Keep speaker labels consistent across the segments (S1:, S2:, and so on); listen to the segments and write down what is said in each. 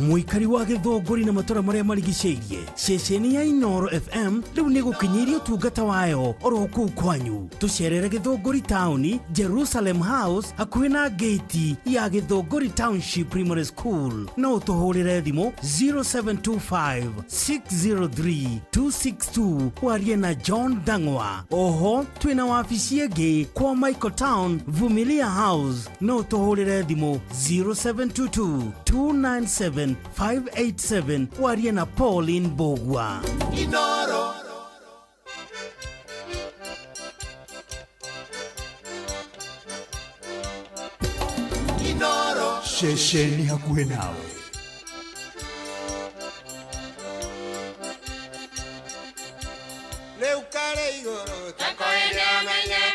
S1: Mũikari wa Gĩthũngũri na matũra marĩa marigicĩirie, ceceni ya Inoro FM rĩu nĩ gũkinyĩirie ũtungata wayo oro kũu kwanyu. Tũcerere Gĩthũngũri taũni, Jerusalem House, hakuhĩ na gate ya Gĩthũngũri Township Primary School. No ũtũhũrĩre thimũ 0725 603 262 warie na John Dang'wa. Oho twĩna wabici ĩngĩ kwa Michael Town, Vumilia House. No ũtũhũrĩre thimũ 0722 297 587 warie na Pauline Bogwa.
S2: Inoro. Inoro.
S3: Ceceni hakuhĩ nawe.
S2: Rĩu karĩ igũrũ
S4: takoene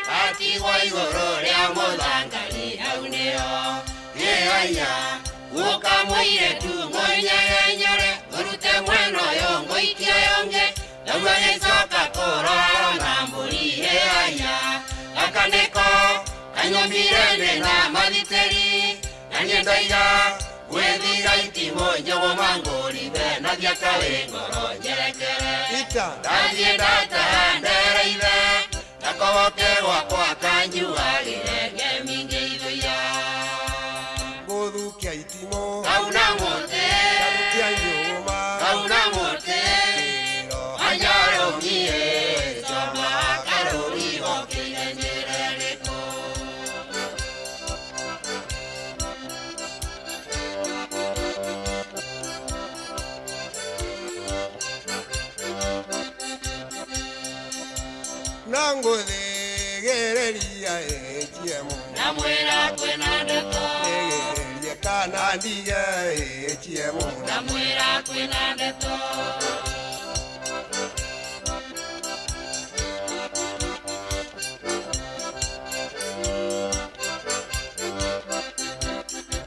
S4: gatigwo igũrũ rĩa mũthangari hau nĩho ĩhaiya gũka mũirĩtu mũnyegenyũre ngũrute mwena ũyũ ngũikie ũyũ ũngĩ naguo gĩcoka kũrorwo na mbũri ĩhaiya gaka nĩko kanyomire ndĩna mathitĩri na niĩ ndoiga gwĩthiga itimũ njũgũma ngũrithe na thiaka wĩ ngoro njerekere
S2: ita
S4: ndathiĩ ndataha ndereithe ndakogoke gwakwa kanjuagĩre ngemi ngĩithuia
S2: ngũthukia itimũ
S4: kauna mũtĩ
S2: ngathukia nyũma
S4: kauna mũtĩ
S2: kĩrĩro
S4: anjarũmie coma karũri gokĩire njĩra ĩrĩkũ.
S2: No ngũthĩgĩrĩria ĩchiemu
S4: Ndamwĩra kwĩna ndeto
S2: thĩgĩrĩrie kana ndige ĩchiemu
S4: ndamwĩra kwĩna ndeto.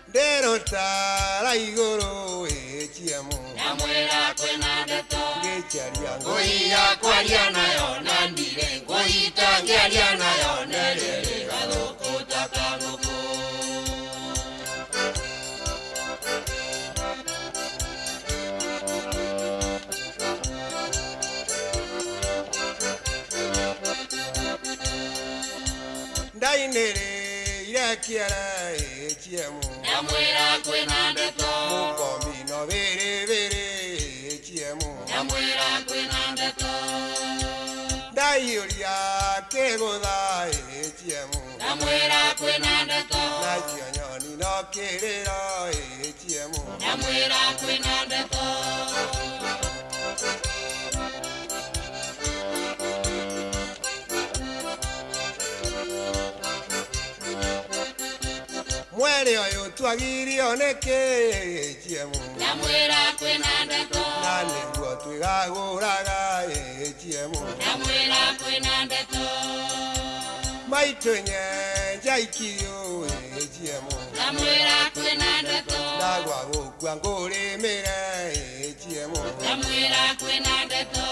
S2: Ndĩrũtara igũrũ ĩchiemu
S4: Ndamwĩra kwĩna ndeto
S2: ngĩcharia
S4: ngũiya kwaria nayo na ndirĩ ngũita ngĩaria nayo nĩrĩrĩ gathũkũ ta kangũkũ.
S2: Ndainĩrĩire kĩara ĩchiemu
S4: Ndamwĩra kwĩna ndeto
S2: mũkomino bĩrĩbĩrĩ ĩchiemu
S4: ndamwĩra kwĩna ndeto
S2: ndaiyũria kĩgũtha ĩchiemu
S4: ndamwĩra kwĩna ndeto
S2: nacio nyoni no kĩrĩro ĩchiemu
S4: ndamwĩra kwĩna ndeto.
S2: Mweri ũyũ twagirio nĩkĩ ĩchiemu
S4: Ndamwĩra kwĩna ndeto
S2: na nĩguo twĩgagũraga ĩchiemu
S4: ndamwĩra kwĩna ndeto
S2: maitũ nyenja ikiũ ĩchiemu
S4: ndamwĩra kwĩna ndeto
S2: ndagwa gũkua ngũrĩmĩre ĩchiemu
S4: ndamwĩra kwĩna ndeto.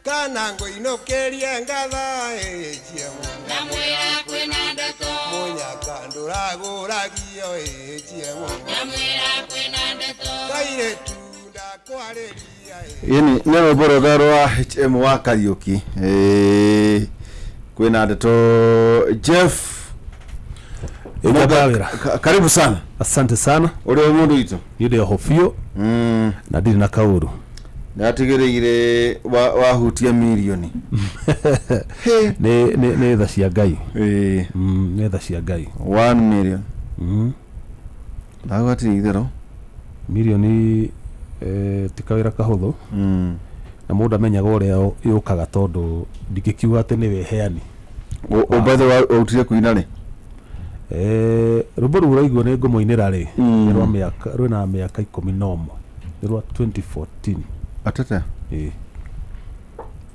S2: Kana ngũinũkĩrie ngatha ĩchiemu
S4: Ndamwĩra kwĩna ndeto
S2: mũnyaka ndũragũragio ĩchiemu
S4: ndamwĩra kwĩna ndeto
S2: kairĩtu ndakwarĩria
S5: Ĩni nĩ rwĩmbo rwega rwa HM wa Kariũki. Ĩĩ, kwĩna ndeto Jeff.
S6: Ĩka wĩra.
S5: Karibu sana.
S6: Asante sana.
S5: Ũrĩ o mũndũ witũ.
S6: Niĩ ndĩ oho biũ na ndirĩ na kaũru.
S5: Nĩatigĩrĩire wahutia mirioni.
S6: Nĩ tha cia Ngai.
S5: Ĩĩ.
S6: Nĩ tha cia Ngai.
S5: 1 million. Ndagwatirĩ itherũ.
S6: Mirioni ti kawĩra kahũthũ na mũndũ amenyaga ũrĩa yũkaga tondũ ndingĩkiuga atĩ nĩ wĩheani.
S5: Ũmbathe wautire kũina rĩ?
S6: Rwĩmbo rũu ũraigua nĩ ngũmũinĩra rĩ, nĩ rwa mĩaka rwĩna mĩaka 11, nĩ rwa 2014.
S5: Atete?
S6: Ĩĩ,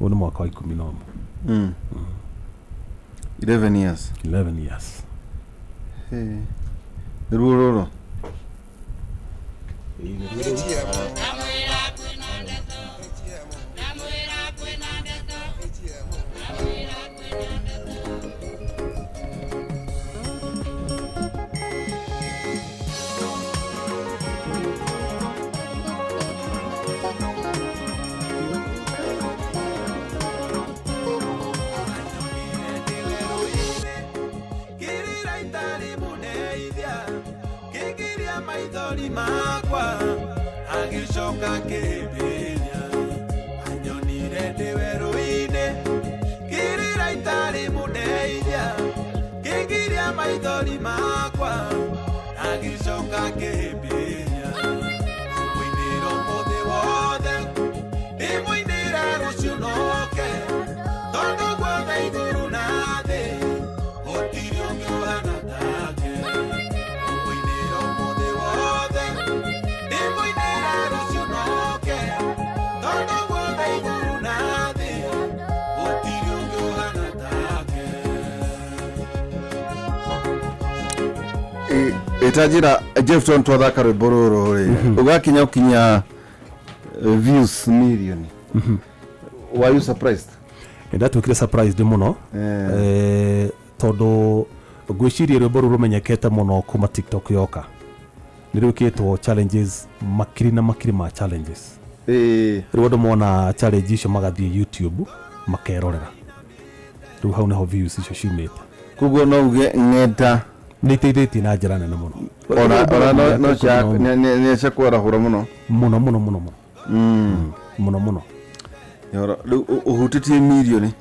S6: ũyũ nĩ mwaka wa 11.
S5: 11 years.
S6: 11 years.
S5: Nĩ ruo rũrũ.
S2: Ĩchiemu
S4: Ndamwĩra kwĩna ndeto
S2: ĩchiemu
S4: ndamwĩra kwĩna ndeto
S2: ĩchiemu
S7: maithori makwa agĩcoka akĩhĩmbĩria anyonire ndĩ werũ-inĩ ngĩrĩra itarĩ mũndeithia ngĩgiria maithori makwa agĩcoka akĩhĩmbĩria mũinĩra ũmũthĩ wothe ndĩmũinĩra rũciũ noke tondũ guothe igũrũ na thĩ gũtirĩ ũngĩ ũhana take mũinĩra ũmũthĩ wothe ndĩmũinĩra rũciũ noke tondũ guothe igũrũ na thĩ gũtirĩ ũngĩ ũhana take.
S5: Ĩtanjĩra Jeffton twathaka rwĩmbo rũrũ rĩ ũgakinya ũkinya views million, were you surprised?
S6: Ndatuĩkire surprised mũno. Tondũ ngwĩciria rwĩmbo rũu rũmenyekete mũno kuma TikTok yoka nĩ rwĩkĩtwo challenges makiri na makiri ma challenges. Rĩu andũ mona challenge icio magathiĩ YouTube makerorera, rĩu hau nĩho views icio ciumĩte.
S5: Koguo no uge ng'enda
S6: nĩ iteithĩtie na njĩra nene mũno.
S5: Ona no cia nĩ cia kwarahũra mũno.
S6: Mũno mũno mũno mũno mũno mũno.
S5: Yoro, rĩu ũhutĩtie mirioni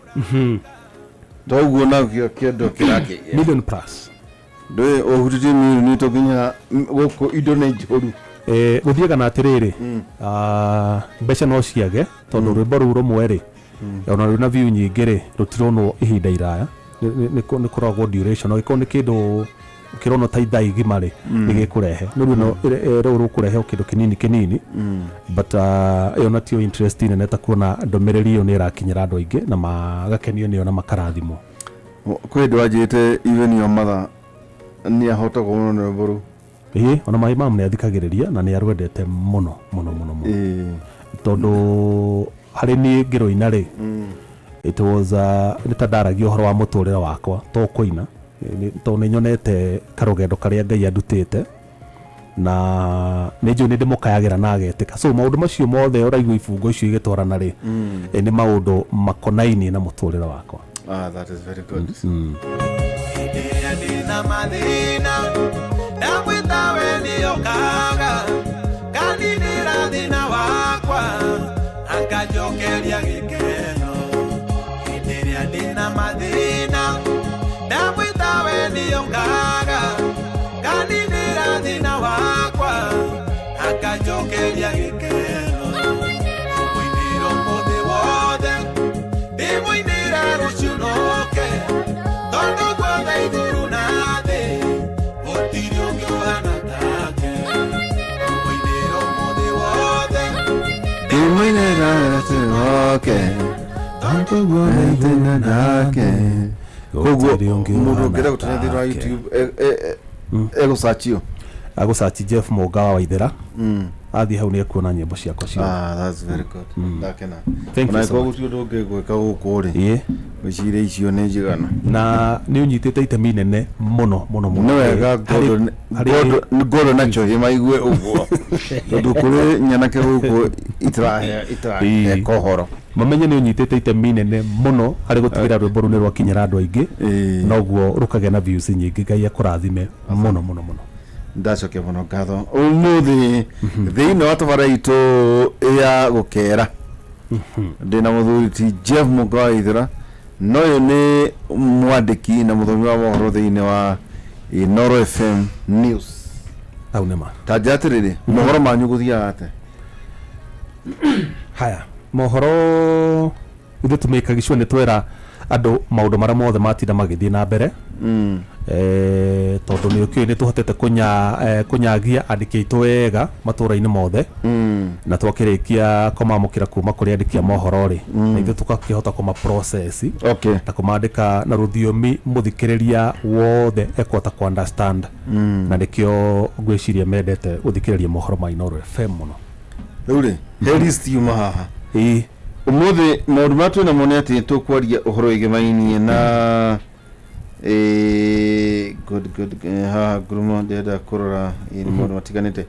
S5: toguo nakĩo kĩndũ kĩrakĩgĩa
S6: million plus.
S5: Ndũĩ ũhutĩtie mirioni to nginya gũkũ indo nĩ njũru.
S6: Gũthiaga na atĩrĩrĩ, mbeca no ciage tondũ rwĩmbo rũu rũmwe rĩ ona rwĩna view nyingĩ rĩ rũtironwo ihinda iraya, nĩ kũragwo duration, angĩkorwo nĩ kĩndũ kĩronwo ta ithaa igima rĩ nĩ gĩkũrehe no rĩu rũu rũkũrehe o kĩndũ kĩnini kĩnini, but ĩyo natio interest nene ta kuona ndũmĩrĩri ĩyo nĩ ĩrakinyĩra andũ aingĩ na magakenio nĩyo na makarathimwo.
S5: Kwĩ hĩndĩ wanjĩte even your mother nĩ ahotagwo mũno nĩ rwĩmbo rũu.
S6: Ĩĩ, ona my mom nĩ athikagĩrĩria na nĩ arwendete mũno mũno mũno mũno tondũ harĩ niĩ ngĩrũina rĩ it was nĩ ta ndaragia ũhoro wa mũtũrĩre wakwa to kũina, tondũ nĩ nyonete karũgendo karĩa Ngai andutĩte na nĩ njũĩ nĩ ndĩmũkayagĩra na agetĩka, so maũndũ macio mothe ũraigua ibungo icio igĩtwarana rĩ nĩ maũndũ makonainie na mũtũrĩre wakwa.
S5: That is very good.
S7: Hĩndĩ ĩrĩa ndĩna mathĩna ndamwĩta we nĩokaga kaninĩra thĩna wakwa akanjokeria gĩkeno. Hĩndĩ ĩrĩa ndĩna mathĩna ndamwĩta we nĩokaga kaninĩra thĩna wakwa akanjokeria gĩkeno. Mũinĩra ũmũthĩ wothe ndĩmũinĩra rũciũ noke tondũ guothe igũrũ na thĩ gũtirĩ ũngĩ ũhana take. Mũinĩra ũmũthĩ wothe
S5: Ndĩmũinĩra rũciũ noke nake. Koguo
S6: Gũtirĩ ũngĩ
S5: mũndũ
S6: ũhana
S5: ũngĩenda gũtũnya thĩinĩ wa
S6: take.
S5: YouTube egũcachio
S6: agũcaci Jeff Mũnga wa Waithera, athiĩ hau nĩ ekuona nyĩmbo ciakwa ciothe.
S5: Ah, that's very good. Ndakena.
S6: Thank you
S5: Ona
S6: so
S5: ĩkorwo
S6: much.
S5: gũtirĩ ũndũ ũngĩ gwĩka gũkũ rĩ
S6: Ĩĩ.
S5: ngwĩciria icio nĩ njigana.
S6: Na nĩ ũnyitĩte itemi nene mũno mũno mũno
S5: Nĩ wega Gordon na Njohi maigue ũguo tondũ kũrĩ nyanake gũkũ itirahe kohoro.
S6: Mamenye nĩ ũnyitĩte itemi nene mũno harĩ gũtigĩra rwĩmbo rũu nĩ rwakinyĩra andũ aingĩ noguo rũkagĩa na views nyingĩ. Ngai akũrathime mũno mũno mũno.
S5: Ndacokia mũno ngatho ũmũthĩ thĩinĩ wa tabara itũ ya gũkera ndĩna mũthuri ti Jeff Mũnga wa Waithera, no ũyũ nĩ mwandĩki na mũthomi wa mohoro thĩinĩ wa Inooro FM News.
S6: Hau nĩ ma.
S5: Ta njĩra atĩrĩrĩ, mohoro manyu gũthiaga atĩa?
S6: Haya mohoro ithuĩ tũmĩkaga sure nĩ twera andũ maũndũ marĩa mothe matinda magĩthiĩ na mbere, tondũ nĩ ũkĩũĩ nĩ tũhotete kũnyagia andĩki aitũ wega matũra-inĩ mothe na twakĩrĩkia kũmamũkĩra kuma kũrĩ andĩki a mohoro rĩ na ithuĩ tũgakĩhota kũma process na kũmandĩka na rũthiomi mũthikĩrĩria wothe ekũhota kũ understand, na nĩkĩo ngwĩciria mendete gũthikĩrĩria mohoro ma Inooro FM mũno.
S5: Rĩu rĩ he list yuma haha.
S6: Ĩĩ.
S5: Ũmũthĩ maũndũ marĩa twĩnamo nĩ atĩ tũkwaria ũhoro wĩgĩmainie na good good haha ngurumo ndĩrenda kũrora nĩ maũndũ matiganĩte,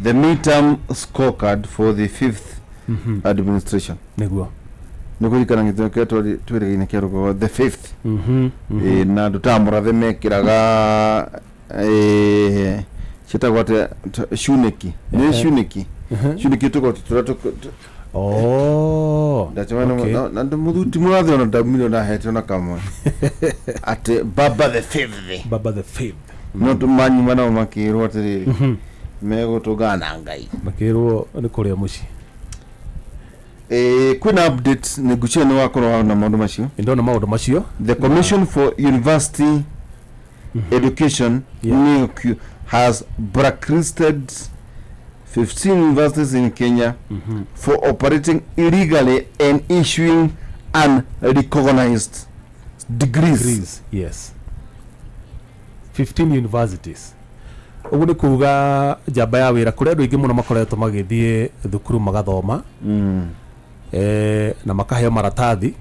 S5: the midterm scorecard for the fifth administration.
S6: Nĩguo.
S5: Nĩ kũririkana gĩthomo kĩrĩa twĩrĩgaine kĩa rũgongo the fifth. Na andũ ta mũrathe mekĩraga Ciĩtagwo atĩa cunĩki nĩ cunĩki cunĩki tũgoti tũrĩa
S6: Oh,
S5: ndacemania
S6: okay.
S5: na mũthuti mũrathe ona ndaumire ndahete ona kamwe atĩ baba the fifth.
S6: Baba the fifth.
S5: No tũmanyuma nao makĩrwo atĩrĩrĩ megũtũngana na Ngai.
S6: Makĩrwo nĩ kũrĩa mũciĩ.
S5: Eh, kwĩna update nĩ ngucia nĩ wakorwo na maũndũ macio.
S6: Nĩ ndona maũndũ macio.
S5: The Commission for University Education, NEOQ, has blacklisted 15 universities in Kenya for operating illegally and issuing unrecognized degrees.
S6: Degrees, yes, 15 universities. Ũguo nĩ kuga njamba ya wĩra kũrĩ andũ aingĩ mũno makoretwo magĩthiĩ thukuru magathoma na makaheo maratathi,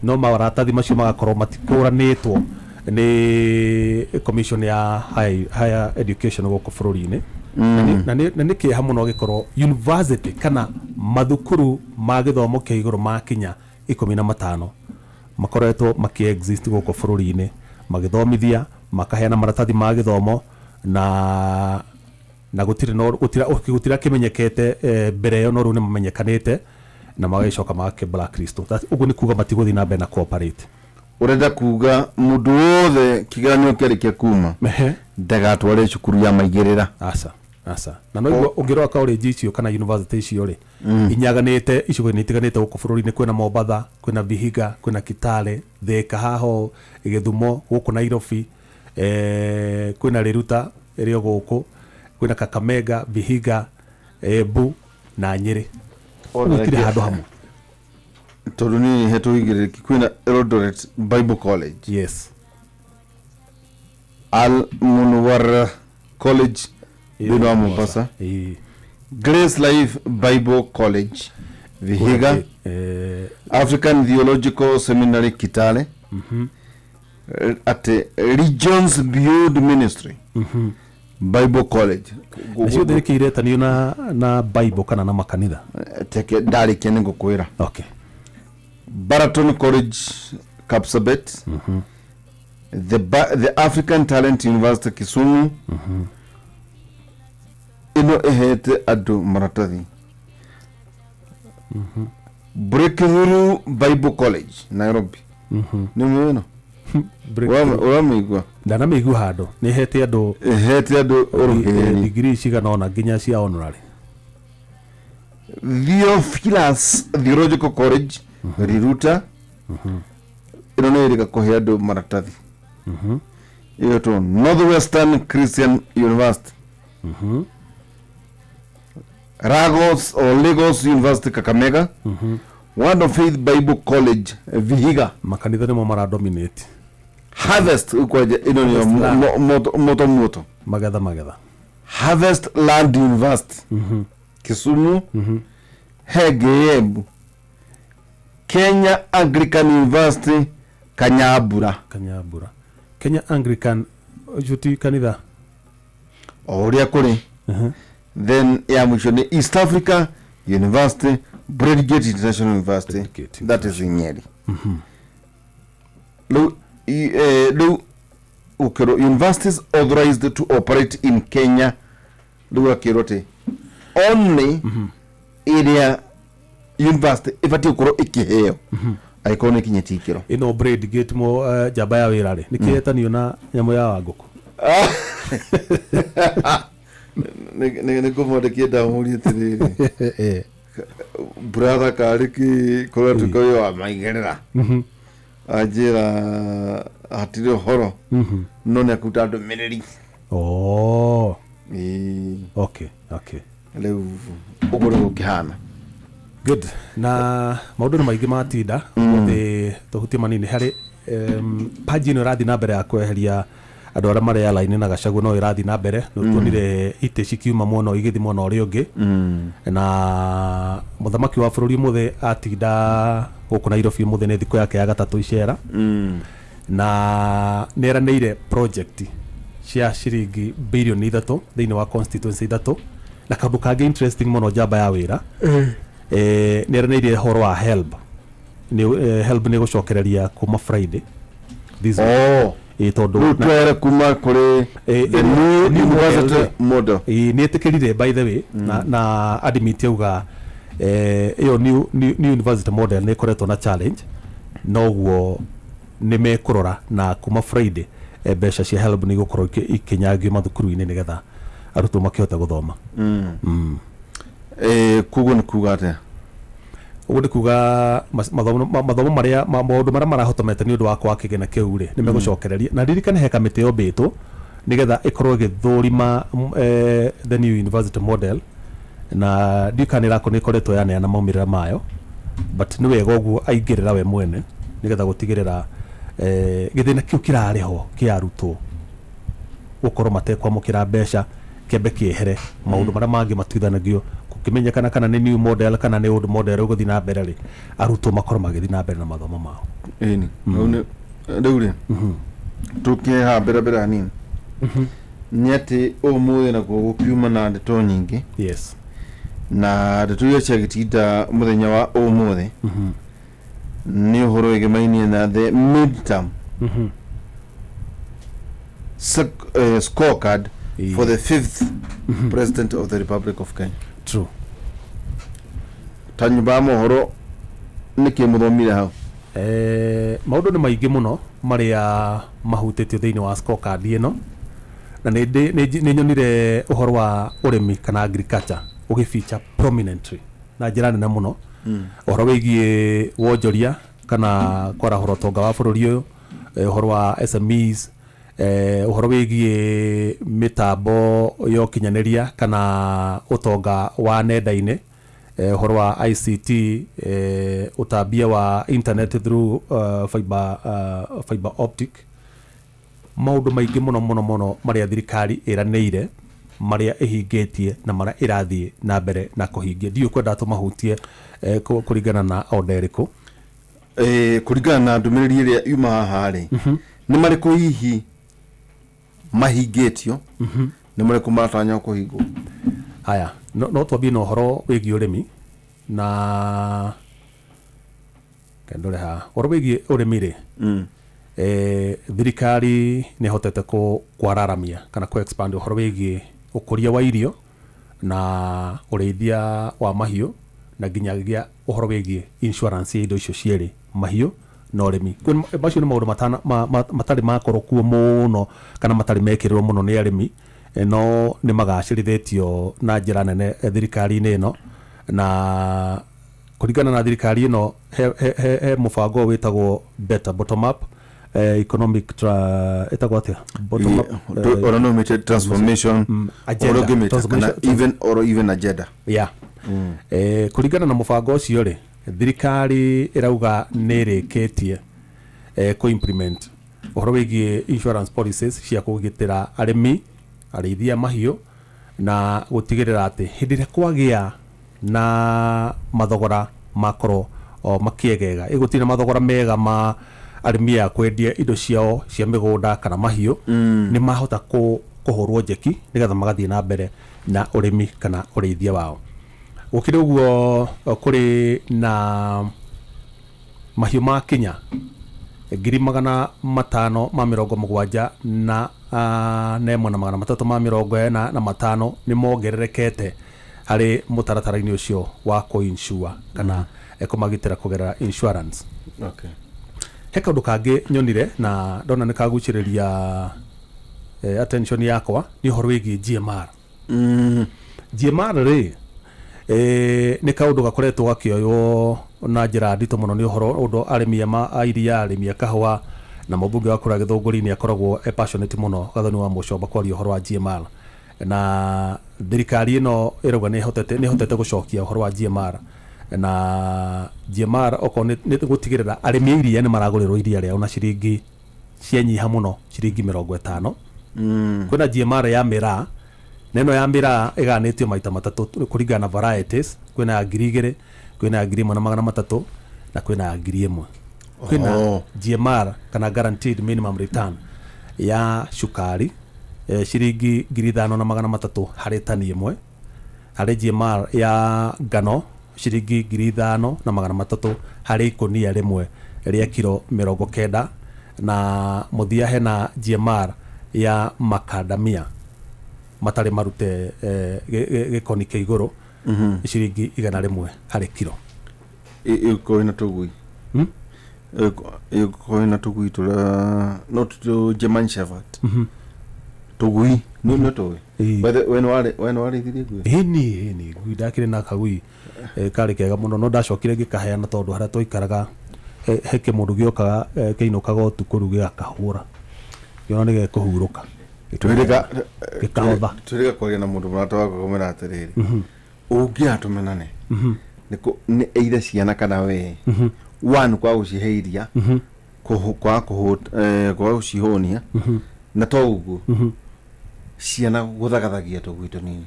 S6: no maratathi macio magakorwo matikũranĩtwo nĩ commission ya higher education gũkũ bũrũri-inĩ. Na nĩ kĩeha mũno gĩkorwo university kana mathukuru ma gĩthomo kĩa igũrũ makinya 15 makoretwo makĩ-exist gũkũ bũrũri-inĩ, magĩthomithia, makaheana maratathi ma gĩthomo na gũtirĩ no gũtira kĩmenyekete mbere ĩyo, no rĩu nĩ mamenyekanĩte na magagĩcoka magakĩ blacklist. Ũguo nĩ kuga matigũthiĩ na mbere na cooperate.
S5: Ũrenda kuga mũndũ wothe kĩgeranio kĩarĩkia kuma ndagatware cukuru ya maigĩrĩra?
S6: Aca, aca. Na no igua ũngĩrora college icio kana university icio rĩ, inyaganĩte icigo-inĩ itiganĩte gũkũ bũrũri-inĩ. Kwĩna Mombatha, kwĩna Vihiga, kwĩna Kitale, Thika haho, Gĩthumo, gũkũ Nairobi, kwĩna Riruta ĩrĩ o gũkũ, kwĩna Kakamega, Vihiga, Embu na Nyĩrĩ.
S5: Othe.
S6: Gũtirĩ handũ hamwe.
S5: Tondũ niĩ hetwo igĩrĩrĩki kwĩna Eldoret Bible College, Al Munwar College thĩinĩ wa Mombasa, Grace Life Bible College Vihiga, African Theological Seminary Kitale, atĩ Regions Beyond Ministry Bible College.
S6: Na ciothe nĩkĩ iretanio na Bible kana na makanitha?
S5: Teke ndarĩkia nĩ ngũkwĩra.
S6: Okay.
S5: Baraton College Kapsabet, the African Talent University Kisumu, ĩno ĩhete andũ maratathi, Breakthrough Bible College Nairobi, nĩ mũĩ ĩno? Ũramĩigua?
S6: Ndanamĩigua handũ nĩ hete andũ.
S5: Ĩhete andũ ũrũhĩrĩ.
S6: Degree cigana ũna nginya cia honorary.
S5: Theophilus Theological College Riruta, ĩno nĩ ĩrĩga kũhe andũ maratathi, ĩgetwo Northwestern Christian University, Lagos or Lagos University Kakamega, Word of Faith Bible College Vihiga.
S6: Makanitha nĩmo maradominate.
S5: Harvest ukwaje ĩno nĩyo
S6: Harvest Land.
S5: Moto moto moto.
S6: Magetha magetha.
S5: Harvest Land University Kisumu, Hege Embu, Kenya Anglican University Kanyabura.
S6: Kanyabura, Kenya Anglican, ũcio ti kanitha?
S5: O ũrĩa kũrĩ. Then ya mwisho nĩ East Africa University, Bridgate International University.
S6: Bridgate.
S5: That is in Nyeri. Rĩu rĩu ũkĩrwo universities authorized to operate in Kenya, rĩu akĩrwo atĩ only ĩrĩa university ĩbatiĩ gũkorwo ĩkĩheo angĩkorwo nĩ ĩkinyĩtie ikĩro.
S6: Ĩno Bradgate mo njamba ya wĩra rĩ, nĩ kĩretanio na nyamũ ya Wangũkũ?
S5: Nĩ ngũmwandikie ndamũrie atĩrĩrĩ, brother, karĩ kĩ kũrĩa tuĩka wĩ wa maigĩrĩra? Anjĩra hatirĩ ũhoro, no nĩ akuruta ndũmĩrĩri.
S6: Oh.
S5: Ĩĩ.
S6: Okay.
S5: Rĩu ũguo nĩguo kĩhana.
S6: Good. Na maũndũ nĩ maingĩ matinda ũmũthĩ, tũhutie manini harĩ paji ĩno ĩrathiĩ na mbere ya kweheria andũ arĩa marĩ airline na Gachagua, no ĩrathiĩ na mbere. Nĩ tuonire itĩ cikiuma mwena ũyũ igĩthiĩ mwena ũrĩa ũngĩ, na mũthamaki wa bũrũri ũmũthĩ atinda gũkũ Nairobi. Ũmũthĩ nĩ thikũ yake ya gatatũ icera, na nĩ eranĩire project cia ciringi birioni 3 thĩinĩ wa constituency ithatũ. Na kaũndũ kangĩ interesting mũno, njamba ya wĩra, nĩ eranĩire ũhoro wa HELB. Nĩ HELB nĩ gũcokereria kuma Friday this week.
S5: Oh.
S6: Ĩ tondũ
S5: Rĩu twehere kuma kũrĩ the new
S6: new model
S5: university
S6: rĩ.
S5: model.
S6: Ĩ, nĩ ĩtĩkĩrire, by the way, na admit auga ĩyo new university model nĩ ĩkoretwo na challenge, noguo nĩ mekũrora na kuma Friday mbeca cia HELB nĩ igũkorwo ikĩnyangio mathukuru-inĩ nĩgetha arutwo makĩhote gũthoma.
S5: Koguo nĩ kuga atĩa?
S6: Ũguo nĩ kuga mathomo marĩa maũndũ marĩa marahotomete nĩ ũndũ wa kwaga kĩgĩna kĩu rĩ, nĩ megũcokereria. Na ririkane he kamĩtĩ yombĩtwo nĩgetha ĩkorwo ĩgĩthũrima the new university model, na ndiũĩ kana nĩ ĩrakorwo nĩ ĩkoretwo yaneana maumĩrĩra mayo, but nĩ wega ũguo aingĩrĩra we mwene nĩgetha gũtigĩrĩra gĩthĩna kĩu kĩrarĩ ho kĩa arutwo gũkorwo matekwamũkĩra mbeca kĩambe kĩehere, maũndũ marĩa mangĩ matuithanagio gũkĩmenyekana kana nĩ new model kana nĩ old model ũgũthiĩ na mbere rĩ, arutwo makorwo magĩthiĩ na mbere na mathomo mao.
S5: Ĩni rĩu rĩ, tũkĩha mbere mbere hanini nĩ atĩ ũmũthĩ nakuo gũkiuma na ndeto nyingĩ, na ndeto iria ciagĩtinda mũthenya wa ũmũthĩ nĩ ũhoro wĩgemainie na the midterm scorecard for the fifth president of the Republic of Kenya.
S6: True.
S5: Ta nyũmba ya mohoro, nĩkĩ mũthomire hau?
S6: Maũndũ nĩ maingĩ mũno marĩa mahutĩtio thĩinĩ wa scorecard ĩno, na nĩ nyonire ũhoro wa ũrĩmi kana agriculture ũgĩfeature prominently na njĩra nene mũno, ũhoro wĩgiĩ wonjoria kana kwarahũra ũtonga wa bũrũri ũyũ, ũhoro wa SMEs, ũhoro wĩgiĩ mĩtambo ya ũkinyanĩria kana ũtonga wa nenda-inĩ, ũhoro wa ICT, ũtambia wa internet through fiber optic, maũndũ maingĩ mũno mũno mũno marĩa thirikari ĩranĩire, marĩa ĩhingĩtie na marĩa ĩrathiĩ na mbere na kũhingia. Ndiũĩ kwenda tũmahutie kũringana na order ĩrĩkũ.
S5: Kũringana na ndũmĩrĩri ĩrĩa yuma haha rĩ, nĩ marĩkũ hihi mahingĩtio, nĩ marĩkũ maratanywo kũhingwo?
S6: Haya, no twambie na ũhoro wĩgiĩ ũrĩmi na kendore haha ũhoro wĩgiĩ ũrĩmi rĩ, thirikari nĩ ĩhotete kwararamia kana kũ expand ũhoro wĩgiĩ ũkũria wa irio na ũrĩithia wa mahiũ, na nginyagia ũhoro wĩgiĩ insurance ya indo icio cierĩ, mahiũ na ũrĩmi. Macio nĩ maũndũ matarĩ makorwo kuo mũno kana matarĩ mekĩrĩrwo mũno nĩ arĩmi, no nĩ magacĩrithĩtio na njĩra nene thirikari-inĩ ĩno. Na kũringana na thirikari ĩno, he mũbango wĩtagwo better bottom up economic ĩtagwo atĩa? Bottom up
S5: Ona no mĩte transformation
S6: agenda.
S5: Ũrĩa ũngĩmĩta, kana even or even agenda.
S6: Yeah. Kũringana na mũbango ũcio rĩ, thirikari ĩrauga nĩ ĩrĩkĩtie kũ-implement ũhoro wĩgiĩ insurance policies cia kũgitĩra arĩmi, arĩithia mahiũ, na gũtigĩrĩra atĩ hĩndĩ ĩrĩa kwagĩa na mathogora makorwo o makĩegega, ĩgũtirĩ na mathogora mega ma arĩmi aya kwendia indo ciao cia mĩgũnda kana mahiũ, nĩ mahota kũhũrwo njeki nĩgetha magathiĩ na mbere na ũrĩmi kana ũrĩithia wao. Gũkĩrĩ ũguo, kũrĩ na mahiũ makinya 571,345 nĩ mongererekete harĩ mũtaratara-inĩ ũcio wa kũ-insure kana kũmagitĩra kũgerera insurance. He kaũndũ kangĩ nyonire na ndona nĩ kagucĩrĩria attention yakwa, nĩ ũhoro wĩgiĩ GMR. GMR rĩ, nĩ kaũndũ gakoretwo gakĩoywo na njĩra nditũ mũno nĩ ũhoro ũndũ arĩmi a iria, arĩmi a kahũa, na mũmbunge wa kũrĩa Gĩthũngũri nĩ akoragwo e passionate mũno Gathoni wa Mũcomba kwaria ũhoro wa GMR. Na thirikari ĩno ĩrauga nĩ ĩhotete gũcokia ũhoro wa GMR, na GMR okorwo nĩ gũtigĩrĩra arĩmi a iria nĩ maragũrĩrwo iria rĩao na ciringi cianyiha mũno ciringi 50. Kwĩna GMR ya mĩraa, na ĩno ya mĩraa ĩganĩtio maita matatũ kũringana na varieties: kwĩna ya 2,000, kwĩna ya 1,300, na kwĩna ya 1,000. Kwĩna GMR kana guaranteed minimum return ya cukari, ciringi 5,300 harĩ tani ĩmwe. Harĩ GMR ya ngano, ciringi 5,300 harĩ ikũnia rĩmwe rĩa kiro 90. Na mũthia hena GMR ya makandamia matarĩ marute gĩkoni kĩa igũrũ, ciringi 100 harĩ kiro.
S5: Ĩgũkorwo ĩna tũgui. Ĩgũkorwo ĩna tũgui tũrĩa no tũ German Shepherd. Tũgui nĩ tũĩ.
S6: Ĩĩ.
S5: By the way, we nĩ warĩithirie ngui?
S6: Ĩni, ĩni, ngui ndakĩrĩ na kagui karĩ kega mũno, no ndacokire ngĩkaheana tondũ harĩa twaikaraga he kĩmũndũ gĩokaga, kĩinũkaga ũtukũ, rĩu gĩgakahũra, ngĩona nĩ gekũhurũka.
S5: Twĩrĩga
S6: Gĩkahotha.
S5: Twĩrĩga kwaria na mũndũ mũrata wakwa kũmwĩra atĩrĩrĩ, ũngĩatũmenane nĩ either ciana kana we one kwaga gũcihe iria, kwaga gũcihũnia, na to ũguo ciana gũthagathagia tũgui tũnini,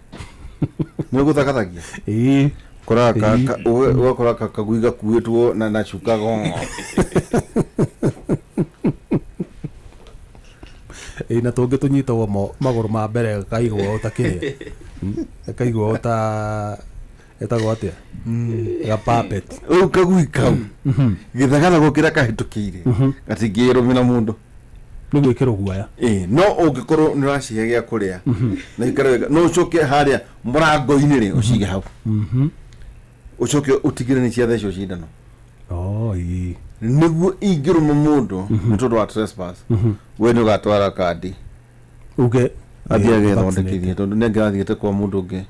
S5: nĩ gũthagathagia.
S6: Ĩĩ.
S5: Koraga ũgakora kagui gakuĩtwo na cuka gongo.
S6: Ĩĩ, na tũngĩ tũnyitagwo magũrũ ma mbere, gakaigwo o ta kĩrĩa, gakaigwo o ta etagwo atĩa, ga puppet.
S5: Rĩu kagui kau gĩthagathago kĩrĩa kahĩtũkĩire gatingĩrũmĩra mũndũ.
S6: Nĩ gwĩkĩrwo guoya.
S5: Ĩĩ, no ũngĩkorwo nĩ ũracihe gĩa kũrĩa na ikare wega, no ũcoke harĩa mũrango-inĩ rĩ, ũcige hau, ũcoke ũtigĩre nĩ ciathecwo cindano.
S6: Oh, ĩĩ.
S5: Nĩguo ingĩrũma mũndũ nĩ tondũ wa trespass, we nĩ ũgatwara kandi
S6: uge
S5: athiĩ agethondekithie
S6: vaccinated.
S5: Tondũ nĩ angĩrathiĩte kwa mũndũ ũngĩ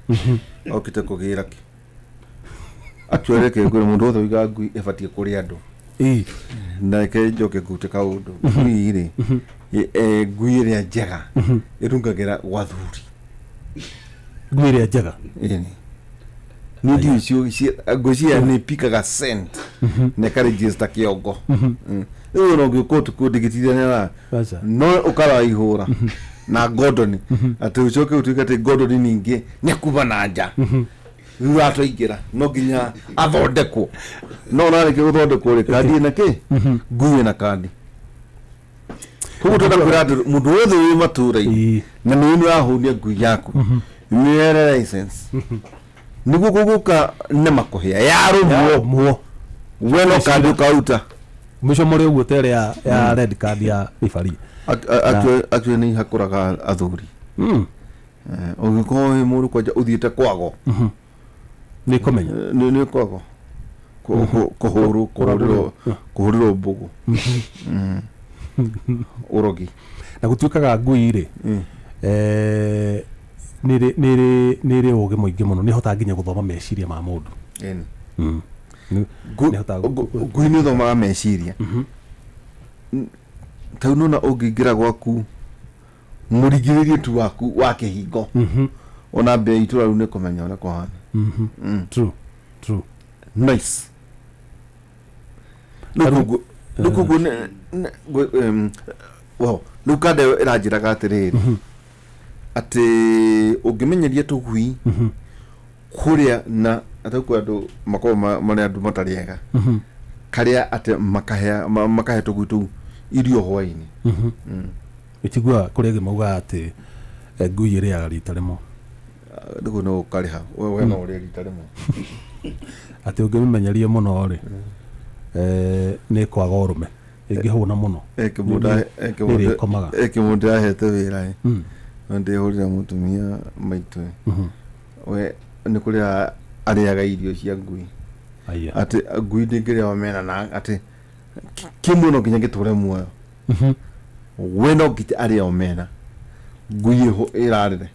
S5: okĩte kũgĩra kĩ. Actually, reke ngwĩre, mũndũ wothe ũigaga ngui ĩbatiĩ kũrĩ andũ. Na reke njoke ngute kaũndũ, ngui rĩ, ngui ĩrĩa njega ĩrungagĩra gwa thuri.
S6: Ngui ĩrĩa njega?
S5: Ĩni, niĩ ndiũĩ ngwĩciria nĩ pikaga scent na ĩkaregister kĩongo. Rĩu ona ũngĩũka ũtukũ ndĩgĩtindanĩra
S6: Aca.
S5: no ũkaraihũra na ngondoni atĩ ũcoke ũtuĩke atĩ ngondoni ningĩ nĩ kuma na nja, rĩu atwaingĩra no nginya athondekwo, no narĩkia gũthondekwo rĩ, kandi ĩna kĩ, ngui ĩna kandi. Koguo tũrenda kwĩra atĩ mũndũ wothe wĩ matũra-inĩ na nĩ nĩ ũrahũnia ngui yaku, mĩere license nĩguo gũgũka nĩ makũhĩa yarũmwo
S6: muo
S5: we no kandi ũkaruta.
S6: Mĩcomore ũguo ta ĩrĩa ya red card ya ribari.
S5: Actually nĩ ihakũraga athuri. Ũngĩkorwo wĩ mũndũ kwanja ũthiĩte kwago,
S6: Nĩ kũmenya.
S5: Nĩ kwago kũhũrwo kũhũrĩrwo mbũgũ. Ũrogi.
S6: Na gũtuĩkaga ngui rĩ, nĩ ĩrĩ ũgĩ mũingĩ mũno, nĩ ĩhotaga nginya gũthoma meciria ma mũndũ.
S5: Ĩni.
S6: Nĩ ĩhotaga
S5: Ngui nĩ ũthomaga meciria. Tau nona ũngĩingĩra gwaku mũringĩrĩrie tu waku wa kĩhingo, ona mbĩa itũra rĩu nĩ kũmenya ũrĩa kũhana.
S6: True, true.
S5: Nice. Rĩu koguo well, rĩu kanda ĩyo ĩranjĩraga atĩrĩrĩ, atĩ ũngĩmenyeria tũgui kũrĩa na atau kwĩ andũ makoragwo marĩ andũ matarĩ ega, karĩa atĩ makahe tũgui tũu irio hwaĩ-inĩ.
S6: Ũtiguaga kũrĩa angĩ maugaga atĩ ngui ĩrĩaga rita rĩmwe.
S5: Rĩu no ũkarĩha we no ũrĩe rita rĩmwe.
S6: Atĩ ũngĩmĩmenyeria mũno rĩ, nĩ kwaga ũrũme ĩngĩhũna mũno. Nĩ ĩrĩkomaga.
S5: Ĩkĩmũndũ ahete wĩra ĩ, no ndĩhũrĩra mũtumia maitũ ĩ, we nĩ kũrĩa arĩaga irio cia ngui.
S6: Aya.
S5: Atĩ ngui ndĩngĩrĩa omena, na atĩ kĩmwe no nginya gĩtũre muoyo, we no nginya arĩe omena, ngui ĩrarĩre.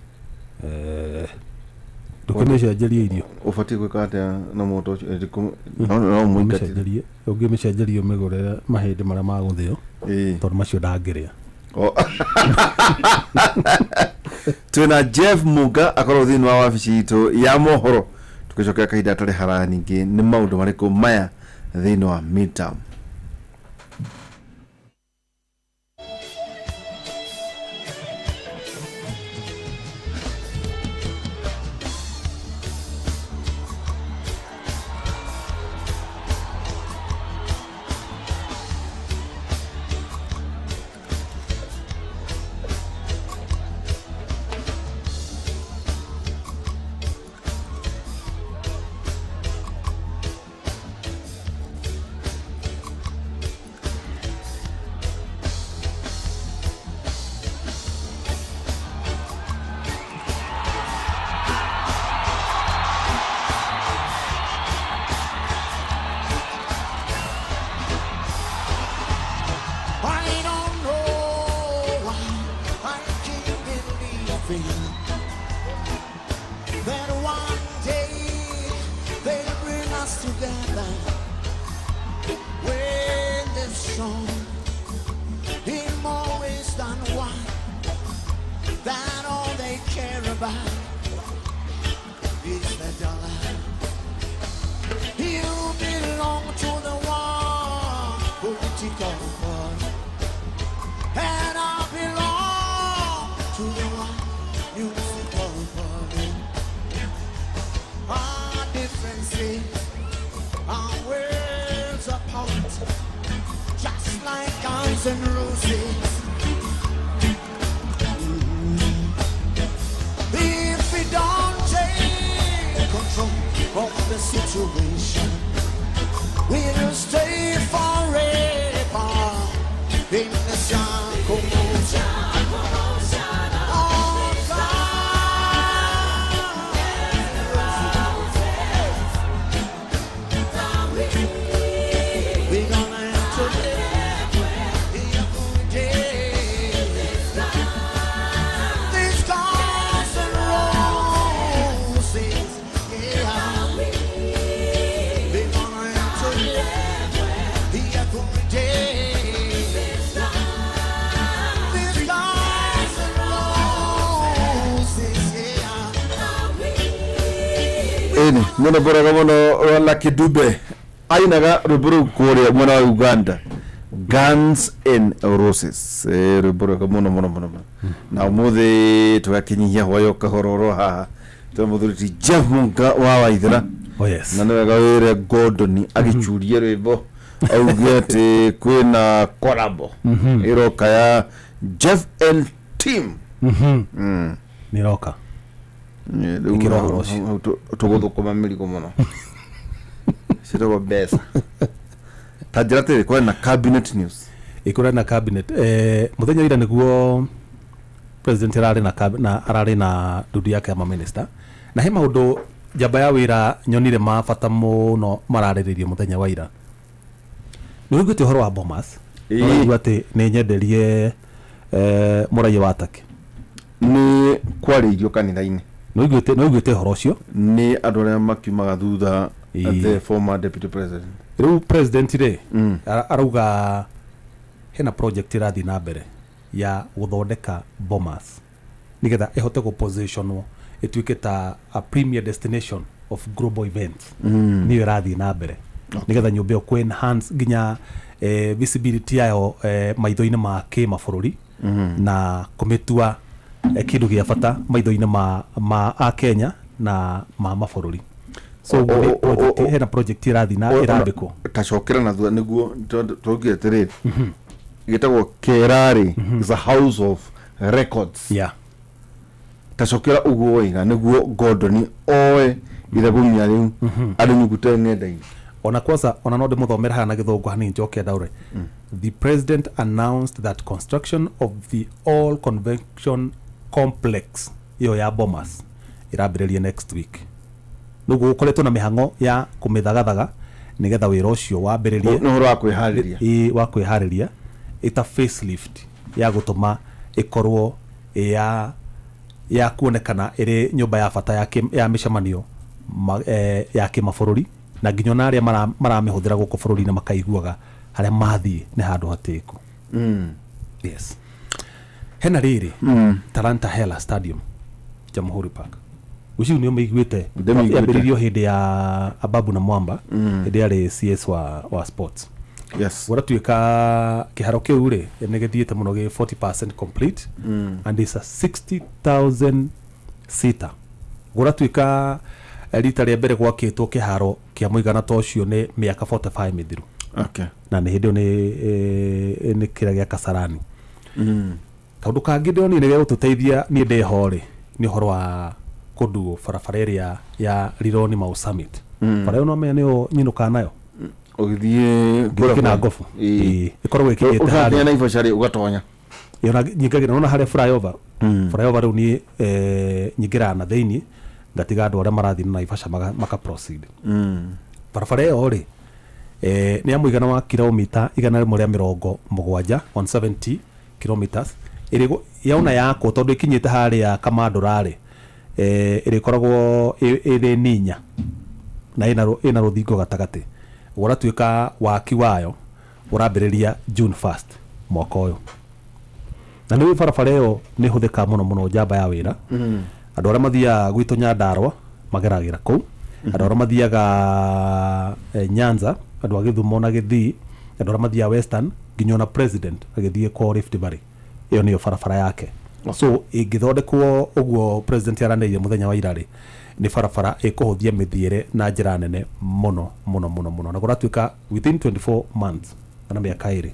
S6: Ndũkĩmĩcenjerie irio.
S5: Ũbatiĩ gwĩka atĩa na mũndũ ũcio? No mũingatire.
S6: Ũmĩcenjerie, ũngĩmĩcenjeria ũmĩgũrĩre mahĩndĩ marĩa ma gũthĩo, tondũ macio ndangĩrĩa.
S5: Twĩna Jeff Muga akorwo thĩinĩ wa wabici itũ ya mohoro, tũgĩcokera kahinda atarĩ haraya. Ningĩ nĩ maũndũ marĩkũ maya thĩinĩ wa midterm?
S8: Guns and Roses. If we don't take control of the situation, we'll stay forever in the commotion. Oh, We're gonna have to live every day. These guns and roses, yeah. We're gonna have to live every day. These guns and roses, yeah.
S5: Ĩni mũno mbũraga mũno rwa Lucky Dube ainaga rwĩmbo rũu kũrĩa mwena wa Uganda, Guns and Roses. Rwĩmbo rwega mũno mũno mũno mũno. Na ũmũthĩ tũgakinyihia hwayo kahororo haha twa mũthuri ti Jeff Munga wa Waithera.
S6: Oh yes.
S5: Na nĩ wega wĩre Gordon agĩcurie rwĩmbo auge atĩ kwĩna korabo ĩroka ya Jeff and team.
S6: Nä roka.
S5: Rĩu
S6: Ĩkĩra ũhoro ũcio.
S5: Hau tũgũthũkũma mĩrigo mũno ciĩtagwo mbeca. Ta njĩra atĩrĩ, kwĩna cabinet news.
S6: Ä na cabinet muthenya ira niguo president ararĩ na na ararĩ na ndundu yake ya maminista, na he maũndũ njamba ya wĩra nyonire ma bata mũno mararĩrĩrio mũthenya wa ira. Nĩ ũiguĩte ũhoro wa Bomas?
S5: Ĩĩ.
S6: Ũraigua atĩ nĩ nyenderie mũraiya wa Turkey.
S5: Nĩ kwarĩirio kanitha-inĩ.
S6: Nĩ ũiguĩte ũhoro ũcio?
S5: Nĩ andũ arĩa makiumaga thutha the former deputy president.
S6: Rĩu president rĩ arauga hena project ĩrathiĩ na mbere ya gũthondeka Bomas nĩgetha ĩhote gũpositionwo ĩtuĩke ta a premier destination of global events. Nĩyo ĩrathiĩ na mbere nĩgetha nyũmba ĩyo kũ enhance nginya visibility yayo maitho-inĩ ma kĩmabũrũri na kũmĩtua kĩndũ gĩa bata maitho-inĩ ma a Kenya na ma mabũrũri. So ũguo nĩ hena project ĩrathiĩ na ĩrambĩkwo.
S5: Tacokera na thutha nĩguo twaugire atĩrĩrĩ, gĩtagwo Kerarĩ is a house of records. Tacokera ũguo waiga nĩguo Gordon oe ithagumia rĩu arĩnyugute ng'enda-inĩ.
S6: Ona kwanza ona no ndĩmũthomere haha na gĩthũngũ hanini njoke ndaũre. The president announced that construction of the all convention complex ĩyo ya Bomas ĩrambĩrĩria next week. Nĩguo gũkoretwo na mĩhang'o ya kũmĩthagathaga nĩgetha wĩra ũcio wambĩrĩrie.
S5: Nĩ ũhoro wa kwĩharĩria.
S6: Ĩ, wa kwĩharĩria ĩta facelift ya gũtũma ĩkorwo ĩ ya kuonekana ĩrĩ nyũmba ya bata ya mĩcemanio ya kĩmabũrũri, na nginya ona arĩa maramĩhũthĩra gũkũ bũrũri-inĩ makaiguaga harĩa mathiĩ nĩ handũ hatĩku. Yes, hena rĩrĩ Talanta Hela Stadium, Jamhuri Park, ũcio nĩ ũmĩiguĩte?
S5: Ndĩmĩiguĩte.
S6: Yambĩrĩirio hĩndĩ ya Ababu na Mwamba, hĩndĩ yarĩ CS wa sports. Gũratuĩka kĩharo kĩu rĩ nĩ gĩthiĩte mũno, gĩ 40% complete and is a 60,000 seater. Gũratuĩka rita rĩa mbere gwakĩtwo kĩharo kĩa mũigana ta ũcio nĩ mĩaka 45 mĩthiru. Na nĩ hĩndĩ ĩyo nĩ kĩrĩa gĩa Kasarani. Kaũndũ kangĩ ndĩronire nĩ gĩgũtũteithia niĩ ndĩho rĩ nĩ ũhoro wa kũnduo barabara ĩrĩa ya Rironi Mau Summit. Bara ĩyo no menya nĩyo nyinũkaga nayo.
S5: Ũgĩthiĩ
S6: ngĩthiĩ Kĩnangobu. Ĩĩ, ĩkoragwo ĩkinyĩte
S5: ũtakinya
S6: harĩa
S5: Naivasha rĩ ũgatonya.
S6: Ĩyo na nyingagĩra nona harĩa flyover rĩu niĩ nyingĩraga na thĩiniĩ ngatiga andũ arĩa marathiĩ na Naivasha maka proceed. Barabara ĩyo rĩ nĩ ya mũigana wa kilomita 170, 170 kilometers. Ĩrĩ yauna yakwo tondũ ĩkinyĩte harĩa Kamandũra rĩ ĩrĩkoragwo ĩrĩ ninya na ĩna rũthingo gatagatĩ. Gũratuĩka waki wayo ũrambĩrĩria June 1st mwaka ũyũ. Na nĩ barabara ĩyo nĩ ĩhũthĩkaga mũno mũno njamba ya wĩra. Andũ arĩa mathiaga gwitũ Nyandarũa mageragĩra kũu, andũ arĩa mathiaga Nyanza, andũ a Gĩthumo na Gĩthii, andũ arĩa mathiaga Western, nginya ona president agĩthiĩ kwa Rift Valley ĩyo nĩyo barabara yake. So ĩngĩthondekwo ũguo president aranĩire mũthenya wa ira rĩ, nĩ barabara ĩkũhũthia mĩthiĩre na njĩra nene mũno mũno mũno mũno. Na kũratuĩka within 24 months kana mĩaka 2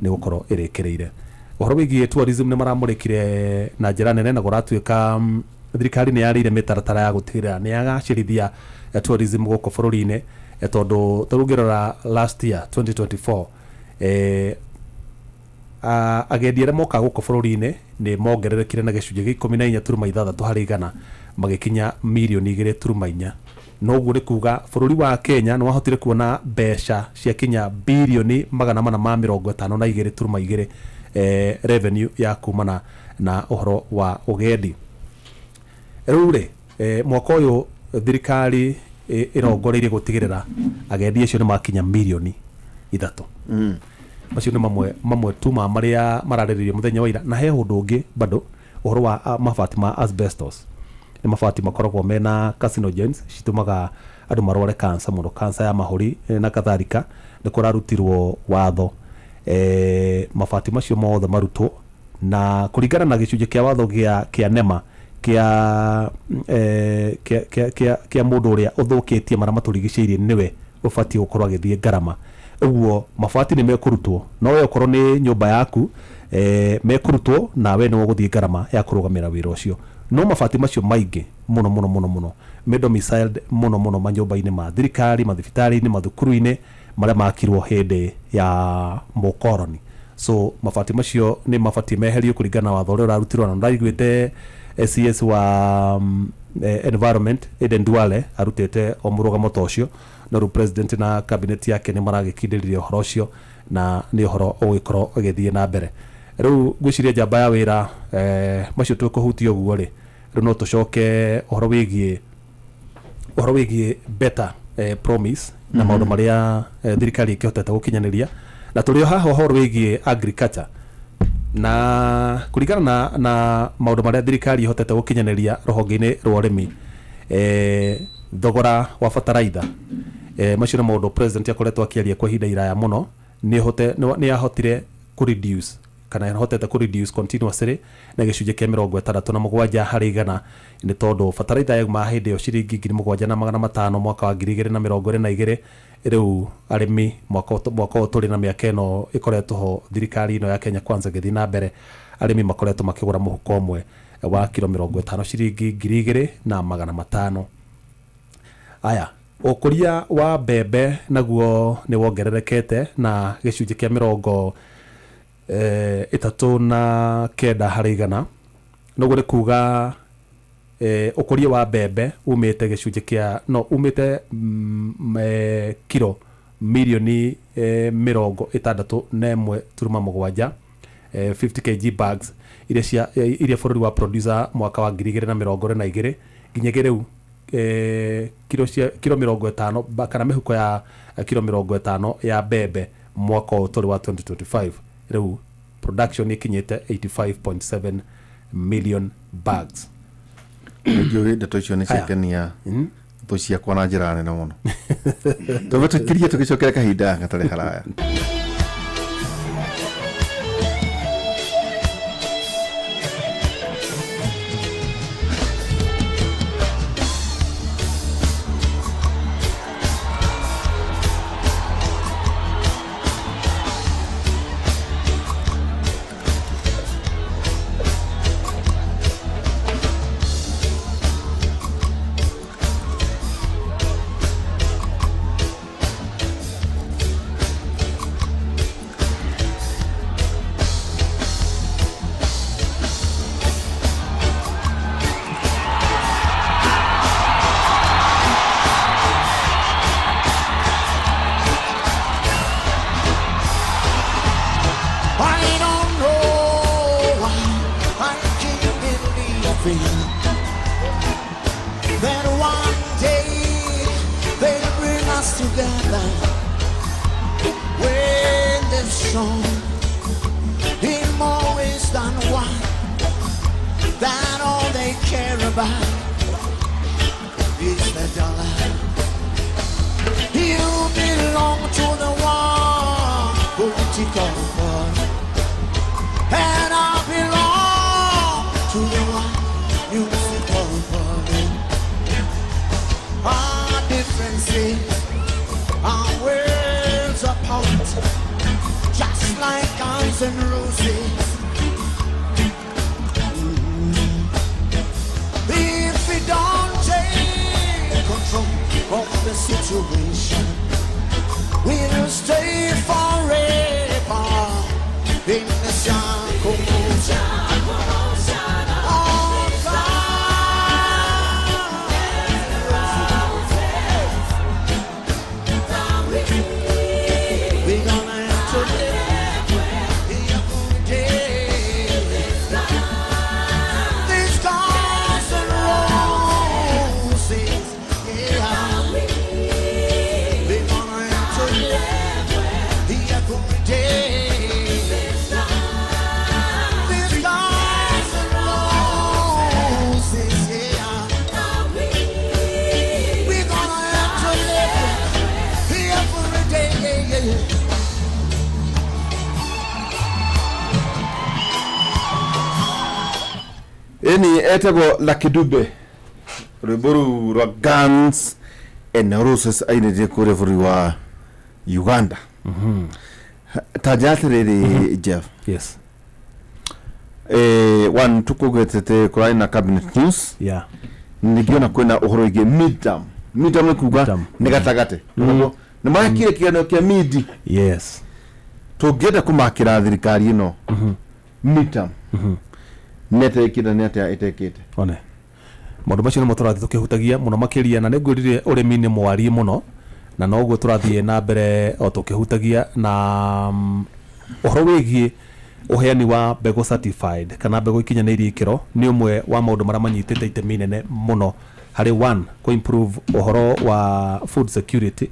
S6: Nĩ gũkorwo ĩrĩkĩrĩire. Ũhoro wĩgiĩ tourism nĩ maramũrĩkire na njĩra nene, na kũratuĩka thirikari nĩ yarĩire mĩtaratara ya gũtigĩrĩra nĩ yagacĩrithia tourism gũkũ bũrũri-inĩ, tondũ tarĩu ũngĩrora last year 2024, agendi arĩa mokaga gũkũ bũrũri-inĩ nĩ mongererekire na gĩcunjĩ gĩa 14.6 harĩ igana, magĩkinya mirioni 2.4. Noguo nĩ kuga bũrũri wa Kenya nĩ wahotire kuona mbeca ciakinya birioni 452.2, revenue ya kumana na ũhoro wa ũgendi. Rĩu rĩ, mwaka ũyũ thirikari ĩrongoreirie gũtigĩrĩra agendi acio nĩ makinya mirioni 3. Macio nĩ mamwe mamwe tu ma marĩa mararĩrĩrio mũthenya wa ira. Na he ũndũ ũngĩ bado, ũhoro wa mabati ma asbestos. Nĩ mabati makoragwo mena carcinogens citũmaga andũ marware cancer mũno, cancer ya mahũri na kadhalika. Nĩ kũrarutirwo watho mabati macio mothe marutwo, na kũringana na gĩcunjĩ kĩa watho gĩa NEMA kĩa kĩa kĩa kĩa kĩa mũndũ ũrĩa ũthũkĩtie marĩa matũrigicĩirie nĩwe ũbatiĩ gũkorwo agĩthiĩ ngarama. Ũguo mabati nĩ mekũrutwo, no we okorwo nĩ nyũmba yaku, mekũrutwo na we nĩwe ũgũthiĩ ngarama ya kũrũgamĩra wĩra ũcio. No mabati macio maingĩ mũno mũno mũno mũno me domiciled mũno mũno manyũmba-inĩ ma thirikari, mathibitarĩ-inĩ, mathukuru-inĩ marĩa makirwo hĩndĩ ya mũkoroni. So mabati macio nĩ mabatiĩ meherio kũringana na watho ũrĩa ũrarutirwo. Na ndaiguĩte CS wa environment Aden Duale arutĩte o mũrũgamo ta ũcio, no rĩu president na cabinet yake nĩ maragĩkindĩrĩria ũhoro ũcio, na nĩ ũhoro ũgĩkorwo ũgĩthiĩ na mbere. Rĩu ngwĩciria njamba ya wĩra, macio tũkũhutia ũguo rĩ, rĩu no tũcoke ũhoro wĩgiĩ better promise na maũndũ marĩa thirikari ĩkĩhotete gũkinyanĩria. Na tũrĩ o haha ũhoro wĩgiĩ agriculture, na kũringana na maũndũ marĩa thirikari ĩhotete gũkinyanĩria rũhonge-inĩ rwa ũrĩmi, thogora wa bataraitha, macio nĩ maũndũ president akoretwo akĩaria kwa ihinda iraya mũno, nĩ ahotire kũ reduce kana ĩhotete kũ reduce continuously na gĩcunjĩ kĩa 67 harĩ igana, nĩ tondũ bataraitha yauma hĩndĩ ĩyo ciringi 7500 mwaka wa 2022. Rĩu arĩmi mwaka ũyũ tũrĩ na mĩaka ĩno ĩkoretwo ho thirikari ĩno ya Kenya Kwanza ĩgĩthiĩ na mbere, arĩmi makoretwo makĩgũra mũhuko ũmwe wa kiro 50 ciringi 2500. Aya, ũkũria wa mbembe naguo nĩ wongererekete na gĩcunjĩ kĩa 39 harĩ igana. Noguo nĩ kuga ũkũria wa mbembe umĩte gĩcunjĩ kĩa no umĩte kiro mirioni 61.7, 50 kg bags iria cia iria bũrũri wa producer mwaka wa 2022 nginyagia rĩu, kiro cia kiro 50 kana mĩhuko ya kiro 50 ya mbembe mwaka ũyũ tũrĩ wa 2025. Rĩu production ikinyĩte 85.7 million bags.
S5: Njũĩ ndeto icio nĩ ciakenia thũ ciakwa na njĩra nene mũno. Twambe tũkirie, tũgĩcokera kahinda gatarĩ haraya.
S8: I don't know why I keep believing that one day they'll bring us together when they've shown in more ways than one that all they care about is the dollar. You belong to the one political party, and I belong to the one musical party. Our differences are worlds apart, just like our Guns and Roses. If we don't take control of the situation, we'll stay forever in the circle. Of We're gonna have to live every day. These guns and roses, yeah. We're gonna have to live every day. These guns and roses, yeah. We're gonna have to live every day.
S5: Ĩni etagwo Lucky Dube, rwĩmbo rũu rwa Guns and Roses ainĩtie kũrĩa bũrũri wa Uganda. Ta njĩra atĩrĩrĩ, Jeff.
S6: Yes.
S5: One tũkũgwetete kũrarĩ na cabinet news.
S6: Yeah.
S5: Ningĩ ona kwĩna ũhoro wĩgiĩ midterm. Midterm nĩ kuga
S6: Midterm.
S5: nĩ gatagatĩ. Nĩ marekire kĩgeranio kĩa midi.
S6: Yes.
S5: Tũngĩenda kũmakĩra thirikari ĩno midterm nĩ atekĩte, nĩ atĩa ĩtekĩte?
S6: One maũndũ macio nĩmo tũrathiĩ tũkĩhutagia mũno makĩria, na nĩngwĩrire ũrĩmi nĩ mwariĩ mũno, na noguo tũrathiĩ na mbere o tũkĩhutagia na ũhoro wĩgiĩ ũheani wa mbegũ certified kana mbegũ ikinyanĩirie ikĩro. Nĩ ũmwe wa maũndũ marĩa manyitĩte itemi nene mũno harĩ one kũ improve ũhoro wa food security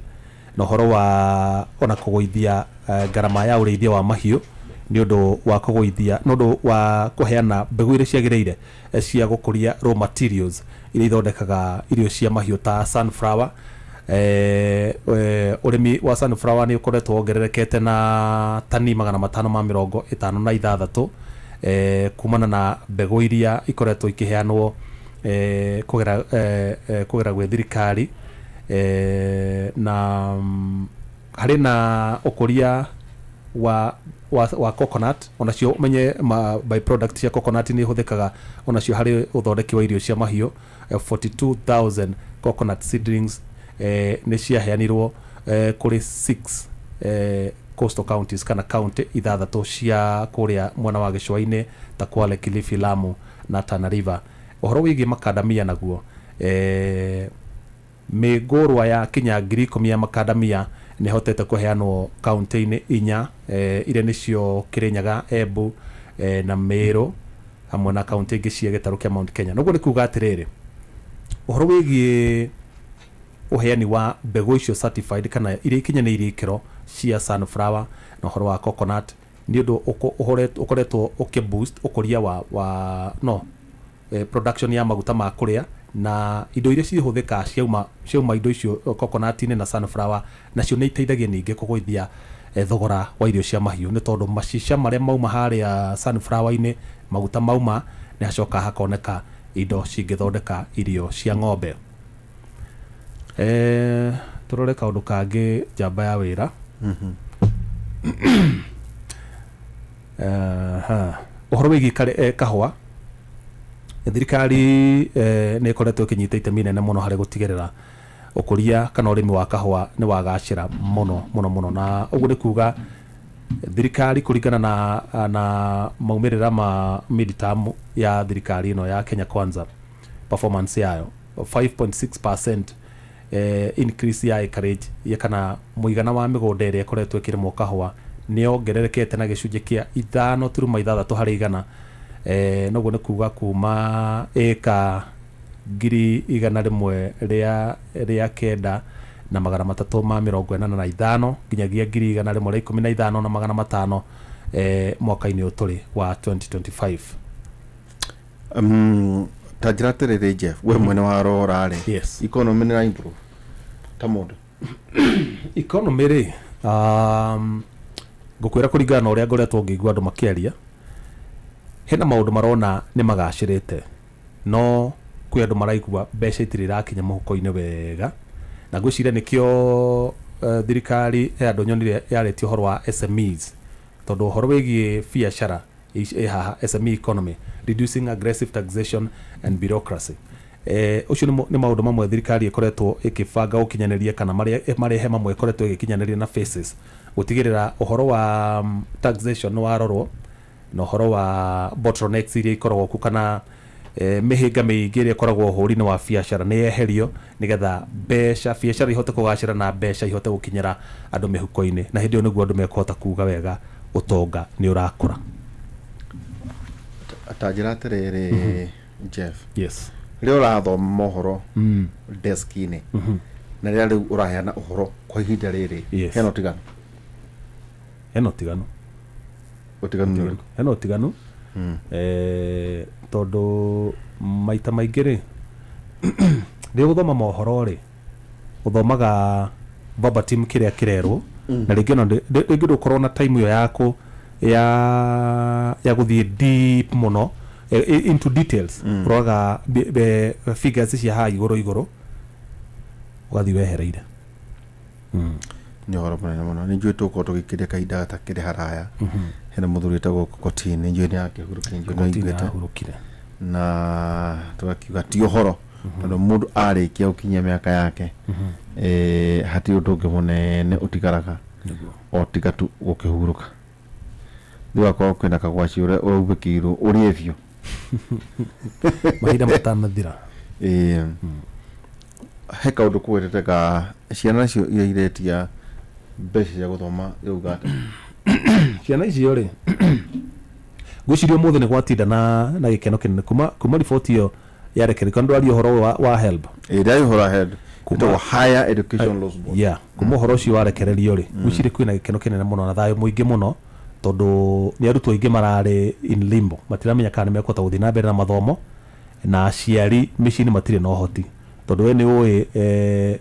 S6: na ũhoro wa ona kũgũithia ngarama ya ũrĩithia wa mahiũ, nĩ ũndũ wa kũgũithia, nĩ ũndũ wa kũheana mbegũ iria ciagĩrĩire cia gũkũria raw materials iria ithondekaga irio cia mahiũ ta sunflower. Ũrĩmi wa sunflower nĩ ũkoretwo wongererekete na tani 556 kumana na mbegũ iria ikoretwo ikĩheanwo kũgera gwĩ thirikari, na harĩ na ũkũria wa coconut. Onacio menye ma by product cia coconut nĩ ihũthĩkaga onacio harĩ ũthondeki wa irio cia mahiũ. 42,000 coconut seedlings nĩ ciaheanirwo kũrĩ 6 coastal counties kana county ithathatũ cia kũrĩa mwena wa gĩcũa-inĩ ta Kwale, Kilifi, Lamu na Tana River. Ũhoro wĩgiĩ makandamia naguo, mĩngũrwa ya kinya 10,000 ya makandamia nĩ hotete kũheanwo kaunti-inĩ inya, iria nĩcio Kirinyaga, Embu na Meru, hamwe na kaunti ingĩ cia gĩtarũ kĩa Mount Kenya. Noguo nĩ kuga atĩrĩrĩ, ũhoro wĩgiĩ ũheani wa mbegũ icio certified kana iria ikinyanĩirie ikĩro cia sunflower na ũhoro wa coconut nĩ ũndũ ũkoretwo ũkĩ boost ũkũria wa no production ya maguta ma kũrĩa na indo iria cihũthĩkaga ciauma indo icio coconut-inĩ na sunflower, nacio nĩ iteithagia ningĩ kũgũithia thogora wa irio cia mahiũ, nĩ tondũ macica marĩa mauma harĩa sunflower-inĩ, maguta mauma, nĩ hacoka hakoneka indo cingĩthondeka irio cia ng'ombe. Tũrore kaũndũ kangĩ, njamba ya wĩra. Ũhoro wĩgiĩ kahũa, thirikari nĩ ĩkoretwo ĩkĩnyita itemi nene mũno harĩ gũtigĩrĩra ũkũria kana ũrĩmi wa kahũa nĩ wagacĩra mũno mũno mũno, na ũguo nĩ kuga thirikari kũringana na maumĩrĩra ma midterm ya thirikari ĩno ya Kenya Kwanza, performance yayo 5.6% increase ya acreage ya kana mũigana wa mĩgũnda ĩrĩa ĩkoretwo ĩkĩrĩmwo kahũa nĩ yongererekete na gĩcunjĩ kĩa 5.6 harĩ igana. Noguo nĩ kuga kuma ĩka 109,385 nginyagia 115,500 mwaka-inĩ ũyũ tũrĩ wa 2025.
S5: Ta njĩra atĩrĩrĩ, Jeff, we mwene wa rora rĩ,
S6: Yes.
S5: economy nĩ improve ta mũndũ?
S6: Economy rĩ, ngũkwĩra kũringana na ũrĩa ngoretwo ngĩigua andũ makĩaria, hena maũndũ marona nĩ magacĩrĩte, no kwĩ andũ maraigua mbeca itirĩ irakinya mũhuko-inĩ wega, na ngwĩciria nĩkĩo thirikari he andũ nyonire yarĩtie ũhoro wa SMEs. Tondũ ũhoro wĩgiĩ biacara ĩ haha, SME economy, reducing aggressive taxation and bureaucracy. Ũcio nĩ maũndũ mamwe thirikari ĩkoretwo ĩkĩbanga gũkinyanĩria, kana marehe mamwe ĩkoretwo ĩgĩkinyanĩria na faces, gũtigĩrĩra ũhoro wa taxation nĩ warorwo, na ũhoro wa bottlenecks iria ikoragwo kuo, kana mĩhĩnga mĩingĩ ĩrĩa ĩkoragwo ũhũri-inĩ wa biacara nĩ yeherio, nĩgetha mbeca, biacara ihote kũgacĩra na mbeca ihote gũkinyĩra andũ mĩhuko-inĩ, na hĩndĩ ĩyo nĩguo andũ mekũhota kuga wega ũtonga nĩ ũrakũra.
S5: Ta njĩra atĩrĩrĩ, Jeff.
S6: Yes.
S5: Rĩrĩa ũrathoma mohoro desk-inĩ na rĩrĩa rĩu ũraheana ũhoro kwa ihinda rĩrĩ, hena ũtiganu?
S6: Hena ũtiganu.
S5: Ũtiganu nĩ ũrĩkũ?
S6: Hena ũtiganu, tondũ maita maingĩ rĩ, rĩrĩa ũgũthoma mohoro rĩ, ũthomaga verbatim kĩrĩa kĩrerwo, na rĩngĩ ona rĩngĩ ndũkorwo na time ĩyo yaku ya gũthiĩ deep mũno into details. Ũroraga figures cia haha igũrũ igũrũ, ũgathiĩ wehereire.
S5: Nĩ ũhoro mũnene mũno. Nĩ njũĩ tũgũkorwo tũgĩkĩria kahinda gatakĩrĩ haraya. Hena mũthuri wĩtagwo Kokotini, nĩ njũĩ nĩ akĩhurũkire, nĩ njũĩ nĩ
S6: Kokotini
S5: aiguĩte.
S6: Ahurũkire.
S5: Na tũgakiuga ti ũhoro, tondũ mũndũ arĩkia gũkinyia mĩaka yake, hatirĩ ũndũ ũngĩ mũnene ũtigaraga o tiga tu gũkĩhurũka. Rĩu akorwo kwĩna kagwaci ũrĩa ũraubĩkĩirwo ũrĩe biũ
S6: mahinda matanathira.
S5: Ĩĩ. He kaũndũ kũgwetete ga ciana icio iria iretia mbeca cia gũthoma ĩrauga atĩa?
S6: Ciana icio rĩ, ngwĩciria ũmũthĩ nĩ gwatinda na gĩkeno kĩnene kuma riboti ĩyo yarekererio ndwaria ũhoro wa HELB.
S5: Ĩĩ, ndĩraria ũhoro wa HELB. Ĩtagwo Higher Education Loans Board.
S6: Yeah, kuma ũhoro ũcio warekererio rĩ, ngwĩciria kwĩna gĩkeno kĩnene mũno na thayũ mũingĩ mũno, tondũ nĩ arutwo aingĩ mararĩ in limbo, matiramenya kana nĩ mekũhota gũthiĩ na mbere na mathomo, na aciari mĩciĩ-inĩ matirĩ na ũhoti, tondũ we nĩ ũĩ,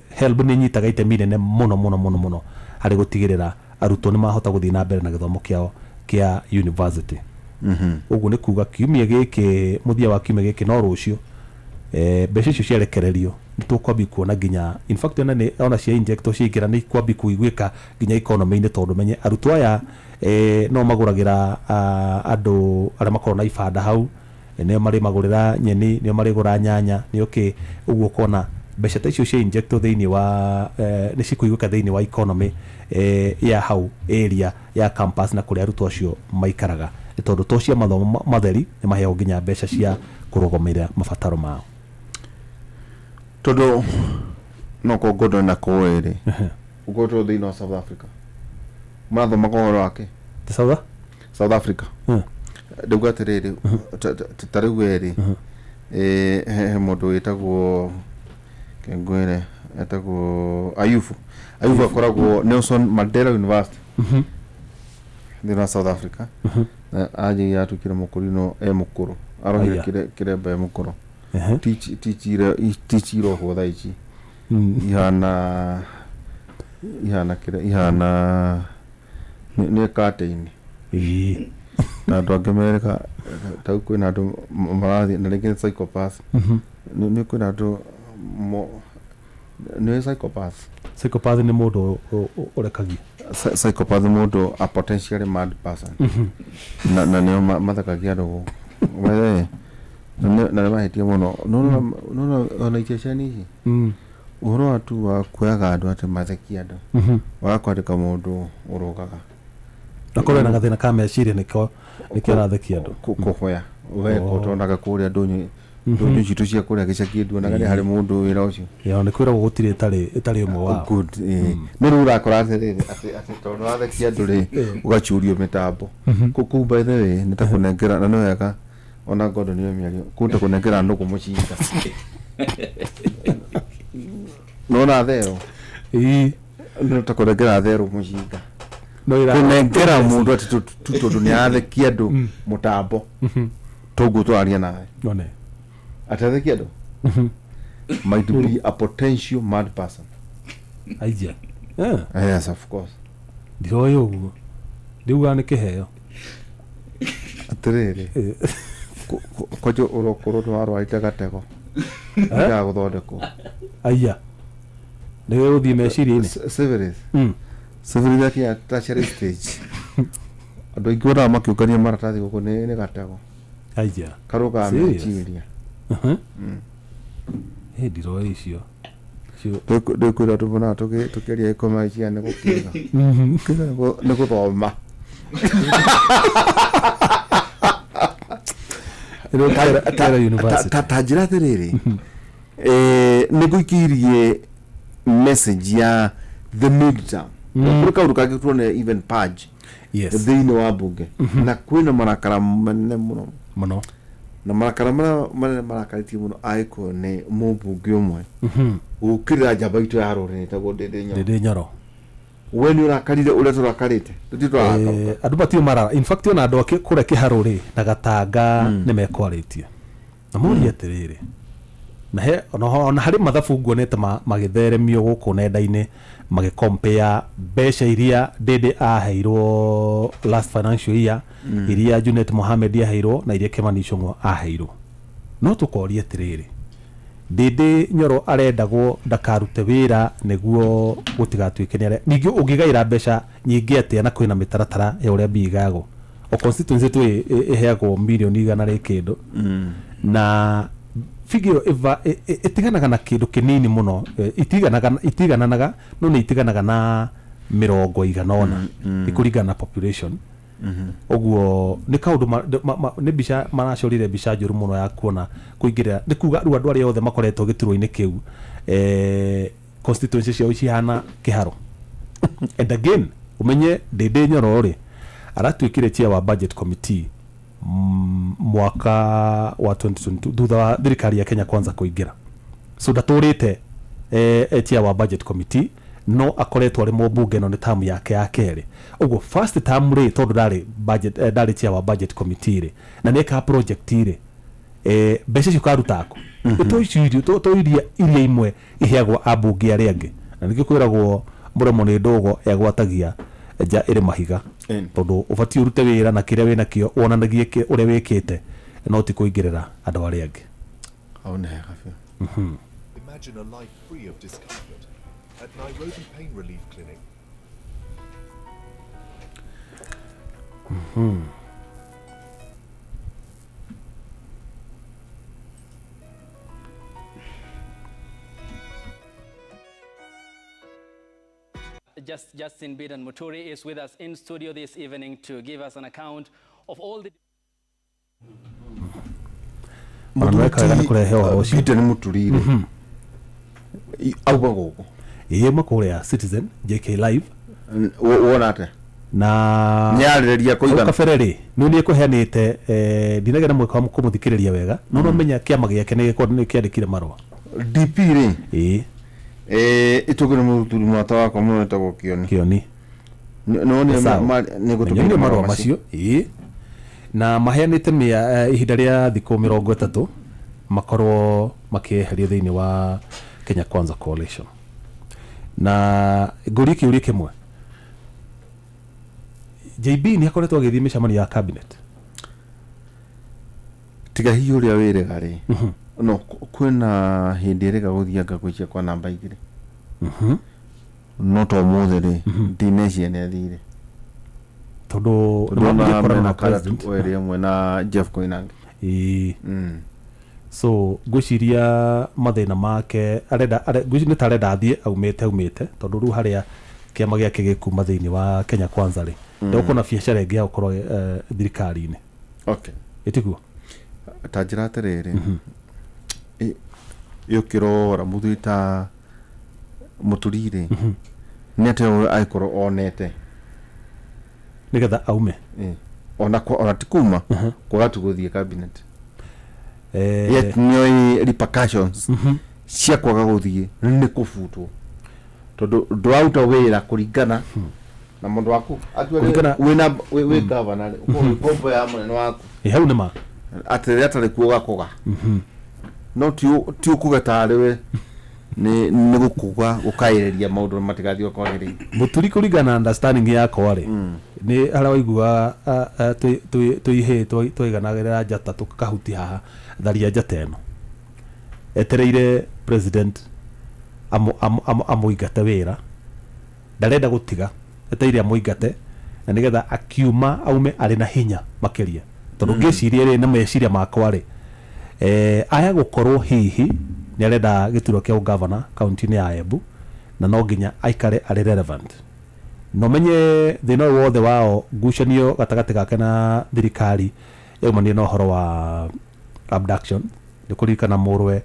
S6: HELB nĩ ĩnyitaga itemi inene mũno mũno mũno mũno harĩ gũtigĩrĩra arutwo nĩ mahota gũthiĩ na mbere na gĩthomo kĩao kĩa university. Ũguo nĩ kuga kiumia gĩkĩ, mũthia wa kiumia gĩkĩ, no rũciũ, mbeca icio ciarekererio nĩ tũkwambia kuona nginya, in fact, ona nĩ ona cia injectwo ciaingĩra, nĩ ikwambia kũiguĩka nginya economy-inĩ, tondũ menye arutwo aya, no magũragĩra andũ arĩa makoragwo na ibanda hau, nĩo marĩmagũrĩra nyeni, nĩo marĩgũra nyanya, nĩo kĩ. Ũguo ũkona mbeca ta icio cia injectwo thĩinĩ wa, nĩ cikũiguĩka thĩinĩ wa economy ya hau area ya campus na kũrĩa arutwo acio maikaraga, nĩ tondũ to cia mathomo matheri, nĩ maheagwo nginya mbeca cia kũrũgamĩrĩra mabataro mao.
S5: Tondũ no ko Gordon na kũĩ rĩ, ũkoretwo thĩinĩ wa South Africa, marathomaga ũhoro wake.
S6: South
S5: South Africa. Ndauga atĩrĩrĩ, ta rĩu we rĩ, he mũndũ wĩtagwo, ngwĩre etagwo Ayubu. Ayubu akoragwo Nelson Mandela University thĩinĩ wa South Africa, na anjĩire atuĩkire mũkũrũ e mũkũrũ, arohire
S6: Aya.
S5: kĩremba e mũkũrũ. Tici irohwo thaa ici ihana kĩrĩa ihana nĩ curtain. Na andũ angĩ mereka tau kwĩna andũ marathiĩ na rĩngĩ nĩ psychopath. Nĩ kwĩna andũ nĩ psychopath.
S6: Psychopath nĩ mũndũ ũrekagia.
S5: Psychopath nĩ mũndũ, a potentially mad person, na nĩo mathekagia andũ gũkũ. We, na nĩ mahĩtia mũno. Nona ona iceceni ici, ũhoro wa tu wa kuoyaga andũ atĩ mathekie andũ, waga kwandĩka mũndũ ũrũgaga.
S6: Akorwo ena gathĩna ka meciria, nĩkĩo arathekia andũ.
S5: Kũhoya we tonaga kũrĩa ndũnyũ, ndũnyũ citũ cia kũrĩa gĩcagi, nduonaga nĩ harĩ mũndũ wĩra ũcio.
S6: Ya, nĩ kwĩragwo gũtirĩ ĩtarĩ ũmwe wao.
S5: Good, no rĩu ũrakora atĩrĩrĩ, atĩ tondũ wathekia andũ rĩ, ũgacurio mĩtambo kũu. By the way, nĩ ta kũnengera, na nĩ wega ona Gordon nĩwe mĩario kũu, ta kũnengera nũgũ mũcinga nona thero. Nĩ ta kũnengera thero mũcinga.
S6: No
S5: Kũnengera mũndũ atĩ tu tondũ nĩ arathekia andũ mũtambo, toguo tũraria nawe.
S6: None.
S5: Atĩ athekia andũ might be a potential mad person.
S6: Aija.
S5: Yes, of course.
S6: Ndiroĩ ũguo, ndiugaga nĩ kĩheo.
S5: Atĩrĩrĩ, kwanja ũrokorwo nĩ warwarĩte gatego ga gũthondekwo.
S6: Aya, nĩ gũthiĩ meciria-inĩ.
S5: Syphilis. Syphilis yakinya tertiary stage. Andũ aingĩ wonaga makĩũngania maratathi gũkũ nĩ gatego.
S6: Aya.
S5: Karũgaga
S6: Serious?
S5: meciria.
S6: Ĩ ndiroĩ icio. Icio.
S5: Ndĩkwĩra tũbonaga tũkĩaria gĩkoma cia nĩ gũkĩga. Kĩga nĩ gũthoma.
S6: Ĩno Kera University.
S5: Ta njĩra atĩrĩrĩ, nĩ ngũikĩirie message ya the midterm. Kũrĩ kaũndũ kangĩ tuone even purge
S6: Yes.
S5: thĩinĩ wa mbunge na kwĩna marakara manene mũno.
S6: Mũno.
S5: Na marakara marĩa manene marakarĩtie mũno agĩkũyũ nĩ mũmbunge ũmwe gũkĩrĩra njamba itũ ya rũrĩrĩ ĩtagwo Ndĩndĩ Nyoro.
S6: Ndĩndĩ Nyoro.
S5: We nĩ ũrakarire ũrĩa tũrakarĩte, tũtirĩ tũrarakaruka.
S6: Andũ matiũ marara. In fact ona andũ a kũrĩa kĩharũ rĩ na gatanga nĩ mekwarĩtie na morie atĩrĩrĩ, na he ona harĩ mathabu nguonete magĩtheremio gũkũ nenda-inĩ magĩkompea mbeca iria Ndĩndĩ aheirwo last financial year, iria Junet Mohamed aheirwo na iria Kimani Ichung'wa aheirwo. No tũkoria atĩrĩrĩ, Ndĩndĩ Nyoro arendagwo ndakarute wĩra nĩguo gũtigatuĩke nĩ ningĩ ũngĩgaĩra mbeca nyingĩ atĩa na kwĩna mĩtaratara ya ũrĩa mbia igayagwo. O constituency tu ĩheagwo mirioni 100 rĩ kĩndũ, na figure ĩyo ĩtiganaga na kĩndũ kĩnini mũno, itigananaga no nĩ itiganaga na 80 ĩkũringana na population. Ũguo nĩ kaũndũ nĩ mbica maracorire mbica njũru mũno ya kuona kũingĩrĩra, nĩ kuga rĩu andũ arĩa othe makoretwo gĩturwa-inĩ kĩu, constituency ciao cihana kĩharo. And again ũmenye Ndĩndĩ Nyoro rĩ aratuĩkire chair wa budget committee mwaka wa 2022 thutha wa thirikari ya Kenya Kwanza kũingĩra. So ndatũrĩte chair wa budget committee, no akoretwo arĩ mũmbunge no nĩ term yake ya kerĩ. Ũguo first term rĩ tondũ ndarĩ budget, ndarĩ chair wa budget committee rĩ na nĩekaga project rĩ, mbeca icio karuta kũ? To icio irio, to iria imwe iheagwo ambunge arĩa angĩ, na nĩkĩo kwĩragwo mũromo nĩ ndogo egwatagia nja ĩrĩ mahiga, tondũ ũbatiĩ ũrute wĩra na kĩrĩa wĩnakĩo wonanagie ũrĩa wĩkĩte, no ti kũingĩrĩra andũ arĩa angĩ.
S5: Hau nĩ hega biũ.
S9: Imagine a life free of discomfort at Nairobi Pain Relief Clinic.
S10: Justin Biden Muturi is with us in studio this evening to give us an account of all the
S5: Biden Muturi auma gũkũ
S6: ĩĩ makũrĩa Citizen JK Live
S5: wona atĩa
S6: na
S5: nĩarĩrĩria kũigana
S6: kabere rĩ nĩ nĩ kũheanĩte ndinagĩa na mweke wa kũmũthikĩrĩria wega no no menya kĩama gĩake nĩ kĩandĩkire marũa
S5: DP rĩ
S6: ĩĩ
S5: ĩtũgĩre mũthuri mwata wakwa mũno wĩtagwo Kĩoni
S6: Kĩoni
S5: no nĩ gũtũmĩra
S6: marũa macio ĩĩ na maheanĩte ihinda rĩa thikũ 30 makorwo makĩeherio thĩinĩ wa Kenya Kwanza Coalition. Na ngũrie kĩũria kĩmwe, JB nĩ akoretwo agĩthiĩ mĩcemanio ya cabinet
S5: tiga hihi ũrĩa wĩrĩga rĩ no kwĩna hĩndĩ ĩrĩga gũthianga gwĩcia kwa namba 2 no to ũmũthĩ rĩ ndineciria nĩ athire
S6: tondũ
S5: nĩmakorana na president ĩrĩa ĩmwe na Jeff Koinange
S6: ĩĩ so ngwĩciria mathĩna make arenda ngwĩciria nĩ ta arenda athiĩ aumĩte tondũ rĩu harĩa kĩama gĩake gĩkuma thĩinĩ wa Kenya Kwanza rĩ ndegũkorwo na biacara ĩngĩ ya gũkorwo thirikari-inĩ.
S5: Okay,
S6: ĩtiguo
S5: ta njĩra atĩrĩrĩ ĩũkĩrora mũthuri ta Mũturi rĩ nĩ atĩa angĩkorwo onete
S6: nĩgetha aume
S5: ona ti kuma kwaga tu gũthiĩ cabinet yet nĩoĩ repercussions cia kwaga gũthiĩ nĩ kũbutwo tondũ ndũraruta wĩra kũringana na mũndũ waku wĩna wĩ governor rĩ ũkorwo ngombo ya mũnene waku
S6: hau nĩ ma
S5: atĩ rĩrĩa atarĩ kuo ũgakũga no ti ũkũga tarĩ we nĩ gũkũga gũkaĩrĩria maũndũ matigathiĩ kwagĩrĩire.
S6: Mũturi kũringana na understanding yakwa rĩ nĩ harĩa waigua twĩ ihĩĩ twaiganagĩrĩra njata tũkahuti haha tharia njata ĩno etereire president amũingate wĩra ndarenda gũtiga etereire amũingate Na nĩgetha akiuma aume arĩ na hinya makĩria, tondũ ngĩciria rĩ na meciria makwa rĩ, aya gũkorwo hihi nĩ arenda gĩturwa kĩa ũgavana kaunti-inĩ ya Embu, na no nginya aikare arĩ relevant. No menye thĩna ũyũ wothe wao, ngucanio gatagatĩ gake na thirikari yaumanire na ũhoro wa abduction. Nĩ kũririkana mũrwe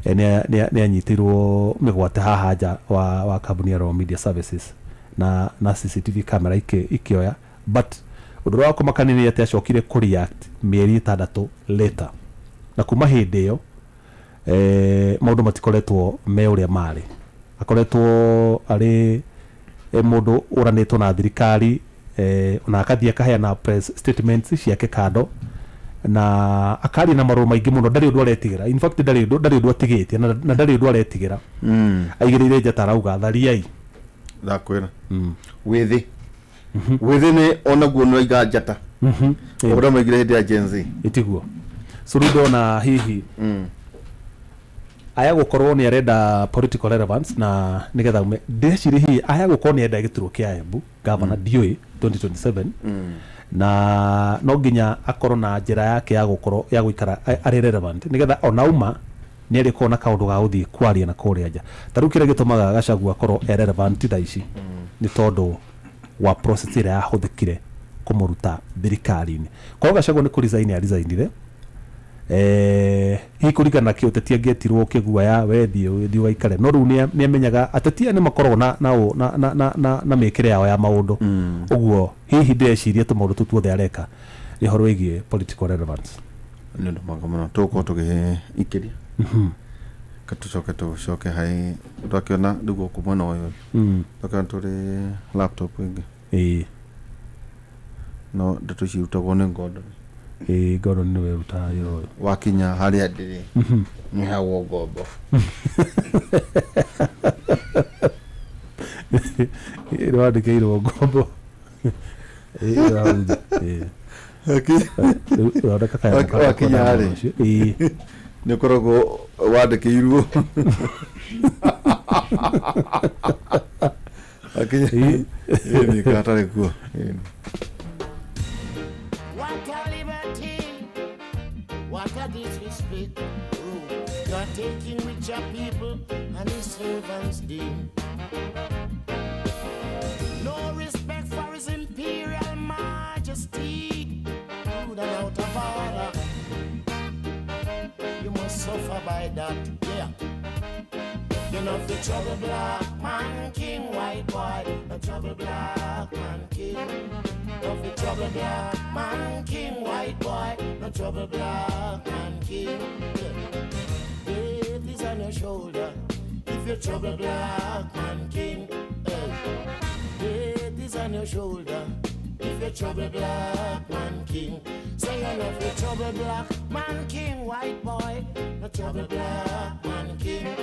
S6: nĩ anyitirwo mĩgwate haha nja wa kambuni ya Royal Media Services na CCTV camera ikĩoya. But ũndũ ũrĩa wa kũmakania nĩ atĩ acokire kũ react mĩeri 6 later, na kuma hĩndĩ ĩyo maũndũ matikoretwo me ũrĩa marĩ. Akoretwo arĩ mũndũ ũranĩtwo na thirikari, na akathiĩ akaheana press statements ciake kando, na akaria na marũa maingĩ mũno. Ndarĩ ũndũ aretigĩra, in fact ndarĩ ũndũ atigĩtie, na ndarĩ ũndũ aretigĩra. Aigĩrĩire njata arauga thariai.
S5: Ndakwĩra wĩthĩ wĩthĩ nĩ onaguo nĩ waiga njata ũrĩa maigire hĩndĩ ya Gen Z.
S6: Ĩtiguo. So rĩu ndona hihi aya gũkorwo nĩ arenda political relevance, na nĩgetha ume ndĩreciria hihi aya gũkorwo nĩ arenda gĩturwa kĩa Embu governor ndiũĩ 2027, na no nginya akorwo na njĩra yake ya gũkorwo ya gũikara arĩ relevant, nĩgetha ona uma nĩ arĩkorwo na kaũndũ ga gũthiĩ kwaria na kũrĩa nja. Ta rĩu kĩrĩa gĩtũmaga Gachagua akorwo e relevant thaa ici nĩ tondũ wa process ĩrĩa yahũthĩkire kũmũruta thirikari-inĩ. Korwo Gachagua nĩ kũresign aresignire, hihi kũringana na kĩũteti angĩetirwo kĩguoya we thiĩ ũgaikare, no rĩu nĩ amenyaga ateti aya nĩ makoragwo na mĩkĩre yao ya maũndũ. Ũguo hihi ndĩreciria tũmaũndũ tũu tuothe areka nĩ ũhoro wĩgiĩ political relevance.
S5: Nĩ ũndũ mwega mũno tũgũkorwo tũgĩikĩria tũcoke harĩ twakĩona rĩu gũkũ mwena ũyũ, twakĩona tũrĩ laptop ĩngĩ, no ndeto ici irutagwo nĩ Gordon.
S6: Gordon nĩwe ũrutaga wĩra ũyũ.
S5: Wakinya harĩa ndĩrĩ nĩheagwo ngombo.
S6: Nĩwandĩkĩirwo ngombo.
S5: Wakinya harĩ nĩ ũkoragwo wandĩkĩirwo. Wakinya nĩ hatarĩ kuo.
S8: What a liberty, what a disrespect. You're taking with your people and the servants deem. No respect for his imperial majesty. Rude and out of order, you must suffer by that, yeah. You know the trouble black man king, white boy, the trouble black man king. No the trouble black man king, white boy, no trouble black man king. Yeah. Death is on your shoulder if you trouble black man king. Death is on your shoulder if you trouble black man king. Say you love the trouble black man king, white boy, no trouble black man king.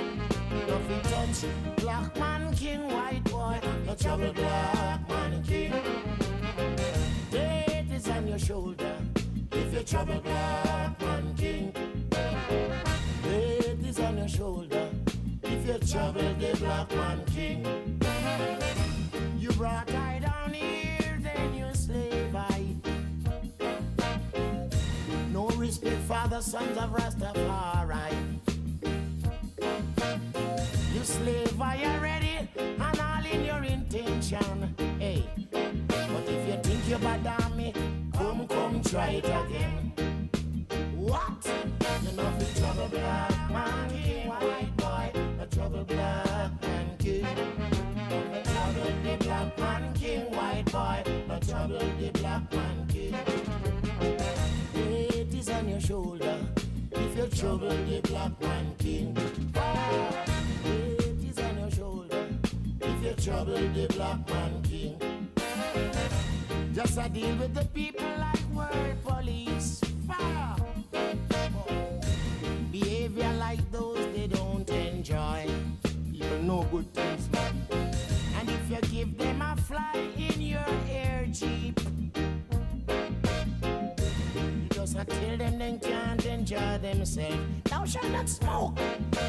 S8: No fi touch black man king, white boy, no trouble black man king. Death is on your shoulder if you trouble black man king. Death is on your shoulder if you trouble the black man king. You brought I down here, then you slave I. No respect for the sons of Rastafari. You slave I already, and all in your intention. Hey, but if you think you're bad than me, come try it again. What? You know the trouble black man king, white boy, the trouble black man king. The trouble the black man king, white boy, the trouble the black man king. It is on your shoulder if you trouble the black man king. It is on your shoulder if you trouble the black man king. Just a deal with the people like world police. Fire. Behavior like those they don't enjoy. People know good things, man. And if you give them a fly in your air jeep, you just a tell them they can't enjoy themselves. Thou shalt not smoke.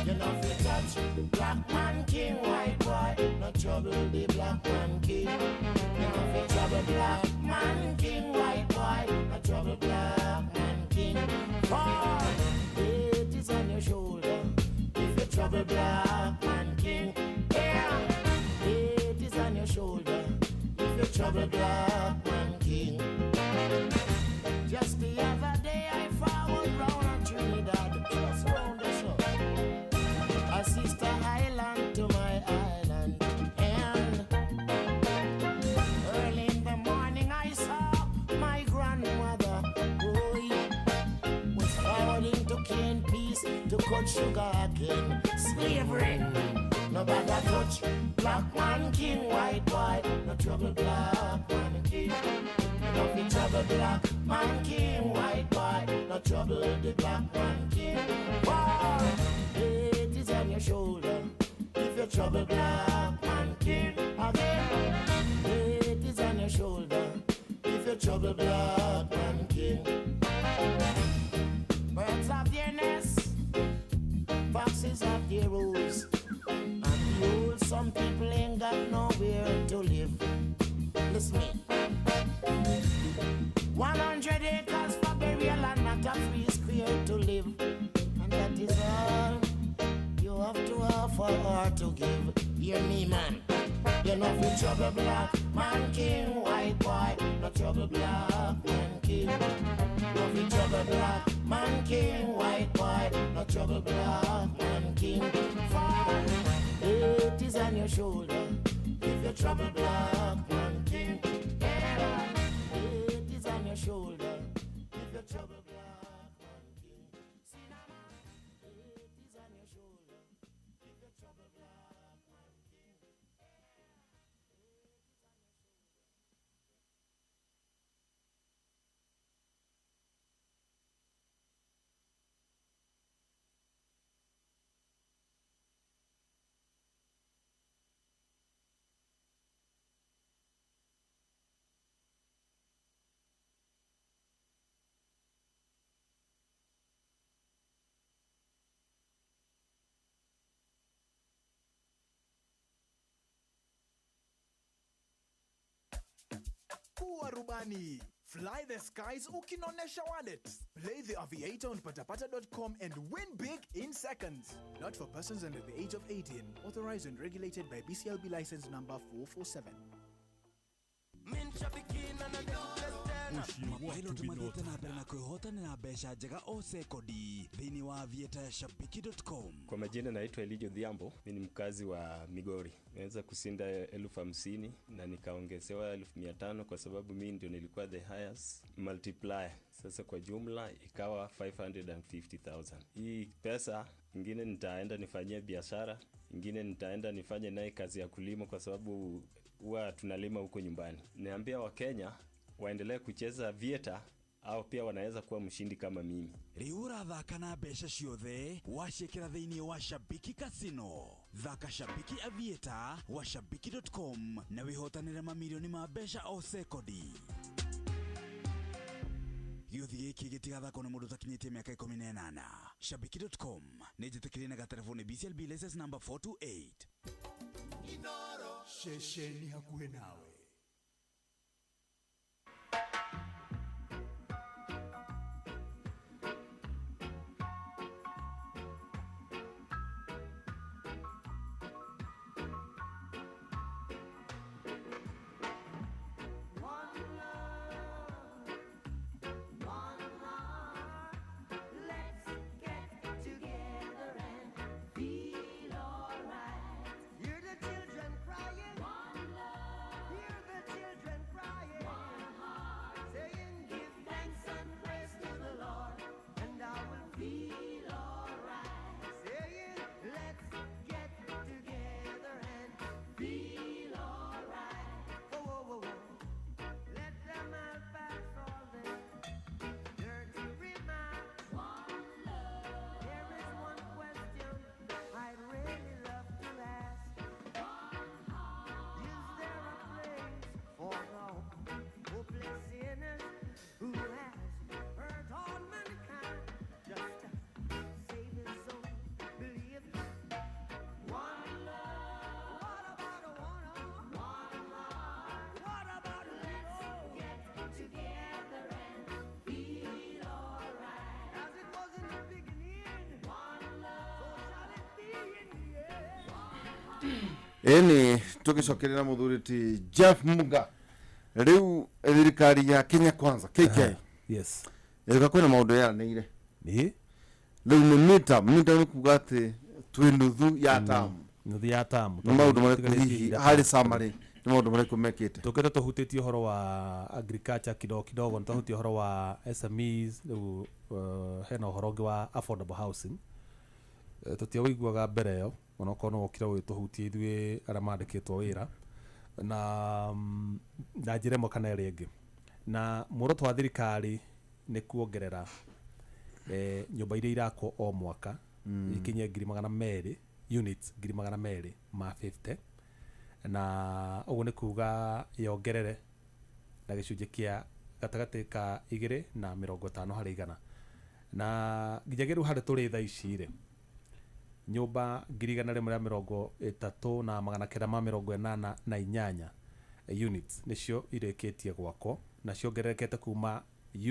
S8: You know if you touch black man king, white boy, no trouble the black man king. You know if you trouble black black man king. Just the other day I forward round a Trinidad, just round the shore. A sister island to my island, and early in the morning I saw my grandmother, boy, was forwarding to cane peace to cut sugar cane. Slavery, nobody touch black man king, white boy, no trouble black man king. No fi trouble black man king, white boy, no trouble the black man king. War, it is on your shoulder if you trouble black man king again. It is on your shoulder if you trouble black man king. Birds have their nests, foxes have their holes, and behold, some people ain't got nowhere to live. Listen me. 100 acres for burial and not a free square to live. And that is all you have to offer or to give. Hear me, man. You know fi trouble black man king, white boy. No trouble black man king. No fi trouble black man king, white boy. No trouble black man king. For it is on your shoulder if you trouble black man king. Yeah. It is on your shoulder if you trouble black man king. See now, it is on your shoulder if you trouble black man king.
S11: Kuwa rubani. Fly the skies ukinonesha wallet. Play the Aviator on patapata.com and win big in seconds. Not for persons under the age of 18. Authorized and regulated by BCLB license number 447.
S3: Mapilot mathiĩte na mbere na kwĩhotanĩra mbeca njega o sekondi thĩinĩ wa aviator ya shabiki.com.
S12: Kwa majina naitwa Elijo Dhiambo, mi ni mkazi wa Migori. Nimeweza kushinda 50,000 na nikaongezewa 500,000 kwa sababu mi ndio nilikuwa the highest multiplier. Sasa kwa jumla ikawa 550,000. Hii pesa ingine nitaenda nifanyie biashara, ingine nitaenda nifanye naye kazi ya kulima kwa sababu huwa tunalima huko nyumbani. Niambia Wakenya waendelee kucheza Aviator au pia wanaweza kuwa mshindi kama mimi.
S3: Rĩu ũrathaka na mbeca ciothe waciĩkĩra thĩinĩ wa Shabiki Casino. Thaka Shabiki Aviator wa shabiki.com na wĩhotanĩre mamirioni ma mbeca o sekondi. Gĩũthi gĩkĩ gĩtigathakwo nĩ mũndũ ũtakinyĩtie mĩaka 18. Shabiki.com nĩ njĩtĩkĩrie na gatereboni BCLB license number 428.
S11: Ceceni hakuhĩ nawe.
S13: Let's get together and feel alright. Hear the children crying. One love. Hear the children crying. One heart. Saying, give thanks and praise to the Lord, and I will feel alright. Saying, let's get together and feel alright. Oh, oh, oh, oh. Let them all pass all their dirty remarks. One love. There is one question I'd really love to ask. One heart. Is there a place for the hopeless sinners who has hurt all mankind just to save his own belief? One love. What about one heart? One heart. What about let's get together and feel alright. As it was in the beginning. One love. So shall it be in the end.
S5: Ĩni tũgĩcokerera mũthuri ti Jeff Muga Rĩu thirikari ya Kenya Kwanza, KK,
S6: Yes,
S5: ĩrĩka kwĩna maũndũ yaranĩire.
S6: Ĩ.
S5: Rĩu nĩ midterm. Midterm nĩ kuga atĩ twĩ nuthu ya term.
S6: Nuthu ya term.
S5: Nĩ maũndũ marĩkũ hihi harĩ summary, nĩ maũndũ marĩkũ mekĩte?
S6: Tũkĩte tũhutĩtie ũhoro wa agriculture kidogo kidogo, nĩ twahutia ũhoro wa SMEs. Rĩu hena ũhoro ũngĩ wa affordable housing. Tũtiawĩiguaga mbere ĩyo, onokorwo no wokire ũgĩtũhutia ithuĩ arĩa mandĩkĩtwo wĩra na njĩra ĩmwe kana ĩrĩa ĩngĩ. Na muoroto wa thirikari nĩ kuongerera nyũmba iria irakwo o mwaka ikinye 200,000 units, 250,000, na ũguo nĩ kuga yongerere na gĩcunjĩ kĩa gatagatĩ ka 2.50%. Na nginyagia rĩu harĩa tũrĩ thaa ici rĩ, nyũmba 133,988 units nĩcio irĩkĩtie gwakwo, na ciongererekete kuma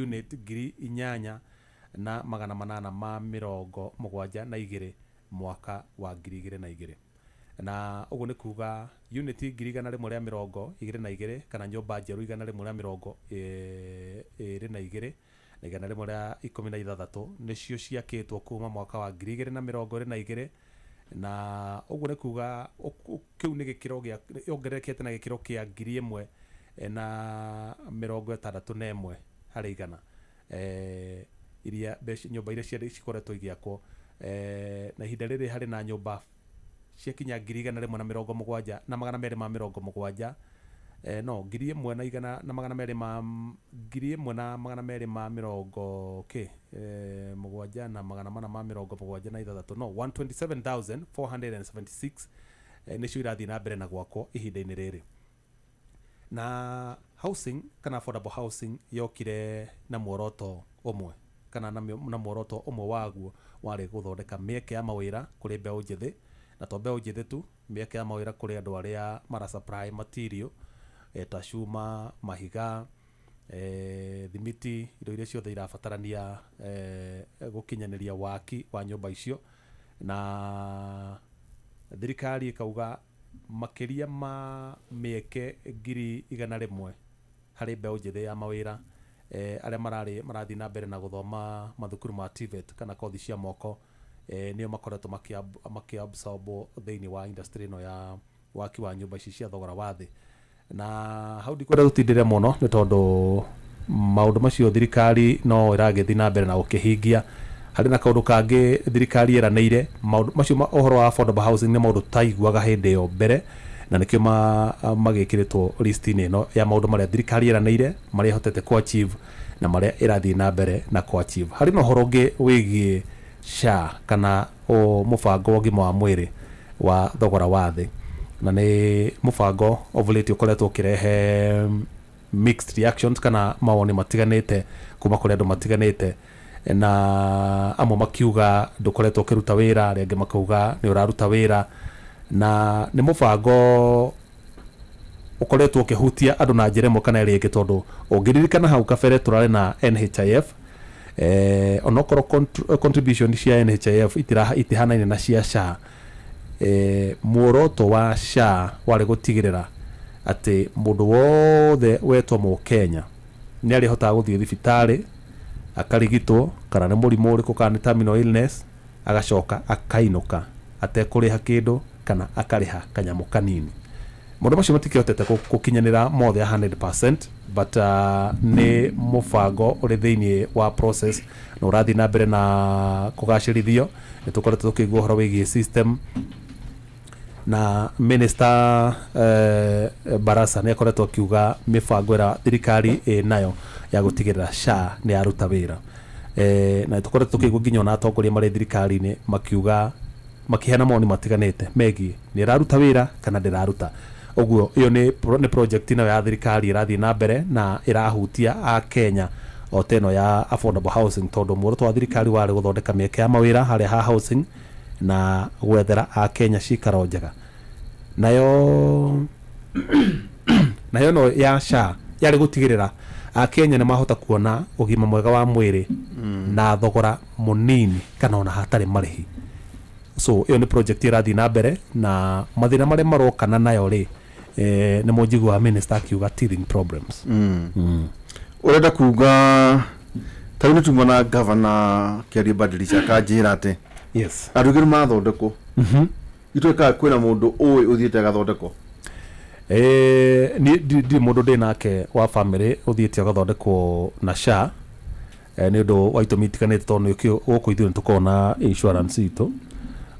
S6: unit 8,872 mwaka wa 2002. Na ũguo nĩ kuga unit 122 kana nyũmba njerũ 122,116 nĩcio ciakĩtwo kuma mwaka wa 2022. Na ũguo nĩ kuga kĩu nĩ gĩkĩro gĩa yongererekete na gĩkĩro kĩa 1,061%, iria nyũmba iria cikoretwo igĩakwo. Na ihinda rĩrĩ harĩ na nyũmba ciakinya 117,270, no 1,000 na igana na magana merĩ ma 1,276 7,476, no 127,476, nĩcio irathiĩ na mbere na gwakwo ihinda-inĩ rĩrĩ. Na housing kana affordable housing yokire na muoroto ũmwe, kana na muoroto ũmwe waguo warĩ gũthondeka mĩeke ya mawĩra kũrĩ mbeũ njĩthĩ, na to mbeũ njĩthĩ tu, mĩeke ya mawĩra kũrĩ andũ arĩa mara supply material, ta cuma, mahiga, thimiti, indo iria ciothe irabatarania gũkinyanĩria waki wa nyũmba icio. Na thirikari ĩkauga makĩria ma mĩeke 100,000 harĩ mbeũ njĩthĩ ya mawĩra, arĩa mararĩ marathiĩ na mbere na gũthoma mathukuru ma TVET kana kothi cia moko, nĩo makoretwo makĩabsorb thĩinĩ wa industry ĩno ya waki wa nyũmba ici cia thogora wa thĩ. Na hau ndikwenda gũtindĩre mũno, nĩ tondũ maũndũ macio thirikari no ĩragĩthiĩ na mbere na gũkĩhingia. Harĩ na kaũndũ kangĩ thirikari ĩranĩire maũndũ macio ũhoro wa affordable housing nĩ maũndũ tutaiguaga hĩndĩ ĩyo mbere, na nĩkĩo magĩkĩrĩtwo list-inĩ ĩno ya maũndũ marĩa thirikari ĩranĩire, marĩa ĩhotete ku achieve na marĩa ĩrathiĩ na mbere na ku achieve. Harĩ na ũhoro ũngĩ wĩgiĩ SHA kana mũbango wa ũgima wa mwĩrĩ wa thogora wa thĩ, na nĩ mũbango of late ũkoretwo ũkĩrehe mixed reactions kana mawoni matiganĩte kuma kũrĩ andũ matiganĩte, na amwe makiuga ndũkoretwo ũkĩruta wĩra, arĩa angĩ makauga nĩ ũraruta wĩra. Na nĩ mũbango ũkoretwo ũkĩhutia andũ na njĩra ĩmwe kana ĩrĩa ĩngĩ, tondũ ũngĩririkana hau kabere tũrarĩ na NHIF. Onokorwo contribution cia NHIF itihanaine na cia SHA, muoroto wa SHA warĩ gũtigĩrĩra atĩ mũndũ wothe wetwo Mũkenya nĩ arĩhotaga gũthiĩ thibitarĩ akarigitwo, kana nĩ mũrimũ ũrĩkũ, kana nĩ terminal illness, agacoka akainũka atekũrĩha kĩndũ kana akarĩha kanyamũ kanini. Maũndũ macio matikĩhotete gũkinyanĩra mothe 100%, but nĩ mũbango ũrĩ thĩinĩ wa process na ũrathiĩ na mbere na kũgacĩrithio. Nĩ tũkoretwo tũkĩigua ũhoro wĩgiĩ system, na minister Barasa nĩ akoretwo akiuga mĩbango ĩrĩa thirikari ĩ nayo ya gũtigĩrĩra SHA nĩ yaruta wĩra. Na tũkoretwo tũkĩigua nginya ona atongoria marĩ thirikari-inĩ makiuga, makĩheana mawoni matiganĩte megiĩ nĩ ĩraruta wĩra kana ndĩraruta. Ũguo ĩyo nĩ project nayo ya thirikari ĩrathiĩ na mbere na ĩrahutia a Kenya o ta ĩno ya affordable housing, tondũ muoroto wa thirikari warĩ gũthondeka mĩeke ya mawĩra harĩa ha housing na gwethera a Kenya cikaro njega. Nayo no ya SHA yarĩ gũtigĩrĩra akenya nĩ mahota kuona ũgima mwega wa mwĩrĩ na thogora mũnini kana ona hatarĩ marĩhi. So ĩyo nĩ project ĩrathiĩ na mbere, na mathĩna marĩa marokana nayo rĩ, Nĩ mũnjiguaga minister akiuga teething problems.
S5: Ũrenda kuga ta rĩu nĩtuma na gavana kĩario badilisha akanjĩra atĩ
S6: yes
S5: andũ aingĩ nĩmathondekwo itwĩkaga kwĩna mũndũ ũĩ ũthiĩte agathondekwo.
S6: Niĩ ndirĩ mũndũ ndĩ nake wa family ũthiĩte ũgathondekwo na SHA, nĩ ũndũ wa itũmi itiganĩte, tondũ nĩkĩo gũkũ ithuĩ nĩ tũkoragwo na insurance itũ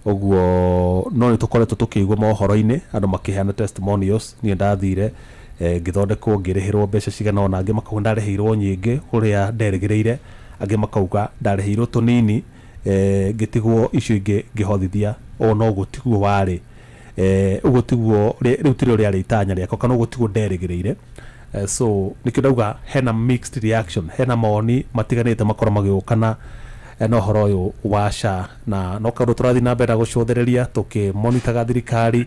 S6: ũguo, no nĩ tũkoretwo tũkĩigua mohoro-inĩ andũ makĩheana testimonials. Niĩ ndathire ngĩthondekwo, ngĩrĩhĩrwo mbeca cigana ũna, angĩ makauga ndarĩhĩirwo nyingĩ ũrĩa nderĩgĩrĩire, angĩ makauga ndarĩhĩirwo tũnini, ngĩtigwo icio ingĩ ngĩhothithia. O no ũguo tiguo warĩ, ũguo tiguo rĩu tirĩo rĩarĩ itanya rĩakwa, kana ũguo tiguo nderĩgĩrĩire. So nĩkĩo ndauga hena mixed reaction, hena mawoni matiganĩte makorwo magĩũkana na ũhoro ũyũ wa SHA, na no kaũndũ tũrathiĩ na mbere na gũcũthĩrĩria tũkĩmonitaga thirikari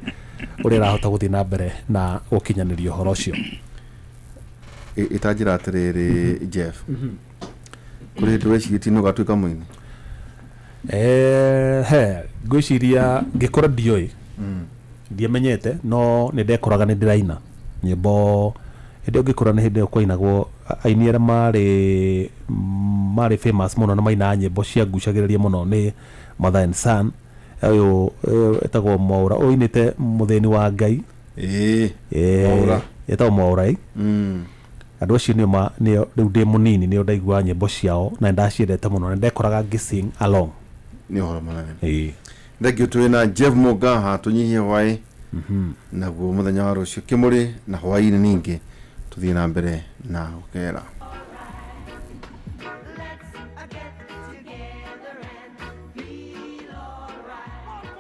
S6: ũrĩa ĩrahota gũthiĩ na mbere na gũkinyanĩria ũhoro ũcio.
S5: Ĩtanjĩra atĩrĩrĩ, Jeff, kũrĩ hĩndĩ wecirĩtie nĩ ũgatuĩka mũini?
S6: He ngwĩciria ngĩkũra ndiũĩ, ndiamenyete, no nĩ ndekoraga nĩ ndĩraina nyĩmbo. Hĩndĩ ĩyo ngĩkũra nĩ hĩndĩ ĩyo kwainagwo aini arĩa marĩ famous mũno na mainaga nyĩmbo ciangucagĩrĩria mũno nĩ Mother and Son, ũyũ etagwo Mwaũra, ũinĩte Mũthĩni wa Ngai.
S5: Mwaũra.
S6: Etagwo Mwaũra ĩ. Andũ acio nĩo nĩo rĩu ndĩ mũnini nĩo ndaiguaga nyĩmbo ciao na nĩndaciendete mũno na ndekoraga ngĩ sing along.
S5: Nĩ ũhoro mũnene. Thank you. Twĩ na Jeff Mũngaha, tũnyihie hwaĩ naguo mũthenya wa rũciũ kĩmũrĩ na hwaĩ-inĩ ningĩ tũthiĩ na mbere na gũkera.
S13: Let's get together and feel alright.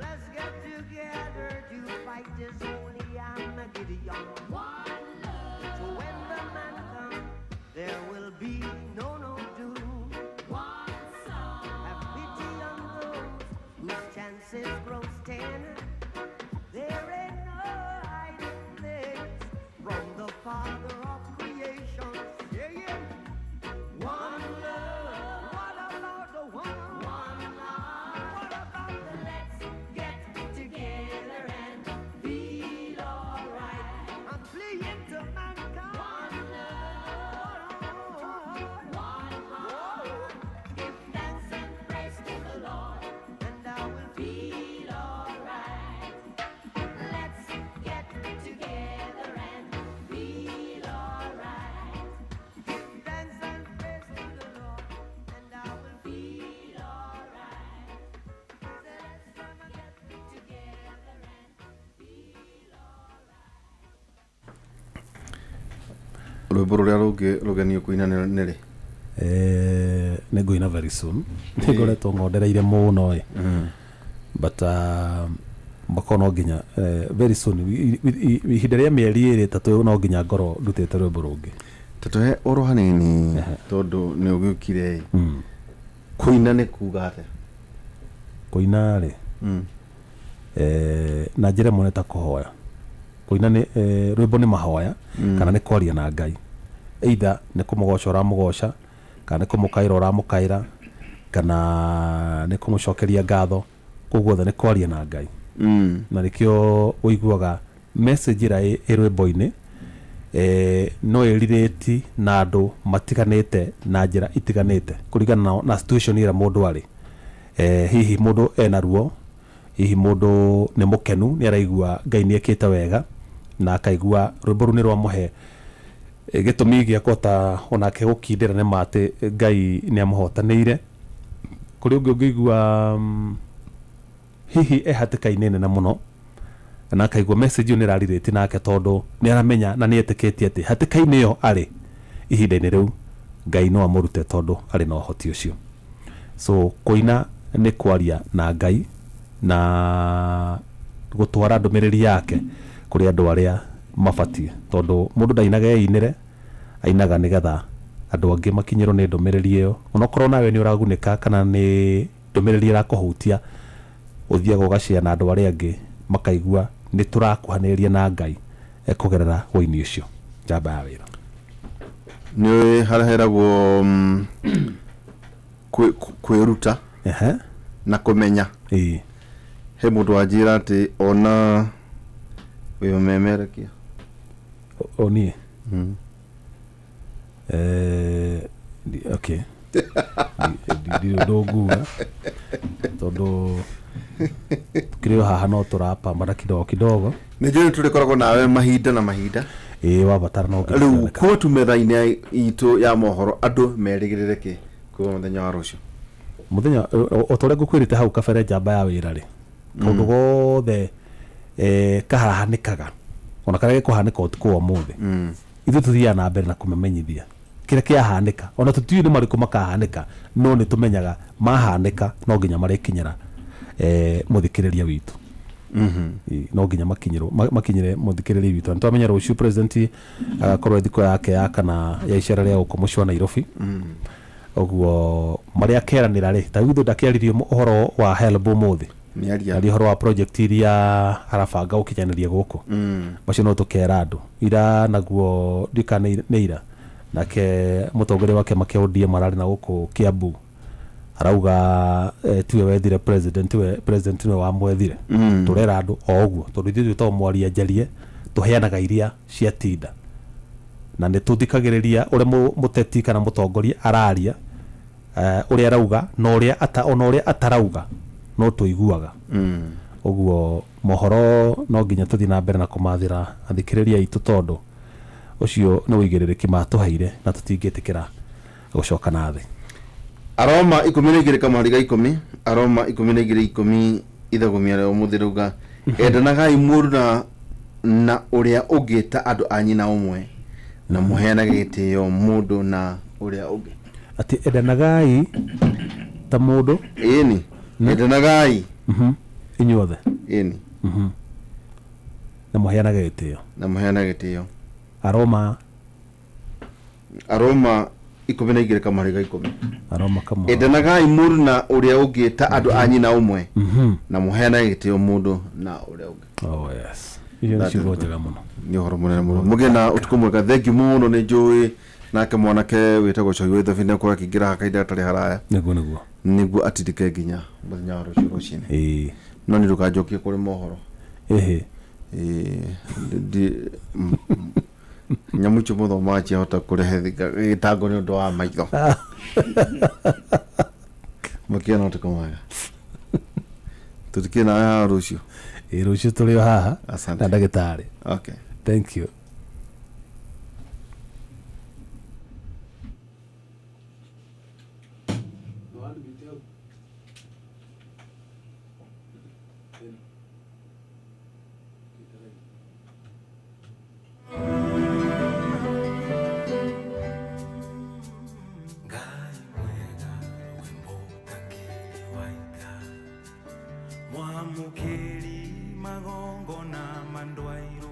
S13: Let's get together to fight this holy Armageddon. One love. So when the man comes, there will be no doom. One song. Have pity on those whose chances grow ten. There ain't no hiding place from the Father of creation. Yeah. One love. What about the one? One love. What about the let's get together and feel alright? I'm pleading to mankind. One love. One heart. Give thanks and praise to the Lord, and I will feel alright. Let's get together and feel alright. Give thanks and praise to the Lord, and I will feel alright. Let's get together and feel alright.
S5: Rwĩmbo rũrĩa rũngĩ rũgeni ũkũina nĩ rĩ?
S6: Nĩ ngũina very soon, nĩ ngoretwo ng'ondereire mũno ĩ, but makoo no nginya very soon, ihinda rĩa mĩeri 2 3, no nginya ngorwo ndutĩte rwĩmbo rũngĩ.
S5: Tũtũhe oro hanini tondũ nĩ ũgĩũkire. Kũina nĩ kuga atĩa?
S6: Kũina rĩ, na njĩra ĩmwe nĩ ta kũhoya. Kũina nĩ rwĩmbo nĩ mahoya kana nĩ kwaria na Ngai, either nĩ kũmũgoca ũramũgoca, kana nĩ kũmũkaĩra ũramũkaĩra, kana nĩ kũmũcokeria ngatho. Koguo guothe nĩ kwaria na Ngai. Na nĩkĩo ũiguaga message ĩrĩa ĩ rwĩmbo-inĩ no ĩrirĩti na andũ matiganĩte na njĩra itiganĩte kũringana na situation ĩrĩa mũndũ arĩ. Hihi mũndũ ena ruo, hihi mũndũ nĩ mũkenu, nĩ araigua Ngai nĩ ekĩte wega na akaigua rwĩmbo rũu nĩ rwamũhe gĩtũmi gĩa kũhota onake gũkindĩra nĩ ma atĩ Ngai nĩ amũhotanĩire. Kũrĩ ũngĩ ũngĩigua hihi e hatĩka-inĩ nene mũno na akaigua message ĩyo nĩ ĩrarirĩti nake, tondũ nĩ aramenya na nĩ etĩkĩtie atĩ hatĩka-inĩ ĩyo arĩ ihinda-inĩ rĩu Ngai no amũrute tondũ arĩ na ũhoti ũcio. So kũina nĩ kwaria na Ngai na gũtwara ndũmĩrĩri yake kũrĩ andũ arĩa mabatiĩ, tondũ mũndũ ndainaga einĩre, ainaga nĩgetha andũ angĩ makinyĩrwo nĩ ndũmĩrĩri ĩyo. Onokorwo nawe nĩ ũragunĩka kana nĩ ndũmĩrĩri ĩrakũhutia, ũthiaga ũgacĩa na andũ arĩa angĩ makaigua nĩ tũrakuhanĩrĩria na Ngai kũgerera wũini ũcio. Njamba ya wĩra.
S5: Nĩ harĩa heragwo kwĩruta na kũmenya. He mũndũ wanjĩra atĩ ona Wĩ ũmemerekia.
S6: O niĩ? Okay, ndirĩ ũndũ nguga tondũ tukĩrĩ o haha no tũrapambana kidogo kidogo.
S5: Nĩ njũĩ tũrĩkoragwo nawe mahinda na mahinda.
S6: Ĩĩ, wabatara no.
S5: Rĩu kwotu metha-inĩ itũ ya mohoro, andũ merĩgĩrĩre kĩ kuma mũthenya wa rũciũ?
S6: Mũthenya o ta ũrĩa ngũkwĩrĩte hau kabere, njamba ya wĩra rĩ, kaũndũ gothe kahahanĩkaga ona karĩa gekũhanĩka ũtukũ wa ũmũthĩ, ithuĩ tũthiaga na mbere na kũmamenyithia kĩrĩa kĩahanĩka. Ona tũtiũĩ nĩ marĩkũ makahanĩka, no nĩ tũmenyaga mahanĩka no nginya marĩkinyĩra mũthikĩrĩria witũ. Ĩ, no nginya makinyĩrwo makinyĩre mũthikĩrĩria witũ. Nĩ twamenya rũciũ president agakorwo thikũ yake ya kana ya icera rĩa gũkũ mũciĩ wa Nairobi. Ũguo marĩa akeranĩra rĩ, ta ithuĩ ndakĩaririe ũhoro wa HELB ũmũthĩ.
S5: Nĩaria.
S6: Aria ũhoro wa project iria arabanga gũkinyanĩria gũkũ. Macio no tũkera andũ ira naguo ndika nĩ ira nake mũtongoria wa kĩama kĩa ODM ararĩ na gũkũ Kiambu, arauga tiwe wethire president, tiwe president niwe wamwethire. Tũrera andũ o ũguo tondũ ithuĩ twĩtagwo mwaria njarie, tũheanaga iria ciatinda na nĩ tũthikagĩrĩria ũrĩa mũteti kana mũtongoria araria, ũrĩa arauga na ũrĩa ata ona ũrĩa atarauga no tũiguaga. Ũguo mohoro no nginya tũthiĩ na mbere na kũmathĩra athikĩrĩria aitũ tondũ ũcio nĩ ũigĩrĩrĩki matũheire na tũtingĩtĩkĩra gũcoka na thĩ.
S5: Aroma 12 kamũhari ga 10, Aroma 12:10, ithagumia rĩa ũmũthĩ rauga, endanagai mũndũ na ũrĩa ũngĩ ta andũ a nyina ũmwe, na mũheanage gĩtĩo mũndũ na ũrĩa ũngĩ.
S6: Atĩ endanagai ta mũndũ?
S5: Ĩni, endanagai
S6: inyuothe.
S5: Ĩni.
S6: Na mũheanage gĩtĩo.
S5: Na mũheanage gĩtĩo.
S6: Aroma.
S5: Aroma 12 kamũhari ga 10.
S6: Aroma kamũhari.
S5: Endanagai mũndũ na ũrĩa ũngĩ ta andũ a nyina ũmwe, na mũheanage gĩtĩo mũndũ na ũrĩa ũngĩ.
S6: Oh yes, icio nĩ ciugo njega mũno.
S5: Nĩ ũhoro mũnene mũno. Mũgĩe na ũtukũ mwega, thank you mũno. Nĩ njũĩ nake mwanake wĩtagwo Cohi wa Ithabi nĩ akorwo akĩingĩra haha kahinda gatarĩ haraya.
S6: Nĩguo, nĩguo.
S5: Nĩguo atindĩke nginya mũthenya wa rũciũ rũcinĩ. No nĩ ndũkanjokie kũrĩ mohoro.
S6: Ĩhĩ.
S5: Ĩĩ, nyamũ icio mũthomaga ciahota kũrehe gĩtango nĩ ũndũ wa maitho. Mũkĩe na ũtukũ mwega, tũtikĩrĩ nawe haha rũciũ.
S6: Ĩ, rũciũ tũrĩ o haha.
S5: Asante.
S6: Na ndagĩtarĩ.
S5: Okay.
S6: Thank you.
S7: Mwamũkĩri magongona mandwairwo.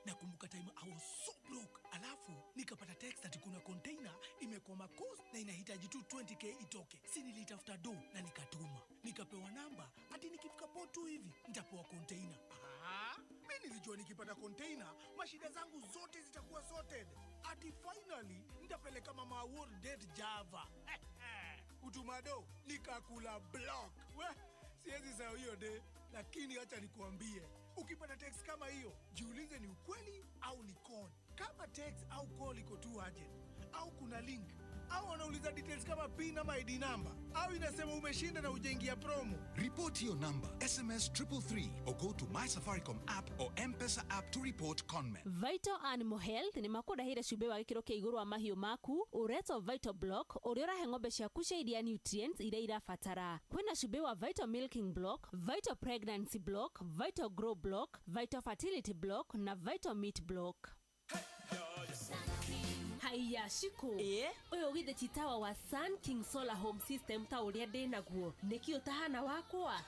S14: Nakumbuka time I was so broke, alafu nikapata text ati kuna container imekwama coast na inahitaji tu 20K itoke. Si nilitafuta do na nikatuma, nikapewa namba ati nikifika port tu hivi nitapewa container. Ah, mi nilijua nikipata container mashida zangu zote zitakuwa sorted, ati finally nitapeleka mama world date Java. Utumado nikakula block. We, siwezi sahau hiyo day, lakini acha nikuambie, ukipata text kama hiyo, jiulize ni ukweli au ni con. Kama text au call iko tu urgent, au kuna link au wanauliza details kama PIN ama ID number, au inasema umeshinda na ujaingia promo.
S15: Report your number, SMS 333 or go to My Safaricom app or M-Pesa app to report conmen.
S16: Vital Animal Health nĩ makũrehire cumbĩ wa gĩkĩro kĩa igũrũ wa mahiũ maku ũretwo Vital Block ũrĩa ũrahe ng'ombe ciaku cia iria nutrients iria irabatara. Kwĩna cumbĩ wa Vital Milking Block, Vital Pregnancy Block, Vital Grow Block, Vital Fertility Block na Vital Meat Block. Haiya Shiko, ũyũ githĩ ti tawa wa Sun King Solar Home System ta ũrĩa ndĩ naguo, nĩkĩ ũtahana wakwa?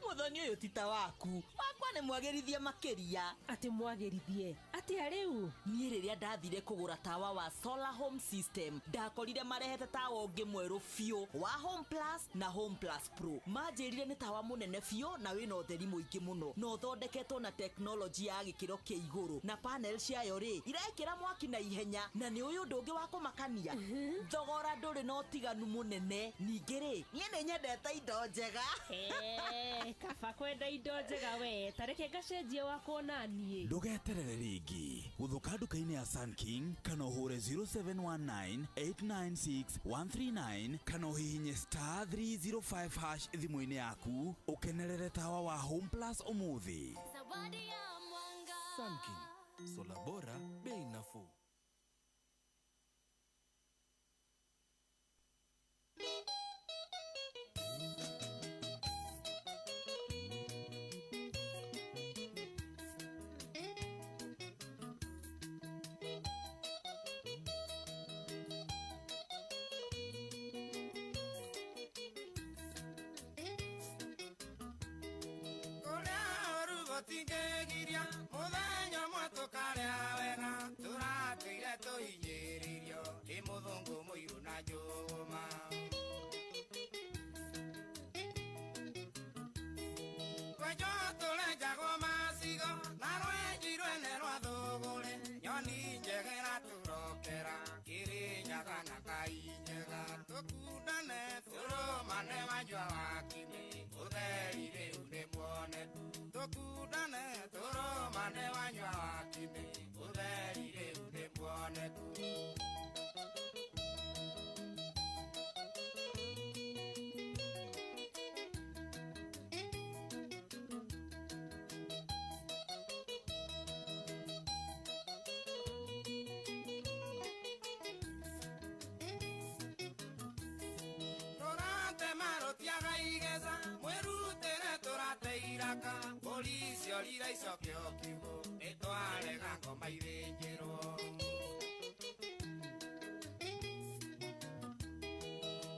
S17: Muthoni ũyũ ti ta waku, wakwa nĩ mwagĩrithie makĩria.
S16: Atĩ mwagĩrithie atĩa rĩu?
S17: Niĩ rĩrĩa ndathire kũgũra tawa wa Solar Home System ndakorire marehete tawa ũngĩ mwerũ biũ wa Home Plus na Home Plus Pro. Manjĩrire nĩ tawa mũnene biũ na wĩna ũtheri mũingĩ mũno na ũthondeketwo na teknolojĩ ya gĩkĩro kĩa igũrũ, na panel ciayo rĩ irekĩra mwaki na ihenya, na nĩ ũyũ ũndũ ũngĩ wa kũmakania, thogora ndũrĩ na ũtiganu mũnene. Ningĩ rĩ, niĩ nĩ nyendete indo njega.
S16: Kaba kwenda indo njega we, tareke ngacenjie wakwa na niĩ.
S3: Ndũgeterere rĩngĩ, gũthũka nduka-inĩ ya Sun King kana ũhũre 0719 896 139 kana ũhihinye star 305 hash thimũ-inĩ yaku ũkenerere tawa wa Home Plus ũmũthĩ.
S18: Sun King, sola bora, bei nafuu.
S2: Tingegiria muthenya ũmwe tũkarĩa wega, tũratũire tũhinyĩrĩirio nĩ mũthũngũ mũirũ na njũgũma. Kwenjwo tũrenjagwo macigo na rwenji rwene rwa thũgũrĩ, nyoni njega ĩratũrokera Kĩrĩnyaga na Kainyaga. Tũkundane tũrũmane wanjwa wa kĩmĩ, ũtheri rĩu nĩ muoneku. Tũkundane tũrũmane wanyua wa kĩmĩ, ũtheri rĩu nĩ muoneku. Rũratema rũtiaga igeza, mwĩrutĩre tũrateiraka, polisi orire icokio kiugo, nĩtwarega ngoma ithĩnjĩrwo.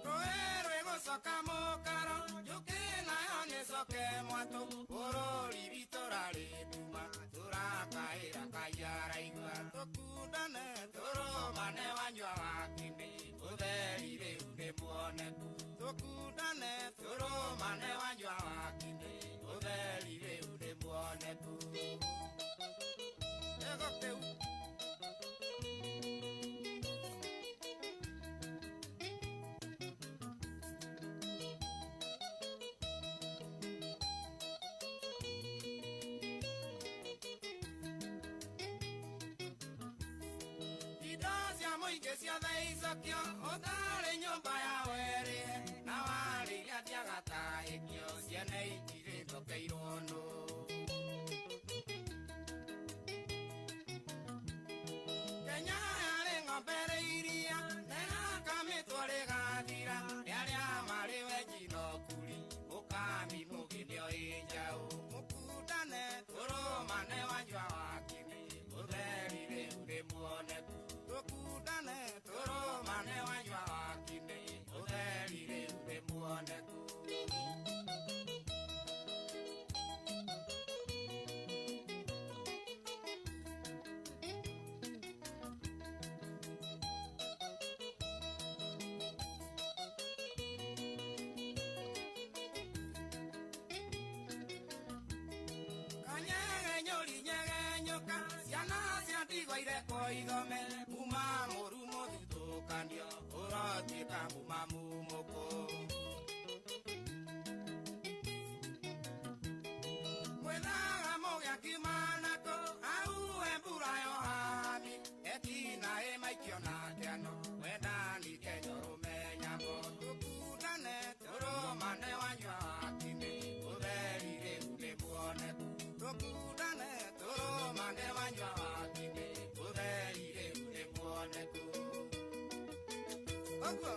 S2: Rũĩ rwĩgũcoka mũkaro, njũkĩ nayo nĩcoke mwatũ, bũrũri witũ ũrarĩ nduma, tũrakaĩra Ngai araigua. Tũkundane tũrũmane wanyua wa kĩmĩ, ũtheri rĩu nĩ muoneku. Tũkundane tũrũmane wanyua wa kĩmĩ, ũtheri rĩu nĩ muoneku. Ego kĩu. Indo cia mũingĩ ciothe icokio, ũtarĩ nyũmba ya werĩ, na warĩria tiagatahĩkio, ciene itirĩthokeirwo nũ. Kenya yarĩ ng'ombe rĩ iria, nĩgakamĩtwo rĩgathira, nĩ arĩa marĩ wenji na ũkuri, mũkami mũgĩ nĩoĩ njaũ. Mũkundane tũrũmane wanyua wa kĩmĩ, ũtheri rĩu nĩ muoneku. Tũkundane tũrũmane wanyua wa kĩmĩ, ũtheri rĩu nĩ muoneku. ũgũkanio ũrotuĩka mumamumũkũ. Mwethaga mũgĩakimanako auwe mbura yohami etina ĩmaikio na kĩano wendani kenyũrũmenyamo tũkundane tũrũmane wanyua wakime ũtheri rĩu nĩ muoneku tũkundane tũrũmane wanyua wakime ũtheri rĩu nĩ muoneku. Ũguo.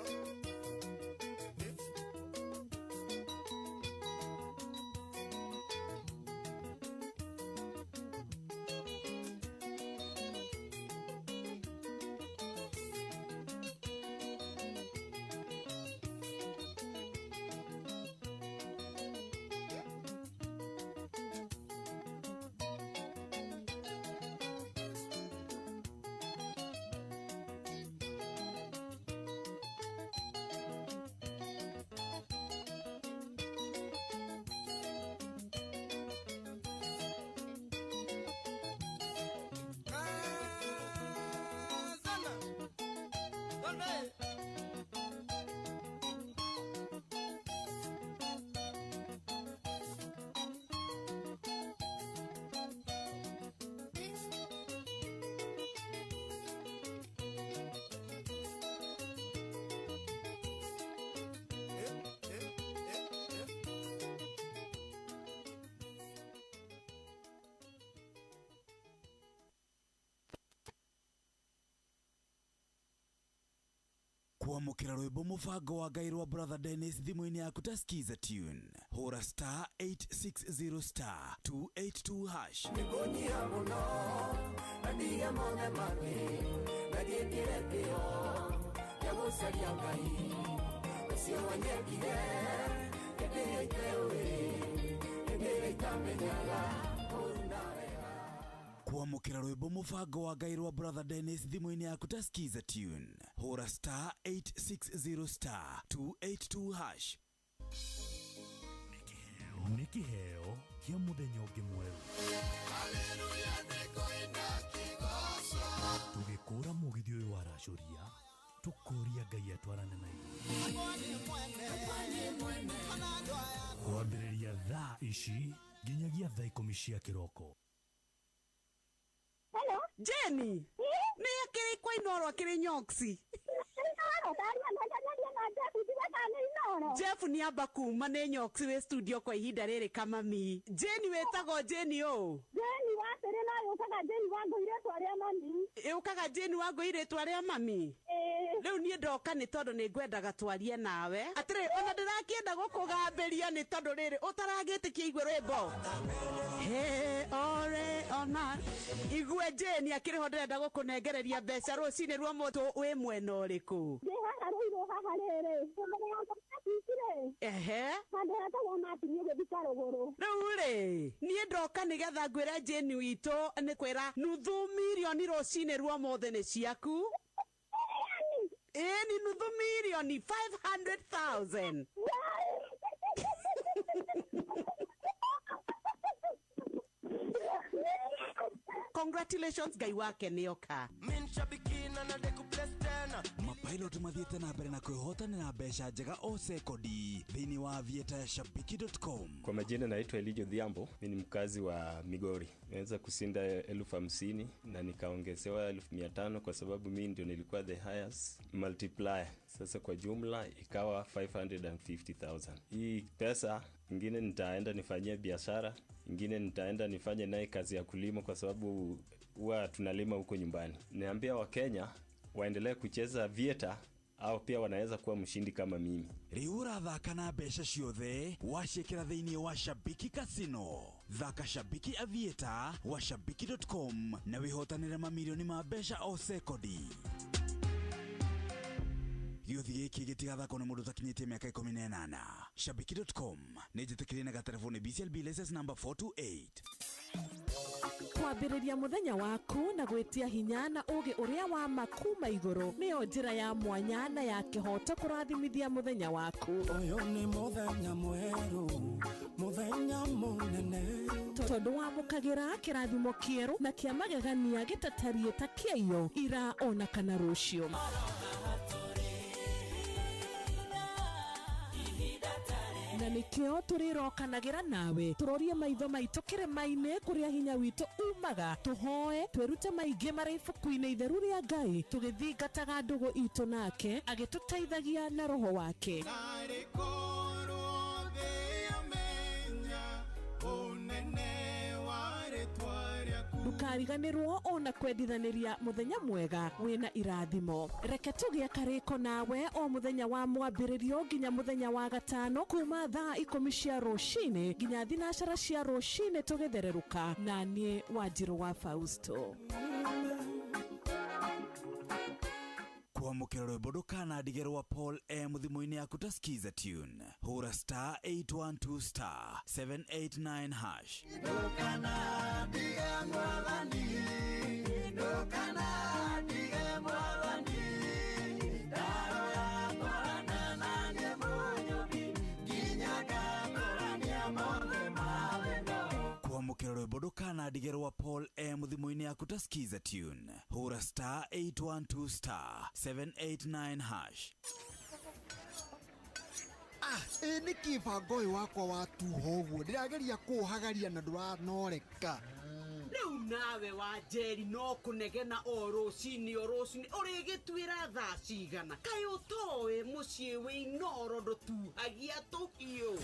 S2: Kazana. Donde?
S3: Kwamũkĩra rwĩmbo mũbango wa Ngai rwa Brother Dennis thimũ-inĩ yaku ta Skiza tune, hũra star 860 star 282 hash.
S19: Nĩngũnyia mũno na ndige mothe mabi na njĩkĩre kĩyo gĩa gũcaria Ngai ũcio wanyendire hĩndĩ ĩrĩa iteũĩ hĩndĩ ĩrĩa itamenyaga ũũru na wega.
S3: Kwamũkĩra rwĩmbo mũbango wa Ngai rwa Brother Dennis thimũ-inĩ yaku ta Skiza tune, hũra star 860 star 282 hash.
S1: Nĩ kĩheo kĩa mũthenya ũngĩ mwerũ. Tũgĩkũra mũgithi ũyũ waracũria, tũkũria Ngai atwarane na ithuĩ. Kwambĩrĩria thaa ici nginyagia thaa 10 cia kĩroko.
S20: Hello. Jenny. Nĩ akĩrĩ kwa Inoro akĩrĩ nyoksi. Jeff nĩ amba kuma nĩ nyoksi wĩ studio kwa ihinda rĩrĩ kamami. Jenny wĩtagwo Jenny ũ?
S21: Jeni wa atĩrĩ no yũkaga Jeni wa ngũi rĩtwa rĩa mami.
S20: Yũkaga Jenny wa ngũi rĩtwa rĩa mami? Rĩu niĩ ndoka nĩ tondũ nĩ ngwendaga twarie nawe. Atĩrĩ ona ndĩrakĩenda gũkũgambĩria nĩ tondũ rĩrĩ ũtaragĩtĩkia igue rwĩmbo. He ore ona igue Jenny akĩrĩ ho ndĩrenda gũkũnengereria mbeca rũcinĩ rwa mũtũ wĩ mwena ũrĩkũ?
S21: Ndĩ haha Rũirũ haha rĩrĩ. Mbere ya rĩ.
S20: Ehe.
S21: Handũ hetagwo Martin ũgĩthiĩ Karũgũrũ.
S20: Rĩu rĩ niĩ ndoka nĩgetha ngwĩre Jane witũ nĩ kwĩra nuthu mirioni rũcinĩ rwa ũmũthĩ nĩ ciaku. Ĩĩ ni nuthu mirioni 500,000. Congratulations Ngai wake nĩoka.
S3: Mapilot mathiĩte na mbere na kwĩhotanĩra mbeca njega o sekondi thĩinĩ wa avieta ya shabiki.com.
S12: Kwa majina naitwa Elijo Dhiambo, mimi ni mkazi wa Migori. Nimeweza kushinda 50,000 na nikaongezewa 500,000 kwa sababu mimi ndio nilikuwa the highest multiplier. Sasa kwa jumla ikawa 550,000. Hii pesa ingine nitaenda nifanyie biashara, ingine nitaenda nifanye naye kazi ya kulima kwa sababu huwa tunalima huko nyumbani. Niambia Wakenya waendelee kucheza vieta au pia wanaweza kuwa mshindi kama mimi.
S3: Rĩu ũrathaka na mbeca ciothe waciĩkĩra thĩinĩ wa Shabiki Casino. Thaka Shabiki Aviator wa shabiki.com na wĩhotanĩre mamirioni ma mbeca o sekondi. Gĩũthi gĩkĩ gĩtigathakwo nĩ mũndũ ũtakinyĩtie mĩaka 18. Shabiki.com nĩ njĩtĩkĩrie na gatereboni BCLB license number 428.
S22: Kwambĩrĩria mũthenya waku na gwĩtia hinya na ũũgĩ ũrĩa wa ma kuma igũrũ nĩyo njĩra ya mwanya na ya kĩhooto kũrathimithia mũthenya waku.
S7: Ũyũ nĩ mũthenya mwerũ, mũthenya mũnene.
S22: Tondũ wamũkagĩra kĩrathimo kĩerũ na kĩa magegania gĩtatariĩ ta kĩaiyo ira ona kana rũciũ. Na nĩkĩo tũrĩrokanagĩra nawe tũrorie maitho maitũ kĩrĩma-inĩ kũrĩa hinya witũ umaga, tũhoe twĩrute maingĩ marĩ ibuku-inĩ itheru rĩa Ngai, tũgĩthingataga ndũgũ itũ nake agĩtũteithagia na roho wake. Ndũkariganĩrwo ona kwendithanĩria mũthenya mwega wĩna irathimo. Reke tũgĩe karĩko nawe o mũthenya wa mwambĩrĩrio nginya mũthenya wa gatano kuma thaa 10 cia rũcinĩ nginya 9 cia rũcinĩ tũgĩthererũka na niĩ Wanjirũ wa Fausto.
S3: Kwamũkĩra rwĩmbo ndũkanandige rwa Paul M thimũ-inĩ yaku ta Skiza tune. Hũra star 812 star 789 hash.
S19: Ndũkanandige mwathani, ndũkanandige mwathani, ndaroya twarana na niĩ Mũnyũmbi, nginya ngatũrania mothe ma thĩ.
S3: Kwamũkĩra rwĩmbo ndũkanandige rwa Paul M thimũ-inĩ yaku ta Skiza tune. Hũra star 812 star 789 hash.
S4: Ĩ nĩkĩ bango ũyũ wakwa watuha ũguo? Ndĩrageria kũũhagaria na ndũranoreka.
S20: Rĩu nawe wa Njeri no kũnegena o rũcinĩ o rũcinĩ, ũrĩgĩtuĩra thaa cigana? Kaĩ ũtoĩ mũciĩ wĩ Inooro ndũtuhagia tũhiũ?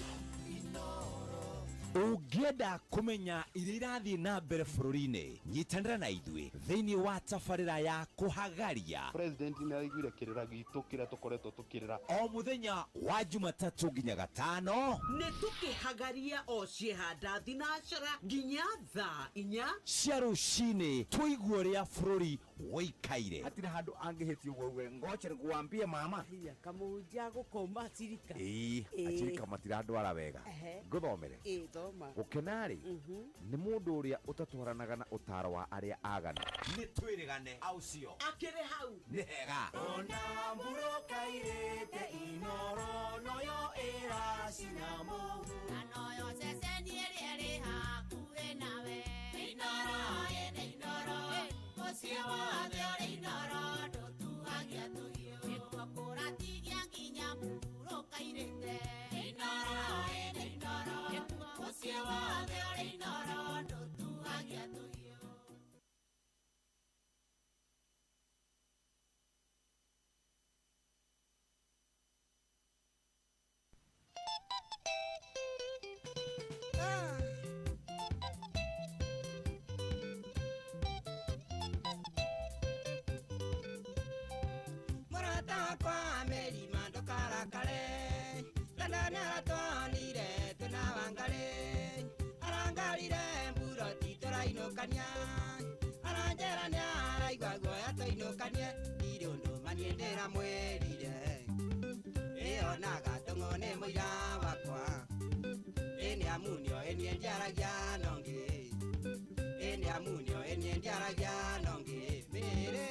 S9: Ũngĩenda kũmenya iria irathiĩ na mbere bũrũri-inĩ, nyitanĩra na ithuĩ thĩinĩ wa tabarĩra ya kũhagaria.
S23: President nĩ araiguire kĩrĩra gitũ kĩrĩa tũkoretwo tũkĩrĩra
S9: o mũthenya wa Jumatatũ nginya gatano.
S20: Nĩ tũkĩhagaria o ciehanda thinacara nginya thaa 4
S9: cia rũcinĩ, tũigue ũrĩa bũrũri wĩikaire.
S24: Hatirĩ handũ angĩhĩtia ũguo uge ngoche nĩkuambie mama.
S20: Kamũhunjia gũkoma cirika.
S24: Ĩĩ, acirika matirandwara wega. Ngũthomere.
S20: Ĩĩ, thoma.
S24: Gũkena-rĩ, nĩ mũndũ ũrĩa ũtatwaranaga na ũtaro wa arĩa aganu.
S9: Nĩ twĩrĩgane au cio.
S20: Akĩrĩ hau.
S9: Nĩ hega.
S19: Ona mbura kairĩte Inooro noyo ĩracina mũhu.
S25: Na noyo ceceni ĩrĩa ĩrĩ hakuhĩ nawe. Inooro ĩnĩ Inooro, mũciĩ wothe ũrĩ Inooro ndũtuhagia tũhiũ. Nĩkuo kũratigia nginya mbura kairĩte. Inooro ĩnĩ Inooro, mũciĩ wothe ũrĩ Inooro ndũtuhagia tũhiũ.
S2: Mũrata wakwa Merima ndũkarakare, tondũ nĩaratwonire twĩna Wangarĩ. Arangarire mburoti tũrainũkania, aranjĩra nĩaraigua guoya tũinũkanie, ndirĩ ũndũ maniĩ ndĩramwĩrire. Ĩonaga tũng'ũ nĩ mũira wakwa, ĩ nĩamu nĩoĩ niĩ ndiaragia na ũngĩ, ĩ nĩamu nĩoĩ niĩ ndiaragia na ũngĩ. Mĩrĩ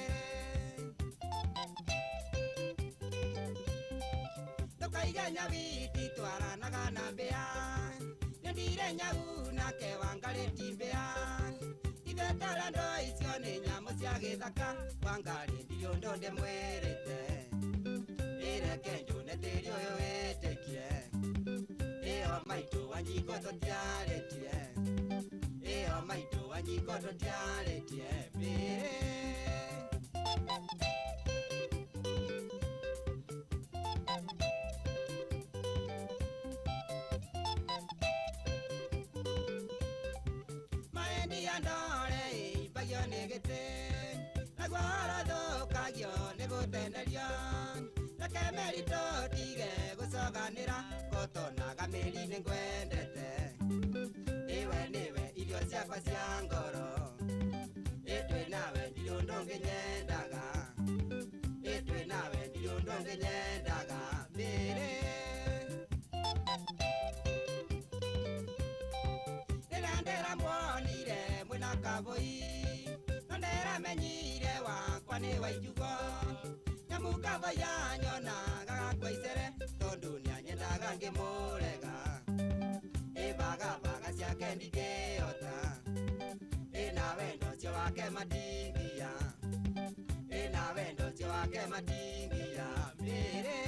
S2: ndũkaige nyawiti twaranaga na mbĩa, nĩndire nyau nake Wangarĩ ti mbĩa. Ithuĩ tũrĩ andũ icio nĩ nyamũ cia gĩthaka, Wangarĩ ndirĩ ũndũ ndĩmwĩrĩte. Ĩreke njũne tĩri ũyũ wĩtĩkie, ĩyo maitũ Wanjikũ tũtiarĩtie, ĩyo maitũ Wanjikũ tũtiarĩtie. Mĩrĩ maendia ndore imbagio nĩ gĩtĩ, naguo ũhoro thũkagio nĩ gũtenderio. Reke meri tũtige gũcoganĩra, gũtonaga mĩri nĩ ngwendete. Ĩwe nĩwe irio ciakwa cia ngoro, ĩ twĩ nawe ndirĩ ũndũ ũngĩ nyendaga, ĩ twĩ nawe ndirĩ ũndũ ũngĩ nyendaga. Mĩrĩ rĩrĩa ndĩramuonire mwĩna kabũi, no ndĩramenyire wakwa nĩ wa ijugo. Nyamu kabũi anyonaga gakua icere, tondũ nĩanyendaga ngĩmũrega. Ĩ bagabaga ciake ndingĩhota, ĩ na wendo ũcio wake matingia, ĩ na wendo ũcio wake matingia. Mĩrĩ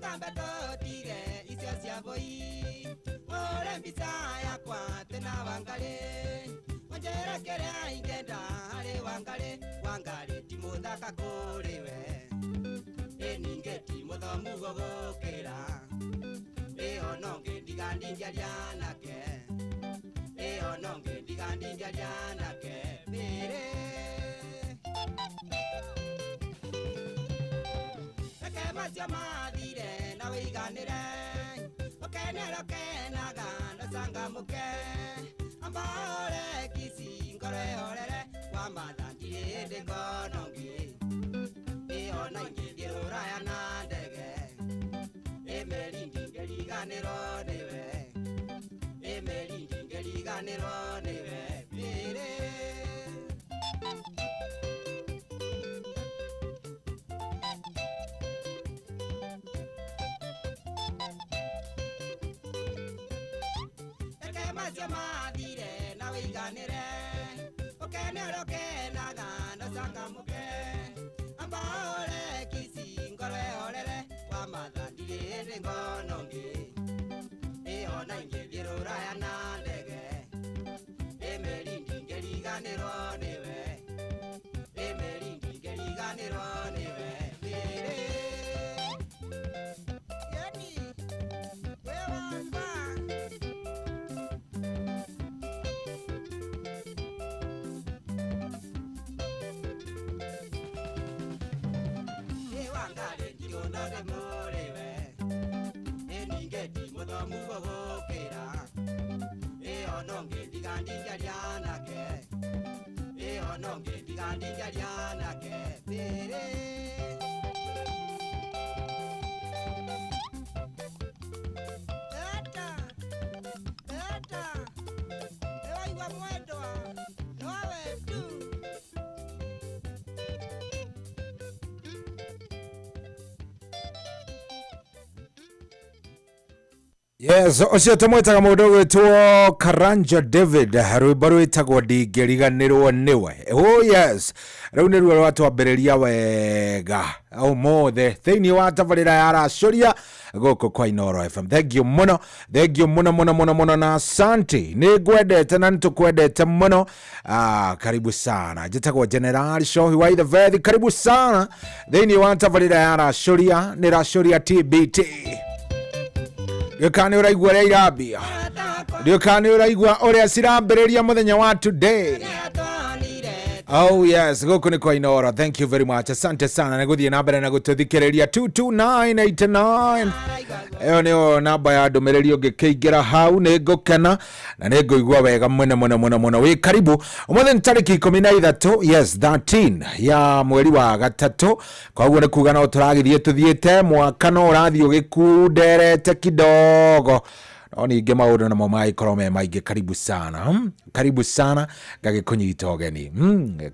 S2: Twambe tũtige icio cia mbũi Ũre mbica yakwa tena Wangarĩ Wanjĩre kĩrĩa ingĩenda harĩ Wangarĩ Wangarĩ ti mũthaka kũrĩ we Ĩ ningĩ ti mũthomu gũgũkĩra Ĩ ona ũngĩ ndiga ndingĩaria nake Ĩ ona ũngĩ ndiga ndingĩaria nake Mĩrĩ Reke macio mathire na wĩiganĩre Ũkenere ũkenaga na ũcangamũke Amba ũre kici ngoro ĩhorere Wamatha ndirĩ hĩndĩ ngona ũngĩ Ĩ ona ingĩthiĩ rũraya na ndege Ĩ meri ndingĩriganĩrwo nĩwe Ĩ meri ndingĩriganĩrwo nĩwe Mĩrĩ Reke macio mathire na wĩiganĩre Ũkenere ũkenaga na ũcangamũke Amba ũre kici ngoro ĩhorere Wamatha ndirĩ hĩndĩ ngona ũngĩ Ĩ ona ingĩthiĩ rũraya na ndege Ĩ meri ndingĩriganĩrwo nĩwe Ĩ meri ndingĩriganĩrwo nĩwe Mĩrĩ Yeni we wakwa Ĩ Wangarĩ ndirĩ ũndũ ndĩmũrĩwe Ĩ ningĩ ti mũthomu gũgũkĩra Ĩ ona ũngĩ ndiga ndingĩaria nake Ĩ ona ũngĩ ndiga ndingĩaria nake Mĩrĩ Eta Eta Nĩwaigua mwendwa Nowe tu
S5: Yes, ũcio tũmwĩtaga mũndũ ũgwĩtwo Karanja David rwĩmbo rwĩtagwo ndingĩriganĩrwo nĩwe. Oh yes, rĩu nĩruo rwatwambĩrĩria wega ũmũthĩ thĩinĩ wa tabarĩra ya Racũria gũkũ kwa Inooro FM. Thank you mũno, thank you mũno mũno mũno mũno na asante. Nĩ ngwendete na nĩtũkwendete mũno. Ah, karibu sana. Njĩtagwo General Shohi wa Ithabethi. Karibu sana thĩinĩ wa tabarĩra ya Racũria, nĩ Racũria TBT. Ndiũĩ nĩ ũraigua ũrĩa irambia ndiũĩ nĩ ũraigua ũrĩa cirambĩrĩria mũthenya wa today. Oh yes, gũkũ nĩ kwa Inooro. Thank you very much. Asante sana nĩ gũthiĩ na mbere na gũtũthikĩrĩria 22989. Ĩyo nĩyo namba ya ndũmĩrĩri ũngĩkĩingĩra hau nĩ ngũkena na nĩ ngũigua wega mũno mũno mũno mũno. Wĩ karibu. Ũmũthĩ nĩ tarĩki 13, yes 13 ya mweri wa gatatũ. Koguo nĩ kuga no tũragĩthiĩ tũthiĩte mwaka no ũrathiĩ ũgĩkunderete kidogo no ningĩ maũndũ namo magĩkorwo me maingĩ. Karibu sana, Karibu sana ngagĩkũnyita ũgeni,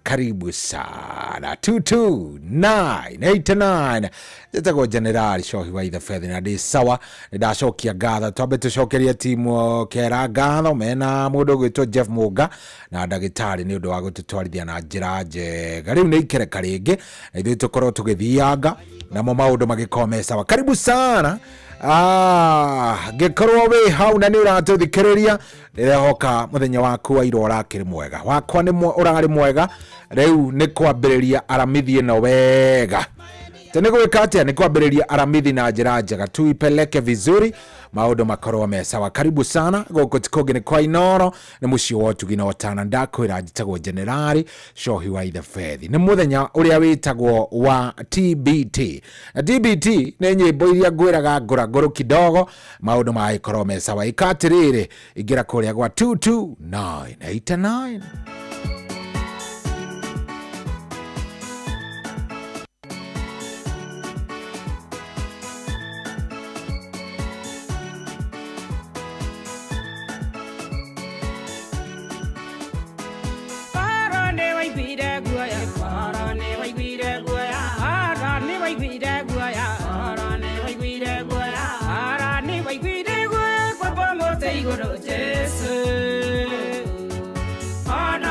S5: Karibu sana 22989. Njĩtagwo General Shohi wa Ithabethi na ndĩ sawa. Nĩ ndacokia ngatho, twambe tũcokerie timu kera ngatho mena mũndũ ũgwĩtwo Jeff Mũnga na ndagĩtarĩ nĩ ũndũ wa gũtũtwarithia na njĩra njega. Rĩu nĩ ikereka rĩngĩ na ithuĩ tũkorwo tũgĩthianga namo maũndũ magĩkorwo me sawa. Karibu sana. Ngĩkorwo wĩ hau na nĩ ũratũthikĩrĩria ndĩrehoka mũthenya waku wa ira ũrakĩrĩ mwega, wakwa nĩ ũrarĩ mwega. Rĩu nĩ kwambĩrĩria aramithi ĩno wega. Te nĩ gwĩka atĩa? Nĩ kwambĩrĩria aramithi na njĩra njega, tuipeleke vizuri, maũndũ makorwo me sawa. Karibu sana gũkũ ti kũngĩ nĩ kwa Inooro, nĩ mũciĩ wa ũtugi na ũtana. Ndakwĩra njĩtagwo Generali Shohi wa Ithabethi. Nĩ mũthenya ũrĩa wĩtagwo wa TBT, na TBT nĩ nyĩmbo iria ngwĩraga ngũrangũrũ kidogo, maũndũ magĩkorwo me sawa. Ĩka atĩrĩrĩ, ingĩra kũrĩa gwa 22989.
S8: Koro nĩ waiguire guoya, koro nĩ waiguire guoya, koro nĩ waiguire guoya, koro nĩ waiguire guoya, koro nĩ waiguire guoya kwamba mũtĩ igũrũ Jesũ. Ona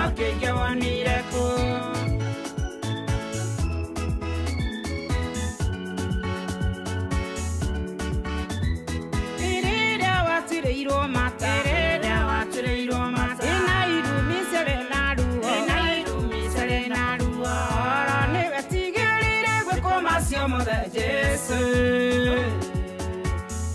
S8: Jesu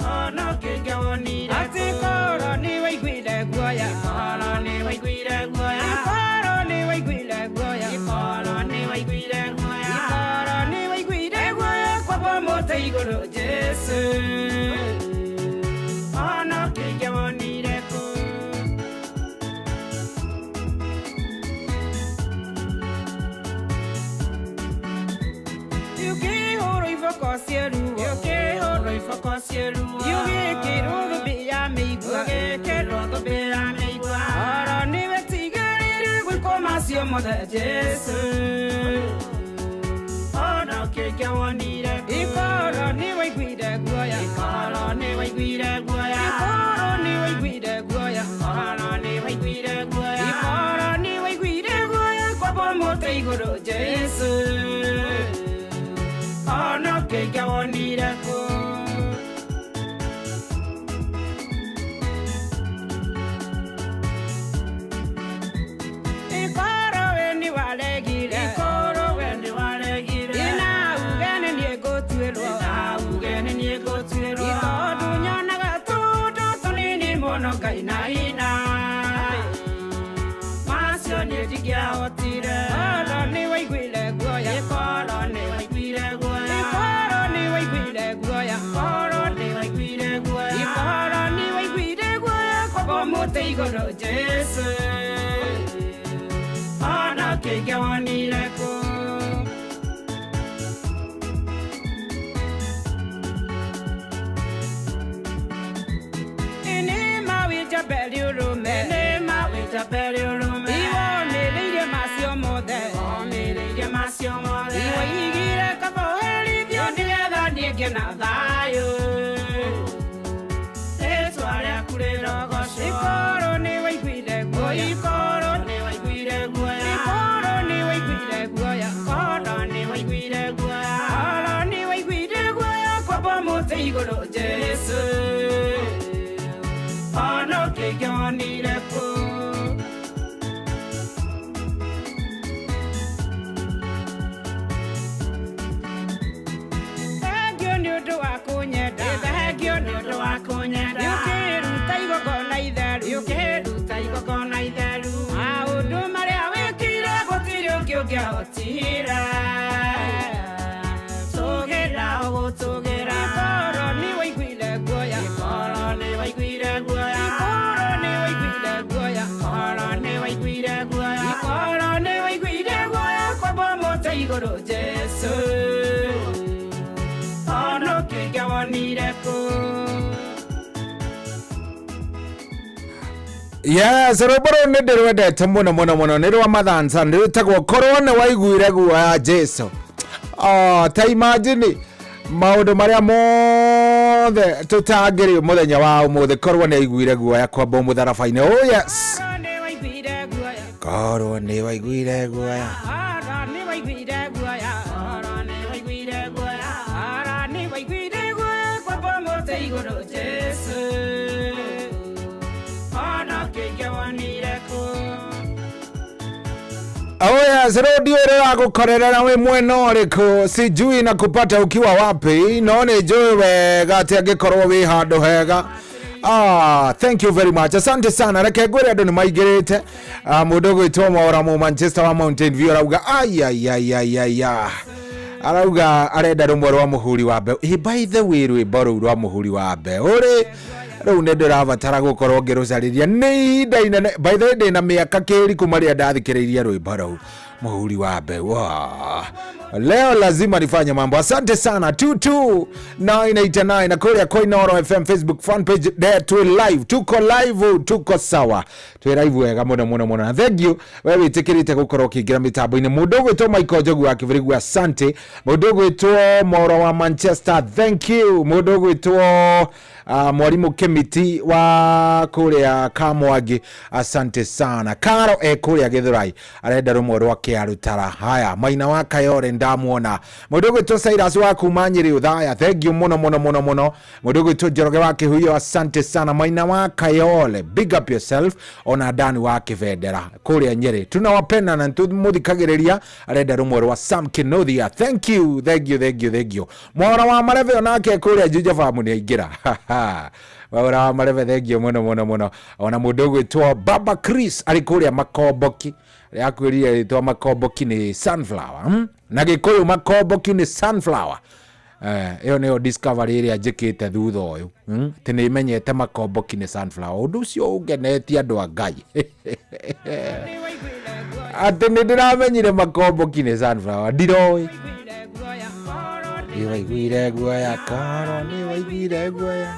S8: Ono kĩngĩ wonire Atĩ korwo nĩ waiguire guoya Korwo nĩ waiguire guoya Korwo nĩ waiguire guoya Korwo nĩ waiguire guoya Korwo nĩ waiguire guoya kwamba mũtĩ igũrũ Jesu Ono kĩngĩ wonire kũ Yukihũrwo iboko cieruo Yukihũrwo iboko cieruo Yugĩkĩrwo thũmbĩ ya mĩigua Ũgĩkĩrwo thũmbĩ ya mĩigua Oro nĩwe tigĩrĩire gwĩkwo macio mothe Jesu Ono kĩngĩ wonire Ikorwo nĩ waiguire guoya Ikorwo nĩ waiguire guoya Ikorwo nĩ waiguire guoya Ikorwo nĩ waiguire guoya Ikorwo nĩ waiguire guoya kwamba mũtĩ igũrũ Jesu Ono kĩngĩ wonire kũ Ikoro we nĩ waregire Ikoro we nĩ waregire Ina uge nĩ niĩ ngũtuĩrwo Ina uge nĩ niĩ ngũtuĩrwo Tondũ nyonaga tũndũ tũnini mũno ngainaina Macio niĩ ndingĩahotire Korwo nĩ waiguire guoya Korwo nĩ waiguire guoya Korwo nĩ waiguire guoya Korwo nĩ waiguire guoya Korwo nĩ waiguire guoya kwamba mũtĩ igũrũ Jesu Ono kĩngĩ wonire kũ Nĩ mawĩnjamberi ũrũme Nĩ mawĩnjamberi ũrũme Iwonĩrĩirie macio mothe Wonĩrĩirie macio mothe Iwaigire kaba ũherithio nĩgetha niĩ ngĩe na thayũ Rĩtwa rĩaku rĩrogocwo Ikorwo nĩ waiguire guoya Ikorwo nĩ waiguire guoya Ikorwo nĩ waiguire guoya Korwo nĩ waiguire guoya Korwo nĩ waiguire guoya kwamba mũtĩ igũrũ Jesu Ono kĩngĩ wonire kũ Thengio nĩ ũndũ wa kũnyenda Thengio nĩ ũndũ wa kũnyenda Ũkĩruta igongona itheru Ũkĩruta igongona itheru Maũndũ marĩa wĩkire gũtirĩ ũngĩ ũngĩahotire Tũgĩra ũgũtũgĩra Ikorwo nĩ waiguire guoya Ikorwo nĩ waiguire guoya Ikorwo nĩ waiguire guoya Ikorwo nĩ waiguire guoya Ikorwo nĩ waiguire guoya kwamba mũtĩ igũrũ Jesu Ono kĩngĩ wonire kũ
S5: Yes, rwĩmbo rũrũ nĩ ndĩrwendete mũno mũno mũno nĩ rwa Mathansa rwĩtagwo korwo nĩ waiguire guoya Jesu. Oh, ta imagine maũndũ marĩa mothe tũtangĩrĩ mũthenya wa ũmũthĩ korwo nĩ aiguire guoya kwamba mũtharaba-inĩ. Oh yes.
S8: Nĩ waiguire guoya
S5: Korwo nĩ waiguire guoya.
S8: Oro nĩ waiguire guoya Oro nĩ waiguire guoya Oro nĩ waiguire guoya kwamba mũtĩ igũrũ Jesu Ono kĩngĩ wonire kũ
S5: Oh yes, rũndio rĩragũkorerera wĩ mwena ũrĩkũ sijui na kupata ukiwa wapi no nĩ njũĩ wega atĩ angĩkorwo wĩ handũ hega. Ah, thank you very much. Asante sana. Reke ngwĩre andũ nĩ maingĩrĩte. Ah, mũndũ ũgwĩtwo Mwaura mu Manchester wa Mountain View arauga ayayayayaya arauga arenda rũmwe rwa mũhuri wa mbeũ. Eh, by the way rwĩmbo rũu rwa mũhuri wa mbeũ rĩ rĩu nĩ ndĩrabatara gũkorwo ngĩrũcarĩria nĩ ihinda inene. By the way ndĩna mĩaka kĩri kuma rĩrĩa ndathikĩrĩirie rwĩmbo rũu mũhuri wa mbeũ. Ah, leo lazima nifanye mambo. Asante sana 22989 na kũrĩa kwa Inooro FM Facebook fan page there twi live, tuko live, tuko sawa, twi live wega mũno mũno mũno. Na thank you we wĩtĩkĩrĩte gũkorwo ũkĩingĩra mĩtambo-inĩ. Mũndũ ũgwĩtwo Michael Njogu wa Kĩbĩrĩgu, asante. Mũndũ ũgwĩtwo Moro wa Manchester, thank you. Mũndũ ũgwĩtwo Mwarimũ Kĩmiti wa kũrĩa Kamwangi, asante sana. Karo e kũrĩa Gĩthũrai arenda rũmwe rwa Kĩa Rũtara. Haya, Maina wa Kayore ndamuona. Mũndũ ũgwĩtwo Cyrus wa kuma Nyĩrĩ Ũthaya, thank you mũno mũno mũno mũno. Mũndũ ũgwĩtwo Njoroge wa Kĩhuyo, asante sana. Maina wa Kayole, big up yourself. Ona Dani wa Kĩbendera kũrĩa Nyĩrĩ, tunawapenda na nĩtũmũthikagĩrĩria. Arenda rũmwe rwa Sam Kinothia, thank you, thank you, thank you, thank you. Mwaura wa Marebe onake kũrĩa Juja Farm nĩ aingĩra. Mwaura wa Marebe, thank you mũno mũno mũno. Ona mũndũ ũgwĩtwo Baba Chris arĩ kũrĩa Makomboki, akwĩrire rĩtwa Makomboki nĩ sunflower, Na Gĩkũyũ Makomboki nĩ sunflower. Ĩyo nĩyo discovery ĩrĩa njĩkĩte thutha ũyũ, Atĩ nĩ menyete Makomboki nĩ sunflower. Ũndũ ũcio ũngenetie andũ a Ngai, atĩ nĩ ndĩramenyire Makomboki nĩ sunflower, ndiroĩ. Nĩ waiguire guoya koro, nĩ waiguire guoya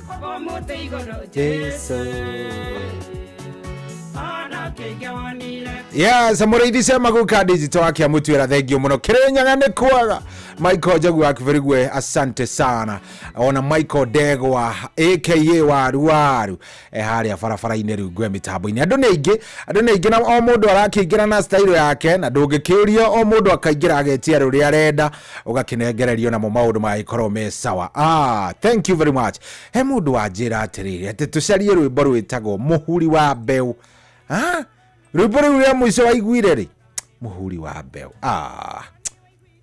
S5: Jesu. Yes, mũrĩithi cema guka digital wake amũtuĩra, thengio mũno. Kĩrĩnyaga nĩ kwaga Michael Njagu wa Kĩbĩrigwe, asante sana. Ona Michael Ndegwa aka Waru Waru harĩa barabara-inĩ rĩu ngwe mĩtambo-inĩ. Andũ nĩ aingĩ, andũ nĩ aingĩ, na o mũndũ arakĩingĩra na style yake, na ndũngĩkĩũria, o mũndũ akaingĩra agetia rũrĩa arenda, ũgakĩnengererio namo maũndũ magĩkorwo me sawa. Ah, thank you very much. He mũndũ wanjĩra atĩrĩrĩ, atĩ tũcarie rwĩmbo rwĩtagwo Mũhuri wa Mbeũ. Ah, rwĩmbo rĩu rĩa mũico waiguire rĩ, Mũhuri wa Mbeũ. Ah,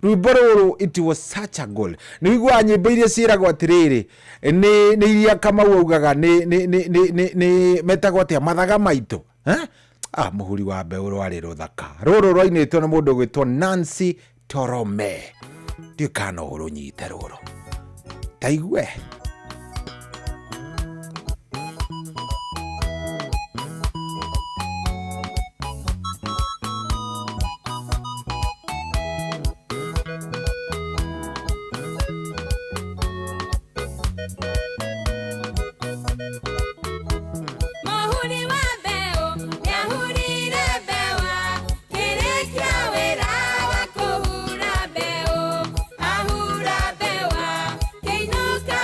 S5: rwĩmbo rũrũ, it was such a goal. Nĩ wiguaga nyĩmbo iria ciĩragwo atĩrĩrĩ, nĩ iria Kamau augaga nĩ metagwo atĩa, mathaga maitũ, eh? Ah, Mũhuri wa Mbeũ rwarĩ rũthaka rũrũ, rwainĩtwo nĩ mũndũ ũgwĩtwo Nancy Torome. Ndiũĩ kana no ũrũnyite rũrũ, taigue.
S25: Mũhuri wa mbeũ nĩahurire mbeũ, kĩrĩkia wĩra wa kũhura mbeũ, ahura mbeũ kĩinũka.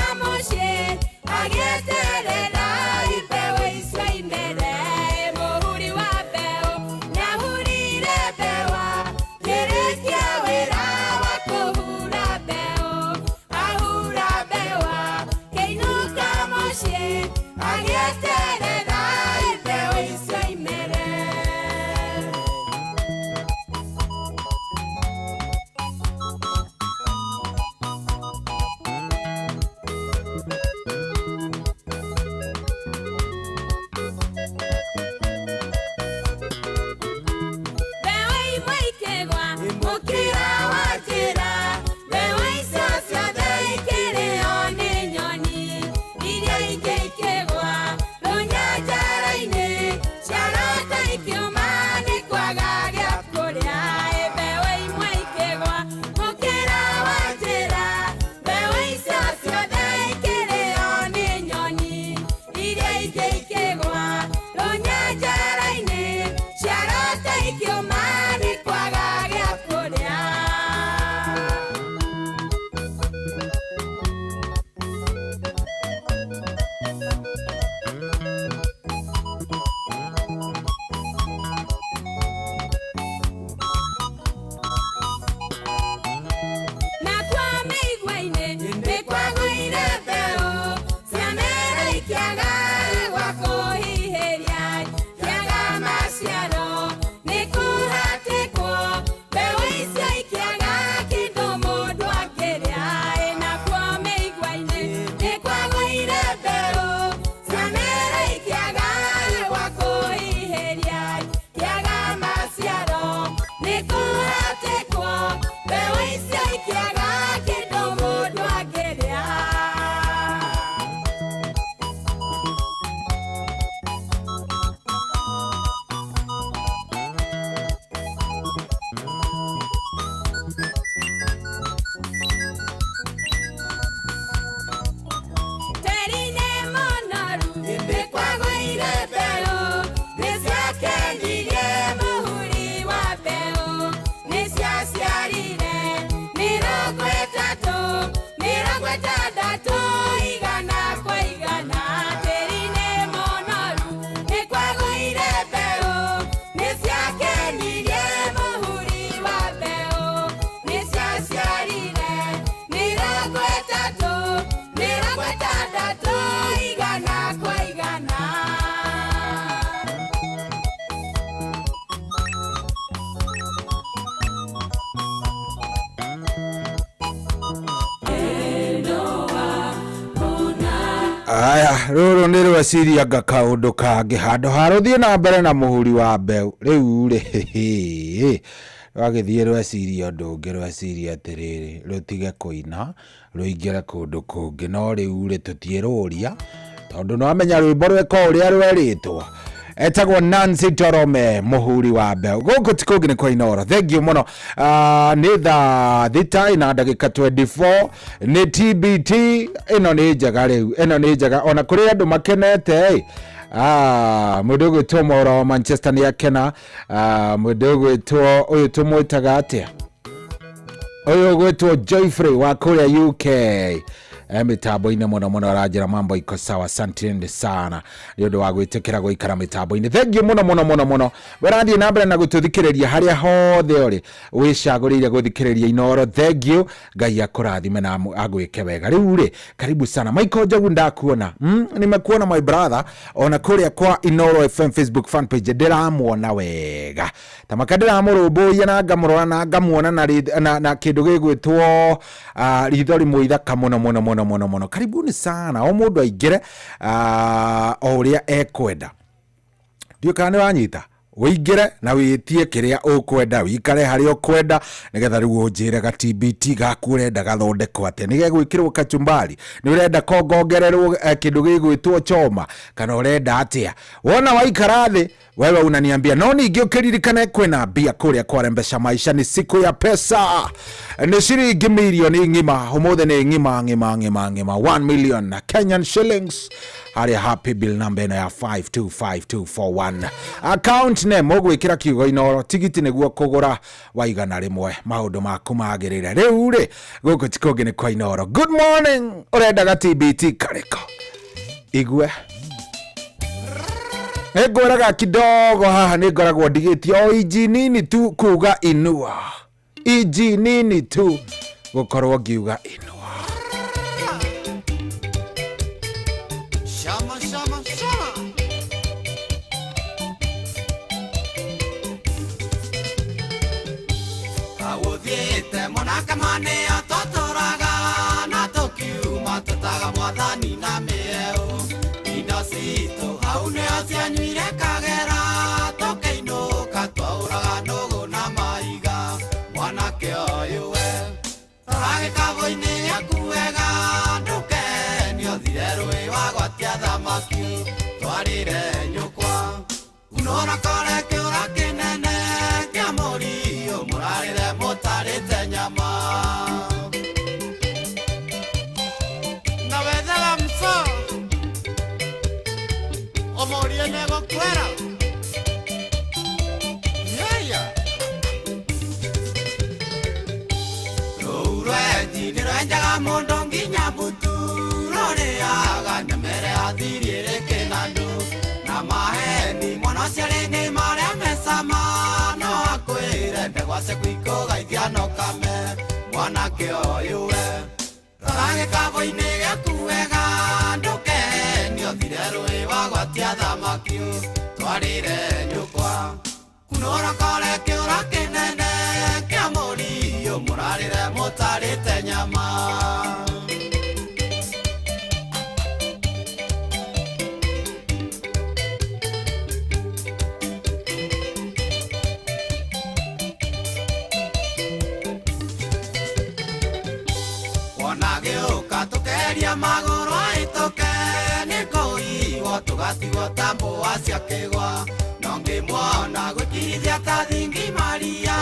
S5: Aya, rũrũ nĩ rweciria nga kaũndũ kangĩ handũ ha rũthiĩ na mbere na mũhuri wa mbeũ rĩu rĩ, rwagĩthiĩ rweciria ũndũ ũngĩ, rweciria atĩrĩrĩ, rũtige kũina rũingĩre kũndũ kũngĩ. No rĩu rĩ, tũtiĩrũria tondũ nĩwamenya rwĩmbo rweka ũrĩa rwerĩtwo. Etagwo Nancy Torome, mũhuri wa mbeũ. Gũkũ ti kũngĩ, nĩ kwa Inoro. Thank you mũno. Nĩ thaa 6 na ndagĩka 24, nĩ TBT. Ĩno nĩ njega rĩu, ĩno nĩ njega ona kũrĩ andũ makenete ĩ. Mũndũ ũgwĩtwo Mwaura wa Manchester nĩ akena. Mũndũ ũgwĩtwo ũyũ tũmwĩtaga atĩa, ũyũ ũgwĩtwo Joyfrey wa kũrĩa UK, mĩtambo-inĩ mũno mũno, aranjĩra mambo iko sawa. Asanteni sana nĩ ũndũ wa gwĩtĩkĩra gũikara mĩtambo-inĩ. Thank you mũno mũno mũno mũno. Ũrathiĩ na mbere na gũtũthikĩrĩria harĩa hothe ũrĩ wĩcagũrĩire gũthikĩrĩria Inoro. Thank you, Ngai akũrathime na agwĩke wega. Rĩu rĩ, karibu sana Michael Njogu, ndakuona. Nimekuona my brother, ona kũrĩa kwa Inoro FM Facebook fan page ndĩramuona wega tamaka, ndĩramũrũmbũiya na ngamũrora na ngamuona na kĩndũ gĩgwĩtwo ritho rĩmwe ithaka mũno mũno mũno mũno mũno. Karibuni sana, o mũndũ aingĩre o ũrĩa ekwenda. Ndiũ kana nĩ wanyita, ũingĩre na wĩtie kĩrĩa ũkwenda, wĩikare harĩa ũkwenda, nĩgetha rĩu ũnjĩre ga TBT gaku ũrenda gathondekwo atĩa, nĩ gegwĩkĩrwo kachumbari, nĩ ũrenda kongongererwo kĩndũ gĩgwĩtwo choma, kana ũrenda atĩa. Wona waikara thĩ wewe unaniambia. No ningĩ ũkĩririkane kwĩna mbia kũrĩa kwarembesha maisha. Ni siku ya pesa, nĩ ciringi mirioni ng'ima ũmũthĩ, nĩ ng'ima ng'ima ng'ima ng'ima, 1 million Kenyan shillings harĩa happy bill number ĩno ya 525241, account name ũgwĩkĩra kiugo Inoro, tigiti nĩguo kũgũra wa 100, maũndũ maku magĩrĩre. Rĩu rĩ, gũkũ ti kũngĩ, nĩ kwa Inoro. Good morning. Ũrendaga TBT karĩko igue nĩngwĩraga kidogo haha nĩ ngoragwo ndigĩtie o inji nini tu kuga inua, inji nini tu gũkorwo ngiuga inua.
S2: Shama, shama, shama. Awũthiĩte mũnakamanĩo tũtũraga na tũkiuma tũtaga mwathani na mĩeũ indo citũ hau nĩo cianyuire kagera tũkĩinũka twaũraga nũgũ na maiga. Mwanake ũyũ we, rora gĩkabũ-inĩ gĩaku wega, ndũkenio thire rũĩ wagwatia thamaki twarĩre nyũkwa. Unora kore kĩũra kĩnene kĩa mũriũ mũrarĩre mũtarĩte nyama na wethaga mso ũmũrie nĩgũkwĩra yeya. Rũu rwenji nĩ rwenjaga mũndũ nginya butu, rũrĩaga nyamere athiriĩrĩ kĩnandũ na maheni. Mwana ũcio rĩ nĩ marĩa mecama no akwĩre ndegwa ciaku ikũgaithia no kame. Mwanake ũyũ we, rora gĩkabũ-inĩ gĩaku wega, ndũkenio thire rũĩ wagwatia thamaki twarĩre nyũkwa. Kunũra kore kĩũra kĩnene kĩa mũriũ mũrarĩre mũtarĩte nyama. Wona gĩũka tũkeria magũrũ ahĩtũke nĩ kũiywo tũgatigwo ta mbũa cia kĩgwa. No ngĩmuona gwĩkirithia ta thingi maria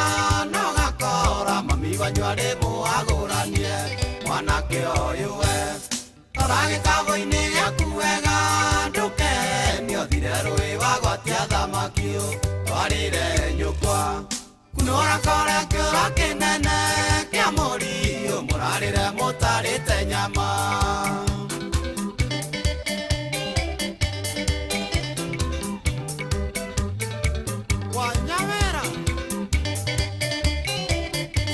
S2: no gakora mami wanyu arĩ mũagũranie. Mwanake ũyũ we, rora gĩkabũ-inĩ gĩaku wega, ndũkenio thire rũĩ wagwatia thamaki twarĩre nyũkwa. Kunũra kore kĩũra kĩnene kĩa mũriũ mũrarĩre mũtarĩte nyama. Wanyawera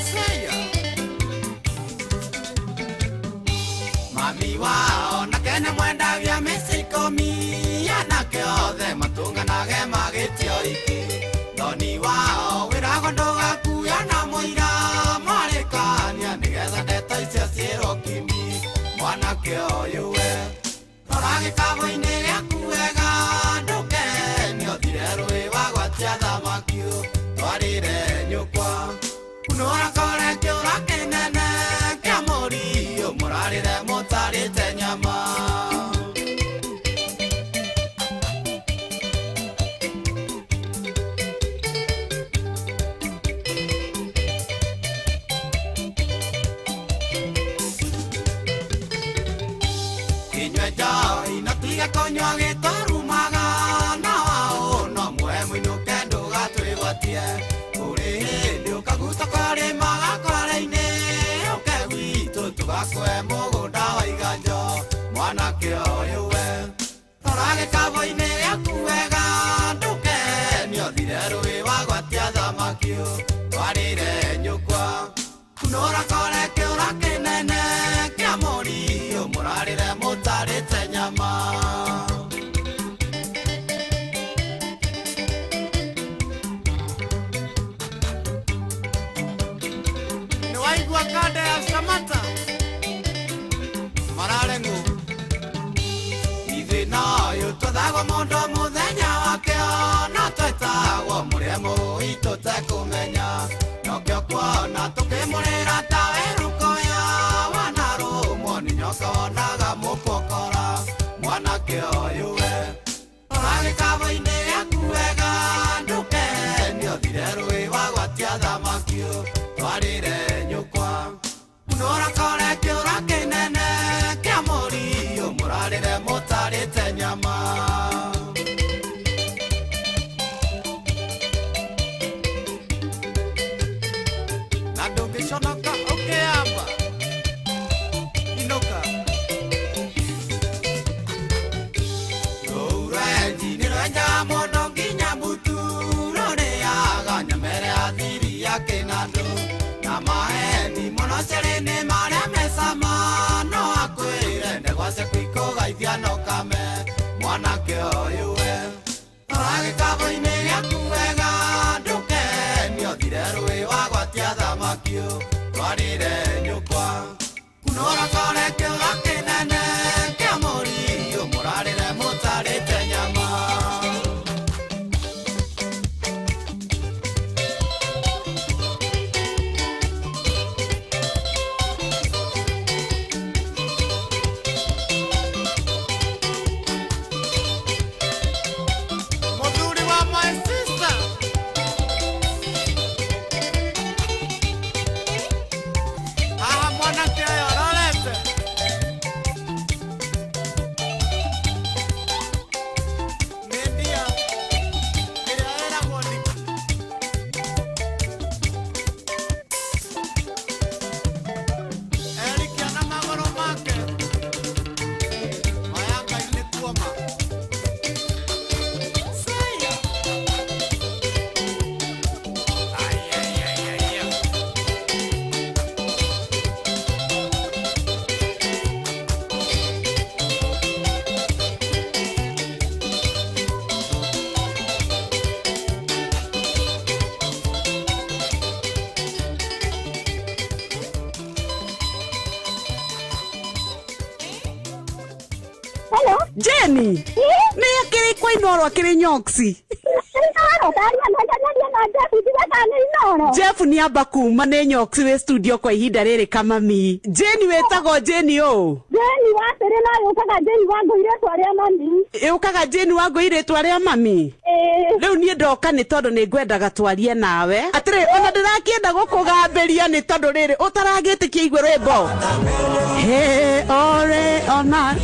S2: Seya mami wao nake nĩ mwendagia mĩciĩ 10, anake othe matũnganage magĩtio iki. Thoni wao wĩragwo ndũgakuya na mũira mwarĩkania nĩgetha ndeto icio ciĩrwo kimi. Mwanake ũyũ we, rora Rora gĩkabũ-inĩ gĩaku wega ndũkenio thire rũĩ wagwatia thamaki twarĩre nyũkwa. Kunũra kore kĩũra kĩnene kĩa mũriũ mũrarĩre mũtarĩte nyama. Inyue njoi na tige kũnyua gĩtwarumaga na wao no muoe mũinũke ndũgatwĩgwatie. Kũrĩ hĩndĩ ũkaguta karĩma gakware-inĩ ũke gwitũ tũgakũhe mũgũnda wa iganjo mwanake ũyũ we. Rora gĩkabũ-inĩ gĩaku wega ndũkenio thire rũĩ wagwatia thamaki twarĩre nyũkwa. Kunũra kore kĩũra kĩnene kĩa mũriũ mũrarĩre mũtarĩte nyama. Nĩwaigua kanda ya Samata marareng'ũ ithuĩ noyũ twathagwo mũndũ mũthenya wake no twetagwo mũrĩe mũitũ tekũmenya nokĩo kuona tũkĩmũrĩra ta werũkoya wanarũmwo nĩ nyoka wonaga mũkokora mwanake ũyũ we. Rora gĩkabũ-inĩ gĩaku wega ndũkenio thire rũĩ wagwatia thamaki twarĩre nyũkwa. Kunũra kore kĩũra kĩnene kĩa mũriũ mũrarĩre mũtarĩte nyama. Na ndũngĩconoka ũkĩamba inũka. Rũu rwenji nĩ rwenjaga mũndũ nginya mbutu rũrĩaga nyama ĩrĩa ya thiri ya kĩnandũ na maheni mũno cerĩ-inĩ marĩa me cama no akwĩre ndegwa ciaku ikũgaithia no kame mwanake ũyũ we. Rora gĩkabũ-inĩ gĩaku wega ndũkenio thire rũĩ wagwatia thamaki twarĩre nyũkwa. Kunũra kore kĩũra kĩnene kĩa mũriũ mũrarĩre mũtarĩte nyama. Mũthuri wa my sister haha mwanake ũyũ arorete nĩ ndia ĩrĩa ĩragwo Ndiki. Erikia na magũrũ make maya Ngai nĩ kuoma. Seya. Ai, ai, ai, ai, ai.
S21: Hello.
S20: Jenny. Nĩ akĩrĩ kwa Inooro akĩrĩ nyoksi. Jeff nĩ amba kuma nĩ nyoksi wĩ studio kwa ihinda rĩrĩ kamami. Jenny wĩtagwo Jenny ũ?
S21: Jeni wa atĩrĩ no yũkaga Jeni wa ngũi rĩtwa rĩa mami.
S20: Yũkaga Jeni wa ngũi rĩtwa rĩa mami? Rĩu niĩ ndoka nĩ tondũ nĩ ngwendaga twarie nawe. Atĩrĩ ona ndĩrakĩenda gũkũgambĩria nĩ tondũ rĩrĩ ũtaragĩtĩkia igue rwĩmbo. He ore ona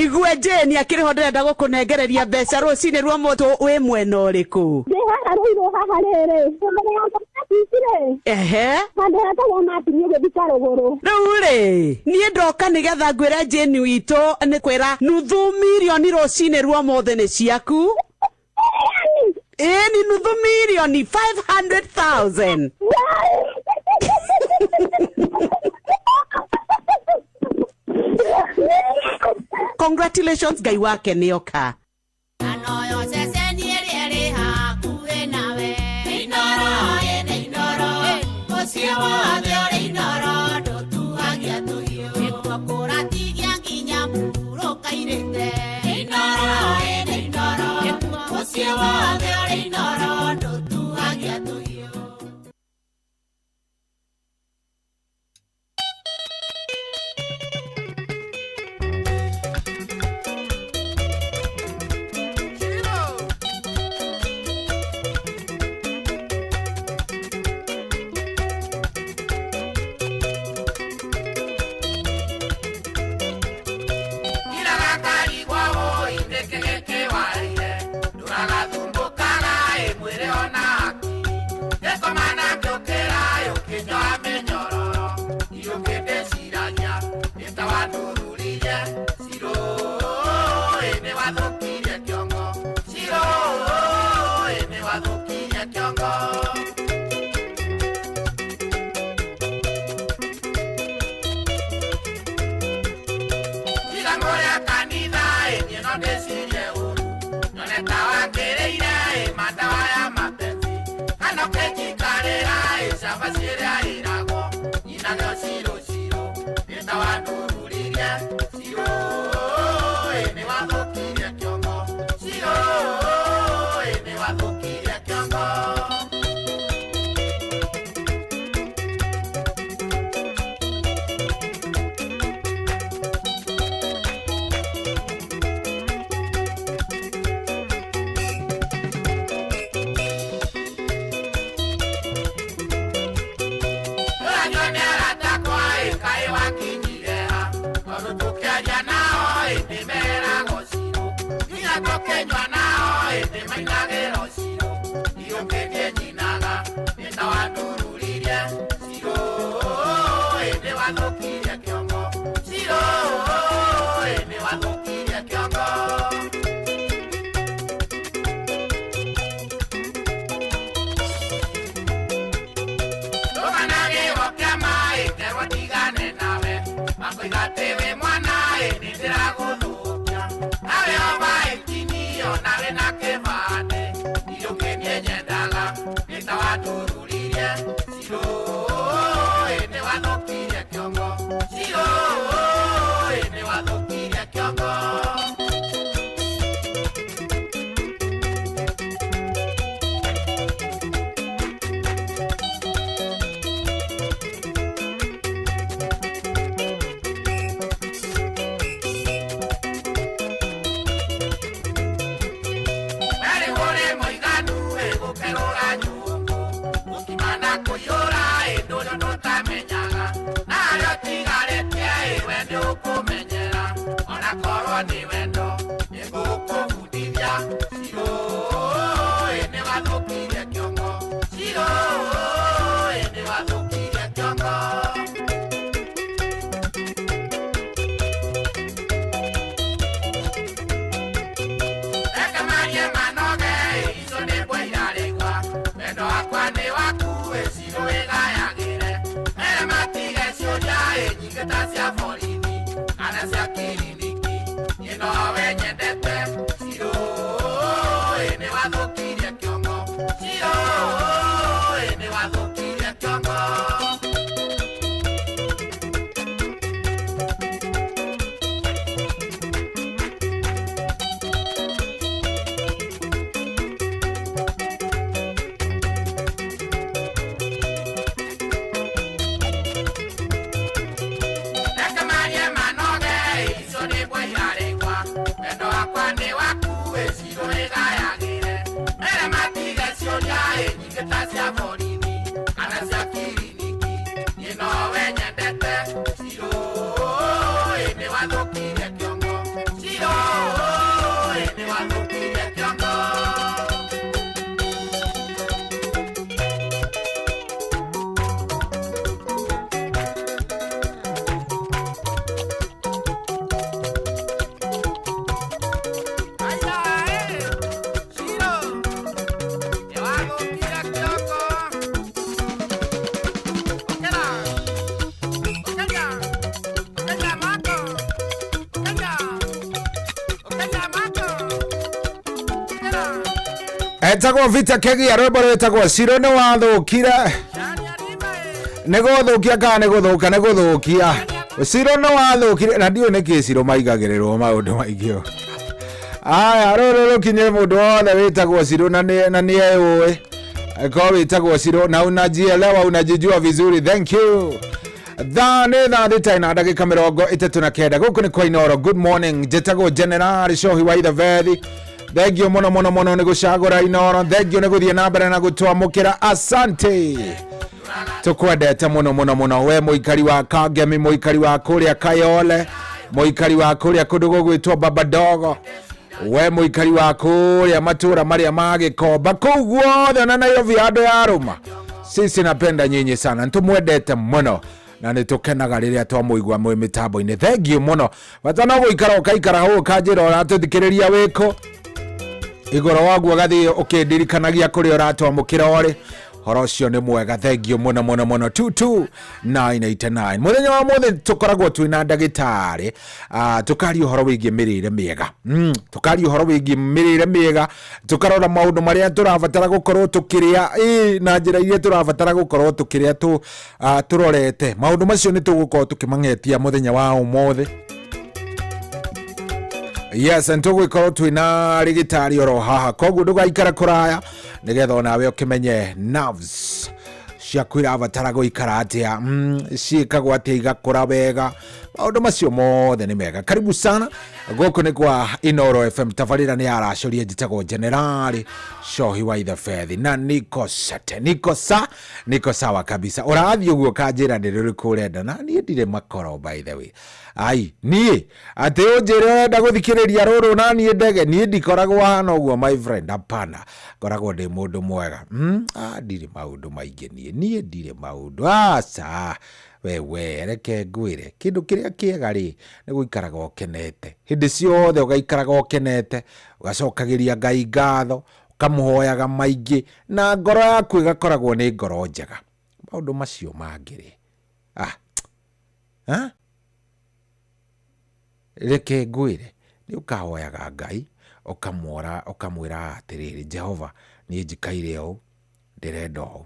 S20: igue Jeni akĩrĩ ho ndĩrenda gũkũnengereria mbeca rũcinĩ rwa mũtũ wĩ mwena ũrĩkũ?
S21: Ndĩ haha Ruiru haha rĩrĩ. Mbere ya ici rĩ.
S20: Ehe.
S21: Handũ hetagwo Martin ũgĩthiĩ Karũgũrũ.
S20: Rĩu rĩ niĩ ndoka nĩgetha ngwĩre Jeni witũ nĩ kwĩra nuthu mirioni rũcinĩ rwa ũmũthĩ nĩ ciaku. Ĩĩ ni nuthu mirioni 500,000. Congratulations Ngai wake nĩoka.
S25: Anoyo ceceni ĩrĩa ĩrĩ hakuhĩ nawe. Inooro ĩ nĩ Inooro, mũciĩ wothe ũrĩ Inooro, ndũtuhagia tũhiũ. Nĩkuo kũratigia nginya mũhurũka irĩte. Mũciĩ wothe ũrĩ Inooro ndũtuhagia tũhiũ.
S2: Iraga woi nĩkĩ gĩkĩ warĩire ndũragathumbũkaga ĩ mwĩrĩ ona hakiri ngĩkoma na ngĩũkĩra ũkĩnjoha mĩnyororo iyũkĩndĩciragia nĩ ta wandururirie Cirũ ĩ nĩ wathũkirie kĩongo Cirũ ĩ nĩ wathũkirie kĩongo. Tiga mũrĩa kanitha ĩ niĩ no ndĩcirie ũru nyone ta wangĩrĩire ĩ madawa ya mapenzi kana ũkĩnjikarĩra ĩ cabaci ĩrĩa ĩragwo nyinagio Cirũ Cirũ nĩ ta wandururirie Cirũ ĩ nĩ wathũkirie kĩongo Cirũ ĩ nĩ wathũkirie kĩongo. Ũranio nĩ arata akwa ĩ kaĩ wakinyire ha tondũ tũkĩaria nao ĩ ndĩmeragwo Cirũ nginya tũkĩnyua nao ĩ ndĩmainagĩrwo Cirũ iyũkĩtie nyinaga nĩ ta wandururirie Cirũ ĩ nĩ wathũkirie kĩongo Cirũ ĩ nĩ wathũkirie kĩongo. Ndũgana gĩgo kĩa maĩ kerwo ndigane nawe makoiga atĩ wĩ mwana ĩ nĩ ndĩragũthũkia nawe oma ĩtinio nawe na kĩbandĩ iyũkĩnie nyendaga nĩ ta wandururirie Cirũ ĩ nĩ wathũkirie kĩongo Cirũ ĩ nĩ wathũkirie kĩongo. Werĩ ũrĩ mũiganu ĩ gũkerũra nyũngũ gũkima na kũiyũra ĩ ndũrĩ ũndũ ũtamenyaga na harĩa ũtigarĩtie ĩ we nĩ ũkũmenyera ona korwo nĩ wendo nĩ ngũkũbundithia Cirũ ĩ nĩ wathũkirie kĩongo Cirũ ĩ nĩ wathũkirie kĩongo. Reke marie manoge icio nĩ mbwa irarĩgwa wendo wakwa nĩ waku ĩ Cirũ wĩgayagĩre mere matige ciũria ĩ nyingĩ ta cia borithi kana cia kiriniki niĩ nowe nyendete Cirũ ĩ nĩ wathũkirie kĩongo Cirũ ĩ nĩ wathũkirie kĩongo. Reke marie manoge icio nĩ mbwa irarĩgwa wendo wakwa nĩ waku ĩ Cirũ wĩgayagĩre mere matige ciũria ĩ nyingĩ ta cia borithi kana cia kiriniki niĩ nowe nyendete Cirũ ĩ nĩ wathũkirie kĩongo Cirũ ĩ nĩ wathũkirie kĩongo.
S5: Etagwo Vita Kegia rwĩmbo rwĩtagwo Cirũ nĩ wathũkire nĩ gũthũkia kana nĩ gũthũka nĩ gũthũkia Cirũ nĩ wathũkire na ndiũĩ nĩkĩ Cirũ maigagĩrĩrwo maũndũ maingĩ ũũ. Aya, rũrũ rũkinye mũndũ wothe wĩtagwo Cirũ na nĩ eũĩ. Kwa wĩtagwo Cirũ na unajielewa, unajijua vizuri. Thank you. Thaa nĩ thaa thita na ndagĩka 39. Gũkũ nĩ kwa Inoro. Good morning. Njĩtagwo General Cohi wa Ithabethi. Thengio mũno mũno mũno nĩ gũcagũra Inoro. Thengio nĩ gũthiĩ na mbere na gũtwamũkĩra. Asante, tũkwendete mũno mũno mũno. We mũikari wa Kangemi, mũikari wa kũrĩa Kayole, mũikari wa kũrĩa kũndũ gũgwĩtwo Babadogo, we mũikari wa kũrĩa matũra marĩa ma Gĩkomba, kũu guothe ona Nairobi handũ ya rũma, sisi napenda nyinyi sana, nĩtũmwendete mũno na nĩ tũkenaga rĩrĩa twamũigua mwĩ mĩtambo-inĩ. Thengiũ mũno. Bata no gũikara ũkaikara hau ũkanjĩra ũratũthikĩrĩria wĩkũ igũrũ waguo, ũgathiĩ ũkĩndirikanagia kũrĩa ũratwamũkĩra ũrĩ. Horo ũcio nĩ mwega, thengio mũno mũno mũno. 22989. Mũthenya wa mũthĩ tũkoragwo twĩna ndagĩtarĩ, tũkaria ũhoro wĩgiĩ mĩrĩre mĩega, tũkaria ũhoro wĩgiĩ mĩrĩre mĩega, tũkarora maũndũ marĩa tũrabatara gũkorwo tũkĩrĩa, na njĩra iria tũrabatara gũkorwo tũkĩrĩa tũrorete maũndũ macio. Nĩ tũgũkorwo tũkĩmang'etia mũthenya wa ũmũthĩ. Yes, nĩtũgũgĩkorwo twĩna rĩgĩtarĩ oro haha, koguo ndũgaikara kũraya nĩgetha onawe ũkĩmenye nerves ciaku irabatara gũikara atĩa, ciĩkagwo atĩa igakũra wega. Maũndũ macio mothe nĩ mega. Karibu sana, gũkũ nĩ kwa Inoro FM. Tabarĩra nĩ yaracũria. Njĩtagwo Generali Cohi wa Ithabethi na niko sete, niko sa niko sawa kabisa. Ũrathiĩ ũguo kanjĩra nĩ rĩrĩkũ ũrenda, na niĩ ndirĩ makoro, by the way. Ai, niĩ atĩ ũnjĩre ũrenda gũthikĩrĩria rũrũ na niĩ ndege, niĩ ndikoragwo hana ũguo, my friend. Hapana, ngoragwo ndĩ mũndũ mwega. Ndirĩ maũndũ maingĩ niĩ ndirĩ maũndũ, aca. Wewe reke ngwĩre kĩndũ kĩrĩa kĩega rĩ, nĩ gũikaraga ũkenete hĩndĩ ciothe, ũgaikaraga ũkenete, ũgacokagĩria Ngai ngatho, ũkamũhoyaga maingĩ, na ngoro yaku ĩgakoragwo nĩ ngoro njega. Maũndũ macio mangĩ rĩ, ah, ha? Reke ngwĩre, nĩ ũkahoyaga Ngai, ũkamwora, ũkamwĩra atĩrĩrĩ, Jehova, niĩ njikaire ũũ, ndĩrenda ũũ,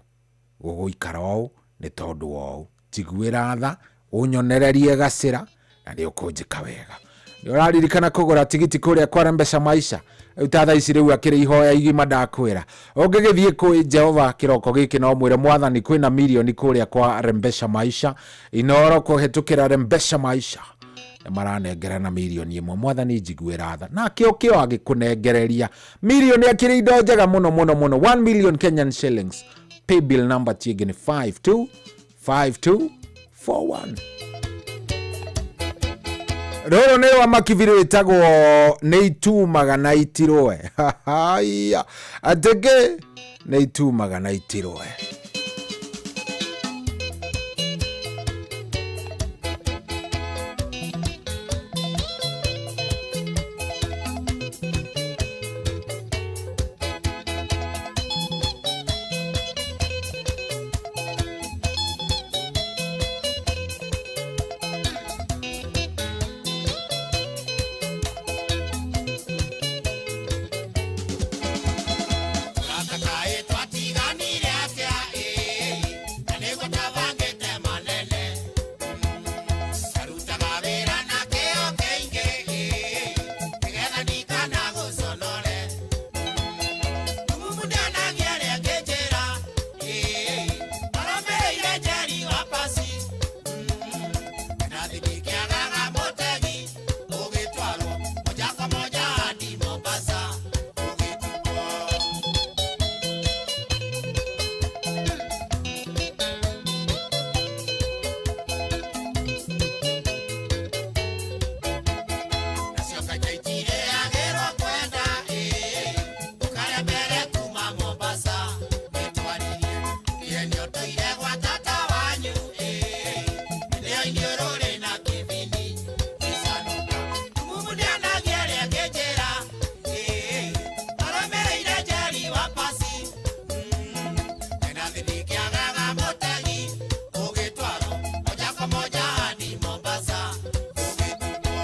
S5: gũgũikara ũũ nĩ tondũ wa ũũ, njiguĩra tha, ũnyonererie gacĩra, na nĩ ũkũnjĩka wega. Nĩ ũraririkana kũgũra tigiti kũrĩa kwa Mbeca Maisha? Rĩu ta thaa ici rĩu akĩrĩ ihoya igima, ndakwĩra ũngĩgĩthiĩ kwĩ Jehova kĩroko gĩkĩ, no mwĩre Mwathani kwĩna mirioni kũrĩa kwa Rembesha Maisha. Inoro kũhetũkĩra Rembesha Maisha nĩ maranengerana mirioni 1. Mwathani njiguĩra tha, nake ũkĩo agĩkũnengereria mirioni, akĩrĩ indo njega mũno mũno mũno. 1 million Kenyan shillings, pay bill number tiĩngĩ nĩ 525241. Rũrũ nĩ rwa makibiri wĩtagwo nĩ itumaga na itirũe. Haya, atĩkĩ nĩ itumaga na itirũe.
S2: Tũratakaĩ twatiganire atĩa ĩ, na nĩguo twabangĩte manene. Ndarutaga wĩra na kĩo kĩingĩ ĩ, nĩgetha ndikanagũconore. Tumumu ndanagia rĩa ngĩnjĩra ĩ, arũmĩrĩire Njeri wa pasi. Nathi ndikĩagaga mũtegi, ũgĩtwarwo moja kwa moja hadi Mombasa ũgĩtupwo. Nacio kanja itirĩagĩrwo kwenda ĩ, ũkarĩa mbere kuma Mombasa nĩtwaririe kĩenio tũire gwa tata wanyu ĩ, nĩo iniũrũ rĩna kĩbini icanũka. Tumumu ndĩanagia rĩa ngĩnjĩra ĩ, arũmĩrĩire Njeri wa pasi. Nathi ndikĩagaga mũtegi, ũgĩtwarwo moja kwa moja hadi Mombasa ũgĩtupwo.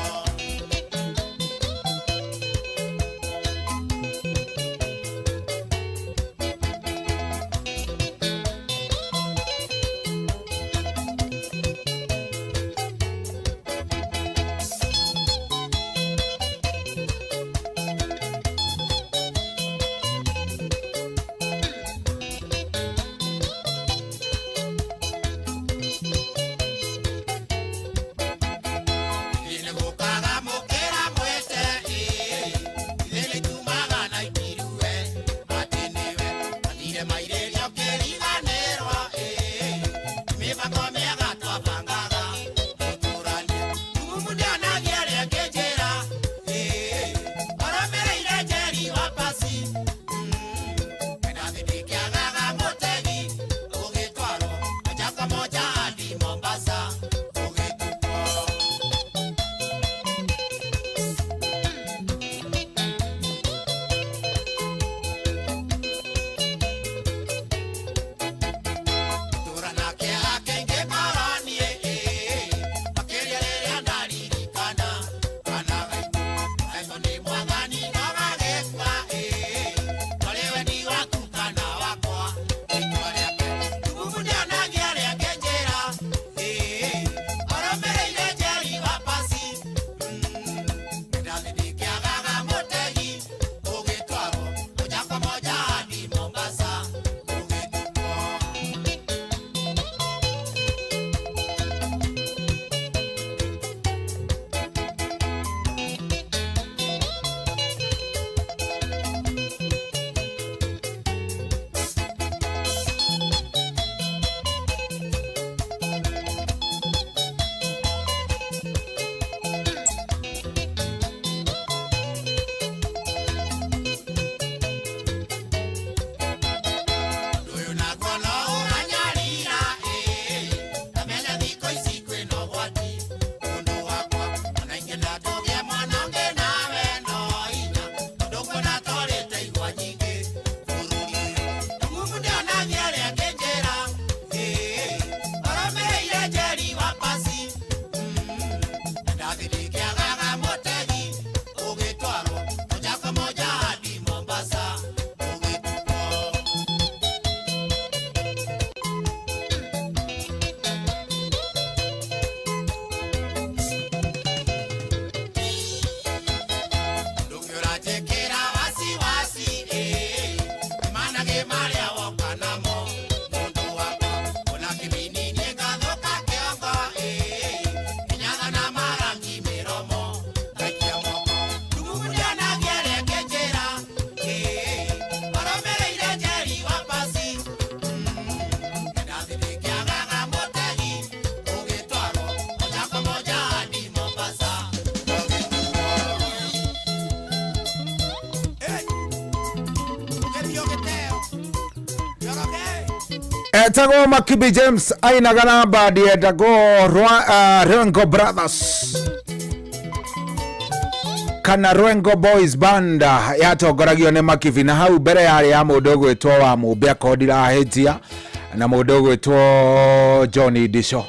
S5: Etagwo Makibi James ainaga na bandi etagwo Rengo Brothers kana Rwengo Boys Band yatongoragio nĩ Makibi, na hau mbere yarĩ ya mũndũ ũgwĩtwo wa Mũmbe akorwo ndirahĩtia, na mũndũ ũgwĩtwo Johnny Disho.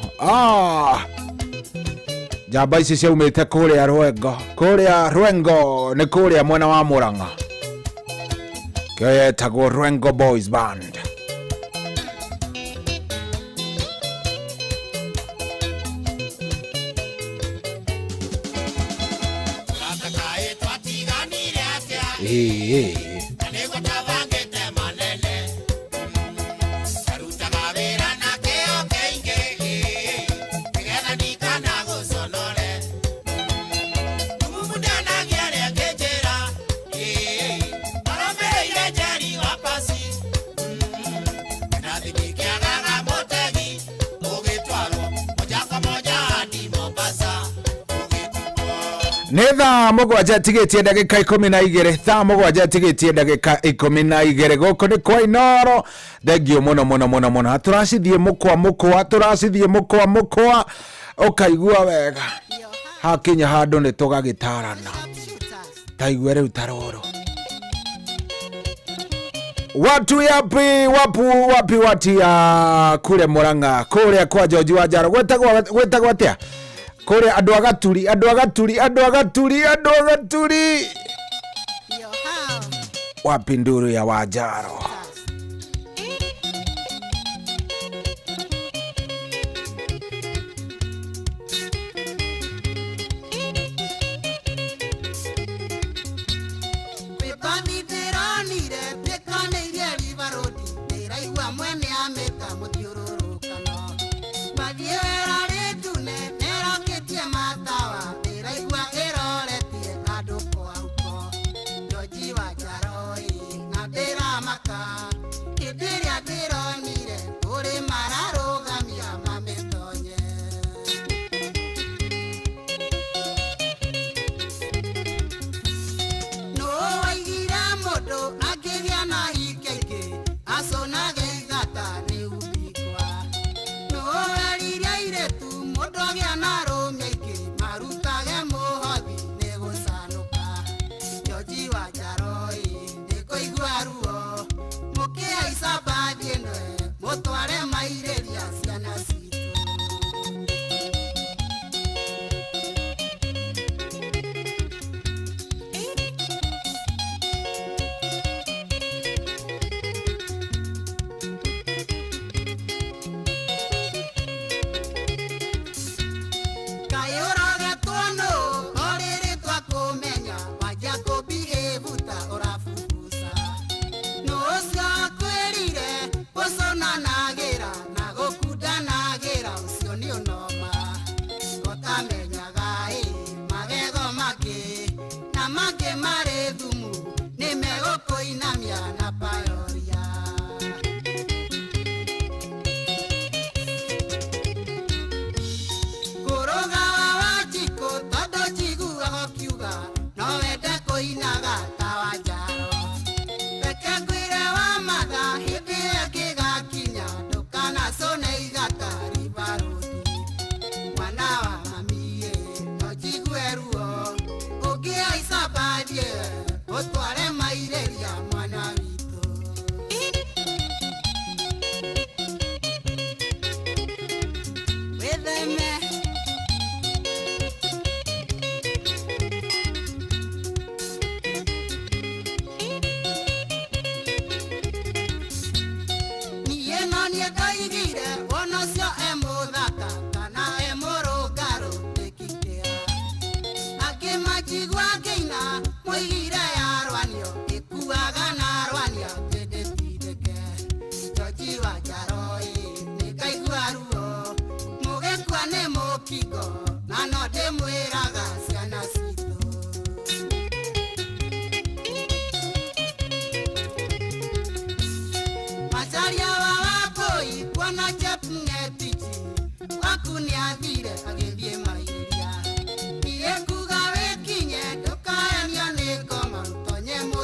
S5: Njamba ici ciaumĩte kũrĩa Rwengo, kũrĩa Rwengo nĩ kũrĩa mwena wa Murang'a, kĩo yetagwo Rwengo Boys Band. Nĩ thaa mũgwanja tigĩtie ndagĩka 12, thaa mũgwanja tigĩtie ndagĩka 12. Gũkũ nĩ kwa Inooro. Thengio mũno mũno mũno mũno. Tũracithiĩ mũkwa mũkwa, tũracithiĩ mũkwa mũkwa, ũkaigua wega. Hakinya handũ nĩ tũgagĩtarana, taigue rĩu ta rũrũ. Watu yapi wapu wapi watia kule Murang'a, kũrĩa kwa George Wanjaro, gwĩtagwo atĩa? Kũrĩa andũ agaturi, andũ agaturi, andũ agaturi, andũ agaturi. Wapi nduru ya Wanjaro?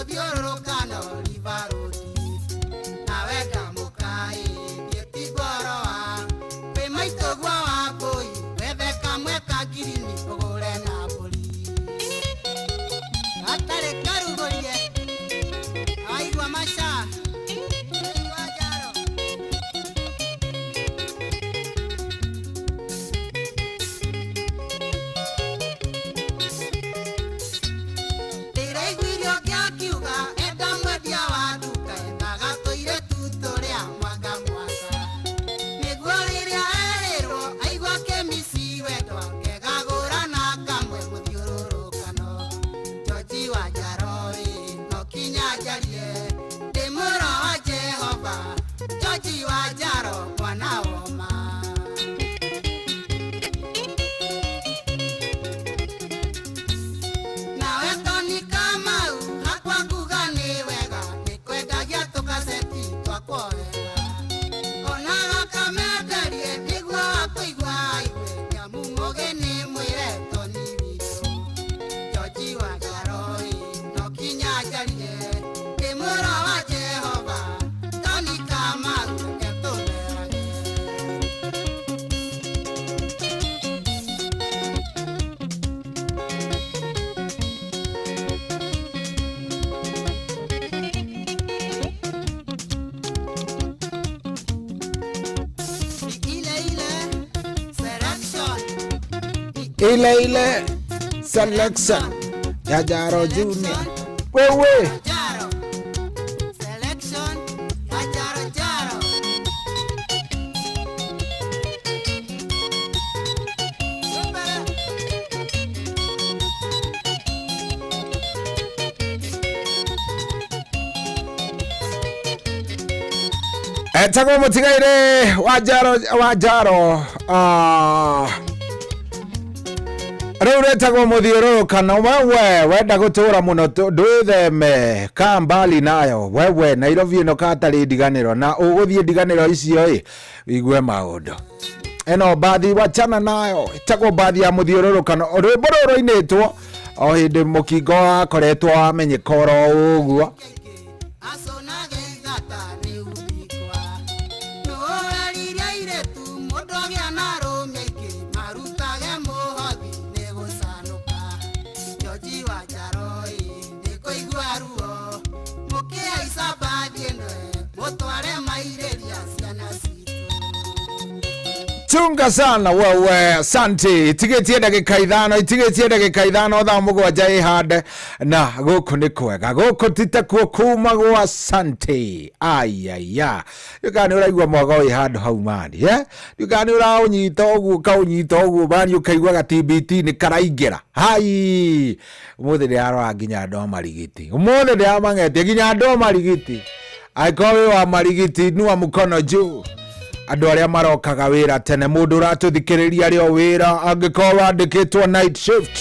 S2: Thiũrũrũkano ribarũti, nawe ndamũkaĩ, thiĩ ti
S5: Ile ile selection ya Jaro Junior. Wewe
S25: Selection ya Jaro Jaro.
S5: Etagwo mũtigaire wa Jaro, wa Jaro, ah, rĩu rĩtagwo mũthiũrũrũkano. Wewe wenda gũtũra mũno, ndwĩtheme ka mbali nayo wewe. Nairobi ĩno katarĩ ndiganĩro, na ũgũthiĩ ndiganĩro icio ĩ wigue maũndũ ĩno mbathi wachana nayo, ĩtagwo mbathi ya mũthiũrũrũkano. Rwĩmbo rũrũ rũinĩtwo o hĩndĩ mũkingo wakoretwo wamenyeka oro ũguo.
S25: Nũũraririe airĩtu mũndũ agĩa na arũme aingĩ marutage mũhothi nĩ gũcanũka. George wa Njaro ĩ nĩ kũigua ruo, mũkĩhaica mbathi ĩno ĩ, mũtware mairĩria ciana citũ.
S5: Chunga sana wewe, asante. Itigitie ndagĩka 5, itigitie ndagĩka 5 thaa 7 ĩhande, na gũkũ nĩ kwega, gũkũ ti takuo kumagwo. Asante. Ayaya, ndiũĩ nĩ ũraigua mwaga wĩ handũ hau mani, eh? Ndiũĩ nĩ ũraũnyita ũguo, ũkaũnyita ũguo mani, ũkaigua ga TBT nĩ karaingĩra. Hai, ũmũthĩ ndĩrarora nginya andũ a marigiti, ũmũthĩ ndĩramang'etie nginya andũ a marigiti. Angĩkorwo wĩ wa marigiti, nua mkono juu. Andũ arĩa marokaga wĩra tene, mũndũ ũratũthikĩrĩria arĩ o wĩra, angĩkorwo wandĩkĩtwo night shift,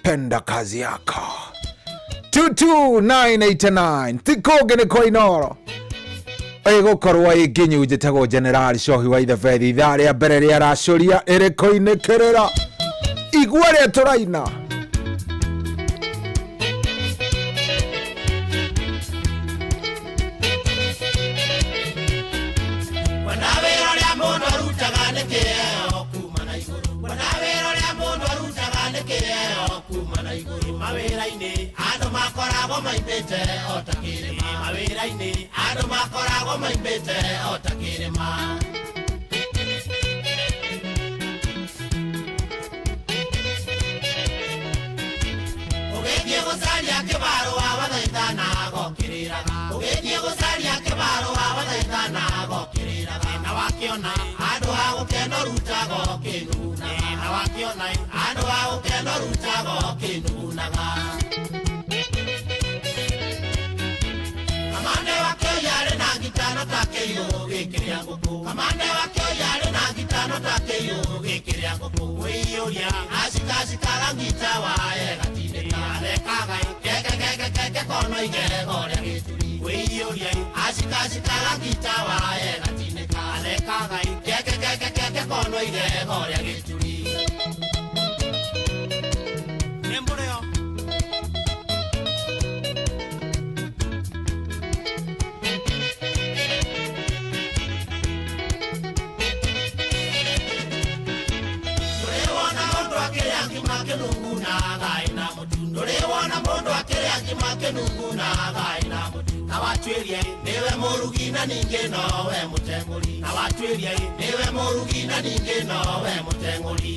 S5: penda kazi yako. 22989 ti kũngĩ nĩ kwa Inoro ĩgũkorwo ĩ nginyu. Njĩtagwo General Cohi wa Ithebethi. Ithaa rĩa mbere rĩa racũria ĩrĩkũinĩkĩrĩra igua rĩa tũraina.
S2: Wenda wĩra ũrĩa mũndũ arutaga nĩ kĩheo kuma na igũrũ. Wenda wĩra ũrĩa mũndũ arutaga nĩ kĩheo kuma na igũrũ. Mawĩra-inĩ andũ makoragwo maimbĩte o ta kĩrĩma. Mawĩra-inĩ andũ makoragwo maimbĩte o ta kĩrĩma. Ũgĩthiĩ gũcaria kĩbarũa wathaithana gokĩrĩraga. Ũgĩthiĩ gũcaria kĩbarũa wathaithana gokĩrĩraga. Na wakĩona handũ ha gũkena ũrutaga ũkĩnugunaga. Na wakĩona handũ ha gũkena ũrutaga ũkĩnugunaga. Kamande wa kĩoya arĩ na ngitano ta kĩiyũ gĩkĩrĩa ngũkũ. Kamande wa kĩoya arĩ na ngitano ta kĩiyũ gĩkĩrĩa ngũkũ. Kwĩiyũria acikacikaga ngita waye gatindĩka. Arekaga keke keke keke kono igego rĩa gĩturi. Kwĩiyũria acikacikaga ngita waye gatindĩka. Arekaga keke keke keke kono igego rĩa gĩturi. Nĩ mũrĩo. Ndũrĩ wona mũndũ akĩrĩa ngima kĩnungunaga ĩna mũtu. Ndũrĩ wona mũndũ akĩrĩa ngima kĩnungunaga ĩna mũtu. Na watuĩria nĩwe mũrugi na ningĩ nowe mũteng'ũri. Na watuĩria nĩwe mũrugi na ningĩ nowe mũteng'ũri.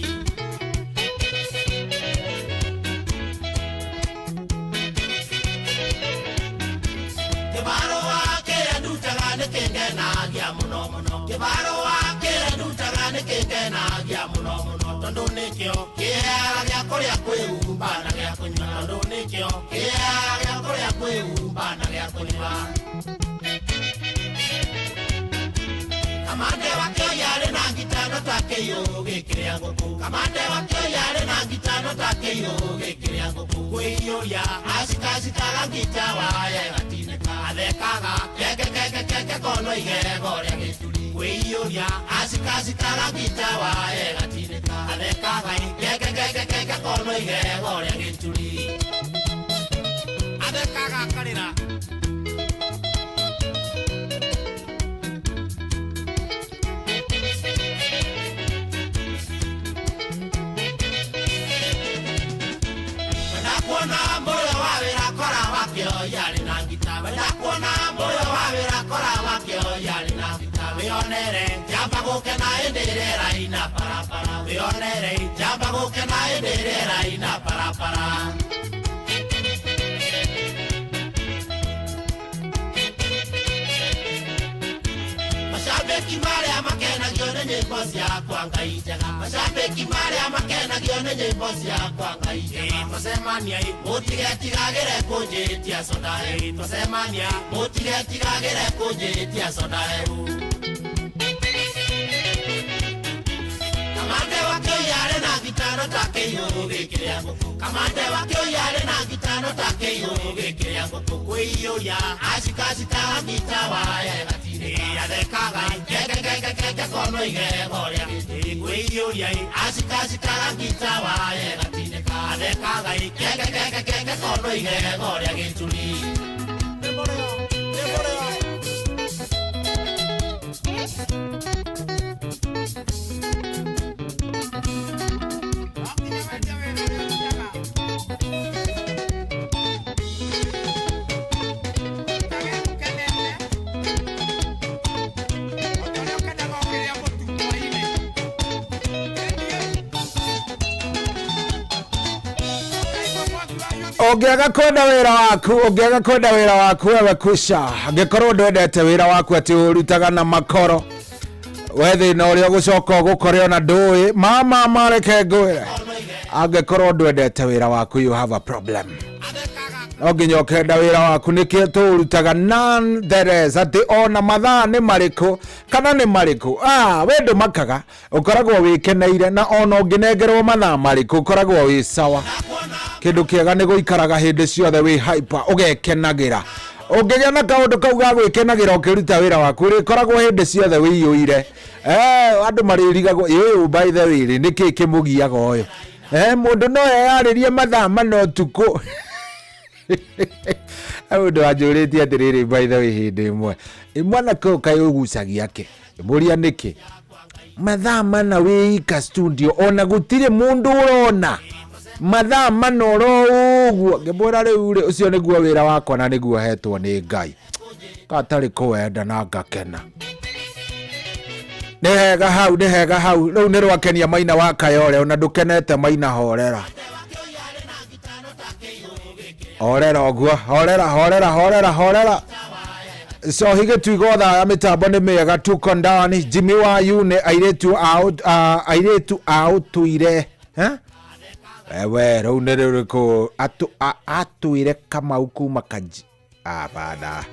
S2: Kĩbarũa kĩrĩa ndutaga nĩ kĩngenagia mũno mũno. Kĩbarũa kĩrĩa ndutaga nĩ kĩngenagia mũno mũno. Tondũ nĩkĩo kĩheaga gĩa kũrĩa kwĩhumba na gĩa kũnyua. Tondũ nĩkĩo kĩheaga gĩa kũrĩa kwĩhumba na gĩa kũnyua. Kamande wa kĩoya arĩ na ngitano ta kĩiyũ gĩkĩrĩa ngũkũ. Kamande wa kĩoya arĩ na ngitano ta kĩiyũ gĩkĩrĩa ngũkũ. Kwĩiyũria acikacikaga ngita waye gatinĩka. Athekaga keke keke keke kono igego rĩa gĩturi. Kwĩiyũria acikacikaga ngita waye gatinĩka. Athekaga keke keke keke kono igego rĩa gĩturi. Athekaga akarĩra. Wenda kuona mũrĩo wa wĩra kora wakĩoya arĩ na ngita. Wenda kuona mũrĩo wa wĩra kora wakĩoya arĩ na ngita. Wĩonere njamba Njamba gũkena ĩndĩ ĩrĩa ĩraina parapara. Wĩonere njamba gũkena ĩndĩ ĩrĩa ĩraina parapara. Macambĩki marĩa makenagio nĩ nyĩmbo ciakwa Ngai njega. Macambĩki marĩa makenagio nĩ nyĩmbo ciakwa Ngai njega. Tũcemania mũtigetigagĩre kũnjĩtia soda tũcemania mũtigetigagĩre kũnjĩtia soda hehu. Kamande wa kĩoyarĩ na gitano ta kĩiyũ gĩkĩrĩa ngũkũ. Kamande wa kĩoyarĩ na gitano ta kĩiyũ gĩkĩrĩa ngũkũ. Kwĩiyũria acikacikaga ngita waye gatirĩ athekaga kekekekeke kono igego rĩa gĩtĩ. Kwĩiyũria acikacikaga ngita waye gatinĩka athekaga kekekekeke kono igego rĩa gĩturi.
S5: Ũngĩaga kwenda wĩra waku, ũngĩaga kwenda wĩra waku wewe kwisha. Angĩkorwo ndwendete wĩra waku atĩ ũrutaga na makoro, we thĩna ũrĩa ũgũcoka ũgũkore ona ndũĩ. Mama mareke ngwĩre, angĩkorwo ndwendete wĩra waku you have a problem. No nginya ũkenda wĩra waku, nĩkĩo tũũrutaga nonetheless, atĩ ona mathaa nĩ marĩkũ kana nĩ marĩkũ, we ndũmakaga, ũkoragwo wĩkeneire, na ona ũngĩnengerwo mathaa marĩkũ ũkoragwo wĩ sawa. Kĩndũ kĩega nĩ gũikaraga hĩndĩ ciothe wĩ hyper, ũgekenagĩra. Ũngĩgĩa na kaũndũ kau ga gwĩkenagĩra ũkĩruta wĩra waku, ũrĩkoragwo hĩndĩ ciothe wĩiyũire. Andũ marĩrigagwo, ĩ ũyũ by the way rĩ, nĩkĩ kĩmũgiaga ũyũ? Mũndũ no eyarĩrie mathaa mana ũtukũ. Mũndũ wanjũrĩtie atĩrĩrĩ by the way hĩndĩ ĩmwe, mwanake ũyũ kaĩ ũgucagia kĩ? Ngĩmũria nĩkĩ? Mathaa mana wĩ studio ona gũtirĩ mũndũ ũrona. Mathaa mana oro ũguo. Ngĩmwĩra rĩu rĩ, ũcio nĩguo wĩra wakwa na nĩguo hetwo nĩ Ngai. Gatarĩ kũwenda na ngakena. Nĩ hega hau, nĩ hega hau. Rĩu nĩ rwakenia Maina wa Kayore, ona ndũkenete Maina, horera. Horera ũguo, horera, horera, horera, horera. Cohi gĩtuigo thaa ya mĩtambo nĩ mĩega, tuko ndani. Jimmy wa Yune, airĩtu a ũtũire. Wewe rĩu nĩ rĩrĩkũ? Atũire Kamau kuma Kaji. Hapana.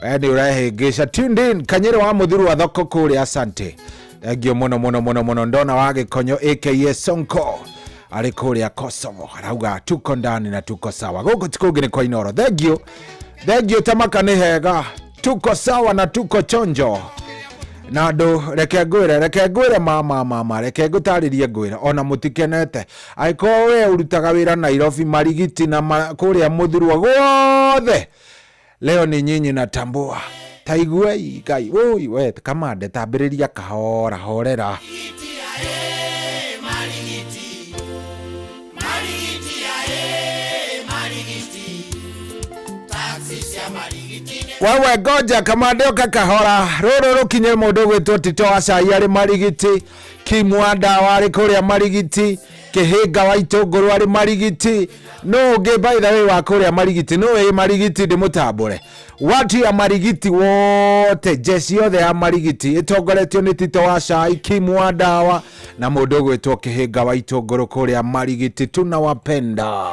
S5: We nĩ ũrehĩngĩca. Tuned in Kanyĩrĩ wa Mũthuru wa thoko kũrĩa, asante. Thengio mũno mũno mũno mũno. Ndona wa Gĩkonyo aka Sonko arĩ kũrĩa Kosovo, arauga tuko ndani na tuko sawa. Gũkũ ti kũngĩ nĩ kwa Inooro. Thengio, thengio tamaka nĩ hega, tuko sawa na tuko chonjo. Na andũ reke ngwĩre, reke ngwĩre mama, mama, reke ngũtarĩrie ngwĩre, ona mũtikenete. Angĩkorwo we ũrutaga wĩra Nairobi, Marigiti na kũrĩa Mũthurwa guothe, leo ni nyinyi natambua. Taiguei Ngai, oi we kamande, tambĩrĩria kahora, horera. Wewe ngoja kamande oka kahora, rũrũ rũkinye mũndũ ũgwĩtwo Tito wa Cai arĩ Marigiti, Kimwanda warĩ kũrĩa Marigiti, Kĩhĩnga wa Itũngũrũ arĩ Marigiti, no ũngĩ by the way wa kũrĩa Marigiti, no wĩ Marigiti ndĩmũtambũre. Watu ya Marigiti wote, jeshi yothe ya Marigiti ĩtongoretio nĩ Tito wa Cai, Kimwa Ndawa na mũndũ ũgwĩtwo Kĩhĩnga wa Itũngũrũ kũrĩa Marigiti, tunawapenda.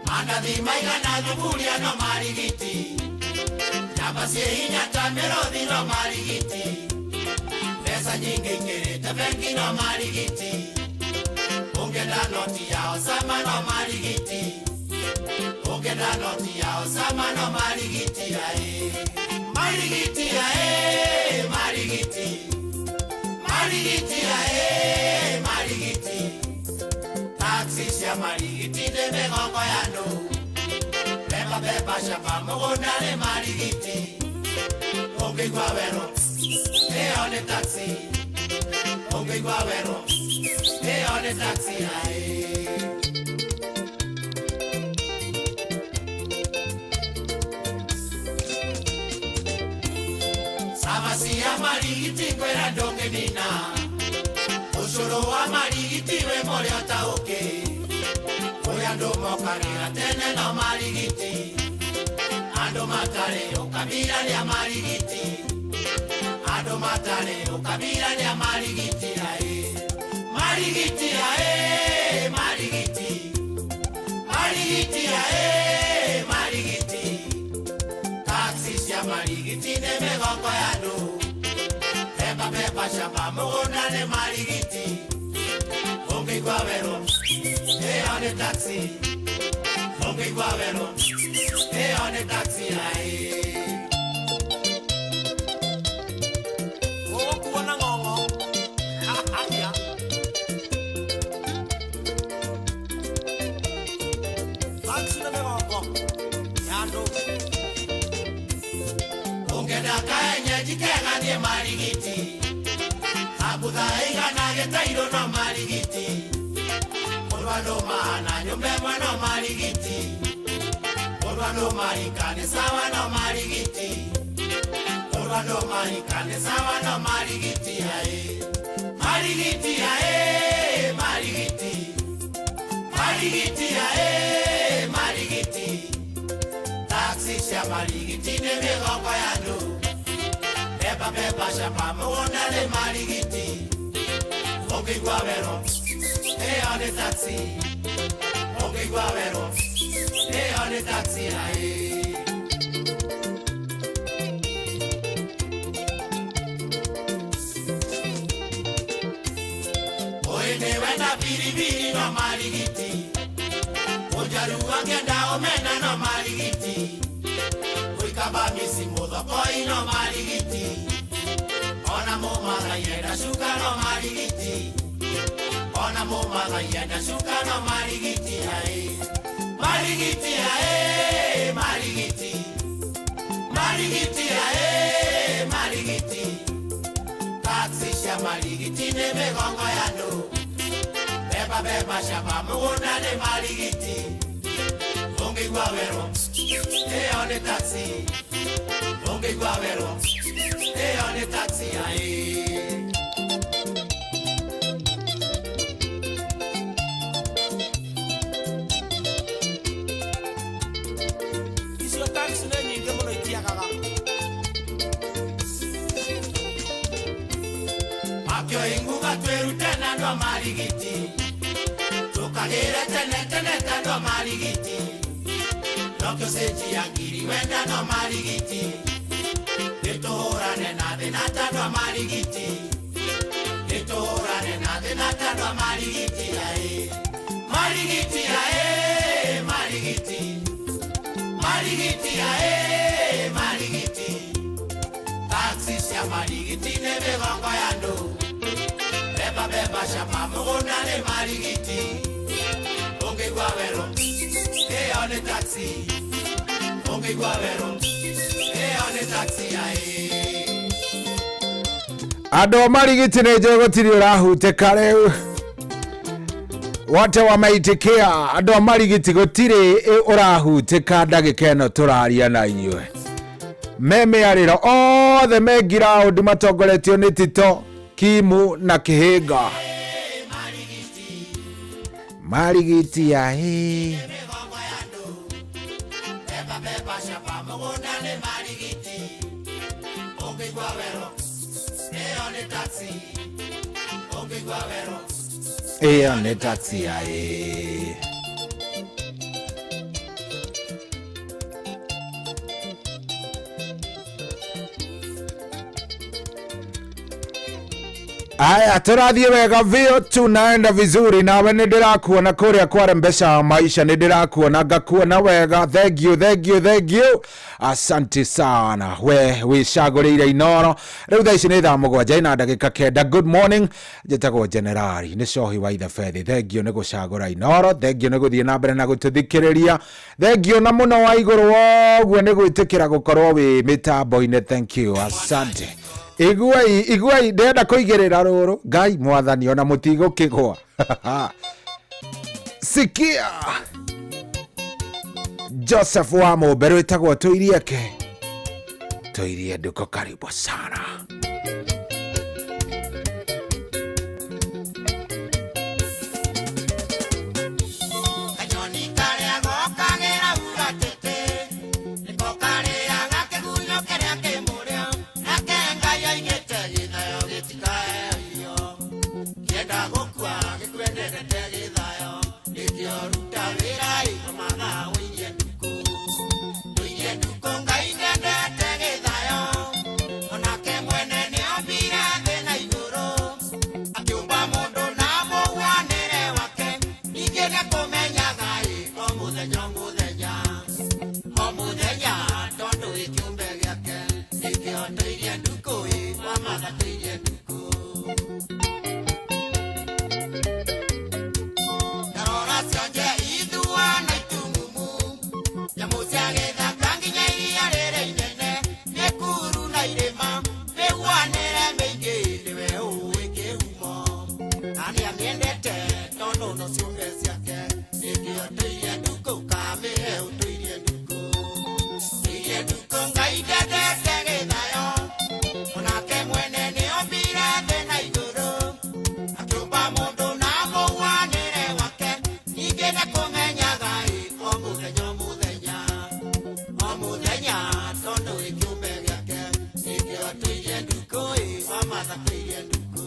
S2: Mandathi maigana thuburia no marigiti, njamba ciĩ hinya ta mĩrũthi no marigiti, mbeca nyingĩ ikĩrĩte bengi no marigiti, ũngĩenda noti ya Osama no marigiti. mĩgongo ya andũ. Beba beba shamba mũgũnda nĩ marigiti. Ũngĩigua werũ, ĩyo nĩ taxi. Ũngĩigua werũ, ĩyo nĩ taxi aĩ. Samacia marigiti kwĩra ndũngĩnina. Ũcũrũ wa marigiti wĩ mũrĩo ta ũkĩ. Kũrĩ andũ mokagĩra tene no marigiti. Andũ matarĩ ũkabira nĩ a marigiti. Andũ matarĩ ũkabira nĩ a marigiti aĩ. Marigiti aĩ, marigiti. Marigiti aĩ, marigiti. Taxi cia marigiti nĩ mĩgongo ya andũ. Beba beba shamba mũgũnda nĩ marigiti. Ũngĩigua werũ, ĩyo nĩ taxi. Ũngĩigua werũ, ĩyo nĩ taxi aĩ.
S6: Ũgũkuona ng'ong'o. Aya. Taxi nĩ mĩgongo ya andũ.
S2: Ũngĩenda kaenyenji kega thiĩ marigiti. Abutha ĩigana gĩtairũ no marigiti. Mũndũ andũ mahana nyũmba ĩmwe no marigiti. Mũndũ andũ marika nĩ sawa no marigiti. Mũndũ andũ marika nĩ sawa no marigiti aĩ. Marigiti aĩ, marigiti. Marigiti aĩ, marigiti. Taxi cia marigiti nĩ mĩgongo ya andũ. Beba beba shamba mũgũnda nĩ marigiti. Ũngĩigua werũ, ĩyo nĩ taxi. Ũngĩigua werũ, ĩyo nĩ taxi aĩ. Ũĩ nĩwe na biribiri no marigiti. Mũnjaruo akĩenda omena no marigiti. Gwĩkamba mĩci mũthokoi no marigiti. Ona mũmathai enda cuka no marigiti. Ona mũmathai enda cuka no marigiti aĩ. Marigiti aĩ, marigiti. Marigiti aĩ, marigiti. Taxi cia marigiti nĩ mĩgongo ya andũ. Beba beba shamba mũgũnda nĩ marigiti. Ũngĩigua werũ, ĩyo nĩ taxi. Ũngĩigua werũ, ĩyo nĩ taxi aĩ.
S6: Icio taxi nĩ nyingĩ mũno itiagaga.
S2: Makĩo inguga twĩrute na andũ a marigiti. Tũkagĩre tene tene ta andũ a marigiti. Nokĩo cenji ya ngiri wenda no marigiti. Nĩtũhũrane na thĩna ta andũ a marigiti. Nĩtũhũrane na thĩna ta andũ a marigiti aĩ. Marigiti aĩ, marigiti. Marigiti aĩ, marigiti. Taxi cia marigiti nĩ mĩgongo ya andũ. Beba beba shamba mũgũnda nĩ marigiti. Ũngĩigua werũ, ĩyo nĩ taxi. Ũngĩigua werũ, ĩyo nĩ taxi aĩ.
S5: Andũ a marigiti nĩ njũĩ gũtirĩ ũrahutĩka rĩu. Wote wameitikia andũ a marigiti gũtirĩ ũrahutĩka ndagĩka ĩno tũraria na inyuĩ. Me mĩarĩro othe me ngiraũndi matongoretio nĩ Tito, Kimu na Kĩhĩnga. Marigiti aĩ.
S2: Beba beba shamba mũgũnda nĩ marigiti. Ũngĩigua werũ, ĩyo nĩ taxi. Ũngĩigua werũ,
S5: Ĩyo nĩ taxi aĩ. Aya, tũrathiĩ wega vio, tunaenda vizuri. Nawe nĩ ndĩrakuona kũrĩa kwarembesha maisha, nĩ ndĩrakuona ngakuona wega. Thank you, thank you, thank you, asante sana. We wĩcagũrĩire Inoro. Rĩu thaa ici nĩ thaa 7 ina ndagĩka 9. Good morning, njĩtagwo Generali nĩ cohi wa Ithebethi. Thank you nĩ gũcagũra Inoro, thank you nĩ gũthiĩ na mbere na gũtũthikĩrĩria, thank you na mũno wa igũrũ woguo nĩ gwĩtĩkĩra gũkorwo wĩ mĩtambo-inĩ. Thank you, asante. Iguai, iguai, ndĩrenda kũigĩrĩra rũrũ. Ngai mwathani, ona mũtigũkĩgwa. Sikia Joseph wa Mũmbe, rwĩtagwo Tũirieke, Tũirie Nduko, karibu sana.
S2: Kanyoni karĩa gokagĩra ura tĩtĩ, nĩko karĩaga kĩgunyũ kĩrĩa kĩ mũrĩo, nake Ngai oigĩte gĩthayo gĩtikaheo irio. Kĩenda gũkua gĩkwendete gĩthayo, nĩkĩo ruta wĩra ĩ mathaa ũirie ndukũ. Ũirie ndukũ Ngai ndendete gĩthayo, onake mwene nĩombire thĩ na igũrũ, akĩũmba mũndũ na mũhianĩre wake, ningĩ nĩakũmenyaga ĩ o mũthenya o mũthenya o mũthenya, tondũ wĩ kĩũmbe gĩake, nĩkĩo tũirie ndukũ ĩ wa matha tũirie ndukũ. Ndarora cionje ithua na itumumu, nyamũ cia gĩthaka nginya iria rĩrĩa inene, mĩkuru na irĩma, mĩhuanĩre mĩingĩ nĩwe ũĩ kĩhumo, na nĩamĩendete tondũ no ciũmbe ciake, nĩkĩo tũirie ndukũ kamĩhe ũtũirie ndukũ. Tũirie ndukũ Ngai ndendete gĩthayo, onake mwene nĩombire thĩ na igũrũ, akĩũmba mũndũ na mũhianĩre wake, ningĩ nĩakũmenyaga ĩ o mũthenya o mũthenya o mũthenya, tondũ wĩ kĩũmbe gĩake, nĩkĩo tũirie ndukũ ĩ wa matha tũirie ndukũ.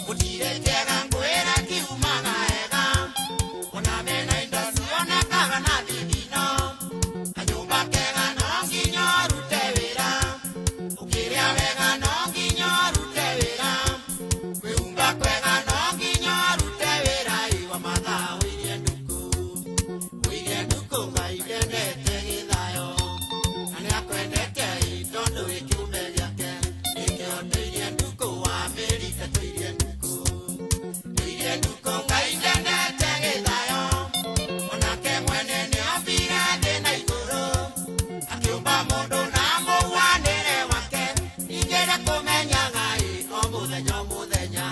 S2: Gũtirĩ kĩega ngwĩra kiumaga wega, ona mena indo cionekaga na thithino, kanyũmba kega no nginya ũrute wĩra, ũkĩrĩa wega no nginya ũrute wĩra, kwĩhumba kwega no nginya ũrute wĩra, ĩ wa mathaa ũirie ndukũ, ũirie ndukũ Ngai ndendete gĩthayo, na nĩakwendete ĩ tondũ wĩ kĩũmbe gĩake, nĩkĩo tũirie ndukũ wamĩrite tũirie ndukũ. Tũirie ndukũ Ngai ndendete gĩthayo, onake mwene nĩombire thĩ na igũrũ, akĩũmba mũndũ na mũhianĩre wake, ningĩ nĩakũmenyaga ĩ o mũthenya o mũthenya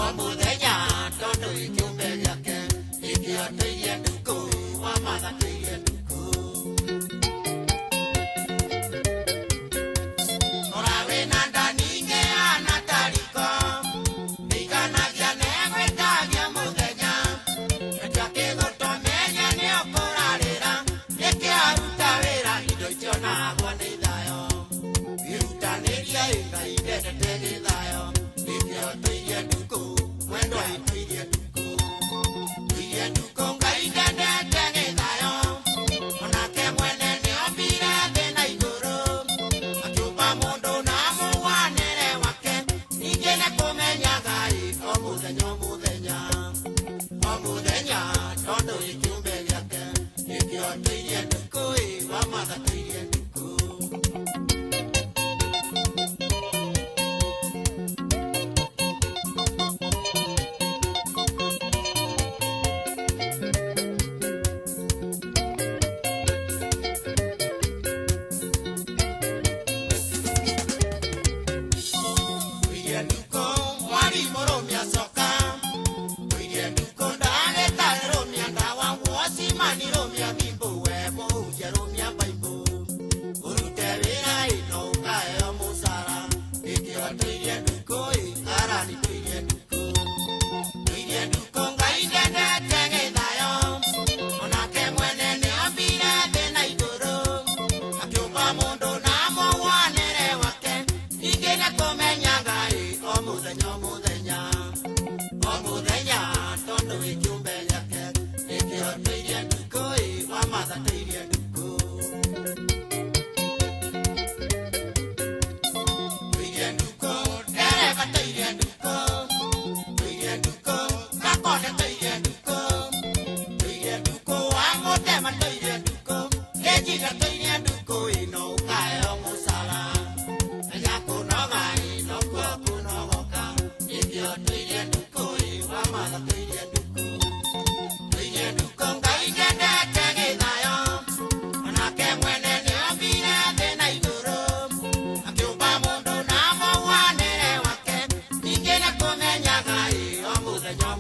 S2: o mũthenya, tondũ wĩ kĩũmbe gĩake, nĩkĩo tũirie ndukũ wa matha tũirie ndukũ. Ora wĩna nda ningĩ ana tariko, nĩiganagia negwĩtagia mũthenya, etia kĩgũtũmenye nĩũkũrarĩra, nĩkĩo aruta wĩra indo itionagwo nĩ ithayo, wĩrutanĩrie ĩ Ngai ndendete gĩthayo, nĩkĩo tũirie ndukũ mwendwa ĩ tũirie ndukũ. Tũirie ndukũ Ngai ndendete gĩthayo, onake mwene nĩombire thĩ na igũrũ, akĩũmba mũndũ na mũhianĩre wake, ningĩ nĩakũmenyaga ĩ o mũthenya o mũthenya o mũthenya, tondũ wĩ kĩũmbe gĩake, nĩkĩo tũirie ndukũ ĩ wa matha tũirie ndukũ.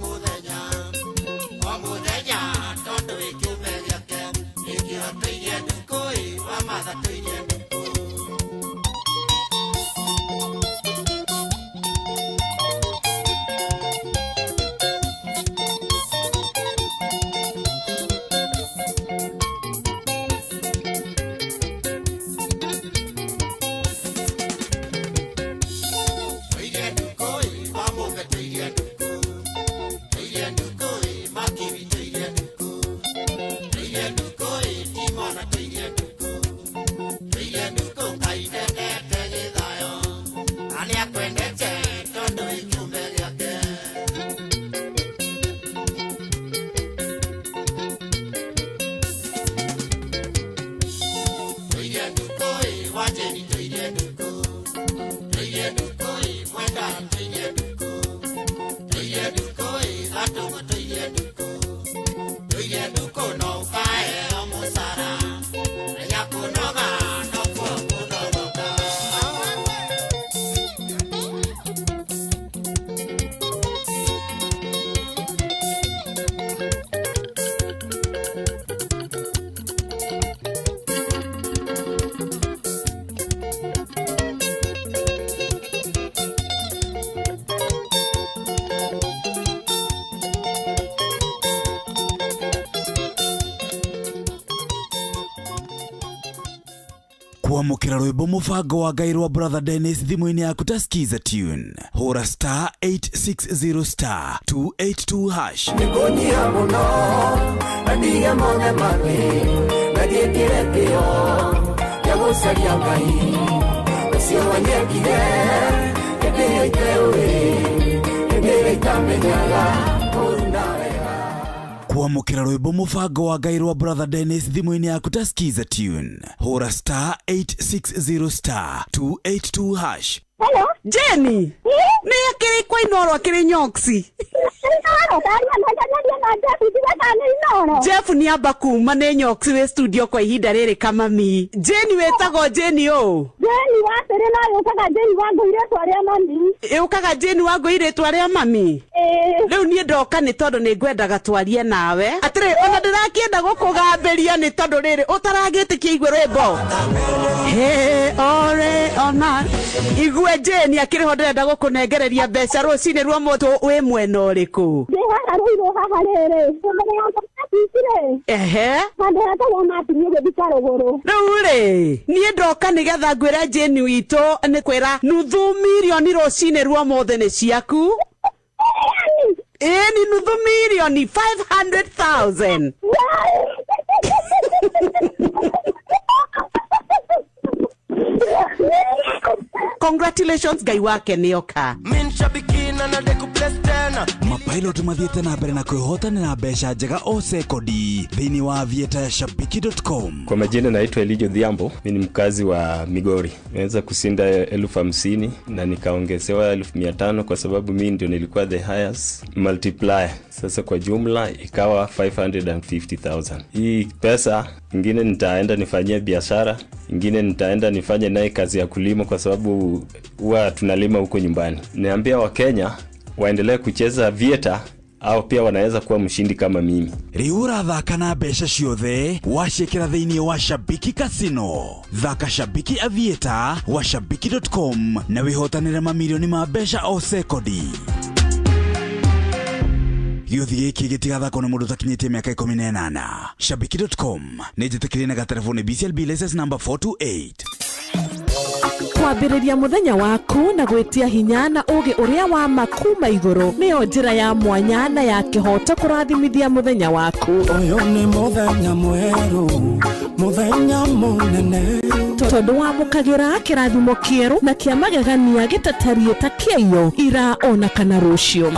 S2: Mũthenya o mũthenya tondũ wĩ kĩũmbe gĩake nĩkĩo tũirie ndukũ ĩ wa matha tũirie ndukũ. Tũirie ndukũ ĩ wa mũmbe tũirie ndukũ tũirie ndukũ ĩ makiwi tũirie ndukũ tũirie ndukũ ĩ timona tũirie ndukũ tũirie ndukũ Ngai ndendete gĩthayo na nĩakwendete tondũ wĩ kĩũmbe gĩake. Tũirie ndukũ ĩ wanjĩri tũirie ndukũ tũirie ndukũ ĩ mwenda tũirie ndukũ tũirie ndukũ ĩ gatũngũ tũirie ndukũ tũirie ndukũ no ũkaheo mũcara menya kũnoga nokuo kũnogoka.
S3: Kwamũkĩra rwĩmbo mũbango wa ngai rwa Brother Dennis thimũ-inĩ yaku ta skiza tune hũra star 860 star 282 hash.
S19: Nĩngũnyiha mũno na ndige mothe mathĩ na ndiĩkĩre kĩo gĩa gũcaria Ngai ũcio wanyendire hĩndĩ ĩyo iteũĩ hĩndĩ ĩyo itamenyaga ũũru na wega.
S3: Kwamũkĩra rwĩmbo mũbango wa ngai rwa Brother Dennis thimũ-inĩ yaku ta skiza tune hũra star 860 star 282 hash.
S20: Hello? Jenny. Nĩ akĩrĩ kwa Inoro akĩrĩ nyoksi. Jeff nĩ amba kuma nĩ nyoksi wĩ studio kwa ihinda rĩrĩ kamami. Jenny wĩtagwo Jenny ũ?
S21: Jeni wa tĩrĩ no yũkaga Jeni wa ngũi rĩtwa rĩa mami.
S20: Yũkaga Jenny wa ngũi rĩtwa rĩa mami? Rĩu niĩ ndoka nĩ tondũ nĩ ngwendaga twarie nawe. Atĩrĩ ona ndĩrakĩenda gũkũgambĩria nĩ tondũ rĩrĩ ũtaragĩtĩkia igue rwĩmbo. Hey, ore ona igue Jane akĩrĩ ho ndĩrenda gũkũnengereria mbeca rũcinĩ rwa mũtũ wĩ mwena ũrĩkũ?
S21: Ndĩ haha rũirũ haha rĩrĩ. Mbere ya rĩ.
S20: Ehe.
S21: Handũ hetagwo Martin ũgĩthiĩ Karũgũrũ.
S20: Rĩu rĩ niĩ ndoka nĩgetha ngwĩre Jane witũ nĩ kwĩra nuthu mirioni rũcinĩ rwa ũmũthĩ nĩ ciaku. Ĩĩ ni nuthu mirioni 500,000. Congratulations Ngai wake nĩoka.
S3: Mapilot mathiĩte na mbere na kwĩhotanĩra mbeca njega o sekondi thĩinĩ wa avieta ya shabiki.com.
S12: Kwa majina naitwa Elijo Dhiambo, mi ni mkazi wa Migori. Nimeweza kushinda 50,000 na nikaongezewa 500,000 kwa sababu mi ndio nilikuwa the highest multiplier. Sasa kwa jumla ikawa 550,000. Hii pesa ingine nitaenda nifanyie biashara, ingine nitaenda nifanye naye kazi ya kulima kwa sababu huwa tunalima huko nyumbani. Niambia Wakenya waendelee kucheza Vieta au pia wanaweza kuwa mshindi kama mimi.
S3: Rĩu ũrathaka na mbeca ciothe waciĩkĩra thĩinĩ wa Shabiki Casino. Thaka Shabiki Aviator wa shabiki.com na wĩhotanĩre mamirioni ma mbeca o sekondi. Gĩũthi gĩkĩ gĩtigathakwo nĩ mũndũ ũtakinyĩtie mĩaka 18. Shabiki.com nĩ njĩtĩkĩrie na gatereboni BCLB license number 428.
S22: Kwambĩrĩria mũthenya waku na gwĩtia hinya na ũgĩ ũrĩa wa ma kuma igũrũ nĩyo njĩra ya mwanya na ya kĩhoto kũrathimithia mũthenya waku.
S7: Ũyũ nĩ mũthenya mwerũ, mũthenya mũnene.
S22: Tondũ wamũkagĩra kĩrathimo kĩerũ na kĩa magegania gĩtatariĩ ta kĩaiyo ira ona kana rũciũ.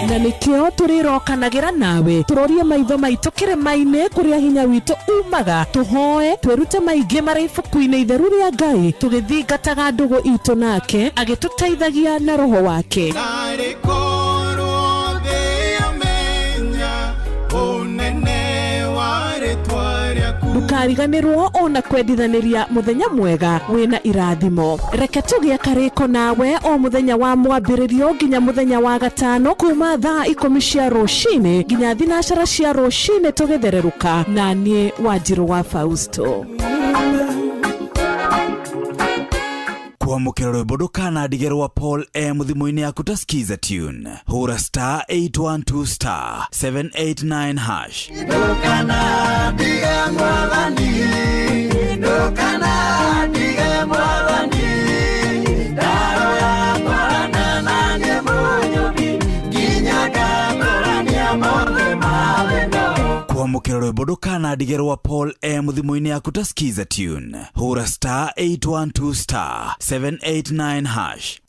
S22: Na nĩkĩo tũrĩrokanagĩra nawe tũrorie maitho maitũ kĩrĩma-inĩ kũrĩa hinya witũ umaga tũhoe twĩrute maingĩ marĩ ibuku-inĩ itheru rĩa Ngai tũgĩthingataga ndũgũ itũ nake agĩtũteithagia na roho wake.
S7: Narĩ korwo thĩ yamenya ũnene wa rĩtwa rĩaku.
S22: Ndũkariganĩrwo ona kwendithanĩria mũthenya mwega wĩna irathimo. Reke tũgĩe karĩko nawe o mũthenya wa mwambĩrĩrio nginya mũthenya wa gatano kuma thaa 10 cia rũcinĩ nginya 9 cia rũcinĩ tũgĩthererũka na niĩ Wanjirũ wa Fausto.
S3: Kwamũkĩra rwĩmbo ndũkanandige rwa Paul M thimũ-inĩ yaku ta Skiza tune. Hũra star 812 star 789 hash.
S19: Ndukanandige mwathani, ndukanandige mwathani, ndaroya twarana na niĩ mũnyũmbi, nginya ngatũrania mothe mathĩna.
S3: Kwamũkĩra rwĩmbo ndũkanandige rwa Paul M thimũ-inĩ yaku ta Skiza tune. Hũra star 812 star 789 hash.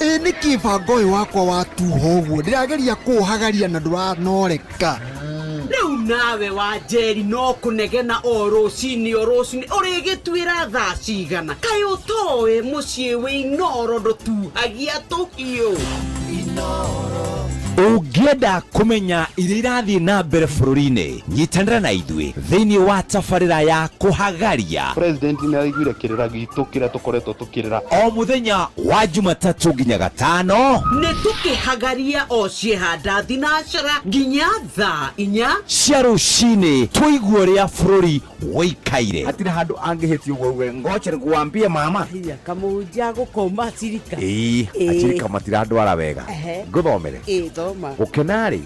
S4: Ĩ nĩ kĩbango ũyũ wakwa watuha ũguo ndĩrageria kũũhagaria na ndũranoreka.
S20: Rĩu nawe wa Njeri no kũnegena o rũcinĩ o rũcinĩ ũrĩgĩtuĩra thaa cigana? Kaĩ ũtoĩ mũciĩ wĩ Inooro ndũtuhagia tũhiũ?
S9: Ũngĩenda kũmenya iria irathiĩ na mbere bũrũri-inĩ, nyitanĩra na ithuĩ thĩinĩ wa tabarĩra ya kũhagaria.
S23: President nĩ araiguire kĩrĩra gitũ kĩrĩa tũkoretwo tũkĩrĩra
S9: o mũthenya wa Jumatatũ nginya gatano.
S20: Nĩ tũkĩhagaria o ciehanda thinacara nginya thaa 4
S9: cia rũcinĩ, tũigue ũrĩa bũrũri ũikaire.
S24: Hatirĩ handũ angĩhĩtia ũguo uge ngoche nĩkuambie mama.
S20: Kamũhunjia gũkoma cirika.
S24: Ĩĩ, acirika matirandwara wega. Ngũthomere.
S20: Ĩĩ, thoma.
S24: Gũkena-rĩ,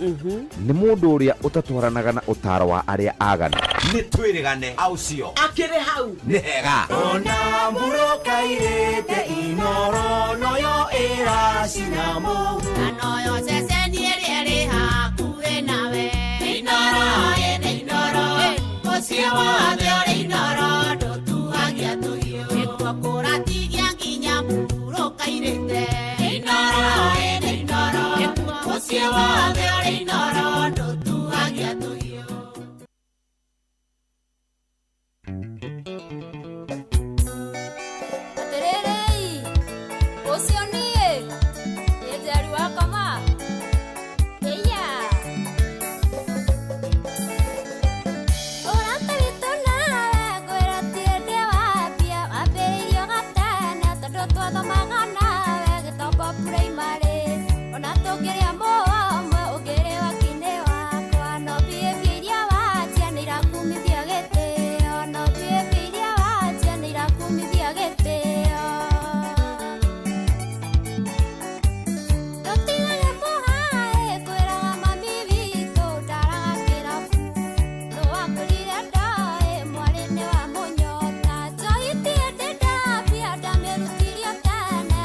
S24: nĩ mũndũ ũrĩa ũtatwaranaga na ũtaaro wa arĩa aganu.
S9: Nĩ twĩrĩgane au cio.
S20: Akĩrĩ hau.
S9: Nĩ hega.
S19: Ona mũrũkairĩte Inooro noyo ĩracinamo.
S25: Na noyo ceceni ĩrĩa ĩrĩ hakuhĩ nawe. Inooro, ĩ nĩ Inooro, mũciĩ wothe ũrĩ Inooro ndũtuhagia tũhiũ. Nĩkuo kũratigia nginya mũrũkairĩte. Inooro, ĩ nĩ Inooro, mũciĩ wothe ũrĩ Inooro ndũtuhagia tũhiũ.
S10: Atĩrĩrĩ, ũcio niĩ nĩ Njeri wa Koma. Ĩya. Ũrata witũ nawe ngwĩra ti hĩndĩ wambia, wambĩrĩirio gatene tondũ twathomaga nawe gĩtombo primary. Ona tũngĩrĩa mũmwe ũngĩrĩ wakinĩ wakwa, no behavior iria wanjia nĩ irakumithia gĩtĩo, no behavior iria wanjia nĩ irakumithia gĩtĩo. Tũtigane mũhae kwĩraga mami witũ ndaraga kĩrabu, nũ wakwĩrire ndoĩ mwarĩ nĩ wa mũnyota. Njohi ti hĩndĩ ndambia ndamĩrutirie tene,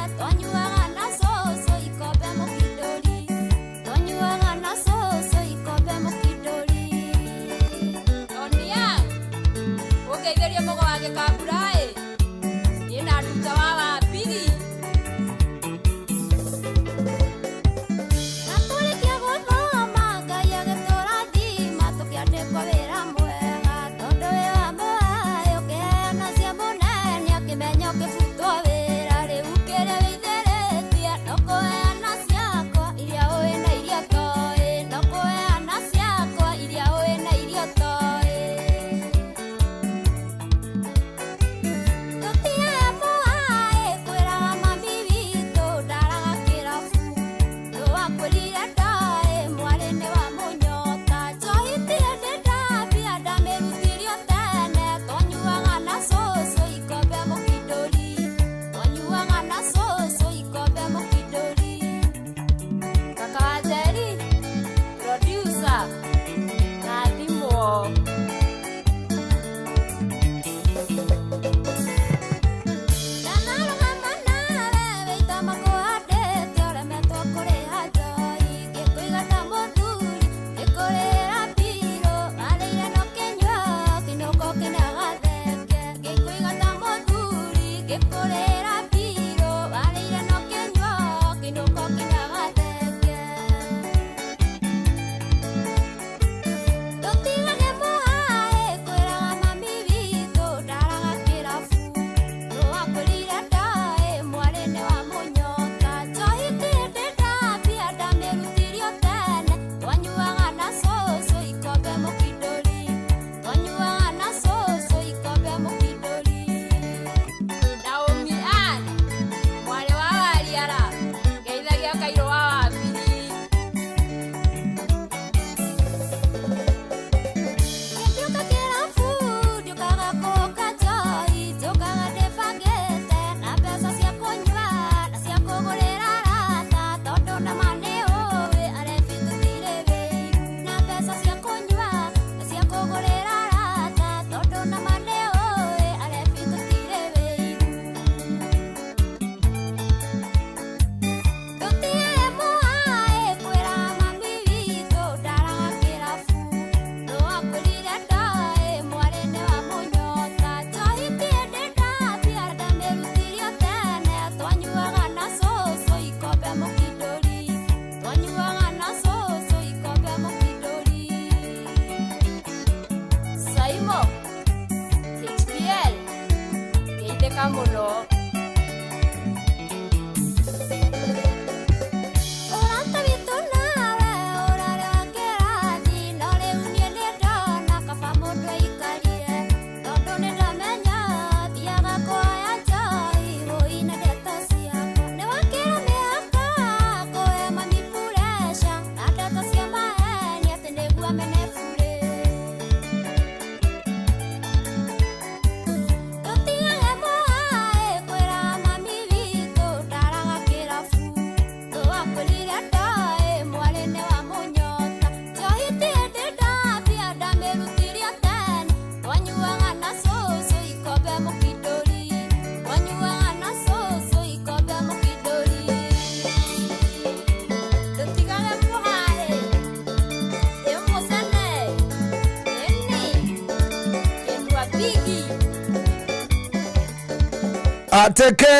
S5: Atĩkĩ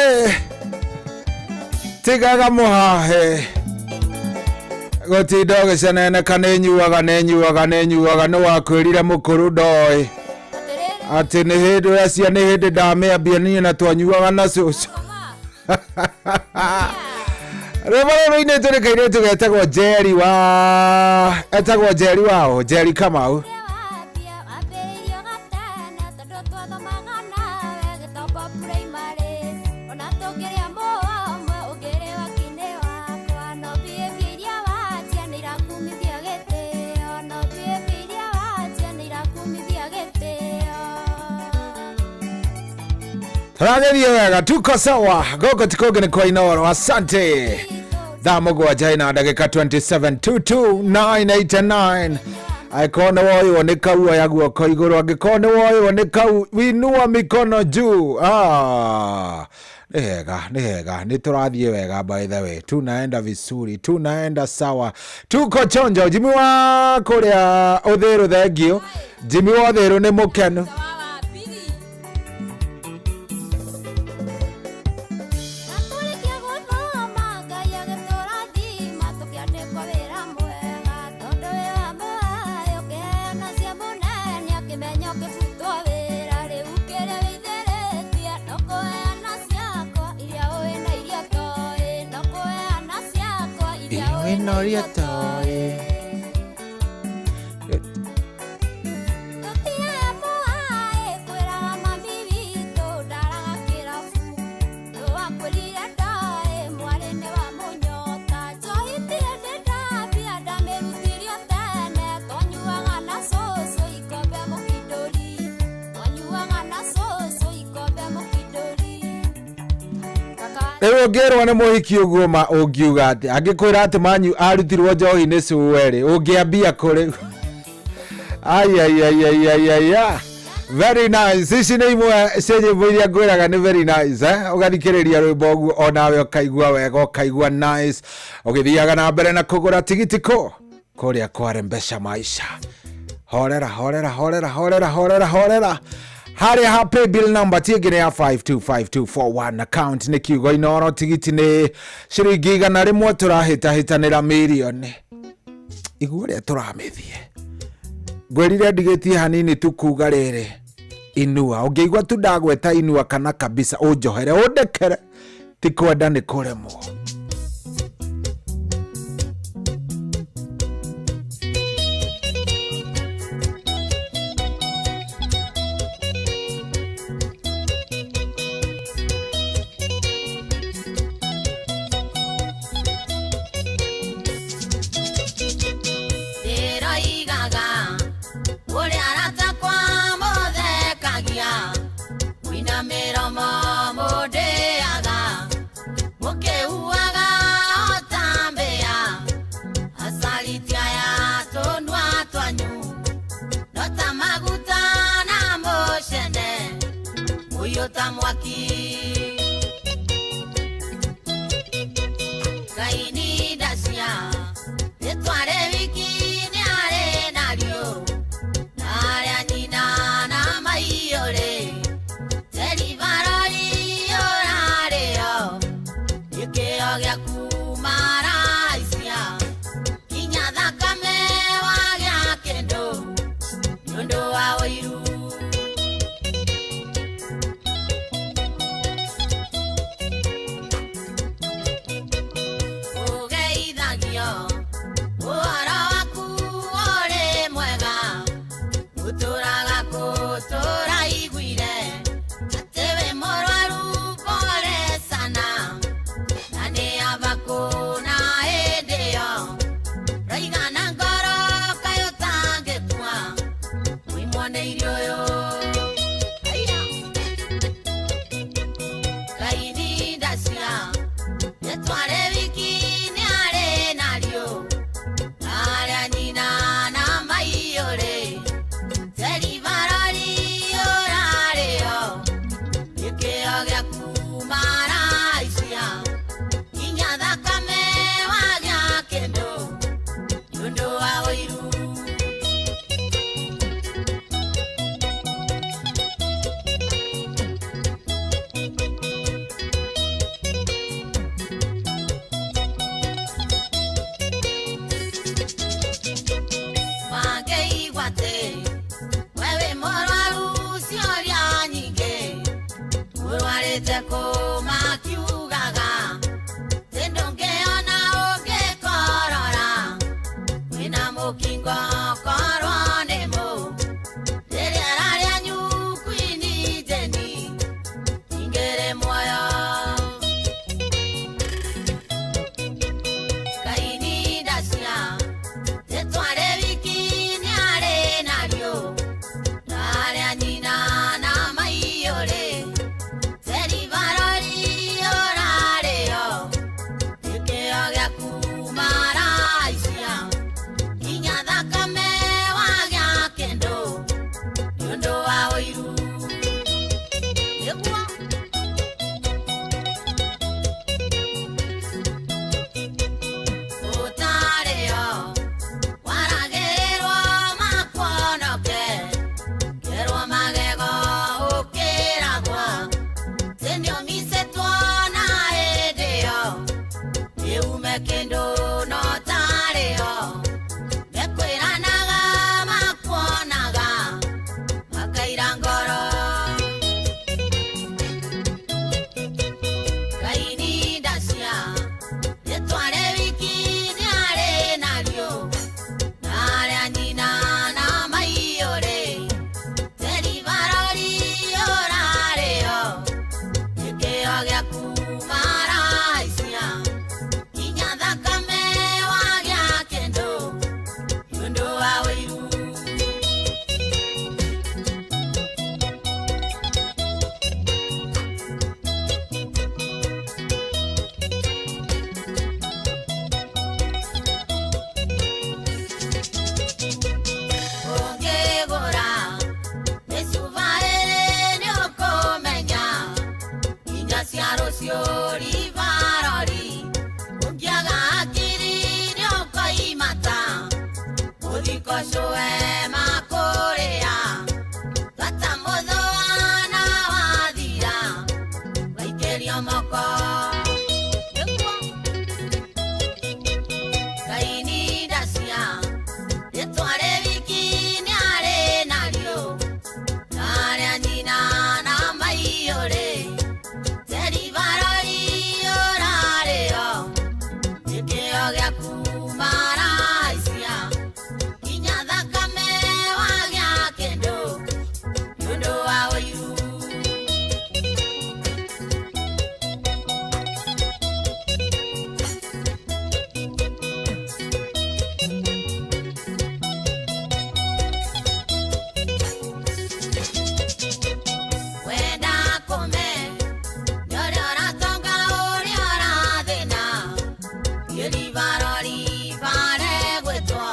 S5: tigaga mũhahe gũtinda ũgĩceneneka nĩ nyuaga nĩ nyuaga nĩ nyuaga nĩ wakwĩrire mũkũrũ ndoĩ atĩ nĩ hĩndĩ ũracia nĩ hĩndĩ ndamĩambia niĩ na twanyuaga na cũcũ. Rwĩmbo rũrũ rũinĩtwo nĩ kairĩtu getagwo Njeri wa etagwo Njeri wao Njeri Kamau. Tũragĩthiĩ wega, tuko sawa, gũkũ ti kũngĩ nĩ kwa Inooro. Asante. Thaa 7 na ndagĩka 27 22989. Angĩkorwo nĩ woywo nĩ kau oya guoko igũrũ, angĩkorwo nĩ woywo nĩ kau winua mikono juu. Ah, nĩ hega nĩ hega, nĩ tũrathiĩ wega. By the way, tunaenda vizuri, tunaenda sawa, tuko chonjo. Jimi wa kũrĩa Ũthĩrũ, thengio Jimi wa Ũthĩrũ, nĩ mũkenu.
S10: Tũrĩkia gũthoma Ngai agĩtũrathima tũkĩandĩkwo wĩra mwega tondũ wĩra mũhae ũkĩheana cia mũnene akĩmenya ũkĩbutwo wĩra rĩu kĩrĩa wĩithĩrĩtie no kũheana ciakwa iria ũĩ na iria ũtoĩ no kũheana ciakwa iria ũĩ na iria ũtoĩ. Tũtiae mũhae kwĩraga mami witũ ndaraga kĩrabu wakwĩrire ndoĩ mwarĩ nĩ wa mũnyota njohi ti hĩndĩ ndambia ndamĩruthirio tene twanyuaga na cũcũ ikombe mũkindũri twanyuaga na cũcũ ikombe mũkindũri.
S5: Rĩu ũngĩrwo nĩ mũhiki ũguo ma ũngiuga atĩ angĩkwĩra atĩ manyu arutirwo njohi nĩ cũwe rĩ, ũngĩambia kũrĩ aiaiaiaiaia. Very nice. Ici nĩ imwe cia nyĩmbo iria ngwĩraga nĩ very nice, eh? Ũgathikĩrĩria rwĩmbo ũguo onawe ũkaigua wega, ũkaigua nice ũgĩthiaga na mbere na kũgũra tigiti kũ kũrĩa kwarembesha maisha. Horera horera horera horera horera horera harĩa ha pay bill number ti ĩngĩ nĩ ya 525241, account nĩ kiugo Inooro, tigiti nĩ ciringi 100. Tũrahĩtahĩtanĩra mirioni igua ũrĩa tũramĩthiĩ. Ngwĩrire ndigĩtie hanini tu kuga rĩrĩ inua, ũngĩigua tu ndagweta inua kana kabisa ũnjohere ũndekere, ti kwenda nĩ kũremwo.
S25: Ndĩroigaga ũrĩa aratakwa mũthekagia mwĩna mĩromo mũndĩaga mũkĩhuaga ota mbĩa acariti aya tũnua twanyu no ta maguta na mũcene mũiyũ ta mwaki. Ngai nĩ ndacia rĩtwa wiki nĩ arĩ narĩo na arĩa nyina na maiyũrĩ teribarori ũrarĩo gĩkĩo gĩaku maraicia kinya thakame wagĩa kĩndũ nĩũndũ wa ũiru. Ũgeithagio ũhoro waku ũrĩ mwega ũtũraga kũtũra iguire atĩ wĩ mũrwaru pole sana na nĩ aba Rivarori ũngĩaga akiri nĩ ũkoimata mũthiko cũe makũrĩa bata mũthũa na wathira waikĩrio moko Nĩguo. Ngai nĩ ndacia rĩtwa rĩwiki nĩarĩ narĩo narĩa nyina na maiyũrĩ teribarori ũrarĩo gĩkĩo gĩaku maraicia nginya thakame wagĩa kĩndũ nĩũndũ wa ũiru. Wenda kũme nĩ ũrĩa ũratonga ũrĩa ũrathĩna kĩribarori bare gwĩtwo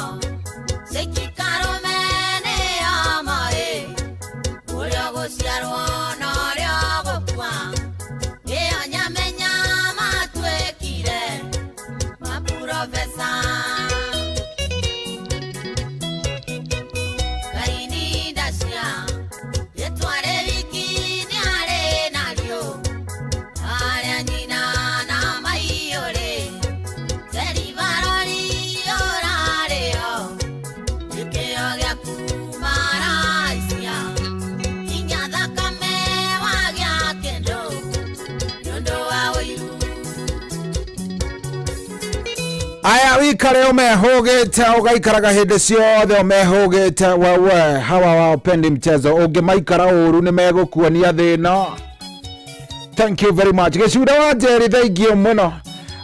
S25: cikikarũme nĩyo moĩ ũrĩa ũgũciarwo na ũrĩa ũgũkua ĩyo nyamenya matuĩkire mapurobesa. Ngai nĩ ndacia rĩtwa rĩwiki nĩarĩ narĩo arĩa nyina na maiyũrĩ teribarori ũrarĩo gĩkĩo gĩaku maraicia nginya thakame wagĩa kĩndũ nĩũndũ wa ũiru.
S5: Aya wikare umehũgĩte ũgaikaraga hĩndĩ ciothe ũmehũgĩte wewe hawa wapendi mchezo ũngĩmaikara ũru nĩ megũkuonia thĩna. Thank you very much gĩcura wa njeri thaingio mũno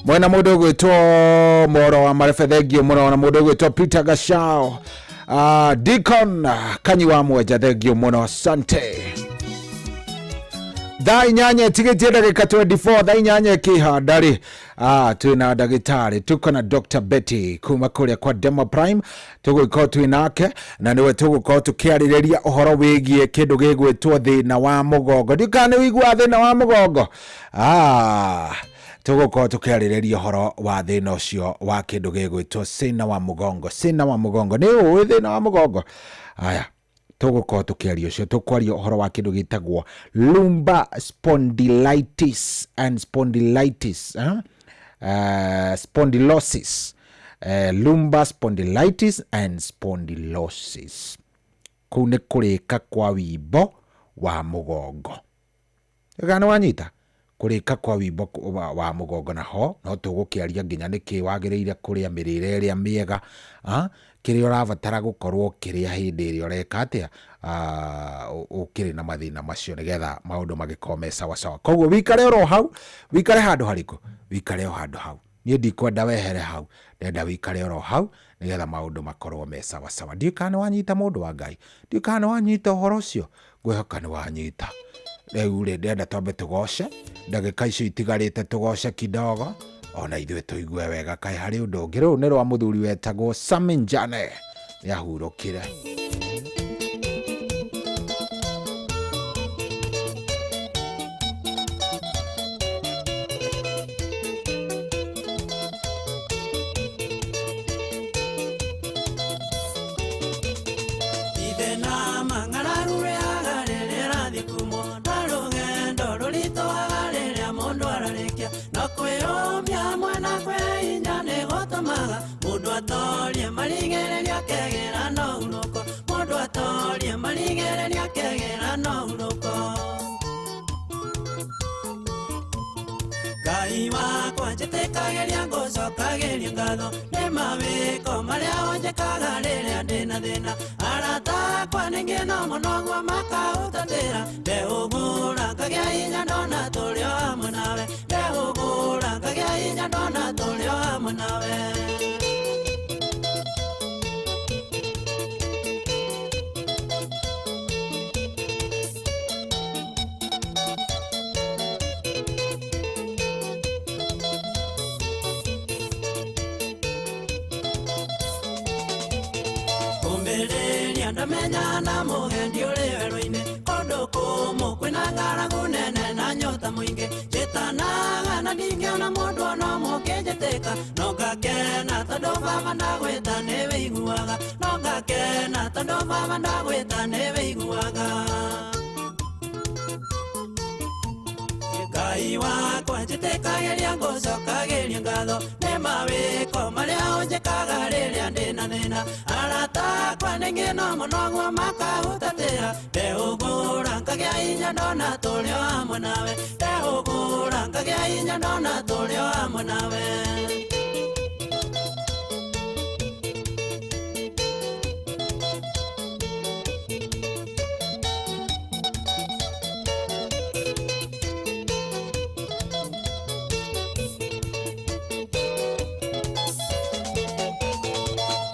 S5: mwena mũndũ ũgwĩtwo moro wa marebe thengio mũno na mũndũ ũgwĩtwo Peter Gashao, Deacon Kanyi wa Mwenja thengio mũno asante. Thaa inyanya ĩtigĩtie ndagĩka 24 thaa inyanya ĩkĩhanda rĩ twĩna ndagĩtarĩ tuko na Dr. Betty kuma kũrĩa kwa Demo Prime tũgũkorwo twĩ nake na nĩwe tũgũkorwo tũkĩarĩrĩria ũhoro wĩgiĩ kĩndũ gĩgwĩtwo thĩna wa mũgongo. Ndiũ kana nĩ ũiguaga thĩna wa mũgongo. Tũgũkorwo tũkĩarĩrĩria ũhoro wa thĩna ũcio wa kĩndũ gĩgwĩtwo thĩna wa mũgongo. Thĩna wa mũgongo nĩ ũĩ thĩna wa mũgongo? Aya tũgũkorwo tũkĩaria ũcio tũkwaria ũhoro wa kĩndũ gĩtagwo lumbar spondylitis and spondylitis eh? Spondylosis, lumbar spondylitis and spondylosis kũu nĩ kũrĩka kwa wimbo wa mũgongo. Kana nĩ wanyita kũrĩka kwa wimbo wa mũgongo naho no tũgũkĩaria nginya nĩkĩ wagĩrĩire kũrĩa mĩrĩre ĩrĩa mĩega, kĩrĩa ũrabatara gũkorwo ũkĩrĩa hĩndĩ ĩrĩa ũreka atĩa, ũkĩrĩ na mathĩna macio nĩgetha maũndũ magĩkorwo me sawasawa. Koguo wikare oro hau, wikare handũ harĩkũ? Wikare o handũ hau. Niĩ ndikwenda wehere hau, ndĩrenda wikare oro hau nĩgetha maũndũ makorwo me sawasawa. Ndiũĩ kana nĩ wanyita mũndũ wa Ngai, ndiũĩ kana nĩ wanyita ũhoro ũcio, ngwĩhoka nĩ wanyita. Rĩu rĩ ndĩrenda twambe tũgoce ndagĩka icio itigarĩte tũgoce kidogo ona ithuĩ tũigue wega kaĩ harĩ ũndũ ũngĩ. Rũrũ nĩ rwa mũthuri wetagwo Sami Njane nĩahurũkire.
S7: Ithe na mang'aragu rĩaga rĩrĩa ĩrathiĩ kumwo na rũgendo rũritũhaga rĩrĩa mũndũ ararĩkia no kwĩyũmia mwena kwĩ hinya nĩ gũtũmaga mũndũ atorie marigĩrĩria akegĩra na ũhurũko mũndũ atorie marigĩrĩria akegĩra na ũhurũko. Ngai wakwa njĩtĩkagĩria ngũcokagĩria ngatho nĩ mawĩko marĩa ũnjĩkaga rĩrĩa ndĩna thĩna arata akwa ningĩ no mũno guo makahutatĩra ndehũgũra ngagĩa hinya ndona tũrĩ o hamwe nawe ndehũgũra ngagĩa hinya ndona tũrĩ o hamwe nawe. Kũmbĩrĩria ndamenya na mũgendi ũrĩ werũ-inĩ kũndũ kũmũ kwĩna ng'aragu nene na nyota mũingĩ njĩtanaga Ndingĩona mũndũ ona ũmwe ũkĩnjĩtĩka, no ngakena tondũ baba ndagwĩta nĩ wĩiguaga, no ngakena tondũ baba ndagwĩta nĩ wĩiguaga. Ngai wakwa njĩtĩkagĩria ngũcokagĩria ngatho nĩ mawĩko marĩa ũnjĩkaga rĩrĩa ndĩna thĩna. Arata akwa ningĩ no mũnoguo makahutatĩra, ndehũgũra ngagĩa hinya ndona tũrĩ o hamwe nawe, ndehũgũra ngagĩa hinya ndona tũrĩ o hamwe nawe.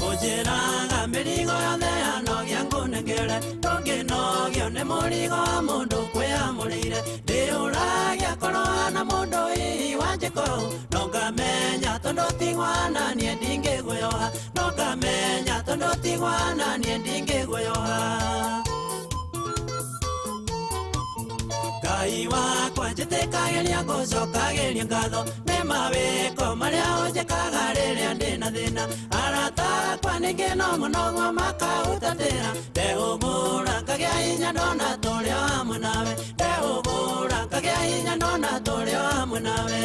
S7: Ũnjĩraga mĩrigo yothe yanogia ngũnengere, ndũngĩnogio nĩ mũrigo wa mũndũ kwĩamũrĩire. Ndĩũragia korwo hana mũndũ hihi wanjĩka ũũ, no ngamenya tondũ tigwana niĩ ndingĩguoyoha, no ngamenya tondũ tigwana niĩ ndingĩguoyoha. Ngai wakwa njĩtĩkagĩria ngũcokagĩria ngatho nĩ mawĩko marĩa ũnjĩkaga rĩrĩa ndĩna thĩna. Arata akwa ningĩ no mũnoguo makahutatĩra, ndehũgũra ngagĩa hinya ndona tũrĩ o hamwe nawe, ndehũgũra ngagĩa hinya ndona tũrĩ o hamwe nawe.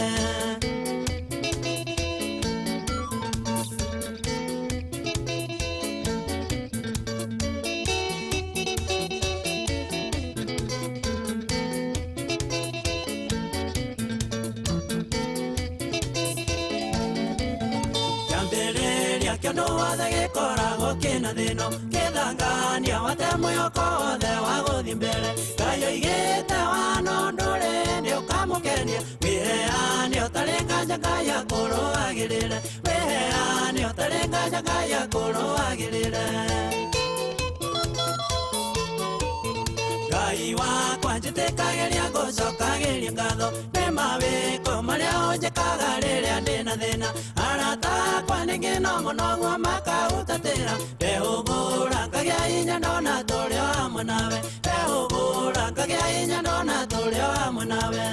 S7: Kĩambĩrĩria kĩa ũndũ wothe gĩkoragwo kĩna thĩno, kĩthangania wate mwĩhoko wothe wa gũthiĩ mbere. Ngai oigĩte wano ndũrĩ hĩndĩ ũkamũkenia, wĩheane ũtarĩ nganja Ngai akũrũagĩrĩre, wĩheane ũtarĩ nganja Ngai akũrũagĩrĩre. Ngai wakwa njĩtĩkagĩria ngũcokagĩria ngatho nĩ mawĩko marĩa ũnjĩkaga rĩrĩa ndĩna thĩna. Arata akwa ningĩ no mũnoguo makahutatĩra, ndehũgũra ngagĩa hinya ndona tũrĩ o hamwe nawe, ndehũgũra ngagĩa hinya ndona tũrĩ o hamwe nawe.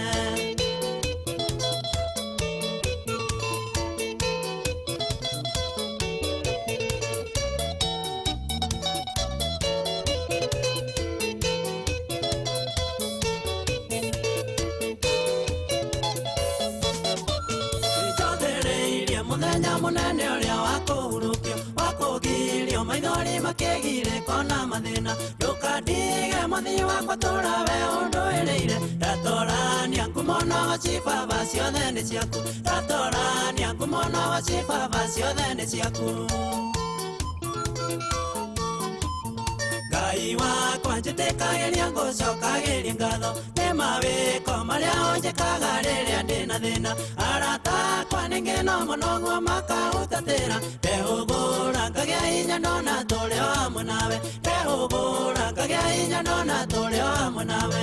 S7: Njothereirie mũthenya mũnene ũrĩa wa kũhurũkio, wa kũgirio maithori makĩgirĩko na mathĩna. Ndũkandige mũthii wakwa tũra we ũndũĩrĩire, ndatorania ngumo na waci baba ciothe nĩ ciaku, ndatorania ngumo na waci baba ciothe nĩ ciaku. Ngai wakwa njĩtĩkagĩria ngũcokagĩria ngatho nĩ mawĩko marĩa ũnjĩkaga rĩrĩa ndĩna thĩna. Arata akwa ningĩ no mũnoguo makahutatĩra, ndehũgũra ngagĩa hinya ndona tũrĩ o hamwe nawe, ndehũgũra ngagĩa hinya ndona tũrĩ o hamwe nawe.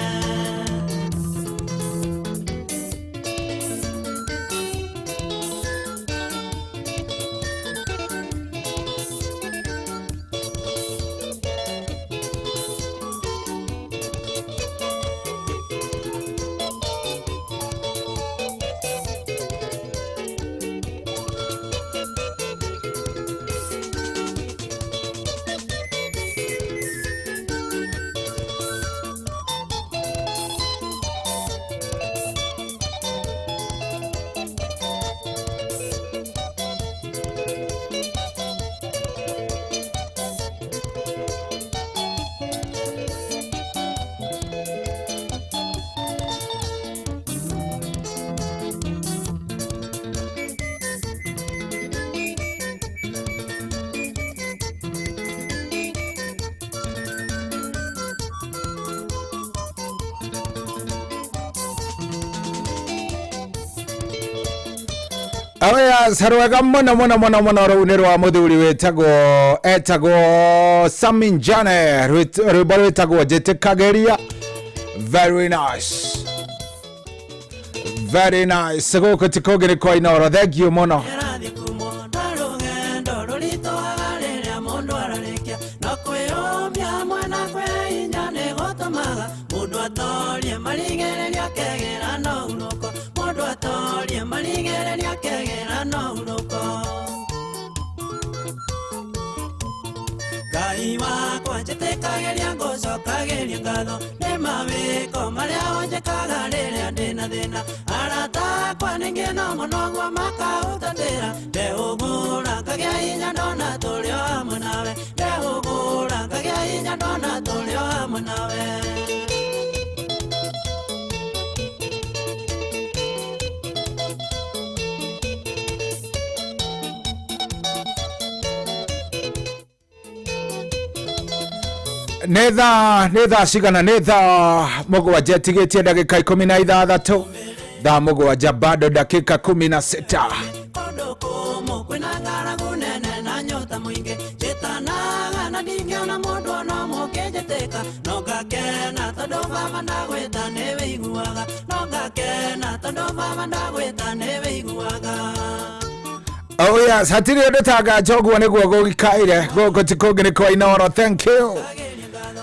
S5: Oya sarwega muno muno muno muno rũu nĩ rwa mũthuri wĩtagwo etagwo Saminjane, rwĩmbo rwĩtagwo njĩtĩkagĩria. Very nice, very nice. Gũkũ ti kũngĩ nĩ kwa Inooro. Thank you mũno.
S7: Ĩrathiĩ kumwo na rũgendo rũritũhaga rĩrĩa mũndũ ararĩkia, no kwĩyũmia hamwe na kwĩhinya nĩ gũtũmaga mũndũ atorie marigĩrĩrio akegĩra na ũhurũko, mũndũ atorie Njĩtĩkagĩria ngũcokagĩria ngatho nĩ mawĩko marĩa ũnjĩkaga rĩrĩa ndĩna thĩna. Arata akwa ningĩ no mũno guo makahutatĩra, ndehũgũra ngagĩa hinya ndona tũrĩ o hamwe nawe, ndehũgũra ngagĩa hinya ndona tũrĩ o hamwe nawe.
S5: Nĩ thaa cigana? Nĩ thaa 7 tigĩtie ndagĩka 16, thaa 7 bado dakika 16.
S7: Kũndũ kũmũ kwĩna ng'aragu nene na nyota mũingĩ, njĩtanaga na ndingĩona mũndũ ona ũmwe ũkĩnjĩtĩka, no ngakena tondũ baba ndagwĩta nĩ wĩiguaga, no ngakena tondũ baba ndagwĩta nĩ wĩiguaga.
S5: Oh yes, hatirĩ ũndũ ta nganja ũguo nĩguo gũgĩkaire gũkũ ti kũngĩ nĩ kwa Inooro. Thank you.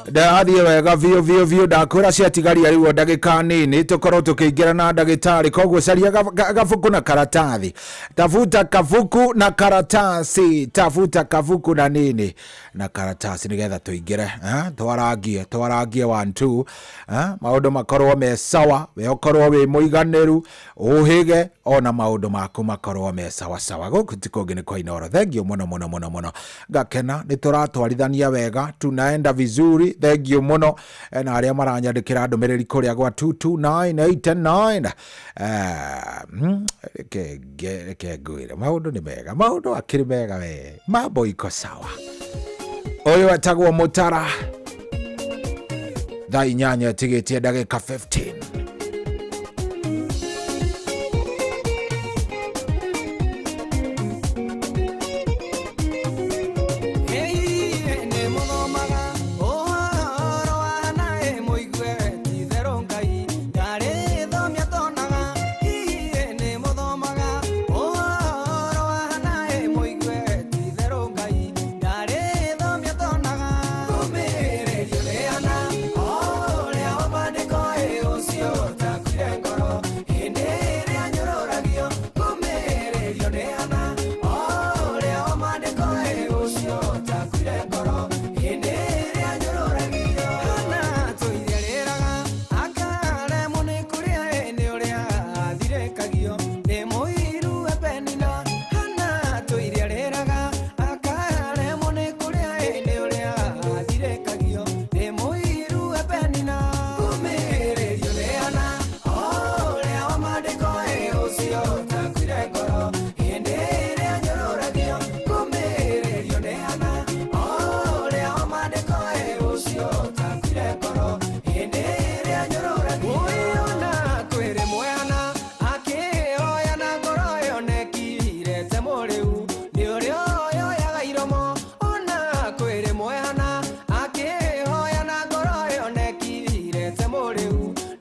S5: Ndathiĩ wega biũ biũ biũ, ndakwĩra ciatigaria rĩu o ndagĩka nini tũkorwo tũkĩingĩra na ndagĩtarĩ, koguo caria gabuku na karatathi, tafuta kabuku na karatasi, tafuta kabuku na nini na karatasi nĩgetha tũingĩre, twarangie twarangie 1 2, maũndũ makorwo me sawa, we ũkorwo wĩ mũiganĩru, ũhĩge ona maũndũ maku makorwo me sawa sawa. Gũkũ ti kũngĩ nĩ kwa Inooro. Thank you mũno mũno mũno mũno, ngakena nĩ tũratwarithania wega, tunaenda vizuri. Thank you mũno na arĩa maranyandĩkĩra ndũmĩrĩri kũrĩa gwa 22989. Reke ngwĩre maũndũ nĩ mega, maũndũ akĩrĩ mega we, mambo iko sawa. Ũyũ etagwo Mũtara, thaa 8 ĩtigĩtie ndagĩka 15.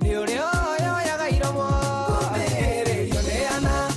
S2: Nĩ ũrĩa oyoyaga iromo. Kũmĩrĩrio nĩ ana.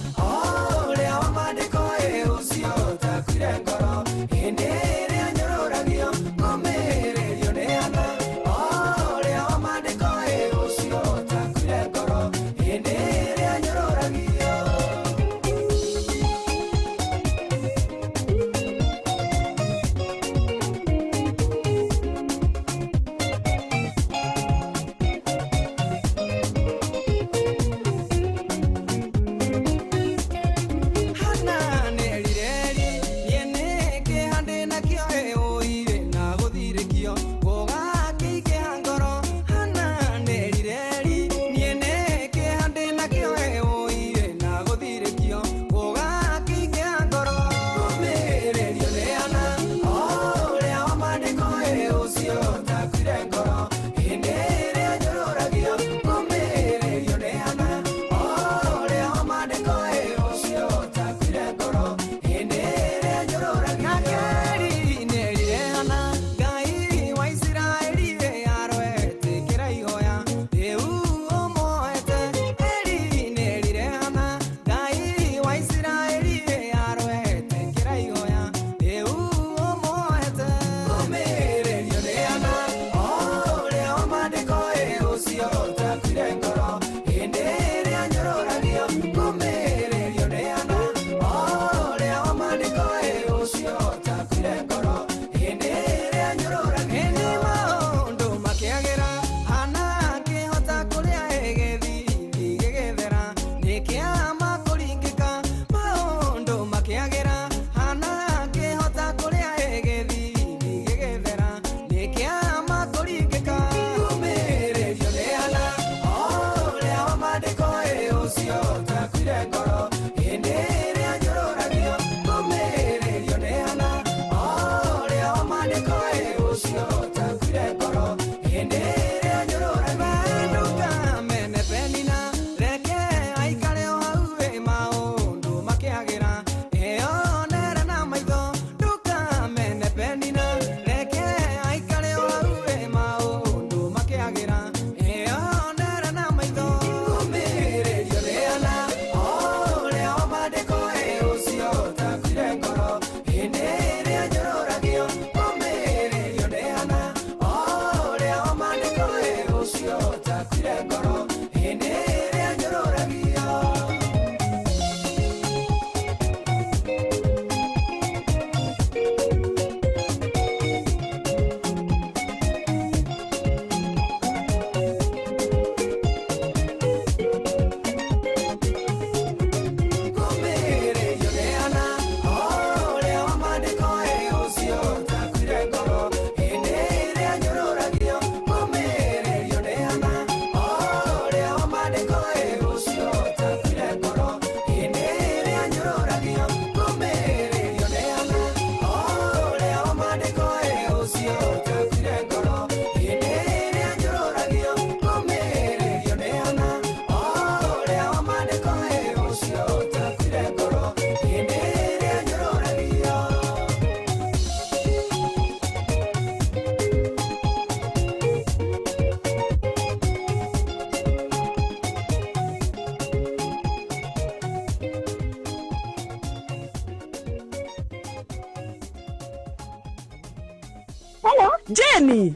S21: Hello.
S20: Jeni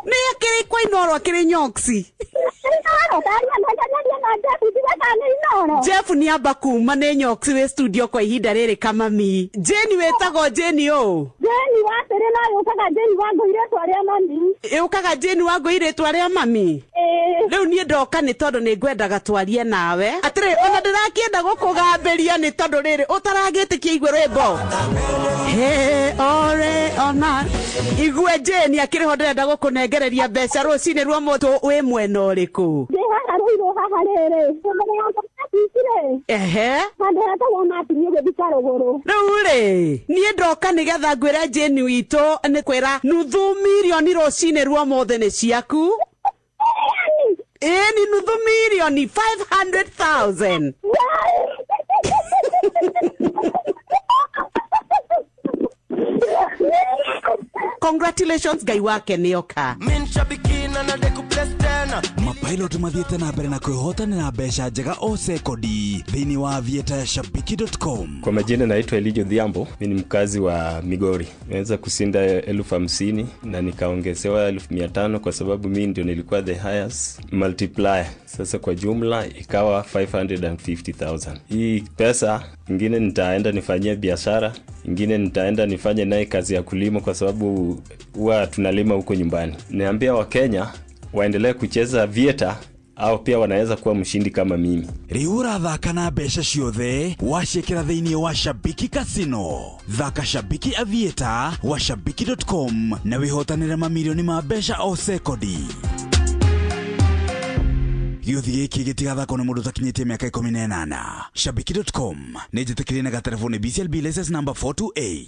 S20: nĩ akĩrĩ kwa Inoro akĩrĩ nyoksi. Jeff nĩ amba kuma nĩ nyoksi wĩ studio kwa ihinda rĩrĩ kamami. Jeni wĩtagwo Jeni ũ?
S21: Jeni wa tĩrĩ no yũkaga Jeni wa ngũi rĩtwa rĩa mami.
S20: Yũkaga Jeni wa ngũi rĩtwa rĩa mami. Rĩu niĩ ndoka nĩ tondũ nĩ ngwendaga twarie nawe. Atĩrĩ ona ndĩrakĩenda gũkũgambĩria nĩ tondũ rĩrĩ ũtaragĩtĩkia igue rwĩmbo. He ore ona igue Jeni akĩrĩ ho ndĩrenda gũkũnengereria mbeca rũcinĩ rwa mũtũ wĩ mwena ũrĩkũ?
S21: Ndĩ haha Rũirũ haha rĩrĩ. Mbere ya ngũi
S20: Ehe.
S21: Handũ hetagwo Martin ũgĩthiĩ Karũgũrũ.
S20: Rĩu rĩ niĩ ndoka nĩgetha ngwĩre Jeni witũ nĩ kwĩra nuthu mirioni rũcinĩ rwa ũmũthĩ nĩ ciaku. Ĩĩ ni nuthu mirioni 500,000. Congratulations Ngai wake nĩoka.
S3: Mapilot mathiĩte na mbere na kwĩhotanĩra mbeca njega o sekondi thĩinĩ wa aviator ya shabiki.com.
S12: Kwa majina naitwa Elijah Odhiambo, mimi ni mkazi wa Migori. Nimeweza kushinda 50,000 na nikaongezewa 500,000 kwa sababu mimi ndio nilikuwa the highest multiplier. Sasa kwa jumla ikawa 550,000. Hii pesa ingine nitaenda nifanyie biashara, ingine nitaenda nifanye naye kazi ya kulima kwa sababu huwa tunalima huko nyumbani. Niambia Wakenya waendelee kucheza Aviator au pia wanaweza kuwa mshindi kama mimi.
S3: Rĩu ũrathaka na mbeca ciothe waciĩkĩra thĩinĩ wa Shabiki Casino. Thaka Shabiki Aviator wa shabiki.com na wĩhotanĩre mamirioni ma mbeca o sekondi. Gĩũthi gĩkĩ gĩtigathakwo nĩ mũndũ ũtakinyĩtie mĩaka 18. Shabiki.com nĩ njĩtĩkĩrie na gatereboni BCLB license number 428.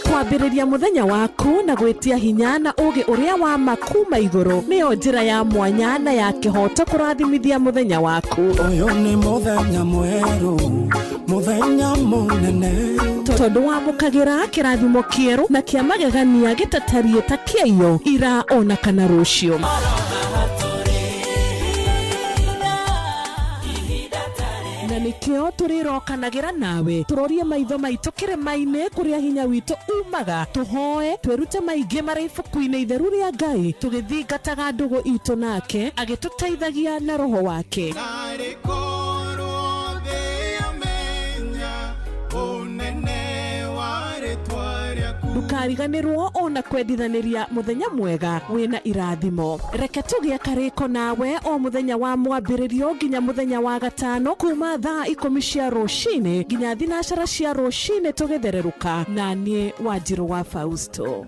S22: Kwambĩrĩria mũthenya waku na gwĩtia hinya na ũgĩ ũrĩa wa ma kuma igũrũ nĩyo njĩra ya mwanya na ya kĩhoto kũrathimithia mũthenya waku.
S11: Ũyũ nĩ mũthenya mwerũ, mũthenya mũnene.
S22: Tondũ wamũkagĩra kĩrathimo kĩerũ na kĩa magegania gĩtatariĩ ta kĩaiyo ira ona kana rũciũ. Na nĩkĩo tũrĩrokanagĩra nawe tũrorie maitho maitũ kĩrĩma-inĩ kũrĩa hinya witũ umaga, tũhoe twĩrute maingĩ marĩ ibuku-inĩ itheru rĩa Ngai tũgĩthingataga ndũgũ itũ nake agĩtũteithagia na roho wake.
S2: Narĩ korwo thĩ yamenya ũnene wa rĩtwa rĩaku.
S22: Ndũkariganĩrwo ona kwendithanĩria mũthenya mwega wĩna irathimo. Reke tũgĩe karĩko nawe o mũthenya wa mwambĩrĩrio nginya mũthenya wa gatano kuma thaa 10 cia rũcinĩ nginya 12 cia rũcinĩ tũgĩthererũka na niĩ Wanjirũ wa Fausto.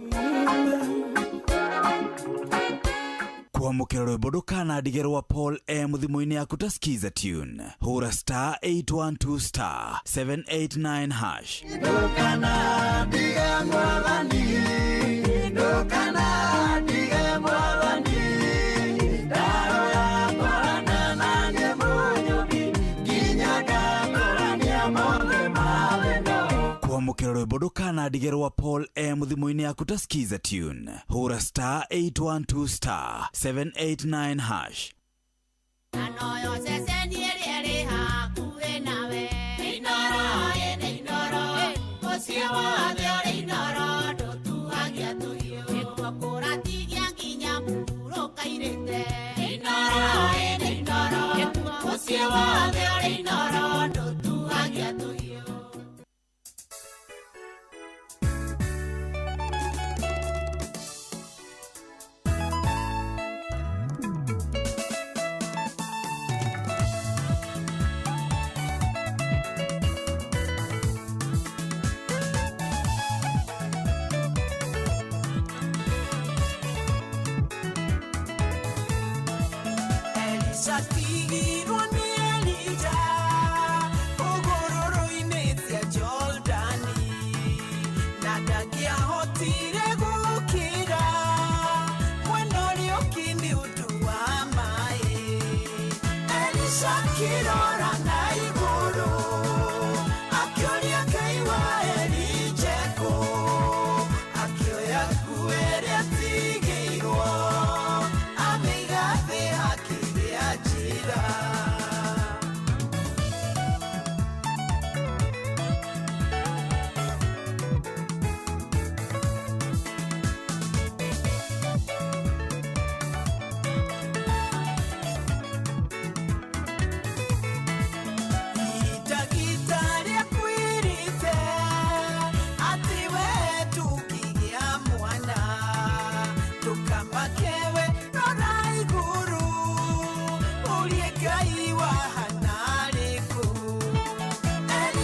S3: Kwamũkĩra rwĩmbo ndũkanandige rwa Paul M thimũ-inĩ yaku ta Skiza tune. Hũra star 812 star 789 hash.
S19: Ndũkanandige mwathani, ndũkanandige mwathani, ndaroya twarana na niĩ mũnyũmbi, nginya ngatũrania mothe mathĩna.
S3: Kwamũkĩra rwĩmbo ndũkanandige rwa Paul M thimũ-inĩ yaku ta Skiza tune. Hũra star 812 star 789 hash.
S25: Anoyo ceceni ĩrĩa ĩrĩ hakuhĩ nawe. Inooro ĩ Inooro, mũciĩ wothe ũrĩ Inooro, ndũtuagia tũhiũ. Nĩkuo kũratigia nginya mũhurũka-irĩte. Inooro ĩ Inooro, mũciĩ wothe ũrĩ Inooro, ndũtuagia tũhiũ.
S6: Elisha tigirwo nĩ Elija ũgũrũrũ-inĩ cia Jordani, na ndangĩahotire gũkĩra mwena ũrĩa ũngĩ nĩ ũndũ wa maĩ. Elisha akĩrora na igũrũ akĩũria Ngai wa Elija kũ, akĩoya nguo ĩrĩa atigĩirwo amĩiga thĩ hakĩgĩa njĩra.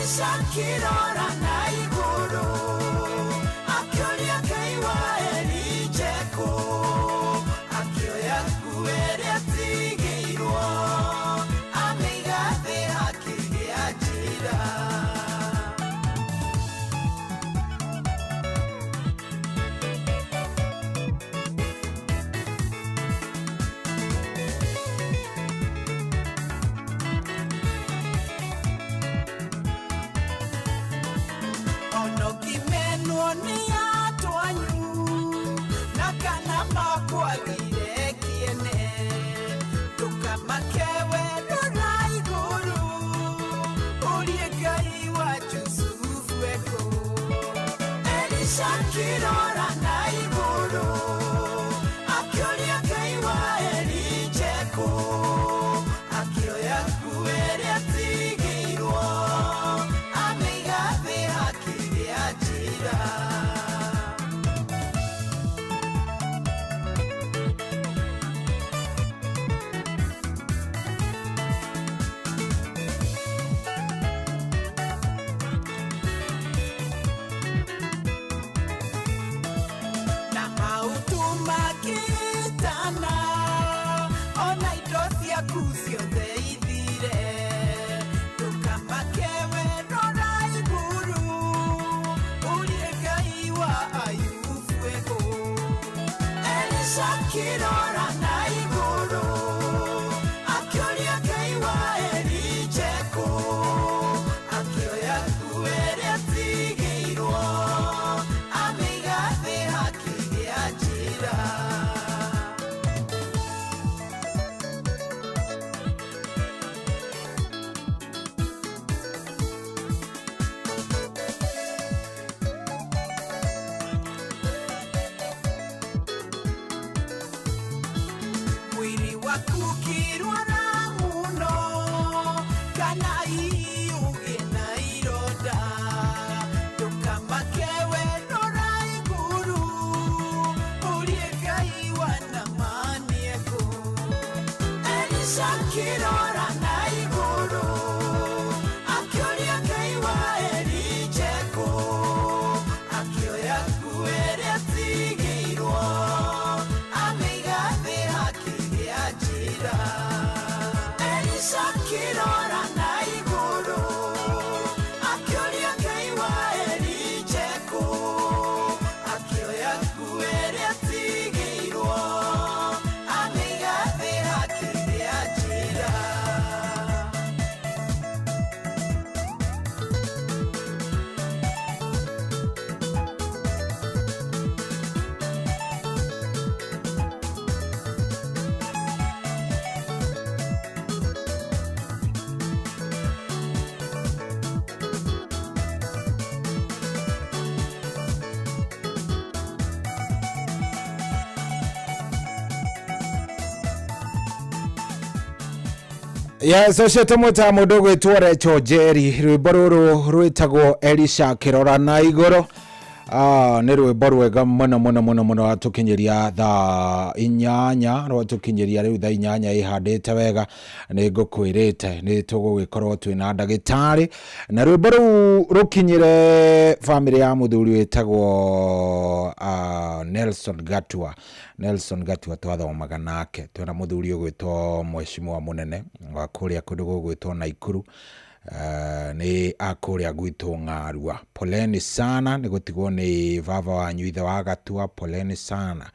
S19: Elisha akĩrora na igũrũ akĩũria Ngai wa Elija ekũ akĩoya nguo ĩrĩa atigĩirwo amĩiga thĩ hakĩgĩa njĩra. Onokimenwo nĩ atwanyu na kana makwagire kĩene ndũkamake we rora igũrũ ũrie Ngai wa Jusufu ekũ. Elisha akĩrora na igũrũ akĩũria Ngai wa Elija ekũ akĩoya nguo ĩrĩa atigĩirwo amĩiga thĩ hakĩgĩa njĩra. Na mautu makĩtana ona indo ciaku ciothe ithire ndũkamake we rora igũrũ ũrie Ngai wa Ayubu ekũ. Elisha akĩrora na igũrũ akĩũria Ngai wa Elija ekũ akĩoya nguo ĩrĩa atigĩirwo amĩiga thĩ hakĩgĩa njĩra. Mwĩrĩ waku ũkĩrwara mũno kana hihi ũgĩe na ironda ndũkamake we rora igũrũ ũrie Ngai wa Naamani ekũ. Elisha akĩrora na igũrũ akĩũria Ngai wa Elija ekũ akĩoya nguo ĩrĩa atigĩirwo amĩiga thĩ hakĩgĩa njĩra. Elisha akĩrora na igũrũ akĩũria Ngai wa Elija ekũ akĩoya nguo ĩrĩa atigĩirwo amĩiga thĩ hakĩgĩa njĩra.
S5: Yes, ũcio tũmwĩtaga mũndũ ũgwĩtwo Rachel Njeri, rwĩmbo rũrũ rwĩtagwo Elisha akĩrora na igũrũ. Nĩ rwĩmbo rwega mũno mũno mũno mũno rwatũkinyĩria thaa 8, rwatũkinyĩria rĩu thaa 8 ĩhandĩte wega. Nĩ ngũkwĩrĩte nĩ tũgũgĩkorwo twĩna ndagĩtarĩ, na rwĩmbo rũu rũkinyĩre bamĩrĩ ya mũthuri wĩtagwo Nelson Gatua. Nelson Gatua twathomaga nake, twĩna mũthuri ũgwĩtwo mheshimiwa mũnene wa kũrĩa kũndũ gũgwĩtwo Naikuru. Nĩ akũrĩa gwitũ Ng'arua. Poleni sana nĩ gũtigwo nĩ baba wanyu ithe wa Gatua, poleni sana.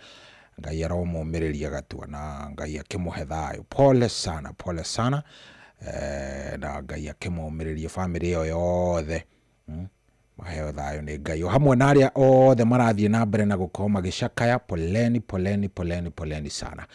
S5: Ngai aromũmĩrĩria Gatua na Ngai akĩmũhe thayũ. Pole sana, pole sana. Na Ngai akĩmũmĩrĩria bamĩrĩ ĩyo yothe. Maheo thayũ nĩ Ngai. O hamwe na arĩa othe marathiĩ na mbere na gũkorwo magĩcakaya, poleni, poleni, poleni, poleni sana.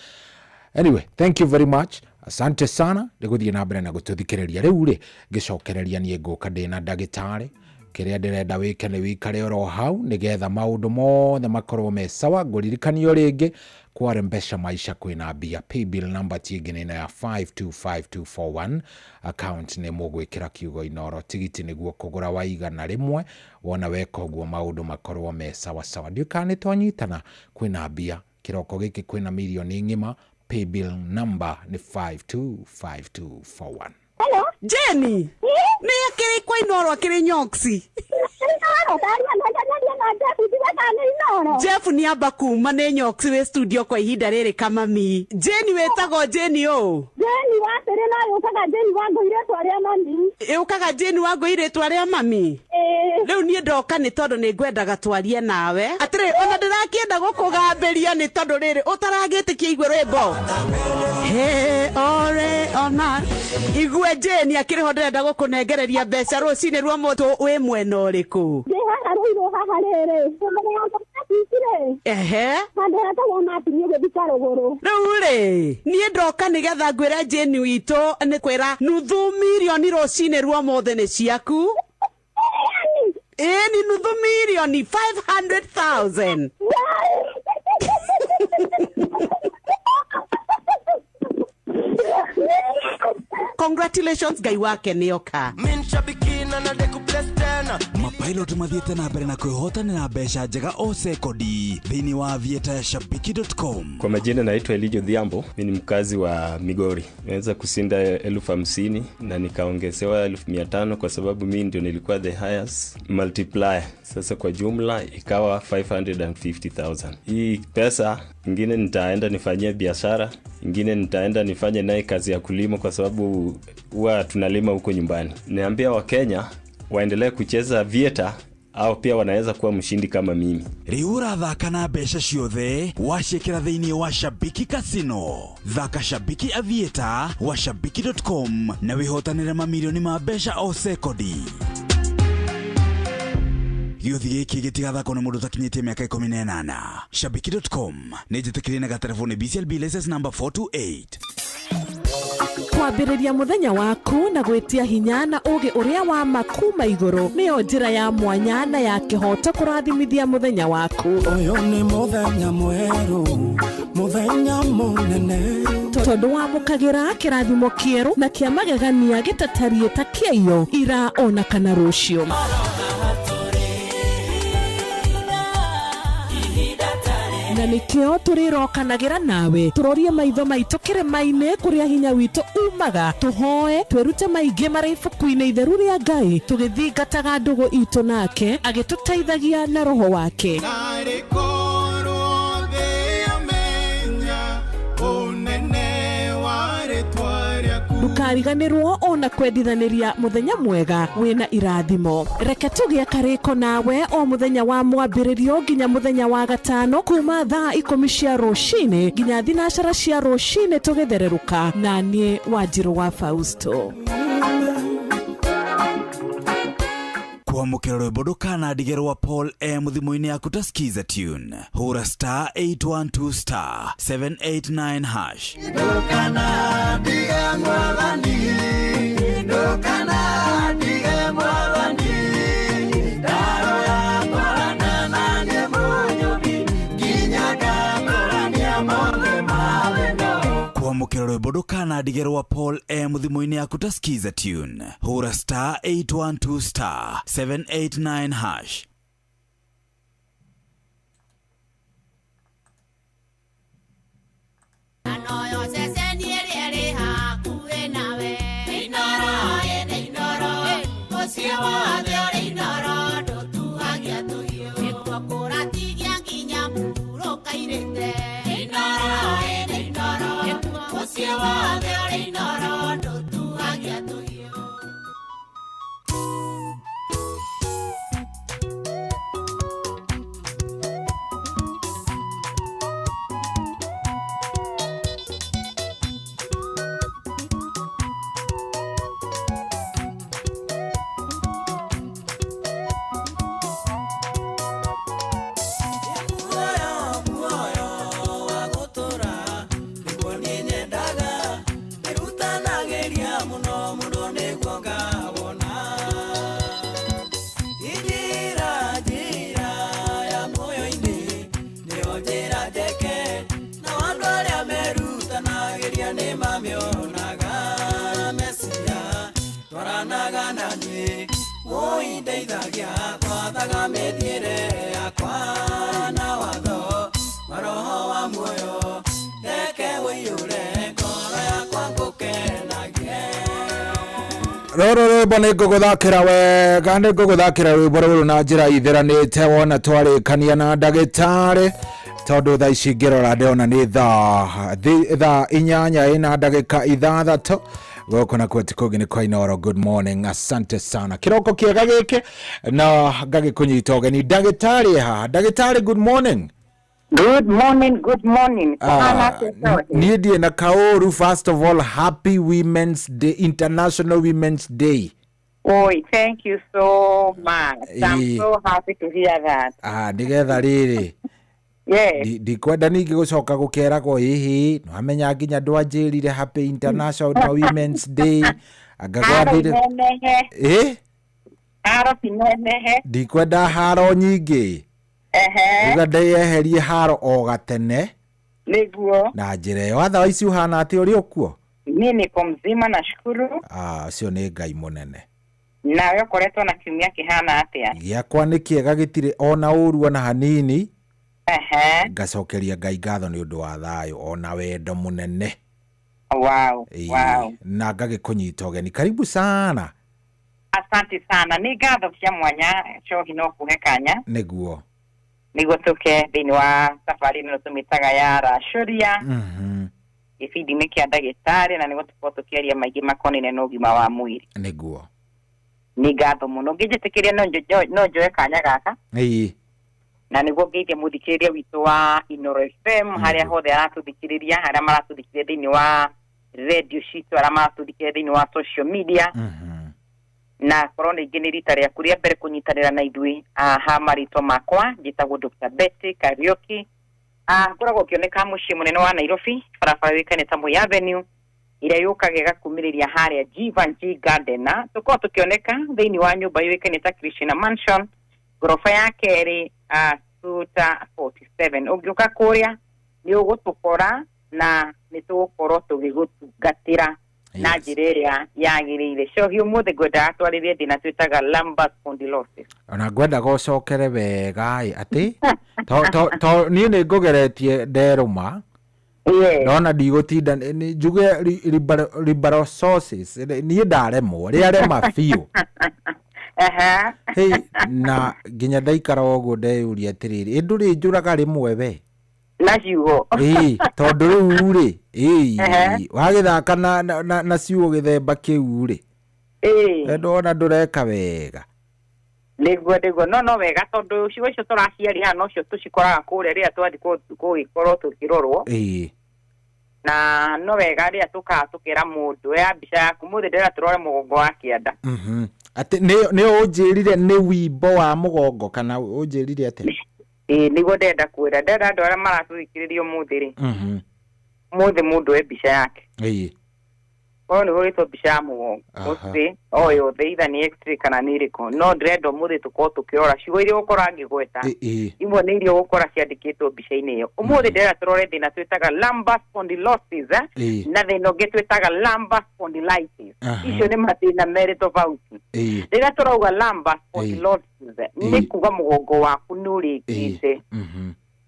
S5: Anyway, thank you very much. Asante sana nĩ gũthiĩ na mbere na gũtũthikĩrĩria. Rĩu rĩ, ngĩcokereria niĩ ngũka ndĩna ndagĩtarĩ. Kĩrĩa ndĩrenda wĩke nĩ wĩikare oro hau nĩgetha maũndũ mothe makorwo me sawa. Ngũririkanio rĩngĩ kware mbeca maisha kwĩna mbia. Paybill number ti ĩngĩ nĩ ĩno ya 525241. Account nĩ mũgwĩkĩra kiugo Inooro. Tigiti nĩguo kũgũra wa 100. Wona weka ũguo maũndũ makorwo me sawa sawa. Ndiũĩ kana nĩ twanyitana. Kwĩna mbia kĩroko gĩkĩ, kwĩna mirioni ng'ima. Paybill number nĩ 525241.
S20: Hello, Jenny. Nĩ akĩrĩ kwa Inoro akĩrĩ nyoksi.
S21: Inoro ndaria na nyaria na Jeff njigue kana nĩ Inoro.
S20: Jeff nĩ amba kuma nĩ nyoksi wĩ studio kwa ihinda rĩrĩ kamami. Jane wĩtagwo Jane ũ?
S21: Jane wa atĩrĩ no yũkaga Jane wa ngũi rĩtwa rĩa mami.
S20: Yũkaga Jane wa ngũi rĩtwa rĩa mami? Rĩu niĩ ndoka nĩ tondũ nĩ ngwendaga twarie nawe. Atĩrĩ ona ndĩrakĩenda gũkũgambĩria nĩ tondũ rĩrĩ ũtaragĩtĩkia igue rwĩmbo. He ore ona igue Jane akĩrĩ ho ndĩrenda gũkũnengereria mbeca rũcinĩ rwa mũtũ wĩ mwena ũrĩkũ?
S21: Ndĩ haha Rũirũ haha rĩrĩ.
S20: Ehe.
S21: Handũ hetagwo Martin ũgĩthiĩ Karũgũrũ.
S20: Rĩu rĩ niĩ ndoka nĩgetha ngwĩre Jane witũ nĩ kwĩra nuthu mirioni rũcinĩ rwa ũmũthĩ nĩ ciaku. Ĩĩ ni nuthu mirioni 500,000. Congratulations Ngai wake nĩoka.
S3: Mapilot mathiĩte na mbere na kwĩhotanĩra mbeca njega o sekondi thĩinĩ wa avieta ya shabiki.com.
S12: Kwa majina naitwa Elijah Odhiambo, mimi ni mkazi wa Migori. Nimeweza kushinda 50,000 na nikaongezewa 500,000 kwa sababu mimi ndio nilikuwa the highest multiplier. Sasa kwa jumla ikawa 550,000. Hii pesa ingine nitaenda nifanyie biashara, ingine nitaenda nifanye naye kazi ya kulima kwa sababu huwa tunalima huko nyumbani. Niambia Wakenya waendelee kucheza Aviator au pia wanaweza kuwa mshindi kama mimi.
S3: Rĩu ũrathaka na mbeca ciothe waciĩkĩra thĩinĩ wa Shabiki Casino. Thaka Shabiki Aviator wa shabiki.com na wĩhotanĩre mamirioni ma mbeca o sekondi. Gĩũthi gĩkĩ gĩtigathakwo nĩ mũndũ ũtakinyĩtie mĩaka 18. Shabiki.com nĩ njĩtĩkĩrie na gatereboni BCLB license number 428.
S22: Kwambĩrĩria mũthenya waku na gwĩtia hinya na ũũgĩ ũrĩa wa ma kuma igũrũ nĩyo njĩra ya mwanya na ya kĩhooto kũrathimithia mũthenya waku.
S11: Ũyũ nĩ mũthenya mwerũ, mũthenya mũnene.
S22: Tondũ wamũkagĩra kĩrathimo kĩerũ na kĩa magegania gĩtatariĩ ta kĩaiyo ira ona kana rũciũ. Na nikio tũrĩrokanagĩra nawe tũrorie maitho maitũ kĩrĩma-inĩ kũrĩa hinya witũ umaga tũhoe twĩrute maingĩ marĩ ibuku-inĩ itheru rĩa Ngai tũgĩthingataga ndũgũ itũ nake agĩtũteithagia na roho wake. Ndũkariganĩrwo ona kwendithanĩria mũthenya mwega wĩna irathimo. Reke tũgĩe karĩko nawe o mũthenya wa mwambĩrĩrio nginya mũthenya wa gatano kuma thaa 10 cia rũcinĩ nginya 12 cia rũcinĩ tũgĩthererũka na niĩ Wanjirũ wa Fausto.
S3: Kwamũkĩra rwĩmbo ndũkanandige rwa Paul M thimũ-inĩ yaku ta Skiza tune. Hũra star 812 star 789 hash.
S19: Ndũkanandige mwathani, ndũkanandige mwathani, ndaroya twarana na niĩ mũnyũmbi, nginya ngatũrania mothe mathĩna.
S3: Kwamũkĩra rwĩmbo ndũkanandige rwa Paul M thimũ-inĩ yaku ta Skiza tune. Hũra star 812 star 789 hash.
S5: Rũrũ rwĩmbo nĩ ngũgũthakĩra wega, nĩ ngũgũthakĩra rwĩmbo rũrũ na njĩra itheranĩte wona twarĩkania na ndagĩtarĩ, tondũ thaa ici ngĩrora ndĩrona nĩ thaa 8 ĩna ndagĩka 6. Gũkũ nakuo ti kũngĩ nĩ kwa Inooro. Good morning, asante sana. Kĩroko kĩega gĩkĩ na ngagĩkũnyita ũgeni ndagĩtarĩ haha. Ndagĩtarĩ, good morning.
S13: Good morning, good morning.
S5: Ah, niĩ ndirĩ na kaũru. First of all, happy Women's Day, International Women's Day.
S13: Oi, thank you so much. I'm so happy to hear that.
S5: Ah, nĩgetha rĩrĩ ndikwenda ningĩ gũcoka gũkeragwo ĩhĩ nĩwamenya nginya ndwanjĩrire happy International Women's Day anga
S13: Haro
S5: gwathire
S13: inenehe.
S5: Ĩ
S13: Haro cinenehe.
S5: Ndikwenda haro nyingĩ. Uga ndĩyeherie haro o gatene.
S13: Nĩguo.
S5: Na njĩra ĩyo otherwise ũhana atĩ ũrĩ ũkuo?
S13: Niĩ niko mzima, nashukuru.
S5: Ah, ũcio nĩ Ngai mũnene.
S13: Nawe ũkoretwo na kiumia kĩhana atĩa?
S5: Gĩakwa nĩ kĩega, gĩtirĩ ona ũru ona hanini. Ngacokeria Ngai ngatho nĩ ũndũ wa thayũ ona wendo mũnene.
S13: Wow.
S5: Na ngagĩkũnyita ũgeni, karibu sana.
S13: Asante sana. Nĩ ngatho cia mwanya Cohi no kũhe kanya
S5: Nĩguo.
S13: Nĩguo tũke thĩinĩ wa thabarĩ ĩno tũmĩtaga ya Racũria, gĩbindi-inĩ kĩa ndagĩtarĩ, na nĩguo tũkorwo tũkĩaria maingĩ makonainie na ũgima wa mwĩrĩ. Nĩ ngatho mũno. Ngĩnjĩtĩkĩria no njoe kanya gaka na nĩguo ngeithie mũthikĩrĩria witũ wa Inooro FM harĩa hothe aratũthikĩrĩria, harĩa maratũthikĩrĩria thĩinĩ wa radio citũ, arĩa maratũthikĩrĩria thĩinĩ wa social media, na korwo ningĩ nĩ rita rĩaku rĩa mbere kũnyitanĩra na ithuĩ, ha marĩtwa makwa njĩtagwo Dr. Betty Kariuki. Ngoragwo ngĩoneka mũciĩ mũnene wa Nairobi, barabara yũĩkaine ta Moi Avenue ĩrĩa yũkaga ĩgakumĩrĩria harĩa Givenchy Garden, na tũkoragwo tũkĩoneka thĩinĩ wa nyũmba yũĩkaine ta Krishna Mansion, ngoroba ya kerĩ, suta 47. Ũngĩũka kũrĩa nĩ ũgũtũkora na nĩ tũgũkorwo tũgĩgũtungatĩra na njĩra ĩrĩa yagĩrĩire. Cohi, ũmũthĩ ngwendaga twarĩrie thĩna twĩtaga lumbar spondylosis.
S5: Ona ngwendaga ũcokere wega ĩ atĩ to niĩ nĩ ngũgeretie nderũma ndona ndigũtinda njuge liberososis, niĩ ndaremwo rĩarema biũ. Hey, na nginya ndaikara ũguo ndeyũria atĩrĩrĩ, ĩ ndũrĩ njũraga rĩmwe we
S13: na ciugo?
S5: Ĩĩ, tondũ rĩu rĩ ĩĩ wagĩthaka na ciugo gĩthemba kĩu rĩ, ndona ndũreka wega.
S13: Nĩguo, no wega tondũ ciugo icio tũraciaria haha nocio tũcikoraga kũrĩa rĩrĩa twathiĩ gũgĩkorwo tũkĩrorwo. Na no wega rĩrĩa tũkaga tũkĩra mũndũ oya mbica yaku. Mũthĩ ndĩrera tũrore mũgongo wa kĩanda.
S5: Atĩ nĩ ũnjĩrire nĩ wimbo wa mũgongo kana ũnjĩrire atĩa?
S13: Ĩĩ, nĩguo ndĩrenda kwĩra, ndĩrenda andũ arĩa maratũthikĩrĩria ũmũthĩ rĩ, ũmũthĩ mũndũ oe mbica yake, korwo nĩ ũhũrĩtwo mbica ya mũgongo ũci o yothe, either nĩ x-ray kana nĩ ĩrĩkũ, no ndĩrenda ũmũthĩ tũkorwo tũkĩrora ciugo iria ũgũkorwo angĩgweta. Imwe nĩ iria ũgũkora ciandĩkĩtwo mbica-inĩ ĩyo. Ũmũthĩ ndĩrenda tũrore thĩna twĩtaga lumbar spondylosis na thĩna ũngĩ twĩtaga lumbar spondylitis. Icio nĩ mathĩna merĩ tofauti. Rĩrĩa tũrauga lumbar spondylosis nĩ kuga mũgongo waku nĩ ũrĩkĩte,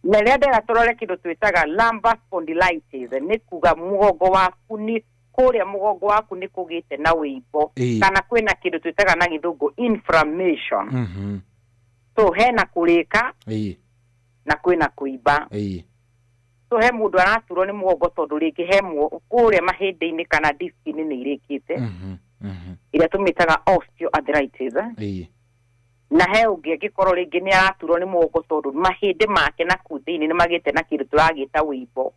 S13: na rĩrĩa ndĩrenda tũrore kĩndũ twĩtaga lumbar spondylitis nĩ kuga mũgongo waku nĩ kũrĩa mũgongo waku nĩ kũgĩte na wĩimbo kana kwĩna kĩndũ twĩtaga na gĩthũngũ inflammation. So hena kũrĩka na kwĩna kũimba. So he mũndũ araturwo nĩ mũgongo tondũ rĩngĩ he kũrĩa mahĩndĩ-inĩ kana diski-inĩ nĩ irĩkĩte, ĩrĩa tũmĩtaga osteoarthritis. Na he ũngĩ angĩkorwo rĩngĩ nĩ araturwo nĩ mũgongo tondũ mahĩndĩ make na kũu thĩinĩ nĩ magĩte na kĩndũ tũragĩta wĩimbo.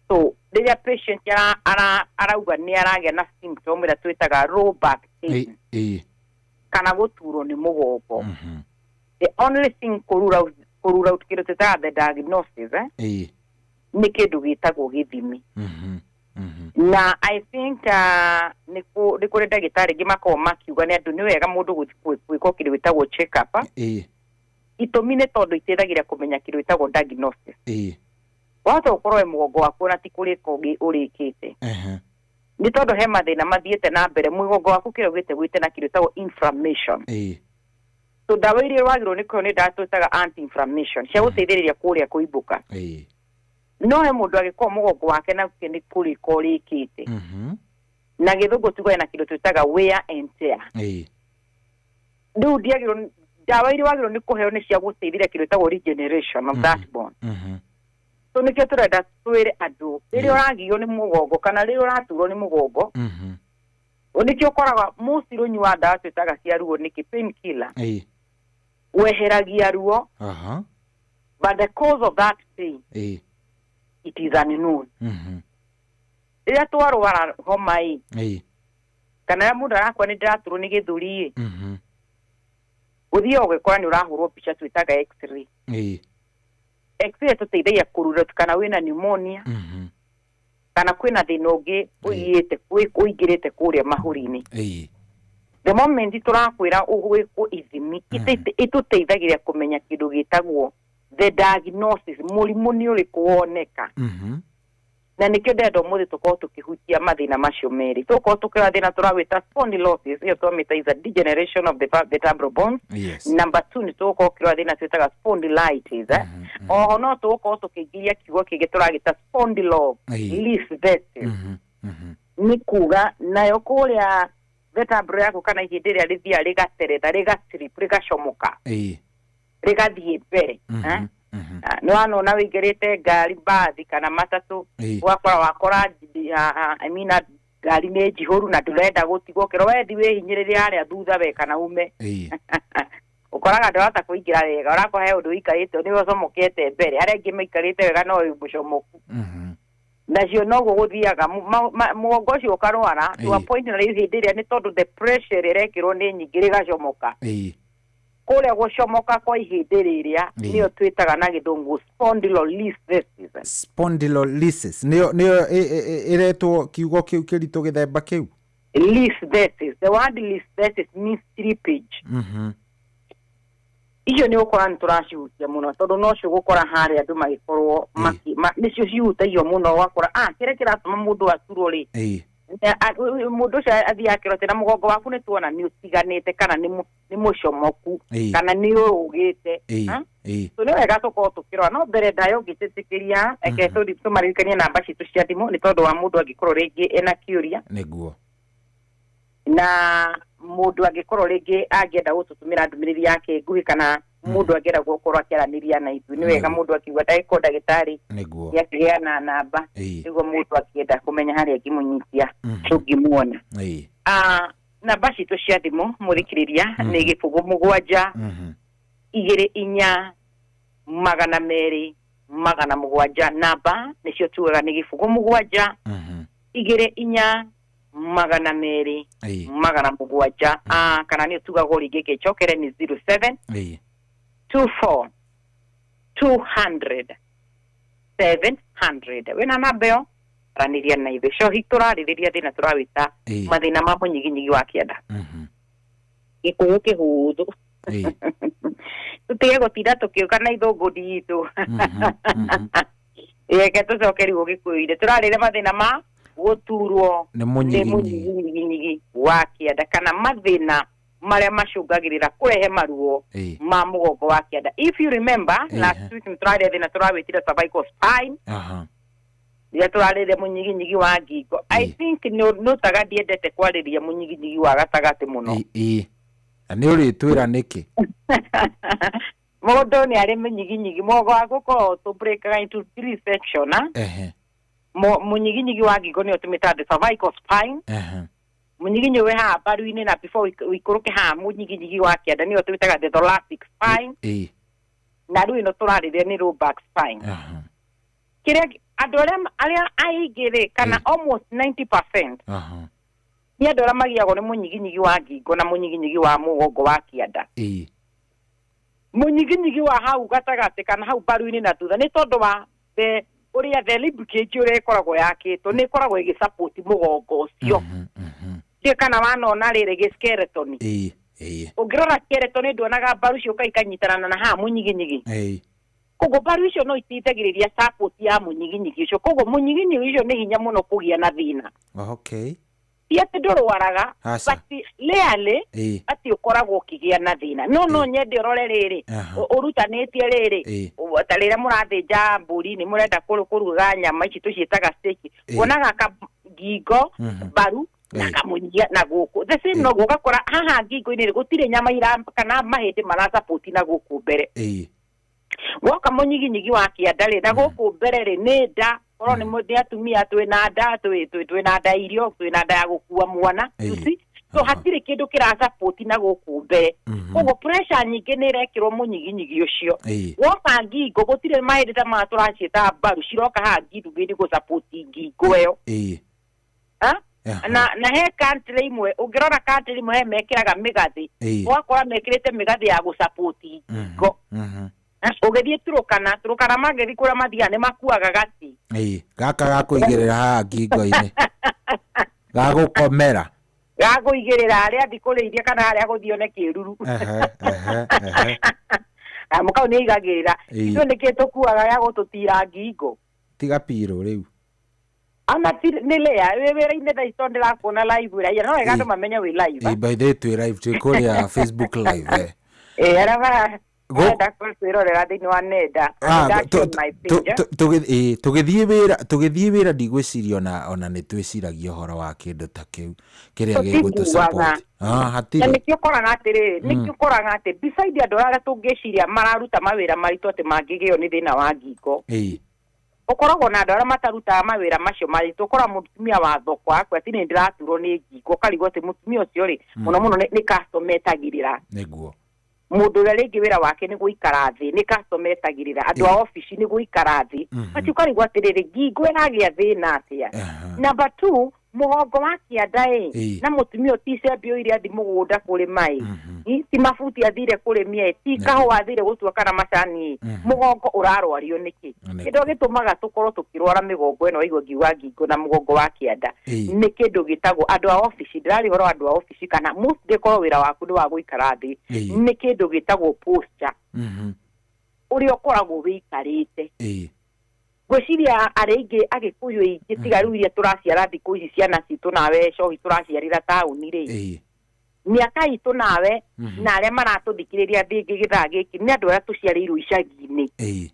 S13: So rĩrĩa patient arauga nĩ aragĩa na symptom ĩrĩa twĩtaga low back pain kana gũturwo nĩ mũgongo, the only thing kũrura out kĩndũ twĩtaga the diagnosis nĩ kĩndũ gĩtagwo gĩthimi. Na I think nĩ kũrĩ ndagĩtarĩ angĩ makoragwo makiuga nĩ andũ nĩ wega mũndũ gũthiĩ gwĩkwo kĩndũ gĩtagwo check up. Itũmi nĩ tondũ iteithagia kũmenya kĩndũ gĩtagwo diagnosis. Wahota gũkorwo wĩ mũgongo waku ona ti kũrĩka ũrĩkĩte, nĩ tondũ he mathĩna mathiĩte na mbere mũgongo waku kĩrĩa ũgĩte gwĩte na kĩndũ gĩtagwo inflammation. So ndawa iria wagĩrĩirwo nĩ kũheo nĩ ndawa twĩtaga anti inflammation cia gũteithĩrĩria kũrĩa kũimbũka. No he mũndũ angĩkorwo mũgongo wake nake nĩ kũrĩka ũrĩkĩte. Na gĩthũngũ tugaga na kĩndũ twĩtaga wear and tear. Rĩu ndiagĩrĩirwo, ndawa iria wagĩrĩirwo nĩ kũheo nĩ cia gũteithĩrĩria kĩndũ gĩtagwo regeneration of that bone. So nĩkĩo tũrenda twĩre andũ, rĩrĩa ũragio nĩ mũgongo kana rĩrĩa ũraturwo nĩ mũgongo, nĩkĩo ũkoraga mostly ũnyua ndawa twĩtaga cia ruo, nĩkĩ? Pain killer. Weheragia ruo, but the cause of that pain, it is unknown. Rĩrĩa twarwara homa ĩ, kana rĩrĩa mũndũ arakua nĩ ndĩraturwo nĩ gĩthũri ĩ, ũthiaga ũgĩkora nĩ ũrahũrwo mbica twĩtaga X-ray. X-ray tũteithagia kũrura kana wĩna pneumonia kana kwĩna thĩna ũngĩ ũiyĩte ũingĩrĩte kũrĩa mahũri-inĩ. The moment tũrakwĩra ũgwĩkwo ithimi, ĩtũteithagĩrĩria kũmenya kĩndũ gĩtagwo the diagnosis, mũrimũ nĩ ũrĩkũ woneka. Na nĩkĩo ndĩrenda ũmũthĩ tũkorwo tũkĩhutia mathĩna macio merĩ. Tũkorwo tũkĩrora thĩna tũrawĩta spondylosis, ĩyo twamĩta is a degeneration of the vertebral bones. Number two, nĩ tũgũkorwo tũkĩrora thĩna twĩtaga spondylitis, eh? Oho no tũgũkorwo tũkĩingĩria kiugo kĩngĩ tũragĩta spondylolisthesis. Nĩ kuga nayo kũrĩa vertebra yaku kana ihĩndĩ rĩrĩa rĩthiaga rĩgateretha, rĩgatrip, rĩgacomoka, rĩgathiĩ mbere, eh? Ah, nĩ wanona wĩingĩrĩte ngari, mbathi kana matatũ, ũgakora wakora I mean, ngari nĩ njihũru na ndũrenda gũtigwo kĩro, wethi wĩhinyĩrĩrie harĩa thutha we kana ume, ũkoraga ndũrahota kũingĩra wega, ũrakora he ũndũ ũikarĩte nĩwe ũcomokete mbere, arĩa angĩ maikarĩte wega no wĩ mũcomoku. Nacio noguo gũthiaga mũgongo ũcio ũkarwara to a point, na rĩu hĩndĩ ĩrĩa nĩ tondũ the pressure ĩrĩa ĩrekĩrwo nĩ nyingĩ, rĩgacomoka. Kũrĩa gũcomoka kwa ihĩndĩ rĩrĩa nĩyo twĩtaga na gĩthũngũ spondylolisthesis.
S5: Spondylolysis nĩyo ĩretwo kiugo kĩu kĩritũ gĩthemba kĩu.
S13: Listhesis, the word listhesis means slippage. Icio nĩ ũkora nĩ tũracihutia mũno tondũ nocio gũkora harĩa andũ magĩkorwo nĩcio cihutagio mũno, ũgakora kĩrĩa kĩratũma mũndũ aturwo rĩ, mũndũ ũcio athiĩ akĩrwo atĩ na mũgongo waku nĩ tuona nĩ ũtiganĩte kana nĩ mũcomoku kana nĩ ũrũgĩte. So nĩ wega tũkorwo tũkĩrora, no mbere ndayo ũngĩtĩtĩkĩria, reke tũmaririkanie namba citũ cia thimũ nĩ tondũ wa mũndũ angĩkorwo rĩngĩ ena kĩũria, na mũndũ angĩkorwo rĩngĩ angĩenda gũtũtũmĩra ndũmĩrĩri yake nguhĩ, kana mũndũ angĩenda gũkorwo akĩaranĩria na ithuĩ, nĩ wega mũndũ akiuga ndagĩkorwo ndagĩtarĩ nĩakĩheana namba nĩguo mũndũ akĩenda kũmenya harĩa angĩmũnyitia tũngĩmuona. Namba citũ cia thimũ, mũthikĩrĩria, nĩ 0 7 2 4 200 700. Namba nĩcio tugaga nĩ 0 7 2 4 200 700. Kana nĩ tugagwo rĩngĩ ngĩcokere nĩ 07 24 200 700. Wĩna namba ĩyo, aranĩria na ithuĩ. Cohi, tũrarĩrĩria thĩna tũrawĩta mathĩna ma mũnyiginyigi wa kĩanda. Gĩkũyũ kĩhũthũ, tũtige gũtinda tũkĩũka na ithũngũ nditũ, reke tũcoke rĩu ũgĩkũyũ-inĩ. Tũrarĩrĩa mathĩna ma gũturwo
S5: nĩ mũnyiginyigi.
S13: Mũnyiginyigi wa kĩanda kana mathĩna marĩa macũngagĩrĩra kũrehe maruo ma mũgongo wa kĩanda. If you remember, last week nĩtũrarĩa thĩna tũrawĩtire cervical spine, rĩrĩa tũrarĩrĩa mũnyiginyigi wa ngingo. I think nĩũtaga ndiendete kwarĩria mũnyiginyigi wa gatagatĩ mũno.
S5: Ĩĩ, na nĩ ũrĩtwĩra nĩkĩ.
S13: Mũndũ nĩ arĩ mĩnyiginyigi, mũgongo waku ũkoragwo tũbreakaga into three section, ah? Mũnyiginyigi wa ngingo nĩyo tũmĩtaga the cervical spine. Mũnyiginyigi wĩ haha mbaru-inĩ na before ũikũrũke haha mũnyiginyigi wa kĩanda nĩyo tũmĩtaga the thoracic spine. Na rĩu ĩno tũrarĩrĩa nĩ low back spine. Kĩrĩa andũ arĩa aingĩ rĩ, kana almost 90%, nĩ andũ arĩa magiagwo nĩ mũnyiginyigi wa ngingo na mũnyiginyigi wa mũgongo wa kĩanda. Mũnyiginyigi wa hau gatagatĩ kana hau mbaru-inĩ na thutha, nĩ tondũ wa the ũrĩa the rib cage ũrĩa ĩkoragwo yakĩtwo, nĩ ĩkoragwo ĩgĩsupport mũgongo ũcio. Ndiũĩ kana wanona rĩrĩ gĩ skeleton.
S5: Ĩĩ ĩĩ
S13: Ũngĩrora skeleton, nduonaga mbaru ciũka ikanyitana na haha mũnyiginyigi? Koguo mbaru icio no iteithagĩrĩria support ya mũnyiginyigi ũcio, koguo mũnyiginyigi ũcio nĩ hinya mũno kũgĩa na thĩna. Ti atĩ ndũrwaraga,
S5: Aca.
S13: but rarely atĩ ũkoragwo ũkĩgĩa na thĩna. No nyende ũrore rĩrĩ, ũrutanĩtie rĩrĩ, ta rĩrĩa mũrathĩnja mbũri, nĩ mũrenda kũruga nyama ici tũciĩtaga steak, wonaga ka ngingo, mbaru. Na kamũnyia na gũkũ the same noguo ũgakora haha ngingo-inĩ rĩ, gũtirĩ nyama ira kana mahĩndĩ marasapoti na gũkũ mbere. Woka mũnyiginyigi wa kĩanda rĩ, na gũkũ mbere rĩ, nĩ nda korwo nĩ atumia twĩna nda, twĩna nda irio, twĩna nda ya gũkua mwana, you see? So hatirĩ kĩndũ kĩrasapoti na gũkũ mbere, koguo pressure nyingĩ nĩ ĩrekĩrwo mũnyiginyigi ũcio. Woka ngingo, gũtirĩ mahĩndĩ ta maya tũraciĩta mbaru ciroka haha ngingo-inĩ gũsapoti ngingo ĩyo. Ha? Na he country imwe, ũngĩrora country imwe he mekĩraga mĩgathĩ, ũgakora mekĩrĩte mĩgathĩ ya gũsapoti ngingo. Ũgĩthiĩ Turukana, Turukana mangĩthiĩ kũrĩa mathiaga nĩ makuaga gati.
S5: Gaka ga kũigĩrĩra haha ngingo-inĩ, ga gũkomera.
S13: Ga kũigĩrĩra harĩa athi kũrĩithia kana harĩa gũthiĩ one kĩruru.
S5: Ehe, ehe, ehe.
S13: Kanyamũ kau nĩ aigagĩrĩra. Ithuĩ nĩkĩ tũkuaga gĩa gũtũtira ngingo?
S5: Tiga pirũ rĩu.
S13: Ona ti nĩ lea wĩ wĩra-inĩ thaa ici tondũ ndĩrakuona live ũrĩa no wega andũ mamenye wĩ live.
S5: By the way, twĩ live, twĩ kũrĩa Facebook live.
S13: Arĩa marenda kwĩrorera thĩinĩ wa nenda. That's on my page.
S5: Tũgĩthiĩ wĩra ndigwĩciria ona nĩ twĩciragia ũhoro wa kĩndũ ta kĩu kĩrĩa
S13: Tũtikuaga.
S5: gĩgũtũ-support.
S13: Na
S5: hatirĩ.
S13: Nĩkĩo ũkoraga atĩrĩrĩ, nĩkĩo ũkoraga atĩ beside andũ arĩa tũngĩciria mararuta mawĩra maritũ atĩ mangĩgĩo nĩ thĩna wa ngingo, ũkoragwo na andũ arĩa matarutaga mawĩra macio maritũ. Ũkoraga mũtumia wa thoko akwa atĩ nĩ ndĩraturwo nĩ ngingo, ũkarigwo atĩ mũtumia ũcio rĩ, mũno mũno nĩ customer etagĩrĩra. Mũndũ ũrĩa rĩngĩ wĩra wake nĩ gũikara thĩ, nĩ customer etagĩrĩra. Andũ a obici nĩ gũikara thĩ. But ũkarigwo atĩrĩrĩ, ngingo ĩragĩa thĩna atĩa? Number 2, mũgongo wa kĩanda ĩ, na mũtumia ũyũ ti icembe oire athi mũgũnda kũrĩma ĩ, ti mabuti athire kũrĩmia ĩ, ti kahũa athire gũtua kana macani ĩ, mũgongo ũrarwario nĩkĩ? Kĩndũ gĩtũmaga tũkorwo tũkĩrwara mĩgongo ĩno, waigua ngiuga ngingo na mũgongo wa kĩanda, nĩ kĩndũ gĩtagwo andũ a obici, ndĩraria ũhoro wa andũ a obici kana mostly korwo wĩra waku nĩ wa gũikara thĩ, nĩ kĩndũ gĩtagwo posture, ũrĩa ũkoragwo wĩikarĩte. Ngwĩciria arĩa aingĩ Agĩkũyũ aingĩ tiga rĩu iria tũraciara thikũ ici ciana citũ nawe cohi tũraciarĩra taũni rĩ, mĩaka itũ nawe na arĩa maratũthikĩrĩria thĩ ĩngĩ gĩthaa gĩkĩ nĩ andũ arĩa tũciarĩirwo icagi-inĩ.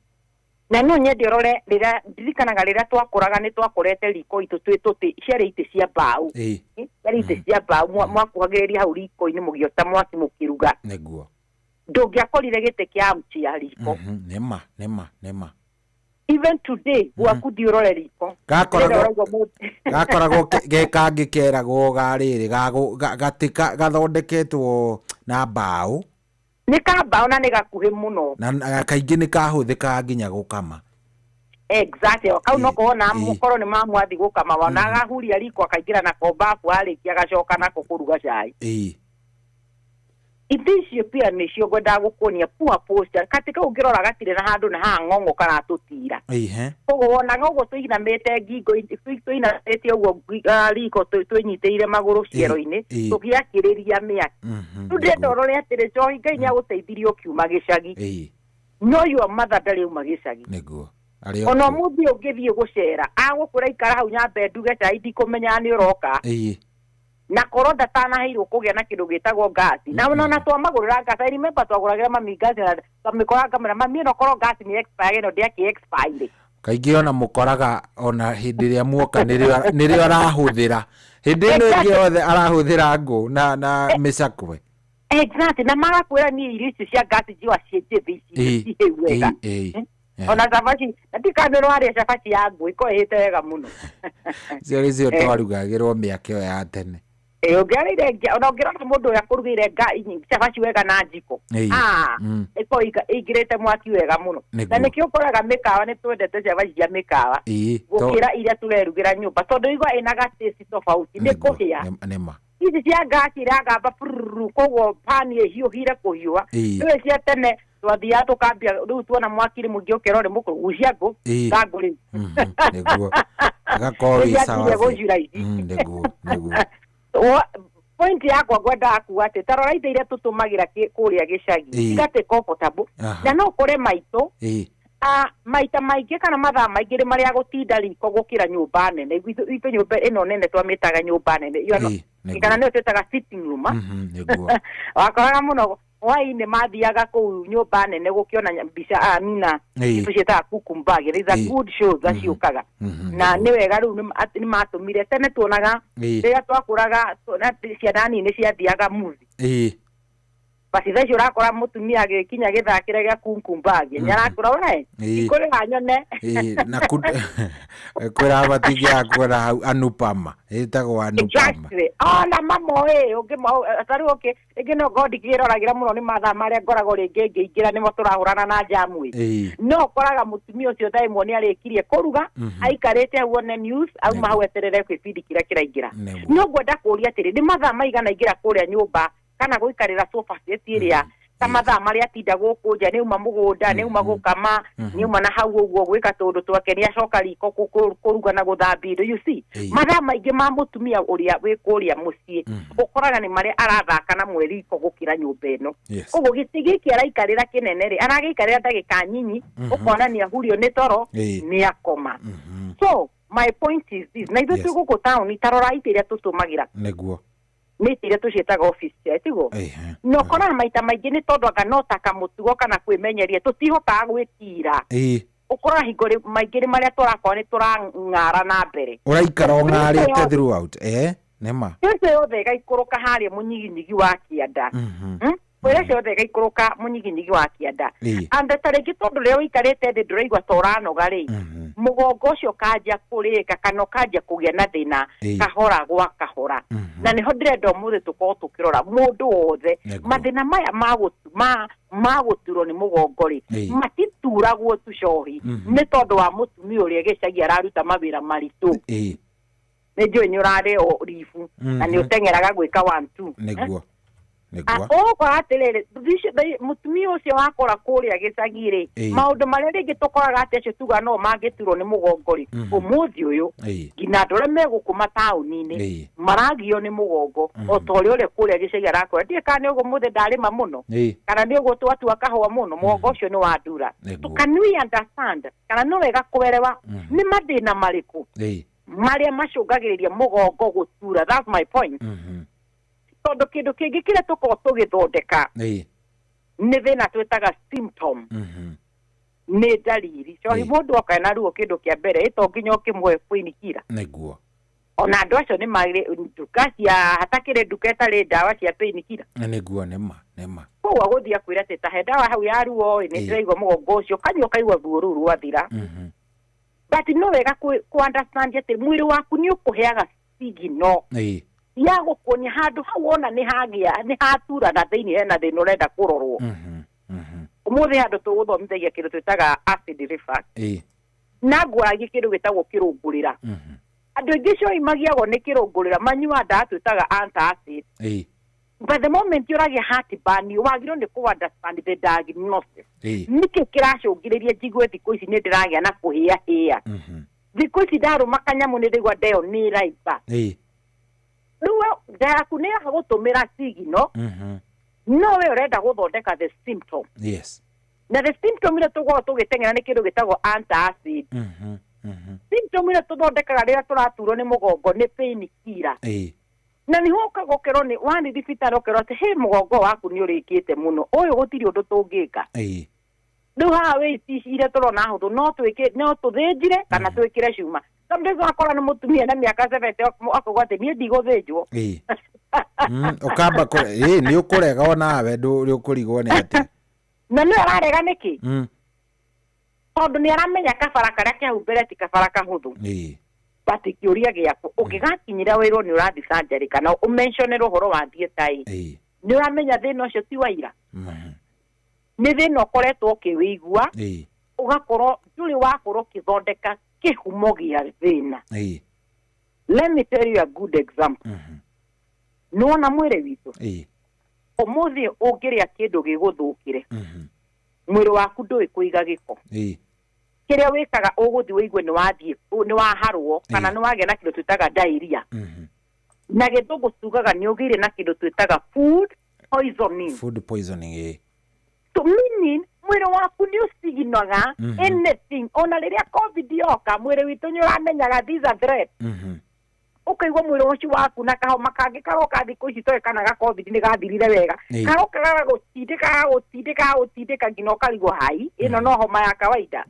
S13: Na no nyende ũrore rĩrĩa ndirikanaga rĩrĩa twakũraga nĩ twakorete riko itũ twĩ tũtĩ ciarĩ itĩ cia mbaũ. Ciarĩ itĩ cia mbaũ, mwakuhagĩrĩria hau riko-inĩ mũgĩota mwaki mũkĩruga. Ndũngĩakorire gĩtĩ kĩa armchair riko.
S5: Nĩma, nĩma, nĩma.
S13: Even today gwaku thiĩ ũrore riko.
S5: Gakoragwo ge kangĩ keragwo ga rĩrĩ, gatĩ gathondeketwo na mbaũ.
S13: Nĩ ka mbaũ na nĩ gakuhĩ mũno.
S5: Na kaingĩ nĩ kahũthĩkaga nginya gũkama.
S13: Exactly. Kau no kona mũkorwo nĩ mamwathi gũkama, wona agahuria riko akaingĩra nako bafu arĩkia agacoka nako kũruga cai. Itĩ icio pia nĩcio ngwendaga gũkuonia poor posture, katĩ kau ũngĩrora gatirĩ na handũ na haha ng'ong'o karatũtira. Koguo wonaga ũguo tũinamĩte ngingo, tũinamĩte ũguo riko twĩnyitĩrĩire magũrũ ciero-inĩ, tũgĩakĩrĩria mĩaki. Rĩu ndĩrenda ũrore atĩrĩ, Njohi, Ngai nĩagũteithirie ũkiuma gĩcagi. No your mother ndarĩ auma gĩcagi. Ona ũmũthĩ ũngĩthiĩ gũcera, agũkwĩra ikara hau nyambe nduge cai ndikũmenya nĩ ũroka. Na korwo ndatanaheirwo kũgĩa na kĩndũ gĩtagwo ngasi. Na ona twamagũrĩra ngasi, I remember twagũragĩra mami ngasi na twamĩkora ngamwĩra, mami ĩno korwo ngasi nĩ expire ĩno ndĩakĩ expire.
S5: Kaingĩ ona mũkoraga ona hĩndĩ ĩrĩa muoka nĩrĩo arahũthĩra. Hĩndĩ ĩno ĩngĩ yothe arahũthĩra ngũ na mĩcakwe.
S13: Exactly, na magakwĩra niĩ irio icio cia ngasi njiwa ciĩ njĩthĩ ici cihĩu wega. Ona cabaci, na ti kana nĩ warĩa cabaci ya ngũ, ĩkorwo ĩhĩte wega mũno.
S5: Icio nĩcio twarugagĩrwo mĩaka ĩyo ya tene.
S13: Ũngĩarĩire ona ũngĩrora mũndũ ũrĩa akũrugĩire cabaci wega na njiko. Ĩkorwo ĩingĩrĩte mwaki wega mũno. Na nĩkĩo ũkoraga mĩkawa nĩ twendete cabaci cia mĩkawa. Gũkĩra iria tũrerugĩra nyũmba, tondũ igua ĩna ga-taste tofauti, nĩ kũhĩa.
S5: Nĩma.
S13: Ici cia ngasi iragamba prrrr, koguo pani ĩhiũhire kũhiũha. Rĩu cia tene twathiaga tũkambia, rĩu tuona mwaki rĩ mũingĩ ũkerwo nĩ mũkũgucia ngũ, ka ngũ rĩu.
S5: Nĩguo. Agakorwo wĩ
S13: Nĩciambire
S5: sawa biũ.
S13: gũcura ici.
S5: Nĩguo.
S13: Point yakwa ngwendaga kuga atĩ ta rora indo iria tũtũmagĩra kũrĩa gĩcagi, igatĩ comfortable. Na no ũkore maitũ, maita maingĩ kana mathaa maingĩ nĩ marĩa gũtinda riko gũkĩra nyũmba nene. Itũ nyũmba ĩno nene twamĩtaga nyũmba nene. You are not-
S5: Nĩguo.
S13: Kana nĩyo twĩtaga sitting room, ah?
S5: Nĩguo.
S13: Wakoraga mũno Hwaĩ-inĩ mathiaga kũu nyũmba nene gũkĩona mbica amina tũciĩtaga kukumbagi. There is a good shows aciũkaga na nĩ wega rĩu nĩ matũmire tene tuonaga rĩrĩa twakũraga ciana nini ciathiaga movie. Basi thaa icio ũrakora mũtumia agĩkinya gĩthaa kĩrĩa gĩa kunkumbagi nĩarakũra we ikũrĩra nyone.
S5: Na kwĩra matingĩaga kuona hau Anupama, ĩtagwo Anupama.
S13: Exactly. Ona mamoĩ tarĩu okay rĩngĩ no ngorwo ndikĩroragĩra mũno nĩ mathaa marĩa ngoragwo rĩngĩ ngĩingĩra nĩmo tũrahũrana na njamu ĩ. No ũkoraga mũtumia ũcio thaa ĩmwe nĩarĩkirie kũruga aikarĩte hau one news auma hau eterere gĩbindi kĩrĩa kĩraingĩra. No ngwenda kũũria atĩrĩ, nĩ mathaa maigana aingĩra kũrĩa nyũmba kana gũikarĩra sofa set ĩrĩa ta mathaa marĩa atinda gũkũ nja, nĩauma mũgũnda, nĩauma gũkama, nĩauma na hau ũguo gwĩka tũũndũ twake, nĩacoka riko kũruga na gũthambia indo. You see, mathaa maingĩ ma mũtumia ũrĩa wĩ kũrĩa mũciĩ ũkoraga nĩ marĩa arathaka na mweriko gũkĩra nyũmba ĩno. Koguo gĩtĩ gĩkĩ araikarĩra kĩnene rĩ, aragĩikarĩra ndagĩka nyinyi, ũkona nĩahurio nĩ toro, nĩakoma. So my point is this, na ithuĩ twĩ gũkũ taũni ta rora itĩ iria tũtũmagĩra
S5: nĩguo
S13: nĩ itĩ iria tũciĩtaga office chair, tiguo? Na ũkoraga maita maingĩ nĩ tondũ anga no ta kamũtugo kana kwĩmenyeria tũtihotaga gwĩtira. Ũkoraga hingo maingĩ nĩ marĩa tũrakorwo nĩ tũrang'ara na mbere.
S5: Ũraikara ũng'arĩte throughout. Nĩma.
S13: Ĩcio yothe ĩgaikũrũka harĩa mũnyiginyigi wa kĩanda. Wĩra ũcio yothe ĩgaikũrũka mũnyiginyigi wa kĩanda. And ta rĩngĩ tondũ rĩrĩa ũikarĩte thĩ ndũraigua ta ũranoga rĩ, mũgongo ũcio ũkanjia kũrĩka kana ũkanjia kũgĩa na thĩna kahora gwa kahora. Na nĩho ndĩrenda ũmũthĩ tũkorwo tũkĩrora mũndũ wothe mathĩna maya ma gũturwo nĩ mũgongo rĩ, matituragwo tu cohi nĩ tondũ wa mũtumia ũrĩa gĩcagi araruta mawĩra maritũ. Nĩ njũĩ nĩ ũrarĩ o ribu na nĩ ũteng'eraga gwĩka 1 2.
S5: Nĩguo.
S13: Ũgũkora atĩrĩrĩ, mũtumia ũcio wakora kũrĩa gĩcagi rĩ, maũndũ marĩa rĩngĩ tũkoraga atĩ acio tuga no mangĩturwo nĩ mũgongo rĩ, ũmũthĩ ũyũ nginya andũ arĩa me gũkũ mataũni-inĩ maragio nĩ mũgongo o ta ũrĩa ũrĩa kũrĩa gĩcagi arakora. Ndiũĩ kana nĩ ũguo mũthĩ ndarĩma mũno kana nĩ ũguo twatua kahũa mũno, mũgongo ũcio nĩ wandura. Can we understand kana no wega kwerewa nĩ mathĩna marĩkũ marĩa macũngagĩrĩria mũgongo gũtura? That's my point. Tondũ kĩndũ kĩngĩ kĩrĩa tũkoragwo tũgĩthondeka nĩ thĩna twĩtaga symptom, nĩ ndariri. Cohi mũndũ oka na ruo kĩndũ kĩa mbere ĩ to nginya ũkĩmũhe painkiller.
S5: Nĩguo.
S13: Ona andũ acio nĩ marĩ nduka cia hatakĩrĩ nduka ĩtarĩ ndawa cia painkiller.
S5: Nĩguo, nĩma nĩma.
S13: Koguo agũthiĩ akwĩra atĩ ta he ndawa hau ya ruo ĩ, nĩ ndĩraigua mũgongo ũcio, ũkanyua ũkaigua ruo rũu rwathira. But no wega kũ understand atĩ mwĩrĩ waku nĩ ũkũheaga signal ya gũkuonia handũ hau wona nĩ hagĩa nĩ hatura na thĩinĩ hena thĩna ũrenda kũrorwo. Ũmũthĩ handũ tũgũthomithagia kĩndũ twĩtaga acid reflux. Na ngũragia kĩndũ gĩtagwo kĩrũngũrĩra. Andũ aingĩ coi magiagwo nĩ kĩrũngũrĩra, manyua ndawa twĩtaga antacid. But the moment ũragĩa heartburn, wagĩrĩirwo nĩ kũ understand the diagnosis. Nĩkĩ kĩracũngĩrĩria njigue thikũ ici nĩ ndĩragĩa na kũhĩahĩa. Thikũ ici ndarũma kanyamũ nĩ ndĩraigua ndeo nĩ ĩraimba. Rĩu nda yaku nĩ yagũtũmĩra signal, no we ũrenda gũthondeka the symptom.
S5: Yes.
S13: Na the symptom ĩrĩa tũkoragwo tũgĩteng'era nĩ kĩndũ gĩtagwo antacid. Symptom ĩrĩa tũthondekaga rĩrĩa tũraturwo nĩ mũgongo nĩ painkiller. Na nĩho ũkaga ũkerwo nĩ wathiĩ thibitarĩ ũkerwo atĩ he mũgongo waku nĩ ũrĩkĩte mũno, ũyũ gũtirĩ ũndũ tũngĩka. Rĩu haha wĩ ici iria tũrona hũthũ no twĩke, no tũthĩnjire kana twĩkĩre cuma. Sometimes wakora nĩ mũtumia na mĩaka 70 akauga atĩ niĩ ndigũthĩnjwo.
S5: Ũkamba nĩ ũkũrega onawe ndũ ũkũrigwo nĩ atĩa.
S13: Na nĩ ararega nĩkĩ? Tondũ nĩ aramenya kabara karĩa ke hau mbere ti kabara kahũthũ. But kĩũria gĩaku ũngĩgakinyĩra wĩrwo nĩ ũrathiĩ surgery kana ũmentionerwo ũhoro wa theatre ĩ, nĩ ũramenya thĩna ũcio ti wa ira. Nĩ thĩna ũkoretwo ũkĩwĩigua, ũgakorwo ndũrĩ wakorwo ũkĩthondeka kĩhumo gĩa thĩna. Let me tell you a good example. Nĩwona mwĩrĩ witũ ũmũthĩ ũngĩrĩa kĩndũ gĩgũthũkĩre, mwĩrĩ waku ndũĩ kũiga gĩko. Kĩrĩa wĩkaga ũgũthiĩ wĩigue nĩ wathiĩ nĩ waharwo kana nĩ wagĩa na kĩndũ twĩtaga diarrhea. Na gĩthũngũ tugaga nĩ ũgĩire na kĩndũ twĩtaga food poisoning.
S5: Food poisoning.
S13: So meaning mwĩrĩ waku nĩ ũciginaga anything. Ona rĩrĩa COVID yoka mwĩrĩ witũ nĩ ũramenyaga these are threat. Ũkaigua mwĩrĩ ũcio waku na kahoma kangĩ karoka thikũ ici toĩ kana ga COVID nĩ gathirire wega. Karoka gagagũtindĩka, gagagũtindĩka, gagagũtindĩka nginya ũkarigwo hai ĩno no homa ya kawaida.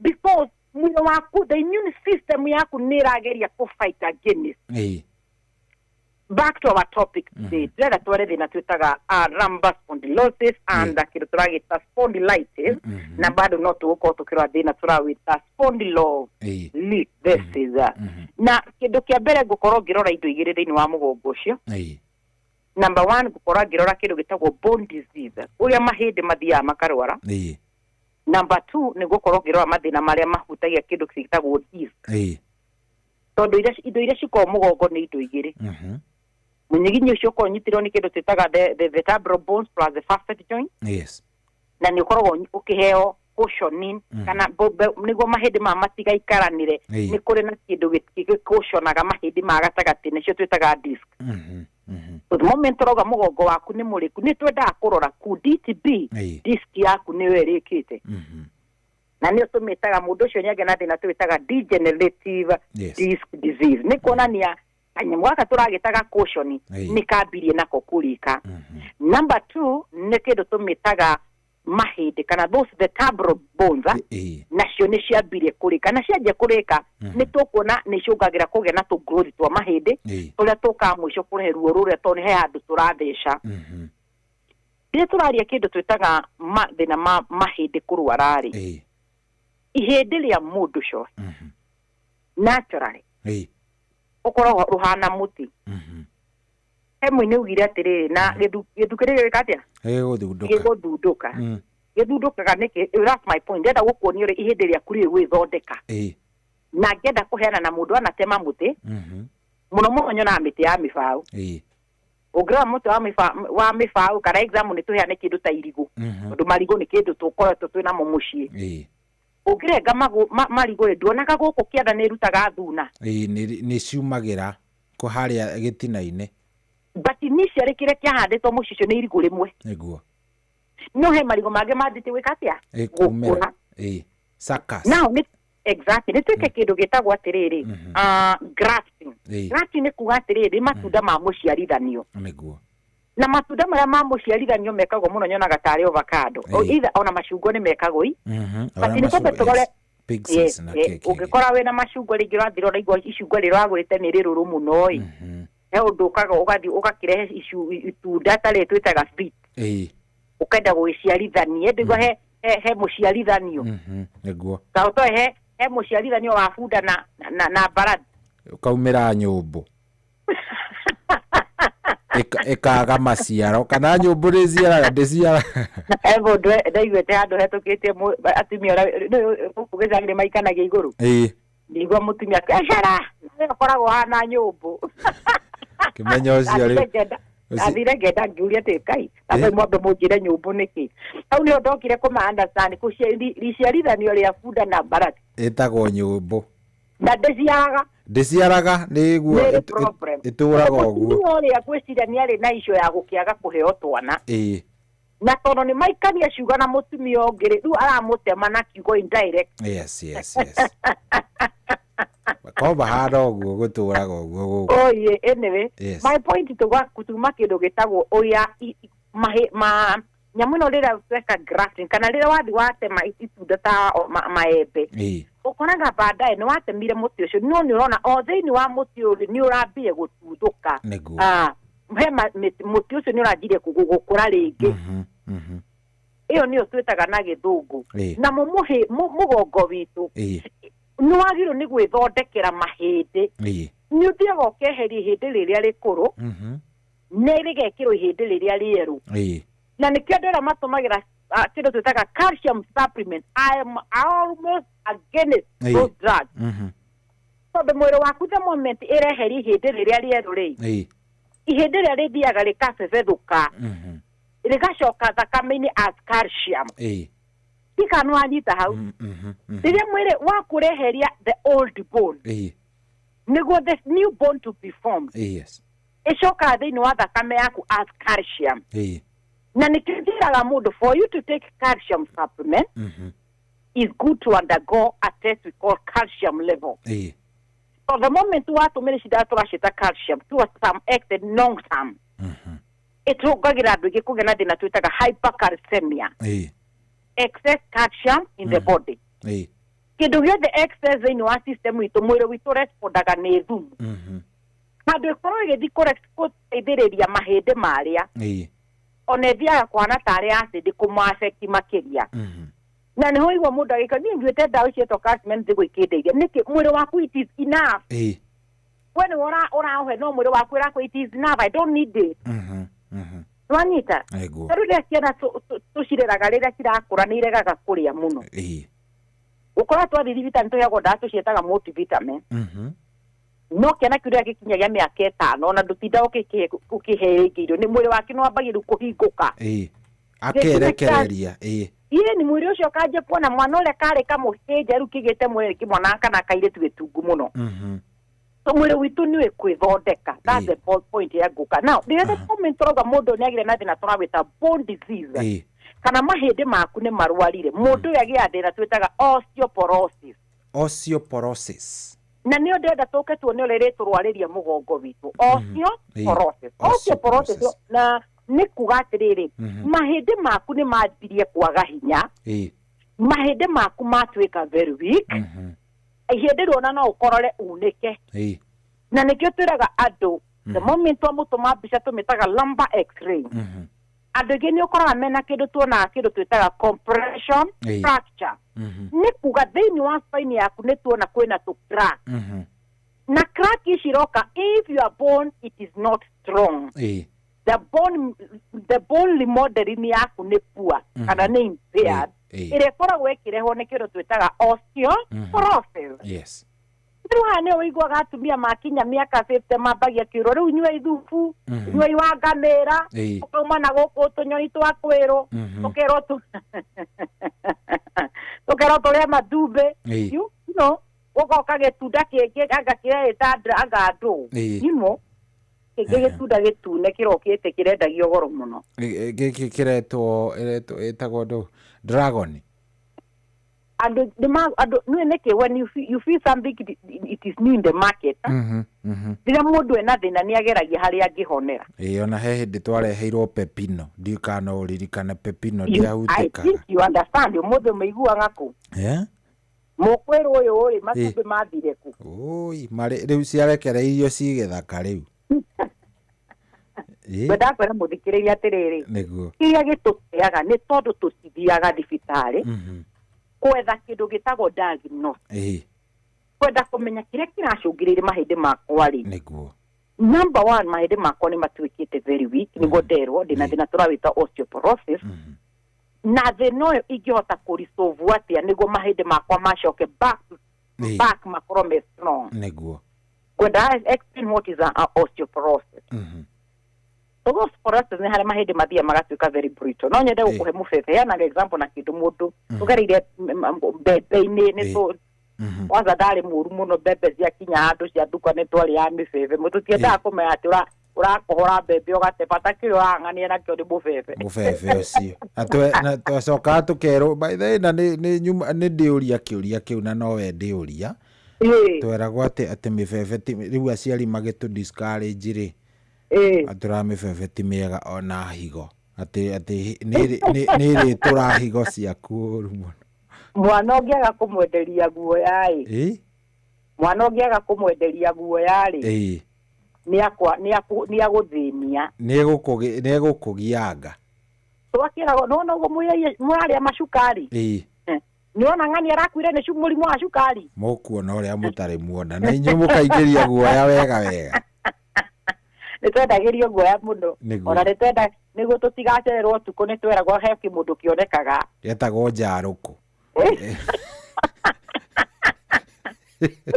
S13: Because mwĩrĩ waku, the immune system yaku nĩ ĩrageria kũ fight against. Back to our topic today, ndĩrenda tware thĩna twĩtaga lumbar spondylosis and kĩndũ tũragĩta spondylitis, na bado no tũgũkorwo tũkĩrora thĩna tũrawĩta spondylolisthesis. Na kĩndũ kĩa mbere ngũkorwo ngĩrora indo igĩrĩ thĩinĩ wa mũgongo ũcio. Number one, ngũkorwo ngĩrora kĩndũ gĩtagwo bone disease, ũrĩa mahĩndĩ mathiaga makarwara. Number two, nĩ gũkorwo ngĩrora mathĩna marĩa mahutagia kĩndũ gĩtagwo disc. Tondũ indo iria cikoragwo mũgongo nĩ indo igĩrĩ. Mũnyiginyi ũcio ũkoragwo ũnyitĩrĩirwo nĩ kĩndũ twĩtaga the vertebral bones plus the facet joint. Na nĩ ũkoragwo ũkĩheo cushioning kana nĩguo mahĩndĩ maya matigaikaranĩre. Nĩ kũrĩ na kĩndũ gĩkũconaga mahĩndĩ ma gatagatĩ, nĩcio twĩtaga disc. So the moment ũrauga mũgongo waku nĩ mũrĩku, nĩ twendaga kũrora could it be disc yaku nĩyo ĩrĩkĩte. Na nĩyo tũmĩtaga mũndũ ũcio nĩagĩa na thĩna twĩtaga degenerative disc disease. Nĩ kuonania kanyamũ gaka tũragĩtaga cushion nĩ kambirie nako kũrĩka. Number two, nĩ kĩndũ tũmĩtaga mahĩndĩ kana those vertebral bones, nacio nĩ ciambirie kũrĩka, na cianjia kũrĩka nĩ tũkuona nĩ icũngagĩra kũgĩa na tũgrowth twa mahĩndĩ tũrĩa tũkaga mũico kũrehe ruo rũrĩa tondũ nĩ he handũ tũratheca. Rĩrĩa tũraria kĩndũ twĩtaga mathĩna ma mahĩndĩ kũrwara rĩ, ihĩndĩ rĩa mũndũ cohe naturally ũkoragwo rũhana mũtĩ. He mũini augire atĩrĩrĩ, na gĩthukĩ gĩgwĩka atĩa?
S5: Gĩgũthundũka.
S13: Gĩgũthundũka. Gĩthundũkaga nĩkĩ? That's my point. Ndĩrenda gũkuonia ũrĩa ihĩndĩ rĩaku rĩgwĩthondeka. Na ngĩenda kũheana na mũndũ anatema mũtĩ, mũno mũno nyonaga mĩtĩ ya mĩbaũ. Ũngĩrora mũtĩ wa mĩbaũ kana example nĩ tũheane kĩndũ ta irigũ. Tondũ marigũ nĩ kĩndũ tũkoretwo twĩnamo mũciĩ. Ũngĩrenga marigũ rĩ, nduonaga gũkũ kĩanda nĩ ĩrutaga thuna.
S5: Nĩ ciumagĩra kũ harĩa gĩtina-inĩ.
S13: But initially kĩrĩa kĩahandĩtwo mũciĩ ũcio nĩ irigũ rĩmwe.
S5: Nĩguo.
S13: No he marigũ mangĩ manjĩtie gwĩka atĩa?
S5: Kumĩra.
S13: Gũkũra.
S5: Suckers.
S13: Now, nĩ exactly, nĩ twĩke kĩndũ gĩtagwo atĩrĩrĩ, grafting. Grafting nĩ kuga atĩrĩrĩ, nĩ matunda ma mũciarithanio.
S5: Nĩguo.
S13: Na matunda marĩa ma mũciarithanio mekagwo mũno nyonaga tarĩ avocado. Either ona macungwa nĩ mekagwo i. But
S5: Ona
S13: nĩ kwamba
S5: macungwa,
S13: tũrore
S5: yes. Pixies na keki.
S13: Ũngĩkora wĩna macungwa rĩngĩ ũrathira ũraigua icungwa rĩrĩa ũragũrĩte nĩ rĩrũrũ mũno ĩ. He ũndũ ũkaga ũgathiĩ ũgakĩrehe itunda ta rĩrĩ twĩtaga beet. Ũkenda gũgĩciarithania, ndĩgua he mũciarithanio.
S5: Nĩguo.
S13: Ta ũtoe he mũciarithanio wa bunda na mbarathi.
S5: Ũkaumĩra nyũmbũ. Ĩkaga maciaro kana nyũmbũ ndĩciaraga, ndĩciaraga.
S13: He mũndũ ndaiguĩte handũ hetũkĩtie atumia ũrĩa, gũkũ gĩcagi nĩ maikanagia igũrũ. Ndigua mũtumia akiuga, Ecera, nawe ũkoragwo ũhana nyũmbũ.
S5: Kĩmenya ũcio rĩu.
S13: Ndathire ngenda ngiuria atĩ Ngai, ambe mwambe mũnjĩre nyũmbũ nĩkĩ. Hau nĩho ndokire kũma understand rĩciarithanio rĩa bunda na mbarathi.
S5: Ĩtagwo nyũmbũ.
S13: Na ndĩciaraga.
S5: Ndĩciaraga, nĩguo
S13: Nĩ problem.
S5: ĩtũraga ũguo.
S13: Mũtumia ũrĩa ngwĩciria nĩ arĩ na icio ya gũkĩaga kũheo twana. Na tondũ nĩ maikania ciugo na mũtumia ũngĩ rĩ, rĩu aramũtema na kiugo indirect.
S5: Yes, yes, yes. Ko mahana ũguo gũtũraga ũguo gũkũ.
S13: Oye, anyway, my point tũga kutuma kĩndũ gĩtagwo ũrĩa mahe, ma, nyamũ ĩno rĩrĩa tweka grafting, kana rĩrĩa wathiĩ watema itunda ta maembe. Ũkoraga baadaye nĩ watemire mũtĩ ũcio, no nĩ ũrona o thĩinĩ wa mũtĩ ũyũ nĩ ũrambire gũtuthũka. He mũtĩ ũcio nĩ ũranjirie gũkũra rĩngĩ. Ĩyo nĩyo twĩtaga na gĩthũngũ. Na mũgongo witũ nĩ wagĩrĩirwo nĩ gwĩthondekera mahĩndĩ. Nĩ ũthiaga ũkeheria ihĩndĩ rĩrĩa rĩkũrũ, nĩ rĩgekĩrwo ihĩndĩ rĩrĩa rĩerũ. Na nĩkĩo andũ arĩa matũmagĩra, kĩndũ twĩtaga calcium supplement. I am almost against those drugs. Tondũ mwĩrĩ waku the moment ĩreheria ihĩndĩ rĩrĩa rĩerũ rĩ, ihĩndĩ rĩrĩa rĩthiaga rĩkabebethũka, rĩgacoka thakame-inĩ as calcium. Tika nĩ wanyita hau. Rĩrĩa mwĩrĩ waku ũreheria the old bone, nĩguo the new bone to be formed. Ĩcokaga thĩinĩ wa thakame yaku as calcium. Na nĩkĩo njĩraga mũndũ, for you to take calcium supplement, is good to undergo a test we call calcium level. So the moment watũmĩra ici ndawa tũracĩta calcium to some extent long term, ĩtũngagĩra andũ aingĩ kũgĩa na thĩna twĩtaga hypercalcemia, excess calcium in the body. Kĩndũ gĩothe excess thĩinĩ wa system itũ, mwĩrĩ witũ respondaga nĩ thumu. Handũ ĩkorwo ĩgĩthiĩ correct gũteithĩrĩria mahĩndĩ marĩa, ona ĩthiaga kũhana tarĩ acid kũma-affect makĩria. Na nĩho igua mũndũ agĩka, niĩ nyuĩte ndawa ici etwo calcium thĩ gwĩkĩndeithia nĩkĩ? Mwĩrĩ waku, it is enough. We nĩwe ũraũhe, no mwĩrĩ waku ĩrakwo, "It is enough, I don't need it." Nĩwanyita?
S5: Aiguo.
S13: Tarĩu rĩrĩa ciana tũcireraga, rĩrĩa cirakũra, nĩ iregaga kũrĩa mũno. Gũkora twathiĩ thibitarĩ, nĩtũheagwo ndawa tũciĩtaga multivitamin. No kĩana kĩu rĩrĩa gĩkinyagia mĩaka 5, ona ndũtinda ũkĩhe rĩngĩ irio, nĩ mwĩrĩ wake nĩ wambagia rĩu kũhingũka.
S5: Akerekereria, ĩĩ.
S13: Ĩĩ, nĩ mwĩrĩ ũcio ũkanjia kuona mwana ũrĩa karĩ kamũhĩnja rĩu kĩgĩte mwĩrĩ kĩmwana kana kairĩtu gĩtungu mũno. So mwĩrĩ witũ nĩũĩ kwĩthondeka. That's the point ya ngũka. Now rĩrĩa the moment tũrauga mũndũ nĩ agĩre na thĩna tũrawĩta bone disease, kana mahĩndĩ maku nĩ marwarire, mũndũ ũyũ agĩaga thĩna twĩtaga osteoporosis.
S5: Osteoporosis.
S13: Na nĩyo ndĩrenda tũke tuone ũrĩa ĩrĩtũrwarĩria mũgongo witũ. Osteoporosis, osteoporosis na nĩ kuga atĩrĩrĩ, mahĩndĩ maku nĩ mambirie kwaga hinya. Mahĩndĩ maku matuĩka very weak. Ihĩndĩ rĩona no ũkorore unĩke. Na nĩkĩo twĩraga andũ, the moment twamũtũma mbica tũmĩtaga lumbar X-ray, andũ aingĩ nĩ ũkoraga mena kĩndũ tuonaga, kĩndũ twĩtaga compression fracture. Nĩ kuga thĩinĩ wa spine yaku nĩ tuona kwĩna tũ crack. Na crack ici iroka if your bone, it is not strong. The bone remodeling yaku nĩ poor kana nĩ impaired, ĩrĩa ĩkoragwo ĩkĩrehwo nĩ kĩndũ twĩtaga osteoporosis. Rĩu haha nĩho ũiguaga atumia makinya mĩaka 50 mambagia kĩrwo, "Rĩu nyuai thubu, nyuai wa ngamĩra." Ũkauma na gũkũ tũnyoni twa kwĩrwo, tũkerwo tũrĩe matumbĩ. Ũgoka gĩtunda kĩngĩ anga kĩrĩa ĩta anga ndũ. Kĩngĩ gĩtunda gĩtune kĩrokĩte kĩrendagio goro mũno.
S5: Gĩkĩ kĩretwo, ĩretwo, ĩtagwo ndũ, dragon.
S13: Andũ nĩma andũ nĩ nĩkĩ when you feel something, it is new in the market, rĩrĩa mũndũ ena thĩna nĩ ageragia harĩa angĩhonera.
S5: Ĩĩ, ona he hĩndĩ twareheirwo pepino, ndiũĩ kana no ũririkane pepino.
S13: I
S5: Ndiahutĩkaga.
S13: think you understand. Ũmũthĩ ũmĩiguaga kũ?
S5: Eh?
S13: Mũkwĩrwo ũyũ rĩ, matumbĩ mathire kũ?
S5: Ũi, marĩ rĩu ciarekereirio ci gĩthaka rĩu. Ĩĩ.
S13: Ngwendaga kwĩra mũthikĩrĩria atĩrĩrĩ, kĩrĩa gĩtũteaga nĩ tondũ tũtithiaga thibitarĩ kwetha kĩndũ gĩtagwo diagnosis, kwenda kũmenya kĩrĩa kĩracũngĩrĩria mahĩndĩ makwa rĩ. Number one, mahĩndĩ makwa nĩ matuĩkĩte very weak, nĩguo nderwo ndĩna thĩna tũrawĩta osteoporosis. Na thĩna ũyũ ingĩhota kũresolve atĩa nĩguo mahĩndĩ makwa macoke back to back, makorwo me strong? Ngwenda explain what is a osteoporosis. So osteoporosis nĩ harĩa mahĩndĩ mathiaga magatuĩka very brittle. No nyende gũkũhe mũbebe, heanaga example na kĩndũ mũndũ tũgereire mbembe-inĩ nĩ tũ kwanza ndarĩ mũru mũno. Mbembe ciakinya handũ ciathuka nĩ twarĩaga mĩbebe. Tũtiendaga kũmenya atĩ ũrakohora mbembe ũgate, bata kĩrĩa ũrang'ania nakĩo nĩ mũbebe.
S5: Mũbebe ũcio na twacokaga tũkerwo, by the way, na nĩ nyuma nĩ ndĩũria kĩũria kĩu na nowe ndĩũria. Tweragwo atĩ mĩbebe ti, rĩu aciari magĩtũ discourage rĩ, atũra mĩbebe ti mĩega ona higo, atĩ nĩ ĩrĩtũra higo ciaku ũru mũno.
S13: Mwana ũngĩaga kũmwenderia guoya ĩ, mwana ũngĩaga kũmwenderia guoya rĩ, nĩ agũthĩnia.
S5: Nĩ egũkũgianga.
S13: Twakĩragwo nona ũguo mũrarĩa macukari. Nĩwona ng'ani arakuire nĩ mũrimũ wa cukari.
S5: Mũkuona ũrĩa mũtarĩ muona na inyuĩ mũkaingĩria guoya wega wega.
S13: Nĩ twendagĩrio guoya mũno. Ona nĩ twenda nĩguo tũtigacererwo ũtukũ, nĩ tweragwo he kĩmũndũ kĩonekaga.
S5: Getagwo njarũkũ.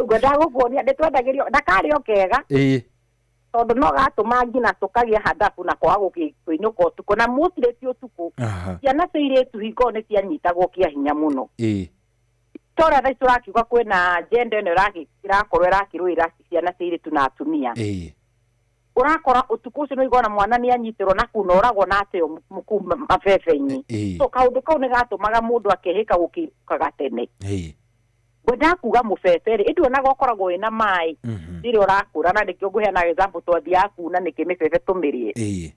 S13: Ngwendaga gũkuonia nĩ twendagĩrio na karĩ o kega, tondũ no gatũma nginya tũkagĩa handabu na kwaga kũinũka ũtukũ, na mostly ti ũtukũ. Ciana cia irĩtu hingo nĩ cianyitagwo kĩa hinya mũno. Tũrĩa thaa ici tũrakiuga kwĩna gender ĩno ĩrakorwo ĩrakĩrũĩra ciana cia irĩtu na atumia. Ũrakora ũtukũ ũcio nĩ ũigua mwana nĩ anyitĩrwo na kuna oragwo na ateo kũu mabebe-inĩ. So kaũndũ kau nĩ gatũmaga mũndũ akehĩka gũkĩinũkaga tene. Ngwendaga kuga mũbebe rĩ, ĩndĩ onaga ũkoragwo wĩna maĩ rĩrĩa ũrakũra, na nĩkĩo ngũheanaga example twathiaga kuna nĩkĩ mĩbebe tũmĩrĩe.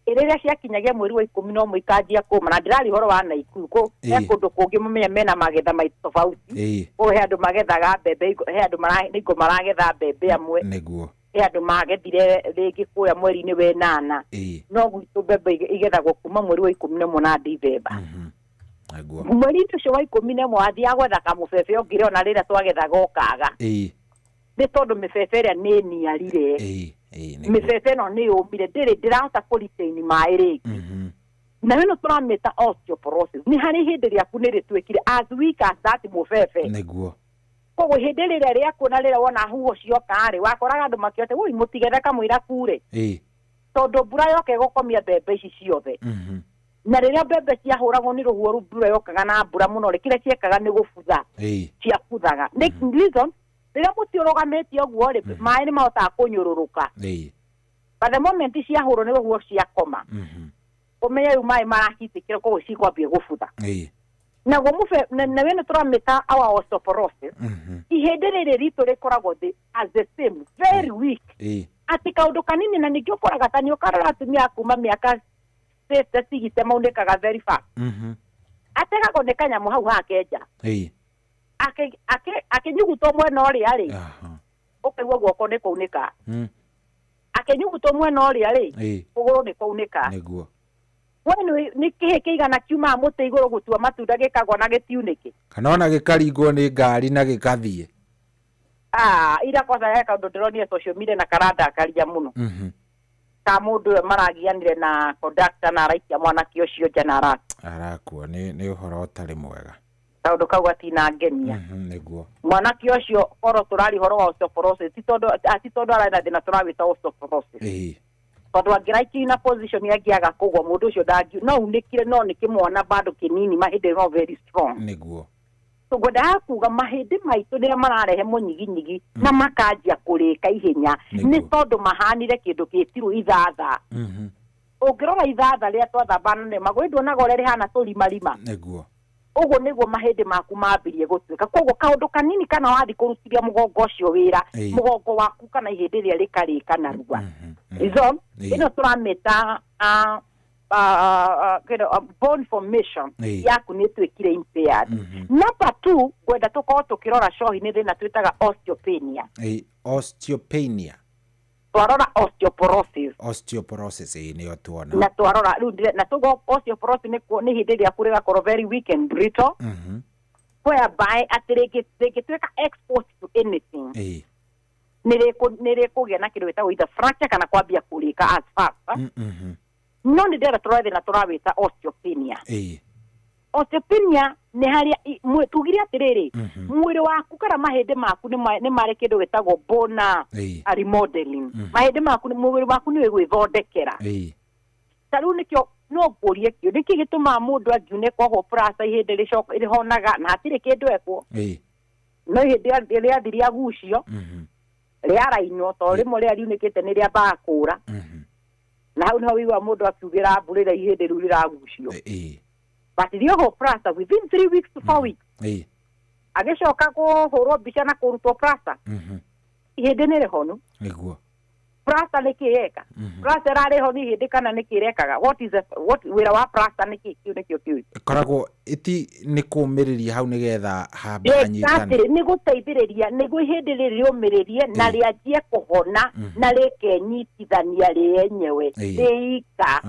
S13: Rĩrĩa ciakinyagia mweri wa 11 ikanjia kũma, na ndĩraria ũhoro wa Naikuru, he kũndũ kũngĩ mũmenye mena magetha mai tofauti. Kũu he andũ magethaga mbembe, he andũ nĩngũ maragetha mbembe amwe.
S5: Nĩguo.
S13: He andũ magethire rĩngĩ kũrĩa mweri-inĩ wa 8. No gwitũ mbembe igethagwo kuma mweri wa 11 Dithemba.
S5: Nĩguo.
S13: Mweri ũcio wa 11 wathiaga gwetha kamũbebe ũngĩrĩa ona rĩrĩa twagethaga ũkaga. Nĩ tondũ mĩbebe ĩrĩa nĩ niarire. Mĩbebe ĩno nĩ yũmire, ndĩrĩ ndĩrahota kũ-retain maĩ rĩngĩ. Na ĩno tũramĩta osteoporosis. Nĩ harĩ hĩndĩ rĩaku nĩ rĩtuĩkire as weak as that mũbebe.
S5: Nĩguo.
S13: Koguo hĩndĩ rĩrĩa rĩaku na rĩrĩa wona huho cioka rĩ, wakoraga andũ makĩote, "Woi, mũtigethe kamũira kure." Tondũ mbura yoka ĩgũkomia mbembe ici ciothe. Na rĩrĩa mbembe ciahũragwo nĩ rũhuho rũu, mbura yokaga na mbura mũno rĩ, kĩrĩa ciekaga nĩ gũbutha. Ciabuthaga. Nĩ reason, rĩrĩa mũtĩ ũrũgamĩte ũguo rĩ, maĩ nĩ mahotaga kũnyũrũrũka. But the moment ciahũrwo nĩ rũhuho ciakoma, ũmenye rĩu maĩ marakitĩkĩra, koguo cikwambia gũbutha. Naguo na wĩno tũramĩta our osteoporosis. Ihĩndĩ rĩrĩ ritũ rĩkoragwo the as the same, very weak. Atĩ kaũndũ kanini, na ningĩ ũkoraga ta nĩ ũkarora atumia a kuma mĩaka 50 sigite maunĩkaga very fast. Ategagwo nĩ kanyamũ hau hake nja. Akĩnyugutwo mwena ũrĩa rĩ, ũkaigua guoko nĩ kwaunĩka. Akĩnyugutwo mwena ũrĩa rĩ, kũgũrũ nĩ kwaunĩka.
S5: Nĩguo.
S13: We nĩ kĩhĩ kĩigana kiumaga mũtĩ igũrũ gũtua matunda gĩkagwa na gĩtiunĩke.
S5: Kana ona gĩkaringwo nĩ ngari na gĩkathiĩ.
S13: Ira kwanza he kaũndũ ndĩronire social media na karandakaria mũno. Ka mũndũ ũyũ maragianire na conductor na araikia mwanake ũcio nja na arakua.
S5: Arakua, nĩ ũhoro ũtarĩ mwega.
S13: Kaũndũ kau gatinangenia.
S5: Nĩguo.
S13: Mwanake ũcio korwo tũraria ũhoro wa osteoporosis, ti tondũ ararĩ na thĩna tũrawĩta osteoporosis. Tondũ angĩraikio na position angĩaga kũgwa mũndũ ũcio ndangi, no unĩkire, no nĩ kĩmwana bado kĩnini, mahĩndĩ no very strong.
S5: Nĩguo.
S13: So ngwendaga kuga mahĩndĩ maitũ nĩrĩa mararehe mũnyiginyigi na makanjia kũrĩka ihenya, nĩ tondũ mahanire kĩndũ gĩtirwo ithatha. Ũngĩrora ithatha rĩrĩa twathambana nĩ magũrũ, nduonaga ũrĩa rĩhana tũrimarima.
S5: Nĩguo.
S13: Ũguo nĩguo mahĩndĩ maku mambirie gũtuĩka. Koguo kaũndũ kanini kana wathiĩ kũrutithia mũgongo ũcio wĩra, mũgongo waku kana ihĩndĩ rĩrĩa rĩkarĩka narua. Izo, ĩno tũramĩta bone formation yaku nĩ ĩtuĩkire impaired. Number 2, ngwenda tũkorwo tũkĩrora cohi nĩ thĩna twĩtaga osteopenia.
S5: Osteopenia.
S13: Twarora osteoporosis.
S5: Osteoporosis nĩyo tuona.
S13: Na twarora rĩu na tugo osteoporosis nĩ hĩndĩ rĩaku rĩgakorwo very weak and brittle. Whereby atĩ rĩngĩtuĩka exposed to anything. Nĩ rĩkũgĩa na kĩndũ gĩtagwo either fracture kana kwambia kũrĩka as fast. No nĩ ndĩrenda tũrore thĩna tũrawĩta osteopenia. Osteopenia nĩ harĩa tugire atĩrĩrĩ, mwĩrĩ waku kana mahĩndĩ maku nĩ marĩ kĩndũ gĩtagwo bone remodeling. Mahĩndĩ maku, mwĩrĩ waku nĩ wĩgwĩthondekera. Ta rĩu nĩkĩo no ngũrie kĩo, nĩkĩ gĩtũmaga mũndũ angiunĩka oho plaster ihĩndĩ rĩcoka rĩhonaga na hatirĩ kĩndũ ekwo. No ihĩndĩ rĩathi rĩagucio, rĩarainwo, tondũ rĩmwe rĩrĩa riunĩkĩte nĩ rĩambaga kũra. Na hau nĩho wĩiguaga mũndũ akiugĩra mbu rĩrĩa ihĩndĩ rĩu rĩragucio. But rĩohwo plaster within 3 weeks to 4 weeks. Agĩcoka kũhũrwo mbica na kũrutwo plaster. Ihĩndĩ nĩ rĩhonu.
S5: Nĩguo.
S13: Plaster nĩ kĩ ĩreka? Plaster ĩrarĩhonia ihĩndĩ kana nĩ kĩ ĩrekaga? What is the, what wĩra wa plaster nĩ kĩ? Kĩu nĩkĩo kĩũria.
S5: Ĩkoragwo ĩti nĩ kũũmĩrĩria hau nĩgetha hambe hanyitane.
S13: Exactly, nĩ gũteithĩrĩria nĩguo ihĩndĩ rĩrĩ rĩũmĩrĩrie na rĩanjie kũhona na rĩkenyitithania rĩenyewe rĩika.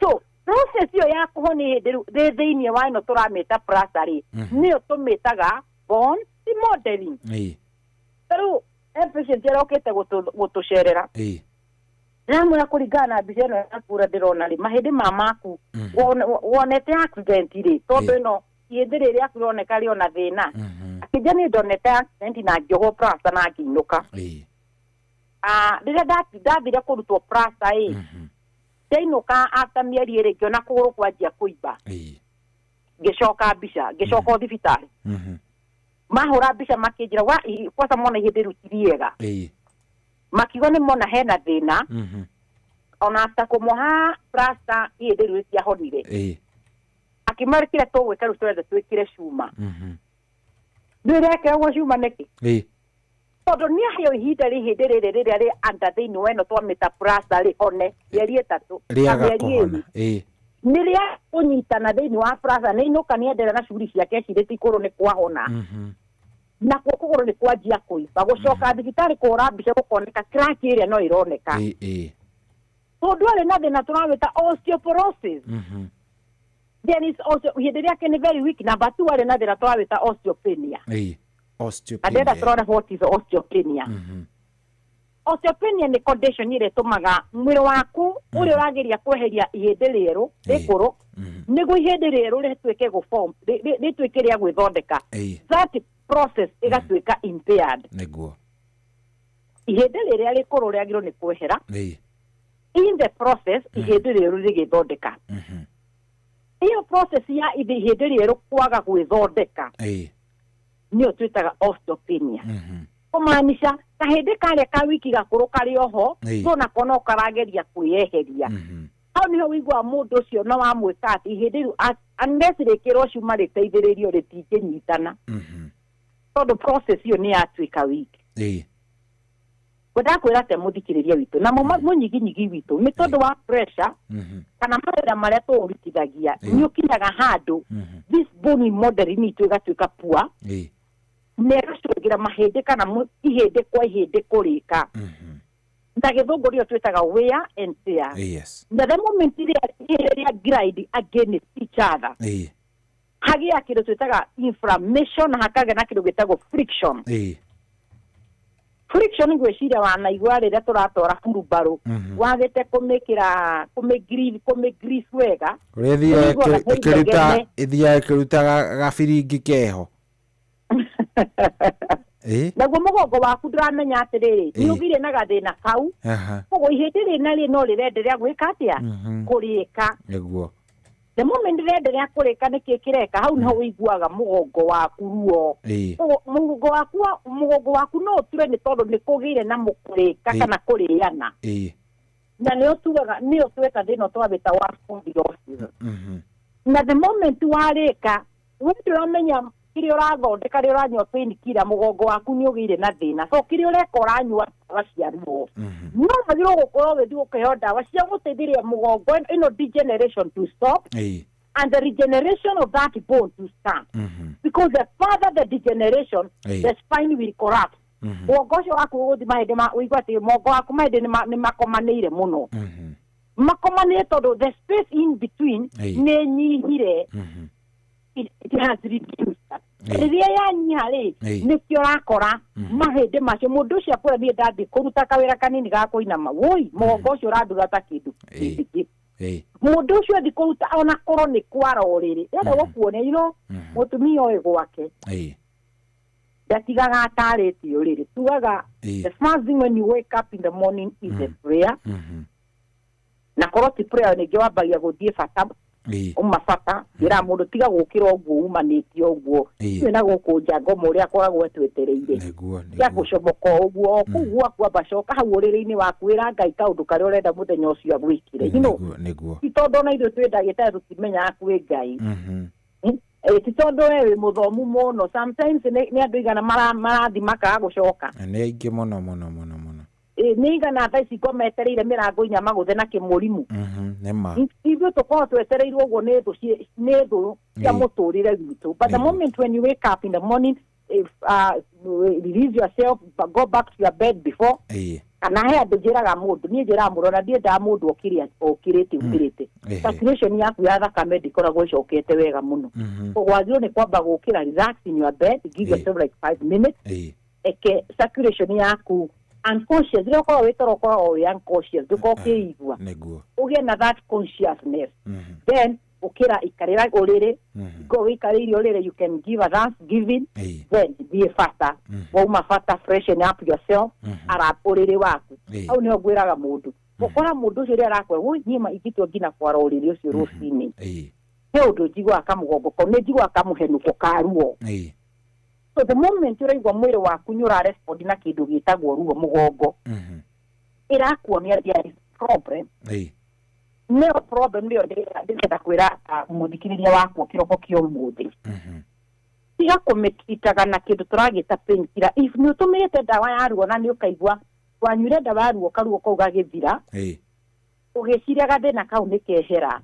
S13: So process ĩyo ya kũhonia ihĩndĩ rĩu rĩ thĩinĩ wa ĩno tũramĩta plaster rĩ, nĩyo tũmĩtaga bone remodeling. Ta rĩu patient ĩrokĩte gũtũcerera. Ndĩramwĩra kũringana na mbica ĩno yaku ũrĩa ndĩrona rĩ, mahĩndĩ ma maku wonete accident rĩ, tondũ ĩno ihĩndĩ rĩrĩ rĩaku rĩroneka rĩona thĩna. Akĩnjĩra niĩ ndonete accident na ngĩohwo plaster na ngĩinũka. Rĩrĩa ndathire kũrutwo plaster ĩ, ndainũka after mĩeri ĩrĩ ngĩona kũgũrũ kwanjia kũimba. Ngĩcoka mbica, ngĩcoka thibitarĩ. Mahũra mbica makĩnjĩra wa kwanza mona ihĩndĩ rĩu ti rĩega. Makiuga nĩ mona hena thĩna. Ona after kũmoha plaster ihĩndĩ rĩu rĩtiahonire. Akĩmera kĩrĩa tũgwĩka rĩu tũrenda twĩkĩre cuma. Ndĩrekĩragwo cuma nĩkĩ?
S5: Ĩĩ.
S13: Tondũ nĩ aheo ihinda rĩhĩndĩ rĩrĩ rĩrĩa rĩ anda thĩinĩ wa ĩno twamĩta plaster rĩhone mĩeri 3
S5: Rĩaga
S13: mĩeri
S5: kũhona.
S13: 2.
S5: Ĩĩ.
S13: Nĩ rĩa kũnyitana thĩinĩ wa plaster nĩ inũka nĩ enderea na shughuli ciake ecirĩtie kũgũrũ nĩ kwahona. Nakuo kũgũrũ nĩ kwanjia kũimba gũcoka thibitarĩ kũhũra mbica gũkoneka crack ĩrĩa no ĩroneka.
S5: Ĩĩ. Ĩĩ.
S13: Tondũ arĩ na thĩna tũrawĩta osteoporosis. There is also hĩndĩ rĩake nĩ very weak. Number 2 arĩ na thĩna tũrawĩta osteopenia.
S5: Ĩĩ.
S13: Na ndĩrenda
S5: Osteopenia.
S13: tũrore what is osteopenia. Osteopenia nĩ condition ĩrĩa ĩtũmaga mwĩrĩ waku ũrĩa ũrageria kweheria ihĩndĩ rĩerũ rĩkũrũ nĩguo ihĩndĩ rĩerũ rĩtuĩke gũform rĩtuĩke rĩa gwĩthondeka.
S5: Ĩĩ.
S13: That process ĩgatuĩka impaired.
S5: Nĩguo.
S13: Ihĩndĩ rĩrĩa rĩkũrũ rĩagĩrĩirwo nĩ kwehera.
S5: Ĩĩ.
S13: In the process ihĩndĩ rĩerũ rĩgĩthondeka. Iyo process ya ihĩndĩ rĩerũ kwaga gwĩthondeka
S5: Ĩĩ.
S13: nĩyo twĩtaga osteopenia. Kũmaanisha kahĩndĩ karĩa ka wiki gakũrũ karĩ oho
S5: Ĩĩ.
S13: no nako no karageria kwĩyeheria. Hau nĩho ũiguaga mũndũ ũcio no wamwĩka atĩ ihĩndĩ rĩu unless rĩkĩrwo cuma rĩteithĩrĩrio rĩtingĩnyitana. Tondũ process ĩyo nĩ yatuĩka weak.
S5: Ĩĩ.
S13: Ngwendaga kwĩra te mũthikĩrĩria witũ na mũnyiginyigi witũ nĩ tondũ wa pressure kana mawĩra marĩa tũũrutithagia nĩ ũkinyaga handũ this bone modeling itũ ĩgatuĩka poor.
S5: Ĩĩ.
S13: Na ĩgacũngĩra mahĩndĩ kana ihĩndĩ kwa ihĩndĩ kũrĩka. Na gĩthũngũ nĩyo twĩtaga wear and tear.
S5: Yes.
S13: Na the moment rĩrĩa ihĩndĩ rĩa grind against each other
S5: Ĩĩ.
S13: hagĩa kĩndũ twĩtaga inflammation na hakagĩa na kĩndũ gĩtagwo friction.
S5: Ĩĩ.
S13: Friction ngwĩciria wanaigua rĩrĩa tũratwara hurubarũ wagĩte kũmĩkĩra kũmĩgrease wega.
S5: Ũrĩa ĩthiaga
S13: Ũiguaga
S5: ĩkĩruta
S13: inegene.
S5: ĩthiaga ĩkĩruta gabiringi keho. Ĩĩ.
S13: Naguo mũgongo waku ndũramenya atĩrĩrĩ nĩ
S5: Ĩĩ.
S13: ũgire na gathĩna kau.
S5: Aha.
S13: Koguo ihĩndĩ rĩna rĩ no rĩrenderea gwĩka atĩa? Kũrĩka.
S5: Nĩguo.
S13: The moment rĩrenderea kũrĩka nĩkĩ kĩreka hau nĩho ũiguaga mũgongo waku ruo.
S5: Ĩĩ.
S13: Koguo mũgongo waku no ũture nĩ tondũ nĩ kũgĩire na mũkũrĩka
S5: Ĩĩ.
S13: kana kũrĩana.
S5: Ĩĩ.
S13: Na nĩyo tugaga nĩyo tweta thĩna twawĩta wa spondylosis. Na the moment warĩka we ndũramenya kĩrĩa ũrathondeka rĩrĩa ũranyua painkiller mũgongo waku nĩ ũgĩire na thĩna. So kĩrĩa ũreka ũranyua ndawa cia ruo. No wagĩrĩirwo gũkorwo ũgĩthiĩ gũkĩheo ndawa cia gũteithĩrĩria mũgongo ĩno degeneration to stop
S5: Ĩĩ.
S13: and the regeneration of that bone to start. Because the further the degeneration,
S5: Ĩĩ.
S13: the spine will collapse. Mũgongo ũcio waku ũgũthiĩ mahĩndĩ ũigua atĩ mũgongo waku mahĩndĩ nĩ makomanĩire mũno. Makomanĩire tondũ the space in between
S5: Ĩĩ.
S13: nĩ nyihire. It has reduced. Rĩrĩa yanyiha rĩ
S5: Ĩĩ.
S13: nĩkĩo ũrakora mahĩndĩ macio mũndũ ũcio akwĩra niĩ ndathiĩ kũruta kawĩra kanini ga kũinama woi mũgongo ũcio ũrandura ta kĩndũ kĩndĩ.
S5: Ĩĩ.
S13: Mũndũ ũcio athiĩ kũruta ona korwo nĩ kwara ũrĩrĩ enda gũkuonia you know mũtumia ũyũ gwake
S5: Ĩĩ.
S13: ndatigaga atarĩtie ũrĩrĩ tugaga
S5: Ĩĩ.
S13: the first thing when you wake up in the morning is a prayer. Na korwo ti prayer ningĩ wambagia gũthiĩ bata
S5: Ĩĩ.
S13: uma bata ĩra mũndũ tiga gũkĩra ũguo umanĩtie ũguo
S5: Ĩĩ.
S13: nĩ na gũkũ nja ngoma ũrĩa akoragwo etwetereire
S5: Nĩguo.
S13: tiga gũcomoka ũguo o kũu gwaku amba coka hau ũrĩrĩ-inĩ waku wĩra Ngai kaũndũ karĩa ũrenda mũthenya ũcio agwĩkire you know
S5: Nĩguo. Nĩguo.
S13: ti tondũ ona ithuĩ twĩ ndagĩtarĩ tũtimenyaga kwĩ Ngai. Ti tondũ we wĩ mũthomu mũno sometimes nĩ andũ igana marathi makaga gũcoka.
S5: Nĩ aingĩ mũno mũno mũno mũno.
S13: Nĩ igana thaa ici ngoma etereire mĩrango inya magũthe na kĩmũrimũ.
S5: Nĩ ma.
S13: Ithuĩ tũkoragwo twetereirwo ũguo nĩ thũ nĩ thũ cia
S5: Ĩĩ.
S13: mũtũrĩre witũ. But the moment when you wake up in the morning if, release yourself go back to your bed before
S5: Ĩĩ.
S13: kana he andũ njĩraga mũndũ niĩ njĩraga mũndũ ona ndiendaga mũndũ ũkĩrĩte ũkĩrĩte.
S5: Ehe.
S13: Circulation yaku ya thakame ndĩkoragwo ĩcokete wega mũno. Koguo wagĩrĩirwo nĩ kwamba gũkĩra relax in your bed give yourself like 5 minutes
S5: Ĩĩ.
S13: eke circulation yaku unconscious rĩrĩa ũkoragwo wĩ toro ũkoragwo wĩ unconscious ndũkorwo ũkĩigua
S5: Nĩguo.
S13: ũgĩe na that consciousness then ũkĩra ikarĩra ũrĩrĩ go wĩikarĩire ũrĩrĩ you can give a thanksgiving
S5: Ĩĩ.
S13: then thiĩ bata wauma bata freshen up yourself ara ũrĩrĩ waku
S5: Ĩĩ.
S13: hau nĩho ngwĩraga mũndũ ũkora mũndũ ũcio rĩrĩa arakwĩra woi niĩ ma ingĩtua nginya kwara ũrĩrĩ ũcio rũcinĩ
S5: Ĩĩ.
S13: he ũndũ njiguaga kamũgongo kau nĩ njiiguaga kamũhenũko ka ruo.
S5: Ĩĩ.
S13: So the moment ũraigua mwĩrĩ waku nĩ ũrarespond na kĩndũ gĩtagwo ruo mũgongo ĩrakuonia there is problem.
S5: Ĩĩ.
S13: Nĩyo problem nĩyo ndĩrenda kwĩra mũthikĩrĩria wakwa kĩroko kĩa ũmũthĩ. Tiga kũmĩtritaga na kĩndũ tũragĩta painkiller. If nĩ ũtũmĩrĩte ndawa ya ruo na nĩ ũkaigua wanyuire ndawa ya ruo karuo kau gagĩthira, ũgĩciria gathĩna kau nĩ kehera,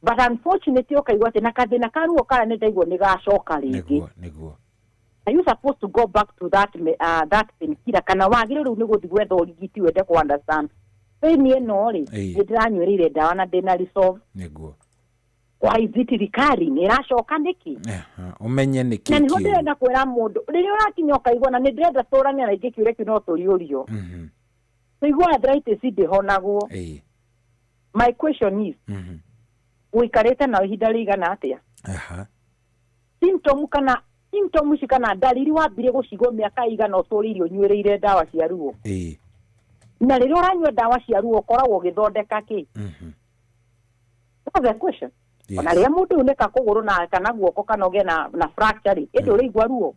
S13: but unfortunately ũkaigua atĩ na kathĩna ka ruo karĩa nĩ ndaigua nĩ gacoka rĩngĩ.
S5: Nĩguo.
S13: Are you supposed to go back to that painkiller, kana wagĩrĩirwo rĩu nĩ gũthiĩ gwetha ũrigiti wende kũ understand pain ĩno rĩ, nĩ ndĩranyuĩrĩire ndawa na ndĩna resolve? Why is it recurring? Ĩracoka nĩkĩ?
S5: Aha, ũmenye nĩkĩ
S13: Na nĩho
S5: kĩũru.
S13: ndĩrenda kwĩra mũndũ rĩrĩa ũrakinya ũkaigua, na nĩ ndĩrenda tũrania na ingĩ kĩũria kĩu no tũriũrio. Tũigua arthritis ndĩhonagwo. My question is, ũikarĩte nayo ihinda rĩigana atĩa? Symptom kana symptom ici kana ndariri wambire gũcigwo mĩaka ĩigana ũtũrĩire ũnyuĩrĩire ndawa cia ruo? Na rĩrĩa ũranyua ndawa cia ruo ũkoragwo ũgĩthondeka kĩ? That's the question. Ona rĩrĩa mũndũ unĩka kũgũrũ na kana guoko kana ũgĩe na fracture rĩ, ĩndĩ ũrĩigua ruo.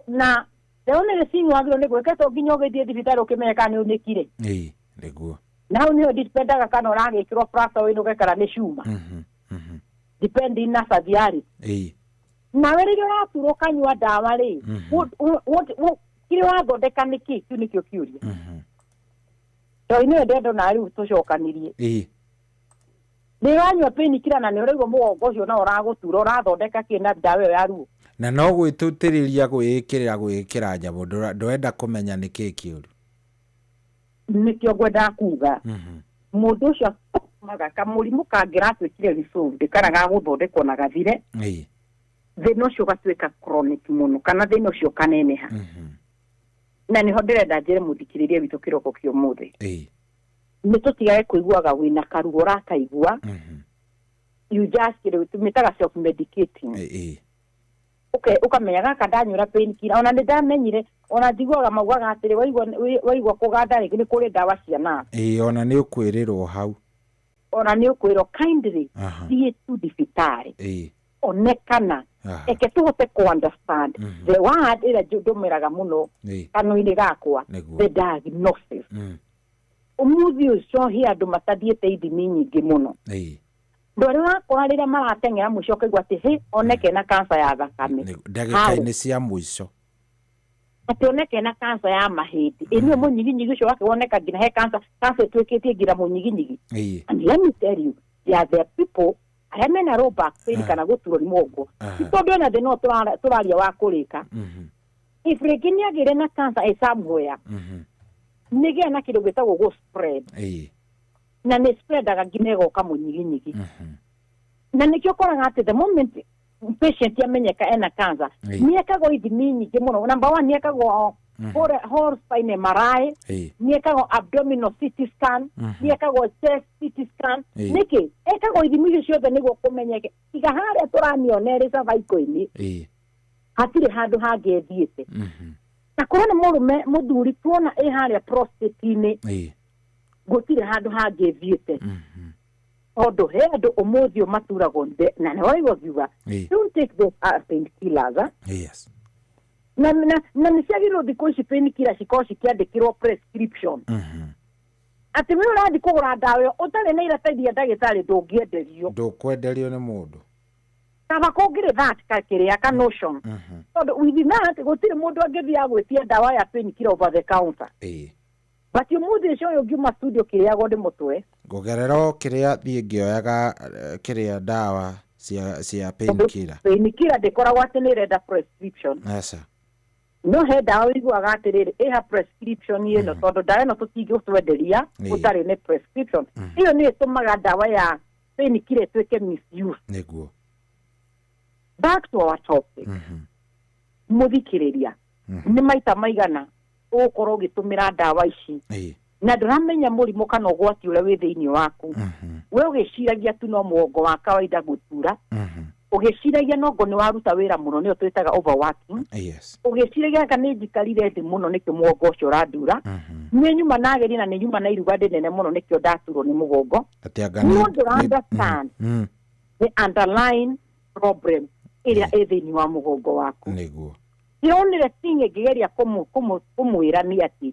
S13: Na the only thing wagĩrĩirwo nĩ gwĩka to nginya ũgĩthiĩ thibitarĩ ũkĩmenye kana nĩ ũnĩkire.
S5: Ĩĩ, nĩguo.
S13: Na hau nĩho dipendaga kana ũragĩkĩrwo plaster wĩinũke kana nĩ cuma, depending na severity. Nawe rĩrĩa ũraturwo ũkanyua ndawa rĩ, kĩrĩa ũrathondeka nĩ kĩ? Kĩu nĩkĩo kĩũria. Tondũ nĩwe ndĩrenda ona rĩu tũcokanirie. Nĩ ũranyua painkiller na nĩ ũraigua mũgongo ũcio no ũragũtura, ũrathondeka kĩ na ndawa ĩyo ya ruo?
S5: Na no gwĩtutĩrĩria gwĩkĩra nyamũ, ndũrenda kũmenya nĩkĩ kĩũru.
S13: Nĩkĩo ngwendaga kuga mũndũ ũcio akumaga kamũrimũ kangĩratuĩkire resolved kana gagũthondekwo na gathire, thĩna ũcio ũgatuĩka chronic mũno kana thĩna ũcio ũkaneneha. Na nĩho ndĩrenda njĩre mũthikĩrĩria witũ kĩroko kĩa ũmũthĩ, nĩ tũtigage kũiguaga wĩna karuo ũrakaigua, you just tũmĩtaga self medicating. Okay, ũkamenya gaka ndanyura painkiller, ona nĩ ndamenyire, ona njiguaga maugaga atĩrĩ, waigua kũganda rĩngĩ nĩ kũrĩ ndawa cia nerve.
S5: Ĩĩ, ona nĩ ũkwĩrĩrwo hau.
S13: Ona nĩ ũkwĩrwo kindly thiĩ tu thibitarĩ onekana, eke tũhote kũ understand the word ĩrĩa ndũmĩraga mũno kanua-inĩ gakwa, the diagnosis. Ũmũthĩ ũcio he andũ matathiĩte ithimi nyingĩ mũno. Andũ arĩa ũrakora rĩrĩa marateng'era mũico ũkaigua atĩ hĩ, oneke na cancer ya thakame.
S5: Ndagĩka-inĩ cia mũico.
S13: Atĩ oneke na cancer ya mahĩndĩ, ĩ nĩwe mũnyiginyigi ũcio wake woneka nginya he cancer, cancer ĩtuĩkĩtie nginya mũnyiginyigi. And let me tell you, there are the people arĩa mena low back pain kana gũturwo nĩ mũgongo, ti tondũ ena thĩna ũyũ tũraria wa kũrĩka. If rĩngĩ nĩ agĩire na cancer ĩ somewhere, nĩ gĩa na kĩndũ gĩtagwo gũ spread, na nĩ spreadaga nginya ĩgoka mũnyiginyigi. Na nĩkĩo ũkoraga atĩ the moment patient amenyeka ena cancer, nĩ ekagwo ithimi nyingĩ mũno. Number one, nĩ ekagwo whole spine MRI, nĩ ekagwo abdominal CT scan, nĩ ekagwo chest CT scan. Nĩkĩ ekagwo ithimi icio ciothe? Nĩguo kũmenyeke tiga harĩa tũramĩona ĩrĩ cervical-inĩ, hatirĩ handũ hangĩ ĩthiĩte. Na korwo nĩ mũrũme mũthuri tuona ĩ harĩa prostate-inĩ, gũtirĩ handũ hangĩ ĩthiĩte, tondũ he andũ ũmũthĩ ũyũ maturagwo na nĩ waigua ngiuga, don't take those painkillers, ah? Na nĩ ciagĩrĩirwo thikũ ici painkiller cikorwo cikĩandĩkĩrwo prescription, atĩ we ũrathiĩ kũgũra ndawa ĩyo ũtarĩ na iratathi rĩa ndagĩtarĩ ndũngĩenderio.
S5: Ndũkwenderio nĩ mũndũ.
S13: Kaba kũngĩrĩ that kĩrĩa ka notion, tondũ with that gũtirĩ mũndũ angĩthiĩ gwĩtia ndawa ya painkiller over the counter. But ũmũthĩ ũcio ũyũ ngiuma studio kĩrĩagwo nĩ mũtwe.
S5: Ngũgerera o kĩrĩa thiĩ ngĩoyaga kĩrĩa ndawa cia painkiller.
S13: Painkiller ndĩkoragwo atĩ nĩ ĩrenda prescription.
S5: Aca.
S13: No he ndawa ũiguaga atĩrĩrĩ, ĩha prescription ĩno, tondũ ndawa ĩno tũtingĩgũtwenderia ũtarĩ nĩ prescription. Ĩyo nĩ ĩtũmaga ndawa ya painkiller ĩtuĩke misuse. Back to our topic, mũthikĩrĩria, nĩ maita maigana ũgũkorwo ũgĩtũmĩra ndawa ici na ndũramenya mũrimũ kana ũgwati ũrĩa wĩ thĩinĩ waku? We ũgĩciragia tu no mũgongo wa kawaida gũtura, ũgĩciragia nongo nĩ waruta wĩra mũno, nĩyo twĩtaga overworking, ũgĩciragia anga nĩ njikarire thĩ mũno nĩkĩo mũgongo ũcio ũrandura, nĩ nyuma na ageni na nĩ nyuma na iruga ndĩnene mũno nĩkĩo ndaturwo nĩ mũgongo.
S5: Atĩ anga
S13: No ndũra understand the underlying problem ĩrĩa ĩ thĩinĩ wa mũgongo waku. The only thing ĩngĩgeria kũmwĩra nĩ atĩ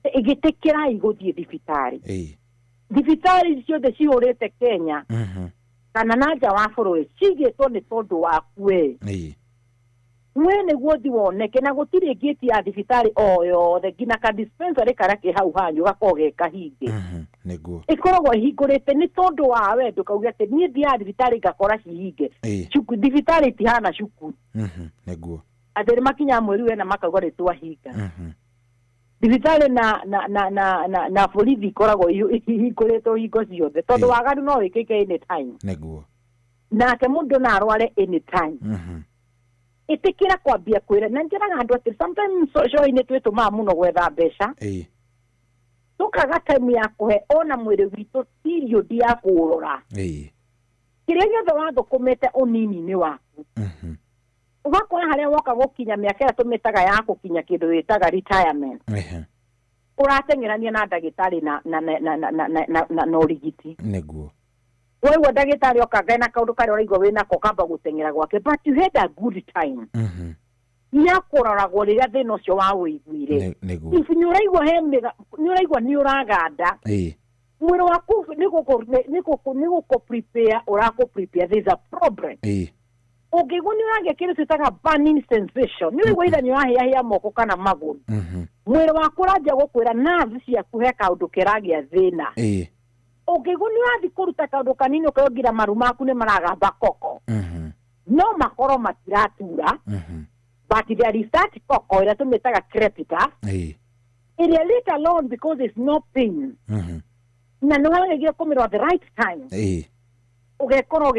S13: ĩgĩtĩkĩrai gũthiĩ thibitarĩ. Thibitarĩ ciothe cihũrĩte Kenya.
S20: Kana na nja wa bũrũri cigĩtwo nĩ tondũ waku we. We nĩguo ũthiĩ woneke na gũtirĩ ngĩti ya thibitarĩ o yothe nginya ka dispensary karĩa ke hau hanyu gakoragwo ge kahinge.
S5: Nĩguo.
S20: Ĩkoragwo ĩhingũrĩte nĩ tondũ wa we ndũkauge atĩ niĩ thiaga thibitarĩ ngakora cihinge. Thibitarĩ itihana cukuru.
S5: Nĩguo.
S20: Atĩ nĩ makinyaga mweri wena makauga nĩ twahinga. Thibitarĩ na borithi ikoragwo ihingũrĩtwo hingo ciothe tondũ waganu no wĩkĩke anytime.
S5: Nĩguo.
S20: Nake mũndũ no arware anytime. Ĩtĩkĩra kwambia kwĩra na njĩraga andũ atĩ sometimes show-inĩ twĩtũmaga mũno gwetha mbeca. Tũkaga time ya kũhe ona mwĩrĩ witũ period ya kũũrora. Kĩrĩa gĩothe wathũkũmĩte ũnini-inĩ waku. Ũgakora harĩa woka gũkinya mĩaka ĩrĩa tũmĩtaga ya gũkinya kĩndũ gĩtaga retirement. Ũrateng'erania na ndagĩtarĩ na ũrigiti.
S5: Nĩguo.
S20: Waigua ndagĩtarĩ oka ngena kaũndũ karĩa ũraigua wĩnako ũkamba gũteng'era gwake, but you had a good time. Ya kũroragwo rĩrĩa thĩna ũcio waũiguire.
S5: Nĩguo.
S20: If nĩ ũraigua he mĩga, nĩ ũraigua nĩ ũraganda. Mwĩrĩ waku nĩ gũkũ prepare, ũrakũ prepare, there is a problem. Ũngĩigua nĩ ũragĩa kĩndũ twĩtaga burning sensation, nĩ ũraigua either nĩ ũrahĩahĩa moko kana magũrũ. Mwĩrĩ waku ũranjia gũkwĩra nerves ciaku he kaũndũ kĩragĩa thĩna. Ũngĩigua nĩ ũrathiĩ kũruta kaũndũ kanini ũkaigua maru maku nĩ maragamba koko. No makorwo matiratura. But there is that koko ĩrĩa tũmĩtaga crepitus. Ĩrĩa let alone because there's no pain. Na nĩ wagĩrĩire kũmĩrora the right time. Ũgekorwo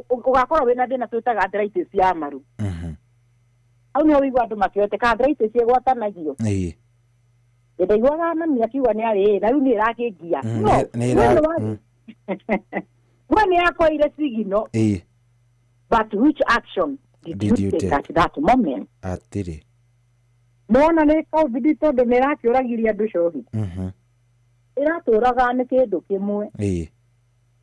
S20: ũgakorwo wĩna thĩna twĩtaga arthritis ya maru. Hau nĩho ũigua andũ makĩoteka arthritis ĩgwatanagio. Ndaiguaga mami akiuga nĩ arĩ na rĩu nĩ ĩrakĩngia. No, we nĩ yakoire signal. But which action did you take at that moment?
S5: Atĩrĩ.
S20: Nĩwona nĩ COVID tondũ nĩ ĩrakĩũragiria andũ cohi. Ĩratũraga nĩ kĩndũ kĩmwe.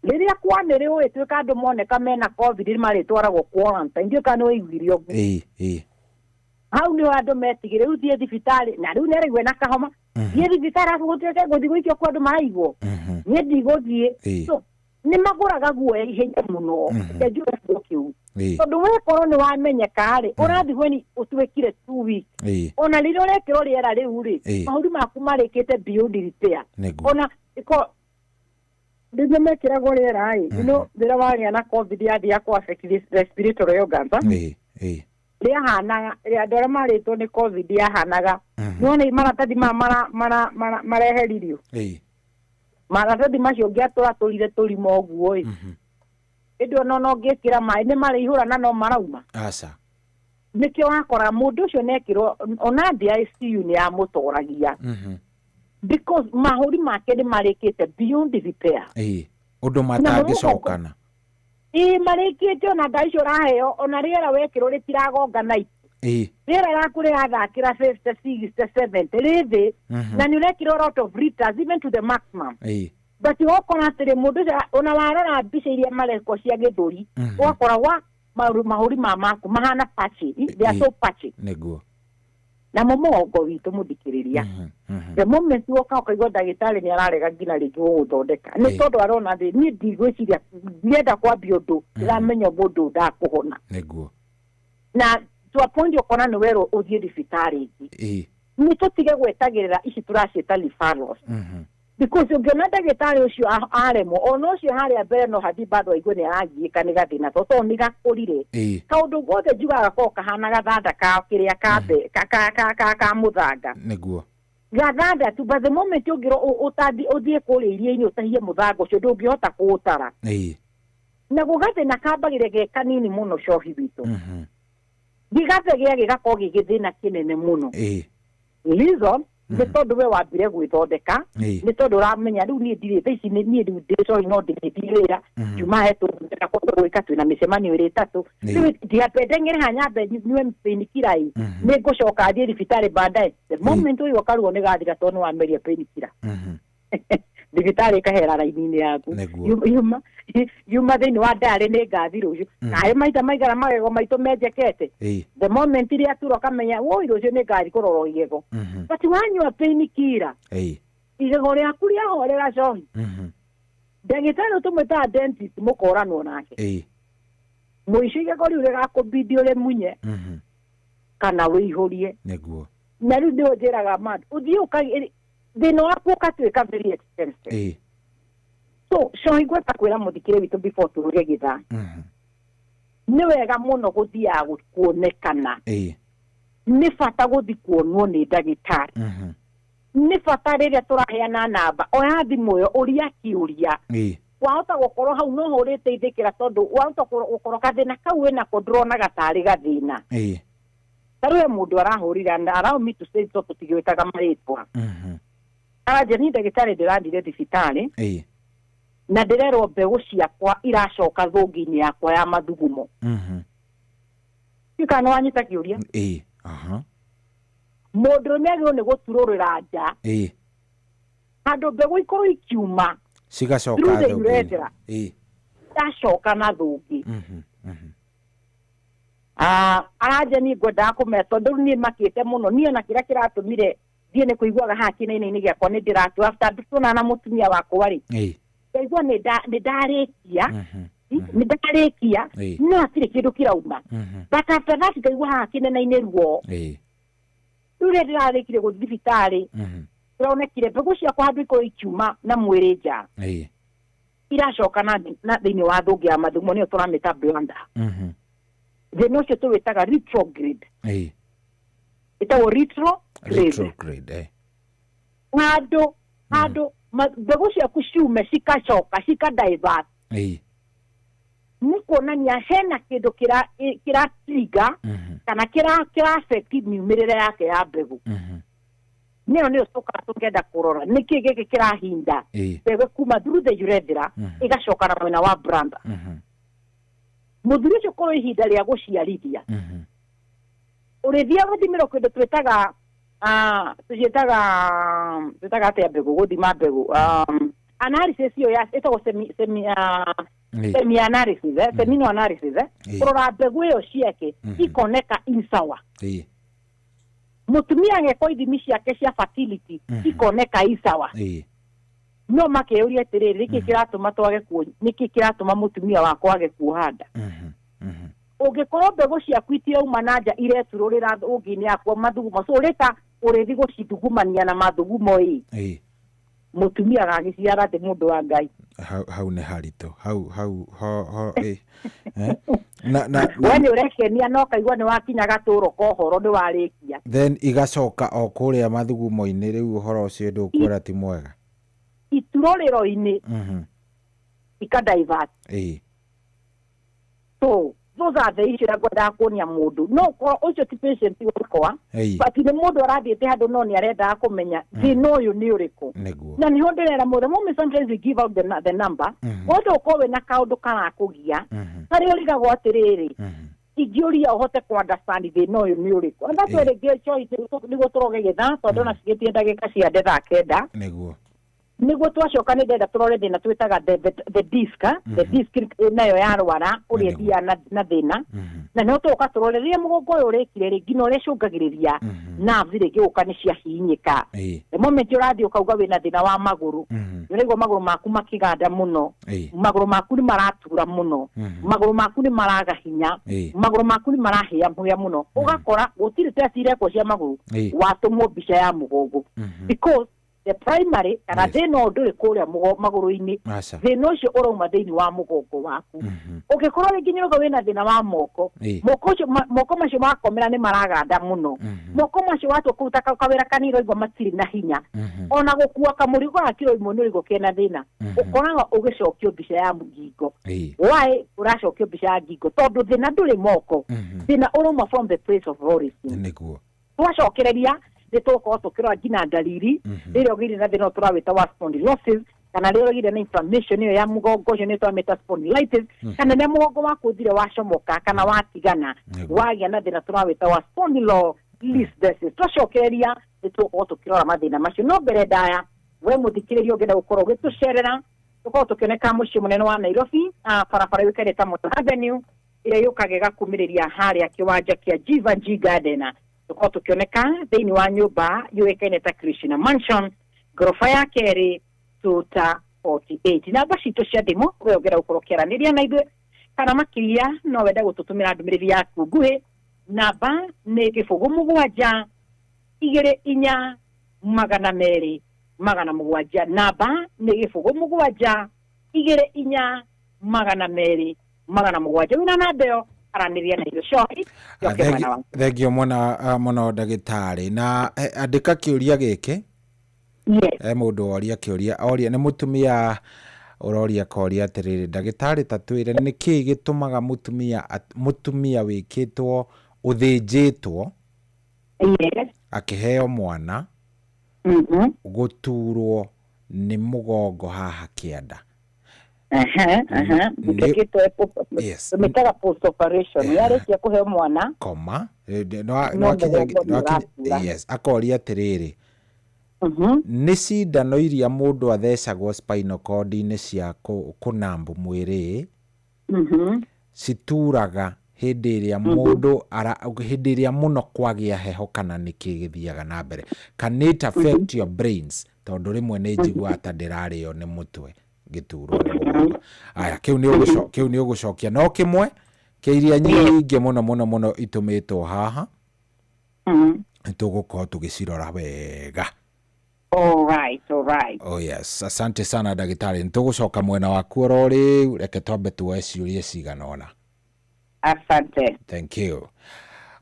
S20: Rĩrĩa kwanĩrĩrwo ĩtuĩka andũ moneka mena COVID marĩtwaragwo quarantine, ndiũĩ kana nĩwaiguire ũguo. Hau nĩho andũ metigĩre, rĩu thiĩ thibitarĩ, na rĩu nĩaraigua na kahoma. Thiĩ thibitarĩ arabu gũtuĩke ngũthiĩ gũikio kwa andũ maraigwo. Niĩ ndigũthiĩ. So, nĩ magũraga guoya ihenya mũno. Reke njuge kiugo kĩu. Tondũ wekorwo nĩ wamenyeka rĩ, ũrathiĩ when ũtuĩkire 2 weeks. Ona rĩrĩa ũrekĩrwo rĩera rĩu rĩ, mahũri maku marĩkĩte beyond repair. Ona rĩrĩa mekĩragwo rĩera ĩ, you know, rĩrĩa wagĩa na COVID yathiĩ kũ affect respiratory organs. Rĩahanaga, andũ arĩa marĩtwo nĩ COVID yahanaga. Nĩwona maratathi maya mareheririo. Maratathi macio ũngĩatũratũrire tũrima ũguo ĩ. Ĩndĩ ona no ũngĩkĩra maĩ nĩ marĩihũra na no marauma.
S5: Aca.
S20: Nĩkĩo wakora mũndũ ũcio nĩekĩrwo ona thĩ ICU nĩ yamũtoragia. Because mahũri make nĩ marĩkĩte beyond repair.
S5: Ũndũ matangĩcokana.
S20: Marĩkĩte ona ndawa icio ũraheo ona rĩera wekĩrwo rĩtiragonga na Rĩera rĩaku rĩrathakĩra 50, 60, 70 rĩ thĩ. Na nĩ ũrekĩrwo lot of liters even to the maximum. But ũgakora atĩrĩ mũndũ ũcio ona warora mbica iria marekwo cia gĩthũri, ũgakora wa mahũri maku mahana patchy. They are so patchy.
S5: Nĩguo.
S20: Namo mũgongo witũ mũthikĩrĩria. The moment woka ũkaigua ndagĩtarĩ nĩ ararega nginya rĩngĩ gũgũthondeka. Nĩ tondũ arona thĩ niĩ ndigwĩciria ndienda kwambia ũndũ ndĩramenya mũndũ ndakũhona.
S5: Nĩguo.
S20: Na to a point ũkona nĩ werwo ũthiĩ thibitarĩ ĩngĩ. Nĩ tũtige gwetagĩrĩra ici tũraciĩta referrals. Because ũngĩona ndagĩtarĩ ũcio aremwo ona ũcio harĩa mbere no hathiĩ bado aigue nĩ aragiĩka nĩ gathĩna tondũ nĩ gakũrire. Kaũndũ gothe njugaga gakoragwo kahana gathanda ka kĩrĩa ka mũthanga.
S5: Nĩguo.
S20: Gathanda tu, but the moment ũngĩrwo ũthiĩ kũrĩa iria-inĩ ũtahie mũthanga ũcio ndũngĩhota kũũtara. Naguo gathĩna kambagĩrĩria ge kanini mũno cohi witũ. Gĩgathegea gĩgakorwo gĩ gĩthĩna kĩnene mũno. Reason nĩ tondũ we wambire gwĩthondeka, nĩ tondũ ũramenya rĩu niĩ ndirĩ thaa ici niĩ rĩu ndĩ cohi no ndĩrĩthiĩ wĩra njuma hetwo gwĩka twĩna mĩcemanio ĩrĩ ĩtatũ rĩu ndiambe ndeng'ere haha nyambe nyue painkiller ĩ nĩ ngũcoka thiĩ thibitarĩ baadaye. The moment ũyũ ũkaruo nĩ gathira tondũ nĩ wameria painkiller. Thibitarĩ ĩkahera raini-inĩ yaku. Yuma thĩinĩ wa ndarĩ nĩ ngathi rũciũ. Naĩ maita maigana magego maitũ menjekete. The moment iria atura ũkamenya woi rũciũ nĩ ngathi kũrorwo igego. But wanyua painkiller igego rĩaku rĩahorera cohi.
S14: Ndagĩtarĩ ũtũmwĩtaga dentist mũkoranwo nake. Mũico igego rĩu rĩgakũbidi ũrĩmunye kana wĩihũrie.
S5: Nĩguo.
S14: Na rĩu nĩho njĩraga mandũ ũthiĩ ũka thĩna waku ũgatuĩka very expensive. So cohi ngwenda kwĩra mũthikĩrĩria witũ before tũrũge gĩthaa. Nĩ wega mũno gũthiaga kuonekana. Nĩ bata gũthiĩ kuonwo nĩ ndagĩtarĩ. Nĩ bata rĩrĩa tũraheana namba oya thimũ ĩyo ũria kĩũria. Wahota gũkorwo hau no ũrĩteithĩkĩra tondũ wahota gũkorwo gathĩna kau wĩnako ndũronaga tarĩ gathĩna. Ta rĩu he mũndũ arahũrire and allow me to say so tũtigĩwĩtaga marĩtwa. Aranjĩra niĩ ndagĩtarĩ ndĩrathire thibitarĩ na ndĩrerwo mbegũ ciakwa iracoka thũngĩ-inĩ yakwa ya mathugumo. Ndiũĩ kana nĩwanyita kĩũria. Mũndũrũme agĩrĩirwo nĩ gũturũrĩra nja handũ mbegũ ikorwo ikiuma
S5: cigacoka
S14: through the
S5: thũngĩ-inĩ.
S14: urethra. Ciacoka na thũngĩ. Aranja niĩ ngwendaga kũmenya tondũ rĩu niĩ makĩte mũno niĩ ona kĩrĩa kĩratũmire thiĩ nĩ kũiguaga haha kĩnainĩ-inĩ gĩakwa nĩ ndĩratua after tuonana na mũtumia wakwa rĩ ngaigua nĩ ndarĩkia nĩ ndarĩkia no hatirĩ kĩndũ kĩrauma but after that ngaigua haha kĩnene-inĩ ruo. Rĩu rĩrĩa ndĩrarĩkire gũthiĩ thibitarĩ kĩronekire mbegũ ciakwa handũ ikorwo ikiuma na mwĩrĩ nja iracoka na thĩinĩ wa thũngĩ ya mathugumo nĩyo tũramĩta blunder. Thĩna ũcio tũwĩtaga retrograde. Ĩtagwo retrograde.
S5: Retrograde.
S14: Handũ handũ mbegũ ciaku ciume cikacoka cika divert. Nĩ kuonania hena kĩndũ kĩra trigger kana kĩra affect miumĩrĩre yake ya mbegũ. Nĩyo nĩyo tũkaga tũkenda kũrora nĩkĩ gĩkĩ kĩrahinda mbegũ kuma through the urethra ĩgacoka na mwena wa bladder. Mũthuri ũcio korwo ihinda rĩa gũciarithia ũrĩthiaga gũthimĩrwo kĩndũ twĩtaga tũciĩtaga twĩtaga atĩa mbegũ gũthima mbegũ analysis ĩyo ya ĩtagwo semi analysis semino analysis kũrora mbegũ ĩyo ciake ikoneka insawa. Mũtumia agekwo ithimi ciake cia fertility ikoneka isawa. No makeyũria atĩrĩrĩ nĩkĩ kĩratũma twage kuo nĩkĩ kĩratũma mũtumia wakwa age kuoha nda. Ũngĩkorwo mbegũ ciaku itirauma na nja ireturũrĩra thũngĩ-inĩ yakwa mathugumo so ũrĩta ũrĩthi gũcithugumania na mathugumo ĩ mũtumia agagĩciara atĩ mũndũ wa Ngai.
S5: Hau nĩ haritũ hau hau ho ho na
S14: we nĩ ũrekenia no kaigua nĩ wakinya gatũro ka ũhoro nĩ warĩkia
S5: then igacoka o kũrĩa mathugumo-inĩ rĩu ũhoro ũcio ndũkuona ti mwega
S14: iturũrĩro-inĩ ika divert. So those are the issues ngwendaga kuonia mũndũ no ũcio ti patient wakwa but nĩ mũndũ arathiĩte handũ no nĩ arendaga kũmenya thĩna ũyũ nĩ ũrĩkũ. Na nĩho ndĩrera mũndũ moment sometimes we give out the number wothe ũkorwo wĩna kaũndũ karakũgia harĩa ũrigagwo atĩrĩrĩ ingĩũria ũhote kũ understand thĩna ũyũ nĩ ũrĩkũ. And that's why rĩngĩ choice nĩguo tũroge gĩthaa tondũ ona cigĩtie ndagĩka cia thaa 9
S5: nĩguo
S14: nĩguo twacoka nĩ ndenda tũrore thĩna twĩtaga the disc the disc nayo yarwara ũrĩa ĩthiaga na thĩna na nĩho tũgũka tũrore rĩrĩa mũgongo ũyũ ũrĩkire rĩ nginya ũrĩa ĩcũngagĩrĩria nerves rĩngĩ gũka nĩ ciahihinyĩka. The moment ũrathiĩ ũkauga wĩna thĩna wa magũrũ nĩũraigua magũrũ maku makĩganda mũno magũrũ maku nĩ maratura mũno magũrũ maku nĩ maraga hinya magũrũ maku nĩ marahĩa mũhĩa mũno ũgakora gũtirĩ test irekwo cia magũrũ watũmwo mbica ya mũgongo because the primary kana thĩna ũyũ ndũrĩ kũrĩa magũrũ-inĩ thĩna ũcio ũrauma thĩinĩ wa mũgongo waku. Ũngĩkorwo rĩngĩ nĩũrauga wĩna thĩna wa moko moko ũcio moko macio makomera nĩ maraganda mũno moko macio watua kũruta kawĩra kanini ũraigua matirĩ na hinya ona gũkua kamũrigo ga kiro 1 nĩ ũraigua kena thĩna ũkoraga ũgĩcokio mbica ya ngingo. Why ũracokio mbica ya ngingo? Tondũ thĩna ndũrĩ moko thĩna ũrauma from the place of origin.
S5: Nĩguo
S14: twacokereria nĩ tũgũkorwo tũkĩrora nginya ndariri rĩrĩa ũgĩire na thĩna ũyũ tũrawĩta wa spondylosis kana rĩrĩa ũgĩire na inflammation ĩyo ya mũgongo ũcio nĩ tũramĩta spondylitis kana rĩrĩa mũgongo waku ũthire wacomoka kana watigana wagĩa na thĩna tũrawĩta wa spondylolisthesis. Twacokereria nĩ tũgũkorwo tũkĩrora mathĩna macio no mbere ndaya we mũthikĩrĩria ũngĩenda gũkorwo ũgĩtũcerera tũkorwo tũkĩoneka mũciĩ mũnene wa Nairobi barabara yũĩkaine ta Moi Avenue ĩrĩa yũkaga ĩgakumĩrĩria harĩa kĩwanja kĩa Jivanjee Garden. Tũkorwo tũkĩoneka thĩinĩ wa nyũmba yũĩkaine ta Krishna Mansion ngoroba ya kerĩ tuta 48. Namba citũ cia thimũ we ũngĩenda gũkorwo ũkĩaranĩria na ithuĩ kana makĩria no wende gũtũtũmĩra ndũmĩrĩri yaku nguhĩ, namba nĩ 0 7 2 4 200 700. Namba nĩ 0 7 2 4 200 700. Wĩna namba ĩyo aranĩria na ithuĩ coki coke mwena wa
S5: Thengio mũno ndagĩtarĩ. Na andĩka kĩũria gĩkĩ.
S14: Yes.
S5: Mũndũ woria kĩũria, oria nĩ mũtumia ũroria koria atĩrĩrĩ, ndagĩtarĩ, ta twĩre nĩ kĩĩ gĩtũmaga mũtumia wĩkĩtwo ũthĩnjĩtwo akĩheo mwana gũturwo nĩ mũgongo haha kĩanda. Yes.
S14: Tũmĩtaga post operation, yarĩkia kũheo mwana.
S5: Koma.
S14: No mũgongo nĩ ũratura.
S5: Yes, akoria atĩrĩrĩ, nĩ cindano iria mũndũ athecagwo spinal cord-inĩ cia kũnambu mwĩrĩ cituraga hĩndĩ ĩrĩa mũndũ ara hĩndĩ ĩrĩa mũno kwagĩa heho, kana nĩ kĩ gĩthiaga na mbere? Can it affect your brains? Tondũ rĩmwe nĩ njiguaga ta ndĩrarĩo nĩ mũtwe ngĩturwo nĩ mũgongo. Aya, kĩu nĩ ũgũcokia no kĩmwe kĩa iria nyingĩ mũno mũno mũno itũmĩtwo haha. Nĩtũgũkorwo tũgĩcirora wega.
S14: All right.
S5: Oh yes, asante sana ndagĩtarĩ. Nĩtũgũcoka mwena waku oro rĩu, reke twambe tuoe ciũria cigana ũna.
S14: Asante.
S5: Thank you.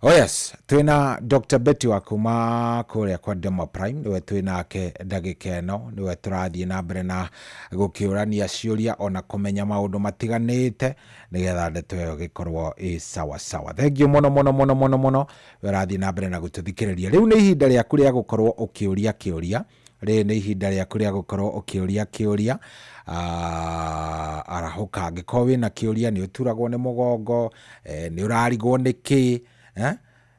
S5: Oh yes, twina Dr. Betty wa kuma kũrĩa kwa Demo Prime, nĩwe twĩnake ndagĩka ĩno, nĩwe tũrathiĩ na mbere na gũkĩũrania ciũria ona kũmenya maũndũ matiganĩte nĩgetha ndeto ĩyo ĩgĩkorwo ĩ sawa sawa. Thank you mũno mũno mũno mũno mũno we ũrathiĩ na mbere na gũtũthikĩrĩria. Rĩu nĩ ihinda rĩaku rĩa gũkorwo ũkĩũria kĩũria, rĩrĩ nĩ ihinda rĩaku rĩa gũkorwo ũkĩũria kĩũria. Arahũka angĩkorwo wĩna kĩũria, nĩ ũturagwo nĩ mũgongo, nĩ ũrarigwo nĩ kĩ, eh?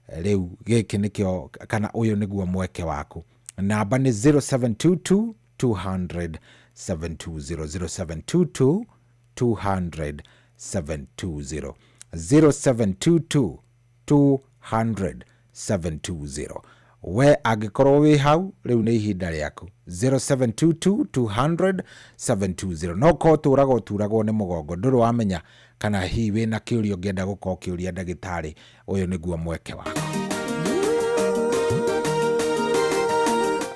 S5: Rĩu gĩkĩ nĩkĩo kana ũyũ nĩguo mweke waku. Namba nĩ 0722 200 720, 0722 200 720, 0722 200 720. We angĩkorwo wĩ hau, rĩu nĩ ihinda rĩaku, 0722 200 720. No korwo tũragwo ũturagwo nĩ mũgongo, ndũrĩ wamenya, kana hihi wĩna kĩũria ũngĩenda gũkorwo ũkĩũria ndagĩtarĩ, ũyũ nĩguo mweke waku.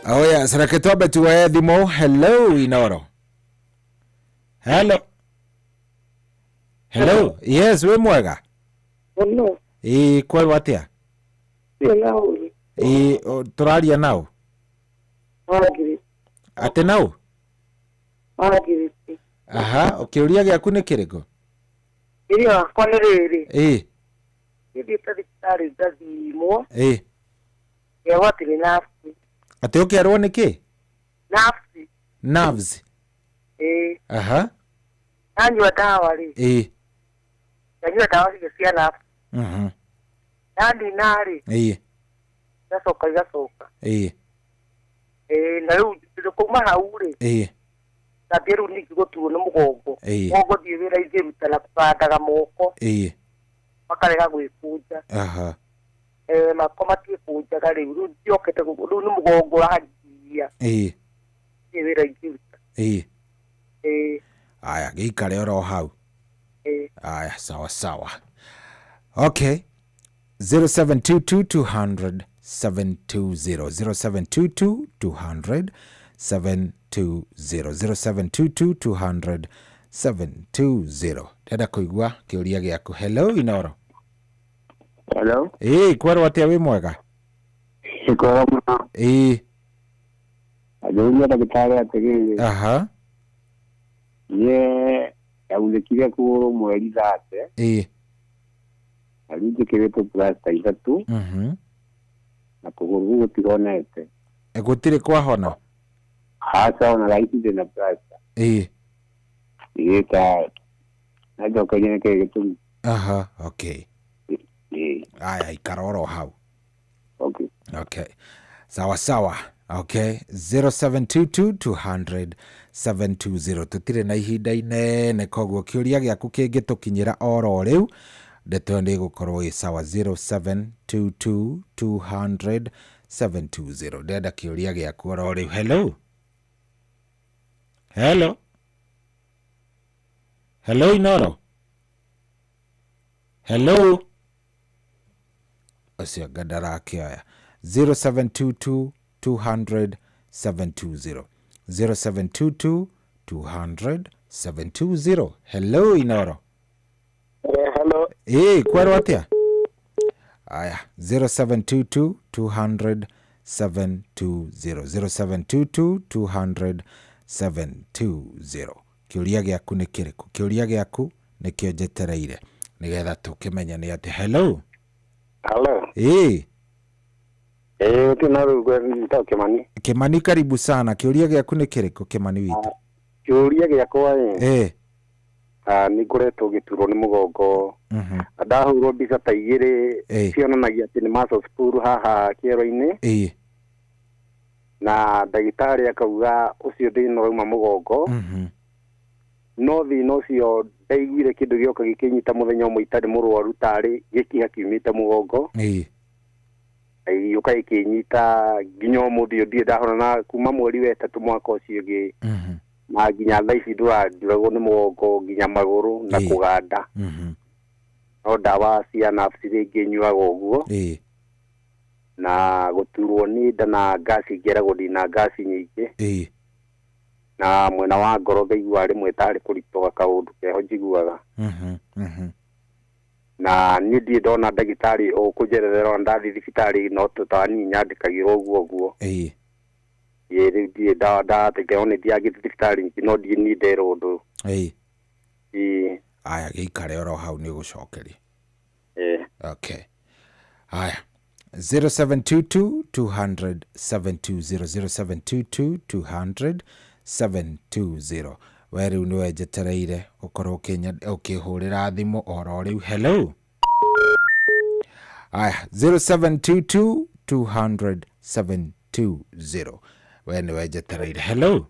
S5: Oh yes, reke twambe tuoye thimũ. Hello Inoro. Hello. Hello. Yes, wĩ mwega?
S1: Mũno.
S5: Ĩĩ, kwerwo atĩa?
S1: Wĩna ũru.
S5: Ĩĩ, tũraria nao?
S1: Margaret.
S5: Atĩ nao?
S1: Margaret.
S5: Aha, kĩũria gĩaku nĩ kĩrĩkũ?
S1: Kĩũria wakwa nĩ rĩrĩ. Thiĩte thibitarĩ ngathimwo. Ngerwo atĩ nĩ nerves.
S5: Atĩ ũkerwo nĩ kĩ?
S1: Nerves.
S5: Nerves.
S1: Ĩĩ. Ndanyua ndawa rĩ. Ndanyua ndawa icio cia nerves. Ndanina rĩ. Igacoka igacoka. Ĩĩ, na rĩu kuma hau rĩ. Ngambia rĩu ningĩ gũturwo nĩ mũgongo. Mũgongo thiĩ wĩra ingĩruta na kũgandaga moko. Makarega gwĩkũnja. Mako matiĩkũnjaga rĩu, rĩu ndiokete rĩu nĩ mũgongo ũrangia. Thiĩ wĩra ingĩruta. Ĩĩ.
S5: Aya, gĩikare oro hau.
S1: Ĩĩ.
S5: Aya, sawa sawa. Okay, 0722 200 720, 0722 200 720, 0722 200 720. Ndenda kũigua kĩũria gĩaku. Hello Inoro.
S15: Hello.
S5: Ĩĩ, kwerwo atĩa, wĩ mwega?
S15: Ĩkwega mũno. Anjũria ndagĩtarĩ atĩrĩrĩ. Niĩ ndaunĩkire kũgũrũ mweri 30. Na rĩu njĩkĩrĩtwo plasta 3. Na kũgũrũ kũu gũtironete.
S5: Gũtirĩ kwahona?
S15: Aca, ona thaa ici ndĩna plasta. Ĩta na njokerie nĩkĩĩ gĩtũmi.
S5: Aha, okay.
S15: Ĩĩ.
S5: Aya, ikara oro hau.
S15: Okay.
S5: Okay, sawa sawa. Okay, 0722 200 720. Tũtirĩ na ihinda inene, koguo kĩũria gĩaku kĩngĩtũkinyĩra oro rĩu, ndeto ĩyo nĩ ĩgũkorwo ĩ sawa. 0722 200 720. Ndenda kĩũria gĩaku oro rĩu. Hello, hello. Hello Inoro. Hello. Ũcio anga ndarakĩoya. 0722 200 720. 0722 200 720. Hello Inoro.
S1: Hello.
S5: Ĩĩ, kwerwo atĩa? Aya, 0722 200 720. 0722 200 720. Kĩũria gĩaku nĩ kĩrĩkũ? Kĩũria gĩaku nĩkĩo njetereire nĩgetha tũkĩmenye nĩ atĩ. Hello.
S15: Hello.
S5: Ĩĩ.
S15: Ĩĩ, ũtĩ rĩu njĩtagwo Kĩmani.
S5: Kĩmani, karibu sana. Kĩũria gĩaku nĩ kĩrĩkũ, Kĩmani witũ?
S15: Kĩũria gĩakwa ĩ,
S5: Ĩĩ.
S15: Nĩ ngoretwo ngĩturwo nĩ mũgongo. Ndahũrwo mbica ta igĩrĩ cionanagia atĩ nĩ muscle spur haha kĩero-inĩ. Na ndagĩtarĩ akauga ũcio thĩna ũrauma mũgongo. No thĩna ũcio ndaiguire kĩndũ gĩoka gĩkĩnyita mũthenya ũmwe itarĩ mũrwaru, tarĩ gĩkiha kiumĩte mũgongo. Gĩũka gĩkĩnyita nginya ũmũthĩ ũyũ ndirĩ ndahona, na kuma mweri wa ĩtatũ mwaka ũcio ũngĩ, na nginya thaa ici ndũranduragwo nĩ mũgongo nginya magũrũ na kũganda. No ndawa cia nerves rĩngĩ nyuaga ũguo. Na gũturwo nĩ nda na ngasi, ngeragwo ndĩna ngasi nyingĩ. Na mwena wa ngoro ngaigua rĩmwe tarĩ kũritũha kaũndũ keho njiguaga. Na niĩ ndirĩ ndona ndagĩtarĩ ũkũnjerethera, ona ndathiĩ thibitarĩ no tũtani nyandĩkagĩrwo ũguo ũguo. Ĩĩ, rĩu ndirĩ ndategeo nĩ thiaga thibitarĩ nyingĩ, no ndirĩ niĩ nderwo ũndũ. Ĩĩ.
S5: Aya, gĩikare oro hau nĩ ũgũcokeria.
S15: Ĩĩ.
S5: Okay. Aya. 0722 200 720. 0722 200 720. We rĩu nĩwe njetereire ũkorwo ũkĩhũrĩra thimũ oro rĩu. Hello. Aya, 0722 200 720. We nĩwe njetereire. Hello.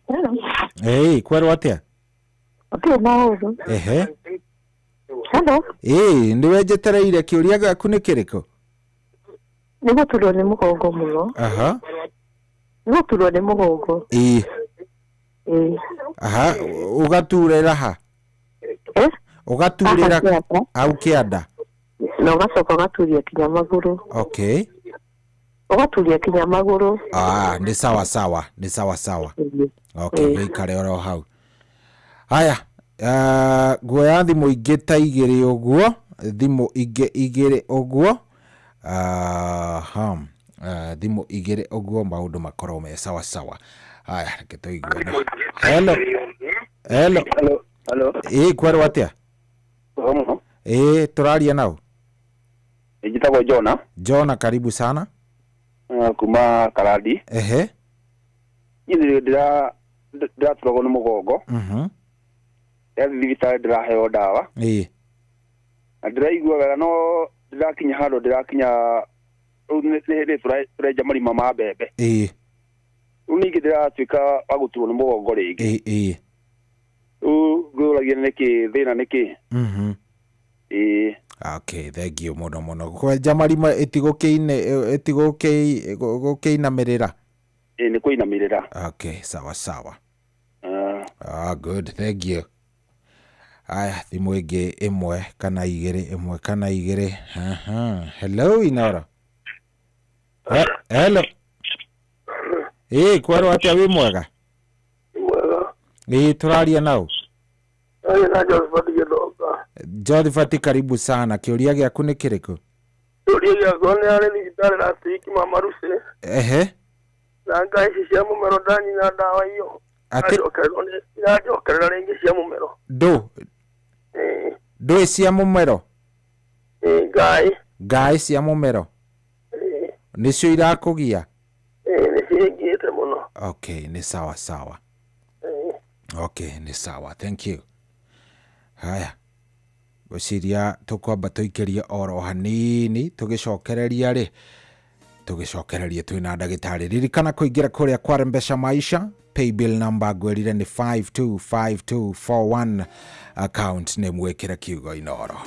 S4: Hello.
S5: Ĩĩ, kwerwo atĩa?
S4: Gũtirĩ na ũru.
S5: Ehe.
S4: Hello.
S5: Ĩĩ, nĩwe njetereire. Kĩũria gĩaku nĩ kĩrĩkũ?
S4: Nĩ gũturwo nĩ mũgongo mũno.
S5: Aha.
S4: Nĩ gũturwo nĩ mũgongo.
S5: Ĩĩ.
S4: Ĩĩ.
S5: Aha, ũgaturĩra ha? Ũgaturĩra hau kĩanda.
S4: Na ũgacoka ũgaturia kinya magũrũ.
S5: Okay.
S4: Ũgaturia kinya magũrũ.
S5: Ah, nĩ sawa sawa, nĩ sawa sawa. Okay, gĩikare oro hau. Haya, nguoya thimũ ingĩ ta igĩrĩ ũguo, thimũ ingĩ igĩrĩ ũguo. Thimũ igĩrĩ ũguo maũndũ makorwo me sawa sawa. Haya, reke tũigue. Hello. Hello.
S15: Hello.
S5: Ĩĩ, kwerwo atĩa? Ĩĩ, tũraria nao.
S15: Njĩtagwo Jona.
S5: Jona, karibu sana.
S15: Kuma Karandi.
S5: Ehe.
S15: Niĩ ndĩraturagwo nĩ mũgongo. Ndathiĩ thibitarĩ ndĩraheo ndawa.
S5: Ĩĩ.
S15: Na ndĩraigua wega, no ndĩrakinya handũ ndĩrakinya rĩu nĩ tũrenja marima ma mbembe.
S5: Ĩĩ.
S15: Rĩu ningĩ ndĩratuĩka wa gũturwo nĩ mũgongo rĩngĩ.
S5: Ĩĩ.
S15: Rĩu ngũragia nĩkĩ thĩna nĩkĩ? Ĩĩ.
S5: Okay, thank you mũno mũno. Kwenja marima ĩtigũkĩinamĩrĩra?
S15: Ĩĩ, nĩ kũinamĩrĩra.
S5: Okay, sawa sawa. Ah, good, thank you. Aya, thimũ ĩngĩ ĩmwe kana igĩrĩ, ĩmwe kana igĩrĩ. Aha. Hello Inoro. Hello. Ĩĩ, kwerwo atĩa, wĩ mwega?
S1: Mwega.
S5: Ĩĩ, tũraria nao.
S1: Ĩĩ, na Josephat Gĩthonga.
S5: Josephat, karibu sana. Kĩũria gĩaku nĩ kĩrĩkũ?
S1: Kĩũria gĩakwa nĩ arĩ thibitarĩ last week mama Lucy.
S5: Ehe.
S1: Na ngai ici cia mũmero ndanyina ndawa iyo.
S5: Atĩ
S1: Irajokerera rĩngĩ cia mũmero.
S5: Ndũ? Ndũĩ cia mũmero?
S1: Ĩĩ, ngai.
S5: Ngai cia mũmero?
S1: Ĩĩ.
S5: Nĩcio irakũgia?
S1: Ĩĩ, nĩcio ingĩte mũno.
S5: Okay, nĩ sawa sawa. Okay, nĩ sawa. Thank you. Haya. Ngwĩciria tũkwamba tũikĩrie oro hanini tũgĩcokereria rĩ, tũgĩcokereria twĩna ndagĩtarĩ. Ririkana kũingĩra kũrĩa kwa Rembesha Maisha, paybill number ngwĩrire nĩ 525241, account nĩ mwĩkĩre kiugo Inoro.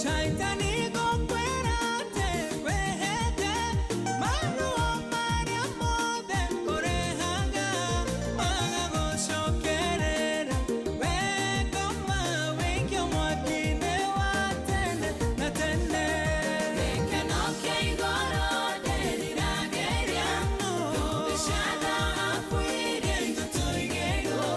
S7: Shaitani gũkwĩra atĩ wĩhĩte, maruo marĩa mothe ũrehaga magagũcokerera. Wengoma wĩikio mwaki-inĩ wa tene na tene. Gĩkeno kĩa igũrũ ndĩriragĩria, thũmbĩ cia thahabu iria itũ tũigĩirwo.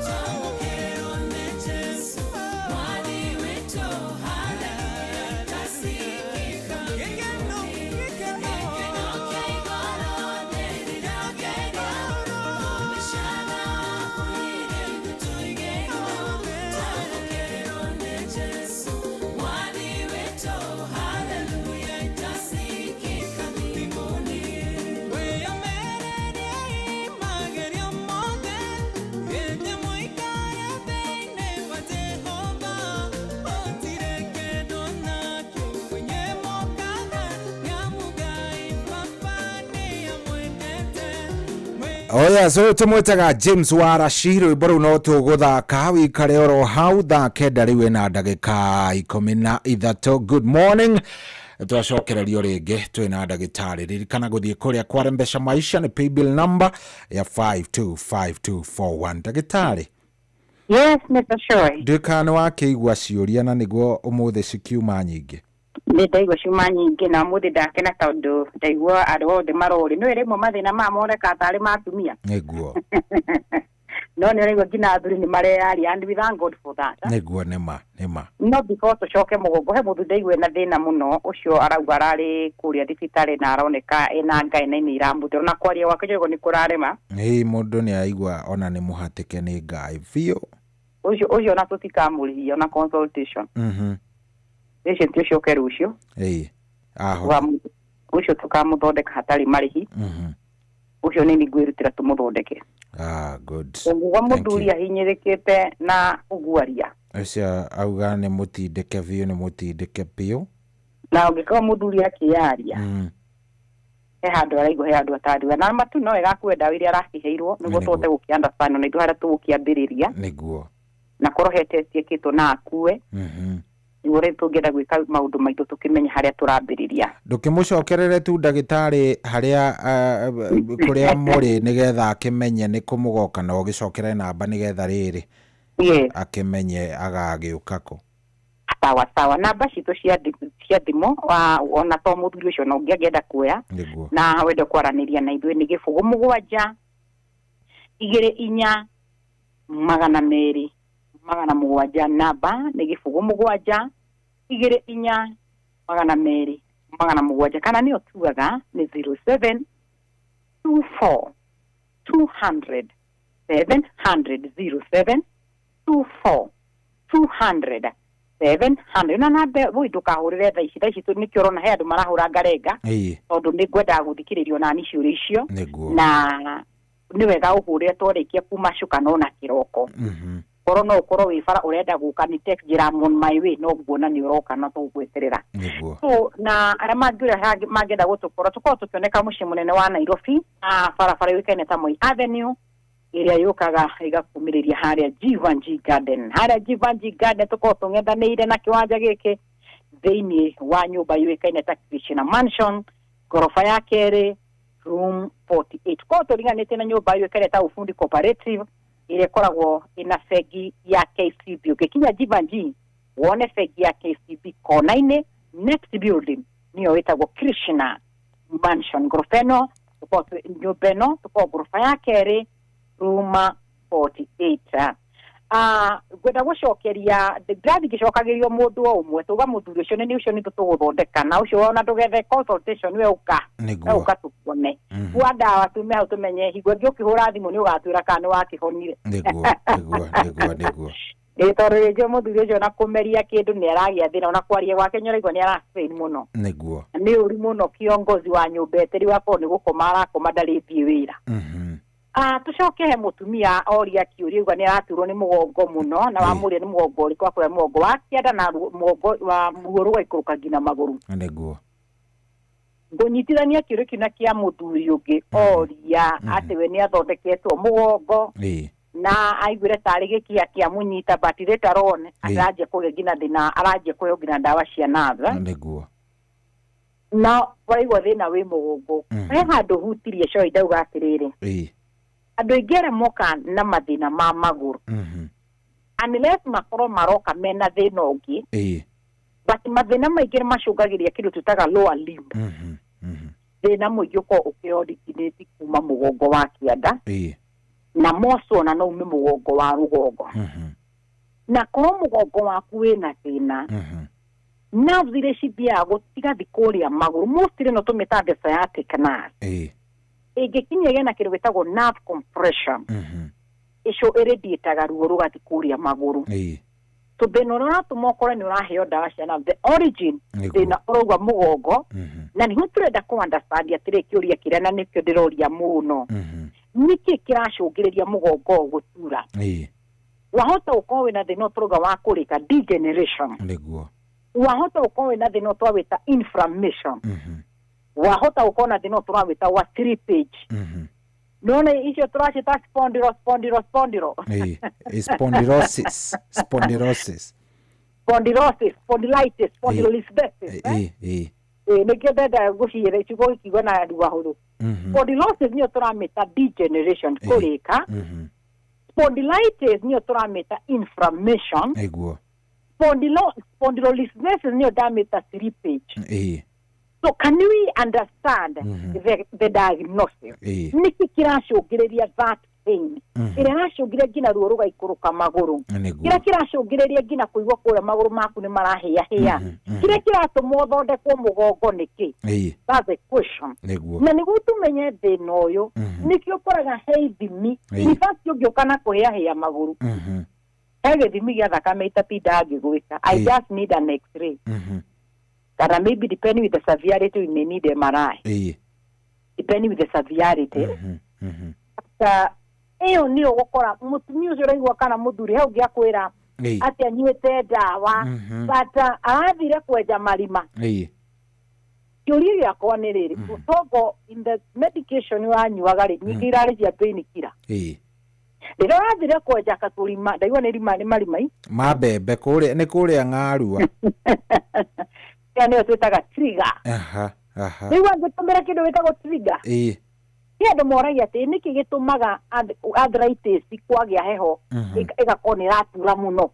S7: Twamũkĩrwo nĩ Jesũ, Mwathi witũ, haleluya, itasikika. Gĩkeno, gĩkeno, gĩkeno kĩa igũrũ ndĩriragĩria, thũmbĩ cia thahabu iria itũ tũigĩirwo. Twamũkĩrwo nĩ Jesũ, Mwathi witũ, haleluya, itasikika mbinguni. Wĩyomererie magerio mothe, hĩndĩ mũikare thĩinĩ wa Jehova. Gũtirĩ kĩndũ nakĩo mwenye mokaga, nĩamu Ngai Baba nĩamwendete.
S5: Oya, so tumwĩtaga James Waraci. Rwĩmbo rũu no tũgũthaka wikare oro hau. Thaa 9 rĩu ĩna ndagĩka 13. Good morning, twacokererio rĩngĩ twĩna ndagĩtarĩ. Ririkana gũthiĩ kũrĩa kwarembesha maisha nĩ paybill number ya 525241. Ndagĩtarĩ.
S13: Yes, Mr. Shoy.
S5: Ndĩka nĩ wakĩigua ciũria na nĩguo ũmũthĩ cikiuma nyingĩ.
S13: Nĩ ndaigua ciuma nyingĩ na ũmũthĩ ndakena tondũ ndaigua andũ othe marorĩ nĩ rĩmwe mathĩna maya moneka tarĩ ma atumia. No nĩ ũraigua nginya athuri nĩ mareyaria, and we thank God for that.
S5: Nĩguo, nĩma nĩma.
S13: No before tũcoke mũgongo, he mũthuri ndaigua ena thĩna mũno. Ũcio arauga ararĩ kũrĩa thibitarĩ na aroneka ena ngai na nĩ iramũtĩra ona kwaria gwake njogo nĩ kũrarema.
S5: Ĩ, mũndũ nĩ aigua ona nĩ mũhatĩke nĩ ngai biũ.
S13: Ũcio ona tũtikamũrĩhia ona consultation. Patient ũcio oke rũciũ.
S5: Ĩ, ahota.
S13: Ũcio tũkamũthondeka hatarĩ marĩhi. Ũcio nĩ ngwĩrutĩra tũmũthondeke.
S5: Ah, good.
S13: Ũguo mũthuri ahinyĩrĩkĩte na ũguaria.
S5: Ũcio auga nĩ mũtindĩke biũ, nĩ mũtindĩke biũ.
S13: Na ũngĩkorwo mũthuri akĩyaria, he handũ araigua, he handũ atariuga na matu no wega akue ndawa iria arakĩheirwo nĩguo tũhote gũkĩ understand na ithuĩ harĩa tũgũkĩambĩrĩria. Na korwo he test ĩkĩtwo na akue, nĩguo rĩu tũngĩenda gwĩka maũndũ maitũ tũkĩmenya harĩa tũrambĩrĩria.
S5: Ndũkĩmũcokerere tu ndagĩtarĩ harĩa kũrĩa mũrĩ nĩgetha akĩmenye nĩ kũmũgoka na ũgĩcokere namba nĩgetha rĩrĩ akĩmenye agagĩũka kũ.
S13: Sawa sawa, namba citũ cia thimũ ona to mũthuri ũcio na ũngĩ angĩenda kuoya na wende kwaranĩria na ithuĩ nĩ 0 7 2 4 200 700. Namba nĩ 0 7 2 4 200 700, kana nĩyo tugaga nĩ 07 24 200 700, 07 24 200 700. Na namba woi ndũkahũrĩre thaa ici, thaa ici nĩkĩo ũrona he andũ marahũra ngarenga, tondũ nĩ ngwendaga gũthikĩrĩrio nani ciũria icio. Na nĩ wega ũhũrĩre twarĩkia kuma cuka no na kĩroko. Korwo no ũkorwo wĩ bara ũrenda gũka, nĩ text njĩra, "I'm on my way," no nguona nĩ ũroka na tũgweterera. So na arĩa mangĩũria mangĩenda gũtũkora, tũkorwo tũkĩoneka mũciĩ mũnene wa Nairobi na barabara yũĩkaine ta Moi Avenue ĩrĩa yũkaga ĩgakumĩrĩria harĩa Jeevanjee Garden. Harĩa Jeevanjee Garden tũkorwo tũng'ethanĩire na kĩwanja gĩkĩ thĩinĩ wa nyũmba yũĩkaine ta Krishna Mansion, ngoroba ya kerĩ, room 48. Korwo tũriganĩtie na nyũmba yũĩkaine ta Ufundi Cooperative ĩrĩa ĩkoragwo ĩna bengi ya KCB. Ũngĩkinya Jeevanjee wone bengi ya KCB kona-inĩ, next building nĩyo ĩtagwo Krishna Mansion. Ngoroba ĩno tũkorwo nyũmba ĩno tũkorwo ngoroba ya kerĩ, room 48. Ngwenda gũcokeria ndathi ngĩcokagĩrio mũndũ o ũmwe tuga mũthuri ũcio nĩ ũcio nĩ tũgũthondeka na ũcio ona ndũgethe consultation, we ũka we ũka tũkuone kua ndawa tume hau tũmenye hingo ĩngĩ ũkĩhũra thimũ nĩ ũgatwĩra kana nĩ wakĩhonire.
S5: Nĩguo nĩguo nĩguo nĩguo
S13: Ĩ, tondũ rĩngĩ mũthuri ũcio na kũmeria kĩndũ nĩ aragĩa thĩna, ona kwaria gwake nĩ ũraigua nĩ ara mũno. Na nĩ ũru mũno kiongozi wa nyũmba ĩtĩri wakorwo nĩ gũkoma arakoma, ndarĩthiĩ wĩra. Tũcoke he mũtumia oria kĩũria uga nĩ araturwo nĩ mũgongo mũno, na wamũria nĩ mũgongo ũrĩkũ, akwĩra mũgongo wa kĩanda na mũgongo wa ruo rũgaikũrũka nginya magũrũ. Ngũnyitithania kĩũria kĩu na kĩa mũthuri ũngĩ oria atĩ we nĩ athondeketwo mũgongo.
S14: Na aiguire tarĩ gĩkiha kĩamũnyita, but later on aranjia kũgĩa nginya thĩna, aranjia kũheo nginya ndawa cia nerve.
S5: Nĩguo.
S14: Na waigua thĩna wĩ mũgongo, he handũ hutirie coĩ ndauga atĩrĩrĩ, andũ aingĩ arĩa moka na mathĩna ma magũrũ, unless makorwo maroka mena thĩna ũngĩ, but mathĩna maingĩ nĩ macũngagĩrĩria kĩndũ twĩtaga lower limb. Thĩna mũingĩ ũkorwo ũkĩoriginate kuma mũgongo wa kĩanda, na moco ona no ume mũgongo wa rũgongo. Na korwo mũgongo waku wĩna thĩna, nerves iria cithiaga gũtigathi kũrĩa magũrũ, mostly no tũmĩta the sciatic nerve, ĩngĩkinya ĩgĩe na kĩndũ gĩtagwo nerve compression, icio ĩradiataga ruo rũgathi kũrĩa magũrũ. So thĩna ũrĩa ũratũma ũkore nĩ ũraheo ndawa cia nerve, the origin thĩna ũrauga mũgongo, na nĩho tũrenda kũ understand atĩrĩ kĩũria kĩrĩa, na nĩkĩo ndĩroria mũno, nĩkĩ kĩracũngĩrĩria mũgongo ũyũ gũtura? Wahota gũkorwo wĩna thĩna ũtũrauga wa kũrĩka, degeneration. Wahota gũkorwo wĩna thĩna ũtũrawĩta inflammation. Wahota gũkorwo na thĩna ũtũrawĩta wa slippage. Nona icio tũracita spondylo, spondylo, spondylo.
S5: Spondylosis, spondylosis.
S14: Spondylosis, spondylitis, spondylolisthesis. Nĩkĩo ndenda gũciĩra ciugo gĩkiuga na rua hũthũ. Spondylosis nĩyo tũramĩta degeneration, kũrĩka. Spondylitis nĩyo tũramĩta inflammation. Spondylolisthesis nĩyo ndamĩta slippage. So can we understand the diagnosis? Nĩkĩ kĩracũngĩrĩria that pain? Ĩrĩa ĩracũngĩrĩria nginya ruo rũgaikũrũka magũrũ. Kĩrĩa kĩracũngĩrĩria nginya kũigua kũrĩa magũrũ maku nĩ marahĩahĩa. Kĩrĩa kĩratũma ũthondekwo mũgongo nĩkĩ? That's the question. Na nĩguo tũmenye thĩna ũyũ, nĩkĩo ũkoraga he ithimi. In fact, ũngĩũka na kũhĩahĩa magũrũ, he gĩthimi gĩa thakame itatindaga ngĩgwĩka. I just need an X-ray. Kana maybe depending with the severity we may need MRI. Depending with the severity. Ĩyo nĩyo ũgũkora mũtumia ũcio ũraigua kana mũthuri he ũngĩ akwĩra atĩ anyuĩte ndawa, but arathire kwenja marima. Kĩũria gĩakwa nĩ rĩrĩ, ũtongo in the medication wanyuaga rĩ, nyingĩ irarĩ cia pain killer. Rĩrĩa ũrathire kwenja katũrima, ndaigua nĩ rima, nĩ marima i
S5: Ma mbembe kũrĩa, nĩ kũrĩa ng'arua.
S14: Ĩyo nĩyo twĩtaga trigger.
S5: Aha, aha.
S14: Rĩu angĩtũmĩra kĩndũ gĩtagwo trigger, nĩ andũ moragia atĩ nĩkĩ gĩtũmaga arthritis kwagĩa heho ĩgakorwo nĩ ĩratura mũno.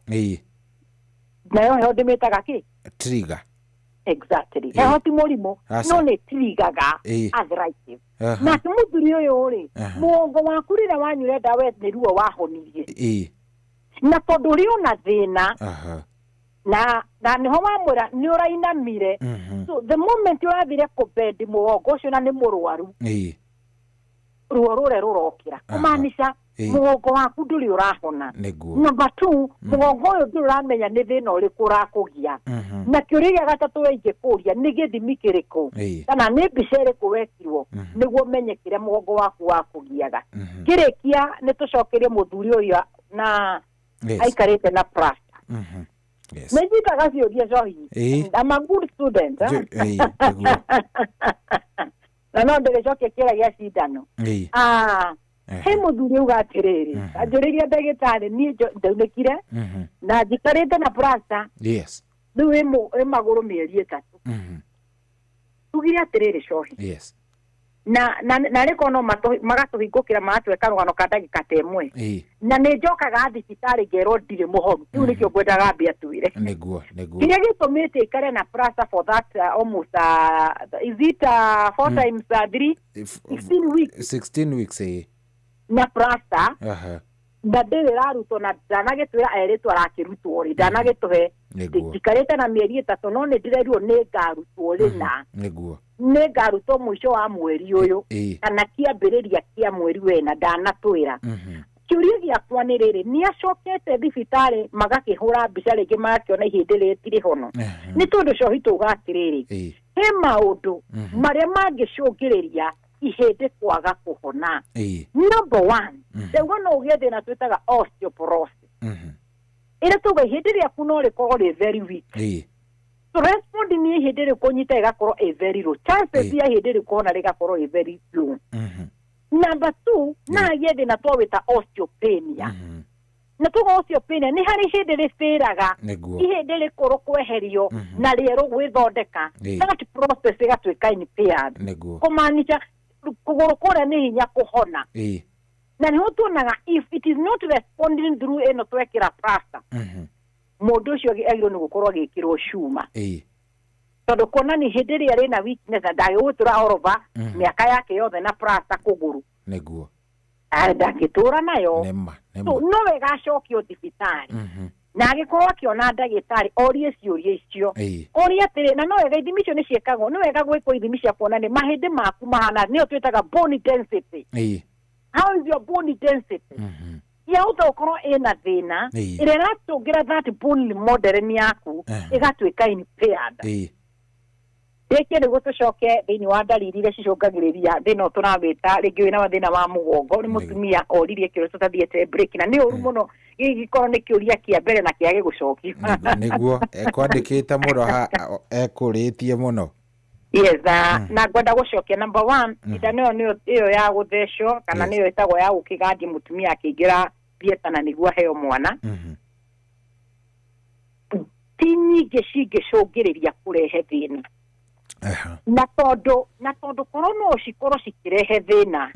S14: Nayo heho ndĩmĩtaga kĩ?
S5: Trigger.
S14: Exactly. Heho ti mũrimũ, no nĩ trigaga arthritis. Nake mũthuri ũyũ rĩ, mũgongo waku rĩrĩa wanyuire ndawa nĩ ruo wahonirie. Na tondũ ũrĩ ona thĩna, na nĩho wamwĩra nĩ ũrainamire. So the moment ũrathire kũbendi mũgongo ũcio na nĩ mũrwaru, ruo rũrĩa rũrokĩra, kũmaanisha mũgongo waku ndũrĩ ũrahona. Number 2, mũgongo ũyũ ndũrĩ ũramenya nĩ thĩna ũrĩkũ ũrakũgia. Na kĩũria gĩa gatatũ we ingĩkũria nĩ gĩthimi kĩrĩkũ kana nĩ mbica ĩrĩkũ wekirwo nĩguo ũmenye kĩrĩa mũgongo waku wakũgiaga. Kĩrĩkia nĩ tũcokerie mũthuri ũyũ na aikarĩte na plaster. Nĩ njitaga ciũria cohi. I'm a good student. Na no ndĩgĩcokia kĩra gĩa cindano. He mũthuri auga atĩrĩrĩ, anjũrĩria ndagĩtarĩ, niĩ ndaunĩkire na njikarĩte na plaster. Rĩu ĩ magũrũ mĩeri 3. Tugire atĩrĩrĩ cohi. Na narĩ no magatũhingũkĩra magatũhe karũgano ka ndagĩka ta ĩmwe. Na nĩ njokaga thibitarĩ ngerwo ndirĩ mũhonu. Rĩu nĩkĩo ngwendaga ambie atwĩre.
S5: Nĩguo, nĩguo.
S14: Kĩrĩa gĩtũmĩte ikare na plaster for that almost is it 4 times 3? 16 weeks.
S5: 16 weeks.
S14: Na plaster. Na ndĩrĩ ĩrarutwo na ndanagĩtwĩra erĩtwo arakĩrutwo rĩ, ndanagĩtũhe. Njikarĩte na mĩeri 3 no nĩ ndĩrerirwo nĩ ngarutwo rĩna.
S5: Nĩguo.
S14: Nĩ ngarutwo mũico wa mweri ũyũ kana kĩambĩrĩria kĩa mweri wena ndanatwĩra. Kĩũria gĩakwa nĩ rĩrĩ, nĩ acokete thibitarĩ magakĩhũra mbica rĩngĩ magakĩona ihĩndĩ rĩtirĩ hono. Nĩ tondũ cohi tauga atĩrĩrĩ, he maũndũ marĩa mangĩcũngĩrĩria ihĩndĩ kwaga kũhona. Number 1, ndauga no ũgĩe thĩna twĩtaga osteoporosis. Ĩrĩa tauga ihĩndĩ rĩaku no rĩkorwo rĩ very weak. So respond nĩ ihĩndĩ rĩkũnyita ĩgakorwo ĩ very low. Chances ya ihĩndĩ rĩkũhona rĩgakorwo ĩ very low. Number 2, na agĩe thĩna twawĩta osteopenia. Na tuga osteopenia nĩ harĩ hĩndĩ rĩbĩraga,
S5: Nĩguo.
S14: ihĩndĩ rĩkũrũ kweherio na rĩerũ gwĩthondeka. That process ĩgatuĩka impaired.
S5: Nĩguo.
S14: Kũmaanisha kũgũrũ kũrĩa nĩ hinya kũhona. Na nĩho tuonaga if it is not responding through ĩno twekĩra plaster, mũndũ ũcio agĩrĩirwo nĩ gũkorwo agĩkĩrwo cuma. Tondũ kuonania hĩndĩ ĩrĩa rĩna weakness na ndagĩgũtũra orova mĩaka yake yothe na plaster kũgũrũ.
S5: Nĩguo.
S14: Ndangĩtũra nayo.
S5: Nĩma.
S14: So,
S5: Nĩma.
S14: no wega acokio thibitarĩ. Na agĩkorwo akĩona ndagĩtarĩ orie ciũria icio. Orie atĩrĩ, na no wega ithimi icio nĩ ciĩkagwo, nĩ wega gwĩkwo ithimi cia kuona nĩ mahĩndĩ maku mahana, nĩyo twĩtaga bone density. How is your bone density? Yahota gũkorwo ĩna thĩna ĩrĩa ĩratũngĩra that bone remodeling yaku ĩgatuĩka impaired. Rĩngĩ nĩguo tũcoke thĩinĩ wa ndariri iria cicũngagĩrĩria thĩna ũyũ tũrawĩta rĩngĩ wĩna thĩna wa mũgongo, nĩ mũtumia oririe kĩũria tũtathiĩte break, na nĩ ũru mũno gĩgĩkorwo nĩ kĩũria kĩa mbere na kĩage gũcokio.
S5: Nĩguo ekwandĩkĩte mũno ha ekũrĩtie mũno.
S14: Yes, na ngwenda gũcokia number 1, cindano ĩyo nĩyo ĩyo ya gũthecwo kana nĩyo ĩtagwo ya gũkĩgandia mũtumia akĩingĩra theatre na nĩguo aheo mwana. Ti nyingĩ cingĩcũngĩrĩria kũrehe thĩna. Na tondũ korwo no cikorwo cikĩrehe thĩna,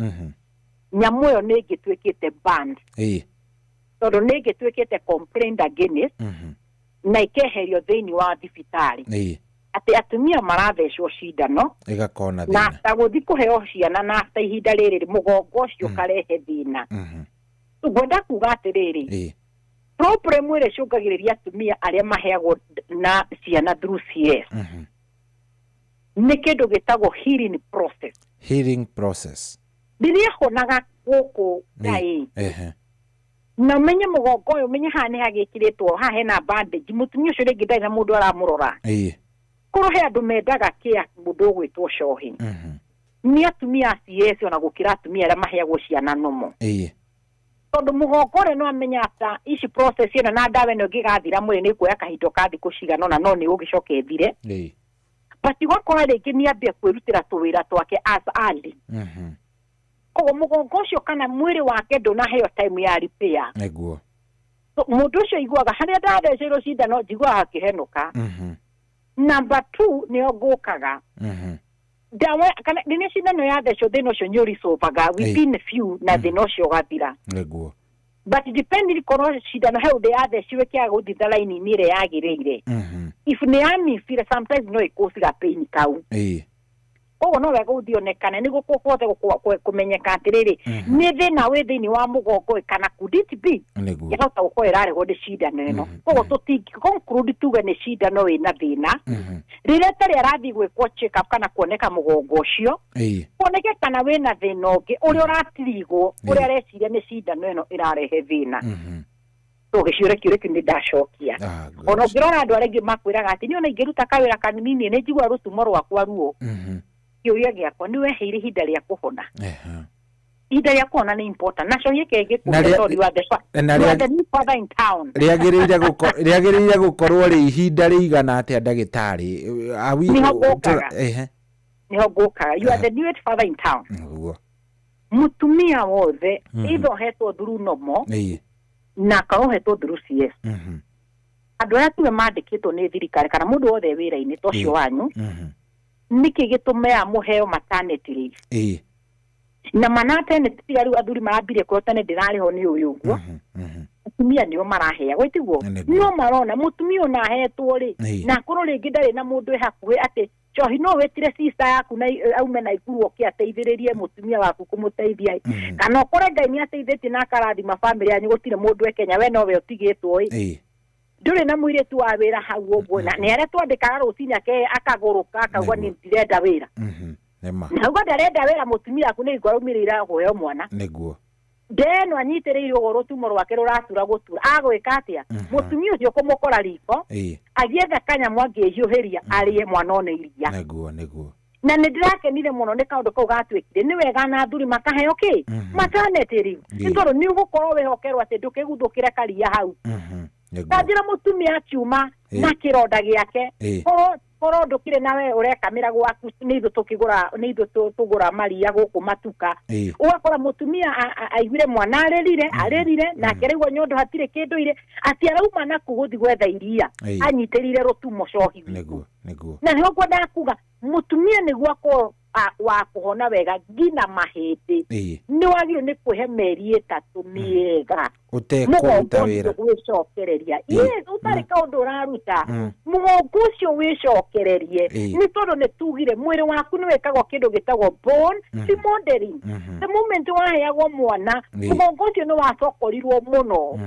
S14: nyamũ ĩyo nĩ ĩngĩtuĩkĩte banned. Tondũ nĩ ĩngĩtuĩkĩte complained against na ĩkeherio thĩinĩ wa thibitarĩ. Atĩ atumia marathecwo cindano
S5: ĩgakorwo na
S14: na
S5: thĩna.
S14: ta gũthiĩ kũheo ciana na ta ihinda rĩrĩ mũgongo ũcio ũkarehe thĩna. Ngwenda kuga atĩrĩrĩ, problem ĩrĩa ĩcũngagĩrĩria atumia arĩa maheagwo na ciana through CS nĩ kĩndũ gĩtagwo healing process.
S5: Healing process.
S14: Rĩrĩa honaga gũkũ Ngai, na ũmenye mũgongo ũyũ, ũmenye haha nĩ hagĩkĩrĩtwo, haha hena bandage, mũtumia ũcio rĩngĩ ndarĩ na mũndũ aramũrora. Korwo he andũ mendaga kĩa mũndũ ũgwĩtwo cohi, nĩ atumia a CS ona gũkĩra atumia arĩa maheagwo ciana nomo. Tondũ mũgongo ũrĩa no amenya ata ici process ĩno na ndawa ĩno ĩngĩgathira mwĩrĩ nĩ ĩkuoya kahinda ka thikũ cigana ũna, no nĩ ũgĩcoka ĩthire. But ũgakora rĩngĩ nĩ ambia kwĩrutĩra tũwĩra twake as early. Koguo mũgongo ũcio kana mwĩrĩ wake ndũnaheo time ya repair.
S5: Nĩguo.
S14: So, mũndũ ũcio aiguaga harĩa ndatheceirwo cindano njiguaga akĩhenũka. Number 2 nĩyo ngũkaga. Ndawa kana rĩrĩa cindano yathecwo thĩna ũcio nĩ ũricovaga within few na thĩna ũcio ũgathira.
S5: Nĩguo.
S14: But depending korwo cindano he ũndũ yathecirwo ĩkĩaga gũthitha raini-inĩ ĩrĩa yagĩrĩire. If nĩ yamithire sometimes no ĩkũciga pain kau. Koguo no wega ũthiĩ onekane nĩguo kũhote kũmenyeka atĩrĩrĩ, nĩ thĩna wĩ thĩinĩ wa mũgongo ĩ, kana could it be
S5: Nĩguo.
S14: yahota gũkorwo ĩrarehwo nĩ cindano ĩno. Koguo tũtingĩ conclude tuge nĩ cindano ĩna thĩna. Rĩrĩa tarĩ arathiĩ gwĩkwo check up kana kuoneka mũgongo ũcio, kuoneke kana wĩna thĩna ũngĩ ũrĩa ũratirigwo, ũrĩa areciria nĩ cindano ĩno ĩrarehe thĩna. So gĩciũria kĩũria kĩu nĩ ndacokia. Ona ũngĩrora andũ arĩa angĩ makwĩraga atĩ niĩ ona ingĩruta kawĩra kanini nĩ njiguaga rũtumo rwakwa ruo. Kĩũria gĩakwa nĩ weheire ihinda rĩa kũhona. Ihinda rĩa kũhona nĩ important. Na cohie kĩngĩ
S5: Na
S14: kũria tondũ you are the you are the new father in town.
S5: Rĩagĩrĩire gũkorwo rĩ ihinda rĩigana atĩa ndagĩtarĩ?
S14: Nĩho ngũkaga. Nĩho ngũkaga. You are the newest father in town.
S5: Nĩguo.
S14: Mũtumia wothe either ũhetwo through normal na kana ũhetwo through CS. Andũ arĩa tuge mandĩkĩtwo nĩ thirikari kana mũndũ wothe wĩra-inĩ ta ũcio wanyu, nĩkĩ gĩtũmaga mũheo maternity leave? Na maternity tiga rĩu athuri marambirie kuoya tene ndĩrarĩhwo nĩ ũyũ ũguo. Atumia nĩo maraheagwo, tiguo? No marona mũtumia ona ahetwo rĩ, na akorwo rĩngĩ ndarĩ na mũndũ wĩ hakuhĩ atĩ cohi no wĩtire sister yaku na aume na ikuru oke ateithĩrĩrie mũtumia waku kũmũteithia. Kana ũkore Ngai nĩ ateithĩtie na akarathima family yanyu gũtirĩ mũndũ e Kenya, we nowe ũtigĩtwo ĩ. Ndũrĩ na mũirĩtu wa wĩra hau ũguo, na nĩ arĩa twandĩkaga rũcinĩ akagũrũka akauga nĩ ndirenda wĩra. Na auga ndarenda wĩra mũtumia waku nĩ hingo araumĩrĩire kũheo mwana.
S5: Nĩguo.
S14: Ndeno anyitĩrĩire ũguo rũtumo rwake rũratura gũtura. Agwĩka atĩa? Mũtumia ũcio kũmũkora riko, agĩetha kanyamũ angĩhiũhĩria arĩe mwana one iria.
S5: Nĩguo, nĩguo.
S14: Na nĩ ndĩrakenire mũno nĩ kaũndũ kau gatuĩkire. Nĩ wega na athuri makaheo kĩ? Maternity leave. Nĩ tondũ nĩ ũgũkorwo wĩhokerwo atĩ ndũkĩguthũkĩre karia hau. Ta njĩra mũtumia akiuma na kĩronda gĩake, korwo Korwo ndũkĩrĩ na we ũrekamĩra gwaku nĩ ithuĩ tũkĩgũra, nĩ ithuĩ tũgũra maria gũkũ matuka. Ũgakora mũtumia aiguire mwana arĩrire, arĩrire, nake araigua nyondo hatirĩ kĩndũ irĩ, atĩ arauma naku gũthiĩ gwetha iria, anyitĩrĩire rũtumo cohi.
S5: Nĩguo, nĩguo.
S14: Na nĩho ngwendaga kuga mũtumia nĩguo akorwo wa kũhona wega nginya mahĩndĩ, nĩ wagĩrĩirwo nĩ kwĩhe mĩeri 3 mĩega
S5: ũtekũruta wĩra,
S14: gwĩcokereria. Yes, ũtarĩ kaũndũ ũraruta, mũgongo ũcio wĩcokererie, nĩ tondũ nĩ tugire mwĩrĩ waku nĩ wĩkagwo kĩndũ gĩtagwo bone remodeling. The moment waheagwo mwana, mũgongo ũcio nĩ wacokorirwo mũno.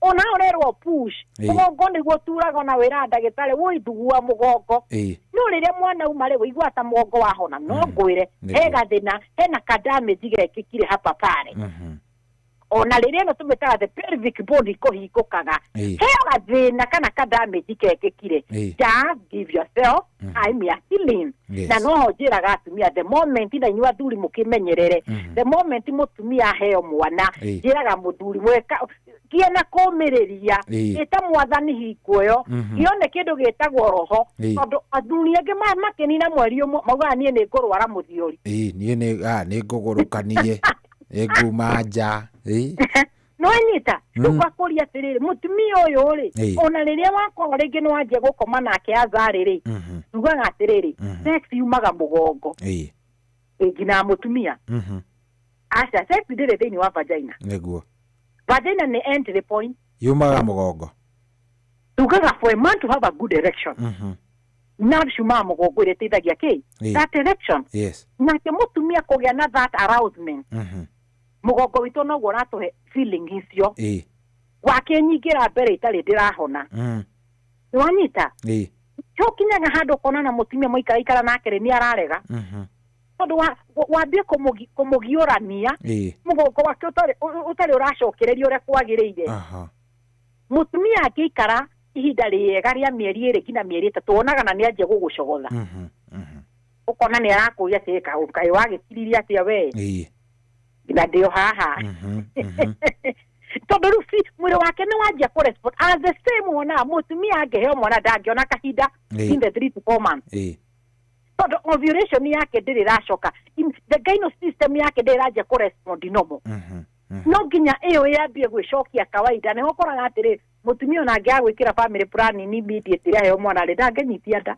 S14: Ona ũrerwo push, mũgongo nĩguo turaga na wĩra ndagĩtarĩ wũithugua mũgongo. No rĩrĩa mwana uma rĩ, wĩigua ta mũgongo wahona, no ngwĩre he gathĩna, hena ka damage gekĩkire hapa pale. Ona rĩrĩa ĩno tũmĩtaga the pelvic bone ikũhingũkaga, he gathĩna kana ka damage gekĩkire. Just give yourself time ya healing. Na noho njĩraga atumia, the moment na inyuĩ athuri mũkĩmenyerere, the moment mũtumia aheo mwana, njĩraga mũthuri mweka kie na kũmĩrĩria, ĩta mwathani hingo ĩyo, kĩone kĩndũ gĩtagwo roho, tondũ athuri angĩ makĩnina mweri ũmwe maugaga niĩ nĩ ngũrwara mũthiori.
S5: Niĩ nĩ ngũgũrũka niĩ, nĩ nguma nja.
S14: No nyita, rĩu ngakũria atĩrĩrĩ, mũtumia ũyũ rĩ, ona rĩrĩa wakorwo rĩngĩ nĩ wanjia gũkoma nake azarĩ rĩ, tugaga atĩrĩrĩ, sex yumaga mũgongo. Nginya mũtumia. Aca, sex ndĩrĩ thĩinĩ wa vagina.
S5: Nĩguo.
S14: Vagina nĩ entry point.
S5: Yumaga mũgongo.
S14: Tugaga for a man to have a good erection. Nerve ciumaga mũgongo ĩrĩa ĩteithagia kĩ? That erection. Nake mũtumia kũgĩa na that arousement. Mũgongo witũ noguo ũratũhe feeling icio. Wakĩnyingĩra mbere itarĩ ndĩrahona. Nĩwanyita? Ũkinyaga handũ ũkona na mũtumia mũikaraikara nake rĩ, nĩ ararega. Tondũ wambie kũmũgiũrania, mũgongo wake ũtarĩ ũracokereria ũrĩa kwagĩrĩire. Mũtumia angĩikara ihinda rĩega rĩa mĩeri 2 nginya mĩeri 3, wonaga na nĩanjia gũgũcogotha. Ũkona nĩ arakũria atĩ kaĩ wagĩkiririe atĩa we? Na ndĩo haha. Tondũ rĩu mwĩrĩ wake nĩ wanjia kũrespond. As the same wonaga mũtumia angĩheo mwana ndangĩona kahinda in the 3 to 4 months. Tondũ ovulation yake ndĩrĩ ĩracoka, the gyno system yake ndĩrĩ ĩranjia kũrespond normal. No nginya ĩyo yambie gwĩcokia kawaida. Nĩho ũkoraga atĩrĩ, mũtumia ona angĩaga gwĩkĩra family planning immediately aheo mwana rĩ, ndangĩnyitia nda.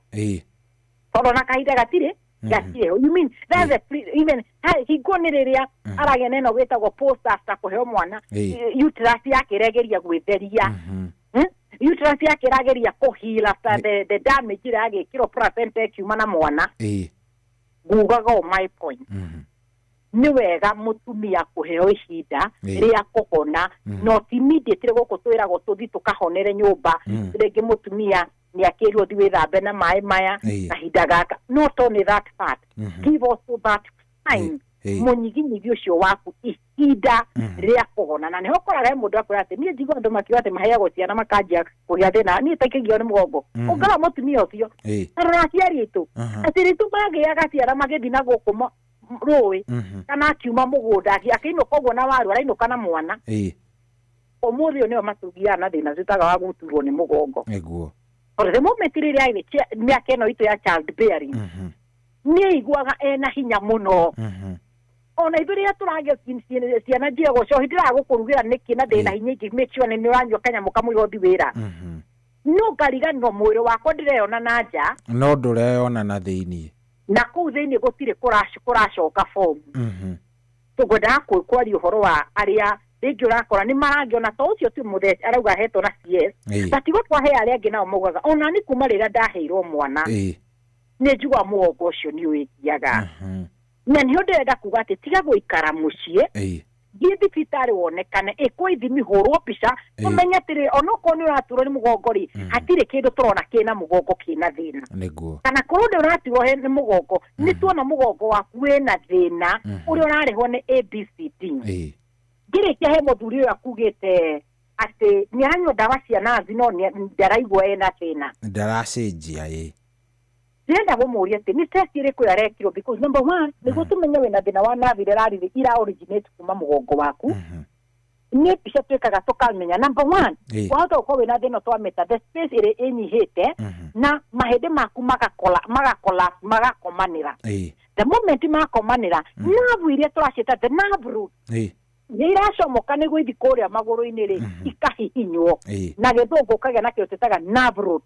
S14: Tondũ na kahinda gatirĩ gatirĩ. You mean that's a even hingo nĩ rĩrĩa aragĩa na ĩno gĩtagwo post after kũheo mwana, uterus yake ĩregeria gwĩtheria. Uterus yake ĩrageria kũheal after the damage ĩrĩa yagĩkĩrwo placenta ĩkiuma na mwana. Ngugaga o my point. Nĩ wega mũtumia kũheo ihinda rĩa kũhona, not immediately gũkũ twĩragwo tũthiĩ tũkahonere nyũmba. Rĩngĩ mũtumia nĩ akĩrwo thiĩ wĩthambe na maĩ maya kahinda gaka. Not only that part, give also that time mũnyiginyigi ũcio waku ihinda rĩa kũhona. Na nĩho ũkoraga he mũndũ akwĩra atĩ niĩ njigua andũ makiuga atĩ maheagwo ciana makanjia kũgĩa thĩna, niĩ taikĩgio nĩ mũgongo. Ũngara mũtumia ũcio, tarora aciari aitũ, aciari aitũ magĩaga ciana magĩthiĩ na gũkũ rũĩ, kana akiuma mũgũnda akĩinũka ũguo na waru arainũka na mwana. Ũmũthĩ ũyũ nĩo matũgiaga na thĩna twĩtaga wa gũturwo nĩ mũgongo.
S5: Nĩguo.
S14: Tondũ the moment rĩrĩa mĩaka ĩno itũ ya child bearing, nĩ aiguaga ena hinya mũno. Ona ithuĩ rĩrĩa tũragĩa ciana njiagwo cohi ndĩragũkũrugĩra nĩkĩ na ndĩna hinya ingĩ make sure nĩ ũranyua kanyamũ kamwe ũthiĩ wĩra. No ngariganĩrwo mwĩrĩ wakwa ndĩreyona na nja.
S5: No ndũreyona na thĩiniĩ.
S14: Na kũu thĩiniĩ gũtirĩ kũracoka form. Tũngwendaga kwaria ũhoro wa arĩa rĩngĩ ũrakora nĩ marangĩona to ũcio ti mũtheci arauga ahetwo na CS. But tigo twahe arĩa angĩ nao maugaga ona nĩ kuma rĩrĩa ndaheirwo mwana, nĩ njiguaga mũgongo ũcio nĩ ũĩngiaga. Na nĩho ndĩrenda kuga atĩ tiga gũikara mũciĩ, thiĩ thibitarĩ wonekane, ĩkwo ithimi, hũrwo mbica, ũmenye atĩrĩrĩ, onokorwo nĩ ũraturwo nĩ mũgongo rĩ, hatirĩ kĩndũ tũrona kĩna mũgongo kĩna thĩna.
S5: Nĩguo.
S14: Kana korwo ndĩ ũraturwo nĩ mũgongo, nĩ tuona mũgongo waku wĩna thĩna, ũrĩa ũrarehwo nĩ ABCD. Ngĩrĩkia he mũthuri ũyũ akugĩte atĩ nĩ aranyua ndawa cia nathi no ndaraigua ena thĩna.
S5: Ndaracenjia,
S14: Ndĩrenda gũmũria atĩ nĩ test ĩrĩkũ yarekirwo, because number one, nĩguo tũmenye wĩna thĩna wa nathi ĩrĩa ĩra originate kuma mũgongo waku. Nĩ mbica twĩkaga tũkamenya number one, wahota gũkorwo wĩna thĩna twamĩta the space ĩrĩa ĩnyihĩte na mahĩndĩ maku magakola magakomanĩra. The moment makomanĩra, nerve iria tũraciĩta the nerve root nĩ iracomoka nĩguo ithi kũrĩa magũrũ-inĩ rĩ, ikahihinywo. Na gĩthũngũ ũkagĩa na kĩndũ twĩtaga nerve root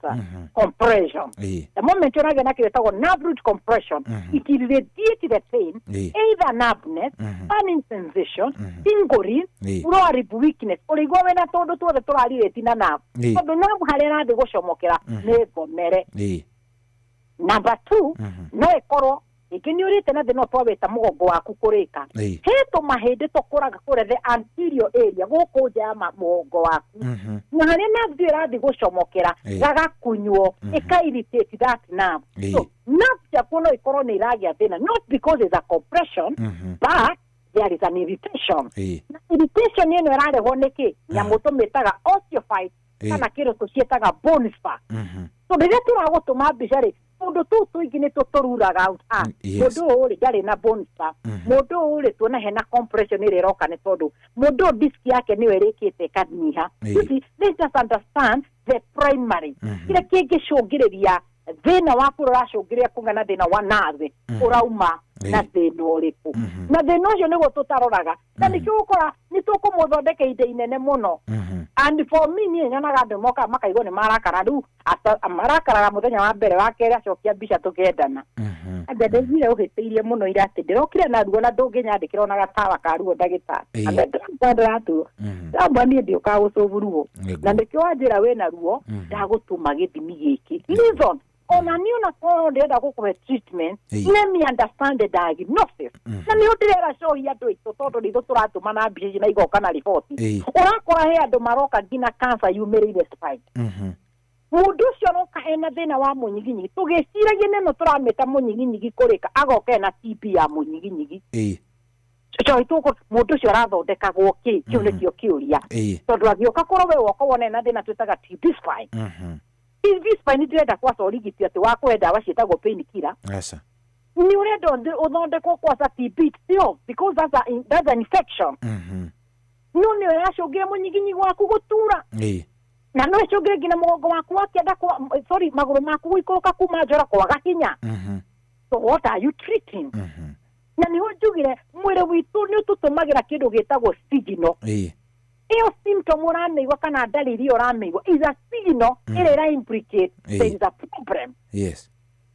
S14: compression. The moment ũragĩa na kĩndũ gĩtagwo nerve root compression, it will radiate the pain, either numbness, burning sensation, tingling, lower rib weakness, ũrĩigua wĩna tũndũ tuothe tũrarirĩti na nerve, tondũ nerve harĩa ĩrathiĩ gũcomokera nĩ ngomere. Number 2, no ĩkorwo rĩngĩ nĩ ũrĩte na thĩna twawĩta mũgongo waku kũrĩka. He tũmahĩndĩ tũkũraga kũrĩa the anterior area gũkũ nja ya mũgongo waku, na harĩa nerve ĩyo ĩrathiĩ gũcomokera gagakunywo, ĩka irritate that nerve. So nerve ciaku no ikorwo nĩ iragĩa thĩna, not because it's a compression, but there is an irritation. Na irritation ĩno ĩrarehwo nĩ kĩ? Nyamũ tũmĩtaga osteophyte kana kĩndũ tũciĩtaga bone spur. So rĩrĩa tũragũtũma mbica rĩ, tũndũ tũu tũingĩ nĩ tũtũruraga out. Mũndũ ũyũ rĩ ndarĩ na bone spur, mũndũ ũyũ rĩ tuona hena compression ĩrĩa ĩroka nĩ tondũ mũndũ ũyũ disc yake nĩyo ĩrĩkĩte ĩkanyiha. You see, let's just understand the primary kĩrĩa kĩngĩcũngĩrĩria thĩna waku ũracũngĩrĩria kũgĩa na thĩna wa nerve ũrauma na thĩna ũrĩkũ, na thĩna ũcio nĩguo tũtaroraga, na nĩkĩo ũgũkora nĩ tũkũmũthondeka ihinda inene mũno. And for me, niĩ nyonaga andũ mokaga makaigua nĩ marakara, rĩu marakaraga mũthenya wa mbere, wa kerĩ acokia mbica tũkendana. Anga ndaiguire ũhĩtĩirie mũno ira atĩ ndĩrokire na ruo na ndũngĩnyandĩkĩra ona gatawa ka ruo ndagĩtarĩ. Anga ndĩratuo ndamba niĩ ndiũkaga gũcũbu ruo, na nĩkĩo wanjĩra wĩna ruo ndagũtũma gĩthimi gĩkĩ. Reason, ona niĩ onakorwo ndĩrenda gũkũhe treatment, let me understand the diagnosis. Na nĩho ndĩrera cohi andũ aitũ, tondũ nĩ ithuĩ tũratũma na mbica ici na igoka na riboti. Ũrakora he andũ maroka nginya cancer yumĩrĩire spine. Mũndũ ũcio aroka ena thĩna wa mũnyiginyigi, tũgĩciragia nĩno tũramĩta mũnyiginyigi kũrĩka, agoka ena TB ya mũnyiginyigi. Cohi tũkũ mũndũ ũcio arathondekagwo kĩ? Kĩu nĩkĩo kĩũria. Tondũ angĩũka kũrwo we woka wone ena thĩna twĩtaga TB spine. TB spine ndĩrenda kwaca ũrigiti atĩ wa kũhe ndawa ciĩtagwo painkiller. Nĩ ũrenda ũthondekwo kwaca TB itself, because that's an infection. No nĩ ĩracũngĩra mũnyiginyigi waku gũtura. Na no ĩcũngĩre nginya mũgongo waku wakĩenda sorry, magũrũ maku gũikũrũka kuma njora kwaga hinya. So what are you treating? Na nĩho njugire mwĩrĩ witũ nĩ ũtũtũmagĩra kĩndũ gĩtagwo signal. Ĩyo symptom ũramĩigua kana ndariri ũramĩigua is a signal ĩrĩa ĩra implicate there is a problem.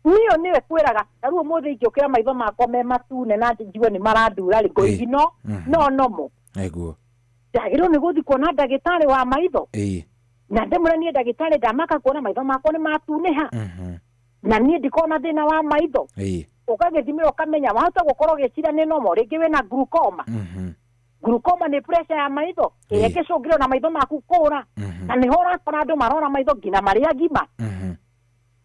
S14: Niyo nĩwe kwĩraga ta rĩu ũmũthĩ ingĩũkĩra maitho makwa me matune na njigue nĩ marandura rĩ, ngũigino no nomo. Ndagĩrĩirwo nĩ gũthiĩ kuona ndagĩtarĩ wa maitho. Na ndĩmwĩre niĩ ndagĩtarĩ ndamaka kuona maitho makwa nĩ matunĩha. Na niĩ ndikona thĩna wa maitho. Ũkagĩthimĩra ũkamenya wahota gũkorwo ũgĩciria nĩ nomo, rĩngĩ wĩna glaucoma. Glaucoma nĩ pressure ya maitho ĩrĩa ĩngĩcũngĩrĩrio na maitho maku kũra. Na nĩho ũrakora andũ marora maitho nginya marĩ agima.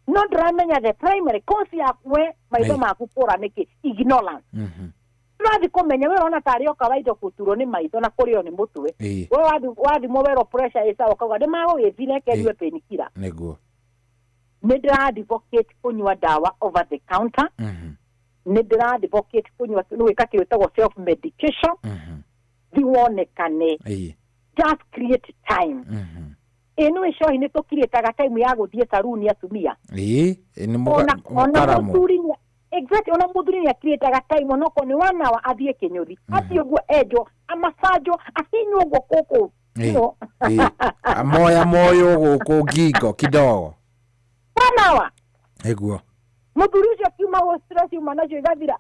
S14: No ndĩramenya the primary cause ya we maitho maku kũra nĩkĩ? Ignorance. Tũrathiĩ kũmenya we ũrona tarĩ o kawaida gũturwo nĩ maitho na kũrĩo nĩ mũtwe. We wathimwo werwo pressure ĩ sawa ũkauga nĩ magũgĩthiĩ reke nyue painkiller.
S5: Nĩguo.
S14: Nĩ ndĩra advocate kũnyua ndawa over the counter. Nĩ ndĩra advocate kũnyua gwĩka kĩndũ gĩtagwo self medication. Thi wonekane. Just create time. Ĩno ĩcohi nĩ tũkirĩtaga time ya gũthiĩ saruni atumia.
S5: Nĩ mũkaramu.
S14: Exactly, ona mũthuri nĩ akirĩtaga time onokorwo nĩ one hour athiĩ kĩnyũthi. Athiĩ ũguo enjwo, amacanjwo, akinywo ũguo kũkũ.
S5: Moya moyo gũkũ ngingo kidogo.
S14: 1 hour.
S5: Nĩguo.
S14: Mũthuri ũcio akiuma gũ stress yuma nacio igathira.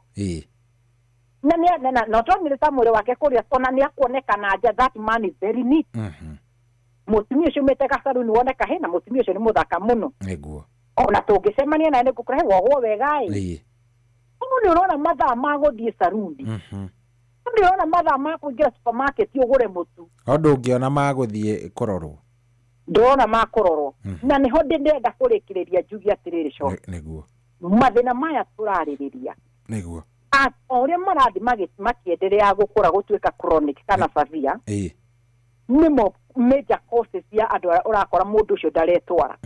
S14: Na nĩ na no tondũ nĩ ta mwĩrĩ wake kũrĩa ona nĩ akuonekana nja, that man is very neat. Mũtumia ũcio umĩte gacaruni woneka he na mũtumia ũcio nĩ mũthaka mũno.
S5: Nĩguo.
S14: Ona tũngĩcemania naye nĩ ngũkũrehe wohwo wega ĩ. Ũguo nĩ ũrona mathaa ma gũthiĩ saruni. Nĩ ũrona mathaa ma kũingĩra supermarket ũgũre mũtu.
S5: O ndũngĩona ma gũthiĩ kũrorwo.
S14: Ndĩrona ma kũrorwo. Na nĩho ndĩrenda kũrĩkĩrĩria njuge atĩrĩrĩ coki.
S5: Nĩguo.
S14: Mathĩna maya tũrarĩrĩria.
S5: Nĩguo.
S14: O ũrĩa marathiĩ makĩenderea gũkũra gũtuĩka chronic kana severe. Nĩmo major causes ya andũ arĩa ũrakora mũndũ ũcio ndaretwara.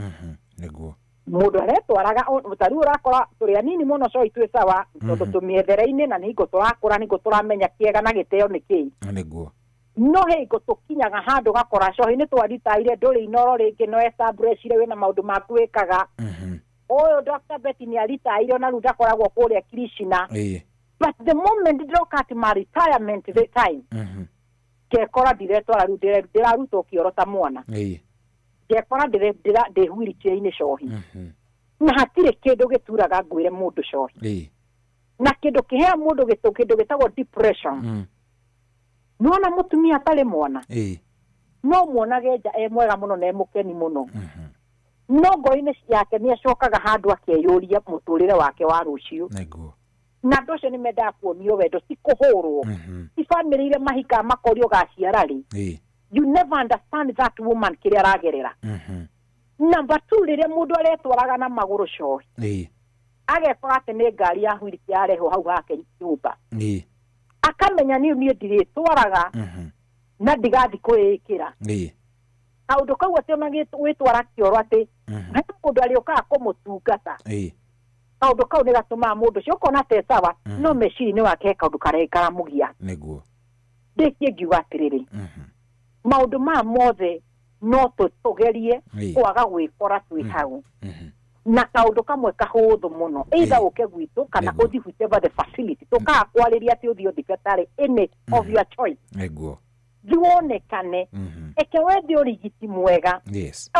S5: Nĩguo.
S14: Mũndũ aretwaraga ta rĩu ũrakora tũrĩ anini mũno coi twĩ sawa tondũ tũmĩethere-inĩ na nĩ hingo tũrakũra nĩ hingo tũramenya kĩega na gĩteo nĩ kĩĩ.
S5: Nĩguo.
S14: No hingo tũkinyaga handũ gakora cohi nĩ twaritaire ndũrĩ Inoro rĩngĩ no establishire wĩna maũndũ maku wĩkaga. Ũyũ Dr. Betty nĩ aritaire ona rĩu ndakoragwo kũrĩa Krishna. But the moment ndĩroka at my retirement the time, ngekora ndiretwara rĩu ndĩrarutwo kĩoro ta mwana. Ngekora ndĩ wheelchair-inĩ cohi. Na hatirĩ kĩndũ gĩturaga ngwĩre mũndũ cohi. Na kĩndũ kĩhea mũndũ kĩndũ gĩtagwo depression. Nĩwona mũtumia atarĩ mwana, no muonage nja e mwega mũno na e mũkeni mũno. No ngoro-inĩ yake nĩ acokaga handũ akeyũria mũtũrĩre wake wa rũciũ. Na andũ acio nĩ mendaga kuonio wendo, ti kũhũrwo. Ti bamĩrĩ iria mahikaga makorio gaciara rĩ. You never understand that woman kĩrĩa aragerera. Number 2, rĩrĩa mũndũ aretwaraga na magũrũ cohi, agekora atĩ nĩ ngari ya wheelchair yarehwo hau hake nyũmba. Akamenya niĩ ndirĩtwaraga na ndigathi kwĩĩkĩra. Kaũndũ kau atĩ ona gwĩtwara kĩoro atĩ he mũndũ arĩũkaga kũmũtungata. Kaũndũ kau nĩ gatũmaga mũndũ ũcio ũkona te sawa, no meciria-inĩ wake he kaũndũ karamũgia.
S5: Nĩguo.
S14: Ndĩkie ngiuga atĩrĩrĩ, maũndũ maya mothe no tũgerie kwaga gwĩkora twĩ hau. Na kaũndũ kamwe kahũthũ mũno, either ũke gwitũ kana ũthiĩ whichever the facility, tũkaga kwarĩria atĩ ũthiĩ thibitarĩ any of your choice.
S5: Nĩguo.
S14: Thiĩ wonekane, eke wethe ũrigiti mwega.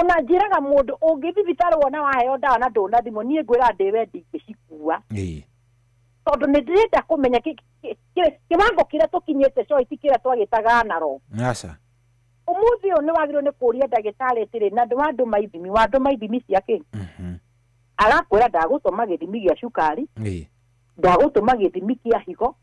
S14: Ona njĩraga mũndũ ũngĩ thibitarĩ wona waheo ndawa na ndũnathimwo, niĩ ngwĩraga ndĩwe ndingĩcikua. Tondũ nĩ ndĩrenda kũmenya kĩwango kĩrĩa tũkinyĩte cohi ti kĩrĩa twagĩtaga naro.
S5: Aca.
S14: Ũmũthĩ ũyũ nĩ wagĩrĩirwo nĩ kũũria ndagĩtarĩ atĩrĩ, na wandũma ithimi cia kĩ? Arakwĩra ndagũtũma gĩthimi gĩa cukari, ndagũtũma gĩthimi kĩa higo,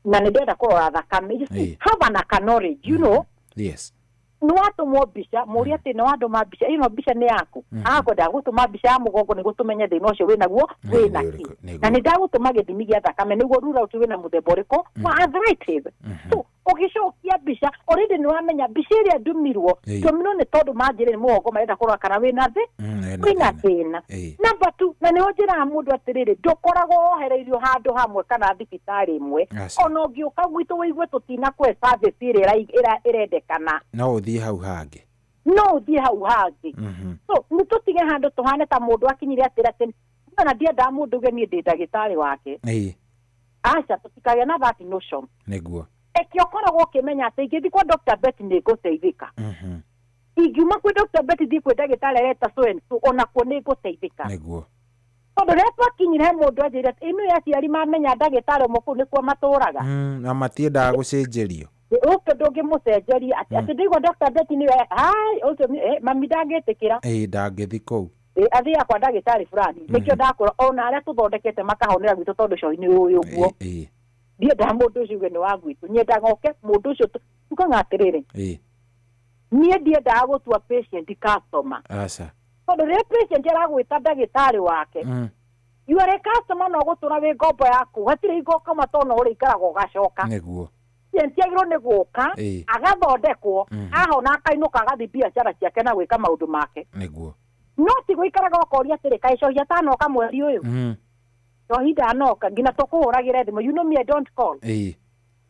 S14: na nĩ ndĩrenda kũrora thakame. You see, have an knowledge, you know.
S5: Yes.
S14: Nĩ watũmwo mbica, mũũrie atĩ nĩ wandũma mbica, ĩno mbica nĩ yaku. Agakwenda ndagũtũma mbica ya mũgongo nĩguo tũmenye thĩna ũcio wĩnaguo wĩna kĩ. Na nĩ ndagũtũma gĩthimi gĩa thakame nĩguo rule out wĩna mũthemba ũrĩkũ wa arthritis. So ũgĩcokia mbica, already nĩ wamenya mbica ĩrĩa ndũmirwo, ndũmirwo nĩ tondũ manjĩrĩ nĩ mũgongo marenda kũrora kana wĩna wĩna thĩna. Number 2, na nĩho njĩraga mũndũ atĩrĩrĩ, ndũkoragwo wohereirio handũ hamwe kana thibitarĩ ĩmwe. Ona ũngĩũka gwitũ wĩigue tũtinakũhe service ĩrĩa ĩrendekana,
S5: no ũthiĩ hau hangĩ.
S14: No ũthiĩ hau hangĩ. So nĩ tũtige handũ tũhane ta mũndũ akinyire atĩrĩ atĩ ona ndiendaga mũndũ uge niĩ ndĩ ndagĩtarĩ wake. Aca, tũtikagĩa na that notion.
S5: Nĩguo.
S14: Eke ũkoragwo ũkĩmenya atĩ ingĩthiĩ kwa Dr. Betty nĩ ngũteithĩka. Ingiuma kwĩ Dr. Betty thiĩ kwĩ ndagĩtarĩ areta so and so, onakuo nĩ ngũteithĩka.
S5: Nĩguo.
S14: Tondũ rĩrĩa twakinyire he mũndũ anjĩrire atĩ ĩno ya aciari mamenya ndagĩtarĩ ũmwe kũu nĩkuo matũraga.
S5: Na matiendaga gũcenjerio.
S14: Ũkĩ ndũngĩmũcenjeria atĩ ndĩigua Dr. Betty nĩwe, hai ũcio mami ndangĩtĩkĩra.
S5: Ndangĩthiĩ kũu.
S14: Athiaga kwa ndagĩtarĩ fulani. Nĩkĩo ndakwĩra ona arĩa tũthondekete makahonera gwitũ tondũ cohi nĩ ũĩ ũguo. Ndiendaga mũndũ ũcio uge nĩ wa gwitũ, nyendaga oke mũndũ ũcio tugaga atĩrĩrĩ, niĩ ndiendaga gũtua patient customer.
S5: Aca.
S14: Tondũ rĩrĩa patient aragwĩta ndagĩtarĩ wake, you are a customer no gũtũra wĩ ngombo yaku, hatirĩ hingo ũkauma tondũ no ũrĩikaraga ũgacoka.
S5: Nĩguo.
S14: Patient agĩrĩirwo nĩ gũka, agathondekwo, ahona akainũka agathiĩ biacara ciake na gwĩka maũndũ make.
S5: Nĩguo.
S14: No ti gũikaraga ũkoria atĩrĩ, kaĩ cohi atanoka mweri ũyũ? Cohi ndanoka, nginya tũkũhũragĩre thimũ. You know me, I don't call.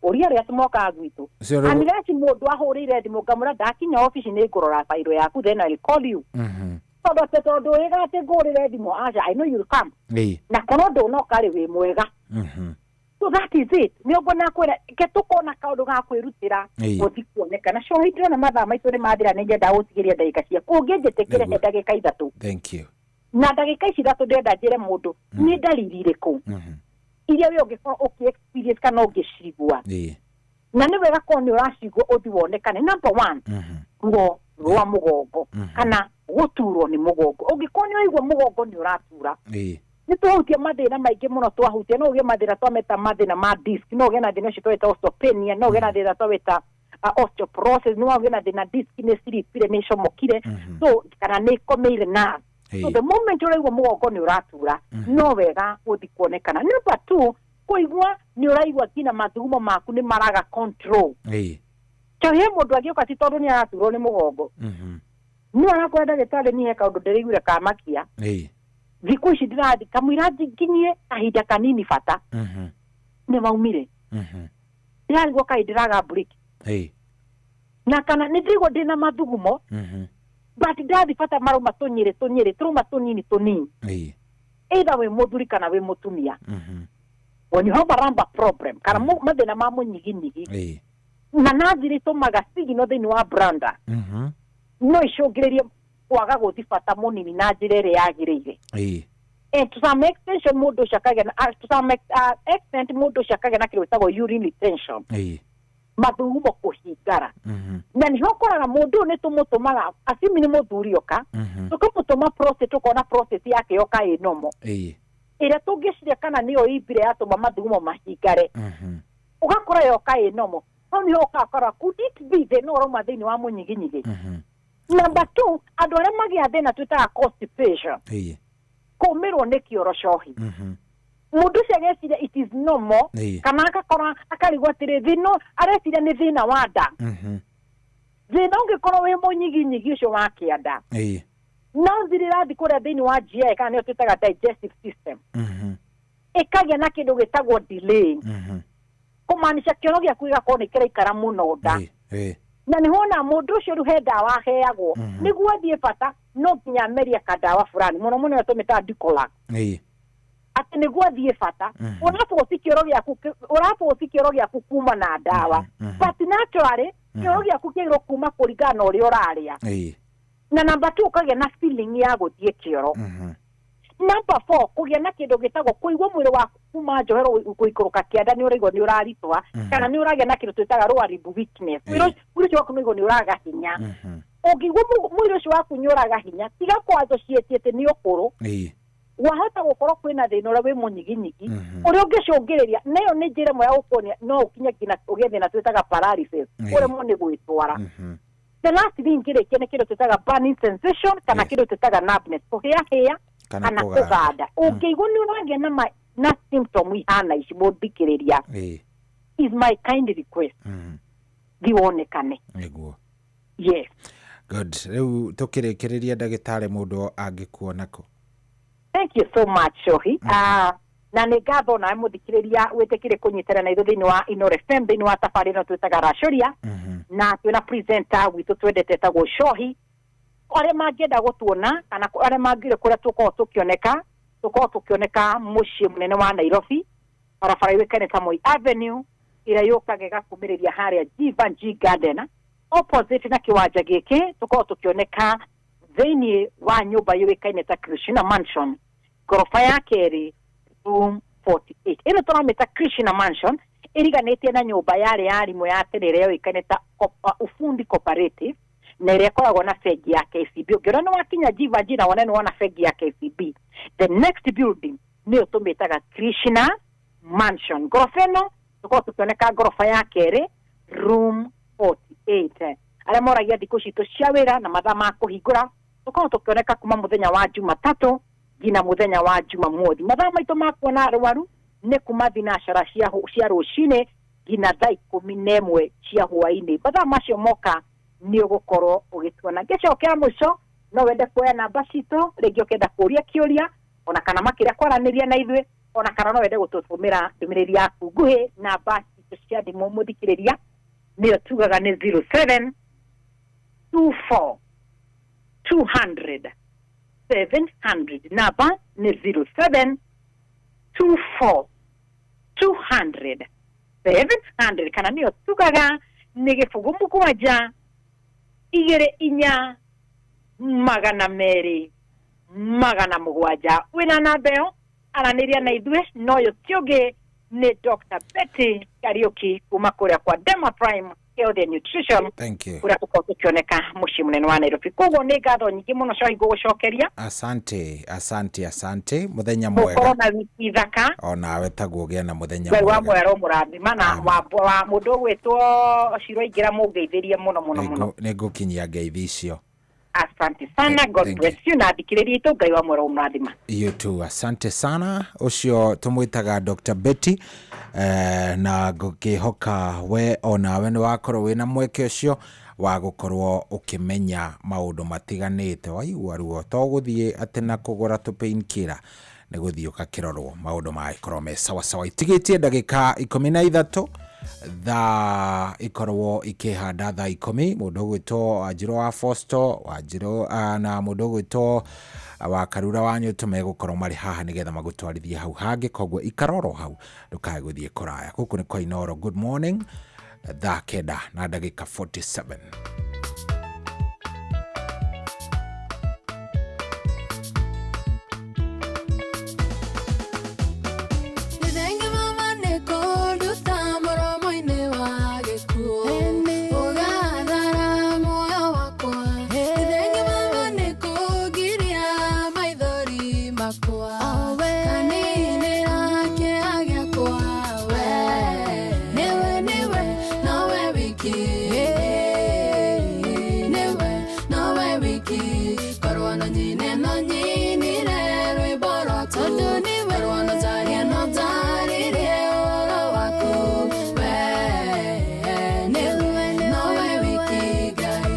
S14: Ũria arĩa tũmokaga gwitũ. Unless mũndũ ahũrĩire thimũ ngamwĩra ndakinya obici nĩ ngũrora bairo yaku, then I'll call you. Tondũ atĩ tondũ wĩga atĩ ngũhũrĩre thimũ, aca, I know you'll come. Na korwo ndũnoka rĩ, wĩ mwega. So that is it. Nĩ ũguo nakwĩra, ke tũkona kaũndũ ga kwĩrutĩra gũthiĩ kuonekana. Cohi ndĩrona mathaa maitũ nĩ mathira, nĩ nyendaga gũtigĩria ndagĩka ciaku. Ũngĩnjĩtĩkĩre he ndagĩka 3.
S5: Thank you.
S14: Na ndagĩka ici 3 ndĩrenda njĩre mũndũ nĩ ndariri irĩkũ iria we ũngĩkorwo ũkĩ experience kana ũngĩcigua. Na nĩ wega korwo nĩ ũracigua ũthiĩ wonekane. Number 1, ruo rwa mũgongo kana gũturwo nĩ mũgongo. Ũngĩkorwo nĩ ũraigua mũgongo nĩ ũratura, nĩ twahutia mathĩna maingĩ mũno, twahutia no ũgĩe mathĩna twameta mathĩna ma disc, no ũgĩe na thĩna ũcio twawĩta osteopenia, no ũgĩe na thĩna twawĩta osteoporosis, no ũgĩe na thĩna disc nĩ ciripire, nĩ icomokire, so kana nĩ ĩkomeire nerve. So the moment ũraigua mũgongo nĩ ũratura, no wega gũthiĩ kuonekana. Number 2, kũigua nĩ ũraigua nginya mathugumo maku nĩ maraga control. Cohi he mũndũ angĩũka ti tondũ nĩ araturwo nĩ mũgongo, no arakwĩra ndagĩtarĩ niĩ he kaũndũ ndĩraiguire kamakia. Thikũ ici ndĩrathiĩ kamũira nginyie kahinda kanini bata. Nĩ maumire. Ndĩrarigwo kaĩ ndĩraga breki. Na kana nĩ ndĩraigua ndĩna mathugumo, but ndathi bata marauma tũnyĩrĩ tũnyĩrĩ, tũrauma tũnini tũnini. Either wĩ mũthuri kana wĩ mũtumia, when you have a lumbar problem kana mathĩna ma mũnyiginyigi na nathi rĩtũmaga signal thĩinĩ wa branda, no icũngĩrĩrie kwaga gũthi bata mũnini na njĩra ĩrĩa yagĩrĩire. And to some extension mũndũ ũcio akagĩa na to some extent mũndũ ũcio akagĩa na kĩndũ gĩtagwo urine retention, mathugumo kũhingara. Na nĩho ũkoraga mũndũ ũyũ nĩ tũmũtũmaga, asimi nĩ mũthuri oka, tũkamũtũma prostate, tũkona prostate yake yoka ĩ nomo, ĩrĩa tũngĩciria kana nĩyo imbire yatũma mathugumo mahingare. Ũgakora yoka ĩ nomo, hau nĩho ũgakora could it be thĩna ũrauma thĩinĩ wa mũnyiginyigi. Number 2, andũ arĩa magĩa thĩna twĩtaga constipation, kũmĩrwo nĩ kĩoro cohi. Mũndũ ũcio ageciria it is normal, kana agakora akarigwo atĩrĩ thĩna areciria nĩ thĩna wa nda. Thĩna ũngĩkorwo wĩ mũnyiginyigi ũcio wa kĩanda, no thiri ĩrathiĩ kũrĩa thĩinĩ wa GI, kana nĩyo twĩtaga digestive system, ĩkagĩa na kĩndũ gĩtagwo delay, kũmaanisha kĩoro gĩaku gĩgakorwo nĩ kĩraikara mũno nda. Na nĩ wona mũndũ ũcio rĩu he ndawa aheagwo nĩguo athiĩ bata, no nginya amerie kandawa fulani, mũno mũno ĩyo tũmĩtaga Dicolax, atĩ nĩguo athiĩ bata. Ũraboci kĩoro gĩaku, ũraboci kĩoro gĩaku kuma na ndawa, but naturally kĩoro gĩaku kĩagĩrĩirwo kuma kũringana na ũrĩa ũrarĩa. Na number 2, ũkagĩa na feeling ya gũthiĩ kĩoro. Number 4, kũgĩa na kĩndũ gĩtagwo kũigua mwĩrĩ waku kuma njohero gũikũrũka kĩanda, nĩ ũraigua nĩ ũraritũha, kana nĩ ũragĩa na kĩndũ twĩtaga lower limb weakness. Mwĩrĩ ũcio waku nĩ ũraigua nĩ ũraga hinya. Ũngĩigua mwĩrĩ ũcio waku nĩ ũraga hinya, tiga kũ associate atĩ nĩ ũkũrũ. Wahota gũkorwo kwĩna thĩna ũrĩa wĩ mũnyiginyigi ũrĩa ũngĩcũngĩrĩria, na ĩyo nĩ njĩra ĩmwe ya gũkuonia no ũkinye nginya ũgĩe thĩna twĩtaga paralysis, ũremwo nĩ gwĩtwara. The last thing ngĩrĩkia nĩ kĩndũ twĩtaga burning sensation, kana kĩndũ twĩtaga numbness, kũhĩahĩa
S5: kana
S14: kana
S5: kũganda.
S14: kũganda. Ũngĩigua nĩ ũragĩa na symptom ihana ici mũthikĩrĩria, is my kind request, thiĩ wonekane.
S5: Nĩguo.
S14: Yes.
S5: Good. Rĩu tũkĩrĩkĩrĩria, ndagĩtarĩ, mũndũ angĩkuona kũ?
S14: Thank you so much, Shohi. Na nĩ ngatho nawe mũthikĩrĩria wĩtĩkĩre kũnyitana na ithuĩ thĩinĩ wa Inooro FM, thĩinĩ wa tabarĩra ĩno twĩtaga Racũria, na twĩna presenter witũ twendete etagwo Shohi. Arĩa mangĩenda gũtuona kana arĩa mangĩũria kũrĩa tũkoragwo tũkĩoneka, tũkoragwo tũkĩoneka mũciĩ mũnene wa Nairobi, barabara yũĩkaine ta Moi Avenue, ĩrĩa yũkaga ĩgakumĩrĩria harĩa Jeevanjee Garden, opposite na kĩwanja gĩkĩ, tũkoragwo tũkĩoneka thĩinĩ wa nyũmba yũĩkaine ta Krishna Mansion, ngoroba ya kerĩ, room 48. Ĩno tũramĩta Krishna Mansion, ĩriganĩtie na nyũmba yarĩ ya arimũ ya tene ĩrĩa yũĩkaine ta Ufundi Cooperative, na ĩrĩa ĩkoragwo na bengi ya KCB. Ũngĩona nĩ wakinya Jeevanjee na wone nĩ wona bengi ya KCB, the next building nĩyo tũmĩtaga Krishna Mansion. Ngoroba ĩno tũkoragwo tũkĩoneka ngoroba ya kerĩ, room 48. Arĩa moragia thikũ citũ cia wĩra na mathaa ma kũhingũra, tũkoragwo tũkĩoneka kuma mũthenya wa Jumatatũ nginya mũthenya wa Jumamothi. Mathaa maitũ ma kuona arwaru nĩ kuma thinacara cia rũcinĩ nginya thaa 11 cia hwaĩ-inĩ. Mathaa macio moka nĩ ũgũkorwo ũgĩtuona. Ngĩcokera mũico, no wende kuoya namba citũ rĩngĩ ũkĩenda kũũria kĩũria, ona kana makĩria kwaranĩria na ithuĩ, ona kana no wende gũtũtũmĩra ndũmĩrĩri yaku nguhĩ. Namba citũ cia thimũ mũthikĩrĩria nĩyo tugaga nĩ 07 24 200 700. Namba nĩ 07 24 200 700, kana nĩyo tugaga nĩ 0 7 2 4 200 700. Wĩna namba ĩyo, aranĩria na ithuĩ, no ũyũ ti ũngĩ nĩ Dr. Betty Kariuki kuma kũrĩa kwa Dema Prime Health and Nutrition,
S5: Thank you.
S14: kũrĩa tũkoragwo tũkĩoneka mũciĩ mũnene wa Nairobi. Koguo nĩ ngatho nyingĩ mũno Cohi ngũgũcokeria.
S5: Asante, asante, asante. Mũthenya mwega.
S14: Mũkorwo na wiki thaka.
S5: Onawe taguo, ũgĩe na mũthenya
S14: Ngai wa
S5: mwega.
S14: mwero mũrathima na wa mũndũ ũgwĩtwo Ciro aingĩra mũngeithĩrie mũno mũno mũno.
S5: Nĩ ngũkinyia ngeithi icio.
S14: Asante sana, God
S5: Thank
S14: bless you, na thikĩrĩria itũ Ngai wa mwero mũrathima.
S5: You too. Asante sana. Ũcio tũmwĩtaga Dr. Betty, na ngũkĩhoka we onawe nĩ wakorwo wĩna mweke ũcio wa gũkorwo ũkĩmenya maũndũ matiganĩte. Waigua ruo, to gũthiĩ atĩ na kũgũra tũ painkiller, nĩ gũthiĩ ũgakĩrorwo maũndũ magĩkorwo me sawasawa. Itigĩtie ndagĩka 13. Thaa ikorwo ikĩhanda thaa 10, mũndũ ũgwĩtwo Wanjirũ wa Fosto Wanjirũ na mũndũ ũgwĩtwo wa Karura wa Nyũtũ megũkorwo marĩ haha nĩgetha magũtwarithie hau hangĩ. Koguo ikaroro hau, ndũkae gũthiĩ kũraya. Gũkũ nĩ kwa Inooro. Good morning, thaa 9 na ndagĩka 47.
S8: Nĩ thengi mama nĩ kũnduta mũromo-inĩ wa gĩkuũ, ũgathara muoyo wakwa. Nĩ thengi mama nĩ kũngiria maithori makwa, kaninĩra kĩeha gĩakwa. We nĩwe, nĩwe, nowe wiki, nĩwe, nowe wiki. Korwo no nyine, no nyinire rwĩmbo rwaku, tondũ nĩwe. Korwo no njarie, no njarĩrie ũhoro waku. We nĩwe, nowe wiki Ngai.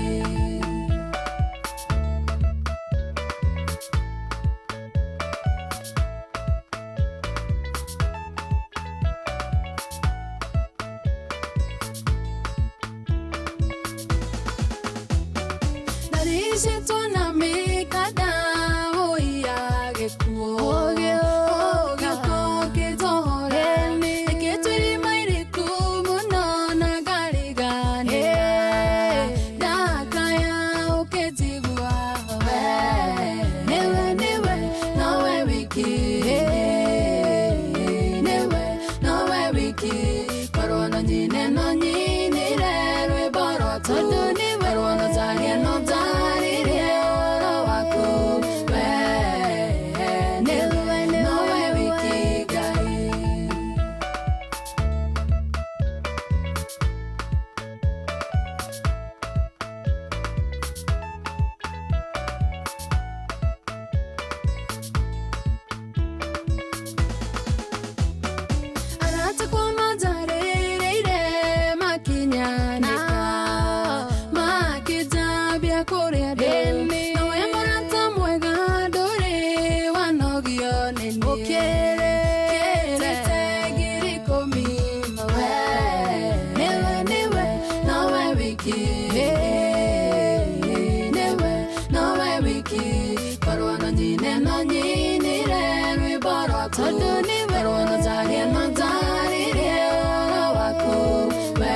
S8: Ndaricĩtwo na mĩkanda ũi ya gĩkuũ, ũgĩũka ũkĩnjohora. Ĩkĩtwo irima iriku mũno na ngariganĩra, ndakaya ũkĩnjigua. We nĩwe, nĩwe, nowe wiki, nĩwe, nowe wiki. Korwo no nyine, no nyinire rwĩmbo rwaku, tondũ nĩwe. Korwo no njarie, no njarĩrie ũhoro waku. We nĩwe, nowe wiki Ngai. Arata kwa manjarĩrĩire makinyanĩka, makĩnjambia kũrĩa ndĩ. Nowe mũrata mwega, ndũrĩ wanogio nĩ niĩ. Kĩrĩte 10,000. We nĩwe, nĩwe, nowe wiki, nĩwe, nowe wiki. Korwo no nyine, no nyinire rwĩmbo rwaku, tondũ nĩwe. Korwo no njarie, no njarĩrie ũhoro waku. We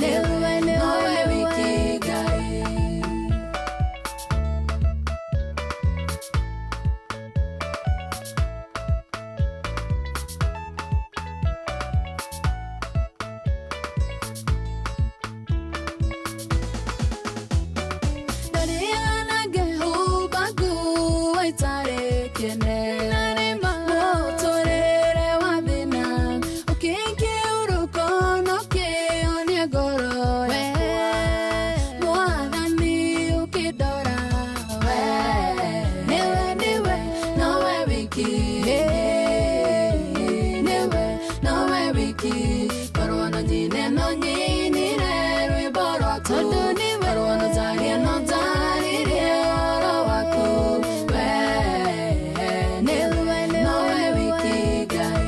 S8: nĩwe, nowe wiki Ngai. Ndarĩana ngĩhumba nguo itarĩ kĩene, mũtũrĩre wa thĩna ũkĩngiurũko na ũkĩhonia ngoro yakwa. Mwathani ũkĩndora. We nĩwe, nĩwe, nowe wiki, nĩwe, nowe wiki. Korwo no nyine, no nyinire rwĩmbo rwaku, tondũ nĩwe. Korwo no njarie, no njarĩrie ũhoro waku. We nĩwe, nowe wiki Ngai.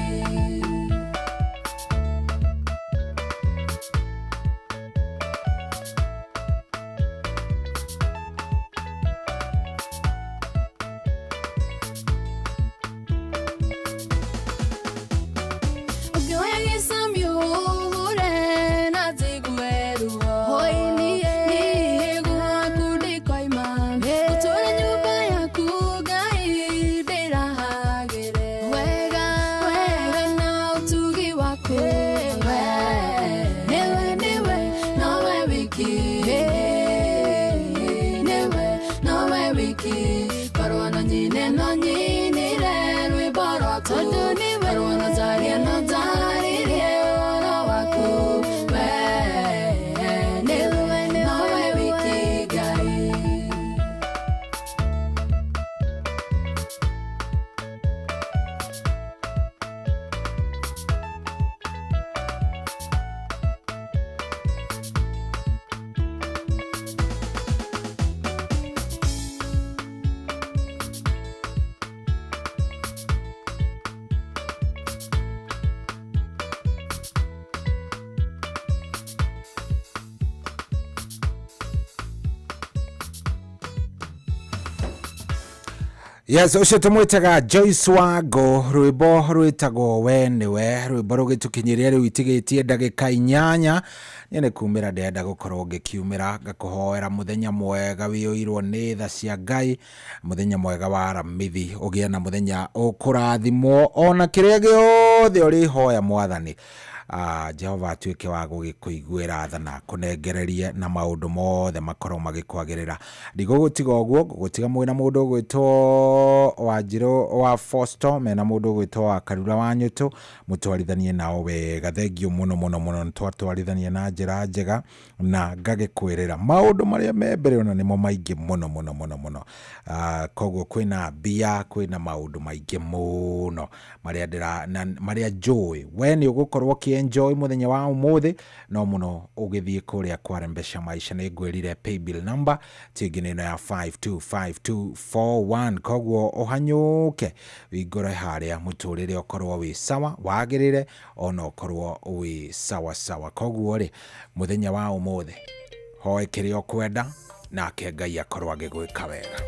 S5: Yes, ũcio tũmwĩtaga Joyce Wango, rwĩmbo rwĩtagwo We Nĩwe, rwĩmbo rũgĩtũkinyĩria rĩu itigĩtie ndagĩka 8. Niĩ nĩ kumĩra ndĩrenda gũkorwo ngĩkiumĩra, ngakũhoera mũthenya mwega wĩyũirwo nĩ tha cia Ngai, mũthenya mwega wa Aramithi, ũgĩe na mũthenya ũkũrathimwo ona kĩrĩa gĩothe ũrĩhoya Mwathani. Jehova atuĩke wa gũgĩkũiguĩra tha na akũnengererie na maũndũ mothe makorwo magĩkwagĩrĩra. Ndigũgũtiga ũguo, ngũgũtiga mwĩna mũndũ ũgwĩtwo Wanjirũ wa Fosto, mena mũndũ ũgwĩtwo wa Karura wa Nyũtũ, mũtwarithanie nao wega. Thengiũ mũno mũno mũno, nĩtwatwarithania na njĩra njega na ngagĩkwĩrĩra maũndũ marĩa me mbere ona nĩmo maingĩ mũno mũno mũno mũno. Koguo kwĩna mbia, kwĩna maũndũ maingĩ mũno marĩa ndĩra, na marĩa njũĩ we nĩ ũgũkorwo ũkĩ-enjoy mũthenya wa ũmũthĩ, no mũno ũgĩthiĩ kũrĩa kwa Rembesha Maisha. Nĩ ngwĩrire paybill number ti ĩngĩ nĩ ĩno ya 525241, koguo ũhanyũke wĩingũre harĩa mũtũrĩre ũkorwo wĩ sawa, wagĩrĩre ona ũkorwo wĩ sawa sawa. Koguo rĩ, mũthenya wa ũmũthĩ hoe kĩrĩa ũkwenda nake Ngai akorwo agĩgwĩka wega.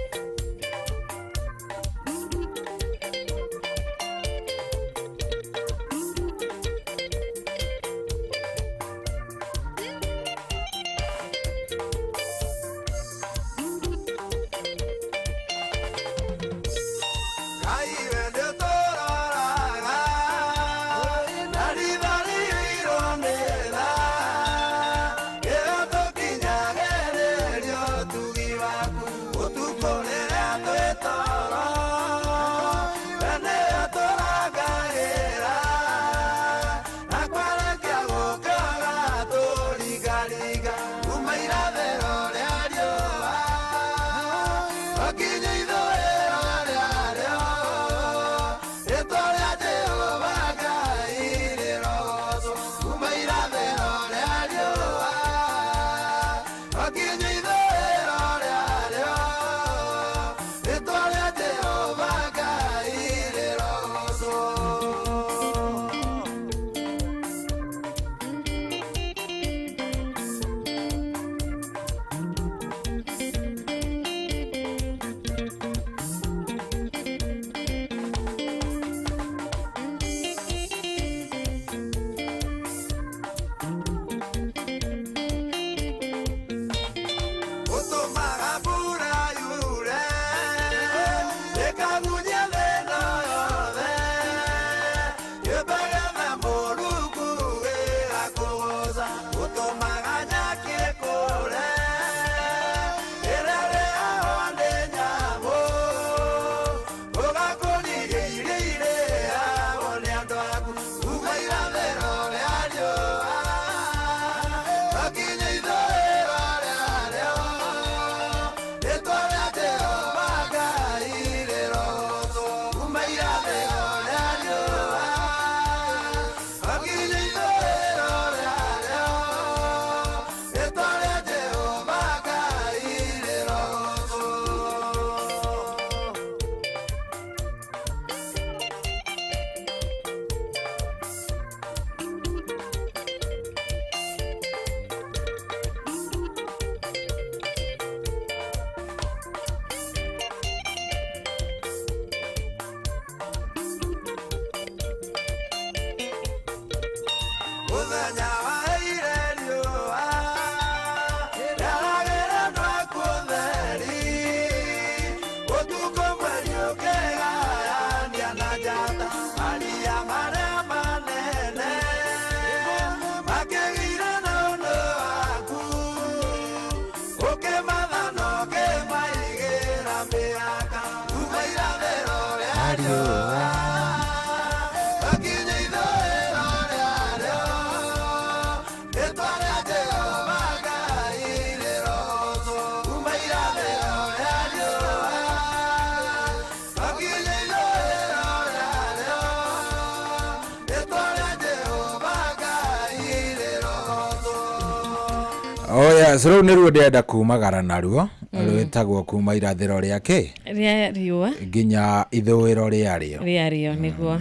S5: Oh yes, rĩu nĩruo ndĩrenda kumagara naruo, rwĩtagwo kuma irathĩro rĩa kĩ?
S16: Rĩa riũa
S5: nginya ithũĩro rĩarĩo.
S16: Rĩarĩo nĩguo.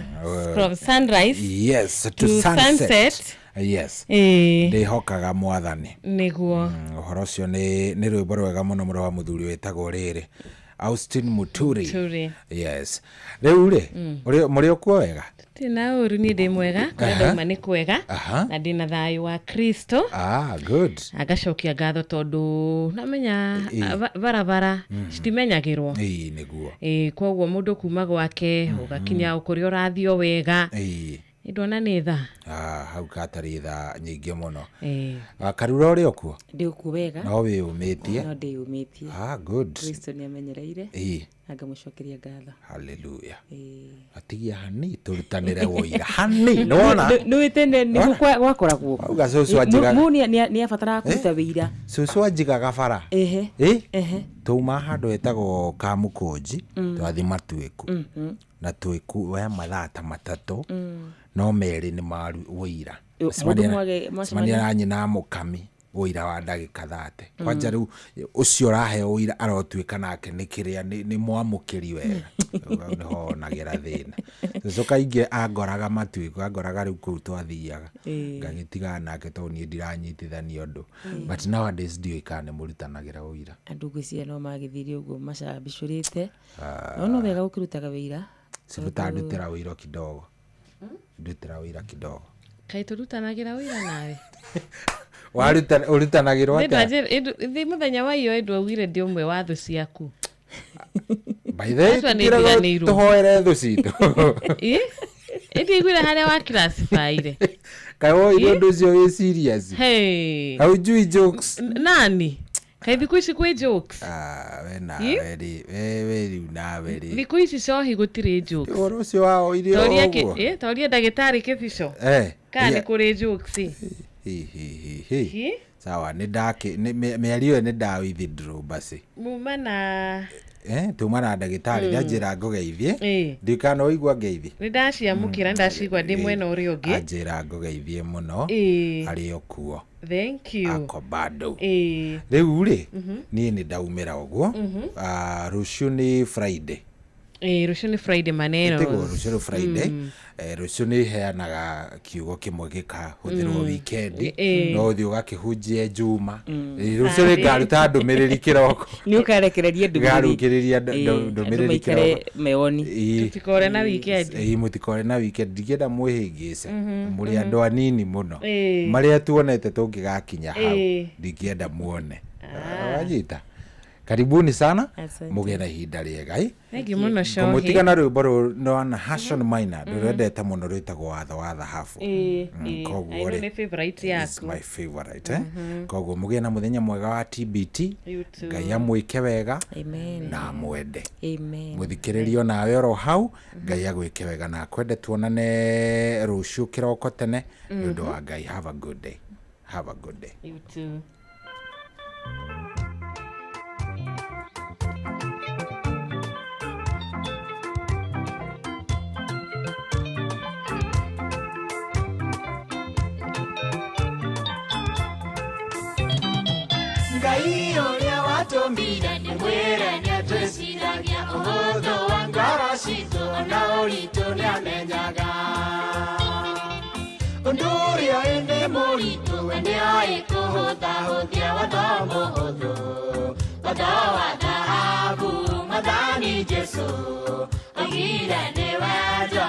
S16: From sunrise
S5: Yes, to
S16: to
S5: sunset.
S16: sunset.
S5: Yes.
S16: Ĩĩ.
S5: Ndĩhokaga Mwathani.
S16: Nĩguo.
S5: Ũhoro ũcio nĩ rwĩmbo rwega mũno mũno wa mũthuri wĩtagwo rĩrĩ. Austin Muturi.
S16: Muturi.
S5: Yes. Rĩu rĩ, mũrĩ okuo wega?
S16: Tina ũru niĩ ndĩ mwega, kũrĩa ndauma nĩ kwega, na ndĩna thayũ wa Kristo.
S5: Ah, good.
S16: Agacokia ngatho tondũ namenya barabara citimenyagĩrwo.
S5: Ĩĩ nĩguo.
S16: Ĩĩ koguo mũndũ kuma gwake ũgakinya kũrĩa ũrathiĩ o wega.
S5: Ĩĩ.
S16: Ndona nĩ thaa.
S5: Ah, hau gatarĩ thaa nyingĩ mũno.
S16: Ĩĩ.
S5: Karura ũrĩ o kuo?
S9: Ndĩ okuo wega.
S5: No wĩyũmĩtie?
S9: No ndĩyũmĩtie.
S5: Ah, good.
S9: Kristo nĩ amenyereire.
S5: Ĩĩ.
S9: Na ngamũcokeria ngatho.
S5: Hallelujah.
S9: Ĩĩ.
S5: Atigia hani tũrutanĩre wũira. Hani, nĩwona?
S9: Nĩũĩ tene nĩguo gwakoragwo.
S5: Auga cũcũ anjigaga.
S9: Mũũ nĩ abataraga kũruta wĩira.
S5: Cũcũ anjigaga bara.
S9: Ehe.
S5: Ĩ?
S9: Ehe.
S5: Twauma handũ hetagwo Kamũkũnji, twathiĩ Matuĩku. Na twĩku we mathaa ta matatũ, no merĩ nĩ ma wũira. Cemania na nyina mũkami wũira wa ndagĩka 30. Kwanja rĩu ũcio ũraheo wũira arotuĩka nake nĩ kĩrĩa nĩ mwamũkĩri wega. Nĩho onagĩra thĩna. Cũcũ kaingĩ angoraga Matuĩku, angoraga rĩu kũu twathiaga. Ngagĩtigana nake tondũ niĩ ndiranyitithania ũndũ. But nowadays ndiũĩ kana nĩ mũrutanagĩra wũira.
S9: Andũ ngwĩciria no magĩthire ũguo macambicũrĩte. No no wega gũkĩrutaga wĩira.
S5: Ndutĩra wĩira kidogo. Ndutĩra wĩira kidogo.
S16: Kaĩ tũrutanagĩra wĩira nawe?
S5: Ũrutanagĩrwo atĩa?
S16: Thĩ mũthenya wa iyo ĩndũ augire ndĩ ũmwe wa thũ ciaku.
S5: By the way, tũhoere thũ citũ.
S16: Ĩndĩ iguire harĩa wa classify-ire.
S5: Kaĩ woire ũndũ ũcio wĩ serious?
S16: Hey.
S5: Haujui jokes?
S16: Nani? Kaĩ thikũ ici kwĩ jokes?
S5: Ah, we nawe rĩ, we rĩu nawe rĩ.
S16: Thikũ ici cohi gũtirĩ jokes.
S5: Ũhoro ũcio wa oire ũguo.
S16: Toria ndagĩtarĩ Kĩbico. Kana nĩ kũrĩ jokes?
S5: Hi. Sawa, nĩ ndakĩ mĩario ĩyo nĩ nda withdraw basi.
S16: Muma na
S5: tuma na ndagĩtarĩ ndanjĩra ngũgeithie. Ndiũĩ kana waigua ngeithi.
S16: Nĩ ndaciamũkĩra, ndacigua ndĩ mwena ũrĩa ũngĩ.
S5: Anjĩra ngũgeithie mũno. Arĩ o kuo.
S16: Thank you.
S5: Ako bado. Rĩu rĩ, niĩ nĩ ndaumĩra ũguo. Rũciũ nĩ Friday.
S16: Rũciũ nĩ Friday maneno.
S5: Ĩtĩgwo rũciũ nĩ Friday. Rũciũ nĩ heanaga kiugo kĩmwe gĩkahũthĩrwo weekend. No ũthiĩ ũgakĩhunjie Juma. Rũciũ nĩ ngaruta ndũmĩrĩri kĩroko.
S9: Nĩ ũkarekereria ndũmĩrĩri.
S5: Ngarũkĩrĩria ndũmĩrĩri kĩroko.
S9: Mewoni.
S16: Tũtikore na weekend.
S5: Mũtikore na weekend. Ndingĩenda mwĩhĩngĩce. Mũrĩ andũ anini mũno. Marĩa tuonete tũngĩgakinya hau. Ndingĩenda muone. Wanyita? Karibuni sana. Mũgĩe na ihinda rĩega.
S16: Thank you mũno Shohi.
S5: Ngũmũtiga na rwĩmbo rwa Nahashon Minor rũrendete mũno rwĩtagwo Watho wa Thahabu.
S16: Koguo rĩ, nĩ favorite yaku.
S5: It's my favorite. Koguo mũgĩe na mũthenya mwega wa TBT. Ngai amwĩke wega na amwende. Mũthikĩrĩrio nawe oro hau, Ngai agwĩke wega na akwende. Tuonane rũciũ kĩroko tene nĩ ũndũ wa Ngai. Have a good day. Have a good day.
S16: You too.
S19: Ngai ũrĩa watũmbire nĩ mwĩre nĩatwĩciragia ũhũthũ wa ngoro citũ ona ũritũ nĩamenyaga. Ũndũ ũrĩa nĩ mũritũ we nĩoĩ kũhũthahũthia watho mũhũthũ, watho wa thahabu Mwathani Jesũ oigire nĩ wendo.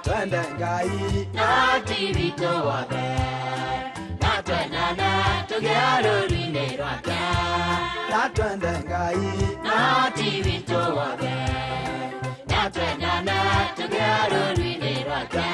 S17: Twende Ngai
S19: na ti witũ wothe, na twendane tũgĩe rũũru-inĩ rwake.
S17: Na twende Ngai
S19: na ti witũ wothe, na twendane tũgĩe rũũru-inĩ rwake.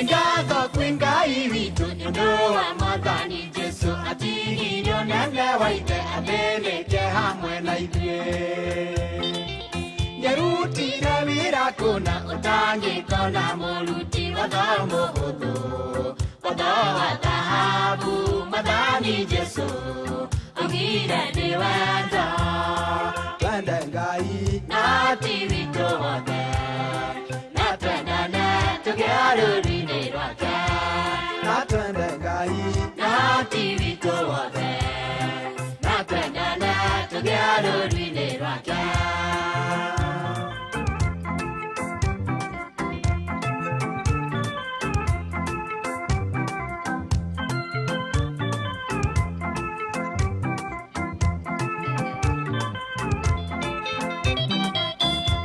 S19: Ngatho kwĩ Ngai witũ nĩ ũndũ wa Mwathani Jesũ atigire ũnene wa ithe athĩnĩke hamwe na ithuĩ. Nĩarutire wĩra kũna ũtangĩkona mũruti watho mũhũthũ, watho wa thahabu Mwathani Jesũ oigire nĩ wendo.
S17: Twende Ngai
S19: na ti witũ wothe, na twendane tũgĩe rũũru-inĩ rwake.
S17: Na twende Ngai
S19: na ti witũ wothe, na twendane tũgĩe rũũru-inĩ rwake.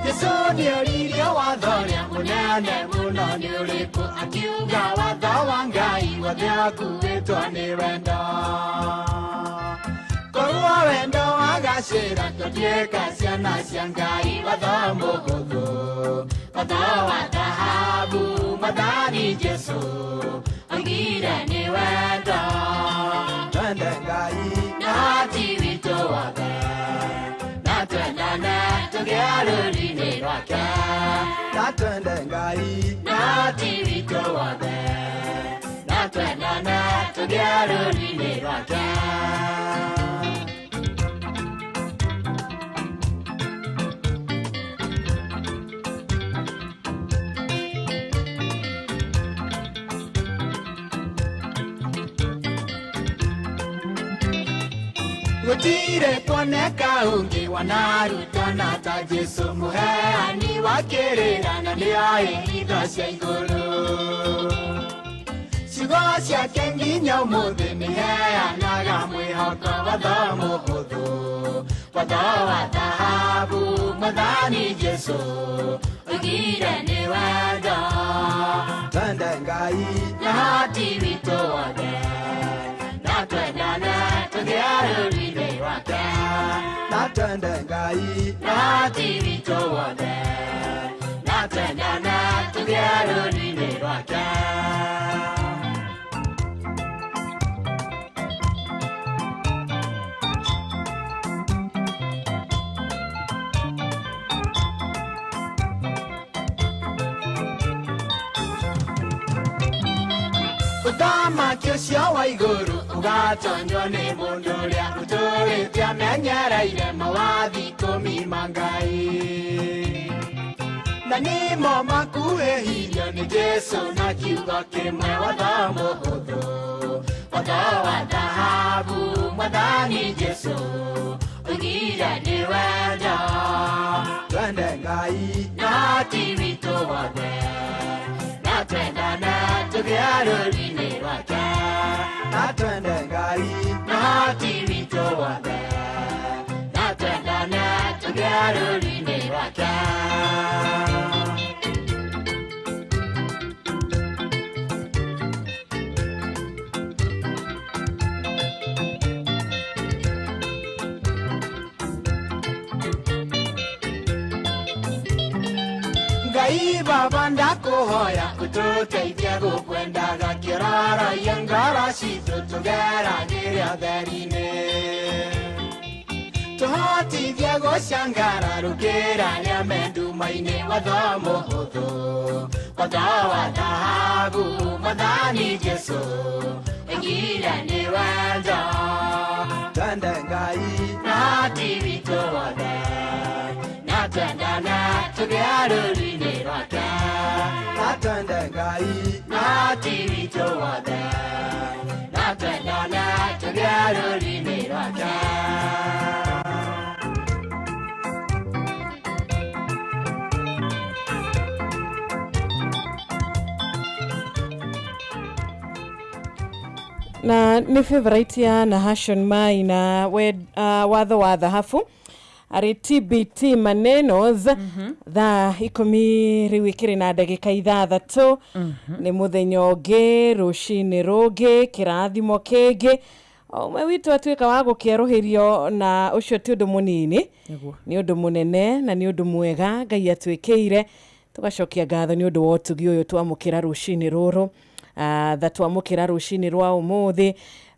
S19: Jesu nĩoririe watho ũrĩa mũnene mũno nĩ ũrĩkũ, akiuga watho wa Ngai wothe akuĩtwo nĩ wendo. Korwo wendo wagacĩra tũtuĩka ciana cia Ngai, watho mũhũthũ, watho wa thahabu, Mwathani Jesu oigire nĩ wendo. Twende Ngai na ũhoti witũ wothe, na twendane tũgĩe rũũru-inĩ rwake. Na twende Ngai na ũhoti witũ wothe, na twendane tũgĩe rũũru-inĩ rwake. Gũtirĩ kuoneka ũngĩ wanarutana ta Jesu, mũheani wa kĩrĩra na nĩoĩ hitho cia igũrũ. Ciugo ciake nginya ũmũthĩ nĩheanaga mwĩhoko, watho mũhũthũ, watho wa thahabu, Mwathani Jesu oigire nĩ wendo. Twende Ngai na ũhoti witũ wothe, na twendane tũgĩe rũũru-inĩ rwake. Na twende Ngai na ũhoti witũ wothe, na twendane tũgĩe rũũru-inĩ rwake. Ũthamaki ũcio wa igũrũ ũgatonywo nĩ mũndũ ũrĩa ũtũũrĩte amenyereire mawathi ikũmi ma Ngai, na nĩmo makuhĩhirio nĩ Jesu na kiugo kĩmwe, watho mũhũthũ, watho wa thahabu, Mwathani Jesu oigire nĩ wendo. Twende Ngai na ũhoti witũ wothe, na twendane tũgĩe rũũru-inĩ rwake. Na twende Ngai na ũhoti witũ wothe, na twendane tũgĩe rũũru-inĩ rwake. Ngai Baba ndakũhoya ũtũteithie gũkwendaga, kĩraraia ngoro citũ tũgeragĩre ũtheri-inĩ. Tũhotithie gũcangara rũkĩra arĩa me nduma-inĩ, watho mũhũthũ, watho wa thahabu, Mwathani Jesu oigire nĩ wendo. Twende Ngai na ũhoti witũ wothe, na twendane tũgĩe rũũru-inĩ rwake. Na twende Ngai na ũhoti witũ wothe, na twendane tũgĩe rũũru-inĩ rwake.
S16: Na nĩ favorite ya Nahashon Mai na watho wa thahabu arĩ TBT manenos. Thaa 10 rĩu ĩkĩrĩ na ndagĩka 6. Nĩ mũthenya ũngĩ, rũcinĩ rũngĩ, kĩrathimo kĩngĩ, ũmwe witũ atuĩka wa gũkĩerũhĩrio, na ũcio ti ũndũ mũnini, nĩ ũndũ mũnene na nĩ ũndũ mwega Ngai atwĩkĩire. Tũgacokia ngatho nĩ ũndũ wa ũtugi ũyũ twamũkĩra rũcinĩ rũrũ, tha twamũkĩra rũcinĩ rwa ũmũthĩ.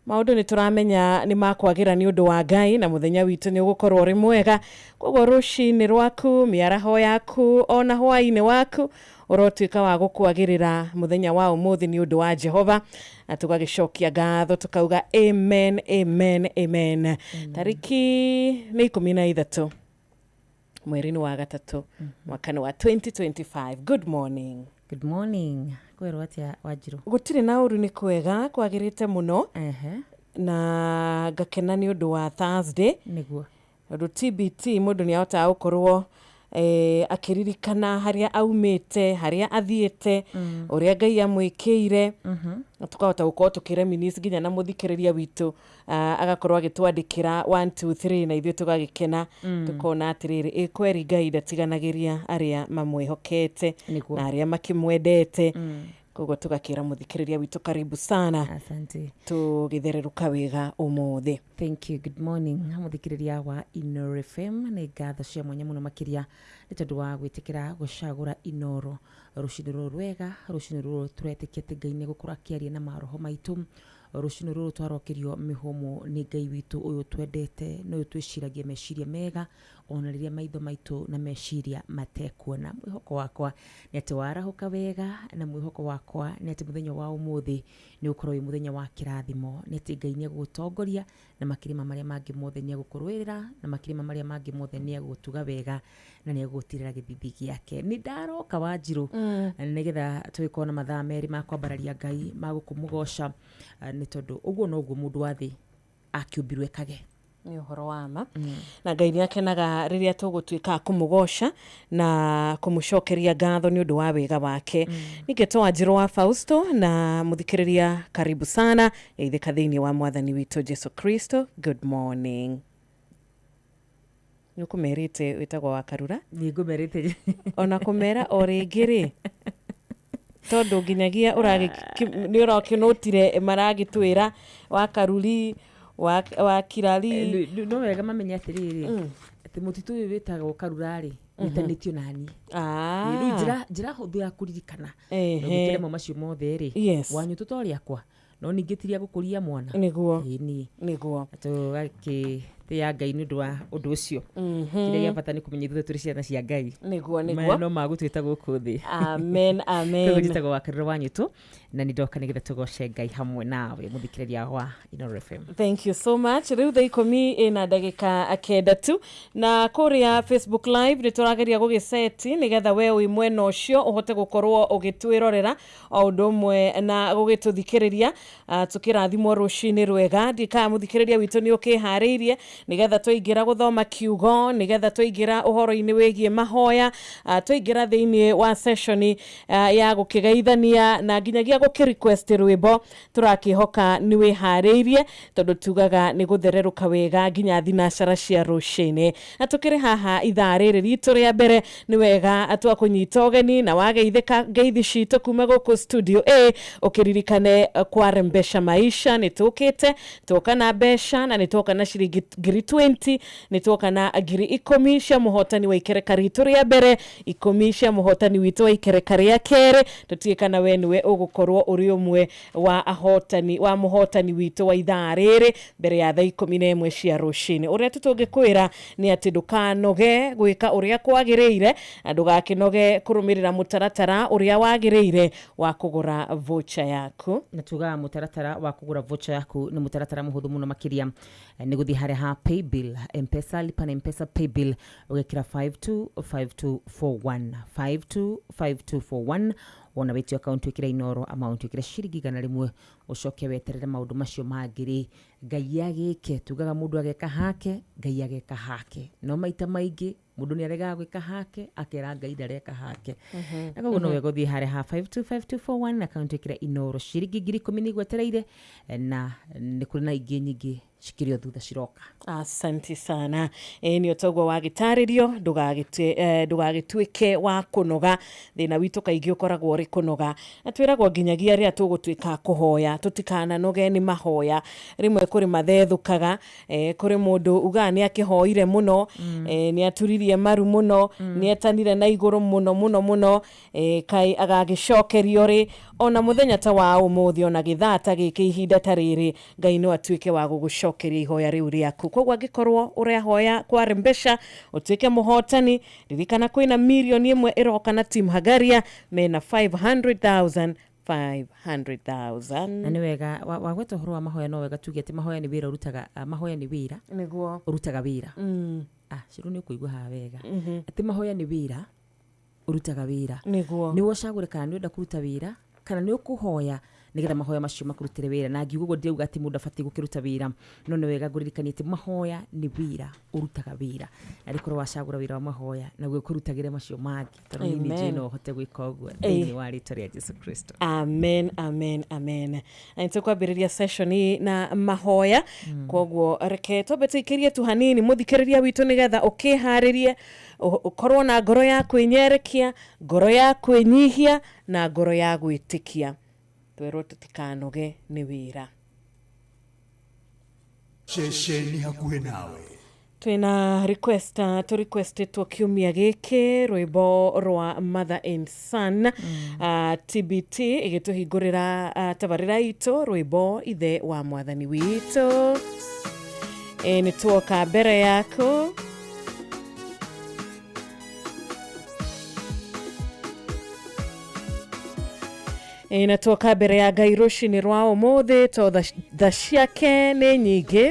S16: Maũndũ nĩ tũramenya nĩ makwagĩra nĩ ũndũ wa Ngai, na mũthenya witũ nĩ ũgũkorwo ũrĩ mwega. Koguo rũcinĩ rwaku, mĩaraho yaku, ona hwaĩ-inĩ waku ũrotuĩka wa gũkwagĩrĩra mũthenya wa ũmũthĩ nĩ ũndũ wa Jehova. Na tũgagĩcokia ngatho tũkauga amen, amen, amen. Tarĩki nĩ 13 mweri-inĩ wa gatatũ mwaka-inĩ wa 2025. Good morning.
S9: Good morning. Kwĩrwo atĩa Wanjirũ?
S16: Gũtirĩ na ũru, nĩ kwega, kwagĩrĩte mũno. Na ngakena nĩ ũndũ wa Thursday.
S9: Nĩguo.
S16: Tondũ TBT mũndũ nĩ ahotaga gũkorwo akĩririkana harĩa aumĩte, harĩa athiĩte, ũrĩa Ngai amwĩkĩire. Na tũkahota gũkorwo tũkĩreminisce nginya na mũthikĩrĩria witũ, agakorwo agĩtwandĩkĩra 1 2 3 na ithuĩ tũgagĩkena, tũkona atĩrĩrĩ, ĩ kweri Ngai ndatiganagĩria arĩa mamwĩhokete na arĩa makĩmwendete. Koguo tũgakĩra mũthikĩrĩria witũ karibu sana.
S9: Asante.
S16: Tũgĩthererũka wega ũmũthĩ.
S9: Thank you. Good morning mũthikĩrĩria wa Inooro FM. Nĩ ngatho cia mwanya mũno makĩria nĩ tondũ wa gwĩtĩkĩra gũcagũra Inooro rũcinĩ rũrũ rwega, rũcinĩ rũrũ tũretĩkia atĩ Ngai nĩ egũkorwo akĩaria na maroho maitũ. Rũcinĩ rũrũ twarokĩrio mĩhũmũ nĩ Ngai witũ ũyũ twendete na ũyũ twĩciragia meciria mega ona rĩrĩa maitho maitũ na meciria matekuona. Mwĩhoko wakwa nĩ atĩ warahũka wega, na mwĩhoko wakwa nĩ atĩ mũthenya wa ũmũthĩ nĩ ũkorwo wĩ mũthenya wa kĩrathimo, nĩ atĩ Ngai nĩ egũgũtongoria na makĩria ma marĩa mangĩ mothe nĩ egũkũrũĩrĩra, na makĩria ma marĩa mangĩ mothe nĩ egũgũtuga wega na nĩ egũgũtirĩra gĩthithi gĩake. Nĩ ndaroka Wanjirũ nĩgetha tũgĩkorwo na mathaa merĩ ma kwambararia Ngai, ma gũkũmũgoca, nĩ tondũ ũguo noguo mũndũ wa thĩ akĩũmbirwo ekage.
S16: Nĩ ũhoro wa ma. Na Ngai nĩ akenaga rĩrĩa tũgũtuĩka kũmũgoca na kũmũcokeria ngatho nĩ ũndũ wa wega wake. Ningĩ Wanjirũ wa Fausto na mũthikĩrĩria, karibu sana geithĩka thĩinĩ wa mwathani witũ Jesu Kristo. Good morning. Nĩ ũkũmerĩte wĩtagwo wa Karura?
S9: Nĩ ngũmerĩte.
S16: Ona kũmera o rĩngĩ rĩ, tondũ nginyagia nĩ ũrakĩnũtire maragĩtwĩra wa Karuri, wa Kirari.
S9: No wega mamenye atĩrĩrĩ, atĩ mũtitũ ũyũ wĩtagwo Karura rĩ, wĩtanĩtio nani. Rĩu njĩra hũthũ ya kũririkana na mo macio mothe rĩ, wanyũ to rĩakwa no ningĩ ti rĩa gũkũria mwana.
S16: Nĩguo.
S9: Ĩni.
S16: Nĩguo.
S9: Tũgakĩtĩĩa Ngai nĩ ũndũ wa ũndũ ũcio. Kĩrĩa gĩa bata nĩ kũmenya ithuĩ tũrĩ ciana cia Ngai.
S16: Nĩguo, nĩguo.
S9: Maya no magũtwĩta gũkũ thĩ.
S16: Amen, amen.
S9: Koguo njĩtagwo wa Karura Wanyũtũ na nĩ ndoka nĩgetha tũgoce Ngai hamwe nawe mũthikĩrĩria wa Inooro FM.
S16: Thank you so much. Rĩu thaa 19 tu, na kũrĩa Facebook Live nĩ tũrageria gũgĩceti nĩgetha we wĩ mwena ũcio ũhote gũkorwo ũgĩtwĩrorera o ũndũ ũmwe na gũgĩtũthikĩrĩria, tũkĩrathimwo rũcinĩ rwega. Ndikaga mũthikĩrĩria witũ nĩ ũkĩharĩirie nĩgetha twaingĩra gũthoma kiugo, nĩgetha twaingĩra ũhoro-inĩ wĩgiĩ mahoya, twaingĩra thĩinĩ wa session ya gũkĩgeithania na nginyagia gũkĩ-request rwĩmbo, tũrakĩhoka nĩ wĩharĩirie tondũ tugaga nĩ gũthererũka wega nginya thinacara cia rũcinĩ. Na tũkĩrĩ haha ithaa rĩrĩ ritũ rĩa mbere, nĩ wega twakũnyita ũgeni na wageithĩka ngeithi citũ kuma gũkũ studio A, ũkĩririkane kwarembesha maisha nĩ tũkĩte, twoka na mbeca na nĩ twoka na ciringi 20,000, nĩ twoka na 10,000 cia mũhotani wa ikereka ritũ rĩa mbere, 10 cia mũhotani witũ wa ikereka rĩa kerĩ. Tũtiĩ kana we nĩwe ũgũkorwo ũrĩ ũmwe wa ahotani wa mũhotani witũ wa ithaa rĩrĩ mbere ya thaa 11 cia rũcinĩ. Ũrĩa tu tũngĩkwĩra nĩ atĩ ndũkanoge gwĩka ũrĩa kwagĩrĩire na ndũgakĩnoge kũrũmĩrĩra mũtaratara ũrĩa wagĩrĩire wa kũgũra voucher yaku.
S9: Na tugaga mũtaratara wa kũgũra voucher yaku nĩ mũtaratara mũhũthũ mũno makĩria, nĩ gũthiĩ harĩa ha paybill, M-Pesa, lipa na M-Pesa paybill, ũgekĩra 525241 525241, wona wĩtio akaunti wĩkĩre Inooro, amount wĩkĩre ciringi 100, ũcoke weterere maũndũ macio mangĩ rĩ Ngai agĩke. Tugaga mũndũ ageka hake, Ngai ageka hake, no maita maingĩ mũndũ nĩ aregaga gwĩka hake akera Ngai ndareka hake. Na koguo no wega ũthiĩ harĩa ha 525241 akaunti wĩkĩre Inooro, ciringi 10,000 nĩ igwetereire, na nĩ kũrĩ na ingĩ nyingĩ cikĩrĩ o thutha ciroka.
S16: Asante sana. Nĩ ũtoguo wagĩtarĩrio, ndũgagĩtuĩke wa kũnoga. Thĩna witũ kaingĩ ũkoragwo ũrĩ kũnoga, na twĩragwo nginyagia rĩrĩa tũgũtuĩka kũhoya tũtikananoge nĩ mahoya. Rĩmwe kũrĩ mathethũkaga, kũrĩ mũndũ ugaga nĩ akĩhoire mũno, nĩ aturirie maru mũno, nĩ etanire na igũrũ mũno mũno mũno, kaĩ agagĩcokerio rĩ, ona mũthenya ta wa ũmũthĩ, ona gĩthaa ta gĩkĩ, ihinda ta rĩrĩ, Ngai no atuĩke wa gũgũcokeria ihoya rĩu rĩaku. Koguo angĩkorwo ũrahoya kwarĩ mbeca ũtuĩke mũhotani, ririkana kwĩna 1 million ĩroka na team Hagaria mena 500,000 500,000.
S9: Na nĩ wega wagweta ũhoro wa mahoya, no wega tuge atĩ mahoya nĩ wĩra ũrutaga, mahoya nĩ wĩra.
S16: Nĩguo.
S9: Ũrutaga wĩra. Ciro nĩ ũkũigua haha wega atĩ mahoya nĩ wĩra ũrutaga wĩra.
S16: Nĩguo.
S9: Nĩwe ũcagũre kana nĩ ũrenda kũruta wĩra kana nĩ ũkũhoya Nĩgetha mahoya macio makũrutĩre wĩra. Na ngiuga ũguo ndirauga atĩ mũndũ abatiĩ gũkĩruta wĩra, no nĩ wega ngũririkanie atĩ mahoya nĩ wĩra ũrutaga wĩra. Na rĩkorwo wacagũra wĩra wa mahoya naguo ũkũrutagĩre macio mangĩ, tondũ niĩ nĩ njũĩ no ũhote gwĩka ũguo thĩinĩ wa rĩtwa rĩa Jesu Kristo.
S16: Amen, amen, amen. Na nĩtũkwambĩrĩria session na mahoya. Koguo reke twambe tũikĩrie tu hanini mũthikĩrĩria witũ nĩgetha ũkĩharĩrie, ũkorwo na ngoro ya kwĩnyerekia, ngoro ya kwĩnyihia na ngoro ya gwĩtĩkia. Twerwo tũtikanoge nĩ wĩra.
S3: Ceceni hakuhĩ nawe.
S16: Twina request, tu requestetwo kiumia gĩkĩ rwĩmbo rwa Mother and Son. TBT ĩgĩtũhingũrĩra tabarĩra itũ rwĩmbo Ithe wa Mwathani witũ. Nĩ tuoka mbere yaku. Na tuoka mbere ya Ngai rũcinĩ rwa ũmũthĩ to tha ciake nĩ nyingĩ.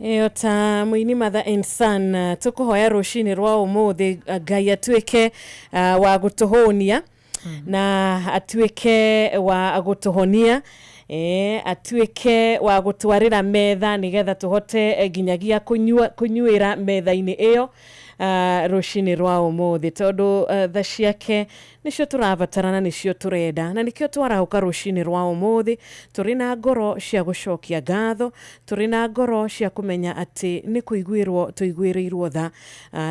S16: Ĩyo ta mũini Mother and Son, tũkũhoya rũcinĩ rwa ũmũthĩ, Ngai atuĩke wa gũtũhũnia na atuĩke wa gũtũhonia, atuĩke wa gũtwarĩra metha nĩgetha tũhote nginyagia kũnyuĩra metha-inĩ ĩyo rũcinĩ rwa ũmũthĩ, tondũ tha ciake nĩcio tũrabatara na nĩcio tũrenda, na nĩkĩo twarahũka rũcinĩ rwa ũmũthĩ tũrĩ na ngoro cia gũcokia ngatho, tũrĩ na ngoro cia kũmenya atĩ nĩ kũiguĩrwo tũiguĩrĩirwo tha.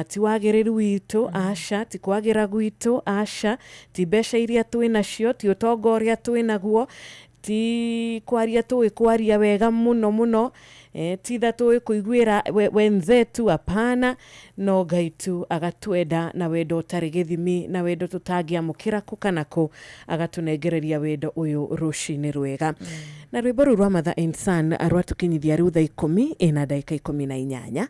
S16: Ti wagĩrĩru witũ, aca, ti kwagĩra gwitũ, aca, ti mbeca iria twĩ nacio, ti ũtonga ũrĩa twĩ naguo, ti kwaria tũĩ kwaria wega mũno mũno, ti tha tũĩ kũiguĩra wenzetu, hapana, no Ngai tu agatwenda na wendo ũtarĩ gĩthimi, na wendo tũtangĩamũkĩra kũ kana kũ, agatũnengereria wendo ũyũ rũcinĩ rwega. Na rwĩmbo rũu rwa Mother and Son rwatũkinyithia rĩu thaa 18:18.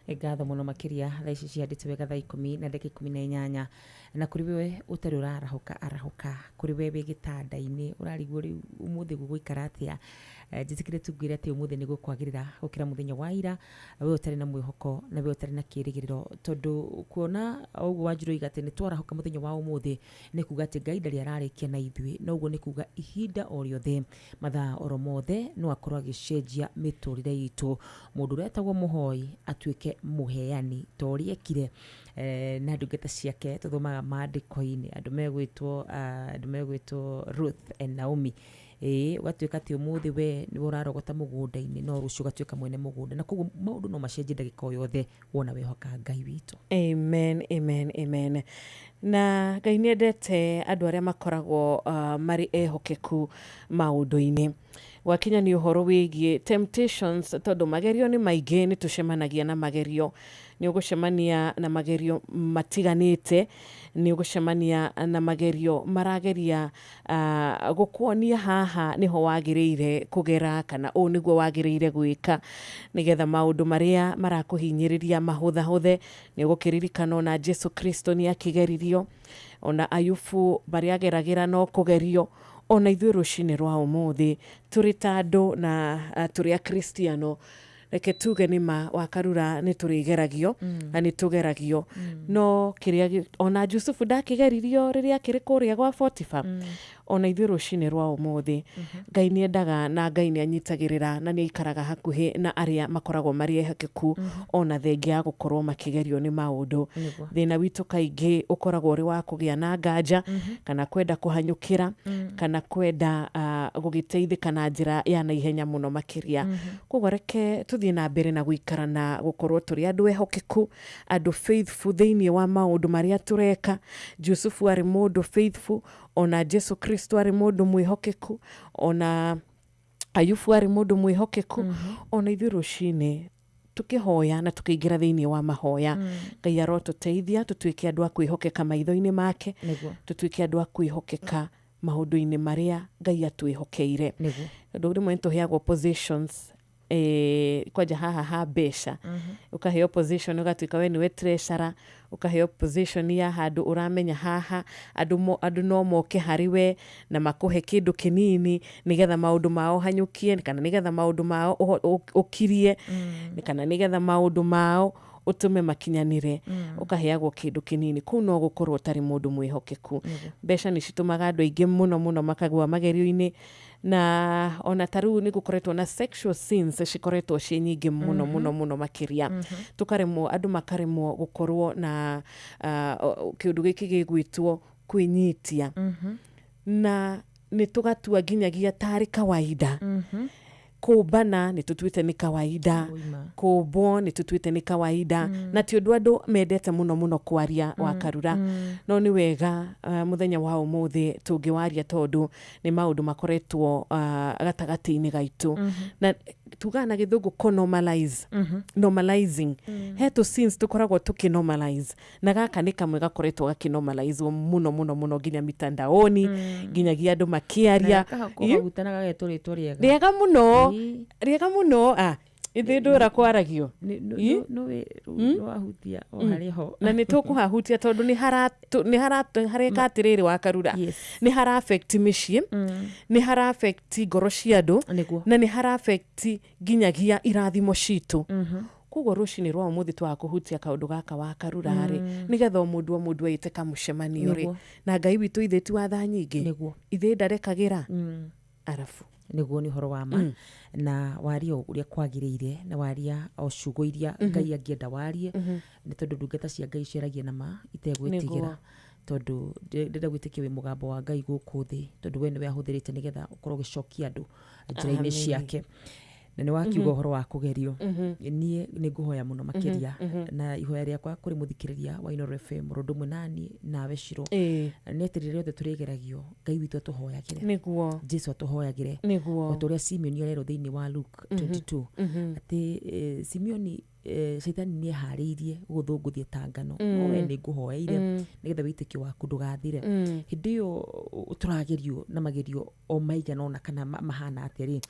S9: Nĩ ngatho mũno makĩria. Thaa ici cihandĩte wega thaa 10:18, na kũrĩ we ũtarĩ ũrarahũka, arahũka. Kũrĩ we wĩ gĩtanda-inĩ ũrarigwo rĩu ũmũthĩ gũgũikara atĩa, njĩtĩkĩre tu ngwĩre atĩ ũmũthĩ nĩ gũkwagĩrĩra gũkĩra mũthenya wa ira. We ũtarĩ na mwĩhoko na we ũtarĩ na kĩĩrĩgĩrĩro, tondũ kuona o ũguo Wanjirũ oiga atĩ nĩ twarahũka mũthenya wa ũmũthĩ, nĩ kuga atĩ Ngai ndarĩ ararĩkia na ithuĩ, na ũguo nĩ kuga ihinda o rĩothe, mathaa oro mothe, no akorwo agĩcenjia mĩtũrĩre itũ, mũndũ ũrĩa etagwo mũhoi atuĩke mũheani ta ũrĩa ekire na ndungata ciake. Tũthomaga maandĩko-inĩ andũ megwĩtwo Ruth and Naomi. Ĩĩ, ũgatuĩka atĩ ũmũthĩ we nĩwe ũrarogota mũgũnda-inĩ, no rũciũ ũgatuĩka mwene mũgũnda, na koguo maũndũ no macenjie ndagĩka o yothe wona wehoka Ngai witũ.
S16: Amen, amen, amen. Na Ngai nĩ endete andũ arĩa makoragwo marĩ ehokeku maũndũ-inĩ. Gwakinya nĩ ũhoro wĩgiĩ temptations, tondũ magerio nĩ maingĩ, nĩ tũcemanagia na magerio. Nĩ ũgũcemania na magerio matiganĩte, nĩ ũgũcemania na magerio marageria gũkuonia haha nĩho wagĩrĩire kũgera, kana ũũ nĩguo wagĩrĩire gwĩka nĩgetha maũndũ marĩa marakũhinyĩrĩria mahũthahũthe. Nĩ ũgũkĩririkana ona Jesu Kristo nĩ akĩgeririo, ona Ayubu marĩa ageragĩra no kũgerio. Ona ithuĩ rũcinĩ rwa ũmũthĩ tũrĩ ta andũ na tũrĩ akristiano, reke tuge nĩ ma wakarura nĩ tũrĩgeragio na nĩ tũgeragio, no kĩrĩa ona Jusufu ndakĩgeririo rĩrĩa akĩrĩ kũrĩa gwa Potifa. Ona ithuĩ rũcinĩ rwa ũmũthĩ Ngai nĩ endaga na Ngai nĩ anyitagĩrĩra na nĩ aikaraga hakuhĩ na arĩa makoragwo marĩ ehokeku, ona thengia ya gũkorwo makĩgerio nĩ maũndũ. Thĩna witũ kaingĩ ũkoragwo ũrĩ wa kũgĩa na nganja, kana kwenda kũhanyũkĩra, kana kwenda gũgĩteithĩka na njĩra ya naihenya mũno makĩria. Koguo reke tũthiĩ na mbere na gũikara na gũkorwo tũrĩ andũ ehokeku, andũ faithful thĩinĩ wa maũndũ marĩa tũreka. Jusufu arĩ mũndũ faithful, ona Jesu Kristo arĩ mũndũ mwĩhokeku, ona Ayubu arĩ mũndũ mwĩhokeku. Ona ithuĩ rũcinĩ tũkĩhoya na tũkĩingĩra thĩinĩ wa mahoya, Ngai arotũteithia tũtuĩke andũ a kwĩhokeka maitho-inĩ make, tũtuĩke andũ a kwĩhokeka maũndũ-inĩ marĩa Ngai atwĩhokeire, tondũ rĩmwe nĩ tũheagwo positions, kwanja haha ha mbeca, ũkaheo position ũgatuĩka we nĩwe treasurer, ũkaheo position ya handũ ũramenya haha andũ no moke harĩ we na makũhe kĩndũ kĩnini nĩgetha maũndũ mao hanyũkie, kana nĩgetha maũndũ mao ũkirie, kana nĩgetha maũndũ mao ũtũme makinyanĩre, ũkaheagwo kĩndũ kĩnini. Kũu no gũkorwo ũtarĩ mũndũ mwĩhokeku. Mbeca nĩ citũmaga andũ aingĩ mũno mũno makagũa magerio-inĩ, na ona ta rĩu nĩ gũkoretwo na sexual sins cikoretwo ciĩ nyingĩ mũno mũno mũno makĩria. Tũkaremwo, andũ makaremwo gũkorwo na kĩũndũ gĩkĩ gĩgwĩtwo kwĩnyitia, na nĩ tũgatua nginyagia tarĩ kawaida kũmbana, nĩ tũtuĩte nĩ kawaida. Kũmbwo nĩ tũtuĩte nĩ kawaida, na ti ũndũ andũ mendete mũno mũno kwaria wa karura, no nĩ wega mũthenya wa ũmũthĩ tũngĩwaria, tondũ nĩ maũndũ makoretwo gatagatĩ-inĩ gaitũ, na tugaga na Gĩthũngũ kũ-normalize, normalizing. He tũ sins tũkoragwo tũkĩ-normalize, na gaka nĩ kamwe gakoretwo gakĩ-normalizwo mũno mũno mũno, nginya mitandaoni, nginyagia andũ makĩaria.
S9: Kaguta na gagetwo rĩtwa rĩega.
S16: Rĩega mũno. Rĩega mũno. Ithe ndũra kwaragio.
S9: No wahutia o harĩa ho.
S16: Na nĩ tũkũhahutia tondũ nĩ hareka atĩrĩrĩ wa Karura. Nĩ hara affect mĩciĩ, nĩ hara affect ngoro cia andũ, na nĩ hara affect nginyagia irathimo citũ. Koguo rũcinĩ rwa ũmũthĩ twakũhutia kaũndũ gaka wa Karura rĩ, nĩgetha o mũndũ eĩte kamũcemanio rĩ. Na Ngai witũ ithe ti wa tha nyingĩ, ithe ndarekagĩra arabu.
S9: Nĩguo nĩ ũhoro wa ma. Na waria ũrĩa kwagĩrĩire, na waria o ciugo iria Ngai angĩenda warie, nĩ tondũ ndungata cia Ngai ciaragia na ma itegwĩtigĩra. Tondũ ndĩrenda gwĩtĩkia wĩ mũgambo wa Ngai gũkũ thĩ, tondũ we nĩwe ahũthĩrĩte nĩgetha ũkorwo ũgĩcokia andũ njĩra-inĩ ciake. Na nĩ wakiuga ũhoro wa kũgerio, niĩ nĩ ngũhoya mũno makĩria, na ihoya rĩakwa kũrĩ mũthikĩrĩria wa Inooro FM ũndũ ũmwe naniĩ nawe Shiro, nĩ atĩ rĩrĩa rĩothe tũrĩgeragio Ngai witũ atũhoyagĩre.
S16: Nĩguo.
S9: Jesu atũhoyagĩre.
S16: Nĩguo.
S9: O ta ũrĩa Simeoni arerwo thĩinĩ wa Luke 22, atĩ Simeoni caitani nĩ eharĩirie gũgũthũngũthia ta ngano, no we nĩ ngũhoeire nĩgetha wĩtĩkio waku ndũgathire. Hĩndĩ ĩyo tũragerio na magerio o maigana ona kana mahana atĩa rĩ,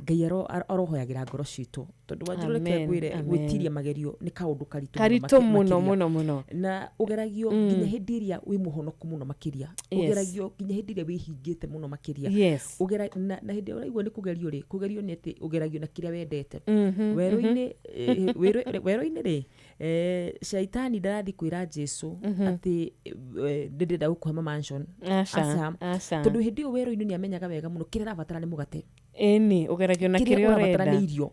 S9: Ngai arohoyagĩra ngoro citũ, tondũ wanjirũ reke ngwĩre, gwĩtiria magerio nĩ kaũndũ karitũ
S16: mũno mũno mũno,
S9: na ũgeragio nginya hĩndĩ ĩrĩa wĩ mũhonoku mũno makĩria, ũgeragio nginya hĩndĩ ĩrĩa wĩhingĩte mũno makĩria, na hĩndĩ ĩrĩa ũraigua nĩ kũgerio rĩ, kũgerio nĩ atĩ ũgeragio na kĩrĩa wendete. Werũ-inĩ rĩ, caitani ndarathiĩ kwĩra Jesu atĩ ndĩrenda gũkũhe ma mansion. Tondũ hĩndĩ ĩyo werũ-inĩ nĩ amenyaga wega mũno kĩrĩa arabatara nĩ mũgate.
S16: Ĩni, ũgeragio na kĩrĩa ũrenda
S9: nĩ irio.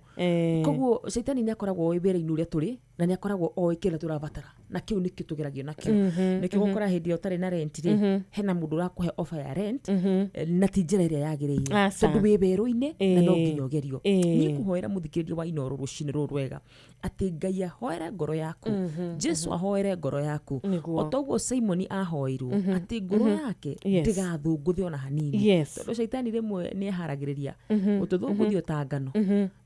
S9: Koguo caitani nĩ akoragwo oĩ wĩra-inĩ ũrĩa tũrĩ, na nĩ akoragwo oĩ kĩrĩa tũrabatara, na kĩu nĩkĩo tũgeragio nakĩo. Nĩkĩo gũkora hĩndĩ ĩrĩa ũtarĩ na rent rĩ, hena mũndũ ũrakũhe offer ya rent, na ti njĩra ĩrĩa yagĩrĩire, tondũ wĩ werũ-inĩ na no nginya ũgerio. Niĩ ngũhoera mũthikĩrĩria wa Inooro rũcinĩ rũrũ rwega, atĩ Ngai ahoere ngoro yaku, Jesu ahoere ngoro yaku, o ta ũguo Simoni ahoeirwo, atĩ ngoro yake ndĩgathũngũthe ona hanini. Tondũ caitani rĩmwe nĩ eharagĩrĩria gũtũthũngũthia ta ngano,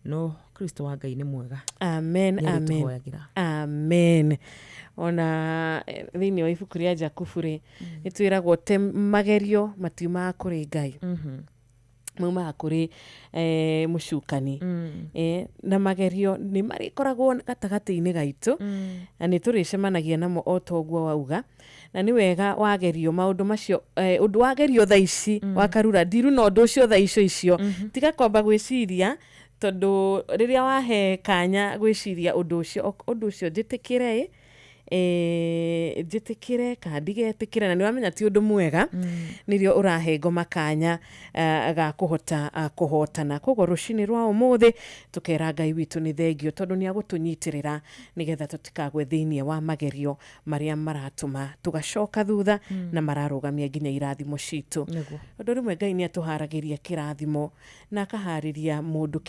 S9: no Kristo wa Ngai nĩ mwega.
S16: Amen, amen, amen. Ona thĩinĩ wa ibuku rĩa Jakubu rĩ, nĩ twĩragwo te magerio matiumaga kũrĩ Ngai, maumaga kũrĩ mũcukani. Na magerio nĩ marĩkoragwo gatagatĩ-inĩ gaitũ, na nĩ tũrĩcemanagia namo o ta ũguo wauga. Na nĩ wega wagerio maũndũ macio, ũndũ wagerio thaa ici wa Karura, ndiru na ũndũ ũcio thaa icio icio, tiga kwamba gwĩciria, tondũ rĩrĩa wahe kanya gwĩciria ũndũ ũcio njĩtĩkĩre, njĩtĩkĩre kana ndigetĩkĩre, na nĩ wamenya ti ũndũ mwega, nĩrĩo ũrahe ngoma kanya ga kũhota kũhotana. Koguo rũcinĩ rwa ũmũthĩ tũkera Ngai witũ nĩ thengio, tondũ nĩ agũtũnyitĩrĩra nĩgetha tũtikagwe thĩinĩ wa magerio marĩa maratũma tũgacoka thutha na mararũgamia nginya irathimo citũ. Ũndũ rĩmwe Ngai nĩ atũharagĩria kĩrathimo na akaharĩria mũndũ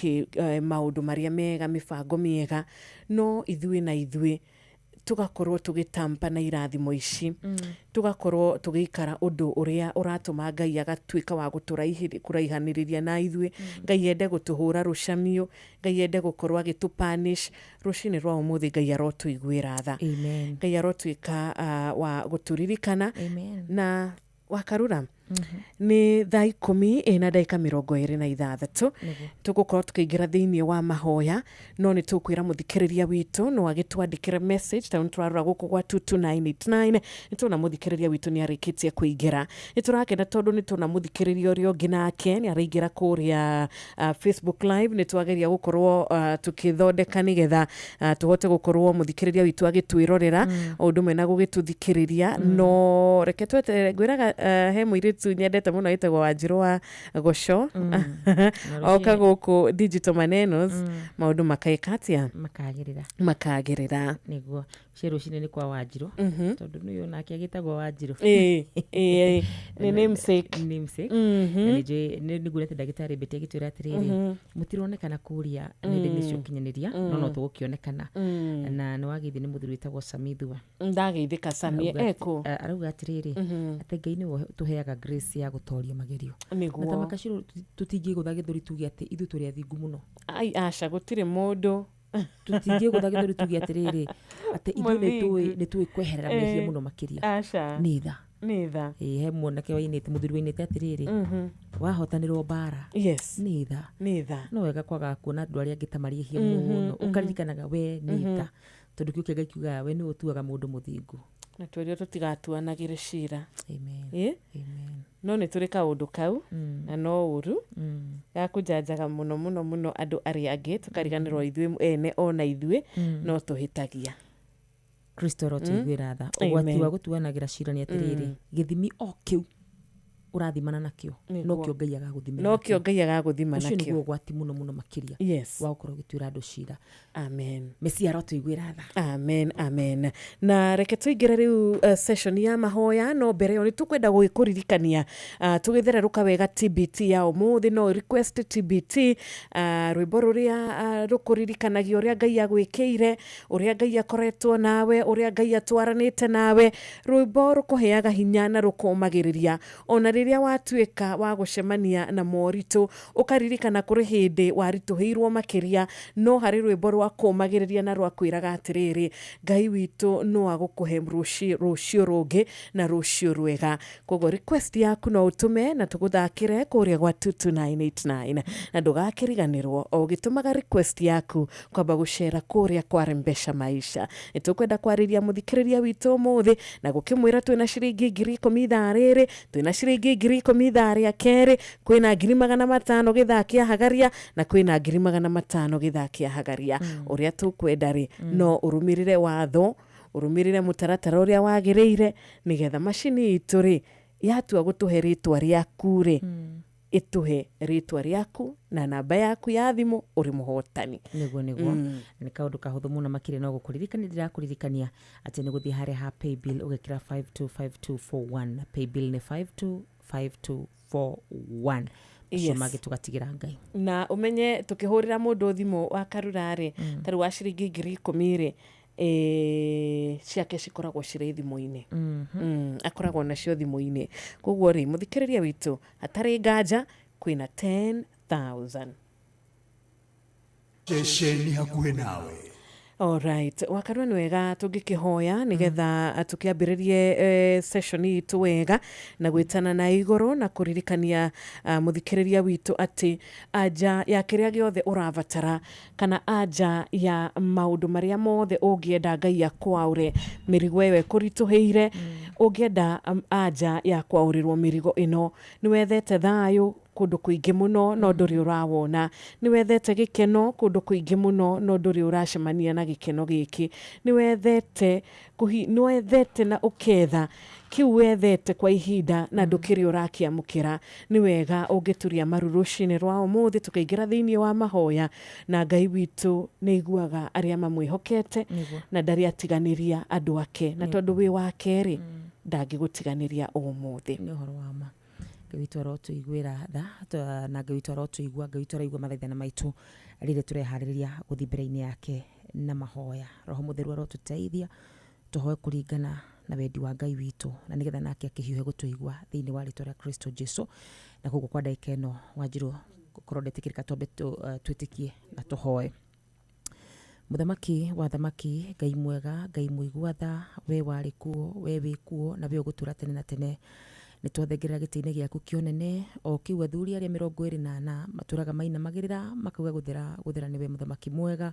S16: maũndũ marĩa mega, mĩbango mĩega, no ithuĩ na ithuĩ tugakorwo tũgĩtampa na irathimo ici, tugakorwo tũgĩikara ũndũ ũrĩa ũratũma Ngai agatuĩka wa gũtũraihanĩrĩria na ithuĩ. Ngai ende gũtũhũra rũcamio, Ngai ende gũkorwo agĩtũpanish. Rũcinĩ rwa ũmũthĩ Ngai arotũiguĩra tha, Ngai arotuĩka wa gũtũririkana. Na Wakarura, nĩ thaa 10:26 tũgũkorwo tũkĩingĩra thĩinĩ wa mahoya, no nĩ tũkwĩra mũthikĩrĩria witũ no agĩtwandĩkĩre message, tondũ nĩ tũrarora gũkũ gwa 22989, nĩ tuona mũthikĩrĩria witũ nĩ arĩkĩtie kũingĩra. Nĩ tũrakena tondũ nĩ tuona mũthikĩrĩria ũrĩa ũngĩ nake nĩ araingĩra kũrĩa Facebook Live. Nĩ twageria gũkorwo tũkĩthondeka nĩgetha tũhote gũkorwo mũthikĩrĩria witũ agĩtwĩrorera o ũndũ ũmwe na gũgĩtũthikĩrĩria. No reke tweterere, ngwĩraga he mũirĩtu nyendete mũno ĩtagwo Wanjirũ wa Gũco, oka gũkũ Digital Manenos, maũndũ makaĩka atĩa? Makagĩrĩra.
S9: Nĩguo cio rũcinĩ nĩ kwa Wanjirũ, tondũ nĩ onake agĩtagwo Wanjirũ.
S16: Nĩ namesake.
S9: Nĩ nguonete ndagĩtarĩ Betty agĩtwĩra atĩrĩrĩ, mũtironekana kũrĩa nenda-inĩ cia ũkinyanĩria, no tũgũkĩonekana. Na nĩ wagĩithio nĩ mũthuri wĩtagwo Sami Thua.
S16: Ndagĩithĩka Sami eko.
S9: Arauga atĩrĩrĩ, atĩ Ngai nĩwe ũtũheaga grace ya gũtoria magerio.
S16: Nĩguo.
S9: Na ta makacirũ tũtingĩgũtha gĩthũri tuge atĩ ithuĩ tũrĩ athingu mũno.
S16: Ai aca, gũtirĩ mũndũ.
S9: Tũtingĩgũtha gĩthũri tuge atĩrĩrĩ, atĩ ithuĩ nĩ tũĩ kweherera mehia mũno makĩria.
S16: Aca.
S9: Nĩ tha.
S16: Nĩ tha.
S9: Ĩĩ, he mwanake wainĩte, mũthuri wainĩte atĩrĩrĩ, wahotanĩrwo mbara.
S16: Yes.
S9: Nĩ tha.
S16: Nĩ tha.
S9: No wega kwaga kuona andũ arĩa angĩ ta marĩ ehia mũno, ũkaririkanaga we nĩ tha, tondũ kĩu kĩa Ngai kiugaga we nĩwe ũtuaga mũndũ mũthingu.
S16: Na twerirwo tũtigatuanagĩre cira.
S9: Amen.
S16: Ĩ?
S9: Amen.
S16: No nĩ tũrĩ kaũndũ kau na no ũru gakũnjanjaga mũno mũno mũno andũ arĩa angĩ, tũkariganĩrwo ithuĩ ene ona ithuĩ no tũhĩtagia.
S9: Kristo arotũiguĩra tha. Ũgwati
S16: Amen.
S9: wa gũtuanagĩra cira nĩ atĩrĩrĩ, gĩthimi o kĩu ũrathimana nakĩo nokĩo Ngai agagũthimĩra.
S16: Nokĩo Ngai agagũthima
S9: ũcio
S16: nakĩo.
S9: Nĩguo ũgwati mũno mũno makĩria
S16: Yes.
S9: wa gũkorwo ũgĩtuĩra andũ cira.
S16: Amen.
S9: Mesia arotũiguĩra tha.
S16: Amen, amen. Na reke tũingĩre rĩu session ya mahoya, no mbere ĩyo nĩ tũkwenda gũgĩkũririkania tũgĩthererũka wega TBT ya ũmũthĩ, no request TBT rwĩmbo rũrĩa rũkũririkanagia ũrĩa Ngai agwĩkĩire, ũrĩa Ngai akoretwo nawe, ũrĩa Ngai atwaranĩte nawe, rwĩmbo rũkũheaga hinya na rũkũmagĩrĩria ona rĩrĩa watuĩka wa gũcemania na moritũ, ũkaririkana kũrĩ hĩndĩ waritũhĩirwo makĩria, no harĩ rwĩmbo rwa kũmagĩrĩria na rwa kwĩraga atĩrĩrĩ, Ngai witũ no agũkũhe rũciũ rũngĩ na rũciũ rwega. Koguo request yaku no ũtũme na tũgũthakĩre kũrĩa gwa 22989, na ndũgakĩriganĩrwo o ũgĩtũmaga request yaku kwamba gũcera kũrĩa kwa Rembesha Maisha. Nĩ tũkwenda kwarĩria mũthikĩrĩria witũ ũmũthĩ na gũkĩmwĩra twĩna ciringi 10,000 ithaa rĩrĩ, twĩna ciringi 10,000 ithaa rĩa kerĩ, kwĩna 500,000 gĩthaa kĩa hagaria, na kwĩna 500,000 gĩthaa kĩa hagaria. Ũrĩa tũkwenda rĩ, no ũrũmĩrĩre watho, ũrũmĩrĩre mũtaratara ũrĩa wagĩrĩire, nĩgetha macini itũ rĩ yatua gũtũhe rĩtwa rĩaku rĩ, ĩtũhe rĩtwa rĩaku na namba yaku ya thimũ ũrĩ mũhotani.
S9: Nĩguo nĩguo. Nĩ kaũndũ kahũthũ mũno makĩria, no gũkũririkania ndĩrakũririkania atĩ nĩ gũthiĩ harĩa ha paybill ũgekĩra 525241. Paybill nĩ 525241. Macio
S16: Yes.
S9: mangĩ tũgatigĩra Ngai.
S16: Na ũmenye tũkĩhũrĩra mũndũ thimũ wa karura rĩ, ta rĩu wa ciringi 10,000 rĩ, ciake cikoragwo cirĩ thimũ-inĩ. Akoragwo nacio thimũ-inĩ. Koguo rĩ, mũthikĩrĩria witũ, hatarĩ nganja kwĩna 10,000.
S3: Ceceni hakuhĩ nawe.
S16: Alright, wakarua nĩ wega tũngĩkĩhoya nĩgetha tũkĩambĩrĩrie session itũ wega na gwĩtana na igũrũ na kũririkania mũthikĩrĩria witũ atĩ anja ya kĩrĩa gĩothe ũrabatara kana anja ya maũndũ marĩa mothe ũngĩenda Ngai akwaũre mĩrigo ĩyo ĩkũritũhĩire, ũngĩenda anja ya kwaũrĩrwo mĩrigo ĩno, nĩ wethete thayũ kũndũ kũingĩ mũno no ndũrĩ ũrawona, nĩ wethete gĩkeno kũndũ kũingĩ mũno no ndũrĩ ũracemania na gĩkeno gĩkĩ, nĩ wethete nĩ wethete na ũketha kĩu wethete kwa ihinda na ndũkĩrĩ ũrakĩamũkĩra, nĩ wega ũngĩturia maru rũcinĩ rwa ũmũthĩ tũkaingĩra thĩinĩ wa mahoya, na Ngai witũ nĩ aiguaga arĩa mamwĩhokete na ndarĩ atiganĩria andũ ake, na tondũ wĩ wake rĩ ndangĩgũtiganĩria ũmũthĩ.
S9: Nĩ ũhoro wa ma. Ngai witũ arotũiguĩra tha, na Ngai witũ arotũigua, Ngai witũ araigua mathaithana maitũ rĩrĩa tũreharĩrĩria gũthiĩ mbere-inĩ yake na mahoya. Roho Mũtheru arotũteithia tũhoe kũringana na wendi wa Ngai witũ, na nĩgetha nake akĩhiũhe gũtũigua thĩinĩ wa rĩtwa rĩa Kristo Jesu. Na koguo kwa ndagĩka ĩno Wanjirũ gũkorwo ndetĩkĩrĩka twambe twĩtĩkie na tũhoe. Mũthamaki wa thamaki, Ngai mwega, Ngai mũigua tha, we warĩ kuo, we wĩ kuo, na we ũgũtũũra tene na tene. Nĩ twathengerera gĩtĩ-inĩ gĩaku kĩonene, o kĩu athuri arĩa 24 matũraga mainamagĩrĩra makauga gũthera, gũthera nĩwe mũthamaki mwega.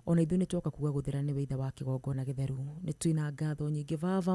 S9: Ona ithuĩ nĩ twoka kuga gũthera nĩwe ithe wa kĩgongona gĩtheru. Nĩ twĩna ngatho nyingĩ baba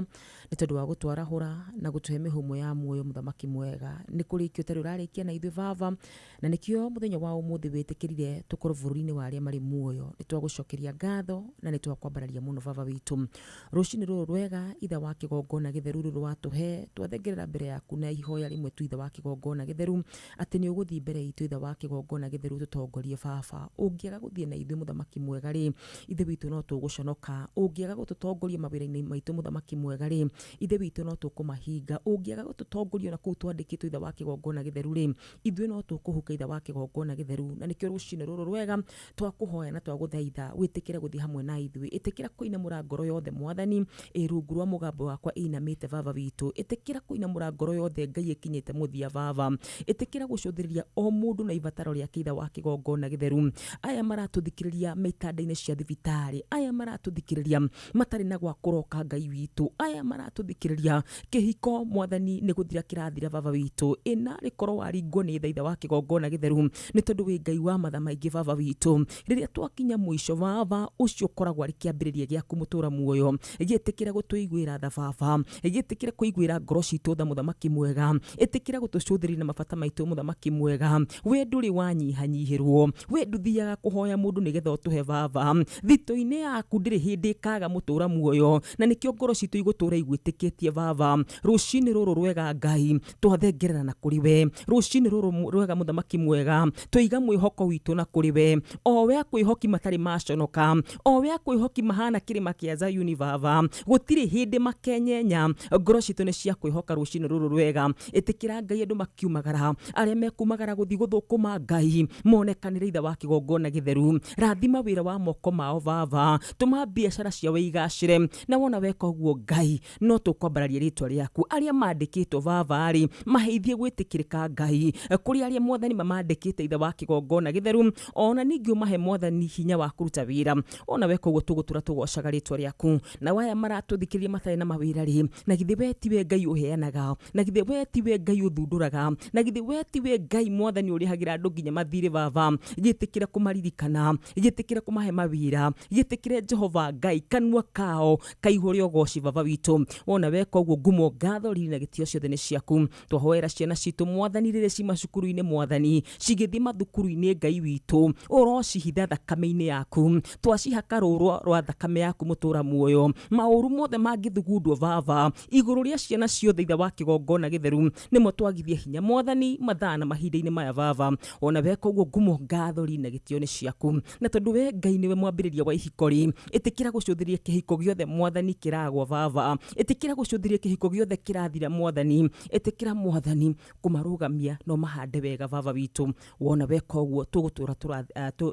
S9: nĩ tondũ wa gũtwarahũra na gũtũhe mĩhũmũ ya muoyo mũthamaki mwega. Nĩ kũrĩkio ũtarĩ ũrarĩkia na ithuĩ baba, na nĩkĩo mũthenya wa ũmũthĩ wĩtĩkĩrire tũkorwo bũrũri-inĩ wa arĩa marĩ muoyo. Nĩ twagũcokeria ngatho na nĩ twakwambararia mũno baba witũ. Rũcinĩ rũrũ rwega ithe wa kĩgongona gĩtheru rũrũ watũhe, twathengerera mbere yaku na ihoya rĩmwe tu ithe wa kĩgongona gĩtheru atĩ nĩ ũgũthiĩ mbere itũ ithe wa kĩgongona gĩtheru tũtongorie baba. Ũngĩaga gũthiĩ na ithuĩ mũthamaki mwega rĩ, ithe witũ no tũgũconoka. Ũngĩaga gũtũtongoria mawĩra-inĩ maitũ mũthamaki mwega rĩ, ithe witũ no tũkũmahinga. Ũngĩaga gũtũtongoria na kũu twandĩkĩtwo ithe wa kĩgongona gĩtheru rĩ, ithuĩ no tũkũhuka ithe wa kĩgongona gĩtheru. Na nĩkĩo rũcinĩ rũrũ rwega twakũhoya na twagũthaitha wĩtĩkĩre gũthiĩ hamwe na ithuĩ. Ĩtĩkĩra kũinamũra ngoro yothe mwathani, ĩ rungu rwa mũgambo wakwa ĩinamĩte baba witũ. Ĩtĩkĩra kũinamũra ngoro Ngoro yothe Ngai ĩkinyĩte mũthia baba. Ĩtĩkĩra gũcũthĩrĩria o mũndũ na ibataro rĩake ithe wa kĩgongona gĩtheru. Aya maratũthikĩrĩria me itanda-inĩ cia thibitarĩ, aya maratũthikĩrĩria matarĩ na gwa kũroka Ngai witũ, aya maratũthikĩrĩria kĩhiko mwathani nĩ gũthira kĩrathira baba witũ. Ĩna rĩkorwo waringwo nĩ tha ithe wa kĩgongona gĩtheru, nĩ tondũ wĩ Ngai wa matha maingĩ baba witũ. Rĩrĩa twakinya mũico baba, ũcio ũkoragwo arĩ kĩambĩrĩria gĩaku mũtũra muoyo. Gĩtĩkĩra gũtũiguĩra tha baba, gĩtĩkĩra kũiguĩra ngoro citũ tha mũthamaki mwega, ĩtĩkĩra gũtũcũthĩrĩria na mabata maitũ mũthamaki mwega. We ndũrĩ wanyihanyihĩrwo, we ndũthiaga kũhoya mũndũ nĩgetha ũtũhe baba. Thito-inĩ yaku ndĩrĩ hĩndĩ ĩkaga mũtũra muoyo, na nĩkĩo ngoro citũ igũtũra igwĩtĩkĩtie baba. Rũcinĩ rũrũ rwega Ngai twathengerera na kũrĩ we, rũcinĩ rũrũ rwega mũthamaki mwega tũiga mwĩhoko witũ na kũrĩ we. O we akwĩhoki matarĩ maconoka, o we akwĩhoki mahana kĩrĩma kĩa Zayuni baba, gũtirĩ hĩndĩ makenyenya. Ngoro citũ nĩ cia kwĩhoka rũcinĩ rũrũ rwega. Ĩtĩkĩra Ngai andũ makiumagara, arĩa mekumagara gũthiĩ gũthũkũma Ngai monekanĩre ithe wa kĩgongona gĩtheru. Rathima wĩra wa moko mao baba, tũma biacara ciao igacĩre, na wona weka ũguo Ngai no tũkwambararia rĩtwa rĩaku. Arĩa mandĩkĩtwo baba rĩ, maheithie gwĩtĩkĩrĩka Ngai kũrĩ arĩa mwathani mamandĩkĩte ithe wa kĩgongona gĩtheru, ona ningĩ ũmahe mwathani hinya wa kũruta wĩra. Ona weka ũguo tũgũtũra tũgocaga rĩtwa rĩaku. Na waya maratũthikĩrĩria matarĩ na mawĩra rĩ, na githĩ we tiwe Ngai ũheanaga, na githĩ we tiwe Ngai ũthundũraga, na githĩ we tiwe Ngai mwathani ũrĩhagĩra andũ nginya mathirĩ baba. Gĩtĩkĩra kũmaririkana, gĩtĩkĩra kũmahe mawĩra, gĩtĩkĩre Jehova Ngai kanua kao kaihũre ũgoci baba witũ. Wona weka ũguo ngumo ngatho riri na gĩtĩo ciothe nĩ ciaku. Twahoera ciana citũ mwathani rĩrĩa ci macukuru-inĩ mwathani, cigĩthiĩ mathukuru-inĩ Ngai witũ, ũrocihitha thakame-inĩ yaku. Twacihaka rũũrũ rwa thakame yaku mũtũra muoyo. Maũru mothe mangĩthugundwo baba igũrũ rĩa ciana ciothe ithe wa kĩgongona gĩtheru, nĩmo twagithie hinya mwathani mathaa na mahinda-inĩ maya baba. Ona weka ũguo ngumo ngatho riri na gĩtĩo nĩ ciaku. Na tondũ we Ngai nĩwe mwambĩrĩria wa ihiko rĩ, ĩtĩkĩra gũcũthĩrĩria kĩhiko gĩothe mwathani kĩragwa baba, ĩtĩkĩra gũcũthĩrĩria kĩhiko gĩothe kĩrathira mwathani, ĩtĩkĩra mwathani kũmarũgamia no mahande wega baba witũ. Wona weka ũguo tũgũtũra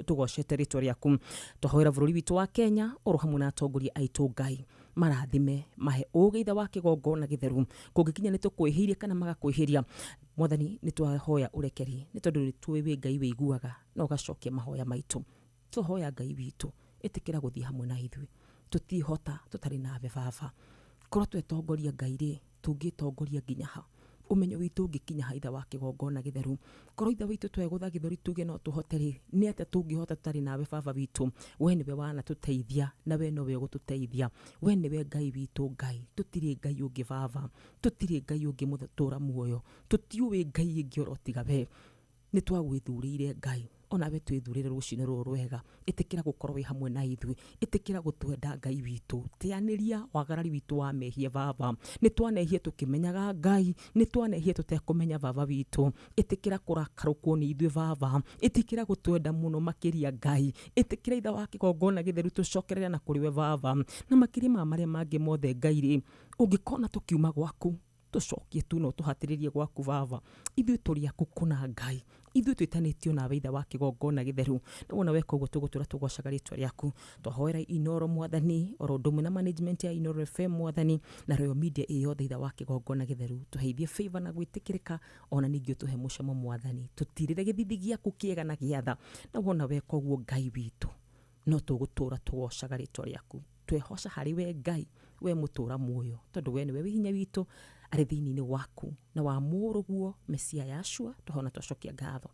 S9: tũgocete rĩtwa rĩaku. Twahoera bũrũri witũ wa Kenya oro hamwe na atongoria aitũ Ngai marathime, mahe ũũgĩ ithe wa kĩgongona gĩtheru. Kũngĩkinya nĩ tũkwĩhĩirie kana magakwĩhĩria mwathani, nĩ twahoya ũrekeri, nĩ tondũ nĩ tũĩ wĩ Ngai wĩiguaga na ũgacokia mahoya maitũ. Twahoya Ngai witũ ĩtĩkĩra gũthiĩ hamwe na ithuĩ, tũtihota tũtarĩ nawe baba. Korwo twetongoria Ngai rĩ, tũngĩtongoria nginya ha? Ũmenyo witũ ũngĩkinya ha ithe wa kĩgongona gĩtheru? Korwo ithe witũ twegũtha gĩthũri tuge no tũhote rĩ, nĩ atĩa tũngĩhota tũtarĩ nawe baba witũ? We nĩwe wanatũteithia na we nowe ũgũtũteithia. We nĩwe Ngai witũ Ngai, tũtirĩ Ngai ũngĩ baba, tũtirĩ Ngai ũngĩ mũtũra muoyo, tũtiũĩ Ngai ĩngĩ oro tiga we. Nĩ twagwĩthurĩire Ngai, onawe twĩthurĩre rũcinĩ rũrũ rwega. Ĩtĩkĩra gũkorwo wĩ hamwe na ithuĩ, ĩtĩkĩra gũtwenda Ngai witũ. Teanĩria wagarari witũ wa mehia baba. Nĩ twanehie tũkĩmenyaga Ngai, nĩ twanehie tũtekũmenya baba witũ. Ĩtĩkĩra kũrakarũkwo nĩ ithuĩ baba, ĩtĩkĩra gũtwenda mũno makĩria Ngai. Ĩtĩkĩra ithe wa kĩgongona gĩtheru tũcokerere na kũrĩ we baba. Na makĩria ma marĩa mangĩ mothe Ngai rĩ, ũngĩkona tũkiuma gwaku tũcokie tu no tũhatĩrĩrie gwaku baba. Ithuĩ tũrĩ aku kũna Ngai, ithuĩ twĩtanĩtio nawe ithe wa kĩgongona gĩtheru. Na wona weka ũguo tũgũtũra tũgocaga rĩtwa rĩaku. Twahoera Inoro mwathani, oro ũndũ ũmwe na management ya Inoro FM mwathani, na Royal Media ĩ yothe ithe wa kĩgongona gĩtheru. Tũheithie favor na gwĩtĩkĩrĩka, ona ningĩ ũtũhe mũcamo mwathani. Tũtirĩre gĩthithi gĩaku kĩega na gĩatha. Na wona weka ũguo Ngai witũ, no tũgũtũra tũgocaga rĩtwa rĩaku. Twehoca harĩ we Ngai, we mũtũra muoyo, tondũ we nĩwe wĩ hinya witũ arĩ thĩinĩ waku na wa mũrũguo Mesia Yashua. Twahona twacokia ngatho.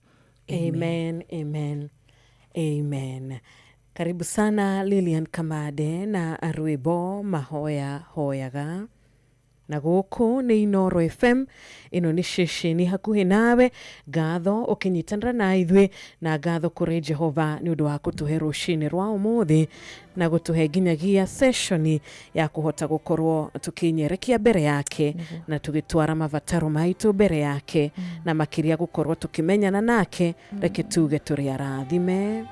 S16: Amen, amen, amen. Karibu sana Lilian Kamade na rwĩmbo mahoya hoyaga. Na gũkũ nĩ Inoro FM, ĩno nĩ ceceni hakuhĩ nawe. Ngatho ũkĩnyitanĩra na ithuĩ, na ngatho kũrĩ Jehova nĩ ũndũ wa gũtũhe rũcinĩ rwa ũmũthĩ na gũtũhe nginyagia sessioni ya kũhota gũkorwo tũkĩnyerekia mbere yake na tũgĩtwara mabataro maitũ mbere yake, na makĩria gũkorwo tũkĩmenyana nake. Reke tuge tũrĩ arathime.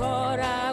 S8: Baba.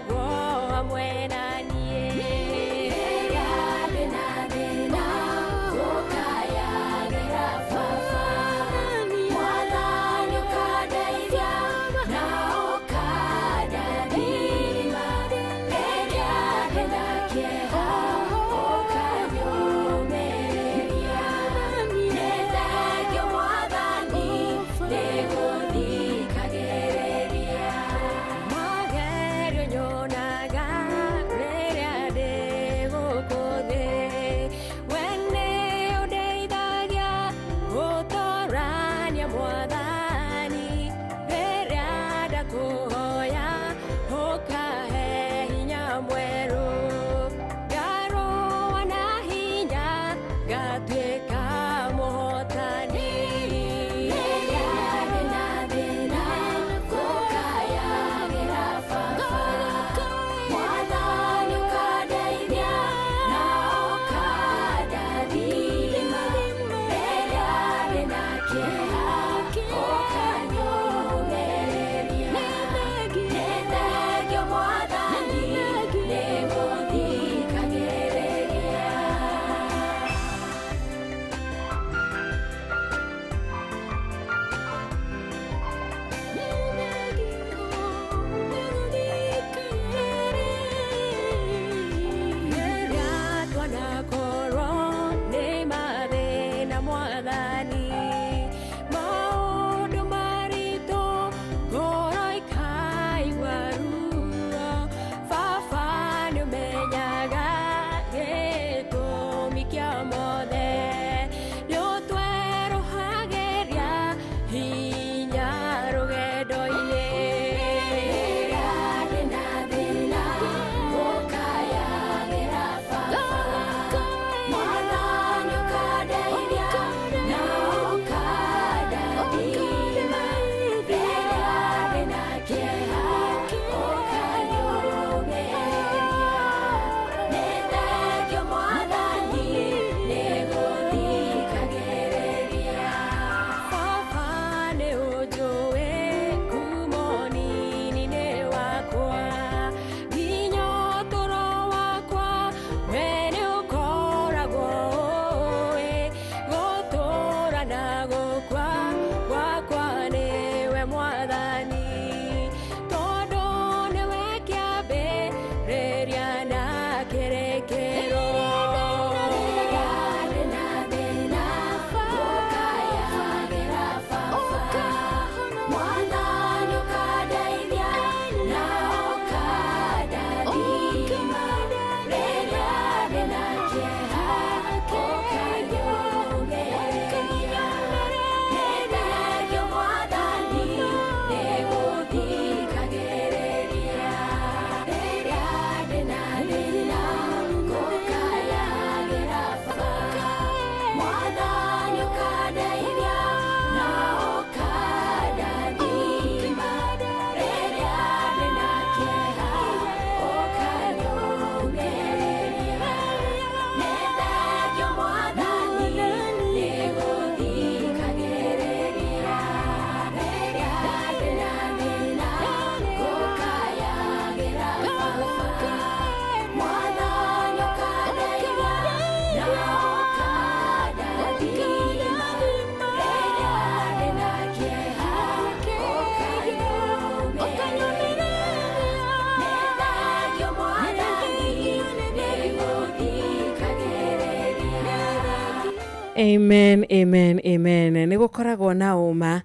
S16: Amen, amen, amen. Nĩ gũkoragwo na ũma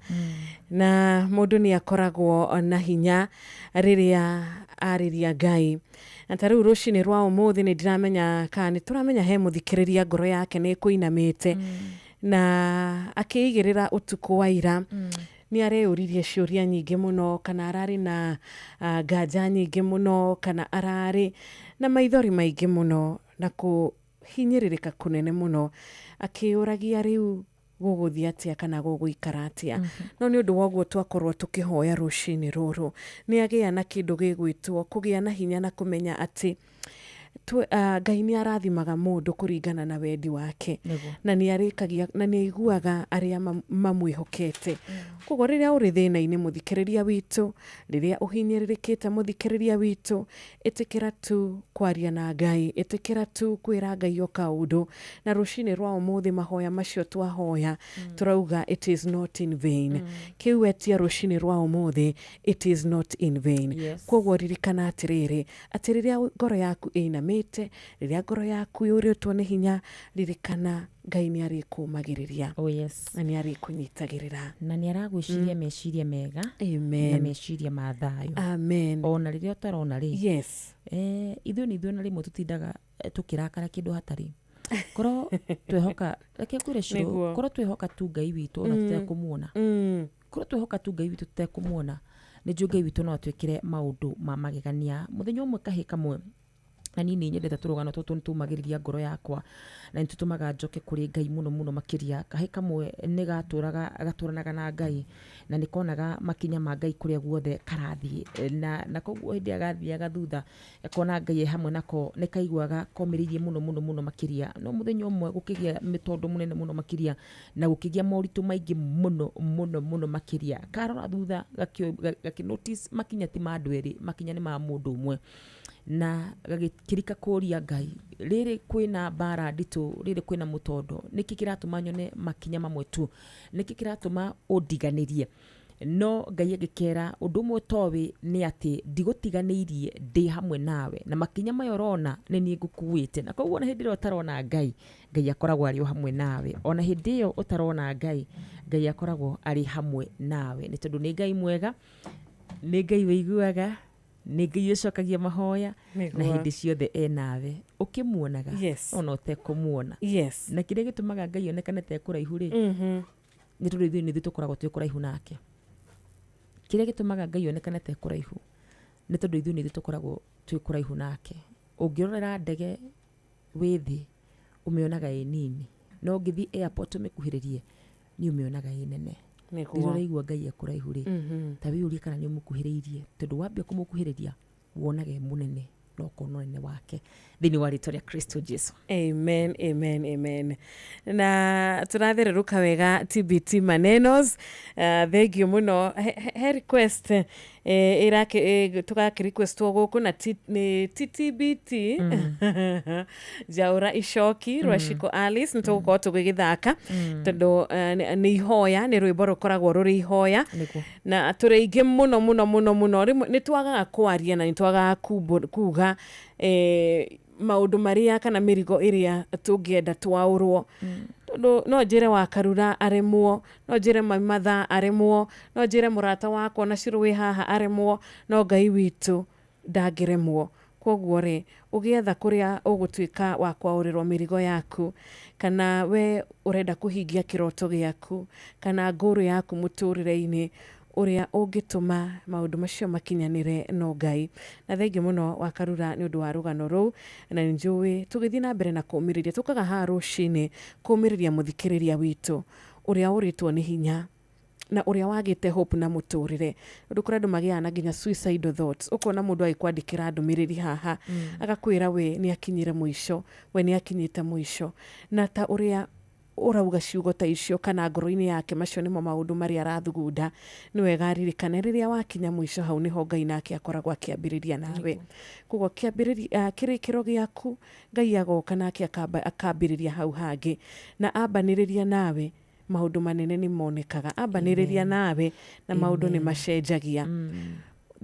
S16: na mũndũ nĩ akoragwo na hinya rĩrĩa arĩria Ngai. Na ta rĩu rũcinĩ rwa ũmũthĩ nĩ ndiramenya kana nĩ tũramenya he mũthikĩrĩria ngoro yake nĩ ĩkũinamĩte na akĩigĩrĩra ũtukũ wa ira nĩ areyũririe ciũria nyingĩ mũno, kana ararĩ na nganja nyingĩ mũno, kana ararĩ na maithori maingĩ mũno na kũhinyĩrĩrĩka kũnene mũno, akĩyũragia rĩu gũgũthiĩ atĩa kana gũgũikara atĩa. No nĩ ũndũ wa ũguo twakorwo tũkĩhoya rũcinĩ rũrũ, nĩ agĩa na kĩndũ gĩgwĩtwo kũgĩa na hinya na kũmenya atĩ Ngai nĩ arathimaga mũndũ kũringana na wendi wake, na nĩ arĩkagia na nĩ aiguaga arĩa mamwĩhokete. Koguo rĩrĩa ũrĩ thĩna-inĩ mũthikĩrĩria witũ, rĩrĩa ũhinyĩrĩrĩkĩte mũthikĩrĩria witũ, ĩtĩkĩra tu kwaria na Ngai, ĩtĩkĩra tu kwĩra Ngai o kaũndũ. Na rũcinĩ rwa ũmũthĩ mahoya macio twahoya tũrauga it is not in vain. Kĩu wetia rũcinĩ rwa ũmũthĩ, it is not in vain. Koguo ririkana atĩrĩrĩ, atĩ rĩrĩa ngoro yaku ĩinamĩte, rĩrĩa ngoro yaku yũrĩtwo nĩ hinya, ririkana Ngai nĩ arĩkũmagĩrĩria.
S9: Oh yes.
S16: Na nĩ arĩkũnyitagĩrĩra.
S9: Na nĩ aragwĩciria meciria mega.
S16: Amen.
S9: Na meciria ma thayũ.
S16: Amen.
S9: Ona rĩrĩa ũtarona rĩ.
S16: Yes.
S9: Ithuĩ nĩ ithuĩ na rĩmwe tũtindaga tũkĩrakara kĩndũ hatarĩ. Korwo twehoka, reke ngwĩre Shiro, korwo twehoka tu Ngai witũ ona tũtekũmuona. Korwo twehoka tu Ngai witũ tũtekũmuona, nĩ njũĩ Ngai witũ no atwĩkĩre maũndũ ma magegania. Mũthenya ũmwe kahĩĩ kamwe, na niĩ nĩ nyendete tũrũgano tũtũ, nĩ tũmagĩrĩria ngoro yakwa na nĩ tũtũmaga njoke kũrĩ Ngai mũno mũno makĩria. Kahĩĩ kamwe nĩ gatũraga gatũranaga na Ngai na nĩ konaga makinya ma Ngai kũrĩa guothe karathiĩ, na koguo hĩndĩ ĩrĩa gathiaga thutha gakona Ngai e hamwe nako, nĩ kaiguaga komĩrĩirie mũno mũno mũno makĩria. No mũthenya ũmwe gũkĩgĩa mĩtondo mũnene mũno makĩria na gũkĩgĩa moritũ maingĩ mũno mũno mũno makĩria. Karora thutha gakĩ notice makinya ti ma andũ erĩ, makinya nĩ ma mũndũ ũmwe. Na gagĩkĩrika kũria Ngai, rĩrĩ kwĩna mbara nditũ, rĩrĩ kwĩna mũtondo, nĩkĩ kĩratũma nyone makinya mamwe tu, nĩkĩ kĩratũma ũndiganĩrie? No Ngai agĩkera ũndũ ũmwe ũtoĩ nĩ atĩ ndigũtiganĩirie, ndĩ hamwe nawe, na makinya maya ũrona nĩ niĩ ngũkuĩte. Na koguo ona hĩndĩ ĩrĩa ũtarona Ngai, Ngai akoragwo arĩ o hamwe nawe. Ona hĩndĩ ĩyo ũtarona Ngai, Ngai akoragwo arĩ hamwe nawe, nĩ tondũ nĩ Ngai mwega, nĩ Ngai wĩiguaga, nĩ Ngai ũcokagia mahoya, na hĩndĩ ciothe e nawe ũkĩmuonaga.
S16: Yes.
S9: Ona ũtekũmuona.
S16: Yes.
S9: Na kĩrĩa gĩtũmaga Ngai onekane ta e kũraihu rĩ, nĩ tondũ ithuĩ nĩ ithuĩ tũkoragwo twĩ kũraihu nake. Kĩrĩa gĩtũmaga Ngai onekane ta e kũraihu nĩ tondũ ithuĩ nĩ ithuĩ tũkoragwo twĩ kũraihu nake. Ũngĩrorera ndege wĩ thĩ ũmĩonaga ĩ nini, no ũngĩthiĩ airport ũmĩkuhĩrĩrie nĩ ũmĩonaga ĩ nene. Rĩrĩa ũraigua Ngai e kũraihu rĩ, ta wĩyũrie kana nĩ ũmũkuhĩrĩirie, tondũ wambia kũmũkuhĩrĩria wonaga e mũnene na ũkona ũnene wake thĩinĩ wa rĩtwa rĩa Kristo Jesu.
S16: Amen, amen, amen. Na tũrathererũka wega TBT manenos. Thank you mũno. He request tũgakĩ requestwo gũkũ na nĩ TTBT Njaũra Icoki rwa Shiko Alice, nĩ tũgũkorwo tũgĩgĩthaka tondũ nĩ ihoya, nĩ rwĩmbo rũkoragwo rũrĩ ihoya. Na tũrĩ aingĩ mũno mũno mũno mũno, rĩmwe nĩ twagaga kwaria na nĩ twagaga kuga maũndũ marĩa kana mĩrigo ĩrĩa tũngĩenda twaũrwo, tondũ no njĩre wa Karura aremwo, no njĩre Mami Matha aremwo, no njĩre mũrata wakwa na Shiro wĩ haha aremwo, no Ngai witũ ndangĩremwo. Koguo rĩ, ũgĩetha kũrĩa ũgũtuĩka wa kwaũrĩrwo mĩrigo yaku, kana we ũrenda kũhingia kĩroto gĩaku kana ngũrũ yaku mũtũrĩre-inĩ, ũrĩa ũngĩtũma maũndũ macio makinyanĩre no Ngai. Na thengiũ mũno wa Karura nĩ ũndũ wa rũgano rũu, na nĩ njũĩ tũgĩthiĩ na mbere na kũũmĩrĩria, tũkaga haha rũcinĩ kũũmĩrĩria mũthikĩrĩria witũ ũrĩa ũrĩtwo nĩ hinya na ũrĩa wagĩte hope na mũtũrĩre, ũndũ kũrĩa andũ magĩaga na nginya suicidal thoughts. Ũkona mũndũ agĩkwandĩkĩra ndũmĩrĩri haha agakwĩra we nĩ akinyire mũico, we nĩ akinyĩte mũico, na ta ũrĩa ũrauga ciugo ta icio kana ngoro-inĩ yake macio nĩmo maũndũ marĩa arathugunda. Nĩ wega aririkane rĩrĩa wakinya mũico hau nĩho Ngai nake akoragwo akĩambĩrĩria nawe. Koguo kĩambĩrĩria kĩrĩkĩro gĩaku Ngai agoka nake akambĩrĩria hau hangĩ, na ambanĩrĩria nawe maũndũ manene nĩ monekaga, ambanĩrĩria nawe na maũndũ nĩ macenjagia.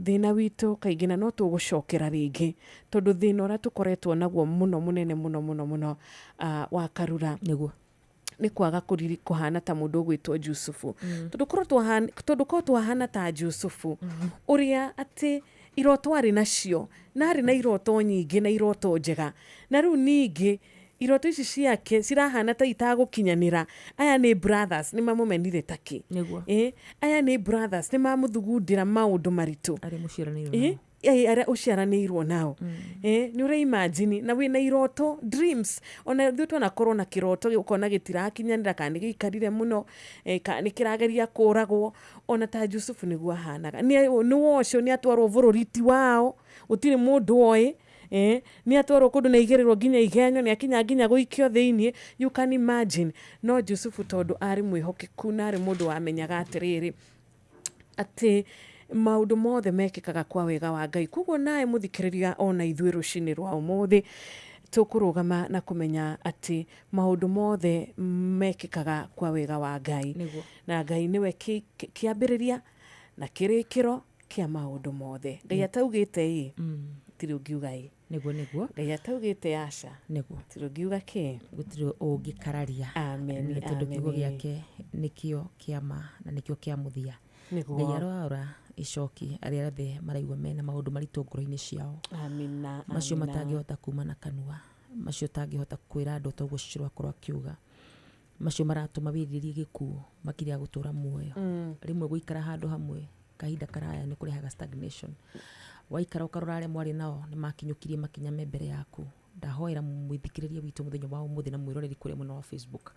S16: Thĩna witũ kaingĩ, na no tũgũcokera rĩngĩ tondũ thĩna ũrĩa tũkoretwo naguo mũno mũnene mũno mũno mũno wa Karura
S9: Nĩguo.
S16: Nĩ kwaga kũhana ta mũndũ ũgwĩtwo Jusufu. Tondũ korwo twahana ta Jusufu, ũrĩa atĩ iroto arĩ nacio, na arĩ na iroto nyingĩ na iroto njega, na rĩu ningĩ iroto ici ciake cirahana ta itagũkinyanĩra. Aya nĩ brothers, nĩ mamũmenire takĩ. Aya nĩ brothers, nĩ mamũthugundĩra maũndũ maritũ.
S9: Arĩa mũciaranĩirwo.
S16: Arĩa ũciaranĩirwo nao. Nĩ ũra imagine na wĩna iroto, dreams. Ona ithuĩ twanakorwo na kĩroto, ũkona gĩtirakinyanĩra, kana nĩ gĩikarire mũno, kana nĩ kĩrageria kũragwo. Ona ta Jusufu nĩguo ahanaga. Nĩ wocio nĩ atwarwo bũrũri ti wao, gũtirĩ mũndũ oĩ. Nĩ atwarwo kũndũ na igĩrĩrwo nginya igenyo, nĩ akinya nginya gũikio thĩiniĩ. You can imagine. No Jusufu, tondũ arĩ mwĩhokeku na arĩ mũndũ wamenyaga atĩrĩrĩ, atĩ maũndũ mothe mekĩkaga kwa wega wa Ngai. Koguo nawe mũthikĩrĩria, ona ithuĩ rũcinĩ rwa ũmũthĩ tũkũrũgama na kũmenya atĩ maũndũ mothe mekĩkaga kwa wega wa Ngai. Na Ngai nĩwe kĩambĩrĩria na kĩrĩkĩro kĩa maũndũ mothe. Ngai ataugĩte ĩ, gũtirĩ ũngiuga ĩ.
S9: Nĩguo, nĩguo.
S16: Ngai ataugĩte aca, gũtirĩ ũngiuga kĩ.
S9: Gũtirĩ ũngĩkararia.
S16: Amen.
S9: Nĩ tondũ kiugo gĩake nĩkĩo kĩa ma na nĩkĩo kĩa mũthia. Ngai aroaũra icoki arĩa othe maraigua mena maũndũ maritũ ngoro-inĩ ciao.
S16: Amina.
S9: Macio matangĩhota kuma na kanua, macio ũtangĩhota kwĩra andũ ta ũguo cũcũ akorwo akiuga, macio maratũma wĩrirĩrie gĩkuũ makĩria ya gũtũra muoyo. Rĩmwe gũikara handũ hamwe kahinda karaya nĩ kũrehaga stagnation. Waikara ũkarora arĩa mwarĩ nao nĩ makinyũkirie makinya me mbere yaku. Ndahoera mwĩthikĩrĩria witũ mũthenya wa ũmũthĩ na mwĩroreri kũrĩa mwena wa Facebook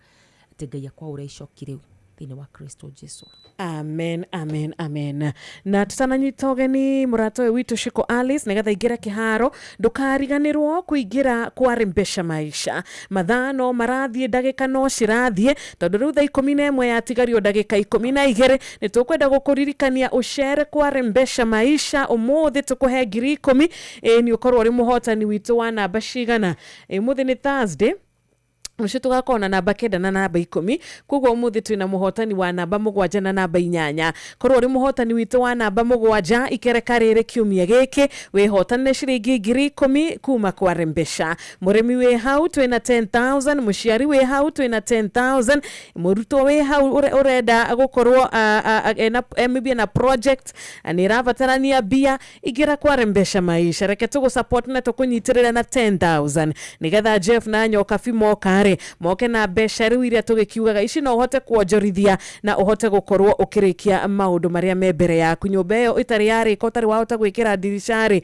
S9: atĩ Ngai akwaũre icoki rĩu thĩinĩ wa Kristo Jesu.
S16: Amen, amen, amen. Na tũtananyita ũgeni mũrata ũyũ witũ Shiko Alice nĩgetha ingĩre kĩharo, ndũkariganĩrwo kũingĩra kwa Rembesha Maisha. Mathaa no marathiĩ, ndagĩka no cirathiĩ, tondũ rĩu thaa 11 yatigario ndagĩka 12. Nĩ tũkwenda gũkũririkania ũcere kwa Rembesha Maisha ũmũthĩ, tũkũhe 10,000. Ĩ nĩ ũkorwo ũrĩ mũhotani witũ wa namba cigana? Ũmũthĩ nĩ Thursday, rũciũ tũgakorwo na namba 9 na namba 10. Koguo ũmũthĩ twĩna mũhotani wa namba 7 na namba 8. Korwo ũrĩ mũhotani witũ wa namba 7, ikereka rĩrĩ kiumia gĩkĩ wĩhotanĩre ciringi 10,000 kuma kwa Rembesha. Mũrĩmi wĩ hau twĩna 10,000, mũciari wĩ hau twĩna 10,000, mũrutwo wĩ hau ũrenda gũkorwo maybe na project nĩ ĩrabatarania mbia, ingĩra kwa Rembesha Maisha. Reke tũgũ support na tũkũnyitĩrĩra na 10,000 nĩgetha Jeff na Nyokabi moka rĩ, moke na mbeca rĩu iria tũgĩkiugaga ici, no ũhote kuonjorithia na ũhote gũkorwo ũkĩrĩkia maũndũ marĩa me mbere yaku. Nyũmba ĩyo ĩtarĩ yarĩka, ũtarĩ wahota gwĩkĩra ndirica rĩ,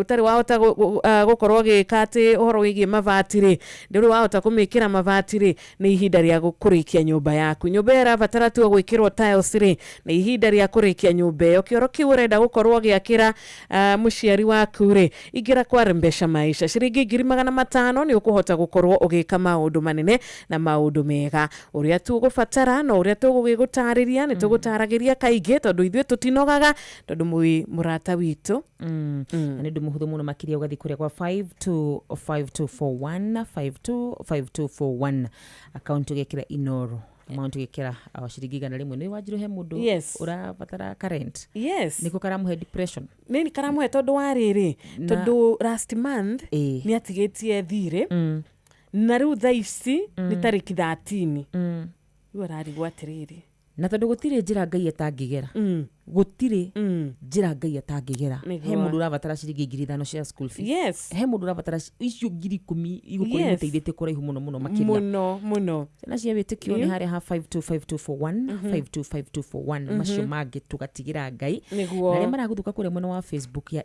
S16: ũtarĩ wahota gũkorwo ũgĩka atĩ ũhoro wĩgiĩ mabati rĩ, ndũrĩ wahota kũmĩkĩra mabati rĩ, nĩ ihinda rĩa kũrĩkia nyũmba yaku. Nyũmba ĩyo ĩrabatara tu gwĩkĩrwo tiles rĩ, nĩ ihinda rĩa kũrĩkia nyũmba ĩyo. Kĩoro kĩu ũrenda gũkorwo ũgĩakĩra mũciari waku rĩ, ingĩra kwa Rembesha Maisha. Ciringi 500,000 nĩ ũkũhota gũkorwo ũgĩka maũndũ manene na maũndũ mega. Ũrĩa tũgũbatara na ũrĩa tũgũgĩgũtarĩria, nĩ tũgũtaragĩria kaingĩ, tondũ ithuĩ tũtinogaga, tondũ mwĩ mũrata witũ.
S9: Na nĩ ũndũ mũhũthũ mũno makĩria, ũgathiĩ kũrĩa kwa 525241, 525241, account ũgekĩra Inoro, amount ũgekĩra ciringi 100. Nĩ wanjirwo he mũndũ ũrabatara current.
S16: Yes.
S9: Nĩko karamũhe depression.
S16: Nĩ karamũhe, tondũ wa rĩrĩ, tondũ last month nĩ atigĩtie thirĩ, na rĩu thaa ici nĩ tarĩki 13. Rĩu ararigwo atĩrĩrĩ,
S9: na tondũ gũtirĩ njĩra Ngai atangĩgera, gũtirĩ njĩra Ngai atangĩgera. He mũndũ ũrabatara ciringi 5,000 cia school fees. He mũndũ ũrabatara icio 10,000 igũkorwo imũteithĩtie kũraihu mũno mũno makĩria.
S16: Mũno mũno.
S9: Ciana cia wĩtĩkio, nĩ harĩa ha 525241, 525241. Macio mangĩ tũgatigĩra Ngai. Na arĩa maragũthũka kũrĩa mwena wa Facebook ya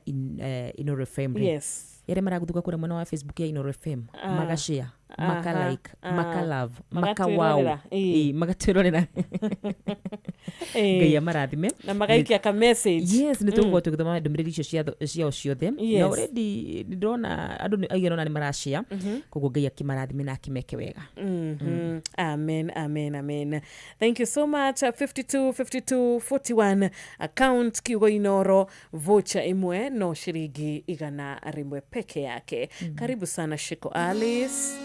S9: Inoro FM rĩ, arĩa maragũthũka kũrĩa mwena wa Facebook ya Inoro FM, magashare, maka like, maka love, maka wow.
S16: Magatwĩrorera, ĩĩ.
S9: Ĩĩ, magatwĩrorera. Ngai amarathime.
S16: Na magaikia ka message.
S9: Yes, nĩ tũgũkorwo tũgĩthoma ndũmĩrĩri icio ciao ciothe. Na already nĩ ndĩrona andũ aigana ũna nĩ marashare. Koguo Ngai akĩmarathime na akĩmeke wega.
S16: Amen, amen, amen. Thank you so much. 52 52 41, account kiugo Inoro, vocha imwe no shiringi 100 peke yake. Karibu sana Shiko Alice.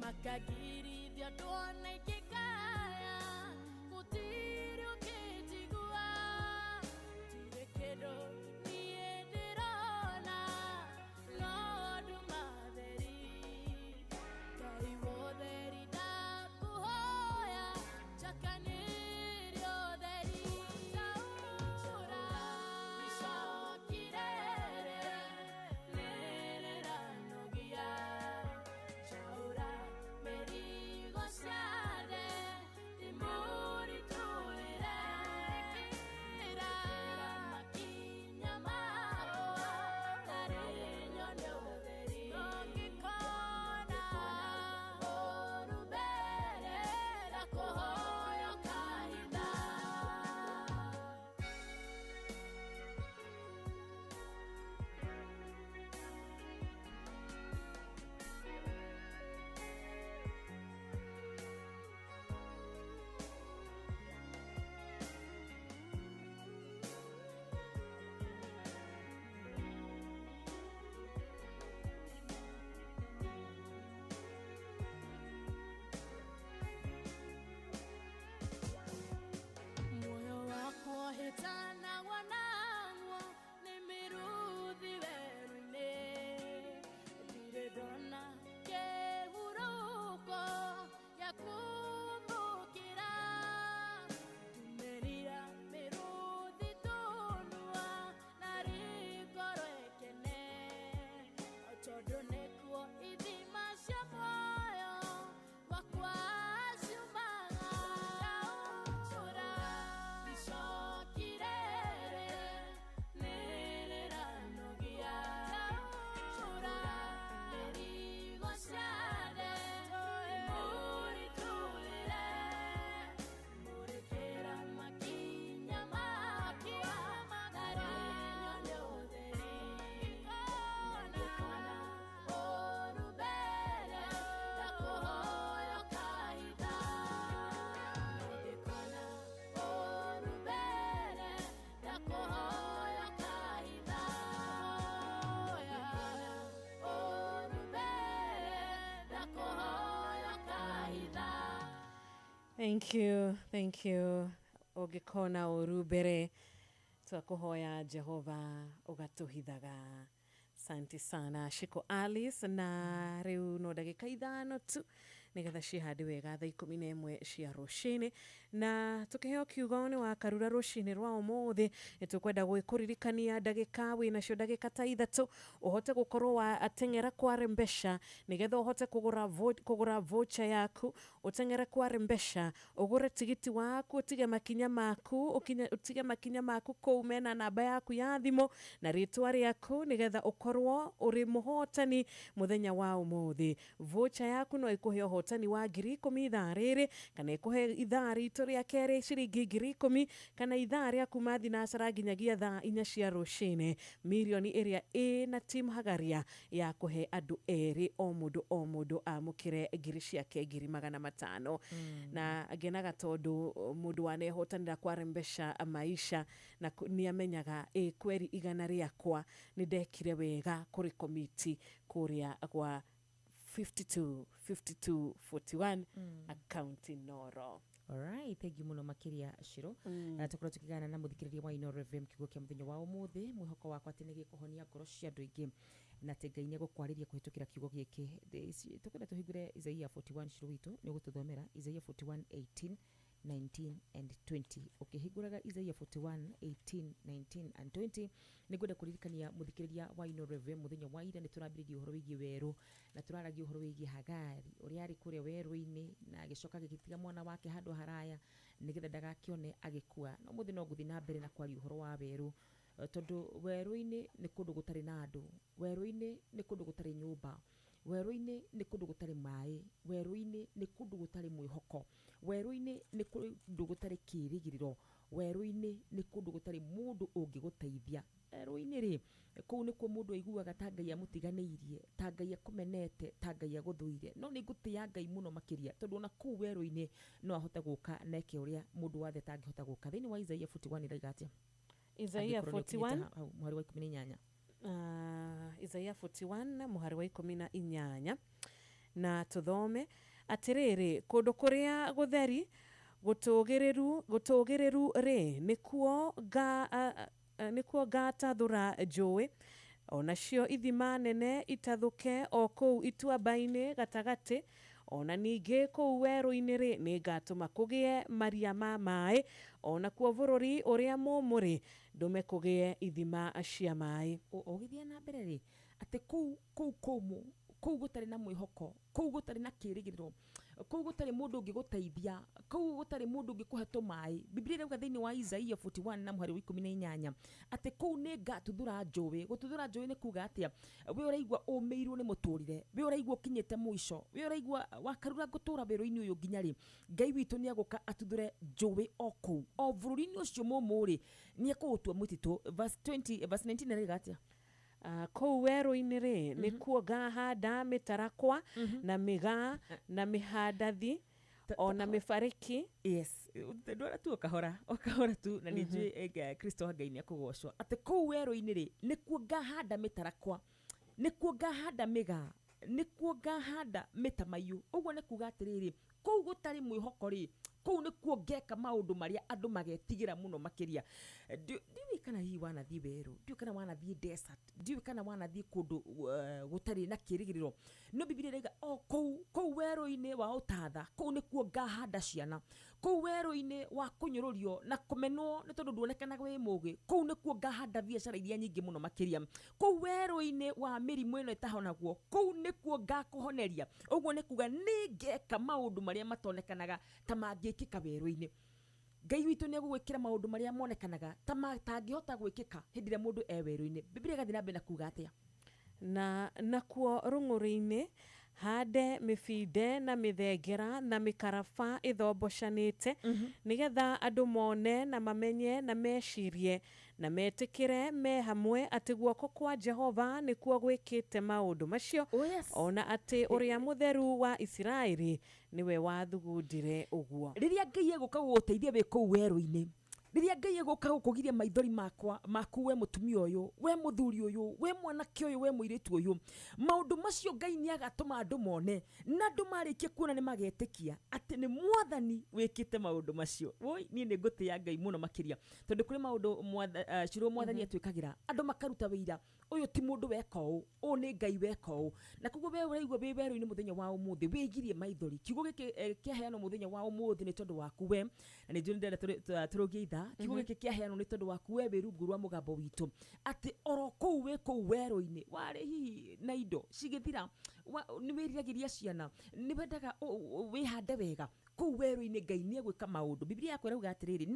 S8: Makagirithia ndona ikĩkaya gũtirĩ ũkĩnjigua ndirĩ kĩndũ niĩ ndĩrona no nduma theri Ngai wotheri ndakũhoya njakanĩria ũtheri taũra icoki rĩrĩ nĩrĩranogia njaũra mĩrigo ciothe ndĩmũritũhĩre kĩra makinya makwa narĩ nyone ũtheri ũngĩkona ũru mbere ndakũhoya ũkahitha. Muoyo wakwa hĩtanagwo nagwo nĩ mĩrũthi werũ-inĩ ndirĩ ndona kĩhurũko gĩa kũmbũkĩra ndumĩrira mĩrũthi tũnua narĩ ngoro ĩkene tondũ nĩkuo ithima cia muoyo wakwa ciumaga taũra icoki rĩrĩ nĩrĩranogia taũra mĩrigo ciothe ndĩmũritũhĩre mũrĩkĩra makinya makwa narĩ nyone ũtheri ngĩkona ũru mbere ndakũhoya ũkahitha ngĩkona ũru mbere ndakũhoya ũkahitha ũru mbere ndakũhoya ũkahitha.
S16: Thank you, thank you. Ũngĩkona ũru mbere twakuhoya Jehova ũgatũhithaga. Asante sana Shiko Alice na rĩu no ndagĩka 5 tu nĩgetha cihande wega thaa 11 cia rũcinĩ na tũkĩheo kiugo nĩ wa Karura rũcinĩ rwa ũmũthĩ nĩtũkwenda gwĩkũririkania ndagĩka wĩnacio ndagĩka ta 3 ũhote gũkorwo wa ateng'era kware mbeca nĩgetha ũhote kũgũra voucher yaku ũteng'ere kware mbeca ũgũre tigiti waku ũtige makinya maku ũtige makinya maku kũu mena namba yaku ya thimũ na rĩtwa rĩaku nĩgetha ũkorwo ũrĩ mũhotani mũthenya wa ũmũthĩ. Voucher yaku no ĩkũhe ũhotani ũhotani wa 10,000 ithaa rĩrĩ, kana ĩkũhe ithaa ritũ rĩa kerĩ ciringi 10,000, kana ithaa rĩa kuma thinacara nginyagia thaa 4 cia rũcinĩ, mirioni ĩrĩa ĩ na Tim Hagaria ya kũhe andũ erĩ, o mũndũ o mũndũ amũkĩre ngiri ciake 500,000. Na ngenaga tondũ mũndũ wanehotanĩra kwarembesha maisha na nĩ amenyaga ĩ kweri 100 rĩakwa nĩ ndekire wega kũrĩ komiti kũrĩa gwa 52 52 41 account Inoro.
S9: Alright, thank you muno makiria Shiro. Tukorwo tukigana na muthikiriria wa Inoro FM kiugo kia muthenya wa umuthi, mwihoko wakwa ati nĩ gĩkũhonia ngoro cia andũ aingĩ na atĩ Ngai nĩegũkwarĩria kũhĩtũkĩra kiugo gĩkĩ. Tũkwenda tũhingũre Isaiah 41, Shiro witũ nĩ ũgũtũthomera Isaiah 41 18 19 and 20. Ũkĩhingũraga Isaiah 41 18 19 and 20, nĩngwenda kũririkania mũthikĩrĩria wa Inoro FM mũthenya wa ira nĩ tũrambĩrĩria ũhoro wĩgiĩ werũ, na tũraragia ũhoro wĩgiĩ Hagari ũrĩa arĩ kũrĩa werũ-inĩ na agĩcoka agĩgĩtiga mwana wake handũ haraya nĩgetha ndagakĩone agĩkua. No mũthĩ no ngũthiĩ na mbere na kwaria ũhoro wa werũ, tondũ werũ-inĩ nĩ kũndũ gũtarĩ na andũ, werũ-inĩ nĩ kũndũ gũtarĩ nyũmba, werũ-inĩ nĩ kũndũ gũtarĩ maĩ, werũ-inĩ nĩ kũndũ gũtarĩ mwĩhoko, werũ-inĩ nĩ kũndũ gũtarĩ kĩĩrĩgĩrĩro, werũ-inĩ nĩ kũndũ gũtarĩ mũndũ ũngĩgũteithia. Werũ-inĩ rĩ, kũu nĩkuo mũndũ aiguaga ta Ngai amũtiganĩirie, ta Ngai akũmenete, ta Ngai agũthũire. No nĩ ngũtĩĩa Ngai mũno makĩria, tondũ ona kũu werũ-inĩ no ahote gũka na eke ũrĩa mũndũ wathe atangĩhota gũka. Thĩinĩ wa Isaiah 41 ĩrauga atĩa?
S16: Isaiah
S9: Angĩkorwo nĩ ũkinyĩte
S16: 41
S9: hau mũhari wa 18.
S16: Isaiah 41 mũhari wa 18, na tũthome atĩrĩrĩ, kũndũ kũrĩa gũtheri gũtũgĩrĩru rĩ, nĩkuo ngatathũra njũĩ, onacio ithima nene itathũke o kũu ituamba-inĩ gatagatĩ, ona ningĩ kũu werũ-inĩ rĩ, nĩngatũma kũgĩe maria ma maĩ, onakuo bũrũri ũrĩa mũũmũ rĩ, ndũme kũgĩe ithima cia maĩ.
S9: Ũgĩthiĩ na mbere rĩ, atĩ kũu kũmũ, kũu gũtarĩ na mwĩhoko, kũu gũtarĩ na kĩĩrĩgĩrĩro, kũu gũtarĩ mũndũ ũngĩgũteithia, kũu gũtarĩ mũndũ ũngĩkũhe tũmaĩ. Biblia ĩrauga thĩinĩ wa Isaiah 41 na mũhari wa 18 atĩ kũu nĩngatuthũra njũĩ. Gũtuthũra njũĩ nĩ kuga atĩa? We ũraigua ũmĩirwo nĩ mũtũrĩre, we ũraigua ũkinyĩte mũico, we ũraigua wakarura ngũtũra werũ-inĩ ũyũ nginya rĩ, Ngai witũ nĩegũka atuthũre njũĩ o kũu, o bũrũri-inĩ ũcio mũũmũ rĩ, nĩekũũtua mũtitũ. Verse 20, verse 19 ĩrauga atĩa?
S16: Kũu werũ-inĩ rĩ, nĩkuo ngahanda mĩtarakwa na mĩgaa na mĩhandathi ona mĩbarĩki.
S9: Yes, ndwara tu o kahora, o kahora tu, na nĩ njũĩ Kristo wa Ngai nĩekũgocwo. Atĩ kũu werũ-inĩ rĩ, nĩkuo ngahanda mĩtarakwa, nĩkuo ngahanda mĩgaa, nĩkuo ngahanda mĩtamaiyũ. Ũguo nĩ kuga atĩrĩrĩ, kũu gũtarĩ mwĩhoko rĩ, kũu nĩkuo ngeka maũndũ marĩa andũ magetigĩra mũno makĩria. Ndiũĩ kana hihi wanathiĩ werũ, ndiũĩ kana wanathiĩ desert, ndiũĩ kana wanathiĩ kũndũ gũtarĩ na kĩĩrĩgĩrĩro. No Biblia ĩrauga o kũu werũ-inĩ wa ũtatha, kũu nĩkuo ngahanda ciana, kũu werũ-inĩ wa kũnyũrũrio na kũmenwo nĩ tondũ nduonekanaga wĩ mũgĩ, kũu nĩkuo ngahanda biacara iria nyingĩ mũno makĩria, kũu werũ-inĩ wa mĩrimũ ĩno ĩtahonagwo, kũu nĩkuo ngakũhoneria. Ũguo nĩ kuga nĩ ngeka maũndũ marĩa matonekanaga ta mangĩkĩka werũ-inĩ. Ngai witũ nĩegũgwĩkĩra maũndũ marĩa monekanaga ta matangĩhota gwĩkĩka hĩndĩ ĩrĩa mũndũ e werũ-inĩ. Biblia ĩgathiĩ na mbere na kuga atĩa?
S16: Na nakuo rũng'ũrĩ-inĩ hande mĩbinde na mĩthengera na mĩkaraba ĩthombocanĩte, nĩgetha andũ mone na mamenye na mecirie na metĩkĩre me hamwe atĩ guoko kwa Jehova nĩkuo gwĩkĩte maũndũ macio, ona atĩ ũrĩa mũtheru wa Isiraeli nĩwe wathugundire ũguo.
S9: Rĩrĩa Ngai egũka gũgũteithia wĩ kũu werũ-inĩ, rĩrĩa Ngai egũka gũkũgiria maithori makwa maku, we mũtumia ũyũ, we mũthuri ũyũ, we mwanake ũyũ, we mũirĩtu ũyũ, maũndũ macio Ngai nĩagatũma andũ mone, na andũ marĩkie kuona nĩmagetĩkia atĩ nĩ Mwathani wĩkĩte maũndũ macio. Woi, niĩ nĩ ngũtĩĩa Ngai mũno makĩria, tondũ kũrĩ maũndũ Shiro Mwathani atwĩkagĩra, andũ makaruta wĩira, ũyũ ti mũndũ weka ũũ, ũũ nĩ Ngai weka ũũ. Na koguo we ũraigua wĩ werũ-inĩ mũthenya wa ũmũthĩ, wĩgirie maithori. Kiugo gĩkĩ kĩaheanwo mũthenya wa ũmũthĩ nĩ tondũ waku we, na nĩ njũĩ nĩndĩrenda tũrũgie ithaa. Kiugo gĩkĩ kĩaheanwo nĩ tondũ waku we wĩ rungu rwa mũgambo witũ, atĩ oro kũu wĩ kũu werũ-inĩ, warĩ hihi na indo cigĩthira, Nĩ wĩriragĩria ciana, nĩ wendaga wĩhande wega kũu werũ-inĩ, Ngai nĩ egwĩka maũndũ. Biblia yakwa ĩrauga atĩrĩrĩ,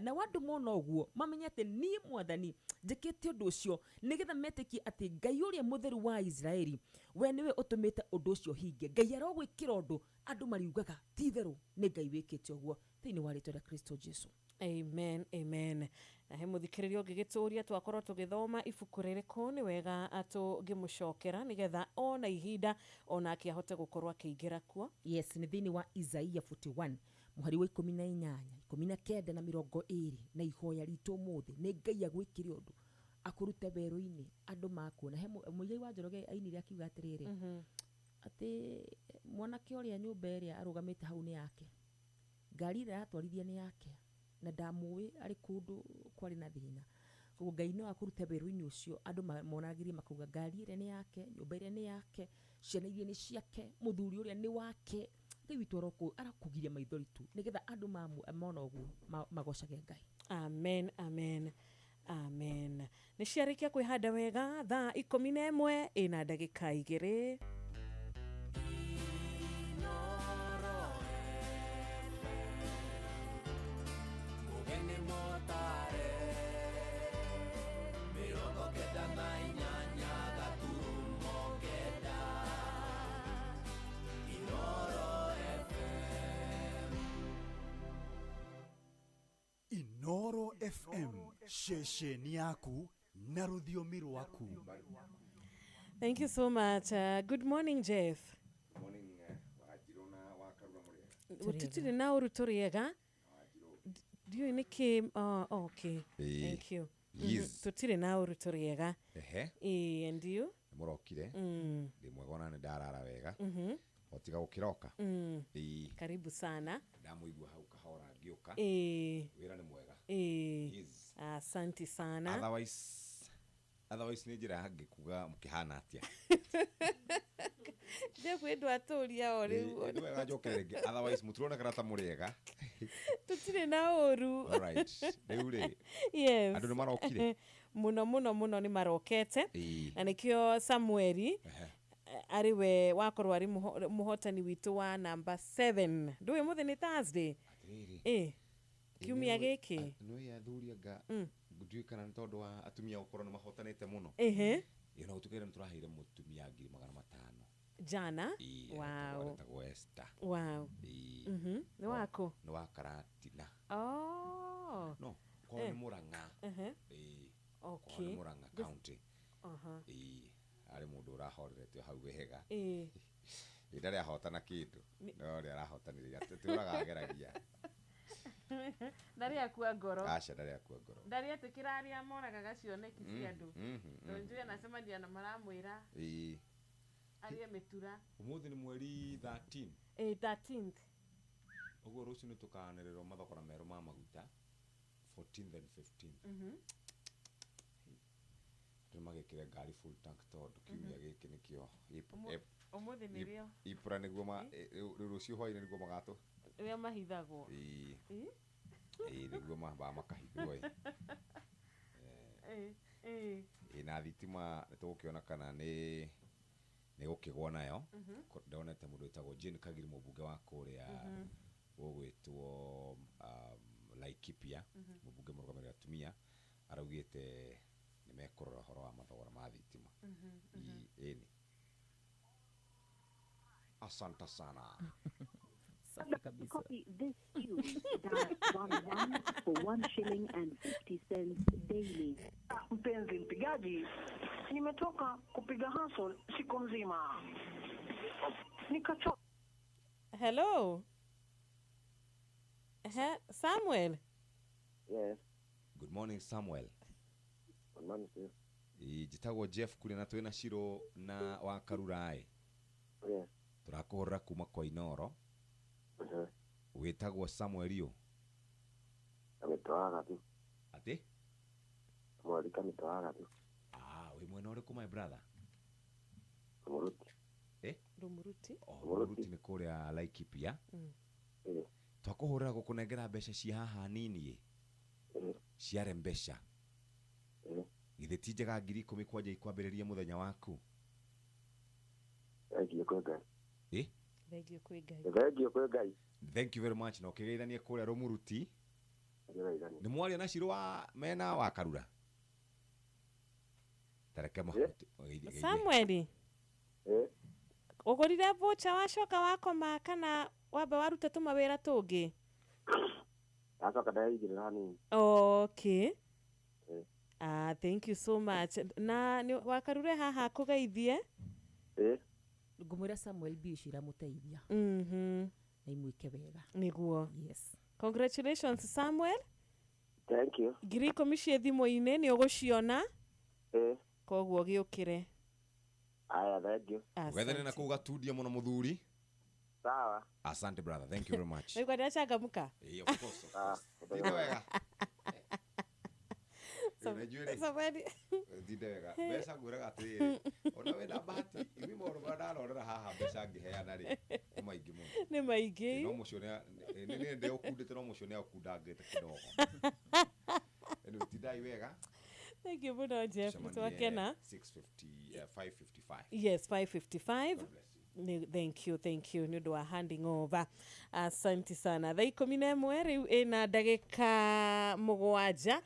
S9: nao andũ mona ũguo mamenye atĩ niĩ Mwathani njĩkĩte ũndũ ũcio, nĩgetha metĩkie atĩ Ngai ũrĩa mũtheru wa Isiraeli we nĩwe ũtũmĩte ũndũ ũcio hinge. Ngai arogwĩkĩra ũndũ andũ mariugaga ti itherũ nĩ Ngai wĩkĩte ũguo, thĩinĩ wa rĩtwa rĩa Kristo Jesu.
S16: Amen, amen. Na he mũthikĩrĩria ũngĩgĩtũria twakorwo tũgĩthoma ibuku rĩrĩkũ, nĩ wega tũngĩmũcokera nĩgetha ona ihinda onake ahote gũkorwo akĩingĩra kuo.
S9: Yes, nĩ thĩinĩ wa Isaia 41 mũhari wa 18, 19 na 20. Na ihoya ritũ ũmũthĩ nĩ Ngai agwĩkĩre ũndũ akũrute werũ-inĩ andũ makuona. He Mũigai wa Njoroge ainire akiuga atĩrĩrĩ, atĩ mwanake ũrĩa nyũmba ĩrĩa arũgamĩte hau nĩ yake, ngari ĩrĩa aratwarithia nĩ yake, na ndamũĩ arĩ kũndũ kwarĩ na thĩna. Koguo Ngai no akũrute werũ-inĩ ũcio andũ monagĩrie makauga ngari ĩrĩa nĩ yake, nyũmba ĩrĩa nĩ yake, ciana iria nĩ ciake, mũthuri ũrĩa nĩ wake. Ngai witũ arakũgiria maithori tu nĩgetha andũ mona ũguo magocage Ngai.
S16: Amen, amen, amen. Nĩ ciarĩkia kwĩhanda wega thaa 11 ĩna ndagĩka 2.
S3: Inoro FM, ceceni yaku na rũthiomi rwaku.
S16: Thank you so much. Good morning, Jeff.
S5: Good morning, Wanjiru na Wakarura mũrĩega.
S16: Tũtirĩ na ũru tũrĩega. Ndiũĩ nĩkĩ. Okay. Thank you.
S5: Yes.
S16: Tũtirĩ na ũru tũrĩega.
S5: Ehe.
S16: And you?
S5: Nĩ mũrokire. Ndĩ mwega ona nĩ ndarara wega. Otiga gũkĩroka.
S16: Karibu sana.
S5: Ndamũigua hau kahora ngĩũka. Wĩra nĩ mwega. Yes.
S16: Asante sana.
S5: Otherwise nĩ njĩra ngĩkuga mũkĩhana atĩa.
S16: Jeff wendwa atũria o rĩu.
S5: Nĩ wega njokere rĩngĩ. Otherwise mũtironekana ta mũrĩega.
S16: Tũtirĩ na ũru.
S5: All right. Rĩu rĩ.
S16: Yes.
S5: Andũ nĩ marokire.
S16: Mũno mũno mũno nĩ marokete. Na nĩkĩo Samueli arĩ we wakorwo arĩ mũhotani witũ wa namba 7. Ndũĩ mũthĩ nĩ Thursday. Kiumia gĩkĩ.
S5: Nĩ athuri anga ndiũĩ kana nĩ tondũ wa atumia gũkorwo nĩ mahotanĩte mũno. Ĩno gũtuĩka nĩ tũraheire mũtumia 500,000
S16: jana. Wow.
S5: Etagwo Esther.
S16: Wow. Nĩ waku?
S5: Nĩ wa Karatina.
S16: Oh.
S5: No, kwao nĩ Murang'a.
S16: Okay.
S5: Kwao nĩ Murang'a County. Arĩ mũndũ ũrahoreretio hau wega. Ndarĩ ahotana kĩndũ. No rĩ arahotanire. Tũraga ageragia.
S16: Ndarĩ akua ngoro.
S5: Aca ndarĩ akua ngoro.
S16: Ndarĩ etĩkĩra arĩa moragaga cioneki cia andũ. Tondũ njũĩ anacemania na maramwĩra. Arĩe mĩtura.
S5: Ũmũthĩ nĩ mweri 13.
S16: 13th.
S5: Ũguo rũciũ nĩ tũkanĩrĩrwo mathogora merũ ma maguta 14th and 15th. Andũ magĩkĩre ngari full tank tondũ kiumia gĩkĩ nĩkĩo
S16: ũmũthĩ nĩrĩo
S5: Ipra nĩguo rĩu rũciũ hwaĩ-inĩ nĩguo magatũ
S16: rĩrĩa mahithagwo.
S5: Nĩguo mambaga makahithwo. Na thitima nĩtũgũkĩona kana nĩ gũkĩgwo nayo. Ndonete mũndũ wĩtagwo Jane Kagiri mũmbunge wa kũrĩa gũgwĩtwo Laikipia, mũmbunge mũrũgamĩrĩri atumia, araugĩte nĩ mekũrora ũhoro wa mathogora ma thitima. Ĩni. Asante sana.
S9: Safi kabisa.
S2: Copy this tune. Dial 11 for 1 shilling and 50 cents daily.
S10: Mpenzi mpigaji, nimetoka kupiga hustle siku nzima. Nikachoka.
S16: Hello. Samuel.
S15: Yes.
S5: Good morning, Samuel.
S15: Good morning, sir.
S5: Njĩtagwo Jeff kũrĩa na twĩna Shiro na wa Karura.
S15: Yes.
S5: Tũrakũhũrĩra kuma kwa Inoro. Wĩtagwo Samuel ũ?
S15: Kamĩtwa Gathu.
S5: Atĩ?
S15: Samuel Kamĩtwa Gathu.
S5: Wĩ mwena ũrĩkũ my brother?
S15: Rumuruti.
S16: Rumuruti.
S5: Rumuruti nĩ kũrĩa Laikipia. Twakũhũrĩra gũkũnengera mbeca cia haha nini ciare mbeca. Githĩ ti njega 10,000 kwanja ikwambĩrĩria mũthenya waku?
S15: Thank you.
S6: Thengiũ kwĩ Ngai.
S18: Ĩ?
S16: Thengiũ kwĩ Ngai.
S6: Thengiũ kwĩ Ngai.
S18: Thank you very much na ũkĩgeithanie kũrĩa Rũmuruti.
S6: Ngĩgeithania.
S18: Nĩ mwaria na Shiro wa mena wa Karura? Tareke mahuti.
S16: Samuel. Ũgũrire voucher wacoka wakoma kana wamba waruta tũmawĩra tũngĩ?
S6: Ndacoka ndeigĩrĩra hanini.
S16: Okay. Ah, thank you so much. Na nĩ wakarure haha kũgeithie?
S9: Ngũmwĩra Samuel mbia icio iramũteithia. Na imwĩke wega.
S16: Nĩguo.
S9: Yes.
S16: Congratulations Samuel.
S6: Thank you.
S16: 10,000 ciĩ thimũ-inĩ nĩ ũgũciona. Koguo gĩũkĩre.
S6: Aya, thank you.
S18: Ũgethane na kũu gatundia mũno mũthuri.
S6: Sawa.
S18: Asante brother, thank you very much.
S16: Naigua ndĩracangamũka.
S18: Eh, of course, of course. Tinde wega.
S16: Samuel.
S18: Tinde wega. Mbeca ngwĩraga atĩrĩrĩ, ona wĩna bahati, ithuĩ maũndũ marĩa ndarorera haha mbeca ngĩheana rĩ, nĩ maingĩ mũno.
S16: Nĩ maingĩ.
S18: No mũcio nĩ nĩ ndĩũkundĩte no mũcio nĩ aũkundangĩte kidogo. Anyway, tindai wega.
S16: Thank you mũno Jeff,
S18: Tucemanie
S16: twakena.
S18: 6:50, 5:55.
S16: Yes, 5:55. Thank you, thank you nĩ ũndũ wa handing over. Asante sana. Thaa 11 rĩu ĩna ndagĩka 7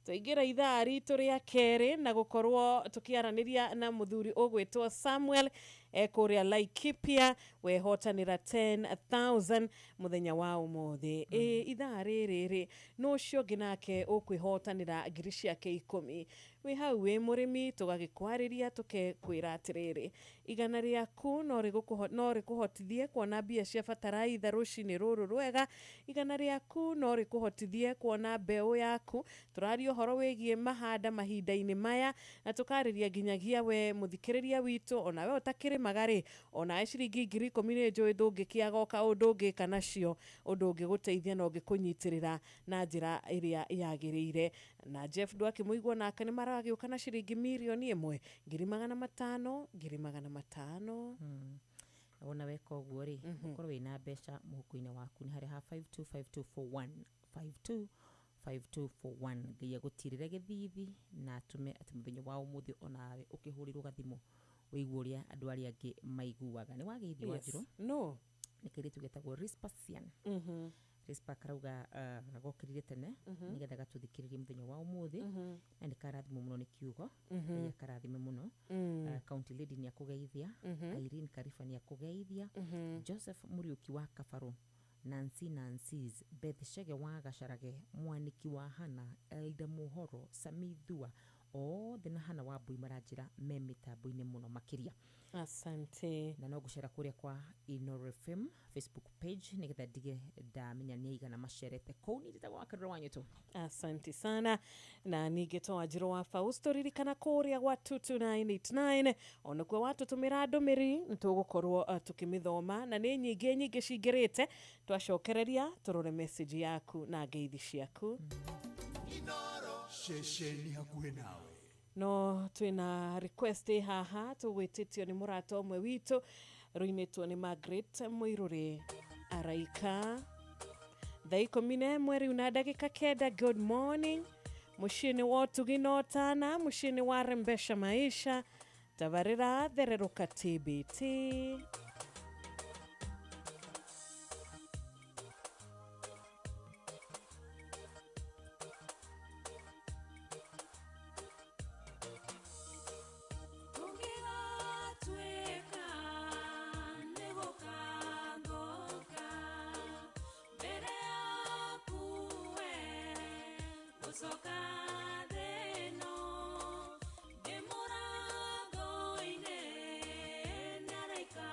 S16: twaingĩra ithaa ritũ rĩa kerĩ na gũkorwo tũkĩaranĩria na mũthuri ũgwĩtwo Samuel kũrĩa Laikipia wehotanĩra 10,000 mũthenya wa ũmũthĩ. Ithaa rĩrĩ rĩ nũ ũcio ũngĩ nake ũkwĩhotanĩra ngiri ciake 10 wĩ hau wĩ mũrĩmi tũgagĩkwarĩria tũkekwĩra atĩrĩrĩ igana rĩaku no rĩkũhotithie kuona mbia cia bataraitha rũcinĩ rũrũ rwega, igana rĩaku no rĩkũhotithie kuona mbeũ yaku. Tũraria ũhoro wĩgiĩ mahanda mahinda-inĩ maya na tũkarĩria nginyagia we mũthikĩrĩria witũ ona we ũtakĩrĩmaga rĩ onawe ciringi 10,000 nĩ njũĩ ndũngĩkĩaga o kaũndũ ũngĩka nacio ũndũ ũngĩgũteithia na ũngĩkũnyitĩrĩra na njĩra ĩrĩa yagĩrĩire. Na Jeff ndwakĩmũigua nake nĩ maragĩũka na ciringi 1,500,000 500,000 500,000.
S9: Wona weka ũguo rĩ ũkorwo wĩna mbeca mũhuko-inĩ waku nĩ harĩa ha 525241 525241 Ngai agũtirĩre gĩthithi na atũme atĩ mũthenya wa ũmũthĩ onawe ũkĩhũrĩrwo gathimũ ũigue ũrĩa andũ arĩa angĩ maiguaga. Nĩ wageithio Wanjirũ?
S16: No.
S9: Nĩ kairĩtu getagwo Rispasian. Rispa karauga gokĩrire tene nĩgetha gatũthikĩrĩrie mũthenya wa ũmũthĩ na nĩ karathimwo mũno nĩ kiugo. Ngai akarathime mũno. County Lady nĩ akũgeithia, Irene Kariba nĩ akũgeithia, Joseph Mũriũki wa Kabarũ, Nancy Nancy's, Beth Shege wa Gacarage, Mwaniki wa Hana, Elda Muhoro, Samithua, othe na Hana wa Mbui maranjĩra me mĩtambo-inĩ mũno makĩria.
S16: Asante.
S9: Na no ngũcera kũrĩa kwa Inooro FM Facebook page nĩgetha ndige ndamenya nĩ aigana macerete kũu. Niĩ njĩtagwo Wakarura wa Nyũtũ.
S16: Asante sana. Na ningĩ to Wanjirũ wa Fausto ririkana kũrĩa gwa 22989 onakuo watũtũmĩra ndũmĩrĩri nĩ tũgũkorwo tũkĩmĩthoma na nĩ nyingĩ nyingĩ cingĩrĩte. Twacokereria tũrore message yaku na ngeithi ciaku.
S3: Ceceni hakuhĩ nawe.
S16: No twĩna request haha tũgwĩtĩtio nĩ mũrata ũmwe witũ rũinĩtwo nĩ Margaret Mũirũrĩ Araika. Thaa 11 rĩu na ndagĩka 9. Good morning. Mũciĩ-inĩ wa ũtugi na ũtana, mũciĩ-inĩ wa rembesha maisha, tabarĩra thererũka TBT.
S8: Soka de no, de morago ine, naraika.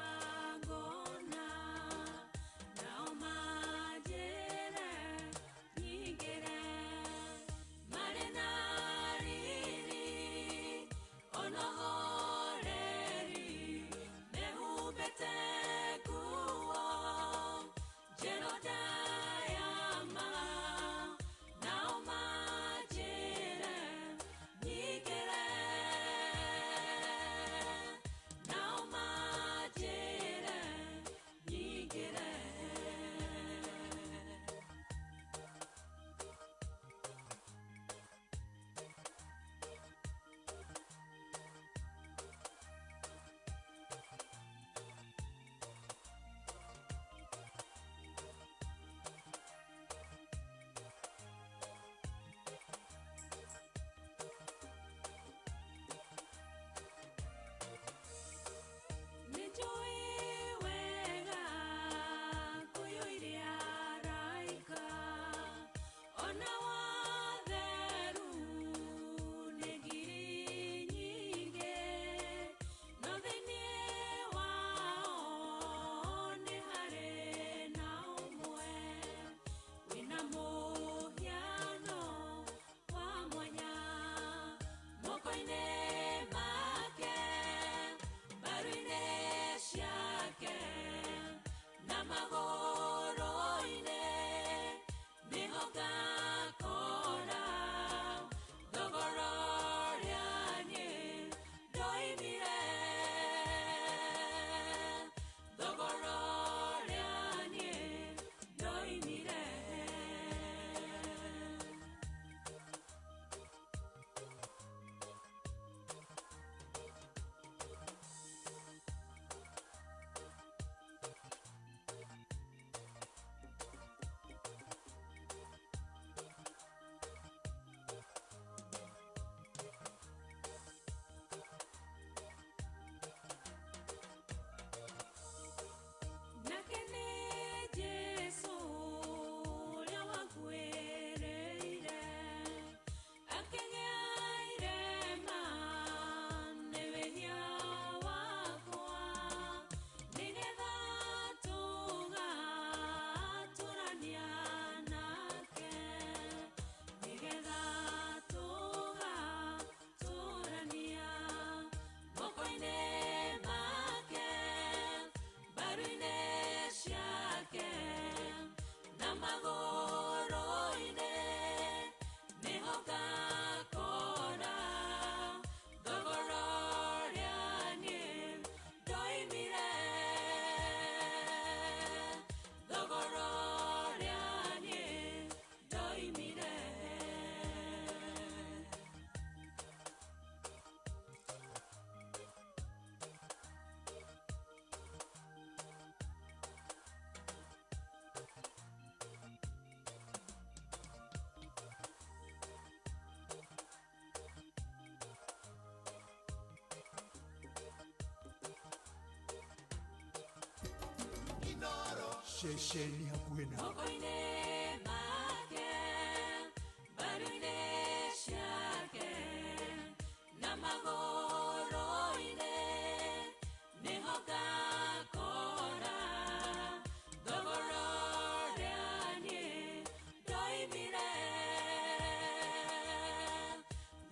S3: Ceceni hakuhĩ nawe.
S8: Moko-inĩ make, mbaru-inĩ ciake, na magũrũ-inĩ, nĩho ngakora thogora ũrĩa niĩ ndoimire.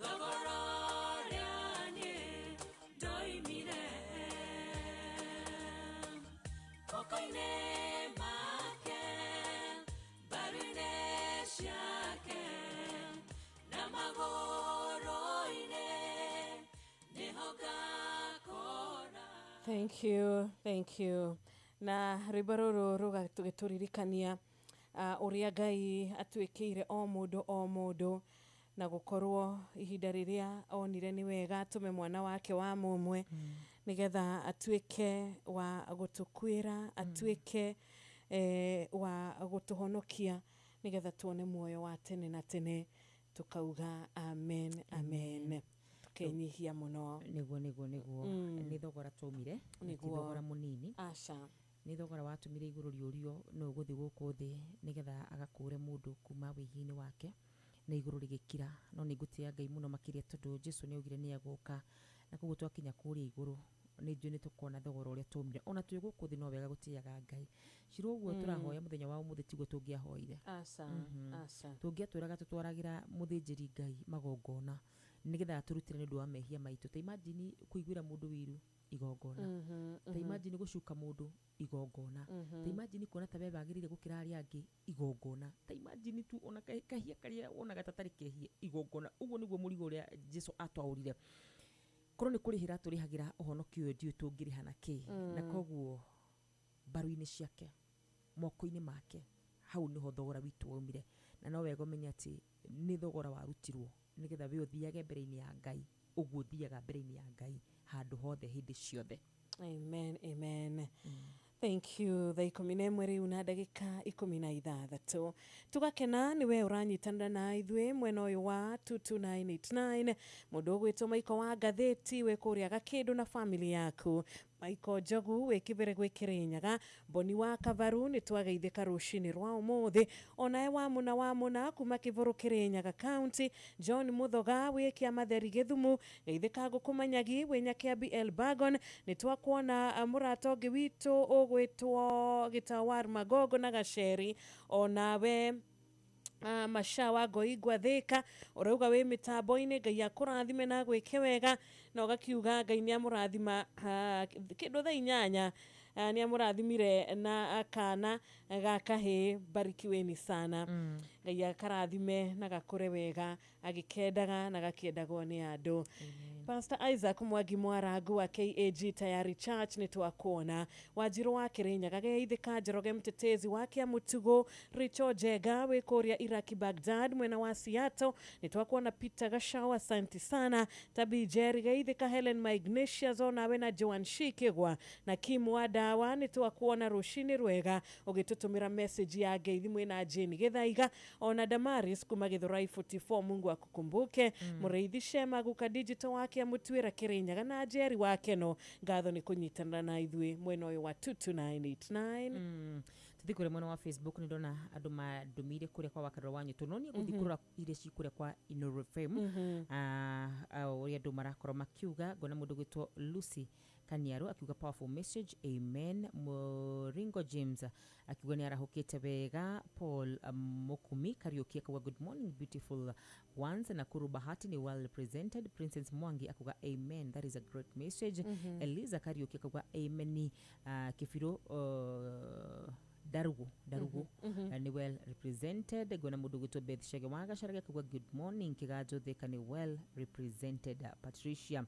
S8: Thogora ũrĩa niĩ ndoimire. Moko-inĩ make, mbaru-inĩ ciake, na magũrũ-inĩ, nĩho ngakora.
S16: Thank you, thank you. Na rwĩmbo rũrũ rũgatũririkania ũrĩa Ngai atuĩkĩire o mũndũ o mũndũ, na gũkorwo ihinda rĩrĩa onire nĩ wega atũme mwana wake wa mũmwe, nĩgetha atuĩke wa gũtũkuĩra, atuĩke wa gũtũhonokia, nĩgetha tuone muoyo wa tene na tene. Tukauga amen, amen. Tukenyihia mũno.
S9: Nĩguo, nĩguo, nĩguo. Nĩ thogora twaumire, na ti thogora mũnini.
S16: Aca.
S9: Nĩ thogora watũmire igũrũ rĩũrio nũ ũgũthiĩ gũkũ thĩ nĩgetha agakũre mũndũ kuma wĩhia-inĩ wake, na igũrũ rĩgĩkira. No nĩ ngũtĩĩa Ngai mũno makĩria, tondũ Jesu nĩ augire nĩ egũka, na koguo twakinya kũrĩa igũrũ nĩ njũĩ nĩ tũkona thogora ũrĩa twaumire. Ona twĩ gũkũ thĩ no wega gũtĩaga Ngai. Ciro ũguo tũrahoya mũthenya wa ũmũthĩ tiguo tũngĩahoire.
S16: Aca, aca.
S9: Tũngĩatũraga tũtwaragĩra mũthĩnjĩri Ngai magongona nĩgetha atũrutĩre nĩ ũndũ wa mehia maitũ. Ta imagine kũiguĩra mũndũ ũiru igongona. Ta imagine gũcuka mũndũ igongona. Ta imagine kuona ta we wagĩrĩire gũkĩra arĩa angĩ igongona. Ta imagine tu ona kahia karĩa wonaga ta tarĩ kehie igongona. Ũguo nĩguo mũrigo ũrĩa Jesu atwaũrire. Korwo nĩ kũrĩhĩra tũrĩhagĩra ũhonokio ũyũ, ndiũĩ tũngĩrĩha na kĩ. Na koguo mbaru-inĩ ciake, moko-inĩ make, hau nĩho thogora witũ waumire. Na no wega ũmenye atĩ nĩ thogora warutirwo nĩgetha we ũthiage mbere-inĩ ya Ngai, ũguo ũthiaga mbere-inĩ ya Ngai handũ hothe hĩndĩ ciothe.
S16: Amen, amen. Thank you. Thaa 11 rĩu na ndagĩka 16. Tũgakena nĩ we ũranyitanĩra na ithuĩ mwena ũyũ wa 22989. Mũndũ ũgwĩtwo Maiko wa Ngathĩti wĩ kũrĩa Gakĩndũ na family yaku. Maiko Njogu wĩ Kĩbere gwĩ Kĩrĩnyaga. Boni wa Kavaru nĩ twageithĩka rũcinĩ rwa ũmũthĩ. Onawe wa Mũna wa Mũna kuma Kĩbũrũ Kĩrĩnyaga County. John Mũthoga wĩ Kĩamatheri Gĩthumu. Geithĩka Ngũkũmanyagi wĩ Nyakĩambi Elbagon. Nĩ twakuona mũrata ũngĩ witũ ũgwĩtwo Gĩtawar Magogo na Gaceri. Onawe Masha wa Ngoingwa Thĩka ũrauga wĩ mĩtambo-inĩ, Ngai akũrathime na gwĩke wega, na ũgakiuga Ngai nĩ amũrathima kĩndũ thaa 8 nĩ amũrathimire na kana ga kahĩĩ. Barikiweni sana. Ngai akarathime na gakũre wega agĩkendaga na gakĩendagwo nĩ andũ. Pastor Isaac Mwangi Mwarangu wa KAG Tayari Church nĩ twakuona. Wanjirũ wa Kĩrĩnyaga geithĩka. Njoroge Mtetezi wa Kĩamũtugo. Richo Njega wĩ kũrĩa Iraki Baghdad mwena wa Seattle nĩ twakuona. Peter Gachau, asante sana. Tabi Jerry geithĩka. Helen Maignatius onawe na Joan Shikigwa na Kim wa Dawa nĩ twakuona rũcinĩ rwega ũgĩtũtũmĩra message ya ngeithi mwĩna Jane Gĩthaiga, ona Damaris kuma Githurai 44, Mungu akukumbuke. Mũrĩithi Shema Guka Digital wa Kĩamũtuĩra Kĩrĩnyaga na Jerry wa Keno, ngatho nĩ kũnyitanĩra na ithuĩ mwena ũyũ wa 22989.
S9: Tũthiĩ kũrĩa mwena wa Facebook, nĩ ndona andũ mandũmĩire kũrĩa kwa Wakarura wa Nyũtũ, no niĩ ngũthiĩ kũrora iria ci kũrĩa kwa Inooro FM, ũrĩa andũ marakorwo makiuga. Ngona mũndũ gwĩtwo Lucy Kaniaru akiuga powerful message, amen. Muringo James akiuga nĩ arahũkĩte wega. Paul Mukumi Kariuki akauga good morning beautiful ones. Nakuru Bahati ni well represented. Princess Mwangi akauga amen, that is a great message. Eliza Kariuki akauga amen. Kibiro Darugu Darugu ni well represented. Ngona mũndũ gwĩtwo Beth Shege wa Gacharage akauga good morning Kiganjo Thika ni well represented. Patricia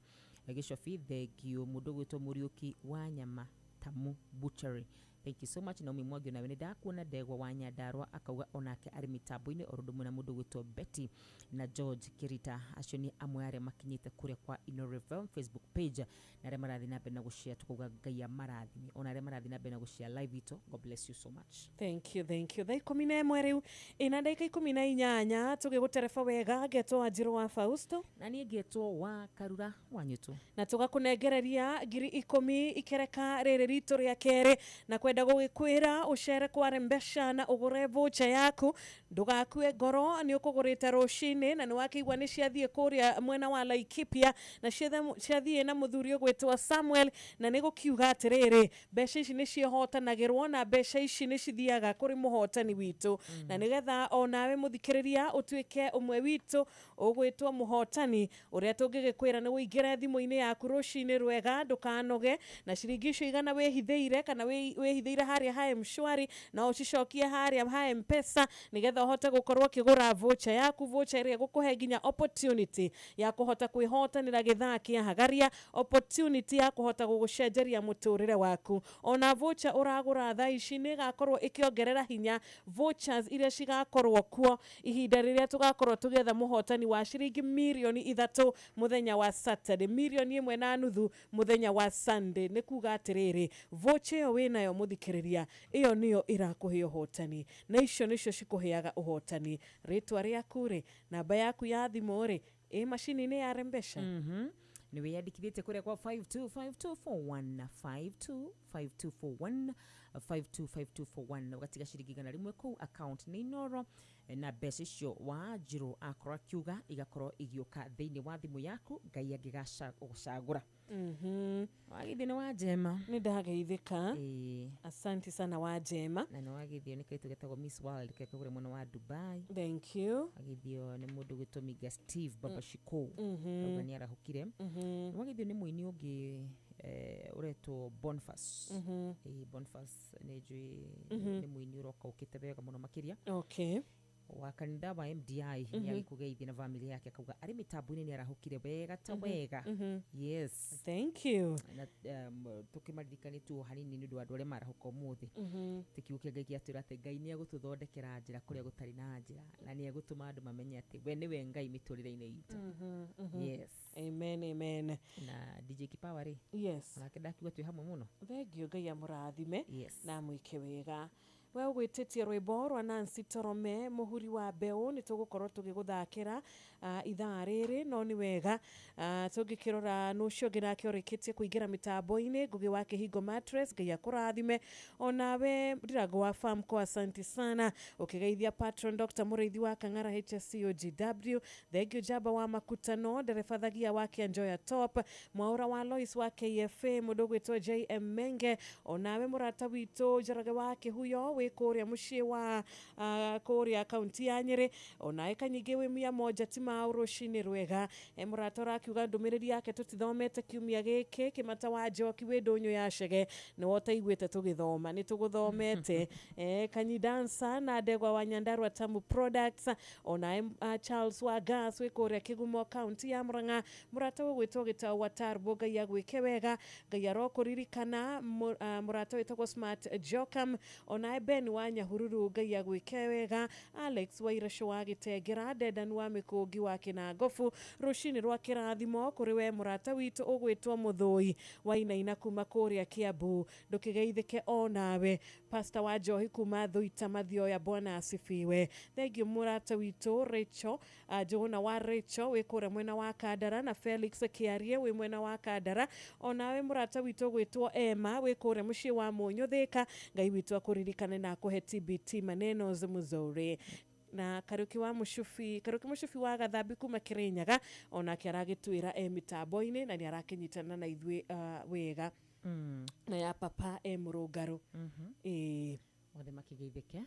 S9: Gĩcobi, thank you. Mũndũ gwĩtwo Mũriũki wa Nyama Tamu Butchery, thank you so much. Naomi Mwangi onawe nĩ ndakuona. Ndegwa wa Nyandarua akauga onake arĩ mĩtambo-inĩ, oro ũndũ ũmwe na mũndũ gwĩtwo Betty na George Kirita. Acio nĩ amwe arĩa makinyĩte kũrĩa kwa Inooro FM Facebook page na arĩa marathiĩ na mbere na gũshare. Tukauga Ngai amarathime, ona arĩa marathiĩ na mbere na gũshare live itũ. God bless you so much.
S16: Thank you, thank you. Thaa 11 rĩu ĩna ndagĩka 18, tũgĩgũtereba wega. Ngetwo Wanjirũ wa Fausto.
S9: Na niĩ ngetwo wa Karura wa Nyũtũ.
S16: Na tũgakũnengereria 10,000 ikereka rĩrĩ ritũ rĩa kerĩ na kwenda. Ngwenda gũgĩkwĩra ũcere kware mbeca na ũgũre voucher yaku, ndũgakue ngoro, nĩ ũkũgũrĩte rũcinĩ na nĩ wakĩigua nĩ ciathiĩ kũrĩa mwena wa Laikipia na ciathiĩ na mũthuri ũgwĩtwo Samuel, na nĩ gũkiuga atĩrĩrĩ, mbeca ici nĩ ciĩhotanagĩrwo na mbeca ici nĩ cithiaga kũrĩ mũhotani witũ. Na nĩgetha onawe mũthikĩrĩria ũtuĩke ũmwe witũ ũgwĩtwo mũhotani, ũrĩa tũngĩgĩkwĩra nĩ ũingĩre thimũ-inĩ yaku rũcinĩ rwega, ndũkanoge na ciringi icio igana wĩhithĩire kana wĩhithĩire harĩa ha M-Shwari, no ũcicokie harĩa ha M-Pesa nĩgetha ũhote gũkorwo ũkĩgũra voucher yaku, voucher ĩrĩa ĩgũkũhe nginya opportunity ya kũhota kwĩhotanĩra gĩthaa kĩa hagaria, opportunity ya kũhota gũgũcenjeria mũtũrĩre waku. Ona voucher ũragũra thaa ici nĩ ĩgakorwo ĩkĩongerera hinya vouchers iria cigakorwo kuo ihinda rĩrĩa tũgakorwo tũgĩetha mũhotani wa ciringi 3 mirioni mũthenya wa Saturday, 1.5 mirioni mũthenya wa Sunday. Nĩ kuga atĩrĩrĩ, voucher ĩyo wĩnayo mũthikĩrĩria, ĩyo nĩyo ĩrakũhe ũhotani na icio nĩcio cikũheaga ũhotani. Rĩtwa rĩaku rĩ, namba yaku ya thimũ rĩ, ĩ macini-inĩ ya Rembesha.
S9: Nĩ wĩyandĩkithĩtie kũrĩa kwa 525241, 525241, 525241, ũgatiga ciringi 100 kũu account nĩ Inoro, na mbeca icio wa Njirũ akorwo akiuga igakorwo igĩũka thĩinĩ wa thimũ yaku Ngai angĩgacagũra. Wagithio nĩ wa njema.
S16: Nĩ ndageithĩka, asanti sana wa njema.
S9: Na nĩ wagithio nĩ kairĩtu getagwo Miss World kekagũrĩa mwena wa Dubai.
S16: Thank you.
S9: Wagithio nĩ mũndũ gwĩtwo Miga Steve Baba Shiko. Auga nĩ arahũkire. Nĩ wagithio nĩ mũini ũngĩ ũretwo Boniface. Boniface nĩ njũĩ nĩ mũini ũroka ũkĩte wega mũno makĩria. Wa kanitha wa MDI. Nĩ agĩkũgeithia na bamĩrĩ yake, akauga arĩ mĩtambo-inĩ nĩ arahũkire wega ta wega. Yes.
S16: Thank you.
S9: Na tũkĩmaririkanie tu o hanini nĩ ũndũ wa andũ arĩa marahũka ũmũthĩ. Tĩ kiugo kĩa Ngai gĩatwĩra atĩ Ngai nĩ egũtũthondekera njĩra kũrĩa gũtarĩ na njĩra, na nĩ egũtũma andũ mamenye atĩ we nĩwe Ngai mĩtũrĩre-inĩ itũ. Yes.
S16: Amen, amen.
S9: Na DJ Kipawa rĩ, onake ndakiuga twĩ hamwe mũno.
S16: Thank you, Ngai amũrathime na amwĩke wega. We ũgwĩtĩtie rwĩmbo rwa Nancy Torome, mũhuri wa mbeũ, nĩ tũgũkorwo tũgĩgũthakĩra ithaa rĩrĩ, no nĩ wega tũngĩkĩrora nũ ũcio ũngĩ nake ũrĩkĩtie kũingĩra mĩtambo-inĩ. Ngũgĩ wa Kĩhingo Mattress, Ngai akũrathime. Onawe Ndirango wa Famco, asanti sana. Ũkĩgeithia patron Dr. Mũrĩithi wa Kang'ara HSCOGW, thank you. Jaba wa Makutano, ndereba thagia wa Kĩanjoya Top, Mwaũra wa Lois wa KFA, mũndũ ũgwĩtwo JM Menge, onawe mũrata witũ Njoroge wa Kĩhuyo wĩ kũrĩa mũciĩ wa kũrĩa kaunti ya Nyĩrĩ, onawe Kanyingĩ wĩ 100 timau, rũcinĩ rwega. E mũrata ũrakiuga ndũmĩrĩri yake tũtithomete kiumia gĩkĩ, Kĩmata wa Njoki wĩ ndũnyũ ya Cege, nĩwe ũtaiguĩte tũgĩthoma, nĩ tũgũthomete. Kanyi Dansa na Ndegwa wa Nyandarua Tamu Products, onawe Charles wa Gas wĩ kũrĩa Kĩgumo, kaunti ya Murang'a, mũrata ũgwĩtwo Gĩtau wa Tarbo, Ngai agwĩke wega, Ngai arokũririkana. Mũrata wĩtagwo Smart Jokam, onawe Ben wa Nyahururu, Ngai agwĩke wega. Alex wa Iracũ wa Gĩtengera, Dedan wa Mĩkũngi wa Kĩnangobu, rũcinĩ rwa kĩrathimo kũrĩ we. Mũrata witũ ũgwĩtwo Mũthũi Wainaina kuma kũrĩa Kiambu, ndũkĩgeithĩke onawe. Pastor wa Njohi kuma Thuita Mathioya, bwana asifiwe. Thank you. Mũrata witũ Rachel, Njũgũna wa Rachel wĩ kũrĩa mwena wa Kandara, na Felix Kĩarie wĩ mwena wa Kandara, onawe mũrata witũ gwĩtwo Emma wĩ kũrĩa mũciĩ wa Mũnyũ Thĩka, Ngai witũ akũririkane na akũhe TBT maneno mzuri. Na Kariuki wa Mũcubi, Kariuki Mũcubi wa Gathambi kuma Kĩrĩnyaga, onake aragĩtwĩra e mĩtambo-inĩ na nĩ arakĩnyitana na ithuĩ wega. Na ya papa e mũrũngarũ. Ĩĩ.
S9: Othe makigeithĩke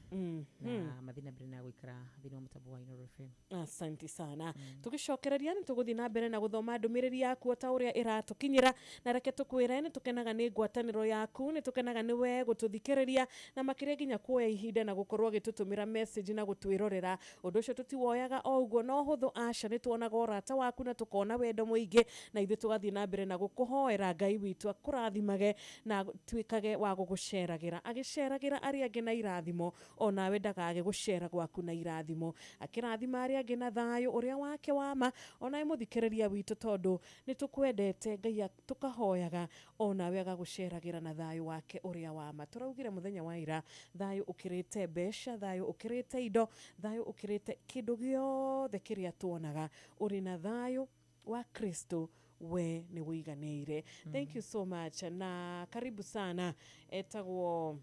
S9: na mathiĩ na mbere na gũikara thĩinĩ wa mũtambo wa Inooro FM.
S16: Asanti sana. Tũgĩcokereria nĩ tũgũthiĩ na mbere na gũthoma ndũmĩrĩri yaku o ta ũrĩa ĩratũkinyĩra, na reke tũkwĩre nĩ tũkenaga nĩ ngwatanĩro yaku, nĩ tũkenaga nĩ we gũtũthikĩrĩria na makĩria nginya kuoya ihinda na gũkorwo ũgĩtũtũmĩra message na gũtwĩrorera. Ũndũ ũcio tũtiwoyaga o ũguo no hũthũ, aca, nĩ tuonaga ũrata waku na tũkona wendo mũingĩ, na ithuĩ tũgathiĩ na mbere na gũkũhoera Ngai witũ akũrathimage na tuĩkage wa gũgũceragĩra, agĩceragĩra arĩa angĩ na irathimo, onawe ndagage gũcera gwaku na irathimo, akĩrathima arĩa angĩ na thayũ ũrĩa wake wa ma. Onawe mũthikĩrĩria witũ, tondũ nĩ tũkwendete, Ngai tũkahoyaga onawe agagũceragĩra na thayũ wake ũrĩa wa ma. Tũraugire mũthenya wa ira, thayũ ũkĩrĩte mbeca, thayũ ũkĩrĩte indo, thayũ ũkĩrĩte kĩndũ gĩothe kĩrĩa tuonaga. Ũrĩ na thayũ wa Kristo, we nĩ wĩiganĩire. Thank you so much na karibu sana. Etagwo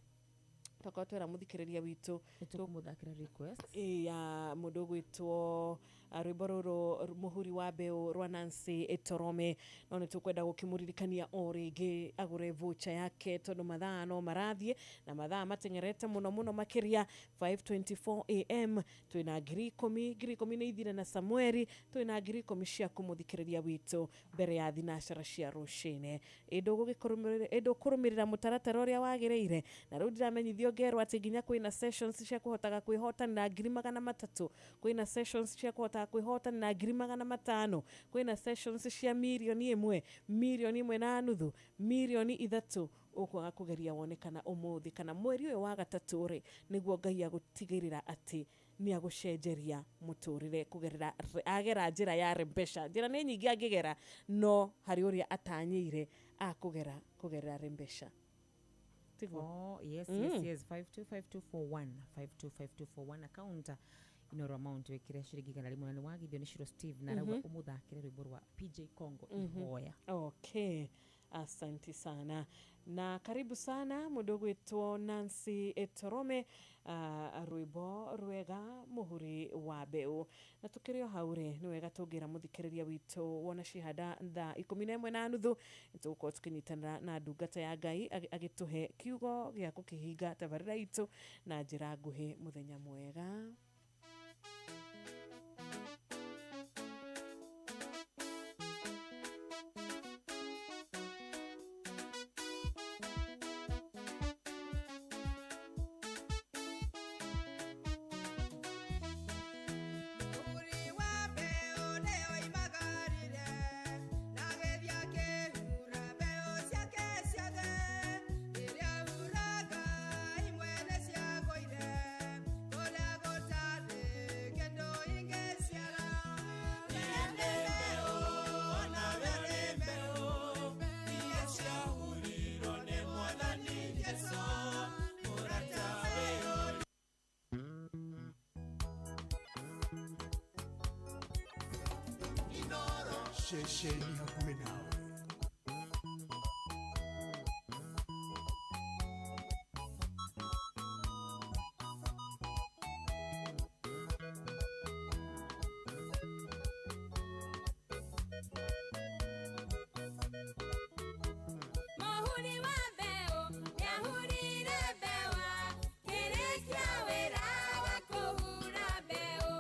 S16: Twakorwo twera muthikiriria witu
S9: tũkũmũthakĩra request
S16: ya mũndũ ũgwĩtwo rwĩmbo rũrũ mũhuri wa mbeũ rwa Nancy Torome. No nĩ tũkwenda gũkĩmũririkania o rĩngĩ agũre voucher yake, tondũ mathaa no marathiĩ na mathaa mateng'erete mũno mũno makĩria. 5:24 am, twĩna 10,000. 10,000 nĩ ithire na Samueli. Twĩna 10,000 cia kũmũthikĩrĩria witũ mbere ya thinacara cia rũcinĩ. Ĩndũkũrũmĩrĩra mũtaratara ũrĩa wagĩrĩire. Na rĩu ndĩramenyithio ngerwo atĩ nginya kwĩna sessions cia kũhotaga kwĩhotanĩra 300,000, kwĩna sessions cia kũhotaga kwĩhotanĩra 500,000, kwĩna sessions cia 1,000,000, 1.5 million, 3 million. Ũkwaga kũgeria wone kana ũmũthĩ kana mweri ũyũ wa gatatũ rĩ, nĩguo Ngai agũtigĩrĩra atĩ nĩ agũcenjeria mũtũrĩre kũgerera agera njĩra ya Rembesha. Njĩra nĩ nyingĩ angĩgera, no harĩ ũrĩa atanyĩire akũgera kũgerera Rembesha. Tiguo?
S9: Oh, yes. Yes, 525241, 525241, account Inoro, amount wikire ciringi 100, na nĩ wagithio nĩ Shiro Steve, na arauga ũmũthakĩre rwĩmbo rwa PJ Congo, Ihoya.
S16: Okay, asanti sana na karibu sana mũndũ ũgwĩtwo Nancy Torome, rwĩmbo rwega mũhuri wa mbeũ. Na tũkĩrĩ o hau rĩ, nĩ wega tũngĩra mũthikĩrĩria witũ wona cihanda thaa 11:30 nĩ tũgũkorwo tũkĩnyitanĩra na ndungata ya Ngai agĩtũhe kiugo gĩa gũkĩhinga tabarĩra itũ na njĩra nguhĩ. Mũthenya mwega.
S17: Mũhuri wa mbeũ nĩoimagarire na agĩthiĩ akĩhura mbeũ ciake ciothe. Rĩrĩa ahuraga, imwe nĩciagũire kũrĩa gũtarĩ kĩndũ ingĩciara. Niĩ ndĩ mbeũ, nawe ũrĩ mbeũ, iria ciahurirwo nĩ Mwathani Jesũ, mũrata wĩyũ.
S12: Ceceni hakuhĩ nawe.
S8: Mũhuri wa mbeũ nĩahurire mbeũ, kĩrĩkia wĩra wa kũhura mbeũ.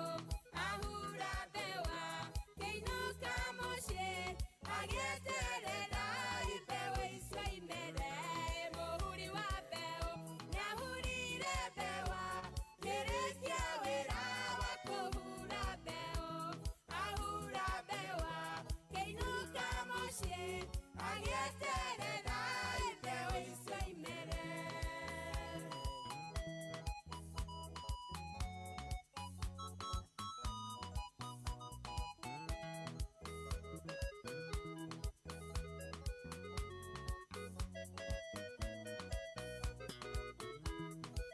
S8: Ahura mbeũ, kĩinũka mũciĩ agĩeterera mbeũ icio imere. Mũhuri wa mbeũ nĩahurire mbeũ, kĩrĩkia wĩra wa kũhura mbeũ. Ahura mbeũ, kĩinũka mũciĩ agĩeterera mbeũ icio imere.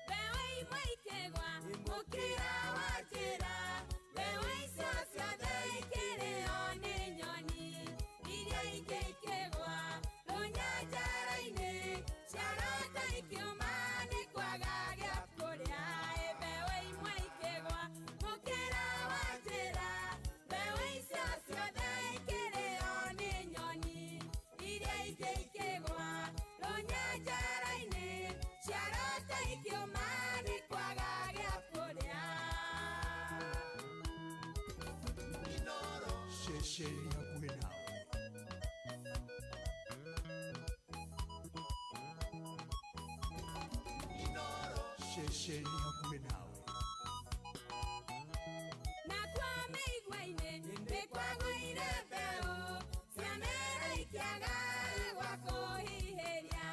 S8: Mbeũ imwe ikĩgwa mũkĩra wa njĩra, mbeũ icio ciothe ikĩrĩo nĩ nyoni. Iria ingĩ ikĩgwa rũnyanjara-inĩ, ciarota ikĩũma nĩ kwaga gĩa kũrĩa. Mbeũ imwe ikĩgwa mũkĩra wa njĩra, mbeũ icio ciothe ikĩrĩo nĩ nyoni. Iria ingĩ ikĩgwa rũnyanjara-inĩ, ciarota ikĩũma nĩ kwaga gĩa kũrĩa.
S12: Ceceni hakuhĩ nawe. Ceceni hakuhĩ nawe.
S8: Nakuo mĩigua-inĩ nĩ kwagũire mbeũ, ciamera ikĩaga gwa kũhihĩria,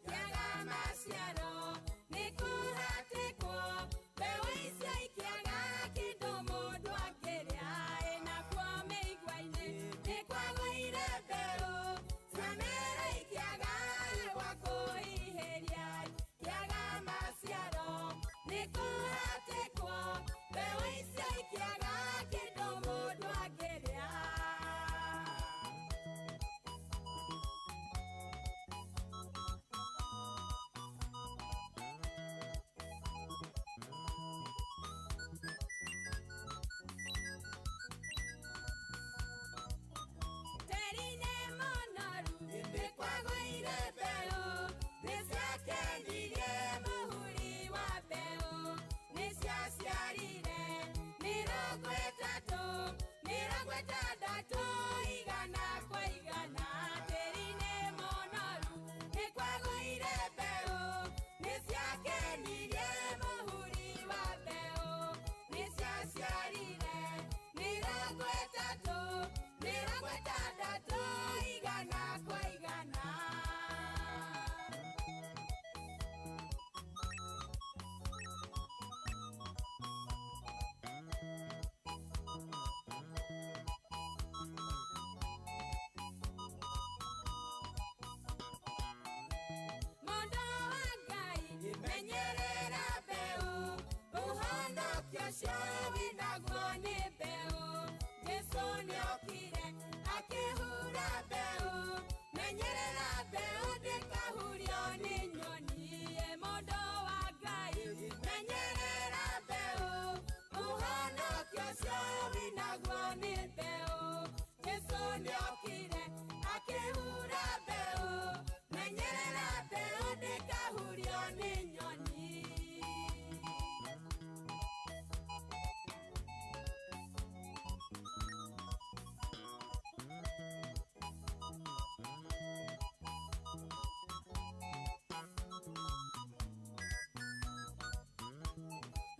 S8: kĩaga maciaro nĩ kũhatĩkwo. Mbeũ icio ikĩaga kĩndũ mũndũ angĩrĩa. Nakuo mĩigua-inĩ nĩ kwagũire mbeũ, ciamera ikĩaga gwa kũhihĩria, kĩaga maciaro nĩ kũhatĩkwo. Mbeũ icio ikĩaga kĩndũ mũndũ angĩrĩa. Mĩrongo ĩtatũ, mĩrongo ĩtandatũ, igana kwa igana. Tĩĩri-inĩ mũnoru nĩ kwagũire mbeũ, nĩ ciakenirie mũhuri wa mbeũ, nĩ ciaciarire. Mĩrongo ĩtatũ, mĩrongo ĩtandatũ, igana kwa igana. Mũndũ wa Ngai, menyerera mbeũ, ũhonokio ũcio wĩnaguo nĩ mbeũ. Jesũ nĩokire akĩhura mbeũ, menyerera mbeũ ndĩkahurio nĩ nyoni. Ĩ mũndũ wa Ngai, menyerera mbeũ, ũhonokio ũcio wĩnaguo nĩ mbeũ. Jesũ nĩokire akĩhura mbeũ, menyerera mbeũ ndĩkahurio nĩ nyoni.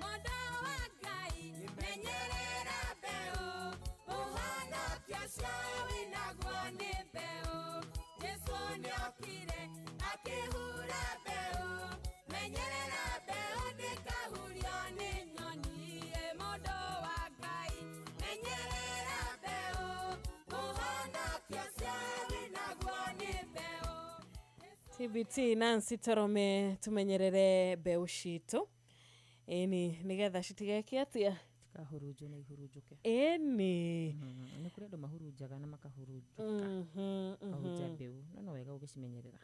S8: Mũndũ wa Ngai, menyerera mbeũ, ũhonokio ũcio wĩnaguo nĩ mbeũ. Jesũ nĩokire akĩhura mbeũ, menyerera mbeũ ndĩkahurio nĩ nyoni. Ĩ mũndũ wa Ngai, menyerera mbeũ, ũhonokio ũcio wĩnaguo nĩ mbeũ.
S16: TBT Nancy Torome, tumenyerere mbeũ citũ, ĩni, nĩgetha citigeke atĩa?
S9: Cikahurunjwo na ihurunjũke.
S16: Ĩni.
S9: Nĩ kũrĩ andũ mahurunjaga na makahurunjũka, kahurunja mbeũ, no wega ũgĩcimenyerera.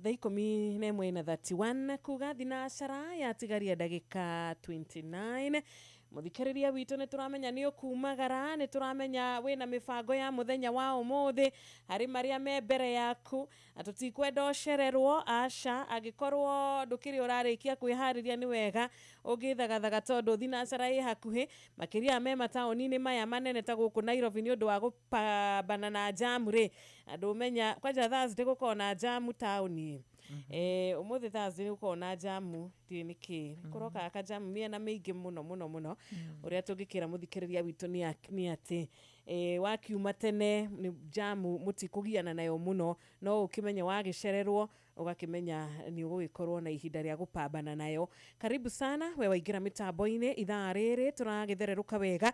S16: Thaa 11 na 31 kuga thinacara yatigaria ndagĩka 29. Mũthikĩrĩria witũ, nĩ tũramenya nĩ ũkumagara, nĩ tũramenya wĩna mĩbango ya mũthenya wa ũmũthĩ harĩ marĩa me mbere yaku, na tũtikwenda ũcererwo, aca. Angĩkorwo ndũkĩrĩ ũrarĩkia kwĩharĩria, nĩ wega ũngĩthagathaga tondũ thinacara ĩ hakuhĩ, makĩria me mataũni-inĩ maya manene ta gũkũ Nairobi, nĩ ũndũ wa gũpambana na jamu rĩ, andũ menya kwanja Thursday gũkoragwo na jamu taũni. Ũmũthĩ Thursday nĩ gũkoragwo na jamu, ndiũĩ nĩkĩ kũrokaga kajamu mĩena mĩingĩ mũno mũno mũno. Ũrĩa tũngĩkĩra mũthikĩrĩria witũ nĩ atĩ wakiuma tene nĩ jamu mũtikũgiana nayo mũno, no ũkĩmenye wagĩcererwo ũgakĩmenya nĩ ũgũgĩkorwo na ihinda rĩa gũpambana nayo. Karibu sana we waingĩra mĩtambo-inĩ ithaa rĩrĩ, tũragĩthererũka wega.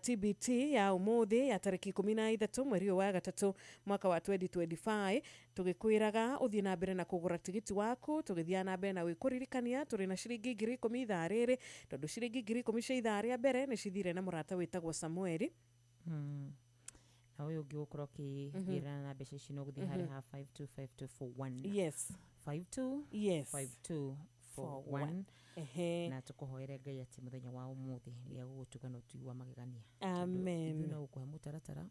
S16: TBT ya ũmũthĩ ya tarĩki 13 mweri ũyũ wa gatatũ mwaka wa 2025, tũgĩkwĩraga ũthiĩ na mbere na kũgũra tigiti waku, tũgĩthiaga na mbere na gwĩkũririkania tũrĩ na ciringi 10,000 ithaa rĩrĩ, tondũ ciringi 10,000 cia ithaa rĩa mbere nĩ cithire na mũrata wĩtagwo Samueli.
S9: Na ũyũ ũngĩ ũgũkorwo ũkĩgĩrana na mbeca ici no gũthiĩ harĩ ha 525241. 52 5241. Na tũkũhoere Ngai atĩ mũthenya wa ũmũthĩ nĩ egũgũtuga na ũtugi wa magegania.
S16: Amen.
S9: Ithuĩ no gũkũhe mũtaratara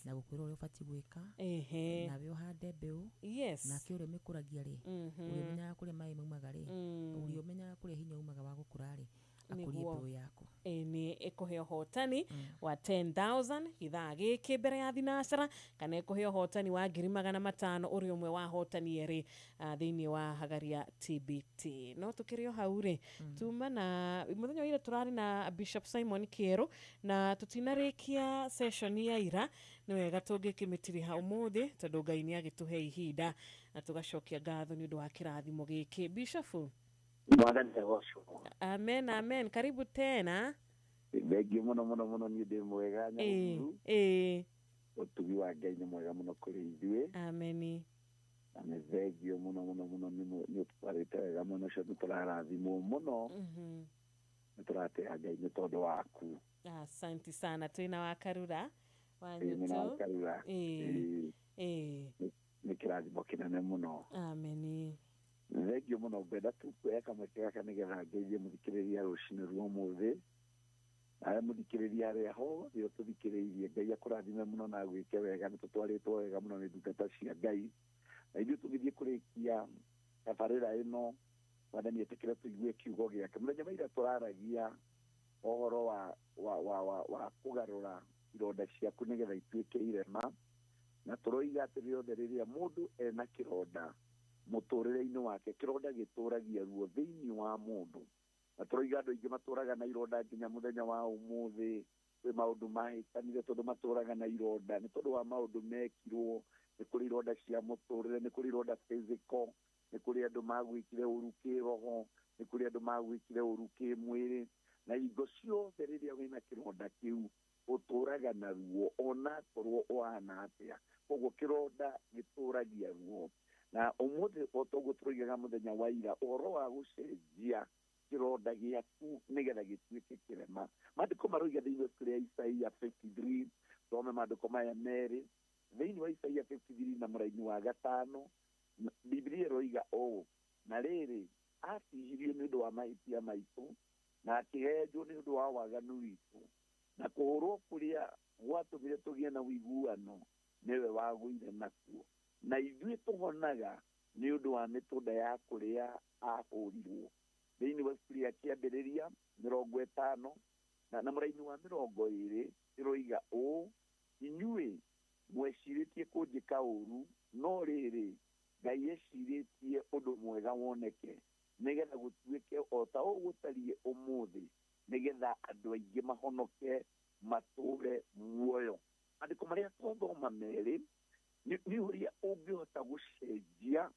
S9: na gũkwĩra ũrĩa ũbatiĩ gwĩka, nawe ũhande mbeũ, nake ũrĩa ũmĩkũragia rĩ, ũrĩa ũmenyaga kũrĩa maĩ maumaga rĩ, ũrĩa ũmenyaga kũrĩa hinya umaga wa gũkũra rĩ, akũrie
S16: Nĩguo.
S9: mbeũ yaku.
S16: Nĩ ĩkũhe ũhotani wa 10,000 gĩthaa gĩkĩ mbere ya thinacara, kana ĩkũhe ũhotani wa 500,000, ũrĩ ũmwe wa ahotani erĩ thĩinĩ wa Hagaria TBT. No tũkĩrĩ o hau rĩ, tuma na mũthenya wa ira tũrarĩ na Bishop Simon Kĩerũ na tũtinarĩkia session ya ira. Nĩ wega tũngĩkĩmĩtiriha ũmũthĩ tondũ Ngai nĩ agĩtũhe ihinda, na tũgacokia ngatho nĩ ũndũ wa kĩrathimo gĩkĩ. Bishop.
S6: Mwathani agocwo.
S16: Amen, amen. Karibu tena.
S6: Thengio mũno mũno mũno, niĩ ndĩ mwega. Nyahururu, ũtugi wa Ngai nĩ mwega mũno kũrĩ ithuĩ.
S16: Ameni.
S6: Na nĩ thengio mũno mũno mũno, nĩ ũtwarĩte wega mũno ũcio, nĩ tũrarathimwo mũno, nĩ tũratĩa Ngai nĩ tondũ waku.
S16: Asante sana, twina wa Karura wa
S6: Ĩĩ, mwena wa
S16: Nyuto.
S6: Karura.
S16: Ĩĩ.
S6: Ĩĩ, nĩ kĩrathimo kĩnene mũno.
S16: Ameni.
S6: Thengio mũno, ngwenda tu kuoya kamweke gaka nĩgetha ngeithie mũthikĩrĩria rũcinĩ rwa ũmũthĩ, nawe mũthikĩrĩria harĩa hothe ũtũthikĩrĩirie, Ngai akũrathime mũno na agwĩke wega. Nĩ tũtwarĩtwo wega mũno nĩ ndungata cia Ngai, na ithuĩ tũgĩthiĩ kũrĩkia tabarĩra ĩno, Mwathani etĩkĩre tũigue kiugo gĩake. Mũthenya wa ira tũraragia Ũhoro wa wa wa wa wa kũgarũra ironda ciaku nĩgetha ituĩke irema. Na tũroiga atĩ rĩothe rĩrĩa mũndũ ena kĩronda mũtũrĩre-inĩ wake, kĩronda gĩtũragia ruo thĩinĩ wa mũndũ. Na tũroiga andũ aingĩ matũraga na ironda nginya mũthenya wa ũmũthĩ. Kwĩ maũndũ mahĩtanire tondũ matũraga na ironda nĩ tondũ wa maũndũ mekirwo. Nĩ kũrĩ ironda cia mũtũrĩre, nĩ kũrĩ ironda physical, nĩ kũrĩ andũ magwĩkire ũru kĩroho, nĩ kũrĩ andũ magwĩkire ũru kĩmwĩrĩ. Na hingo ciothe rĩrĩa wĩna kĩronda kĩu ũtũraga na ruo onakorwo ũhana atĩa. Koguo kĩronda gĩtũragia ruo. Na ũmũthĩ o toguo tũroigaga mũthenya wa ira, ũhoro wa gũcenjia kĩronda gĩaku nĩgetha gĩtuĩke kĩrema. Maandĩko maroiga thĩinĩ wa ibuku rĩa Isaia 53, thome maandĩko maya merĩ. Thĩinĩ wa Isaia 53 na mũraini wa 5, Biblia ĩroiga ũũ: na rĩrĩ, atihirio nĩ ũndũ wa mahĩtia maitũ, na akĩhenjwo nĩ ũndũ wa waganu witũ, na kũhũrwo kũrĩa gwatũmire tũgĩe na ũiguano nĩwe wagũire nakuo, na ithuĩ tũhonaga nĩ ũndũ wa mĩtũnda ya kũrĩa ahũrirwo. Thĩinĩ wa ibuku rĩa Kĩambĩrĩria 50 na mũraini wa 20 ĩroiga ũũ: inyuĩ mwecirĩtie kũnjĩka ũru, no rĩrĩ, Ngai ecirĩtie ũndũ mwega woneke, nĩgetha gũtuĩke o ta ũũ gũtariĩ ũmũthĩ, nĩgetha andũ aingĩ mahonoke matũre muoyo. Maandĩko marĩa twathoma merĩ nĩ ũrĩa ũngĩhota gũcenjia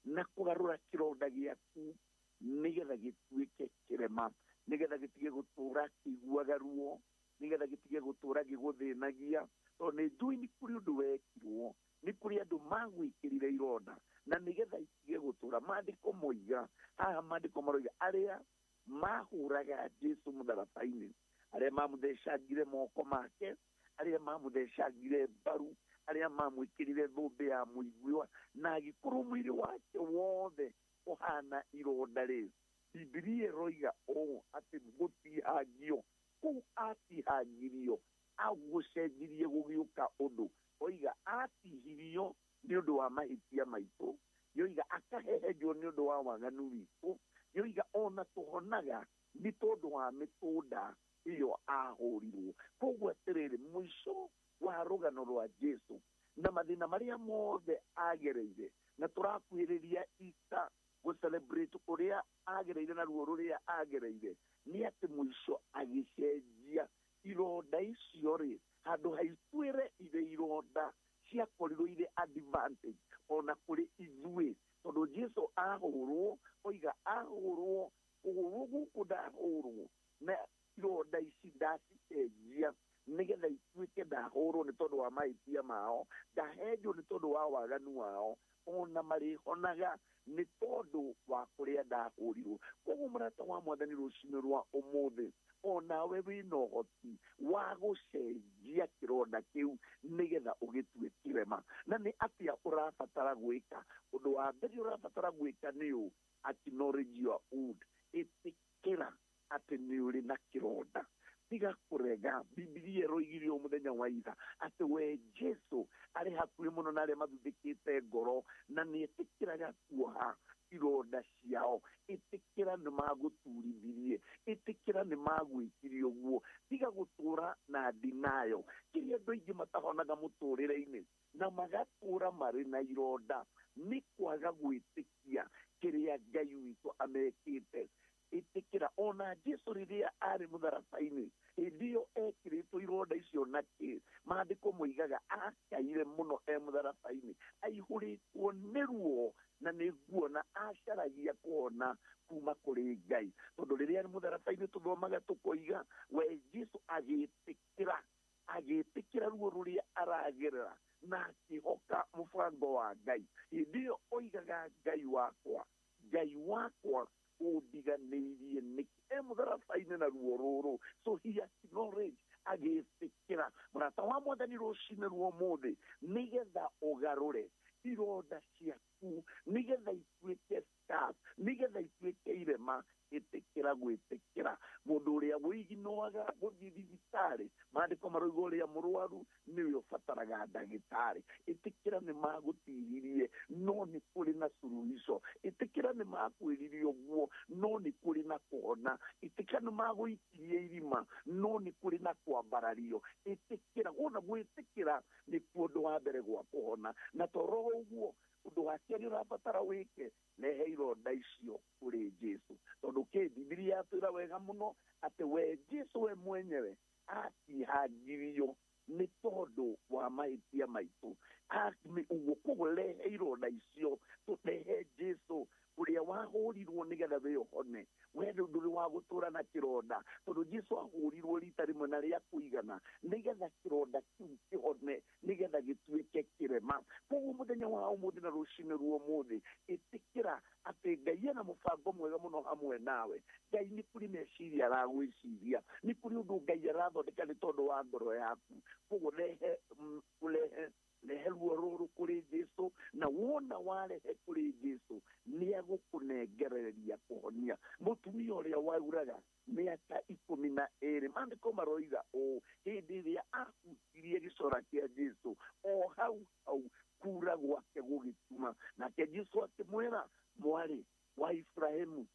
S6: na kũgarũra kĩronda gĩaku nĩgetha gĩtuĩke kĩrema, nĩgetha gĩtige gũtũra kĩiguaga ruo, nĩgetha gĩtige gũtũra gĩgũthĩnagia. Tondũ nĩ njũĩ nĩ kũrĩ ũndũ wekirwo, nĩ kũrĩ andũ magwĩkĩrire ironda, na nĩgetha itige gũtũra. Maandĩko moiga haha, maandĩko maroiga arĩa mahũraga Jesu mũtharaba-inĩ, arĩa mamũthecangire moko make, arĩa mamũthecangire mbaru, arĩa mamwĩkĩrire thũmbĩ ya mũigua, na agĩkorwo mwĩrĩ wake wothe ũhana ironda rĩ, Bibilia ĩroiga ũũ atĩ gũtihangio kũu atihangirio, agũcenjirie gũgĩũka ũndũ. Oiga atihirio nĩ ũndũ wa mahĩtia maitũ, yoiga akahehenjwo nĩ ũndũ wa waganu witũ, yoiga ona tũhonaga nĩ tondũ wa mĩtũnda ĩyo ahũrirwo. Koguo atĩrĩrĩ, mũico wa rũgano rwa Jesu na mathĩna marĩa mothe agereire, na tũrakuhĩrĩria Easter gũ celebrate ũrĩa agereire na ruo rũrĩa agereire, nĩ atĩ mũico agĩcenjia ironda icio rĩ, handũ haituĩre irĩ ironda ciakorirwo irĩ advantage ona kũrĩ ithuĩ. Tondũ Jesu ahũrwo, oiga ahũrwo, kũhũrwo gũkũ ndahũrwo, na ironda ici ndacicenjia nĩgetha ituĩke ndahũrwo nĩ tondũ wa mahĩtia mao, ndahenjwo nĩ tondũ wa waganu wao, ona marĩhonaga nĩ tondũ wa kũrĩa ndahũrirwo. Koguo mũrata wa Mwathani, rũcinĩ rwa ũmũthĩ onawe wĩna ũhoti wa gũcenjia kĩronda kĩu nĩgetha ũgĩtue kĩrema. Na nĩ atĩa ũrabatara gwĩka? Ũndũ wa mbere ũrabatara gwĩka nĩ ũũ: acknowledge your wound. Ĩtĩkĩra atĩ nĩ ũrĩ na kĩronda, tiga kũrega. Bibilia ĩroigire o mũthenya wa ira atĩ we Jesu arĩ hakuhĩ mũno na arĩa mathuthĩkĩte ngoro, na nĩ etĩkĩraga kuoha ironda ciao. Ĩtĩkĩra nĩ magũturithirie, ĩtĩkĩra nĩ magwĩkire ũguo, tiga gũtũra na denial. Kĩrĩa andũ aingĩ matahonaga mũtũrĩre-inĩ na magatũra marĩ na ironda nĩ kwaga gwĩtĩkia kĩrĩa Ngai witũ amekĩte. Ĩtĩkĩra ona Jesu rĩrĩa arĩ mũtharaba-inĩ, hĩndĩ ĩyo ekĩrĩtwo ironda icio na kĩ, maandĩko moigaga akaire mũno e mũtharaba-inĩ, aihũrĩtwo nĩ ruo, na nĩ nguona acaragia kũhona kuma kũrĩ Ngai. Tondũ rĩrĩa arĩ mũtharaba-inĩ tũthomaga tũkoiga we Jesu agĩtĩkĩra, agĩtĩkĩra ruo rũrĩa aragerera na akĩhoka mũbango wa Ngai. Hĩndĩ ĩyo oigaga, Ngai wakwa, Ngai wakwa, ũndiganĩirie nĩkĩ? E mũtharaba-inĩ na ruo rũrũ. So he acknowledge, agĩtĩkĩra. Mũrata wa Mwathani, rũcinĩ rwa ũmũthĩ, nĩgetha ũgarũre ironda ciaku, nĩgetha ituĩke scars, nĩgetha ituĩke irema, ĩtĩkĩra gwĩtĩkĩra. Mũndũ ũrĩa wĩiginoaga gũthiĩ thibitarĩ, maandĩko maroiga ũrĩa mũrwaru nĩwe ũbataraga ndagĩtarĩ. Ĩtĩkĩra nĩ magũtihirie, no nĩ kũrĩ na suluhisho. Ĩtĩkĩra nĩ makwĩrire ũguo no nĩ kũrĩ na kũhona. Ĩtĩkĩra nĩ magũikirie irima no nĩ kũrĩ na kwambarario. Ĩtĩkĩra, wona gwĩtĩkĩra nĩkuo ũndũ wa mbere gwa kũhona. Na toro ũguo ũndũ wa kerĩ ũrabatara wĩke, rehe ironda icio kũrĩ Jesu, tondũ kĩ Bibilia yatwĩra wega mũno atĩ we Jesu we mwenyewe atihangirio nĩ tondũ wa mahĩtia maitũ. Ũguo koguo rehe ironda icio, tũrehe Jesu ũrĩa wahũrirwo nĩgetha we ũhone. We ndũrĩ wa gũtũra na kĩronda, tondũ Jesu ahũrirwo rita rĩmwe na rĩa kũigana nĩgetha kĩronda kĩu kĩhone, nĩgetha gĩtuĩke kĩrema. Koguo mũthenya wa ũmũthĩ na rũcinĩ rwa ũmũthĩ, ĩtĩkĩra atĩ Ngai ena mũbango mwega mũno hamwe nawe. Ngai nĩ kũrĩ meciria aragwĩciria, nĩ kũrĩ ũndũ Ngai arathondeka nĩ tondũ wa ngoro yaku. Koguo rehe rehe rehe ruo rũrũ kũrĩ Jesu, na wona warehe kũrĩ Jesu nĩ egũkũnengereria kũhonia. Mũtumia ũrĩa wauraga mĩaka 12, maandĩko maroiga ũũ, hĩndĩ ĩrĩa ahutirie gĩcora kĩa Jesu, o hau hau kura gwake gũgĩtuma. Nake Jesu akĩmwĩra, mwarĩ wa Ibrahimu,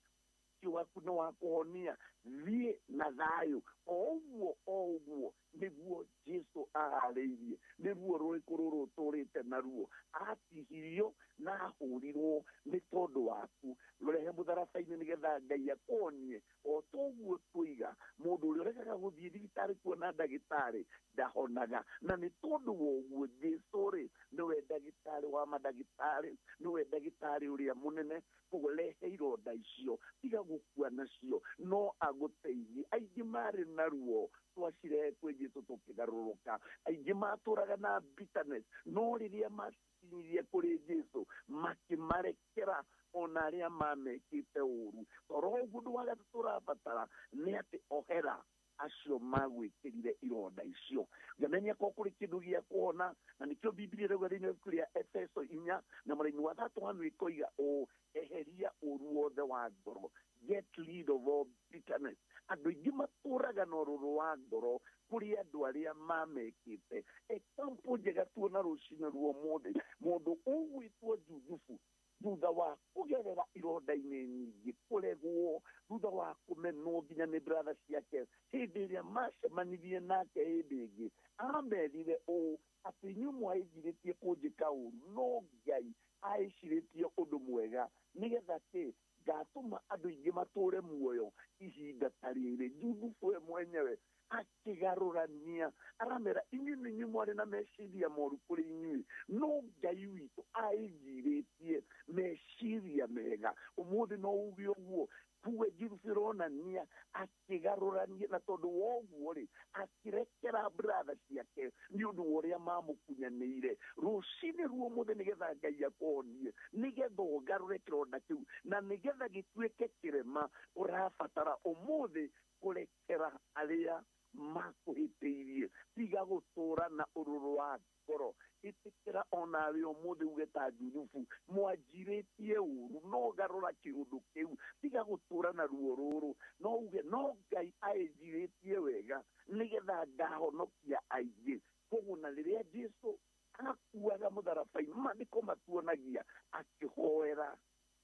S6: ũcio waku nĩ wa kũhonia, thiĩ na thayũ. O ũguo nĩguo Jesu aharĩirie. Nĩ ruo rũrĩkũ rũrũ ũtũrĩte naruo? Atihirio na ahũrirwo nĩ tondũ waku. Rũrehe mũtharaba-inĩ nĩgetha Ngai akũhonie. O toguo twoiga, mũndũ ũrĩa ũregaga gũthiĩ thibitarĩ kuona ndagĩtarĩ ndahonaga. Na nĩ tondũ wa ũguo Jesu rĩ, nĩwe ndagĩtarĩ wa mandagĩtarĩ, nĩwe ndagĩtarĩ ũrĩa mũnene. Koguo rehe ironda icio, tiga gũkua nacio, no agũteithie. Aingĩ marĩ na ruo twacirehe kwĩ Jesu tũkĩgarũrũka. Aingĩ matũraga na bitterness, no rĩrĩa macikinyirie kũrĩ Jesu makĩmarekera ona arĩa mamekĩte ũru. Toro ũguo ũndũ wa gatatũ ũrabatara nĩ atĩ ohera acio magwĩkĩrire ironda icio. Ngamenia ko kũrĩ kĩndũ gĩa kũhona, na nĩkĩo Bibilia ĩrauga thĩinĩ wa ibuku rĩa Efeso 4 na mũraini wa 3 ĩkoiga ũũ, eheria ũru wothe wa ngoro, get rid of all bitterness. Andũ aingĩ matũraga na ũrũrũ wa ngoro kũrĩ andũ arĩa mamekĩte. Example njega tuona rũcinĩ rwa ũmũthĩ, mũndũ ũgwĩtwo Juthubu, thutha wa kũgerera ironda-inĩ nyingĩ, kũregwo, thutha wa kũmenwo nginya nĩ brother ciake, hĩndĩ ĩrĩa macemanirie nake hĩndĩ ĩngĩ, amerire ũũ, atĩ inyuĩ mwaĩnjirĩtie kũnjĩka ũru, no Ngai aĩcirĩtie ũndũ mwega nĩgetha kĩ ngatũma andũ aingĩ matũre muoyo ihinda ta rĩrĩ. Juthubu we mwenyewe akĩgarũrania, aramera inyuĩ nĩ inyuĩ mwarĩ na meciria moru kũrĩ inyuĩ, no Ngai witũ aĩnjirĩtie meciria mega. Ũmũthĩ no uge ũguo, kuwe Juthubu ĩronania akĩgarũrania, na tondũ wa ũguo rĩ, akĩrekera brother ciake nĩ ũndũ wa ũrĩa mamũkunyanĩire. Rũcinĩ rwa ũmũthĩ nĩgetha Ngai akũhonie, nĩgetha ũgarũre kĩronda kĩu, na nĩgetha gĩtuĩke kĩrema, ũrabatara ũmũthĩ kũrekera arĩa makũhĩtĩirie. Tiga gũtũra na ũrũrũ wa ngoro. Ĩtĩkĩra onawe ũmũthĩ uge ta Juthubu, mwanjirĩtie ũru, no garũra kĩũndũ kĩu. Tiga gũtũra na ruo rũrũ, no uge no Ngai aĩnjirĩtie wega nĩgetha ngahonokia aingĩ. Koguo na rĩrĩa Jesu akuaga mũtharaba-inĩ, maandĩko matuonagia akĩhoera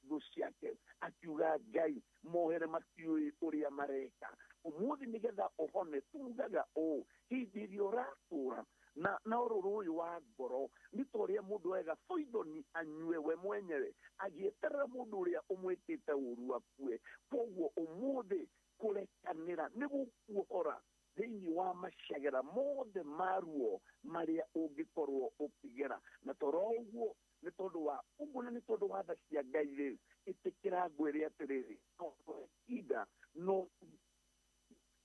S6: thũ ciake, akiuga Ngai mohere matiũĩ ũrĩa mareka. Ũmũthĩ nĩgetha ũhone, tugaga ũũ, hĩndĩ ĩrĩa ũratũra na ũrũrũ ũyũ wa ngoro, nĩ ta ũrĩa mũndũ oyaga poison anyue we mwenyewe, agĩeterera mũndũ ũrĩa ũmwĩkĩte ũru akue. Koguo ũmũthĩ kũrekanĩra nĩ gũkuohora thĩinĩ wa macagera mothe ma ruo marĩa ũngĩkorwo ũkĩgera. Na toro ũguo nĩ tondũ wa ũguo, na nĩ tondũ wa tha cia Ngai rĩ, ĩtĩkĩra ngwĩre atĩrĩrĩ, no ihinda no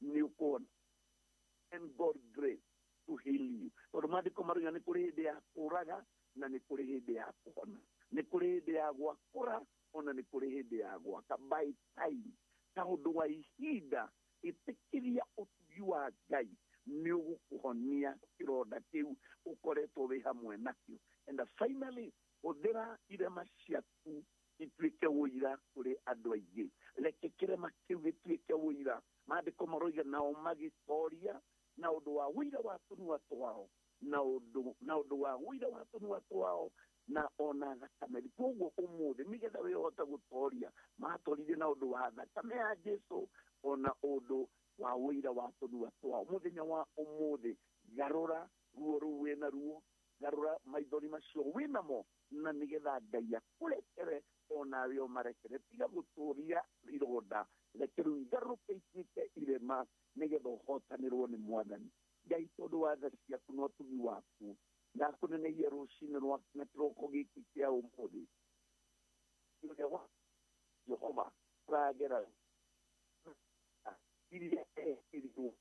S6: nĩ ũkuona. And God grace to heal you. Tondũ maandĩko maroiga nĩ kũrĩ hĩndĩ ya kũraga na nĩ kũrĩ hĩndĩ ya kũhona, nĩ kũrĩ hĩndĩ ya gwakũra ona nĩ kũrĩ hĩndĩ ya gwaka. By time, kaũndũ wa ihinda, ĩtĩkĩria ũtugi wa Ngai nĩ ũgũkũhonia kĩronda kĩu ũkoretwo wĩ hamwe nakĩo. And finally, hũthĩra irema ciaku ituĩke ũira kũrĩ andũ aingĩ. Reke kĩrema kĩu gĩtuĩke ũira. Maandĩko maroiga nao magĩtoria na ũndũ wa ũira wa tũnua twao, na ũndũ wa ũira wa tũnua twao, Na ona thakame. Koguo ũmũthĩ nĩgetha wĩhote gũtoria, matoririe na ũndũ wa thakame ya Jesu ona ũndũ wa ũira wa tũnua twao. Mũthenya wa ũmũthĩ garũra ruo rũu wĩna ruo, garũra maithori macio wĩnamo, na nĩgetha Ngai akũrekere onawe ũmarekere. Tiga gũtũria ironda, reke rĩu igarũrũke ituĩke irema nĩgetha ũhotanĩrwo nĩ Mwathani Ngai. Tondũ wa tha ciaku na ũtugi waku, ndakũnenehia rũcinĩ rwaku na kĩroko gĩkĩ kĩa ũmũthĩ. Ũrĩa wa Jehova ũragera iria ekĩrirwo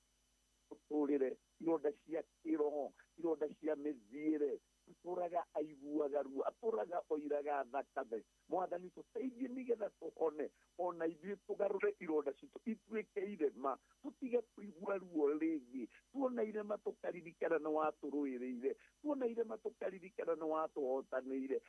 S6: ũtũrĩre, ironda cia kĩroho, ironda cia mĩthiĩre, atũraga aiguaga ruo, atũraga oiraga thakame. Mwathani tũteithie nĩgetha tũhone, ona ithuĩ tũgarũre ironda citũ ituĩke irema, tũtige kũigua ruo rĩngĩ. Tuona irema tũkaririkana nĩ watũrũĩrĩire, tuona irema tũkaririkana nĩ watũhotanĩire,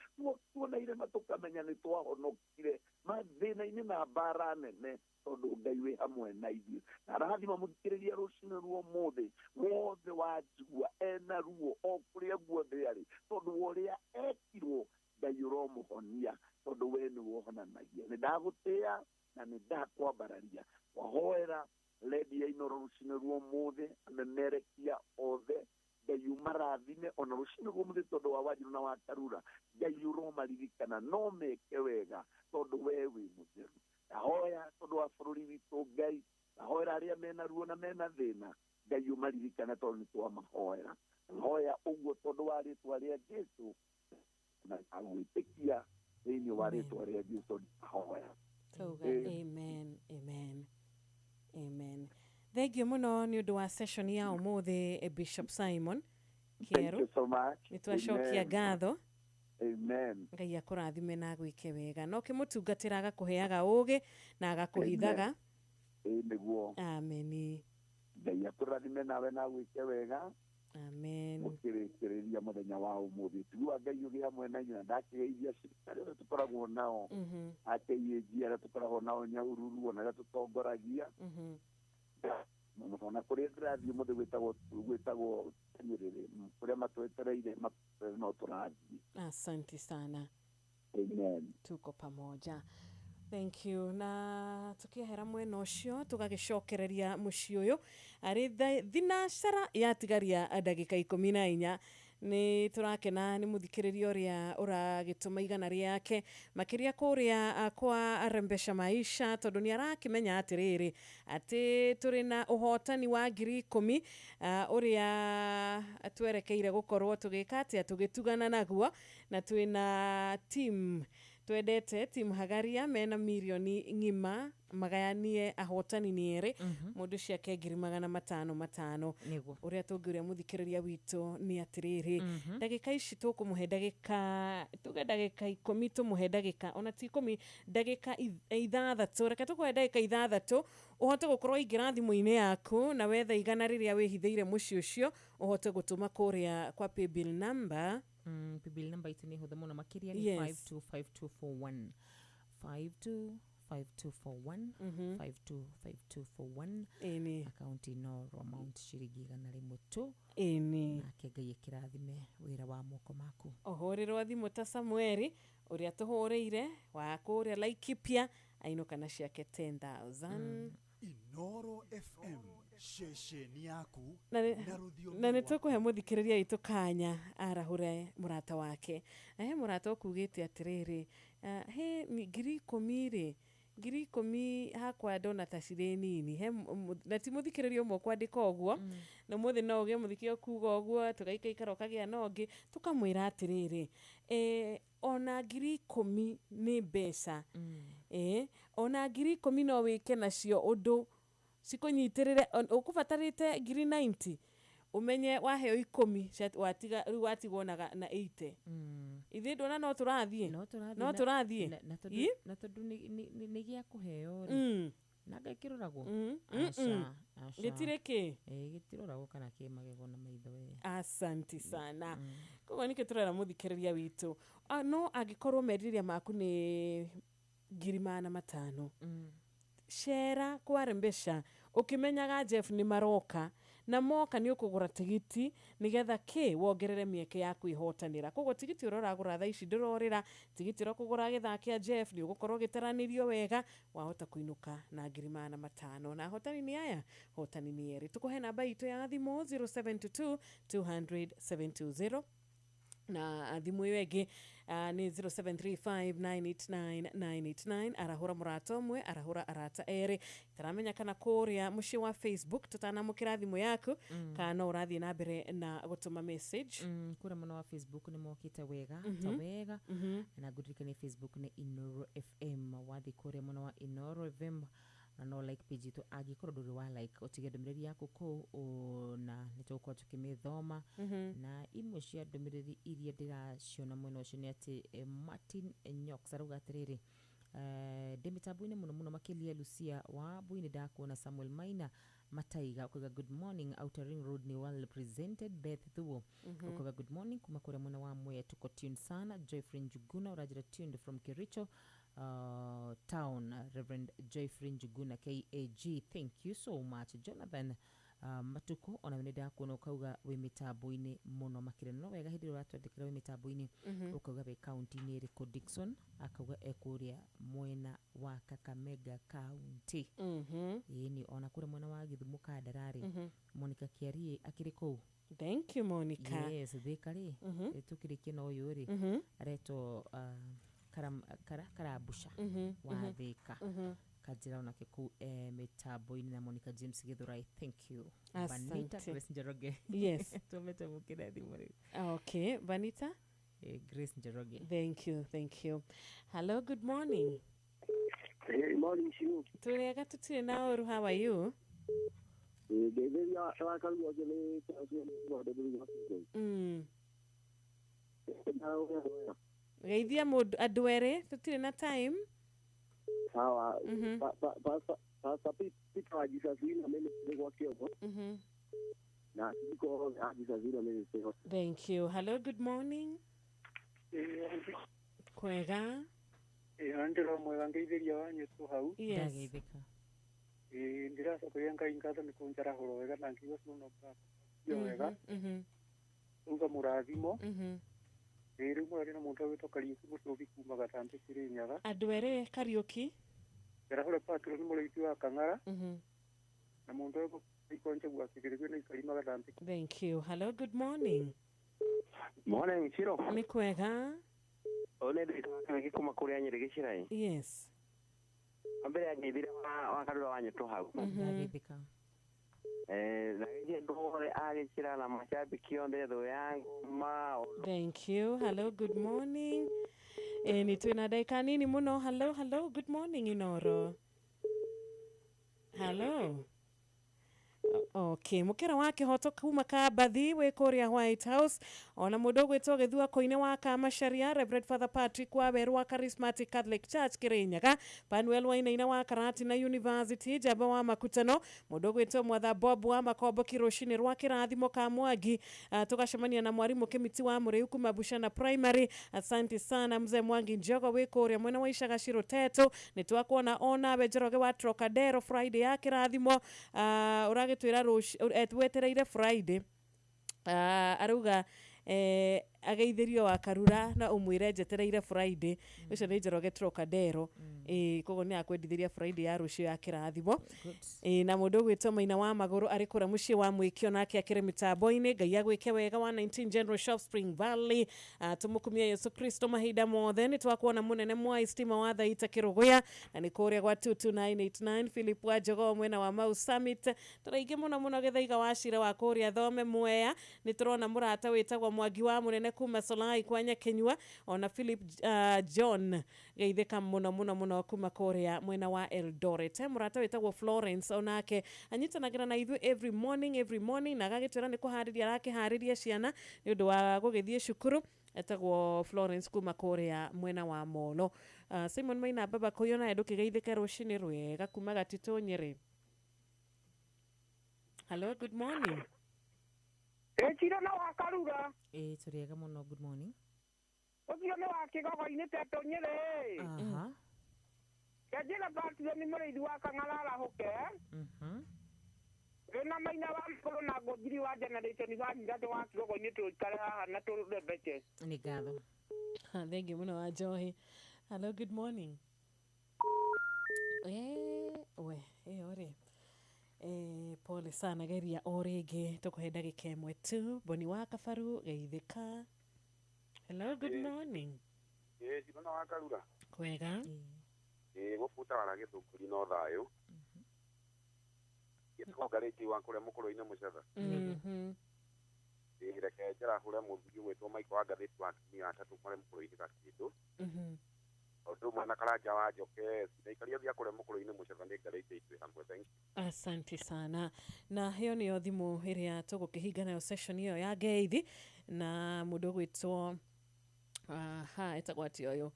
S6: tuona irema tũkamenya nĩ twahonokire mathĩna-inĩ na mbara nene, tondũ Ngai wĩ hamwe na ithuĩ. Na rathima mũthikĩrĩria rũcinĩ rwa ũmũthĩ wothe wanjigua ena ruo o kũrĩa guothe arĩ, tondũ wa ũrĩa ekirwo Ngai ũromũhonia, tondũ we nĩwe ũhonanagia. Nĩ ndagũtĩĩa na nĩ ndakwambararia. Wahoera redio ya Inooro rũcinĩ rwa ũmũthĩ, amemerekia othe, Ngai ũmarathime ona rũcinĩ rwa ũmũthĩ, tondũ wa Wanjirũ na wa Karura. Ngai ũromaririkana no meke wega, tondũ we wĩ mũtheru. Ndahoya tondũ wa bũrũri witũ Ngai, ndahoera arĩa mena ruo na mena thĩna, Ngai ũmaririkane tondũ nĩ twamahoera. Ndahoya ũguo tondũ wa rĩtwa rĩa Jesu, na agwĩtĩkia thĩinĩ wa rĩtwa rĩa Jesu ndahoya.
S16: Tauga amen, amen, amen. Thank you mũno nĩ ũndũ wa session ya ũmũthĩ, Bishop Simon
S6: Thank
S16: Kĩerũ.
S6: you so much.
S16: Nĩ twacokia
S6: Amen.
S16: ngatho.
S6: Amen.
S16: Ngai akũrathime na agwĩke wega, no kĩmũtungatĩra agakũheaga ũgĩ na agakũhithaga.
S6: Ĩĩ nĩguo.
S16: Ameni.
S6: Ngai akũrathime nawe na agwĩke wega.
S16: Amen.
S6: Mũkĩrĩkĩrĩria mũthenya wa ũmũthĩ, tugi wa Ngai ũgĩ hamwe na inyuĩ. Na ndakĩgeithia ciringa arĩa tũkoragwo nao AKAG, arĩa tũkoragwo nao Nyahururu, ona arĩa tũtongoragia mũno, ona kũrĩa ndĩrathiĩ ũmũthĩ gwĩtagwo Nyĩrĩrĩ, kũrĩa matwetereire no tũrathiĩ.
S16: Asante sana.
S6: Amen.
S16: Tuko pamoja, thank you. Na tukiehera mwena ũcio tũgagĩcokereria mũciĩ ũyũ arĩ thinacara yatigaria ndagĩka 14. Nĩ tũrakena nĩ mũthikĩrĩria ũrĩa ũragĩtũma igana rĩake makĩria kũrĩa kwa Rembesha Maisha, tondũ nĩ arakĩmenya atĩrĩrĩ atĩ tũrĩ na ũhotani wa 10,000 ũrĩa twerekeire gũkorwo tũgĩka atĩa, tũgĩtugana naguo, na twĩna team twendete, team Hagaria, mena mirioni ng'ima magayanie ahotani nĩ erĩ, mũndũ ciake 500,000 500.
S9: Nĩguo.
S16: Ũrĩa tũngĩũria mũthikĩrĩria witũ nĩ atĩrĩrĩ, ndagĩka ici tũkũmũhe ndagĩka, tuge ndagĩka 10, tũmũhe ndagĩka ona ti 10, ndagĩka 6. Reke tũkũhe ndagĩka 6 ũhote gũkorwo ingĩra thimũ-inĩ yaku na wethe igana rĩrĩa wĩhithĩire mũciĩ ũcio, ũhote gũtũma kũrĩa kwa paybill number.
S9: Paybill number itũ nĩ hũthũ mũno makĩria, nĩ 525241, 525241, 525241.
S16: Ĩni.
S9: Akaunti Inooro, amount ciringi 100 tu.
S16: Ĩni.
S9: Nake Ngai akĩrathime wĩra wa moko maku.
S16: Ũhũrĩrwo thimũ ta Samueli ũrĩa tũhũrĩire wa kũrĩa Laikipia, ainũka na ciake 10,000.
S12: Inooro FM, ceceni yaku
S16: na
S12: na rũthiomi
S16: na nĩ
S12: rwaku.
S16: tũkũhe mũthikĩrĩria witũ kanya arahũre mũrata wake, na he mũrata ũkugĩte atĩrĩrĩ, he 10,000 rĩ, 10,000 hakwa ndona ta cirĩ nini. He na ti mũthikĩrĩria ũmwe ũkwandĩka ũguo, na ũmũthĩ no ũgĩe mũthikĩrĩria ũkuga ũguo, tũgaikaikara ũkagĩa na ũngĩ, tũkamwĩra atĩrĩrĩ, ona 10,000 nĩ mbeca, ona 10,000 no wĩke nacio ũndũ cikũnyitĩrĩre. Ũkũbatarĩte 90,000, ũmenye waheo 10 watiga rĩu watigwo na 80. Ithuĩ ndona no tũrathiĩ,
S9: no tũrathiĩ,
S16: no tũrathiĩ.
S9: Na tondũ nĩ gĩa kũheo rĩ, na Ngai kĩroragwo? Aca, aca.
S16: Gĩtirĩ kĩ.
S9: Ĩ, gĩtiroragwo kana kĩ magego na maitho we.
S16: Asanti sana. Koguo nĩkĩo tũrera mũthikĩrĩria witũ. No angĩkorwo merirĩria maku nĩ 500,000, Cera kware mbeca ukimenyaga Jeff ni maroka na moka ni ukugura tigiti nigetha ki wongerere mieke ya kwihotanira. Koguo tigiti uria uragura thaa ici ndurorira, tigiti uria ukugura githaa kia Jeff ni ugukorwo gitaranĩrio wega, wahota kuinuka na 500,000. Na hotani ni aya, hotani ni eri. Tukuhe namba itu ya thimu 072 200 720 na thimu ĩyo ĩngĩ nĩ 0735989989. Arahũra mũrata ũmwe, arahũra arata erĩ. Taramenya kana kũrĩa mũciĩ wa Facebook tũtanamũkĩra thimũ yaku, kana no ũrathiĩ na mbere na gũtũma message.
S9: Kũrĩa mwena wa Facebook nĩ mokĩte wega ta wega. Na ngũririkanie Facebook nĩ Inoro FM. Wathiĩ kũrĩa mwena wa Inoro FM na no like page itũ, angĩkorwo ndũrĩ wa like ũtige ndũmĩrĩri yaku kũu na nĩ tũgũkorwo tũkĩmĩthoma. Na imwe cia ndũmĩrĩri iria ndĩraciona mwena ũcio nĩ atĩ Martin Nyox arauga atĩrĩrĩ, ndĩ mĩtambo-inĩ mũno mũno makĩria Lucia wa Mbui, nĩ ndakuona. Samuel Maina Mataiga ukauga good morning, Outer Ring Road ni well represented. Beth Thuo ukauga good morning kuma kũrĩa mwena wa Mwea, tuko tuned sana. Joyfrey Njuguna ũranjĩra tuned from Kericho town. Reverend Joyfrey Njuguna KAG, thank you so much. Jonathan Matuko ona nĩ ndakuona ukauga wĩ mĩtambo-inĩ mũno makĩria. No wega hĩndĩ ĩrĩa ũratwandĩkĩra wĩ mĩtambo-inĩ, ukauga wĩ kaunti-inĩ ĩrĩkũ. Dickson akauga ekũrĩa mwena wa Kakamega County. Ĩni ona kũrĩa mwena wa Gĩthumo Kandararĩ, Monica Kiarie akĩrĩ kũu.
S16: Thank you, Monica.
S9: Yes, Thika rĩ, tũkĩrĩkie na ũyũ rĩ, aretwo Karambusha wa Thika, kanjĩra onake kũu mĩtambo-inĩ. Na Monica James Githurai, thank you. Vanita Grace Njoroge.
S16: Yes.
S9: Tumete mukira thimũ rĩu.
S16: Okay, Vanita
S9: Grace Njoroge.
S16: Thank you, thank you. Hello, good morning.
S11: Hey, morning Shiru.
S16: Tũrĩega tũtirĩ na ũru, how are you? Geithia mũndũ andũ erĩ, tũtirĩ na time.
S11: Sawa. Pastor Peter wa Jesus Winner Ministry gwa Kĩongo. Na niko a Jesus Winner Ministry.
S16: Thank you. Hello, good morning. Kwega.
S22: Ndĩro mwega, ngeithĩria wanyu tu hau.
S16: Yes.
S9: Ndageithĩka.
S22: Ndĩracokeria Ngai ngatho nĩ kũnjarahũra wega na ngiuga cuno wega. Uga mũrathimo. Rĩu mũraria na mũndũ ũgwĩtwo Kariũki Mũcũbi kuma Gatambĩ Kĩrĩnyaga.
S16: Andũ erĩ Kariũki.
S22: Njarahũre Patro nĩ mũrĩithi wa Kang'ara. Na mũndũ ũgwĩtwo Ikonje gwa Kĩgĩrĩgio nĩ Ikarima Gatambĩ.
S16: Thank you. Hello, good morning.
S21: Morning, Shiro.
S16: Nĩ kwega.
S21: One ndĩtwa kuma kũrĩa Nyĩrĩ Gĩcirai.
S16: Yes.
S21: Mbere ya ngeithire wa Karura wa Nyũtũ hau.
S9: Ndageithĩka.
S21: Na githie andũ othe a Gĩcira na macambĩki othe thũ yangu ma.
S16: Thank you. Hello, good morning. Nĩ twĩna ndagĩka nini mũno. Hello, hello, good morning Inoro. Hello. Okay, mukera wa kihoto kuma Kambathi wi kuria White House, ona mundu gwitwo Githua Koine wa Kamacharia, Reverend Father Patrick wa Weru wa Charismatic Catholic Church Kirinyaga, Panuel Wainaina wa Karatina University, Jaba wa Makutano, mundu gwitwo Mwatha Bob wa Makombo Kirucini rwa Kirathimo ka Mwangi, tugacemania na mwarimu Kimiti wa Muriu kuma Bushana Primary. Asante sana mzee Mwangi Njogo wi kuria mwena wa Icagaciro Teto, ni twakuona ona we Njoroge wa Trocadero Friday ya Kirathimo, uragitwira wetereire Friday. Arauga ageithirio wa Karura na umwire njetereire Friday. Ucio ni Njoroge Trocadero. Koguo ni akwendithiria Friday ya rucio ya Kirathimo. Na mundu gwitwo Maina wa Maguru ari kura mucii wa Mwikio nake akiri mitambo-ini. Ngai agwike wega wa 19 General Shop Spring Valley. Tumukumia Yesu Kristo mahinda mothe. Ni twakuona munene Mwai Stima wa Thaita Kiruguya, na ni kuria gwa 22989 Philip wa Jogoo mwena wa Mau Summit. Turaingi muno muno Githaiga wa Cira wa kuria Thome Mwea. Ni turona murata witagwo Mwangi wa Munene kuma Solai kwa Nyakinyua, ona Philip John geithika muno muno muno kuma kuria mwena wa Eldoret. Murata witagwo Florence onake anyitanagira na ithuĩ every morning na agagĩtwĩra nĩ kũharĩria arakĩharĩria ciana nĩ ũndũ wa gũgĩthiĩ cukuru. Etagwo Florence kuma kuria mwena wa Molo. Simon Maina baba kũyona naye ndũkĩgeithĩke rũcinĩ rwega kuma Gatitũ Nyĩrĩ. Hello, good morning.
S1: Echira na wa Karura.
S9: Tũrĩega mũno, good morning.
S1: Ũcio nĩ wa Kĩgogo-inĩ Teto Nyĩrĩ.
S9: Aha.
S1: Kenjĩre Patson mũrĩithi wa Kang'ara arahũke. Wĩna maina wa Mũkũrũ na Ngũnjiri wa Generation wa Nyigatũ wa Kĩgogo-inĩ tũikare haha na tũrembeke.
S9: Nĩ ngatho.
S16: Thank you mũno wa Njohi. Hello, good morning. We ĩyo rĩ, pole sana, geria o rĩngĩ, tũkũhe ndagĩka ĩmwe tu. Boni wa Kabaru geithĩka. Hello, good morning.
S4: Ĩĩ, Cibana wa Karura.
S16: Kwega.
S4: Ĩĩ, gũbuta wara gĩthũngũri no thayũ. Gĩtagwo ngarĩki wa kũrĩa mũkũrũ-inĩ mũcetha. Ĩĩ, reke njara hũre mũthuri ũgwĩtwo Michael wa ngathĩti wa atumia atatũ kũrĩa mũkũrũ-inĩ Gakĩndũ. Ũndũ ũmwe na Karanja wa Njoke na ikaria thia kũrĩa mũkũrũ-inĩ mũcetha nĩ ngarĩki itwĩ hamwe. Thank you.
S16: Asante sana. Na ĩyo nĩyo thimũ ĩrĩa tũgũkĩhinga nayo session ĩyo ya ngeithi na mũndũ ũgwĩtwo aha etagwo atĩa ũyũ,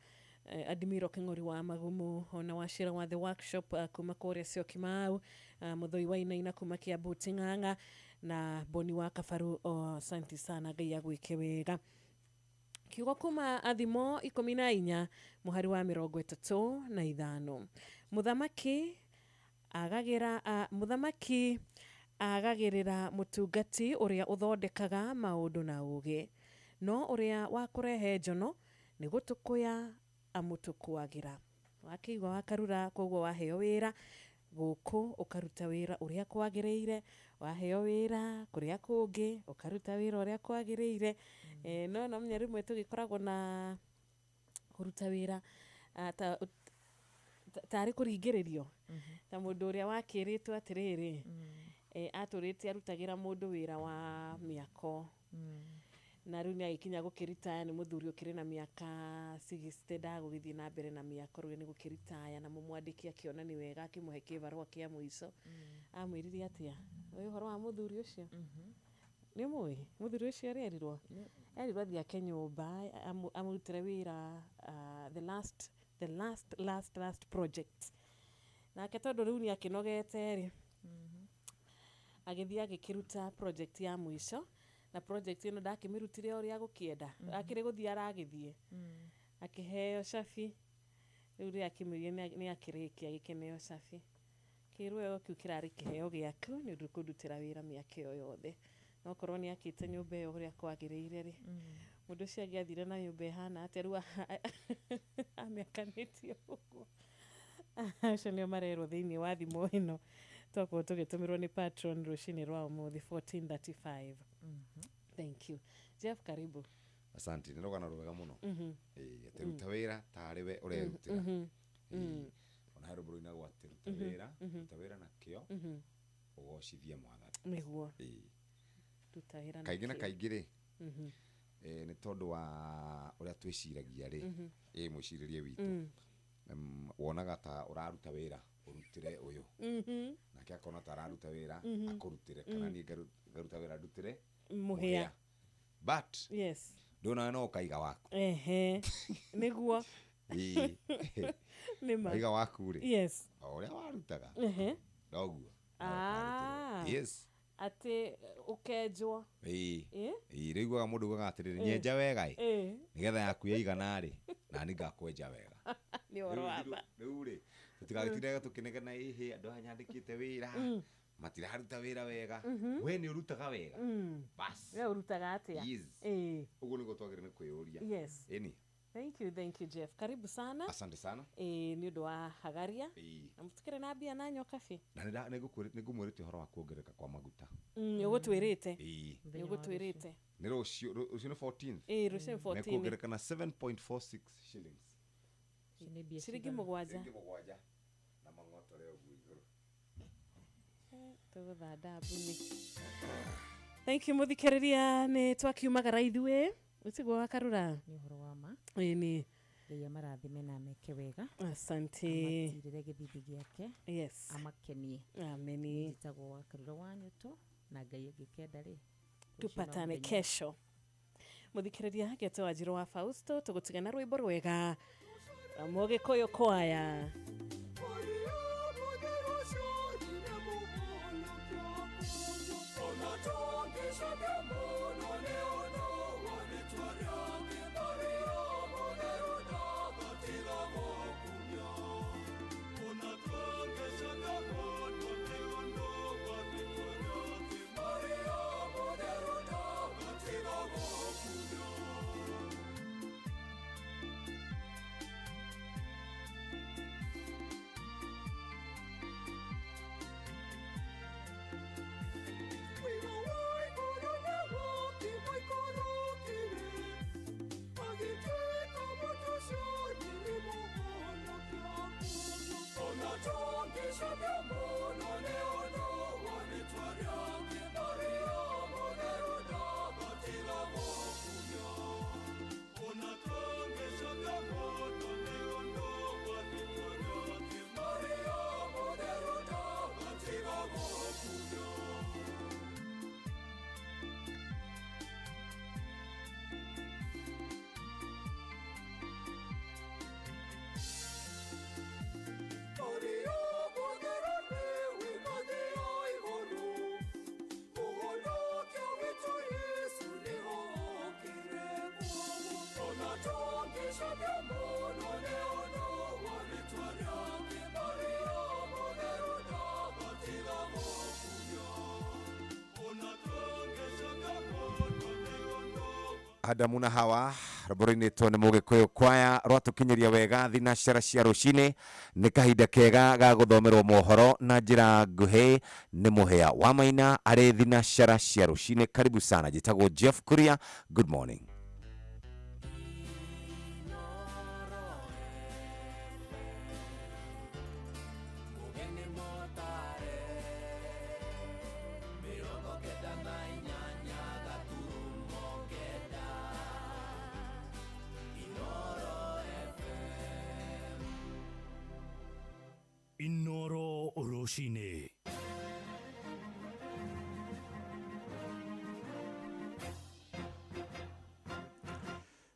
S16: Admiro Kĩng'ori wa Magumu, ona Wacira wa The Workshop, kuma kũrĩa Syokimau, Mũthoi wa Inaina kuma Kiambu Ting'ang'a, na Boni wa Kabaru. Asante sana, Ngai agwĩke wega. Kiugo kuma Athimo 14 mũhari wa 35: Mũthamaki agagĩrĩra mũtungati ũrĩa ũthondekaga maũndũ na ũũgĩ, no ũrĩa wa kũrehe njono nĩ gũtũkũya amũtũkũagĩra. Wakĩigua wa Karura, koguo waheo wĩra gũkũ ũkaruta wĩra ũrĩa kwagĩrĩire, waheo wĩra kũrĩa kũngĩ ũkaruta wĩra ũrĩa kwagĩrĩire. No no menya rĩmwe tũgĩkoragwo na kũruta wĩra tarĩ kũringĩrĩrio, ta mũndũ ũrĩa wakĩrĩtwo atĩrĩrĩ, atũrĩte arutagĩra mũndũ wĩra wa mĩako, na rĩu nĩ agĩkinya gũkĩritaya, nĩ mũthuri ũkĩrĩ na mĩaka 60, ndagũgĩthiĩ na mbere na mĩako, rĩu nĩ gũkĩritaya, na mũmwandĩki akĩona nĩ wega akĩmũhe kĩbarũa kĩa mũico. Amwĩrire atĩa ũyũ ũhoro wa mũthuri ũcio? Nĩ mũĩ mũthuri ũcio erirwo athiĩ ake nyũmba amũrutĩre wĩra, the last the last last last project. Nake tondũ rĩu nĩ akĩnogete rĩ, agĩthiĩ agĩkĩruta project ya mũico, na project ĩno ndakĩmĩrutire ũrĩa gũkĩenda, akĩrĩ gũthiĩ aragĩthiĩ akĩheo cabi. Rĩu rĩrĩa akĩmĩrie nĩ akĩrĩkia, agĩkĩneo cabi, kĩrwo ĩyo kĩu kĩrarĩ kĩheo gĩaku nĩ ũndũ kũndutĩra wĩra mĩaka ĩyo yothe. No korwo nĩ akĩte nyũmba ĩyo ũrĩa kwagĩrĩire rĩ, mũndũ ũcio angĩathire na nyũmba ĩhana atĩa? Rĩu amĩakanĩtie ũguo. Acio nĩo marerwo thĩinĩ wa thimũ ĩno twakorwo tũgĩtũmĩrwo nĩ patron rũcinĩ rwa ũmũthĩ 14:35. Thank you. Jeff, karibu.
S18: Asante, nĩ rũgano rwega mũno. Ĩĩ, atĩ ruta wĩra tarĩ we ũrerutĩra. Ona he rwĩmbo rũinagwo atĩ ruta wĩra, ruta wĩra na kĩo, ũgocithie Mwathani.
S16: Nĩguo. Ruta wĩra na
S18: Kaingĩ na
S16: kĩo.
S18: kaingĩ rĩ, nĩ tondũ wa ũrĩa twĩciragia rĩ, mwĩcirĩrie witũ, wonaga ta ũraruta wĩra ũrutĩre ũyũ, nake akona ta araruta wĩra akũrutĩre, kana niĩ ngaruta wĩra ndutĩre
S16: mũhĩa.
S18: But
S16: yes,
S18: ndũnawe no ũkaiga waku.
S16: Ehe, nĩguo. Nĩ ma.
S18: Waiga waku rĩ,
S16: Yes.
S18: o ũrĩa warutaga noguo. Yes.
S16: Atĩ ũkenjwo.
S18: Ĩĩ. Ĩĩ, rĩu ugaga mũndũ ugaga atĩrĩrĩ, nyenja wega ĩ, nĩgetha yaku yaigana rĩ, na niĩ ngakwenja wega.
S16: Nĩ ũhoro wa ma.
S18: Rĩu rĩ, tũtigagĩtindage tũkĩnegena, ĩhĩ andũ aya nyandĩkĩte wĩra matiraruta wĩra wega. We nĩ ũrutaga wega. Bas.
S16: We ũrutaga atĩa?
S18: Yes. Ũguo nĩguo twagĩrĩire nĩ kwĩyũria.
S16: Yes.
S18: Ĩni.
S16: Thank you, thank you Jeff. Karibu sana.
S18: Asante sana.
S16: Nĩ ũndũ wa Hagaria.
S18: Ĩĩ.
S16: Na mũtikĩrĩ na mbia na nyokabi.
S18: Na nĩngũmwĩrĩte ũhoro wa kuongerereka kwa maguta.
S16: Nĩ ũgũtwĩrĩte.
S18: Ĩĩ.
S16: Nĩ ũgũtwĩrĩte.
S18: Nĩ rũciũ, rũciũ nĩ 14th.
S16: Ĩĩ, rũciũ nĩ 14.
S18: Nĩ kuongerereka na 7.46 shillings.
S16: Ciringi 7.
S18: Ciringi 7 na mang'otore ũguo igũrũ.
S16: Tũgũthanda mbuni. Thank you mũthikĩrĩria, nĩ twakiumagara ithuĩ. Ũtiguo wa Karura?
S9: Nĩ ũhoro wa ma.
S16: Ĩĩ.
S9: Ngai amarathime na ameke wega.
S16: Asante.
S9: Amatirĩre gĩthithi gĩake.
S16: Yes.
S9: Amakenie.
S16: Ameni.
S9: Njĩtagwo wa Karura wa Nyũtũ, na Ngai angĩkenda rĩ,
S16: tupatane kesho. Mũthikĩrĩria, ngetwo Wanjirũ wa Fausto, tũgũtigana rwĩmbo rwega Mũgĩkũyũ kwaya.
S18: Adamu na Hawa rũmbo-inĩ nĩ mũgĩkũyũ kwaya rwatũkinyĩria wega thinacara cia rũcinĩ. Nĩ kahinda kega ga gũthomerwo mohoro na njĩra nguhĩ nĩ Mũhĩa wa Maina arĩ thinacara cia rũcinĩ. Karibu sana, njĩtagwo Jeff Kuria, good morning.
S7: Inoro Rũcinĩ.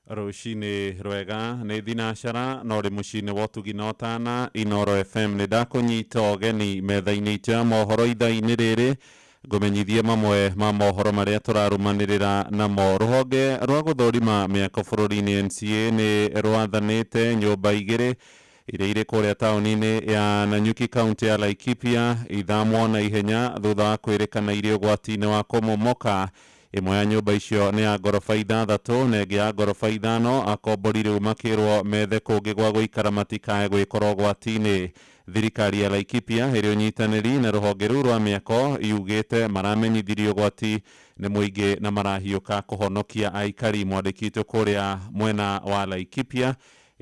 S20: Rũcinĩ rwega nĩ thinacara no rĩ mũciĩ-inĩ wa ũtugi na ũtana Inoro FM. Nĩ ndakũnyita ũgeni metha-inĩ itũ ya mohoro ithaa-inĩ rĩrĩ, ngũmenyithie mamwe ma mohoro marĩa tũrarũmanĩrĩra namo. Rũhonge rwa gũthũrima mĩako bũrũri-inĩ NCA nĩ rwathanĩte nyũmba igĩrĩ iria irĩ kũrĩa taũni-inĩ ya Nanyuki kaunti ya Laikipia ithamwo na ihenya thutha wa kwĩrĩkana irĩ ũgwati-inĩ wa kũmomoka. Ĩmwe ya nyũmba icio nĩ ya ngoroba 6 na ĩngĩ ya ngoroba 5. Akombori rĩu makĩrwo methe kũngĩ gwa gũikara matikae gwĩkora ũgwati-inĩ. Thirikari ya Laikipia ĩrĩ ũnyitanĩri na rũhonge rũu rwa mĩako yugĩte maramenyithirio ũgwati nĩ mũingĩ na marahiũka kũhonokia aikari. Mwandĩki witũ kũrĩa mwena wa Laikipia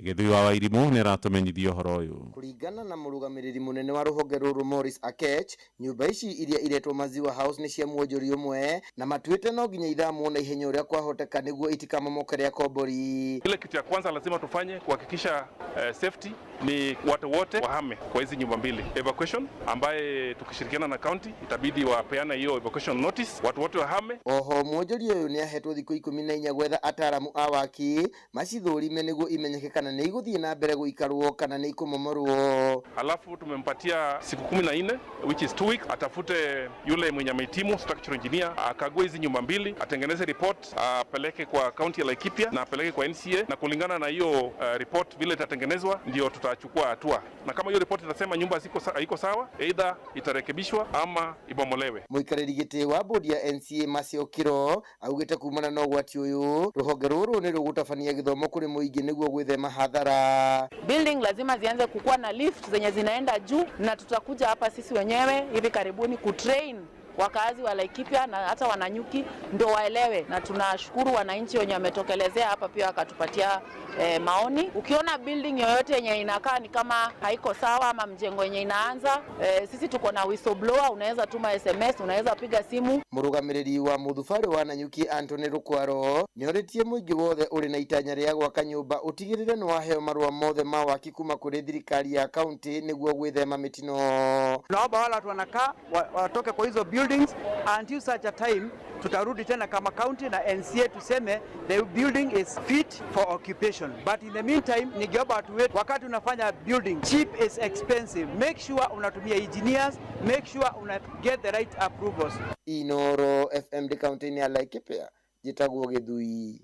S20: Gĩthui wa Wairimu nĩ aratũmenyithia ũhoro ũyũ.
S23: Kũringana na mũrũgamĩrĩri mũnene wa rũhonge rũrũ Morris Akech, nyũmba ici iria iretwo Maziwa House nĩ cia mwonjori ũmwe na matuĩte no nginya ithamwo na ihenya ũrĩa kwahoteka nĩguo itikamomokere akombori.
S24: Ile kitu ya kwanza lazima tufanye kuhakikisha safety ni watu wote wahame kwa hizi nyumba mbili. Evacuation ambaye tukishirikiana na county itabidi wapeana hiyo evacuation notice, watu wote wahame.
S23: Oho mwonjori ũyũ nĩ ahetwo thikũ 14 gwetha ataaramu a waki macithũrime nĩguo imenyeke kana nĩ igũthiĩ na mbere gũikarwo kana nĩ ikũmomorwo.
S24: Alafu tumempatia siku 14 which is 2 weeks, atafute yule mwenye amehitimu structural engineer akague hizi nyumba mbili, atengeneze report, apeleke kwa county ya Laikipia na apeleke kwa NCA, na kulingana na hiyo report vile itatengenezwa ndio tutachukua hatua. Na kama hiyo report itasema nyumba haiko sawa, either itarekebishwa ama ibomolewe.
S23: Mũikarĩri gĩtĩ wa bodi ya NCA Mercy Okiro augĩte kumana na ũgwati ũyũ rũhonge rũrũ nĩ rũgũtabania gĩthomo kũrĩ mũingĩ nĩguo gwĩthema hadhara.
S25: Building lazima zianze kukua na lift zenye zinaenda juu, na tutakuja hapa sisi wenyewe hivi karibuni kutrain wakazi wa Laikipia na hata Wananyuki ndio waelewe, na tunashukuru wananchi wenye wametokelezea hapa pia wakatupatia maoni. Ukiona building yoyote yenye inakaa ni kama haiko sawa ama mjengo yenye inaanza, sisi tuko na whistleblower, unaweza tuma SMS, unaweza piga simu.
S23: Mũrũgamĩrĩri wa mũthubarĩ wa Nanyuki Anthony Rukwaro nĩorĩtie mũingĩ wothe ũrĩ na itanya rĩa gwaka nyũmba ũtigĩrĩre nĩ waheo marũa mothe ma waki kuma kũrĩ thirikari ya kaunti nĩguo gwĩthema mĩtino.
S26: Tunaomba wale watu wanakaa watoke kwa hizo buildings until such a time tutarudi tena kama county na NCA tuseme the building is fit for occupation. But in the meantime, ningeomba watu wetu, wakati unafanya building, cheap is expensive, make sure unatumia engineers, make sure una get the right approvals.
S23: Inoro FM county ya Laikipia, njĩtagwo Gĩthui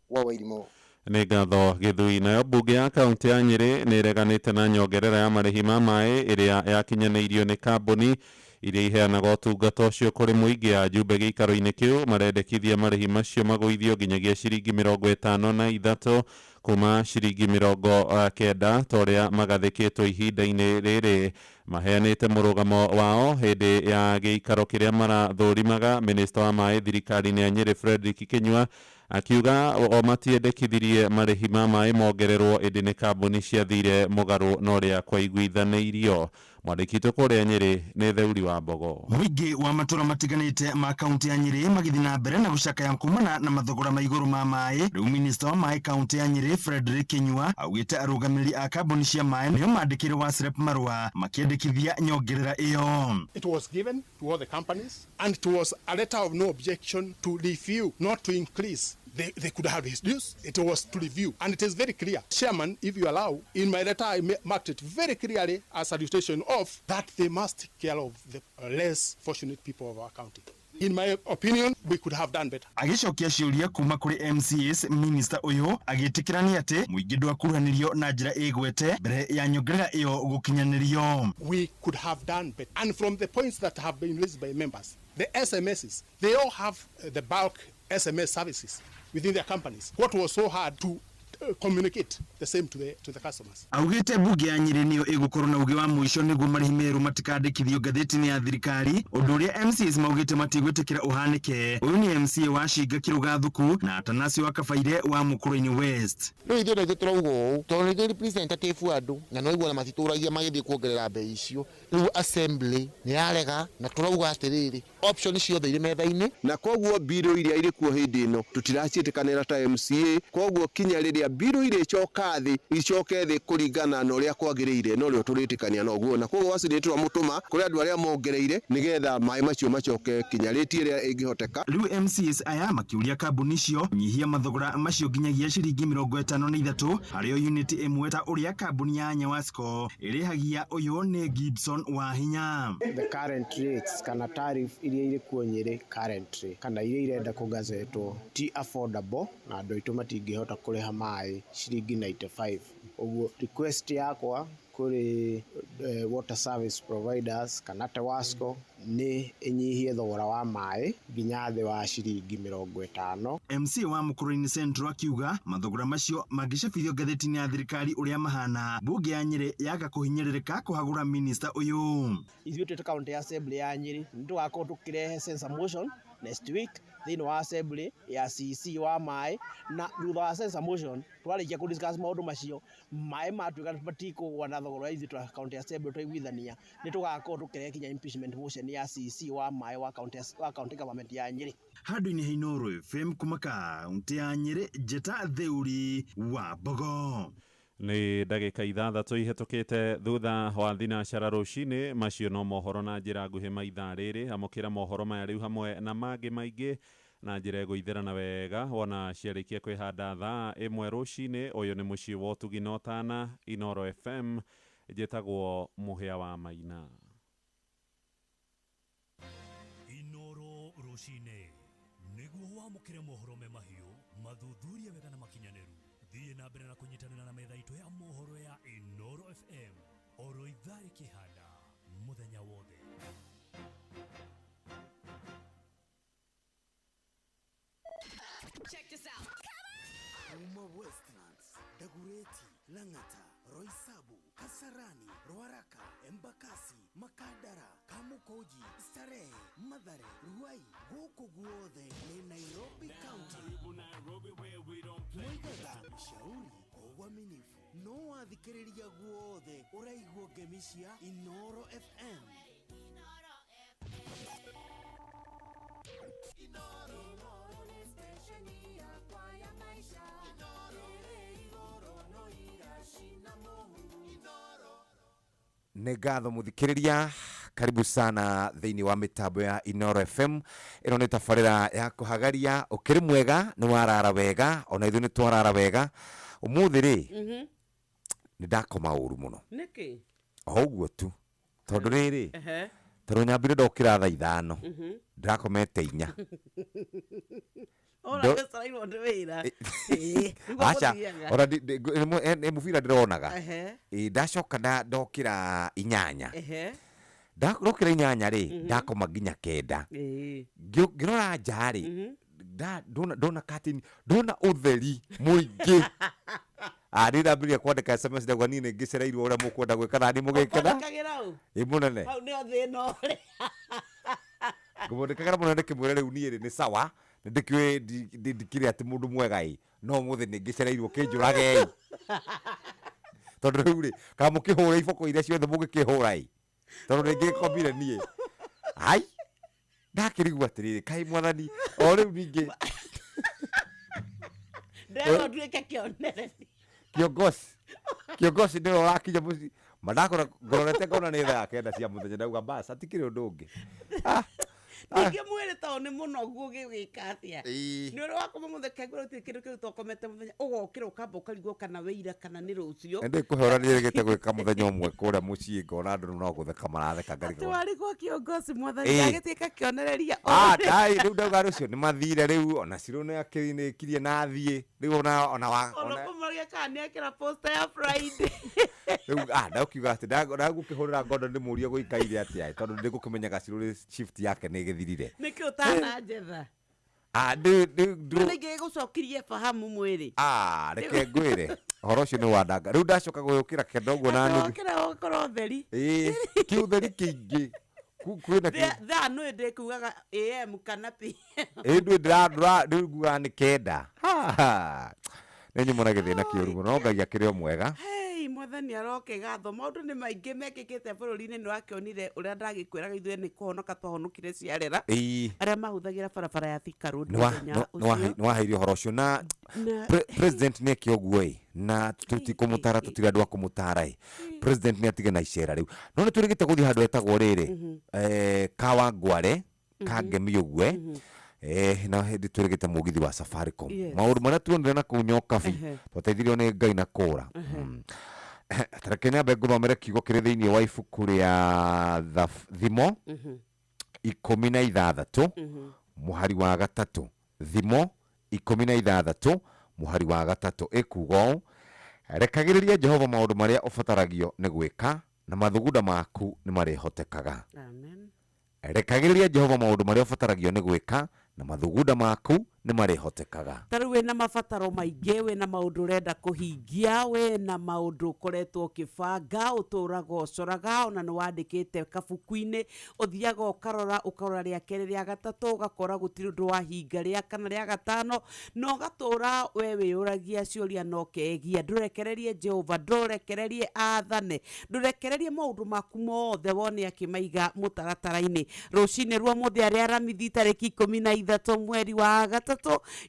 S23: wa Wairimu.
S20: Nĩ ngatho Gĩthui. Nayo mbunge ya kaunti ya Nyĩrĩ nĩ ĩreganĩte na nyongerera ya marĩhi ma maĩ ĩrĩa yakinyanĩirio nĩ kambuni iria iheanaga ũtungata ũcio kũrĩ mũingĩ. Ya njumbe gĩikaro-inĩ kĩu marendekithia marĩhi macio magũithio nginyagia ciringi 53 kuma ciringi 90 ta ũrĩa magathĩkĩtwo ihinda-inĩ rĩrĩ. Maheanĩte mũrũgamo wao hĩndĩ ya gĩikaro kĩrĩa marathũrimaga. Minista wa maĩ thirikari-inĩ ya Nyĩrĩ Frederick Kinyua akiuga o matiendekithirie marĩhi ma maĩ mongererwo, ĩndĩ nĩ kambuni ciathire mũgarũ na ũrĩa kwaiguithanĩirio. Mwandĩki witũ kũrĩa Nyĩrĩ nĩ Theuri wa Mbogo.
S2: Mũingĩ wa matũra matiganĩte ma kaunti ya Nyĩrĩ magĩthiĩ na mbere na gũcakaya kumana na mathogora ma igũrũ ma maĩ. Rĩu minista wa maĩ kaunti ya Nyĩrĩ Frederick Kinyua augĩte arũgamĩrĩri a kambuni cia maĩ nĩo mandĩkĩire WASREB marũa makĩendekithia nyongerera ĩyo.
S5: It was given to all the companies and it was a letter of no objection to review, not to increase. They could have reduced. It was to review. And it is very clear. Chairman, if you allow, in my letter I marked it very clearly as a salutation of that they must take care of the less fortunate people of our county. In my opinion, we could have done better.
S2: Agĩcokia ciũria kuma kũrĩ MCAs, minista ũyũ agĩtĩkĩrania atĩ mũingĩ ndwakuruhanirio na njĩra ĩgwete mbere ya nyongerera ĩyo gũkinyanĩrio.
S5: We could have done better. And from the points that have been raised by members, the SMSs, they all have the bulk SMS services within their companies. What was so hard to communicate the same to the customers?
S2: Augĩte mbunge ya Nyĩrĩ nĩyo ĩgũkorwo na uge wa mũico nĩguo marĩhi merũ matikandĩkithio ngathĩti-inĩ ya thirikari, ũndũ ũrĩa MCAs maugĩte matigwĩtĩkĩra ũhanĩke. Ũyũ nĩ MCA wa Cinga Kĩrũgathuku na Atanasio wa Kabaire wa Mũkũrũ-inĩ West.
S10: Rĩu ithuĩ ithuĩ tũrauga ũũ tondũ nĩ ithuĩ representative andũ na no igua na matitũragia magĩthiĩ kuongerera mbei icio. Rĩu assembly nĩ yarega na tũrauga atĩrĩrĩ, option ciothe irĩ metha-inĩ,
S13: na koguo mbirũ iria irĩ kuo hĩndĩ ĩno tũtiraciĩtĩkanĩra ta MCA, koguo kinya rĩrĩa mbirũ irĩcoka thĩ icoke thĩ kũringana na ũrĩa kwagĩrĩire no rĩo tũrĩtĩkania noguo, na koguo waci nĩtũramũtũma kũrĩ andũ arĩa mongereire nĩgetha maĩ macio macoke kinya rĩti ĩrĩa ĩngĩhoteka.
S2: Rĩu MCAs aya makĩũria kambuni icio nyihia mathogora macio nginyagia ciringi 53 harĩ o unit ĩmwe ta ũrĩa kambuni ya Nyawasco ĩrĩhagia. Ũyũ nĩ Gibson wa Hinya.
S14: The current rates kana tariff iria irĩ kuo Nyĩrĩ currently kana iria irenda kũgazetwo ti affordable na andũ aitũ matingĩhota kũrĩha maĩ ciringi 95. Ũguo request yakwa kũrĩ water service providers kana TAWASCO nĩ ĩnyihie thogora wa maĩ nginya thĩ wa ciringi 50.
S2: MC wa Mũkũrũ-inĩ Central akiuga mathogora macio mangĩcabithio ngathĩti-inĩ ya thirikari ũrĩa mahana, mbunge ya Nyĩrĩ yaga kũhinyĩrĩrĩka kũhagũra minista ũyũ.
S19: Ithuĩ twĩ county assembly ya Nyĩrĩ nĩ tũgakorwo tũkĩrehe censor motion next week thĩinĩ wa assembly ya CC wa maĩ, na thutha wa censor motion twarĩkia kũ discuss maũndũ macio maĩ matuĩka matikũgũa na thogora ithuĩ twa county assembly twaiguithania nĩ tũgakorwo tũkĩrehe kinya impeachment motion ya CC wa maĩ wa county government ya Nyĩrĩ.
S2: Handũ-inĩ ha Inooro FM kuma kaunti ya Nyĩrĩ, Njeta Theuri wa Mbogo.
S20: Nĩ ndagĩka 6 ihĩtũkĩte thutha wa thinacara rũcinĩ. Macio no mohoro na njĩra nguhĩ ma ithaa rĩrĩ. Amũkĩra mohoro maya rĩu hamwe na mangĩ maingĩ na njĩra ĩgũithĩrana wega wona ciarĩkia kwĩhanda thaa 1 rũcinĩ. Ũyũ nĩ mũciĩ wa ũtugi na ũtana, Inooro FM. Njĩtagwo Mũhĩa wa Maina.
S7: Inooro rũcinĩ nĩguo wamũkĩre mohoro me mahiũ, mathuthurie wega na makinyanĩru. Thiĩ na mbere na kũnyitanĩra na metha itũ ya mohoro ya Inooro FM oro ithaa rĩkĩhanda mũthenya wothe.
S27: Check this out.
S28: Kuma Westlands, Dagoretti, Lang'ata, Roysambu, Kasarani, Ruaraka, Embakasi, Makadara, Kamukoji, Starehe, Mathare, Ruai, gũkũ guothe nĩ Nairobi County. Moigaga shauri kwa uaminifu no wathikĩrĩria guothe ũraigua ngemi cia Inooro FM.
S18: Nĩ ngatho mũthikĩrĩria, karibu sana thĩinĩ wa mĩtambo ya Inooro FM. Ĩno nĩ tabarĩra ya kũhagaria. Ũkĩrĩ mwega, nĩ warara wega, ona ithuĩ nĩ twarara wega. Ũmũthĩ rĩ, nĩ ndakoma ũru mũno.
S29: Nĩkĩ?
S18: O ũguo tu, tondũ rĩrĩ, tondũ nyambire ndokĩra thaa 5, ndĩrakomete 4.
S29: Ũracereirwo nĩ wĩra.
S18: Aca, ona nĩ mũbira ndĩronaga. Ndacoka ndokĩra 8. Ndokĩra 8 rĩ, ndakoma nginya 9. Ngĩrora nja rĩ, ndona curtain, ndona ũtheri mũingĩ. Rĩu ndambĩrĩria kwandĩka SMS ndauga niĩ nĩ ngĩcereirwo ũrĩa mũkwenda gwĩka na niĩ mũgĩkena. Ĩ mũnene.
S29: Hau nĩho thĩna ũrĩ.
S18: Ngũmwandĩkagĩra mũnene ndĩkĩmwĩre rĩu niĩ rĩ nĩ sawa, ndĩkĩũĩ ndikĩrĩ atĩ mũndũ mwega ĩ, no ũmũthĩ nĩ ngĩcereirwo kĩnjũrage ĩ. Tondũ rĩu rĩ, kana mũkĩhũre iboko iria ciothe mũngĩkĩhũra ĩ. Tondũ nĩngĩkomire niĩ. Ai, ndakĩrigwo atĩrĩrĩ, kaĩ mwathani, o rĩu ningĩ
S29: Ndĩrerwo nduĩke kĩonereria.
S18: Kiongozi, kiongozi nĩwe ũrakinya mũciĩ. Ma ndakora ngororete ngona nĩ thaa 9 cia mũthenya, ndauga bas, hatikĩrĩ ũndũ ũngĩ.
S29: Ningĩ mwĩrĩ tondũ nĩ mũnogu ũgĩwĩka atĩa?
S18: Ĩĩ.
S29: Nĩ ũrĩ wakoma mũthenya kaigua gũtirĩ kĩndũ kĩu tokomete mũthenya, ũgokĩra ũkamba ũkarigwo kana wĩ ira kana nĩ rũciũ.
S18: Nĩ ndĩkũhe ũrĩa nĩrĩgĩte gwĩka mũthenya ũmwe kũrĩa mũciĩ ngona andũ no gũtheka maratheka
S29: Atĩ
S18: ngarigwo.
S29: warigwo kiongozi mwathani
S18: Ĩĩ.
S29: ndagĩtuĩka kĩonereria
S18: Ah, ndai, rĩu ndauga rũcio nĩ mathire rĩu ona Cirũ nĩ akĩrĩkirie na athiĩ rĩu ona ona wa
S29: ona
S18: ona
S29: kũmoria kana nĩ ekĩra poster ya Friday.
S18: Rĩu ah ndakiuga atĩ ndagũkĩhũrĩra ngondo ndĩmũrie gũikaire atĩa tondũ ndĩgũkĩmenyaga Cirũ rĩ shift yake nĩ ĩgĩthirire.
S29: Nĩkĩ ũtananjetha?
S18: Ah, ndĩ ndĩ ndũ
S29: Nĩ gĩgũcokirie fahamu mwĩrĩ.
S18: Ah, reke ngwĩre ũhoro ũcio nĩ wandanga rĩu ndacoka gũgĩũkĩra kenda ũguo na nuthu.
S29: Wokĩra ũgakorwo ũtheri.
S18: Ĩĩ, kĩũtheri kĩingĩ kwĩna kĩ
S29: Thaa nĩ ndĩkugaga AM kana PM.
S18: Ĩĩ ndũĩ ndĩra rĩu ngugaga nĩ kenda. Ha, nĩ nyuma na gĩthĩna kĩũru mũno no Ngai akĩrĩ o mwega.
S29: Hei, mwathani aroke gatho. Maũndũ nĩ maingĩ mekĩkĩte bũrũri-inĩ. Nĩ wakĩonire ũrĩa ndagĩkwĩraga ithuĩ nĩ kũhonoka twahonokire ciarera arĩa mahũthagĩra barabara ya Thika Road mũthenya ũcio.
S18: Nĩ waheire ũhoro ũcio na
S29: Na-
S18: president nĩ eke ũguo ĩ na tũtikũmũtara, tũtirĩ andũ a kũmũtara ĩ. President nĩ atige na icera rĩu no nĩ twĩrĩgĩte gũthiĩ handũ hetagwo rĩrĩ Kawangware Kangemi ũguo na hĩndĩ twĩrĩgĩte mũgithi wa Safaricom. Maũndũ marĩa tuonire na kũu Nyokabi, twateithirio nĩ Ngai na kũra. Tareke nyambe ngũthomere kiugo kĩrĩ thĩinĩ wa ibuku rĩa Thimo 16 mũhari wa 3. Thimo 16 mũhari wa 3 ĩkuga ũũ: rekagĩrĩria Jehova maũndũ marĩa ũbataragio nĩ gwĩka, na mathugunda maku nĩ marĩhotekaga.
S29: Amen.
S18: Rekagĩrĩria Jehova maũndũ marĩa ũbataragio nĩ gwĩka, na mathugunda maku nĩ marĩhotekaga.
S29: Ta rĩu wĩna mabataro maingĩ, wĩna maũndũ ũrenda kũhingia, wĩna maũndũ ũkoretwo ũkĩbanga, ũtũraga ũcoraga, ona nĩ wandĩkĩte kabuku-inĩ, ũthiaga ũkarora, ũkarora rĩa kerĩ, rĩa gatatũ, ũgakora gũtirĩ ũndũ wahinga, rĩa kana, rĩa gatano, na ũgatũra we wĩyũragia ciũria na ũkegia. Ndũrekererie Jehova, ndũrekererie athane, ndũrekererie maũndũ maku mothe wone akĩmaiga mũtaratara-inĩ. Rũcinĩ rwa mũthĩ arĩa Aramithi tarĩki 13 mweri wa 3,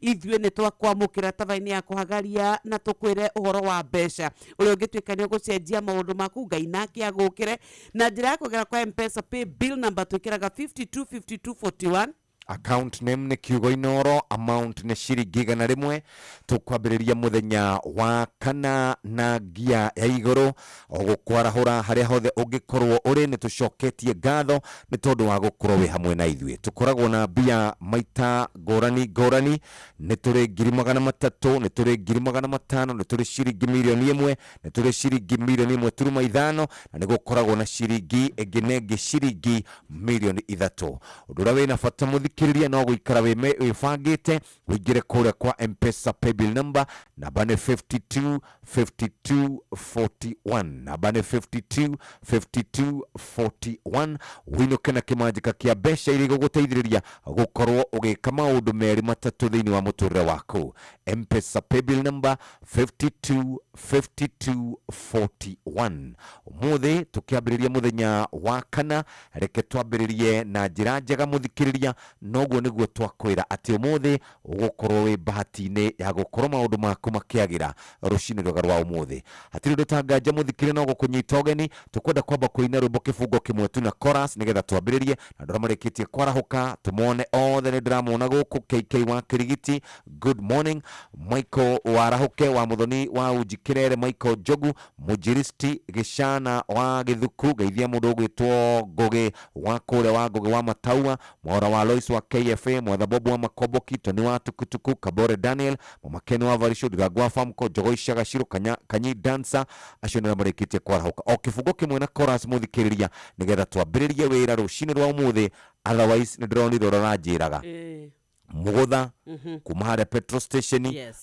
S29: ithuĩ nĩ twakwamũkĩra taba-inĩ ya kũhagaria na tũkwĩre ũhoro wa mbeca ũrĩa ũngĩtuĩka nĩ ũgũcenjia maũndũ maku, Ngai nake agũkĩre na njĩra ya kũgera kwa M-Pesa pay bill number twĩkĩraga 525241.
S18: Account name nĩ kiugo Inoro, amount nĩ ciringi 100. Tũkwambĩrĩria mũthenya wa kana na ngia ya igũrũ o gũkwarahũra harĩa hothe ũngĩkorwo ũrĩ. Nĩ tũcoketie ngatho nĩ tondũ wa gũkorwo wĩ hamwe na ithuĩ. Tũkoragwo na mbia maita ngũrani ngũrani. Nĩ tũrĩ 300,000, nĩ tũrĩ 500,000, nĩ tũrĩ ciringi 1,000,000, nĩ tũrĩ ciringi 1.5 million, na nĩ gũkoragwo na ciringi ĩngĩ na ĩngĩ ciringi 3 million. Ũndũ ũrĩa wĩna bata mũthikĩrĩria no gũikara wĩbangĩte ũingĩre kũrĩa kwa M-Pesa paybill number. Namba nĩ 52 52 41, namba nĩ 52 52 41. Wĩinũke na kĩmanjĩka kĩa mbeca iria igũgũteithĩrĩria gũkorwo ũgĩka maũndũ merĩ matatũ thĩinĩ wa mũtũrĩre waku. M-Pesa paybill number 52 52 41. Ũmũthĩ tũkĩambĩrĩria mũthenya wa kana, reke twambĩrĩrie na njĩra njega mũthikĩrĩria. Noguo nĩguo twakwĩra atĩ ũmũthĩ ũgũkorwo wĩ bahati-inĩ ya gũkorwo maũndũ maku makĩagĩra rũcinĩ rwega rwa ũmũthĩ. Hatirĩ ũndũ tanganja mũthikĩrĩria no gũkũnyita ũgeni. Tũkwenda kwamba kũina rwĩmbo kĩbungo kĩmwe tu na chorus nĩgetha twambĩrĩrie na andũ arĩa marĩkĩtie kwarahũka tũmone othe. Nĩ ndĩramona gũkũ KK wa Kĩrigiti, good morning. Michael Warahũke wa Mũthoni wa Unji Kĩrere, Michael Njogu Mũnjiristi Gĩcana wa Gĩthuku, geithia mũndũ ũgwĩtwo Ngũgĩ wa kũrĩa wa Ngũgĩ wa Mataua, Mwaura wa Lois wa KFA, Mwatha Bobu wa Makomboki, Tony wa Tukutuku, Kabore Daniel, Mama Ken wa Varisho, Ndirangu wa Famco, Njogo Icaga Ciro, Kanya, Kanyi Dancer, acio nĩ arĩa marĩkĩtie kwarahũka. O kĩbungo kĩmwe na chorus mũthikĩrĩria nĩgetha twambĩrĩrie wĩra rũcinĩ rwa ũmũthĩ. Otherwise nĩ ndĩronire ũrĩa ũranjĩraga. Mugutha kuma haria petrol station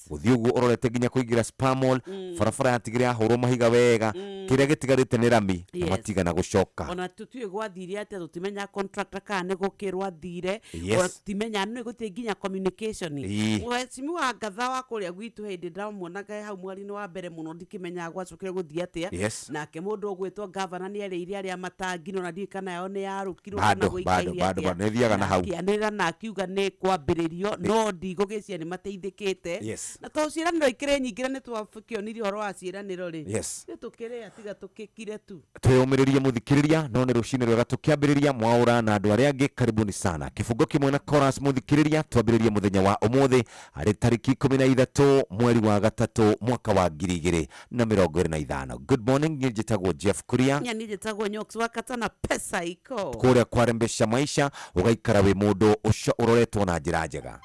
S18: guthii uguo urorete nginya kuingira Spamall. Barabara yatigire yahurwo mahiga wega, kiria gitigarite ni rami na matigana gucoka.
S29: Ona tutue gwathire atia tutimenya contractor kana nĩ gũkĩrwo athire, ona tutimenya nĩ gũtirĩ nginya communication. Mheshimiwa Ngatha wa kũrĩa gwitũ hĩndĩ ndamuonaga hau mweri-inĩ wa mbere mũno ndikĩmenyaga gwacokire gũthiĩ atĩa. Nake mũndũ ũgwĩtwo gavana nĩ erĩire arĩa matangi no na ndiũĩ kana yao nĩ yarũkirwo kana gũikaire atĩa.
S18: Nĩ thiaga na hau
S29: akĩanĩrĩra na akiuga nĩ kwambĩrĩrio no ndigũgĩcia nĩ mateithĩkĩte. Na to ciĩranĩro ikĩrĩ nyingĩ na nĩ twakĩonirie ũhoro wa ciĩranĩro rĩ, nĩ tũkĩrĩa tiga tũkĩkire tu.
S18: Twĩyũmĩrĩrie mũthikĩrĩria, no nĩ rũcinĩ rwega tũkĩambĩrĩria mwaũra na andũ arĩa angĩ. Karibuni sana kĩbungo kĩmwe na chorus mũthikĩrĩria, twambĩrĩrie mũthenya wa ũmũthĩ arĩ tarĩki 13 mweri wa 3 mwaka wa 2025. Good morning, niĩ njĩtagwo Jeff Kuria.
S29: Niĩ njĩtagwo Nyox wa Katana pesa iko
S18: kũrĩa kwarembesha maisha, ũgaikara wĩ mũndũ ũcio ũroretwo na njĩra njega.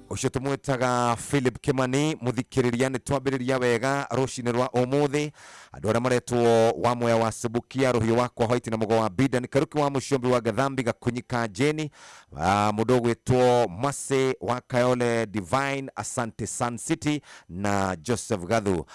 S18: Ucio tumwitaga Philip Kimani muthikiriria, ni twambiriria wega rucini rwa umuthi. Andu aria maretwo wa Mwea wa Subukia, Ruhiu wakwa White na Mugo wa Bidan, Karuki wa Mucombi wa Gathambi, Gakunyika Jeni, mundu ugwitwo Mase wa Kayole Divine, Asante Sun City na Joseph Gathu,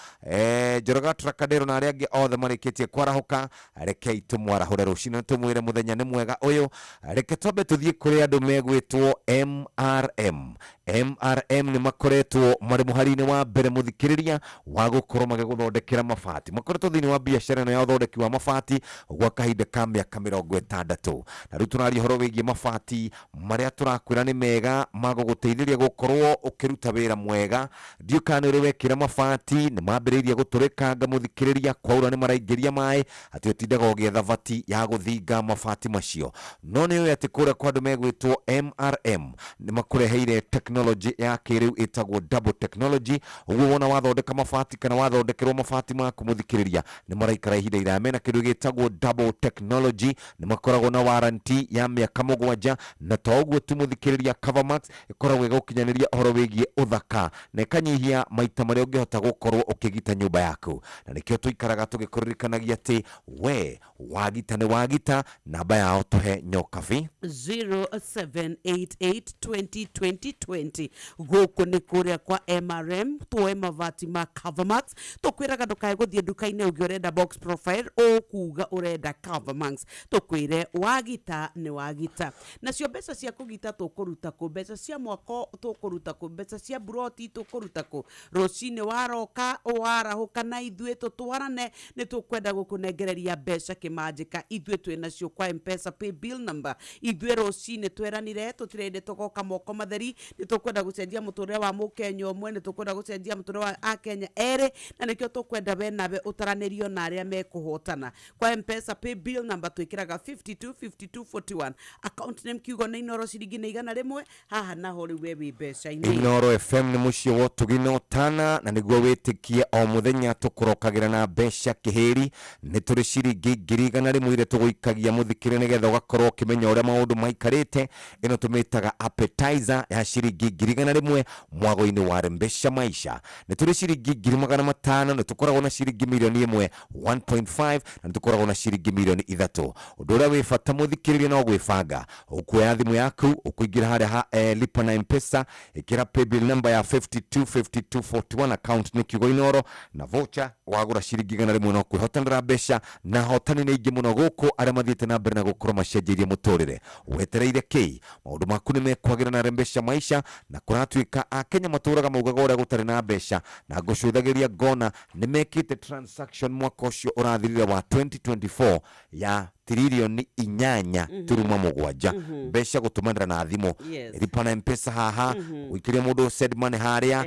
S18: Njoroge Trakadero na aria angi othe marikitie kwarahuka. Rekei tumwarahure rucini tumwire muthenya ni mwega uyu. Reke twambe tuthie kuri andu megwitwo MRM. MRM nĩ makoretwo marĩ mũhari-inĩ wa mbere mũthikĩrĩria wa gũkorwo magĩgũthondekera mabati. Makoretwo thĩinĩ wa biacara ĩno ya ũthondeki wa mabati gwa kahinda ka mĩaka 60. Na rĩu tũraria ũhoro wĩgiĩ mabati marĩa tũrakwĩra nĩ mega ma gũgũteithĩrĩria gũkorwo ũkĩruta wĩra mwega. Ndiũ kana nĩ ũrĩ wekĩra mabati nĩ mambĩrĩirie gũtũrĩkanga mũthikĩrĩria, kwaura nĩ maraingĩria maĩ atĩ ũtindaga ũgĩetha bati ya gũthinga mabati macio. No nĩ ũĩ atĩ kũrĩa kwa andũ megwĩtwo MRM nĩ makũreheire teknology ya kĩrĩu ĩtagwo double technology. Ũguo wona wathondeka mabati kana wathondekerwo mabati maku mũthikĩrĩria nĩ maraikara ihinda iraya. Mena kĩndũ gĩtagwo double technology, nĩ makoragwo na warranty ya mĩaka 7, na to ũguo tu mũthikĩrĩria, Covermax ĩkoragwo ĩgũkinyanĩria ũhoro wĩgiĩ ũthaka na ĩkanyihia maita marĩa ũngĩhota gũkorwo ũkĩgita nyũmba yaku. Na nĩkĩo tũikaraga tũgĩkũririkanagia atĩ we wagita nĩ wagita. Namba yao tũhe Nyokabi
S29: 0788 20 20 20. Gũkũ nĩ kũrĩa kwa MRM tuoe mabati ma Covermax. Tũkwĩraga ndũkae gũthiĩ nduka-inĩ ũngĩ ũrenda box profile, ũkuga ũrenda Covermax. Tũkwĩre wagita nĩ wagita. Nacio mbeca cia kũgita tũkũruta kũ, mbeca cia mwako tũkũruta kũ, mbeca cia buroti tũkũruta kũ. Rũcinĩ waroka warahũka na ithuĩ tũtwarane, nĩ tũkwenda gũkũnengereria mbeca kĩmanjĩka. Ithuĩ twĩ nacio kwa M-Pesa pay bill number. Ithuĩ rũcinĩ tweranire tũtirĩ hĩndĩ tũgoka moko matheri, nĩ tũkwenda tũkwenda gũcenjia mũtũrĩre wa mũkenya ũmwe, nĩ tũkwenda gũcenjia mũtũrĩre wa akenya erĩ, na nĩkĩo tũkwenda we nawe ũtaranĩrio na arĩa mekũhotana. Kwa Mpesa pay bill number twĩkĩraga 525241, account name kiugo nĩ Inoro, ciringi nĩ 100. Haha naho rĩu we wĩ mbeca-inĩ.
S18: Inoro FM nĩ mũciĩ wa ũtugi na ũtana, na nĩguo wĩtĩkie o mũthenya tũkũrokagĩra na mbeca kĩhĩri. Nĩ tũrĩ ciringi 100,000 iria tũgũikagia mũthikĩre nĩgetha ũgakorwo ũkĩmenya ũrĩa maũndũ maikarĩte. Ĩno tũmĩtaga appetizer ya ciringi 100,000 mwago-inĩ wa Rembesha Maisha. Nĩ tũrĩ ciringi 500,000, nĩ tũkoragwo na ciringi mirioni 1 1.5, na nĩ tũkoragwo na ciringi mirioni 3. Ũndũ ũrĩa wĩ bata mũthikĩrĩria no gwĩbanga. Ũkuoya thimũ yaku, ũkũingĩra harĩa ha lipa na Mpesa, ĩkĩra paybill number ya 525241, account nĩ kiugo Inoro, na voucher wagũra ciringi 100 no kwĩhotanĩra mbeca. Na hotani nĩ aingĩ mũno gũkũ arĩa mathiĩte na mbere na gũkorwo macenjeirie mũtũrĩre. Wetereire kĩ? Maũndũ maku nĩ mekwagĩra na Rembesha Maisha. Na kũratuĩka akenya matũraga maugaga ũrĩa gũtarĩ na mbeca, na ngũcũthagĩria ngona nĩ mekĩte transaction mwaka ũcio ũrathirire wa 2024 ya tiririoni 8 turuma 7 mbeca gũtũmanĩra na thimũ. Lipa na Mpesa haha, ũikĩrie mũndũ send money harĩa,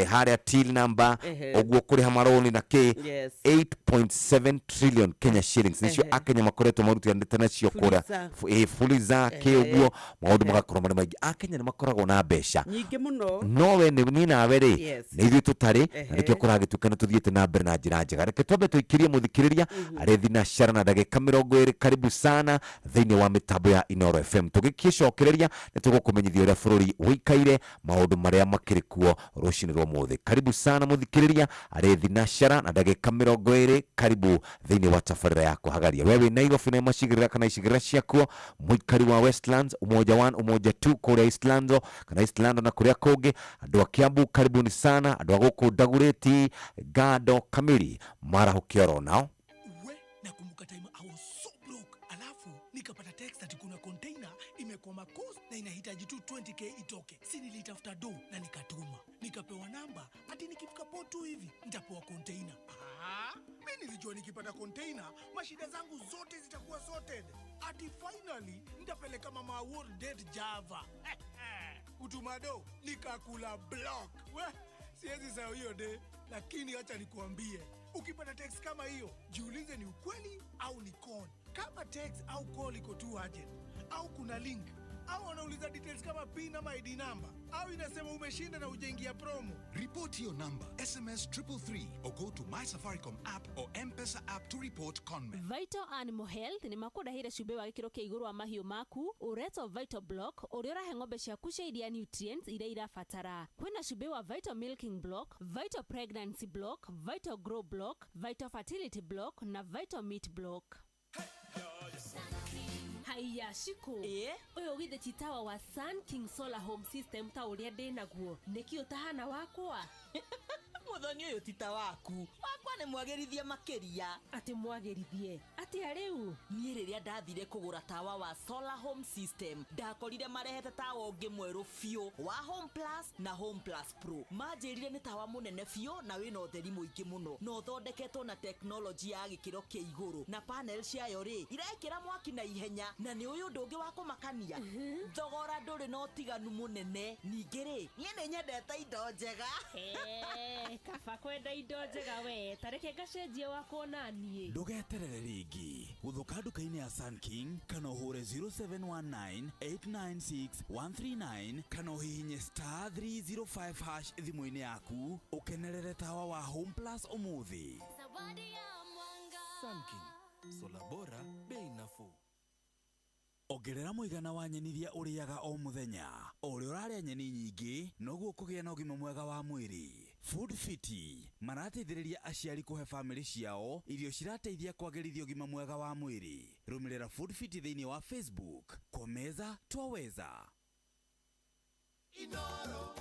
S18: harĩa till number, ũguo kũrĩha marũni na kĩ. 8.7 trillion Kenya shillings nicio akenya makoretwo marutĩte nacio kũrĩa.
S29: Fuliza.
S18: Fuliza kĩ, ũguo maũndũ magakorwo marĩ maingĩ. Akenya nĩ makoragwo na mbeca
S29: nyingĩ mũno.
S18: No we nĩ niĩ nawe rĩ, nĩ ithuĩ tũtarĩ na nĩkĩo kũragĩtuĩka nĩ tũthiĩte na mbere na njĩra njega. Reke twambe tũikĩrie mũthikĩrĩria arĩ thinacara na ndagĩka 20. Karibu sana thĩinĩ wa mĩtambo ya Inoro FM. Tũgĩkĩcokereria nĩ tũgũkũmenyithia ũrĩa bũrũri ũikaire, maũndũ marĩa makĩrĩ kuo rũcinĩ rwa ũmũthĩ. Karibu sana mũthikĩrĩria arĩ thinacara na ndagĩka 20. Karibu thĩinĩ wa tabarĩra ya kũhagaria. We wĩ Nairobi na macigĩrĩra kana icigĩrĩra ciakuo, mũikari wa Westlands, Umoja 1, Umoja 2, kũrĩa Eastlando kana Eastlando na kũrĩa kũngĩ, andũ a Kiambu karibuni sana, andũ a gũkũ Ndagurĩti, Ngando, Kamiri, marahũke oro nao.
S3: We, nakumbuka time I was so broke, alafu nikapata text ati kuna container imekwama coast na inahitaji tu 20K itoke. Si nilitafuta do na nikatuma, nikapewa namba ati nikifika port tu hivi nitapewa container. Ah, mi nilijua nikipata container mashida zangu zote zitakuwa sorted, ati finally nitapeleka mama Award date Java. Utumado nikakula block. We, siwezi sahau hiyo day, lakini acha nikuambie, ukipata text kama hiyo, jiulize ni ukweli au ni con. Kama text au call iko too urgent, au kuna link, au wanauliza details kama PIN ama ID number, au inasema umeshinda na ujaingia promo.
S6: Report your number, SMS 333 or go to My Safaricom app or M-Pesa app to report conmen.
S8: Vital Animal Health nĩ makũrehire cumbĩ wa gĩkĩro kĩa igũrũ wa mahiũ maku ũretwo Vital Block, ũrĩa ũrahe ng'ombe ciaku cia iria nutrients iria irabatara. Kwĩna cumbĩ wa Vital Milking Block, Vital Pregnancy Block, Vital Grow Block, Vital Fertility Block na Vital Meat Block. Haiya Shiku, ũyũ githĩ ti tawa wa Sun King Solar Home System ta ũrĩa ndĩ naguo? Nĩkĩ ũtahana wakwa?
S11: Muthoni, ũyũ ti ta waku. Wakwa nĩ mwagĩrithie makĩria.
S8: Atĩ mwagĩrithie atĩa rĩu?
S11: Niĩ rĩrĩa ndathire kũgũra tawa wa Solar Home System, ndakorire marehete tawa ũngĩ mwerũ biũ wa Home Plus na Home Plus Pro. Manjĩrire nĩ tawa mũnene biũ na wĩna ũtheri mũingĩ mũno na ũthondeketwo na tekinoronjĩ ya gĩkĩro kĩa igũrũ, na panel ciayo rĩ irekĩra mwaki na ihenya. Na nĩ ũyũ ũndũ ũngĩ wa kũmakania, thogora ndũrĩ na ũtiganu mũnene. Ningĩ rĩ, niĩ nĩ nyendete indo njega.
S8: Eh, kaba kwenda indo njega. We, tareke ngacenjie wakwa naniĩ.
S7: Ndũgeterere rĩngĩ, gũthũka nduka-inĩ ya Sun King kana ũhũre 0719 896 139 kana ũhihinye star 305 hash thimũ-inĩ yaku ũkenerere tawa wa Home Plus ũmũthĩ.
S12: Sun King, sola bora, bei nafuu.
S7: Ongerera mũigana wa nyeni iria ũrĩaga o mũthenya. O ũrĩa ũrarĩa nyeni nyingĩ, noguo ũkũgĩa na ũgima mwega wa mwĩrĩ. Food Fiti marateithĩrĩria aciari kũhe bamĩrĩ ciao irio cirateithia kwagĩrithia ũgima mwega wa mwĩrĩ. Rũmĩrĩra Food Fiti thĩinĩ wa Facebook. Kwa meza twaweza.
S28: Inoro.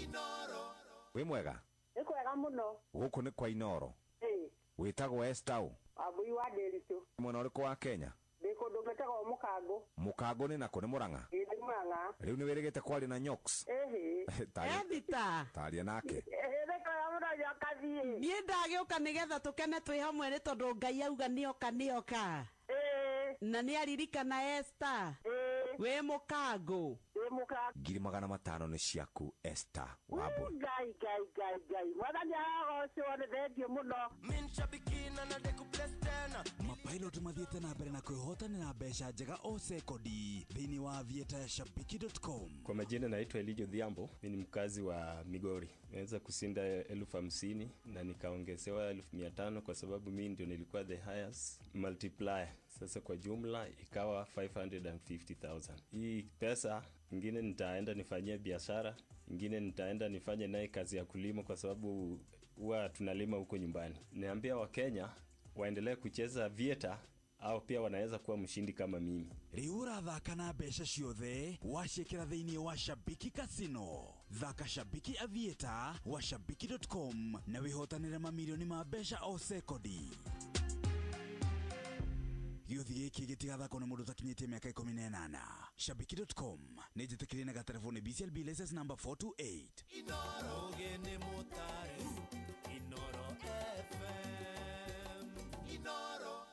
S28: Inoro.
S18: Wĩ mwega?
S1: Nĩ kwega mũno.
S18: Gũkũ nĩ kwa Inoro.
S1: Ĩĩ.
S18: Wĩtagwo Esther ũ?
S1: Wambui wa Ndĩritũ.
S18: Mwena ũrĩkũ wa Kenya?
S1: Ndĩ kũndũ gwĩtagwo Mũkangũ.
S18: Mũkangũ nĩ nakũ? Nĩ Mũrang'a?
S1: Ĩĩ, nĩ Mũrang'a.
S18: Rĩu nĩ wĩrĩgĩte kwaria na Nyox?
S1: Ĩhĩ.
S29: Ethita.
S18: Taria nake.
S1: Ĩhĩ, nĩ kwega mũno Nyokabi.
S29: Niĩ ndagĩũka nĩgetha tũkene twĩ hamwe, nĩ tondũ Ngai auga nĩoka nĩoka.
S1: Ĩĩ.
S29: Na nĩ aririkana Esther. Wĩ mũkangũ.
S1: Wĩ mũkangũ.
S18: 500,000 nĩ ciaku Esther Wambui.
S1: Ngai ngai ngai ngai. Mwathani arogocwo nĩ thengiũ mũno.
S4: Mapilot mathiĩte na mbere na kwĩhotanĩra mbeca njega o sekondi thĩinĩ wa aviator ya shabiki.com.
S9: Kwa majina naitwa Elijah Odhiambo, mimi ni mkazi wa Migori. Nimeweza kushinda 50,000 na nikaongezewa 500,000 kwa sababu mimi ndio nilikuwa the highest multiplier. Sasa kwa jumla ikawa 550,000. Hii pesa ingine nitaenda nifanyie biashara, ingine nitaenda nifanye naye kazi ya kulima kwa sababu huwa tunalima huko nyumbani. Niambia Wakenya waendelee kucheza Aviator au pia wanaweza kuwa mshindi kama mimi.
S4: Rĩu ũrathaka na mbeca ciothe waciĩkĩra thĩinĩ wa Shabiki Casino. Thaka Shabiki Aviator wa shabiki.com na wĩhotanĩre mamirioni ma mbeca o sekondi. Gĩũthi gĩkĩ gĩtigathakwo nĩ mũndũ ũtakinyĩtie mĩaka 18. Shabiki.com nĩ njĩtĩkĩrie na gatereboni BCLB license number 428.
S12: Inooro nĩ mũtare Inooro FM Inooro.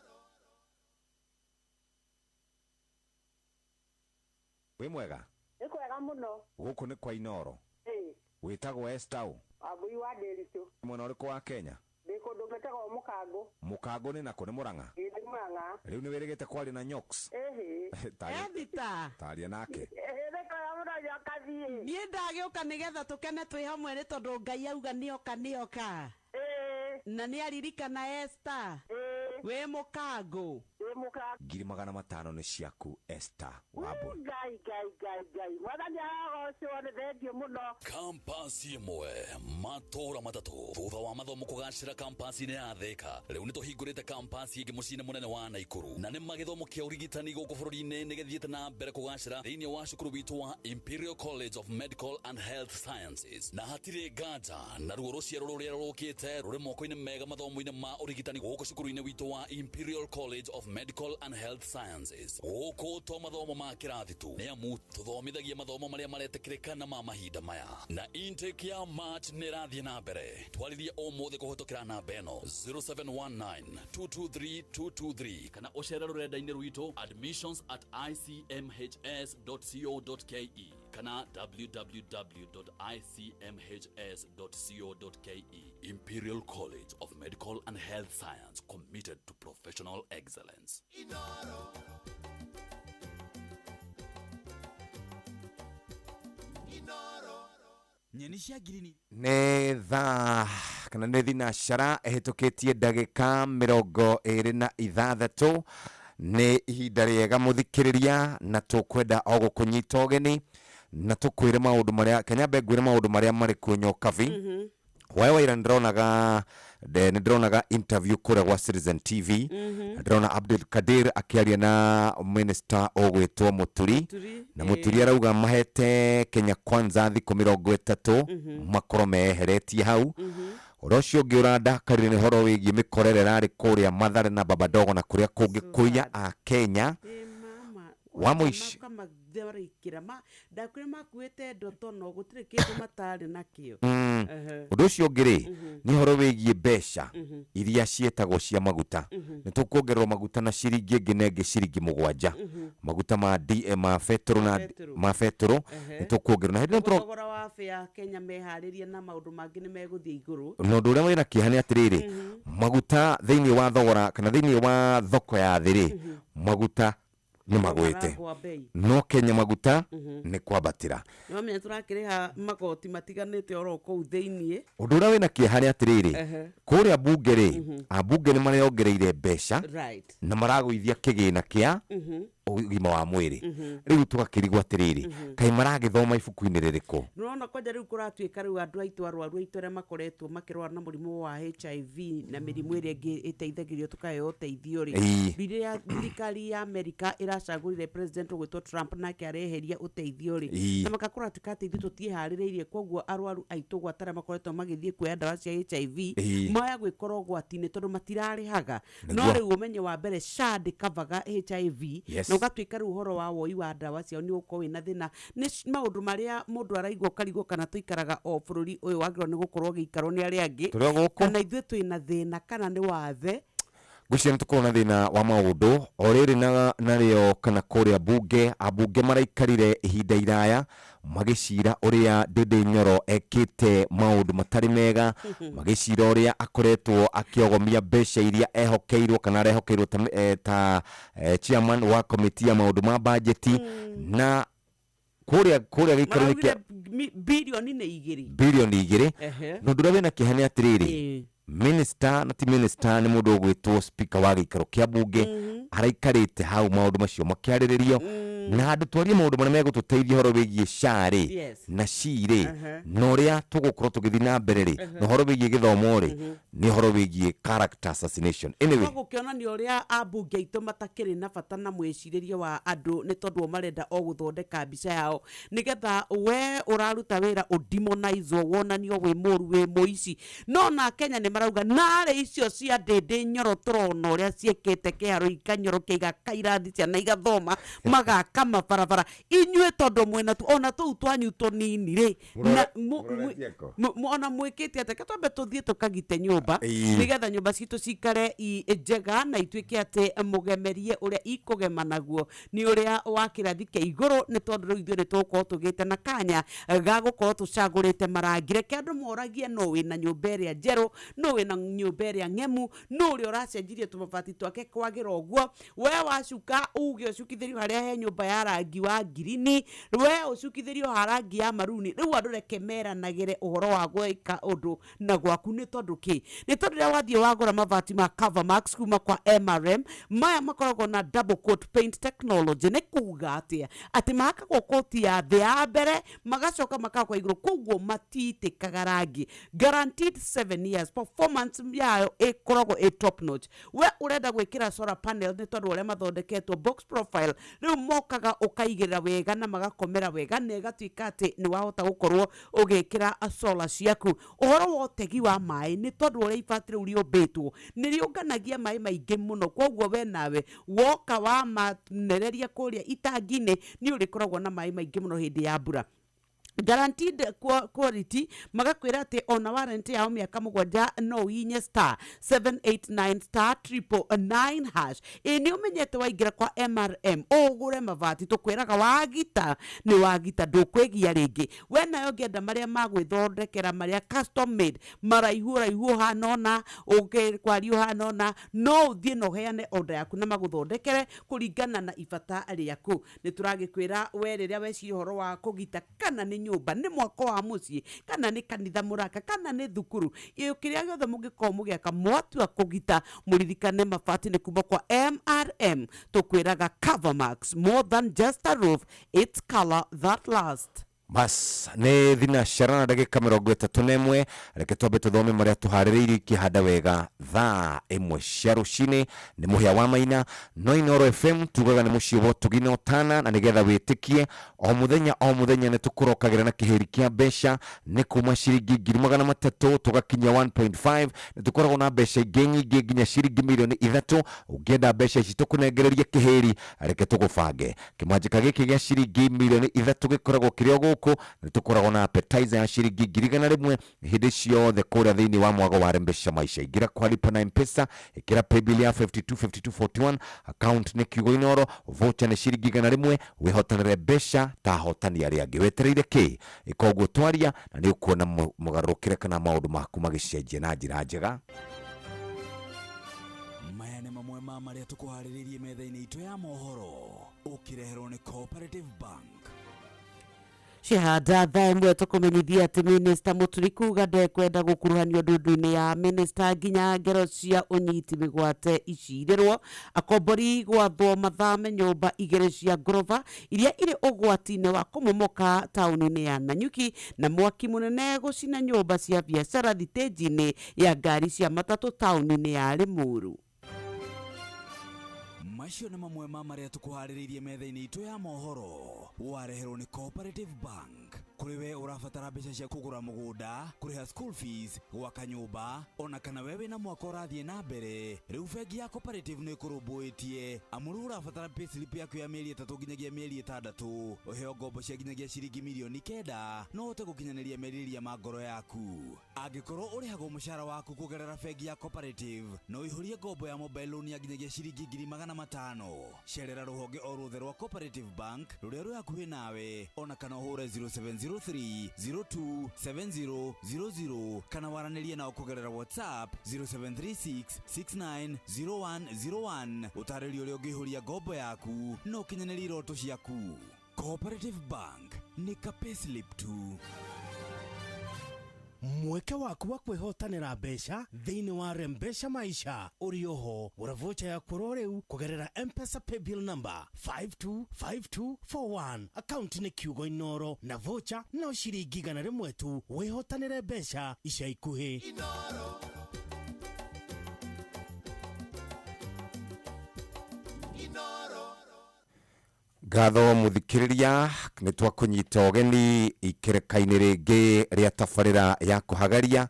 S18: Wĩ mwega?
S1: Nĩ kwega mũno.
S18: Gũkũ nĩ kwa Inooro.
S1: Ĩĩ.
S18: Wĩtagwo Esther ũ?
S1: Wambui wa Ndĩritũ.
S18: Mwena ũrĩkũ wa Kenya?
S1: Ndĩ kũndũ gwĩtagwo Mũkangũ.
S18: Mũkangũ nĩ nakũ? Nĩ Mũrang'a?
S1: Ĩĩ nĩ Mũrang'a.
S18: Rĩu nĩ wĩrĩgĩte kwaria na Nyox?
S1: Ĩhĩ.
S29: Ethita.
S18: Taria nake.
S1: Ĩhĩ nĩ kwega mũno Nyokabi.
S29: Niĩ ndagĩũka nĩgetha tũkene twĩ hamwe nĩ tondũ Ngai auga nĩoka nĩoka. Na nĩ aririkana Esther. Wĩ mũkangũ.
S1: Wĩ mũkangũ.
S18: 500,000 nĩ ciaku Esther Wambui.
S1: Ngai ngai ngai ngai. Mwathani arogocwo nĩ thengiũ mũno.
S7: Kampasi ĩmwe matũra matatũ thutha wa mathomo kũgacĩra kampasi-inĩ ya Thika rĩu nĩ tũhingũrĩte kampasi ĩngĩ mũciĩ-inĩ mũnene wa Naikuru na nĩ magĩthomo kĩa ũrigitani gũkũ bũrũri-inĩ nĩ gĩthiĩte na mbere kũgacĩra thĩinĩ wa cukuru witũ wa Imperial College of Medical and Health Sciences na hatirĩ nganja naruo rũciaro rũrĩa rũkĩte rũrĩ moko-inĩ mega mathomo-inĩ ma ũrigitani gũkũ cukuru-inĩ witũ wa Imperial College of Medical and Health Sciences gũkũ to mathomo ma kĩrathi tu nĩ amu tũthomithagia mathomo marĩa maretĩkĩrĩka na ma mahinda maya na intake ya March nĩ ĩrathiĩ na mbere twarĩrie ũmũthĩ kũhĩtũkĩra namba ĩno 0719 223 223 kana ũcere rũrenda-inĩ rwitũ admissions at icmhs.co.ke kana www.icmhs.co.ke. Imperial College of Medical and Health Science, committed to professional excellence.
S12: Inooro. Inooro.
S4: Nyeni cia ngirini.
S18: Nĩ thaa kana nĩ thinacara ĩhĩtũkĩtie ndagĩka 26. Nĩ ihinda rĩega mũthikĩrĩria, na tũkwenda o gũkũnyita ũgeni na tũkwĩre maũndũ marĩa kanyambe ngwĩre maũndũ marĩa marĩ kuo Nyokabi. Waĩ waira nĩndĩronaga nĩndĩronaga interview kũrĩa gwa Citizen TV. Ndĩrona Abdul Kadir akĩaria na minister ũgwĩtwo Mũturi, na Mũturi arauga mahete Kenya Kwanza thikũ 30 makorwo meyeheretie hau. Ũndũ ũcio ũngĩ ũrandakarire nĩ ũhoro wĩgiĩ mĩkorere ĩrarĩ kũrĩa Mathare na Babadogo na kũrĩa kũngĩ kũiya a Kenya. Wa mũico
S29: Tharĩkĩra ndakwĩra makuĩte ndotono gũtirĩ kĩndũ matarĩ nakĩo.
S18: Ũndũ ũcio ũngĩ rĩ nĩ ũhoro wĩgiĩ mbeca iria ciĩtagwo cia maguta. Nĩ tũkuongererwo maguta na ciringi ĩngĩ na ĩngĩ ciringi 7. Maguta ma D, ma betũrũ na
S29: Betũrũ.
S18: ma betũrũ nĩ tũkuongererwo na hĩndĩ ĩno
S29: Thogora wa bĩa Kenya meharĩrie na maũndũ mangĩ nĩ megũthiĩ igũrũ.
S18: Na ũndũ ũrĩa wĩna kĩeha nĩ atĩrĩrĩ, maguta thĩinĩ wa thogora kana thĩinĩ wa thoko ya thĩ rĩ, maguta nĩ magwĩte.
S29: Maragũa bei.
S18: No Kenya maguta nĩ kwambatĩra.
S29: Nĩ wamenya tũrakĩrĩha magoti matiganĩte oro kũu thĩiniĩ.
S18: Ũndũ ũrĩa wĩna kĩeha nĩ atĩrĩrĩ, kũrĩa mbunge rĩ, ambunge nĩ mareongereire mbeca na maragũithia kĩgĩna kĩa ũgima wa mwĩrĩ. Rĩu tũgakĩrigwo atĩrĩrĩ, kaĩ maragĩthoma ibuku-inĩ rĩrĩkũ?
S29: Nĩwona kwanja rĩu kũratuĩka rĩu andũ aitũ arwaru aitũ arĩa makoretwo makĩrwara na mũrimũ wa HIV na mĩrimũ ĩrĩa ĩngĩ ĩteithagĩrĩrio tũkaheo ũteithio rĩ. Rĩrĩa thirikari ya Amerika ĩracagũrire president ũgwĩtwo Trump nake areheria ũteithio rĩ. Na makakũratuĩka atĩ ithuĩ tũtiĩharĩrĩirie, koguo arwaru aitũ gwata arĩa makoretwo magĩthiĩ kuoya ndawa cia HIV maya gwĩkora ũgwati-inĩ tondũ matirarĩhaga. No rĩu ũmenye wa mbere SHA ndĩkavaga HIV na ũgatuĩka rĩu ũhoro wa woi wa ndawa ciao nĩ ũgũkorwo wĩna thĩna. Nĩ maũndũ marĩa mũndũ araigua ũkarigwo kana tũikaraga o bũrũri ũyũ wagĩrĩirwo nĩ gũkorwo ũgĩikarwo nĩ arĩa angĩ.
S18: Tũrĩ o gũkũ.
S29: Kana ithuĩ twĩna thĩna kana nĩ wathe.
S18: Ngwĩciria nĩ tũkorwo na thĩna wa maũndũ o rĩrĩ na narĩo kana kũrĩa bunge, ambunge maraikarire ihinda iraya magĩcira ũrĩa Ndindi Nyoro ekĩte maũndũ matarĩ mega, magĩcira ũrĩa akoretwo akĩogomia mbeca iria ehokeirwo kana arehokeirwo ta chairman wa komiti ya maũndũ ma bajeti na kũrĩa gĩikaro-inĩ kĩa
S29: Maraugire birioni nĩ 2.
S18: Birioni 2. Na ũndũ ũrĩa wĩna kĩeha nĩ atĩrĩrĩ, minister na ti minister, nĩ mũndũ ũgwĩtwo speaker wa gĩikaro kĩa bunge araikarĩte hau maũndũ macio makĩarĩrĩrio, na handũ twarie maũndũ marĩa megũtũteithia ũhoro wĩgiĩ SHA rĩ na SHI rĩ na ũrĩa tũgũkorwo tũgĩthiĩ na mbere rĩ, na ũhoro wĩgiĩ gĩthomo rĩ, nĩ ũhoro wĩgiĩ character assassination. Anyway,
S29: no gũkĩonania ũrĩa ambunge aitũ matakĩrĩ na bata na mwĩcirĩrie wa andũ, nĩ tondũ o marenda o gũthondeka mbica yao nĩgetha we ũraruta wĩra ũdemonizwo, wonanio wĩ mũru, wĩ mũici. No na Kenya nĩ marauga narĩ icio cia Ndĩndĩ Nyoro tũrona ũrĩa ciĩkĩte kĩharo, ikanyorokia, igaka irathi, ciana igathoma, magaka mabarabara. Inyuĩ tondũ mwĩna tu ona tũu twanyu tũnini rĩ, na
S18: Mũroretie kũ?
S29: ona mwĩkĩte atĩa? Twambe tũthiĩ tũkagite nyũmba nĩgetha nyũmba citũ cikare i njega na ituĩke atĩ mũgemerie ũrĩa ikũgema naguo nĩ ũrĩa wa kĩrathi kĩa igũrũ, nĩ tondũ rĩu ithuĩ nĩ tũgũkorwo tũgĩte na kanya ga gũkorwo tũcagũrĩte marangi. Reke andũ moragie no wĩna nyũmba ĩrĩa njerũ, no wĩna nyũmba ĩrĩa ng'emu, no ũrĩa ũracenjirie tũmabati twake kwagĩra ũguo. We wacuka uge ũcukithĩrio harĩa he nyũmba ya rangi wa ngirini, we ũcukithĩrio ha rangi ya maruni. Rĩu andũ reke meranagĩre ũhoro wa gwĩka ũndũ na gwaku. Nĩ tondũ kĩ? Nĩ tondũ rĩrĩa wathiĩ wagũra mabati ma Covermax kuma kwa MRM, maya makoragwo na double coat paint technology. Nĩ kuga atĩa? Atĩ mahakagwo koti ya thĩ ya mbere, magacoka makahakwo igũrũ, koguo matitĩkaga rangi. Guaranteed 7 years performance yayo ĩkoragwo ĩ top notch. We ũrenda gwĩkĩra solar panel, nĩ tondũ ũrĩa mathondeketwo box profile, rĩu mokaga ũkaigĩrĩra wega na magakomera wega na ĩgatuĩka atĩ nĩ wahota gũkorwo ũgĩkĩra solar ciaku. Ũhoro wa ũtegi wa maĩ, nĩ tondũ ũrĩa ibati rĩu rĩũmbĩtwo nĩ rĩũnganagia maĩ maingĩ mũno, koguo we nawe woka wamanereria kũrĩa itangi-inĩ nĩ ũrĩkoragwo na maĩ maingĩ mũno hĩndĩ ya mbura. Guaranteed quality, magakwĩra atĩ ona warranty yao mĩaka 7, no ũhinye *789*999#. Ĩ nĩ ũmenyete waingĩra kwa MRM ũgũre mabati, tũkwĩraga wagita nĩ wagita, ndũkwĩgia rĩngĩ. We nayo ũngĩenda marĩa ma gwĩthondekera, marĩa custom made, maraihu ũraihu ũhana ũna, ũkĩkwaria ũhana ũna, no ũthiĩ na ũheane order yaku na magũthondekere kũringana na ibata rĩaku. Nĩ tũragĩkwĩra we rĩrĩa weciria ũhoro wa kũgita, kana nĩ nyũmba, nĩ mwako wa mũciĩ, kana nĩ kanitha mũraka, kana nĩ thukuru, ĩ kĩrĩa gĩothe mũngĩkorwo mũgĩaka, mwatua kũgita mũririkane mabati nĩ kuma kwa MRM. Tũkwĩraga Covermax, more than just a roof, it's color that last.
S18: Bas, nĩ thinacara na ndagĩka 31. Reke twambe tũthome marĩa tũharĩrĩirie ikĩhanda wega thaa 1 cia rũcinĩ. Nĩ mũhĩa wa maina no Inooro FM tugaga nĩ mũciĩ wa ũtugi na ũtana, na nĩgetha wĩtĩkie o mũthenya o mũthenya nĩ tũkũrokagĩra na kĩhĩri kĩa mbeca, nĩ kuma ciringi 300,000 tũgakinya 1.5. Nĩ tũkoragwo na mbeca ingĩ nyingĩ nginya ciringi mirioni 3. Ũngĩenda mbeca ici tũkũnengererie kĩhĩri, reke tũgũbange. Kĩmanjĩka gĩkĩ gĩa ciringi mirioni 3 gĩkoragwo kĩrĩ o gũkũ. Nĩ tũkoragwo na appetizer ya ciringi 100,000 hĩndĩ ciothe kũrĩa thĩinĩ wa mwago wa Rembesha Maisha. Ingĩra kwa lipa na M-Pesa, ĩkĩra paybill ya 525241, account nĩ kiugo Inoro, voucher nĩ ciringi 100, wĩhotanĩre mbeca ta ahotani arĩa angĩ. Wetereire kĩ? Ĩka ũguo twaria na nĩ ũkuona mũgarũrũkĩre kana maũndũ maku magĩcenjia na njĩra njega.
S4: Maya nĩ mamwe ma marĩa tũkũharĩrĩirie metha-inĩ itũ ya mohoro, ũkĩreherwo nĩ Cooperative Bank.
S29: Cihanda thaa 1 tũkũmenyithia atĩ minista Mũturi kuga ndekwenda gũkuruhanio ndundu-inĩ ya minista nginya ngero cia ũnyiti mĩgwate icirĩrwo. Akombori gwathwo mathame nyũmba 2 cia ngoroba iria irĩ ũgwati-inĩ wa kũmomoka taũni-inĩ ya Nanyuki, na mwaki mũnene gũcina nyũmba cia biacara thitĩnji-inĩ ya ngari cia matatũ taũni-inĩ ya Limuru.
S4: Macio nĩ mamwe ma marĩa tũkũharĩrĩirie metha-inĩ itũ ya mohoro, wareherwo nĩ Cooperative Bank. Kũrĩ we ũrabatara mbeca cia kũgũra mũgũnda, kũrĩha school fees, gwaka nyũmba, ona kana we wĩna mwaka ũrathiĩ na mbere, rĩu bengi ya Cooperative nĩ ĩkũrũmbũĩtie. Amu rĩu ũrabatara payslip yaku ya mĩeri 3 nginyagia mĩeri 6, ũheo ngombo cia nginyagia ciringi mirioni 9, no ũhote gũkinyanĩria merirĩria ma ngoro yaku. Angĩkorwo ũrĩhagwo mũcara waku kũgerera bengi ya Cooperative, no ũihũrie ngombo ya mobile loan ya nginyagia ciringi 500,000. Cerera rũhonge o ruothe rwa Cooperative Bank rũrĩa rwĩ hakuhĩ nawe, ona kana ũhũre 0703 02 70 00 kana waranĩrie nao kũgerera WhatsApp 0736 69 0101. Ũtarĩrio ũrĩa ũngĩihũria ngombo yaku na ũkinyanĩrie iroto ciaku. Cooperative Bank nĩ ka payslip tu.
S28: Mweke waku wa kwĩhotanĩra mbeca thĩinĩ wa Rembesha Maisha ũrĩ oho. Gũra vocha yaku oro rĩu kũgerera M-Pesa paybill number 525241. Akaunti nĩ kiugo Inoro na vocha no ciringi 100 tu. Wĩhotanĩre mbeca ica ikuhĩ.
S12: Inoro. Inoro.
S18: Ngatho muthikiriria, nĩ twakũnyita ũgeni ikereka-inĩ rĩngĩ rĩa tabarĩra ya kũhagaria.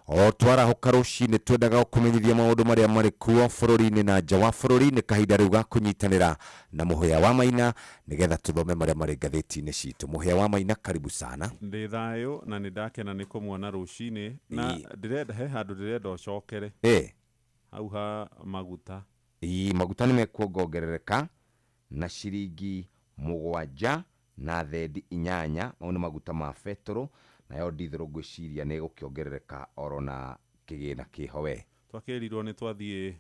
S18: O twarahũka rũcinĩ twendaga kũmenyithia maũndũ marĩa marĩ kuo bũrũri-inĩ na nja wa bũrũri. Nĩ kahinda rĩu ga kũnyitanĩra na Mũhĩa wa Maina nĩgetha tũthome marĩa marĩ ngathĩti-inĩ citũ. Mũhĩa wa Maina, karibu sana.
S20: Ndĩ thayũ na nĩ ndakena nĩ kũmuona rũcinĩ na ndĩrenda he handũ ndĩrenda ũcokere. Hau ha maguta.
S18: Ii, maguta nĩ mekuongongerereka na ciringi 7 na thendi 8. Mau nĩ maguta ma betũrũ, nayo ndithũrũ ngwĩciria nĩ ĩgũkĩongerereka oro na kĩgĩna kĩho we.
S20: Twakĩrirwo nĩ twathiĩ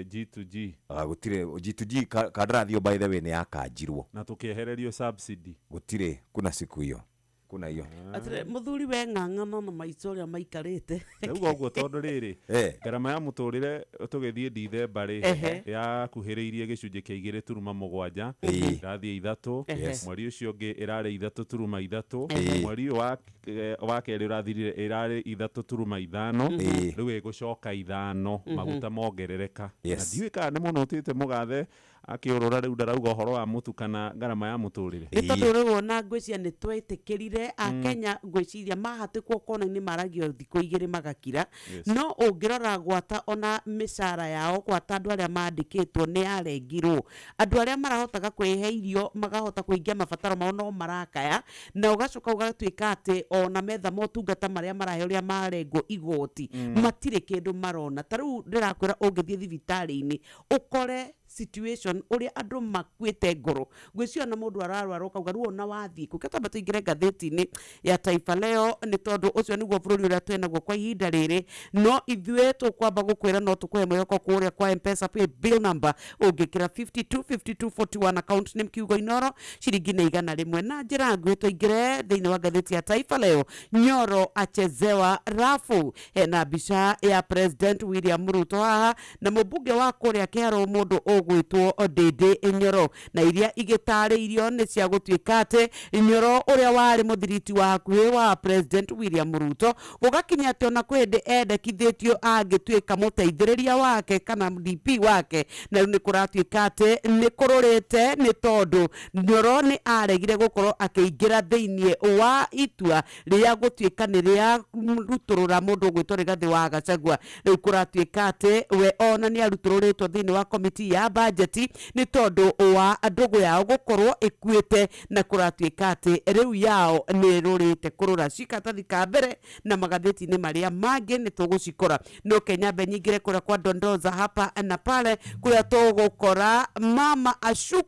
S20: G2G.
S18: Ah, gũtirĩ G2G kandarathi ĩyo by the way nĩ yakanjirwo.
S20: Na tũkĩehererio subsidy.
S18: Gũtirĩ kuna siku hiyo, kuna hiyo.
S29: Atĩrĩ, mũthuri we, ng'ang'ana na maica ũrĩa maikarĩte.
S20: Ndauga ũguo tondũ rĩrĩ, ngarama ya mũtũrĩre tũgĩthiĩ Dithemba rĩ, yakuhĩrĩirie gĩcunjĩ kĩa 2.7, ĩrathiĩ 3. Mweri ũcio ũngĩ ĩrarĩ 3.3. Mweri ũyũ wa kerĩ ũrathirire ĩrarĩ 3.5. Rĩu ĩgũcoka 5, maguta mongerereka. Na ndiũĩ kana nĩ mũnotĩte mũgathe akĩũrũra rĩu ndarauga ũhoro wa mũtu kana ngarama ya mũtũrĩre.
S29: Nĩ tondũ rĩu ona ngwĩciria nĩ twetĩkĩrire akenya, ngwĩciria mahatĩkwo kona-inĩ maragio thikũ 2 magakira. No ũngĩrora gwata ona mĩcara yao, gwata andũ arĩa mandĩkĩtwo nĩ yarengirwo, andũ arĩa marahotaga kwĩhe irio makahota kũhingia mabataro mao no marakaya, na ũgacoka ũgatuĩka atĩ ona metha motungata marĩa marahe ũrĩa marengwo igoti, matirĩ kĩndũ marona. Ta rĩu ndĩrakwĩra, ũngĩthiĩ thibitarĩ-inĩ ũkore situation ũrĩa andũ makuĩte ngoro, ngwĩciria ona mũndũ ararwara ũkauga rĩu ona wathiĩ kũ. Twamba tũingĩre ngathĩti-inĩ ya Taifa Leo, nĩ tondũ ũcio nĩguo bũrũri ũrĩa twĩnaguo kwa ihinda rĩrĩ. No ithuĩ tũkwamba gũkwĩra no tũkũhe mwĩhoko kũrĩa kwa M-Pesa pay bill number ũngĩkĩra 525241, account name kiugo Inoro, ciringi nĩ 100. Na njĩra nguhĩ tũingĩre thĩinĩ wa ngathĩti ya Taifa Leo. Nyoro achezewa rafu. Hena mbica ya President William Ruto haha na mũmbunge wa kũrĩa Kĩharũ mũndũ ũgwĩtwo Ndĩndĩ Nyoro, na iria igĩtarĩirio nĩ cia gũtuĩka atĩ Nyoro ũrĩa warĩ mũthiriti wa hakuhĩ wa President William Ruto, gũgakinya atĩ ona kwĩ hĩndĩ endekithĩtio angĩtuĩka mũteithĩrĩria wake kana DP wake, na rĩu nĩ kũratuĩka atĩ nĩ kũrũrĩte, nĩ tondũ Nyoro nĩ aregire gũkorwo akĩingĩra thĩinĩ wa itua rĩa gũtuĩka nĩ rĩa rutũrũra mũndũ ũgwĩtwo Rigathĩ wa Gachagua. Rĩu kũratuĩka atĩ we ona nĩ arutũrũrĩtwo thĩinĩ wa komiti ya bajeti nĩ tondũ wa ndũgũ yao gũkorwo ĩkuĩte, na kũratuĩka atĩ rĩu yao nĩ ĩrũrĩte kũrũra. Cikatathi ka mbere na magathĩti-inĩ marĩa mangĩ nĩ tũgũcikora. No kenyambe nyingĩre kũrĩa kwa dondoza hapa na pale, kũrĩa tũgũkora mama ashuku.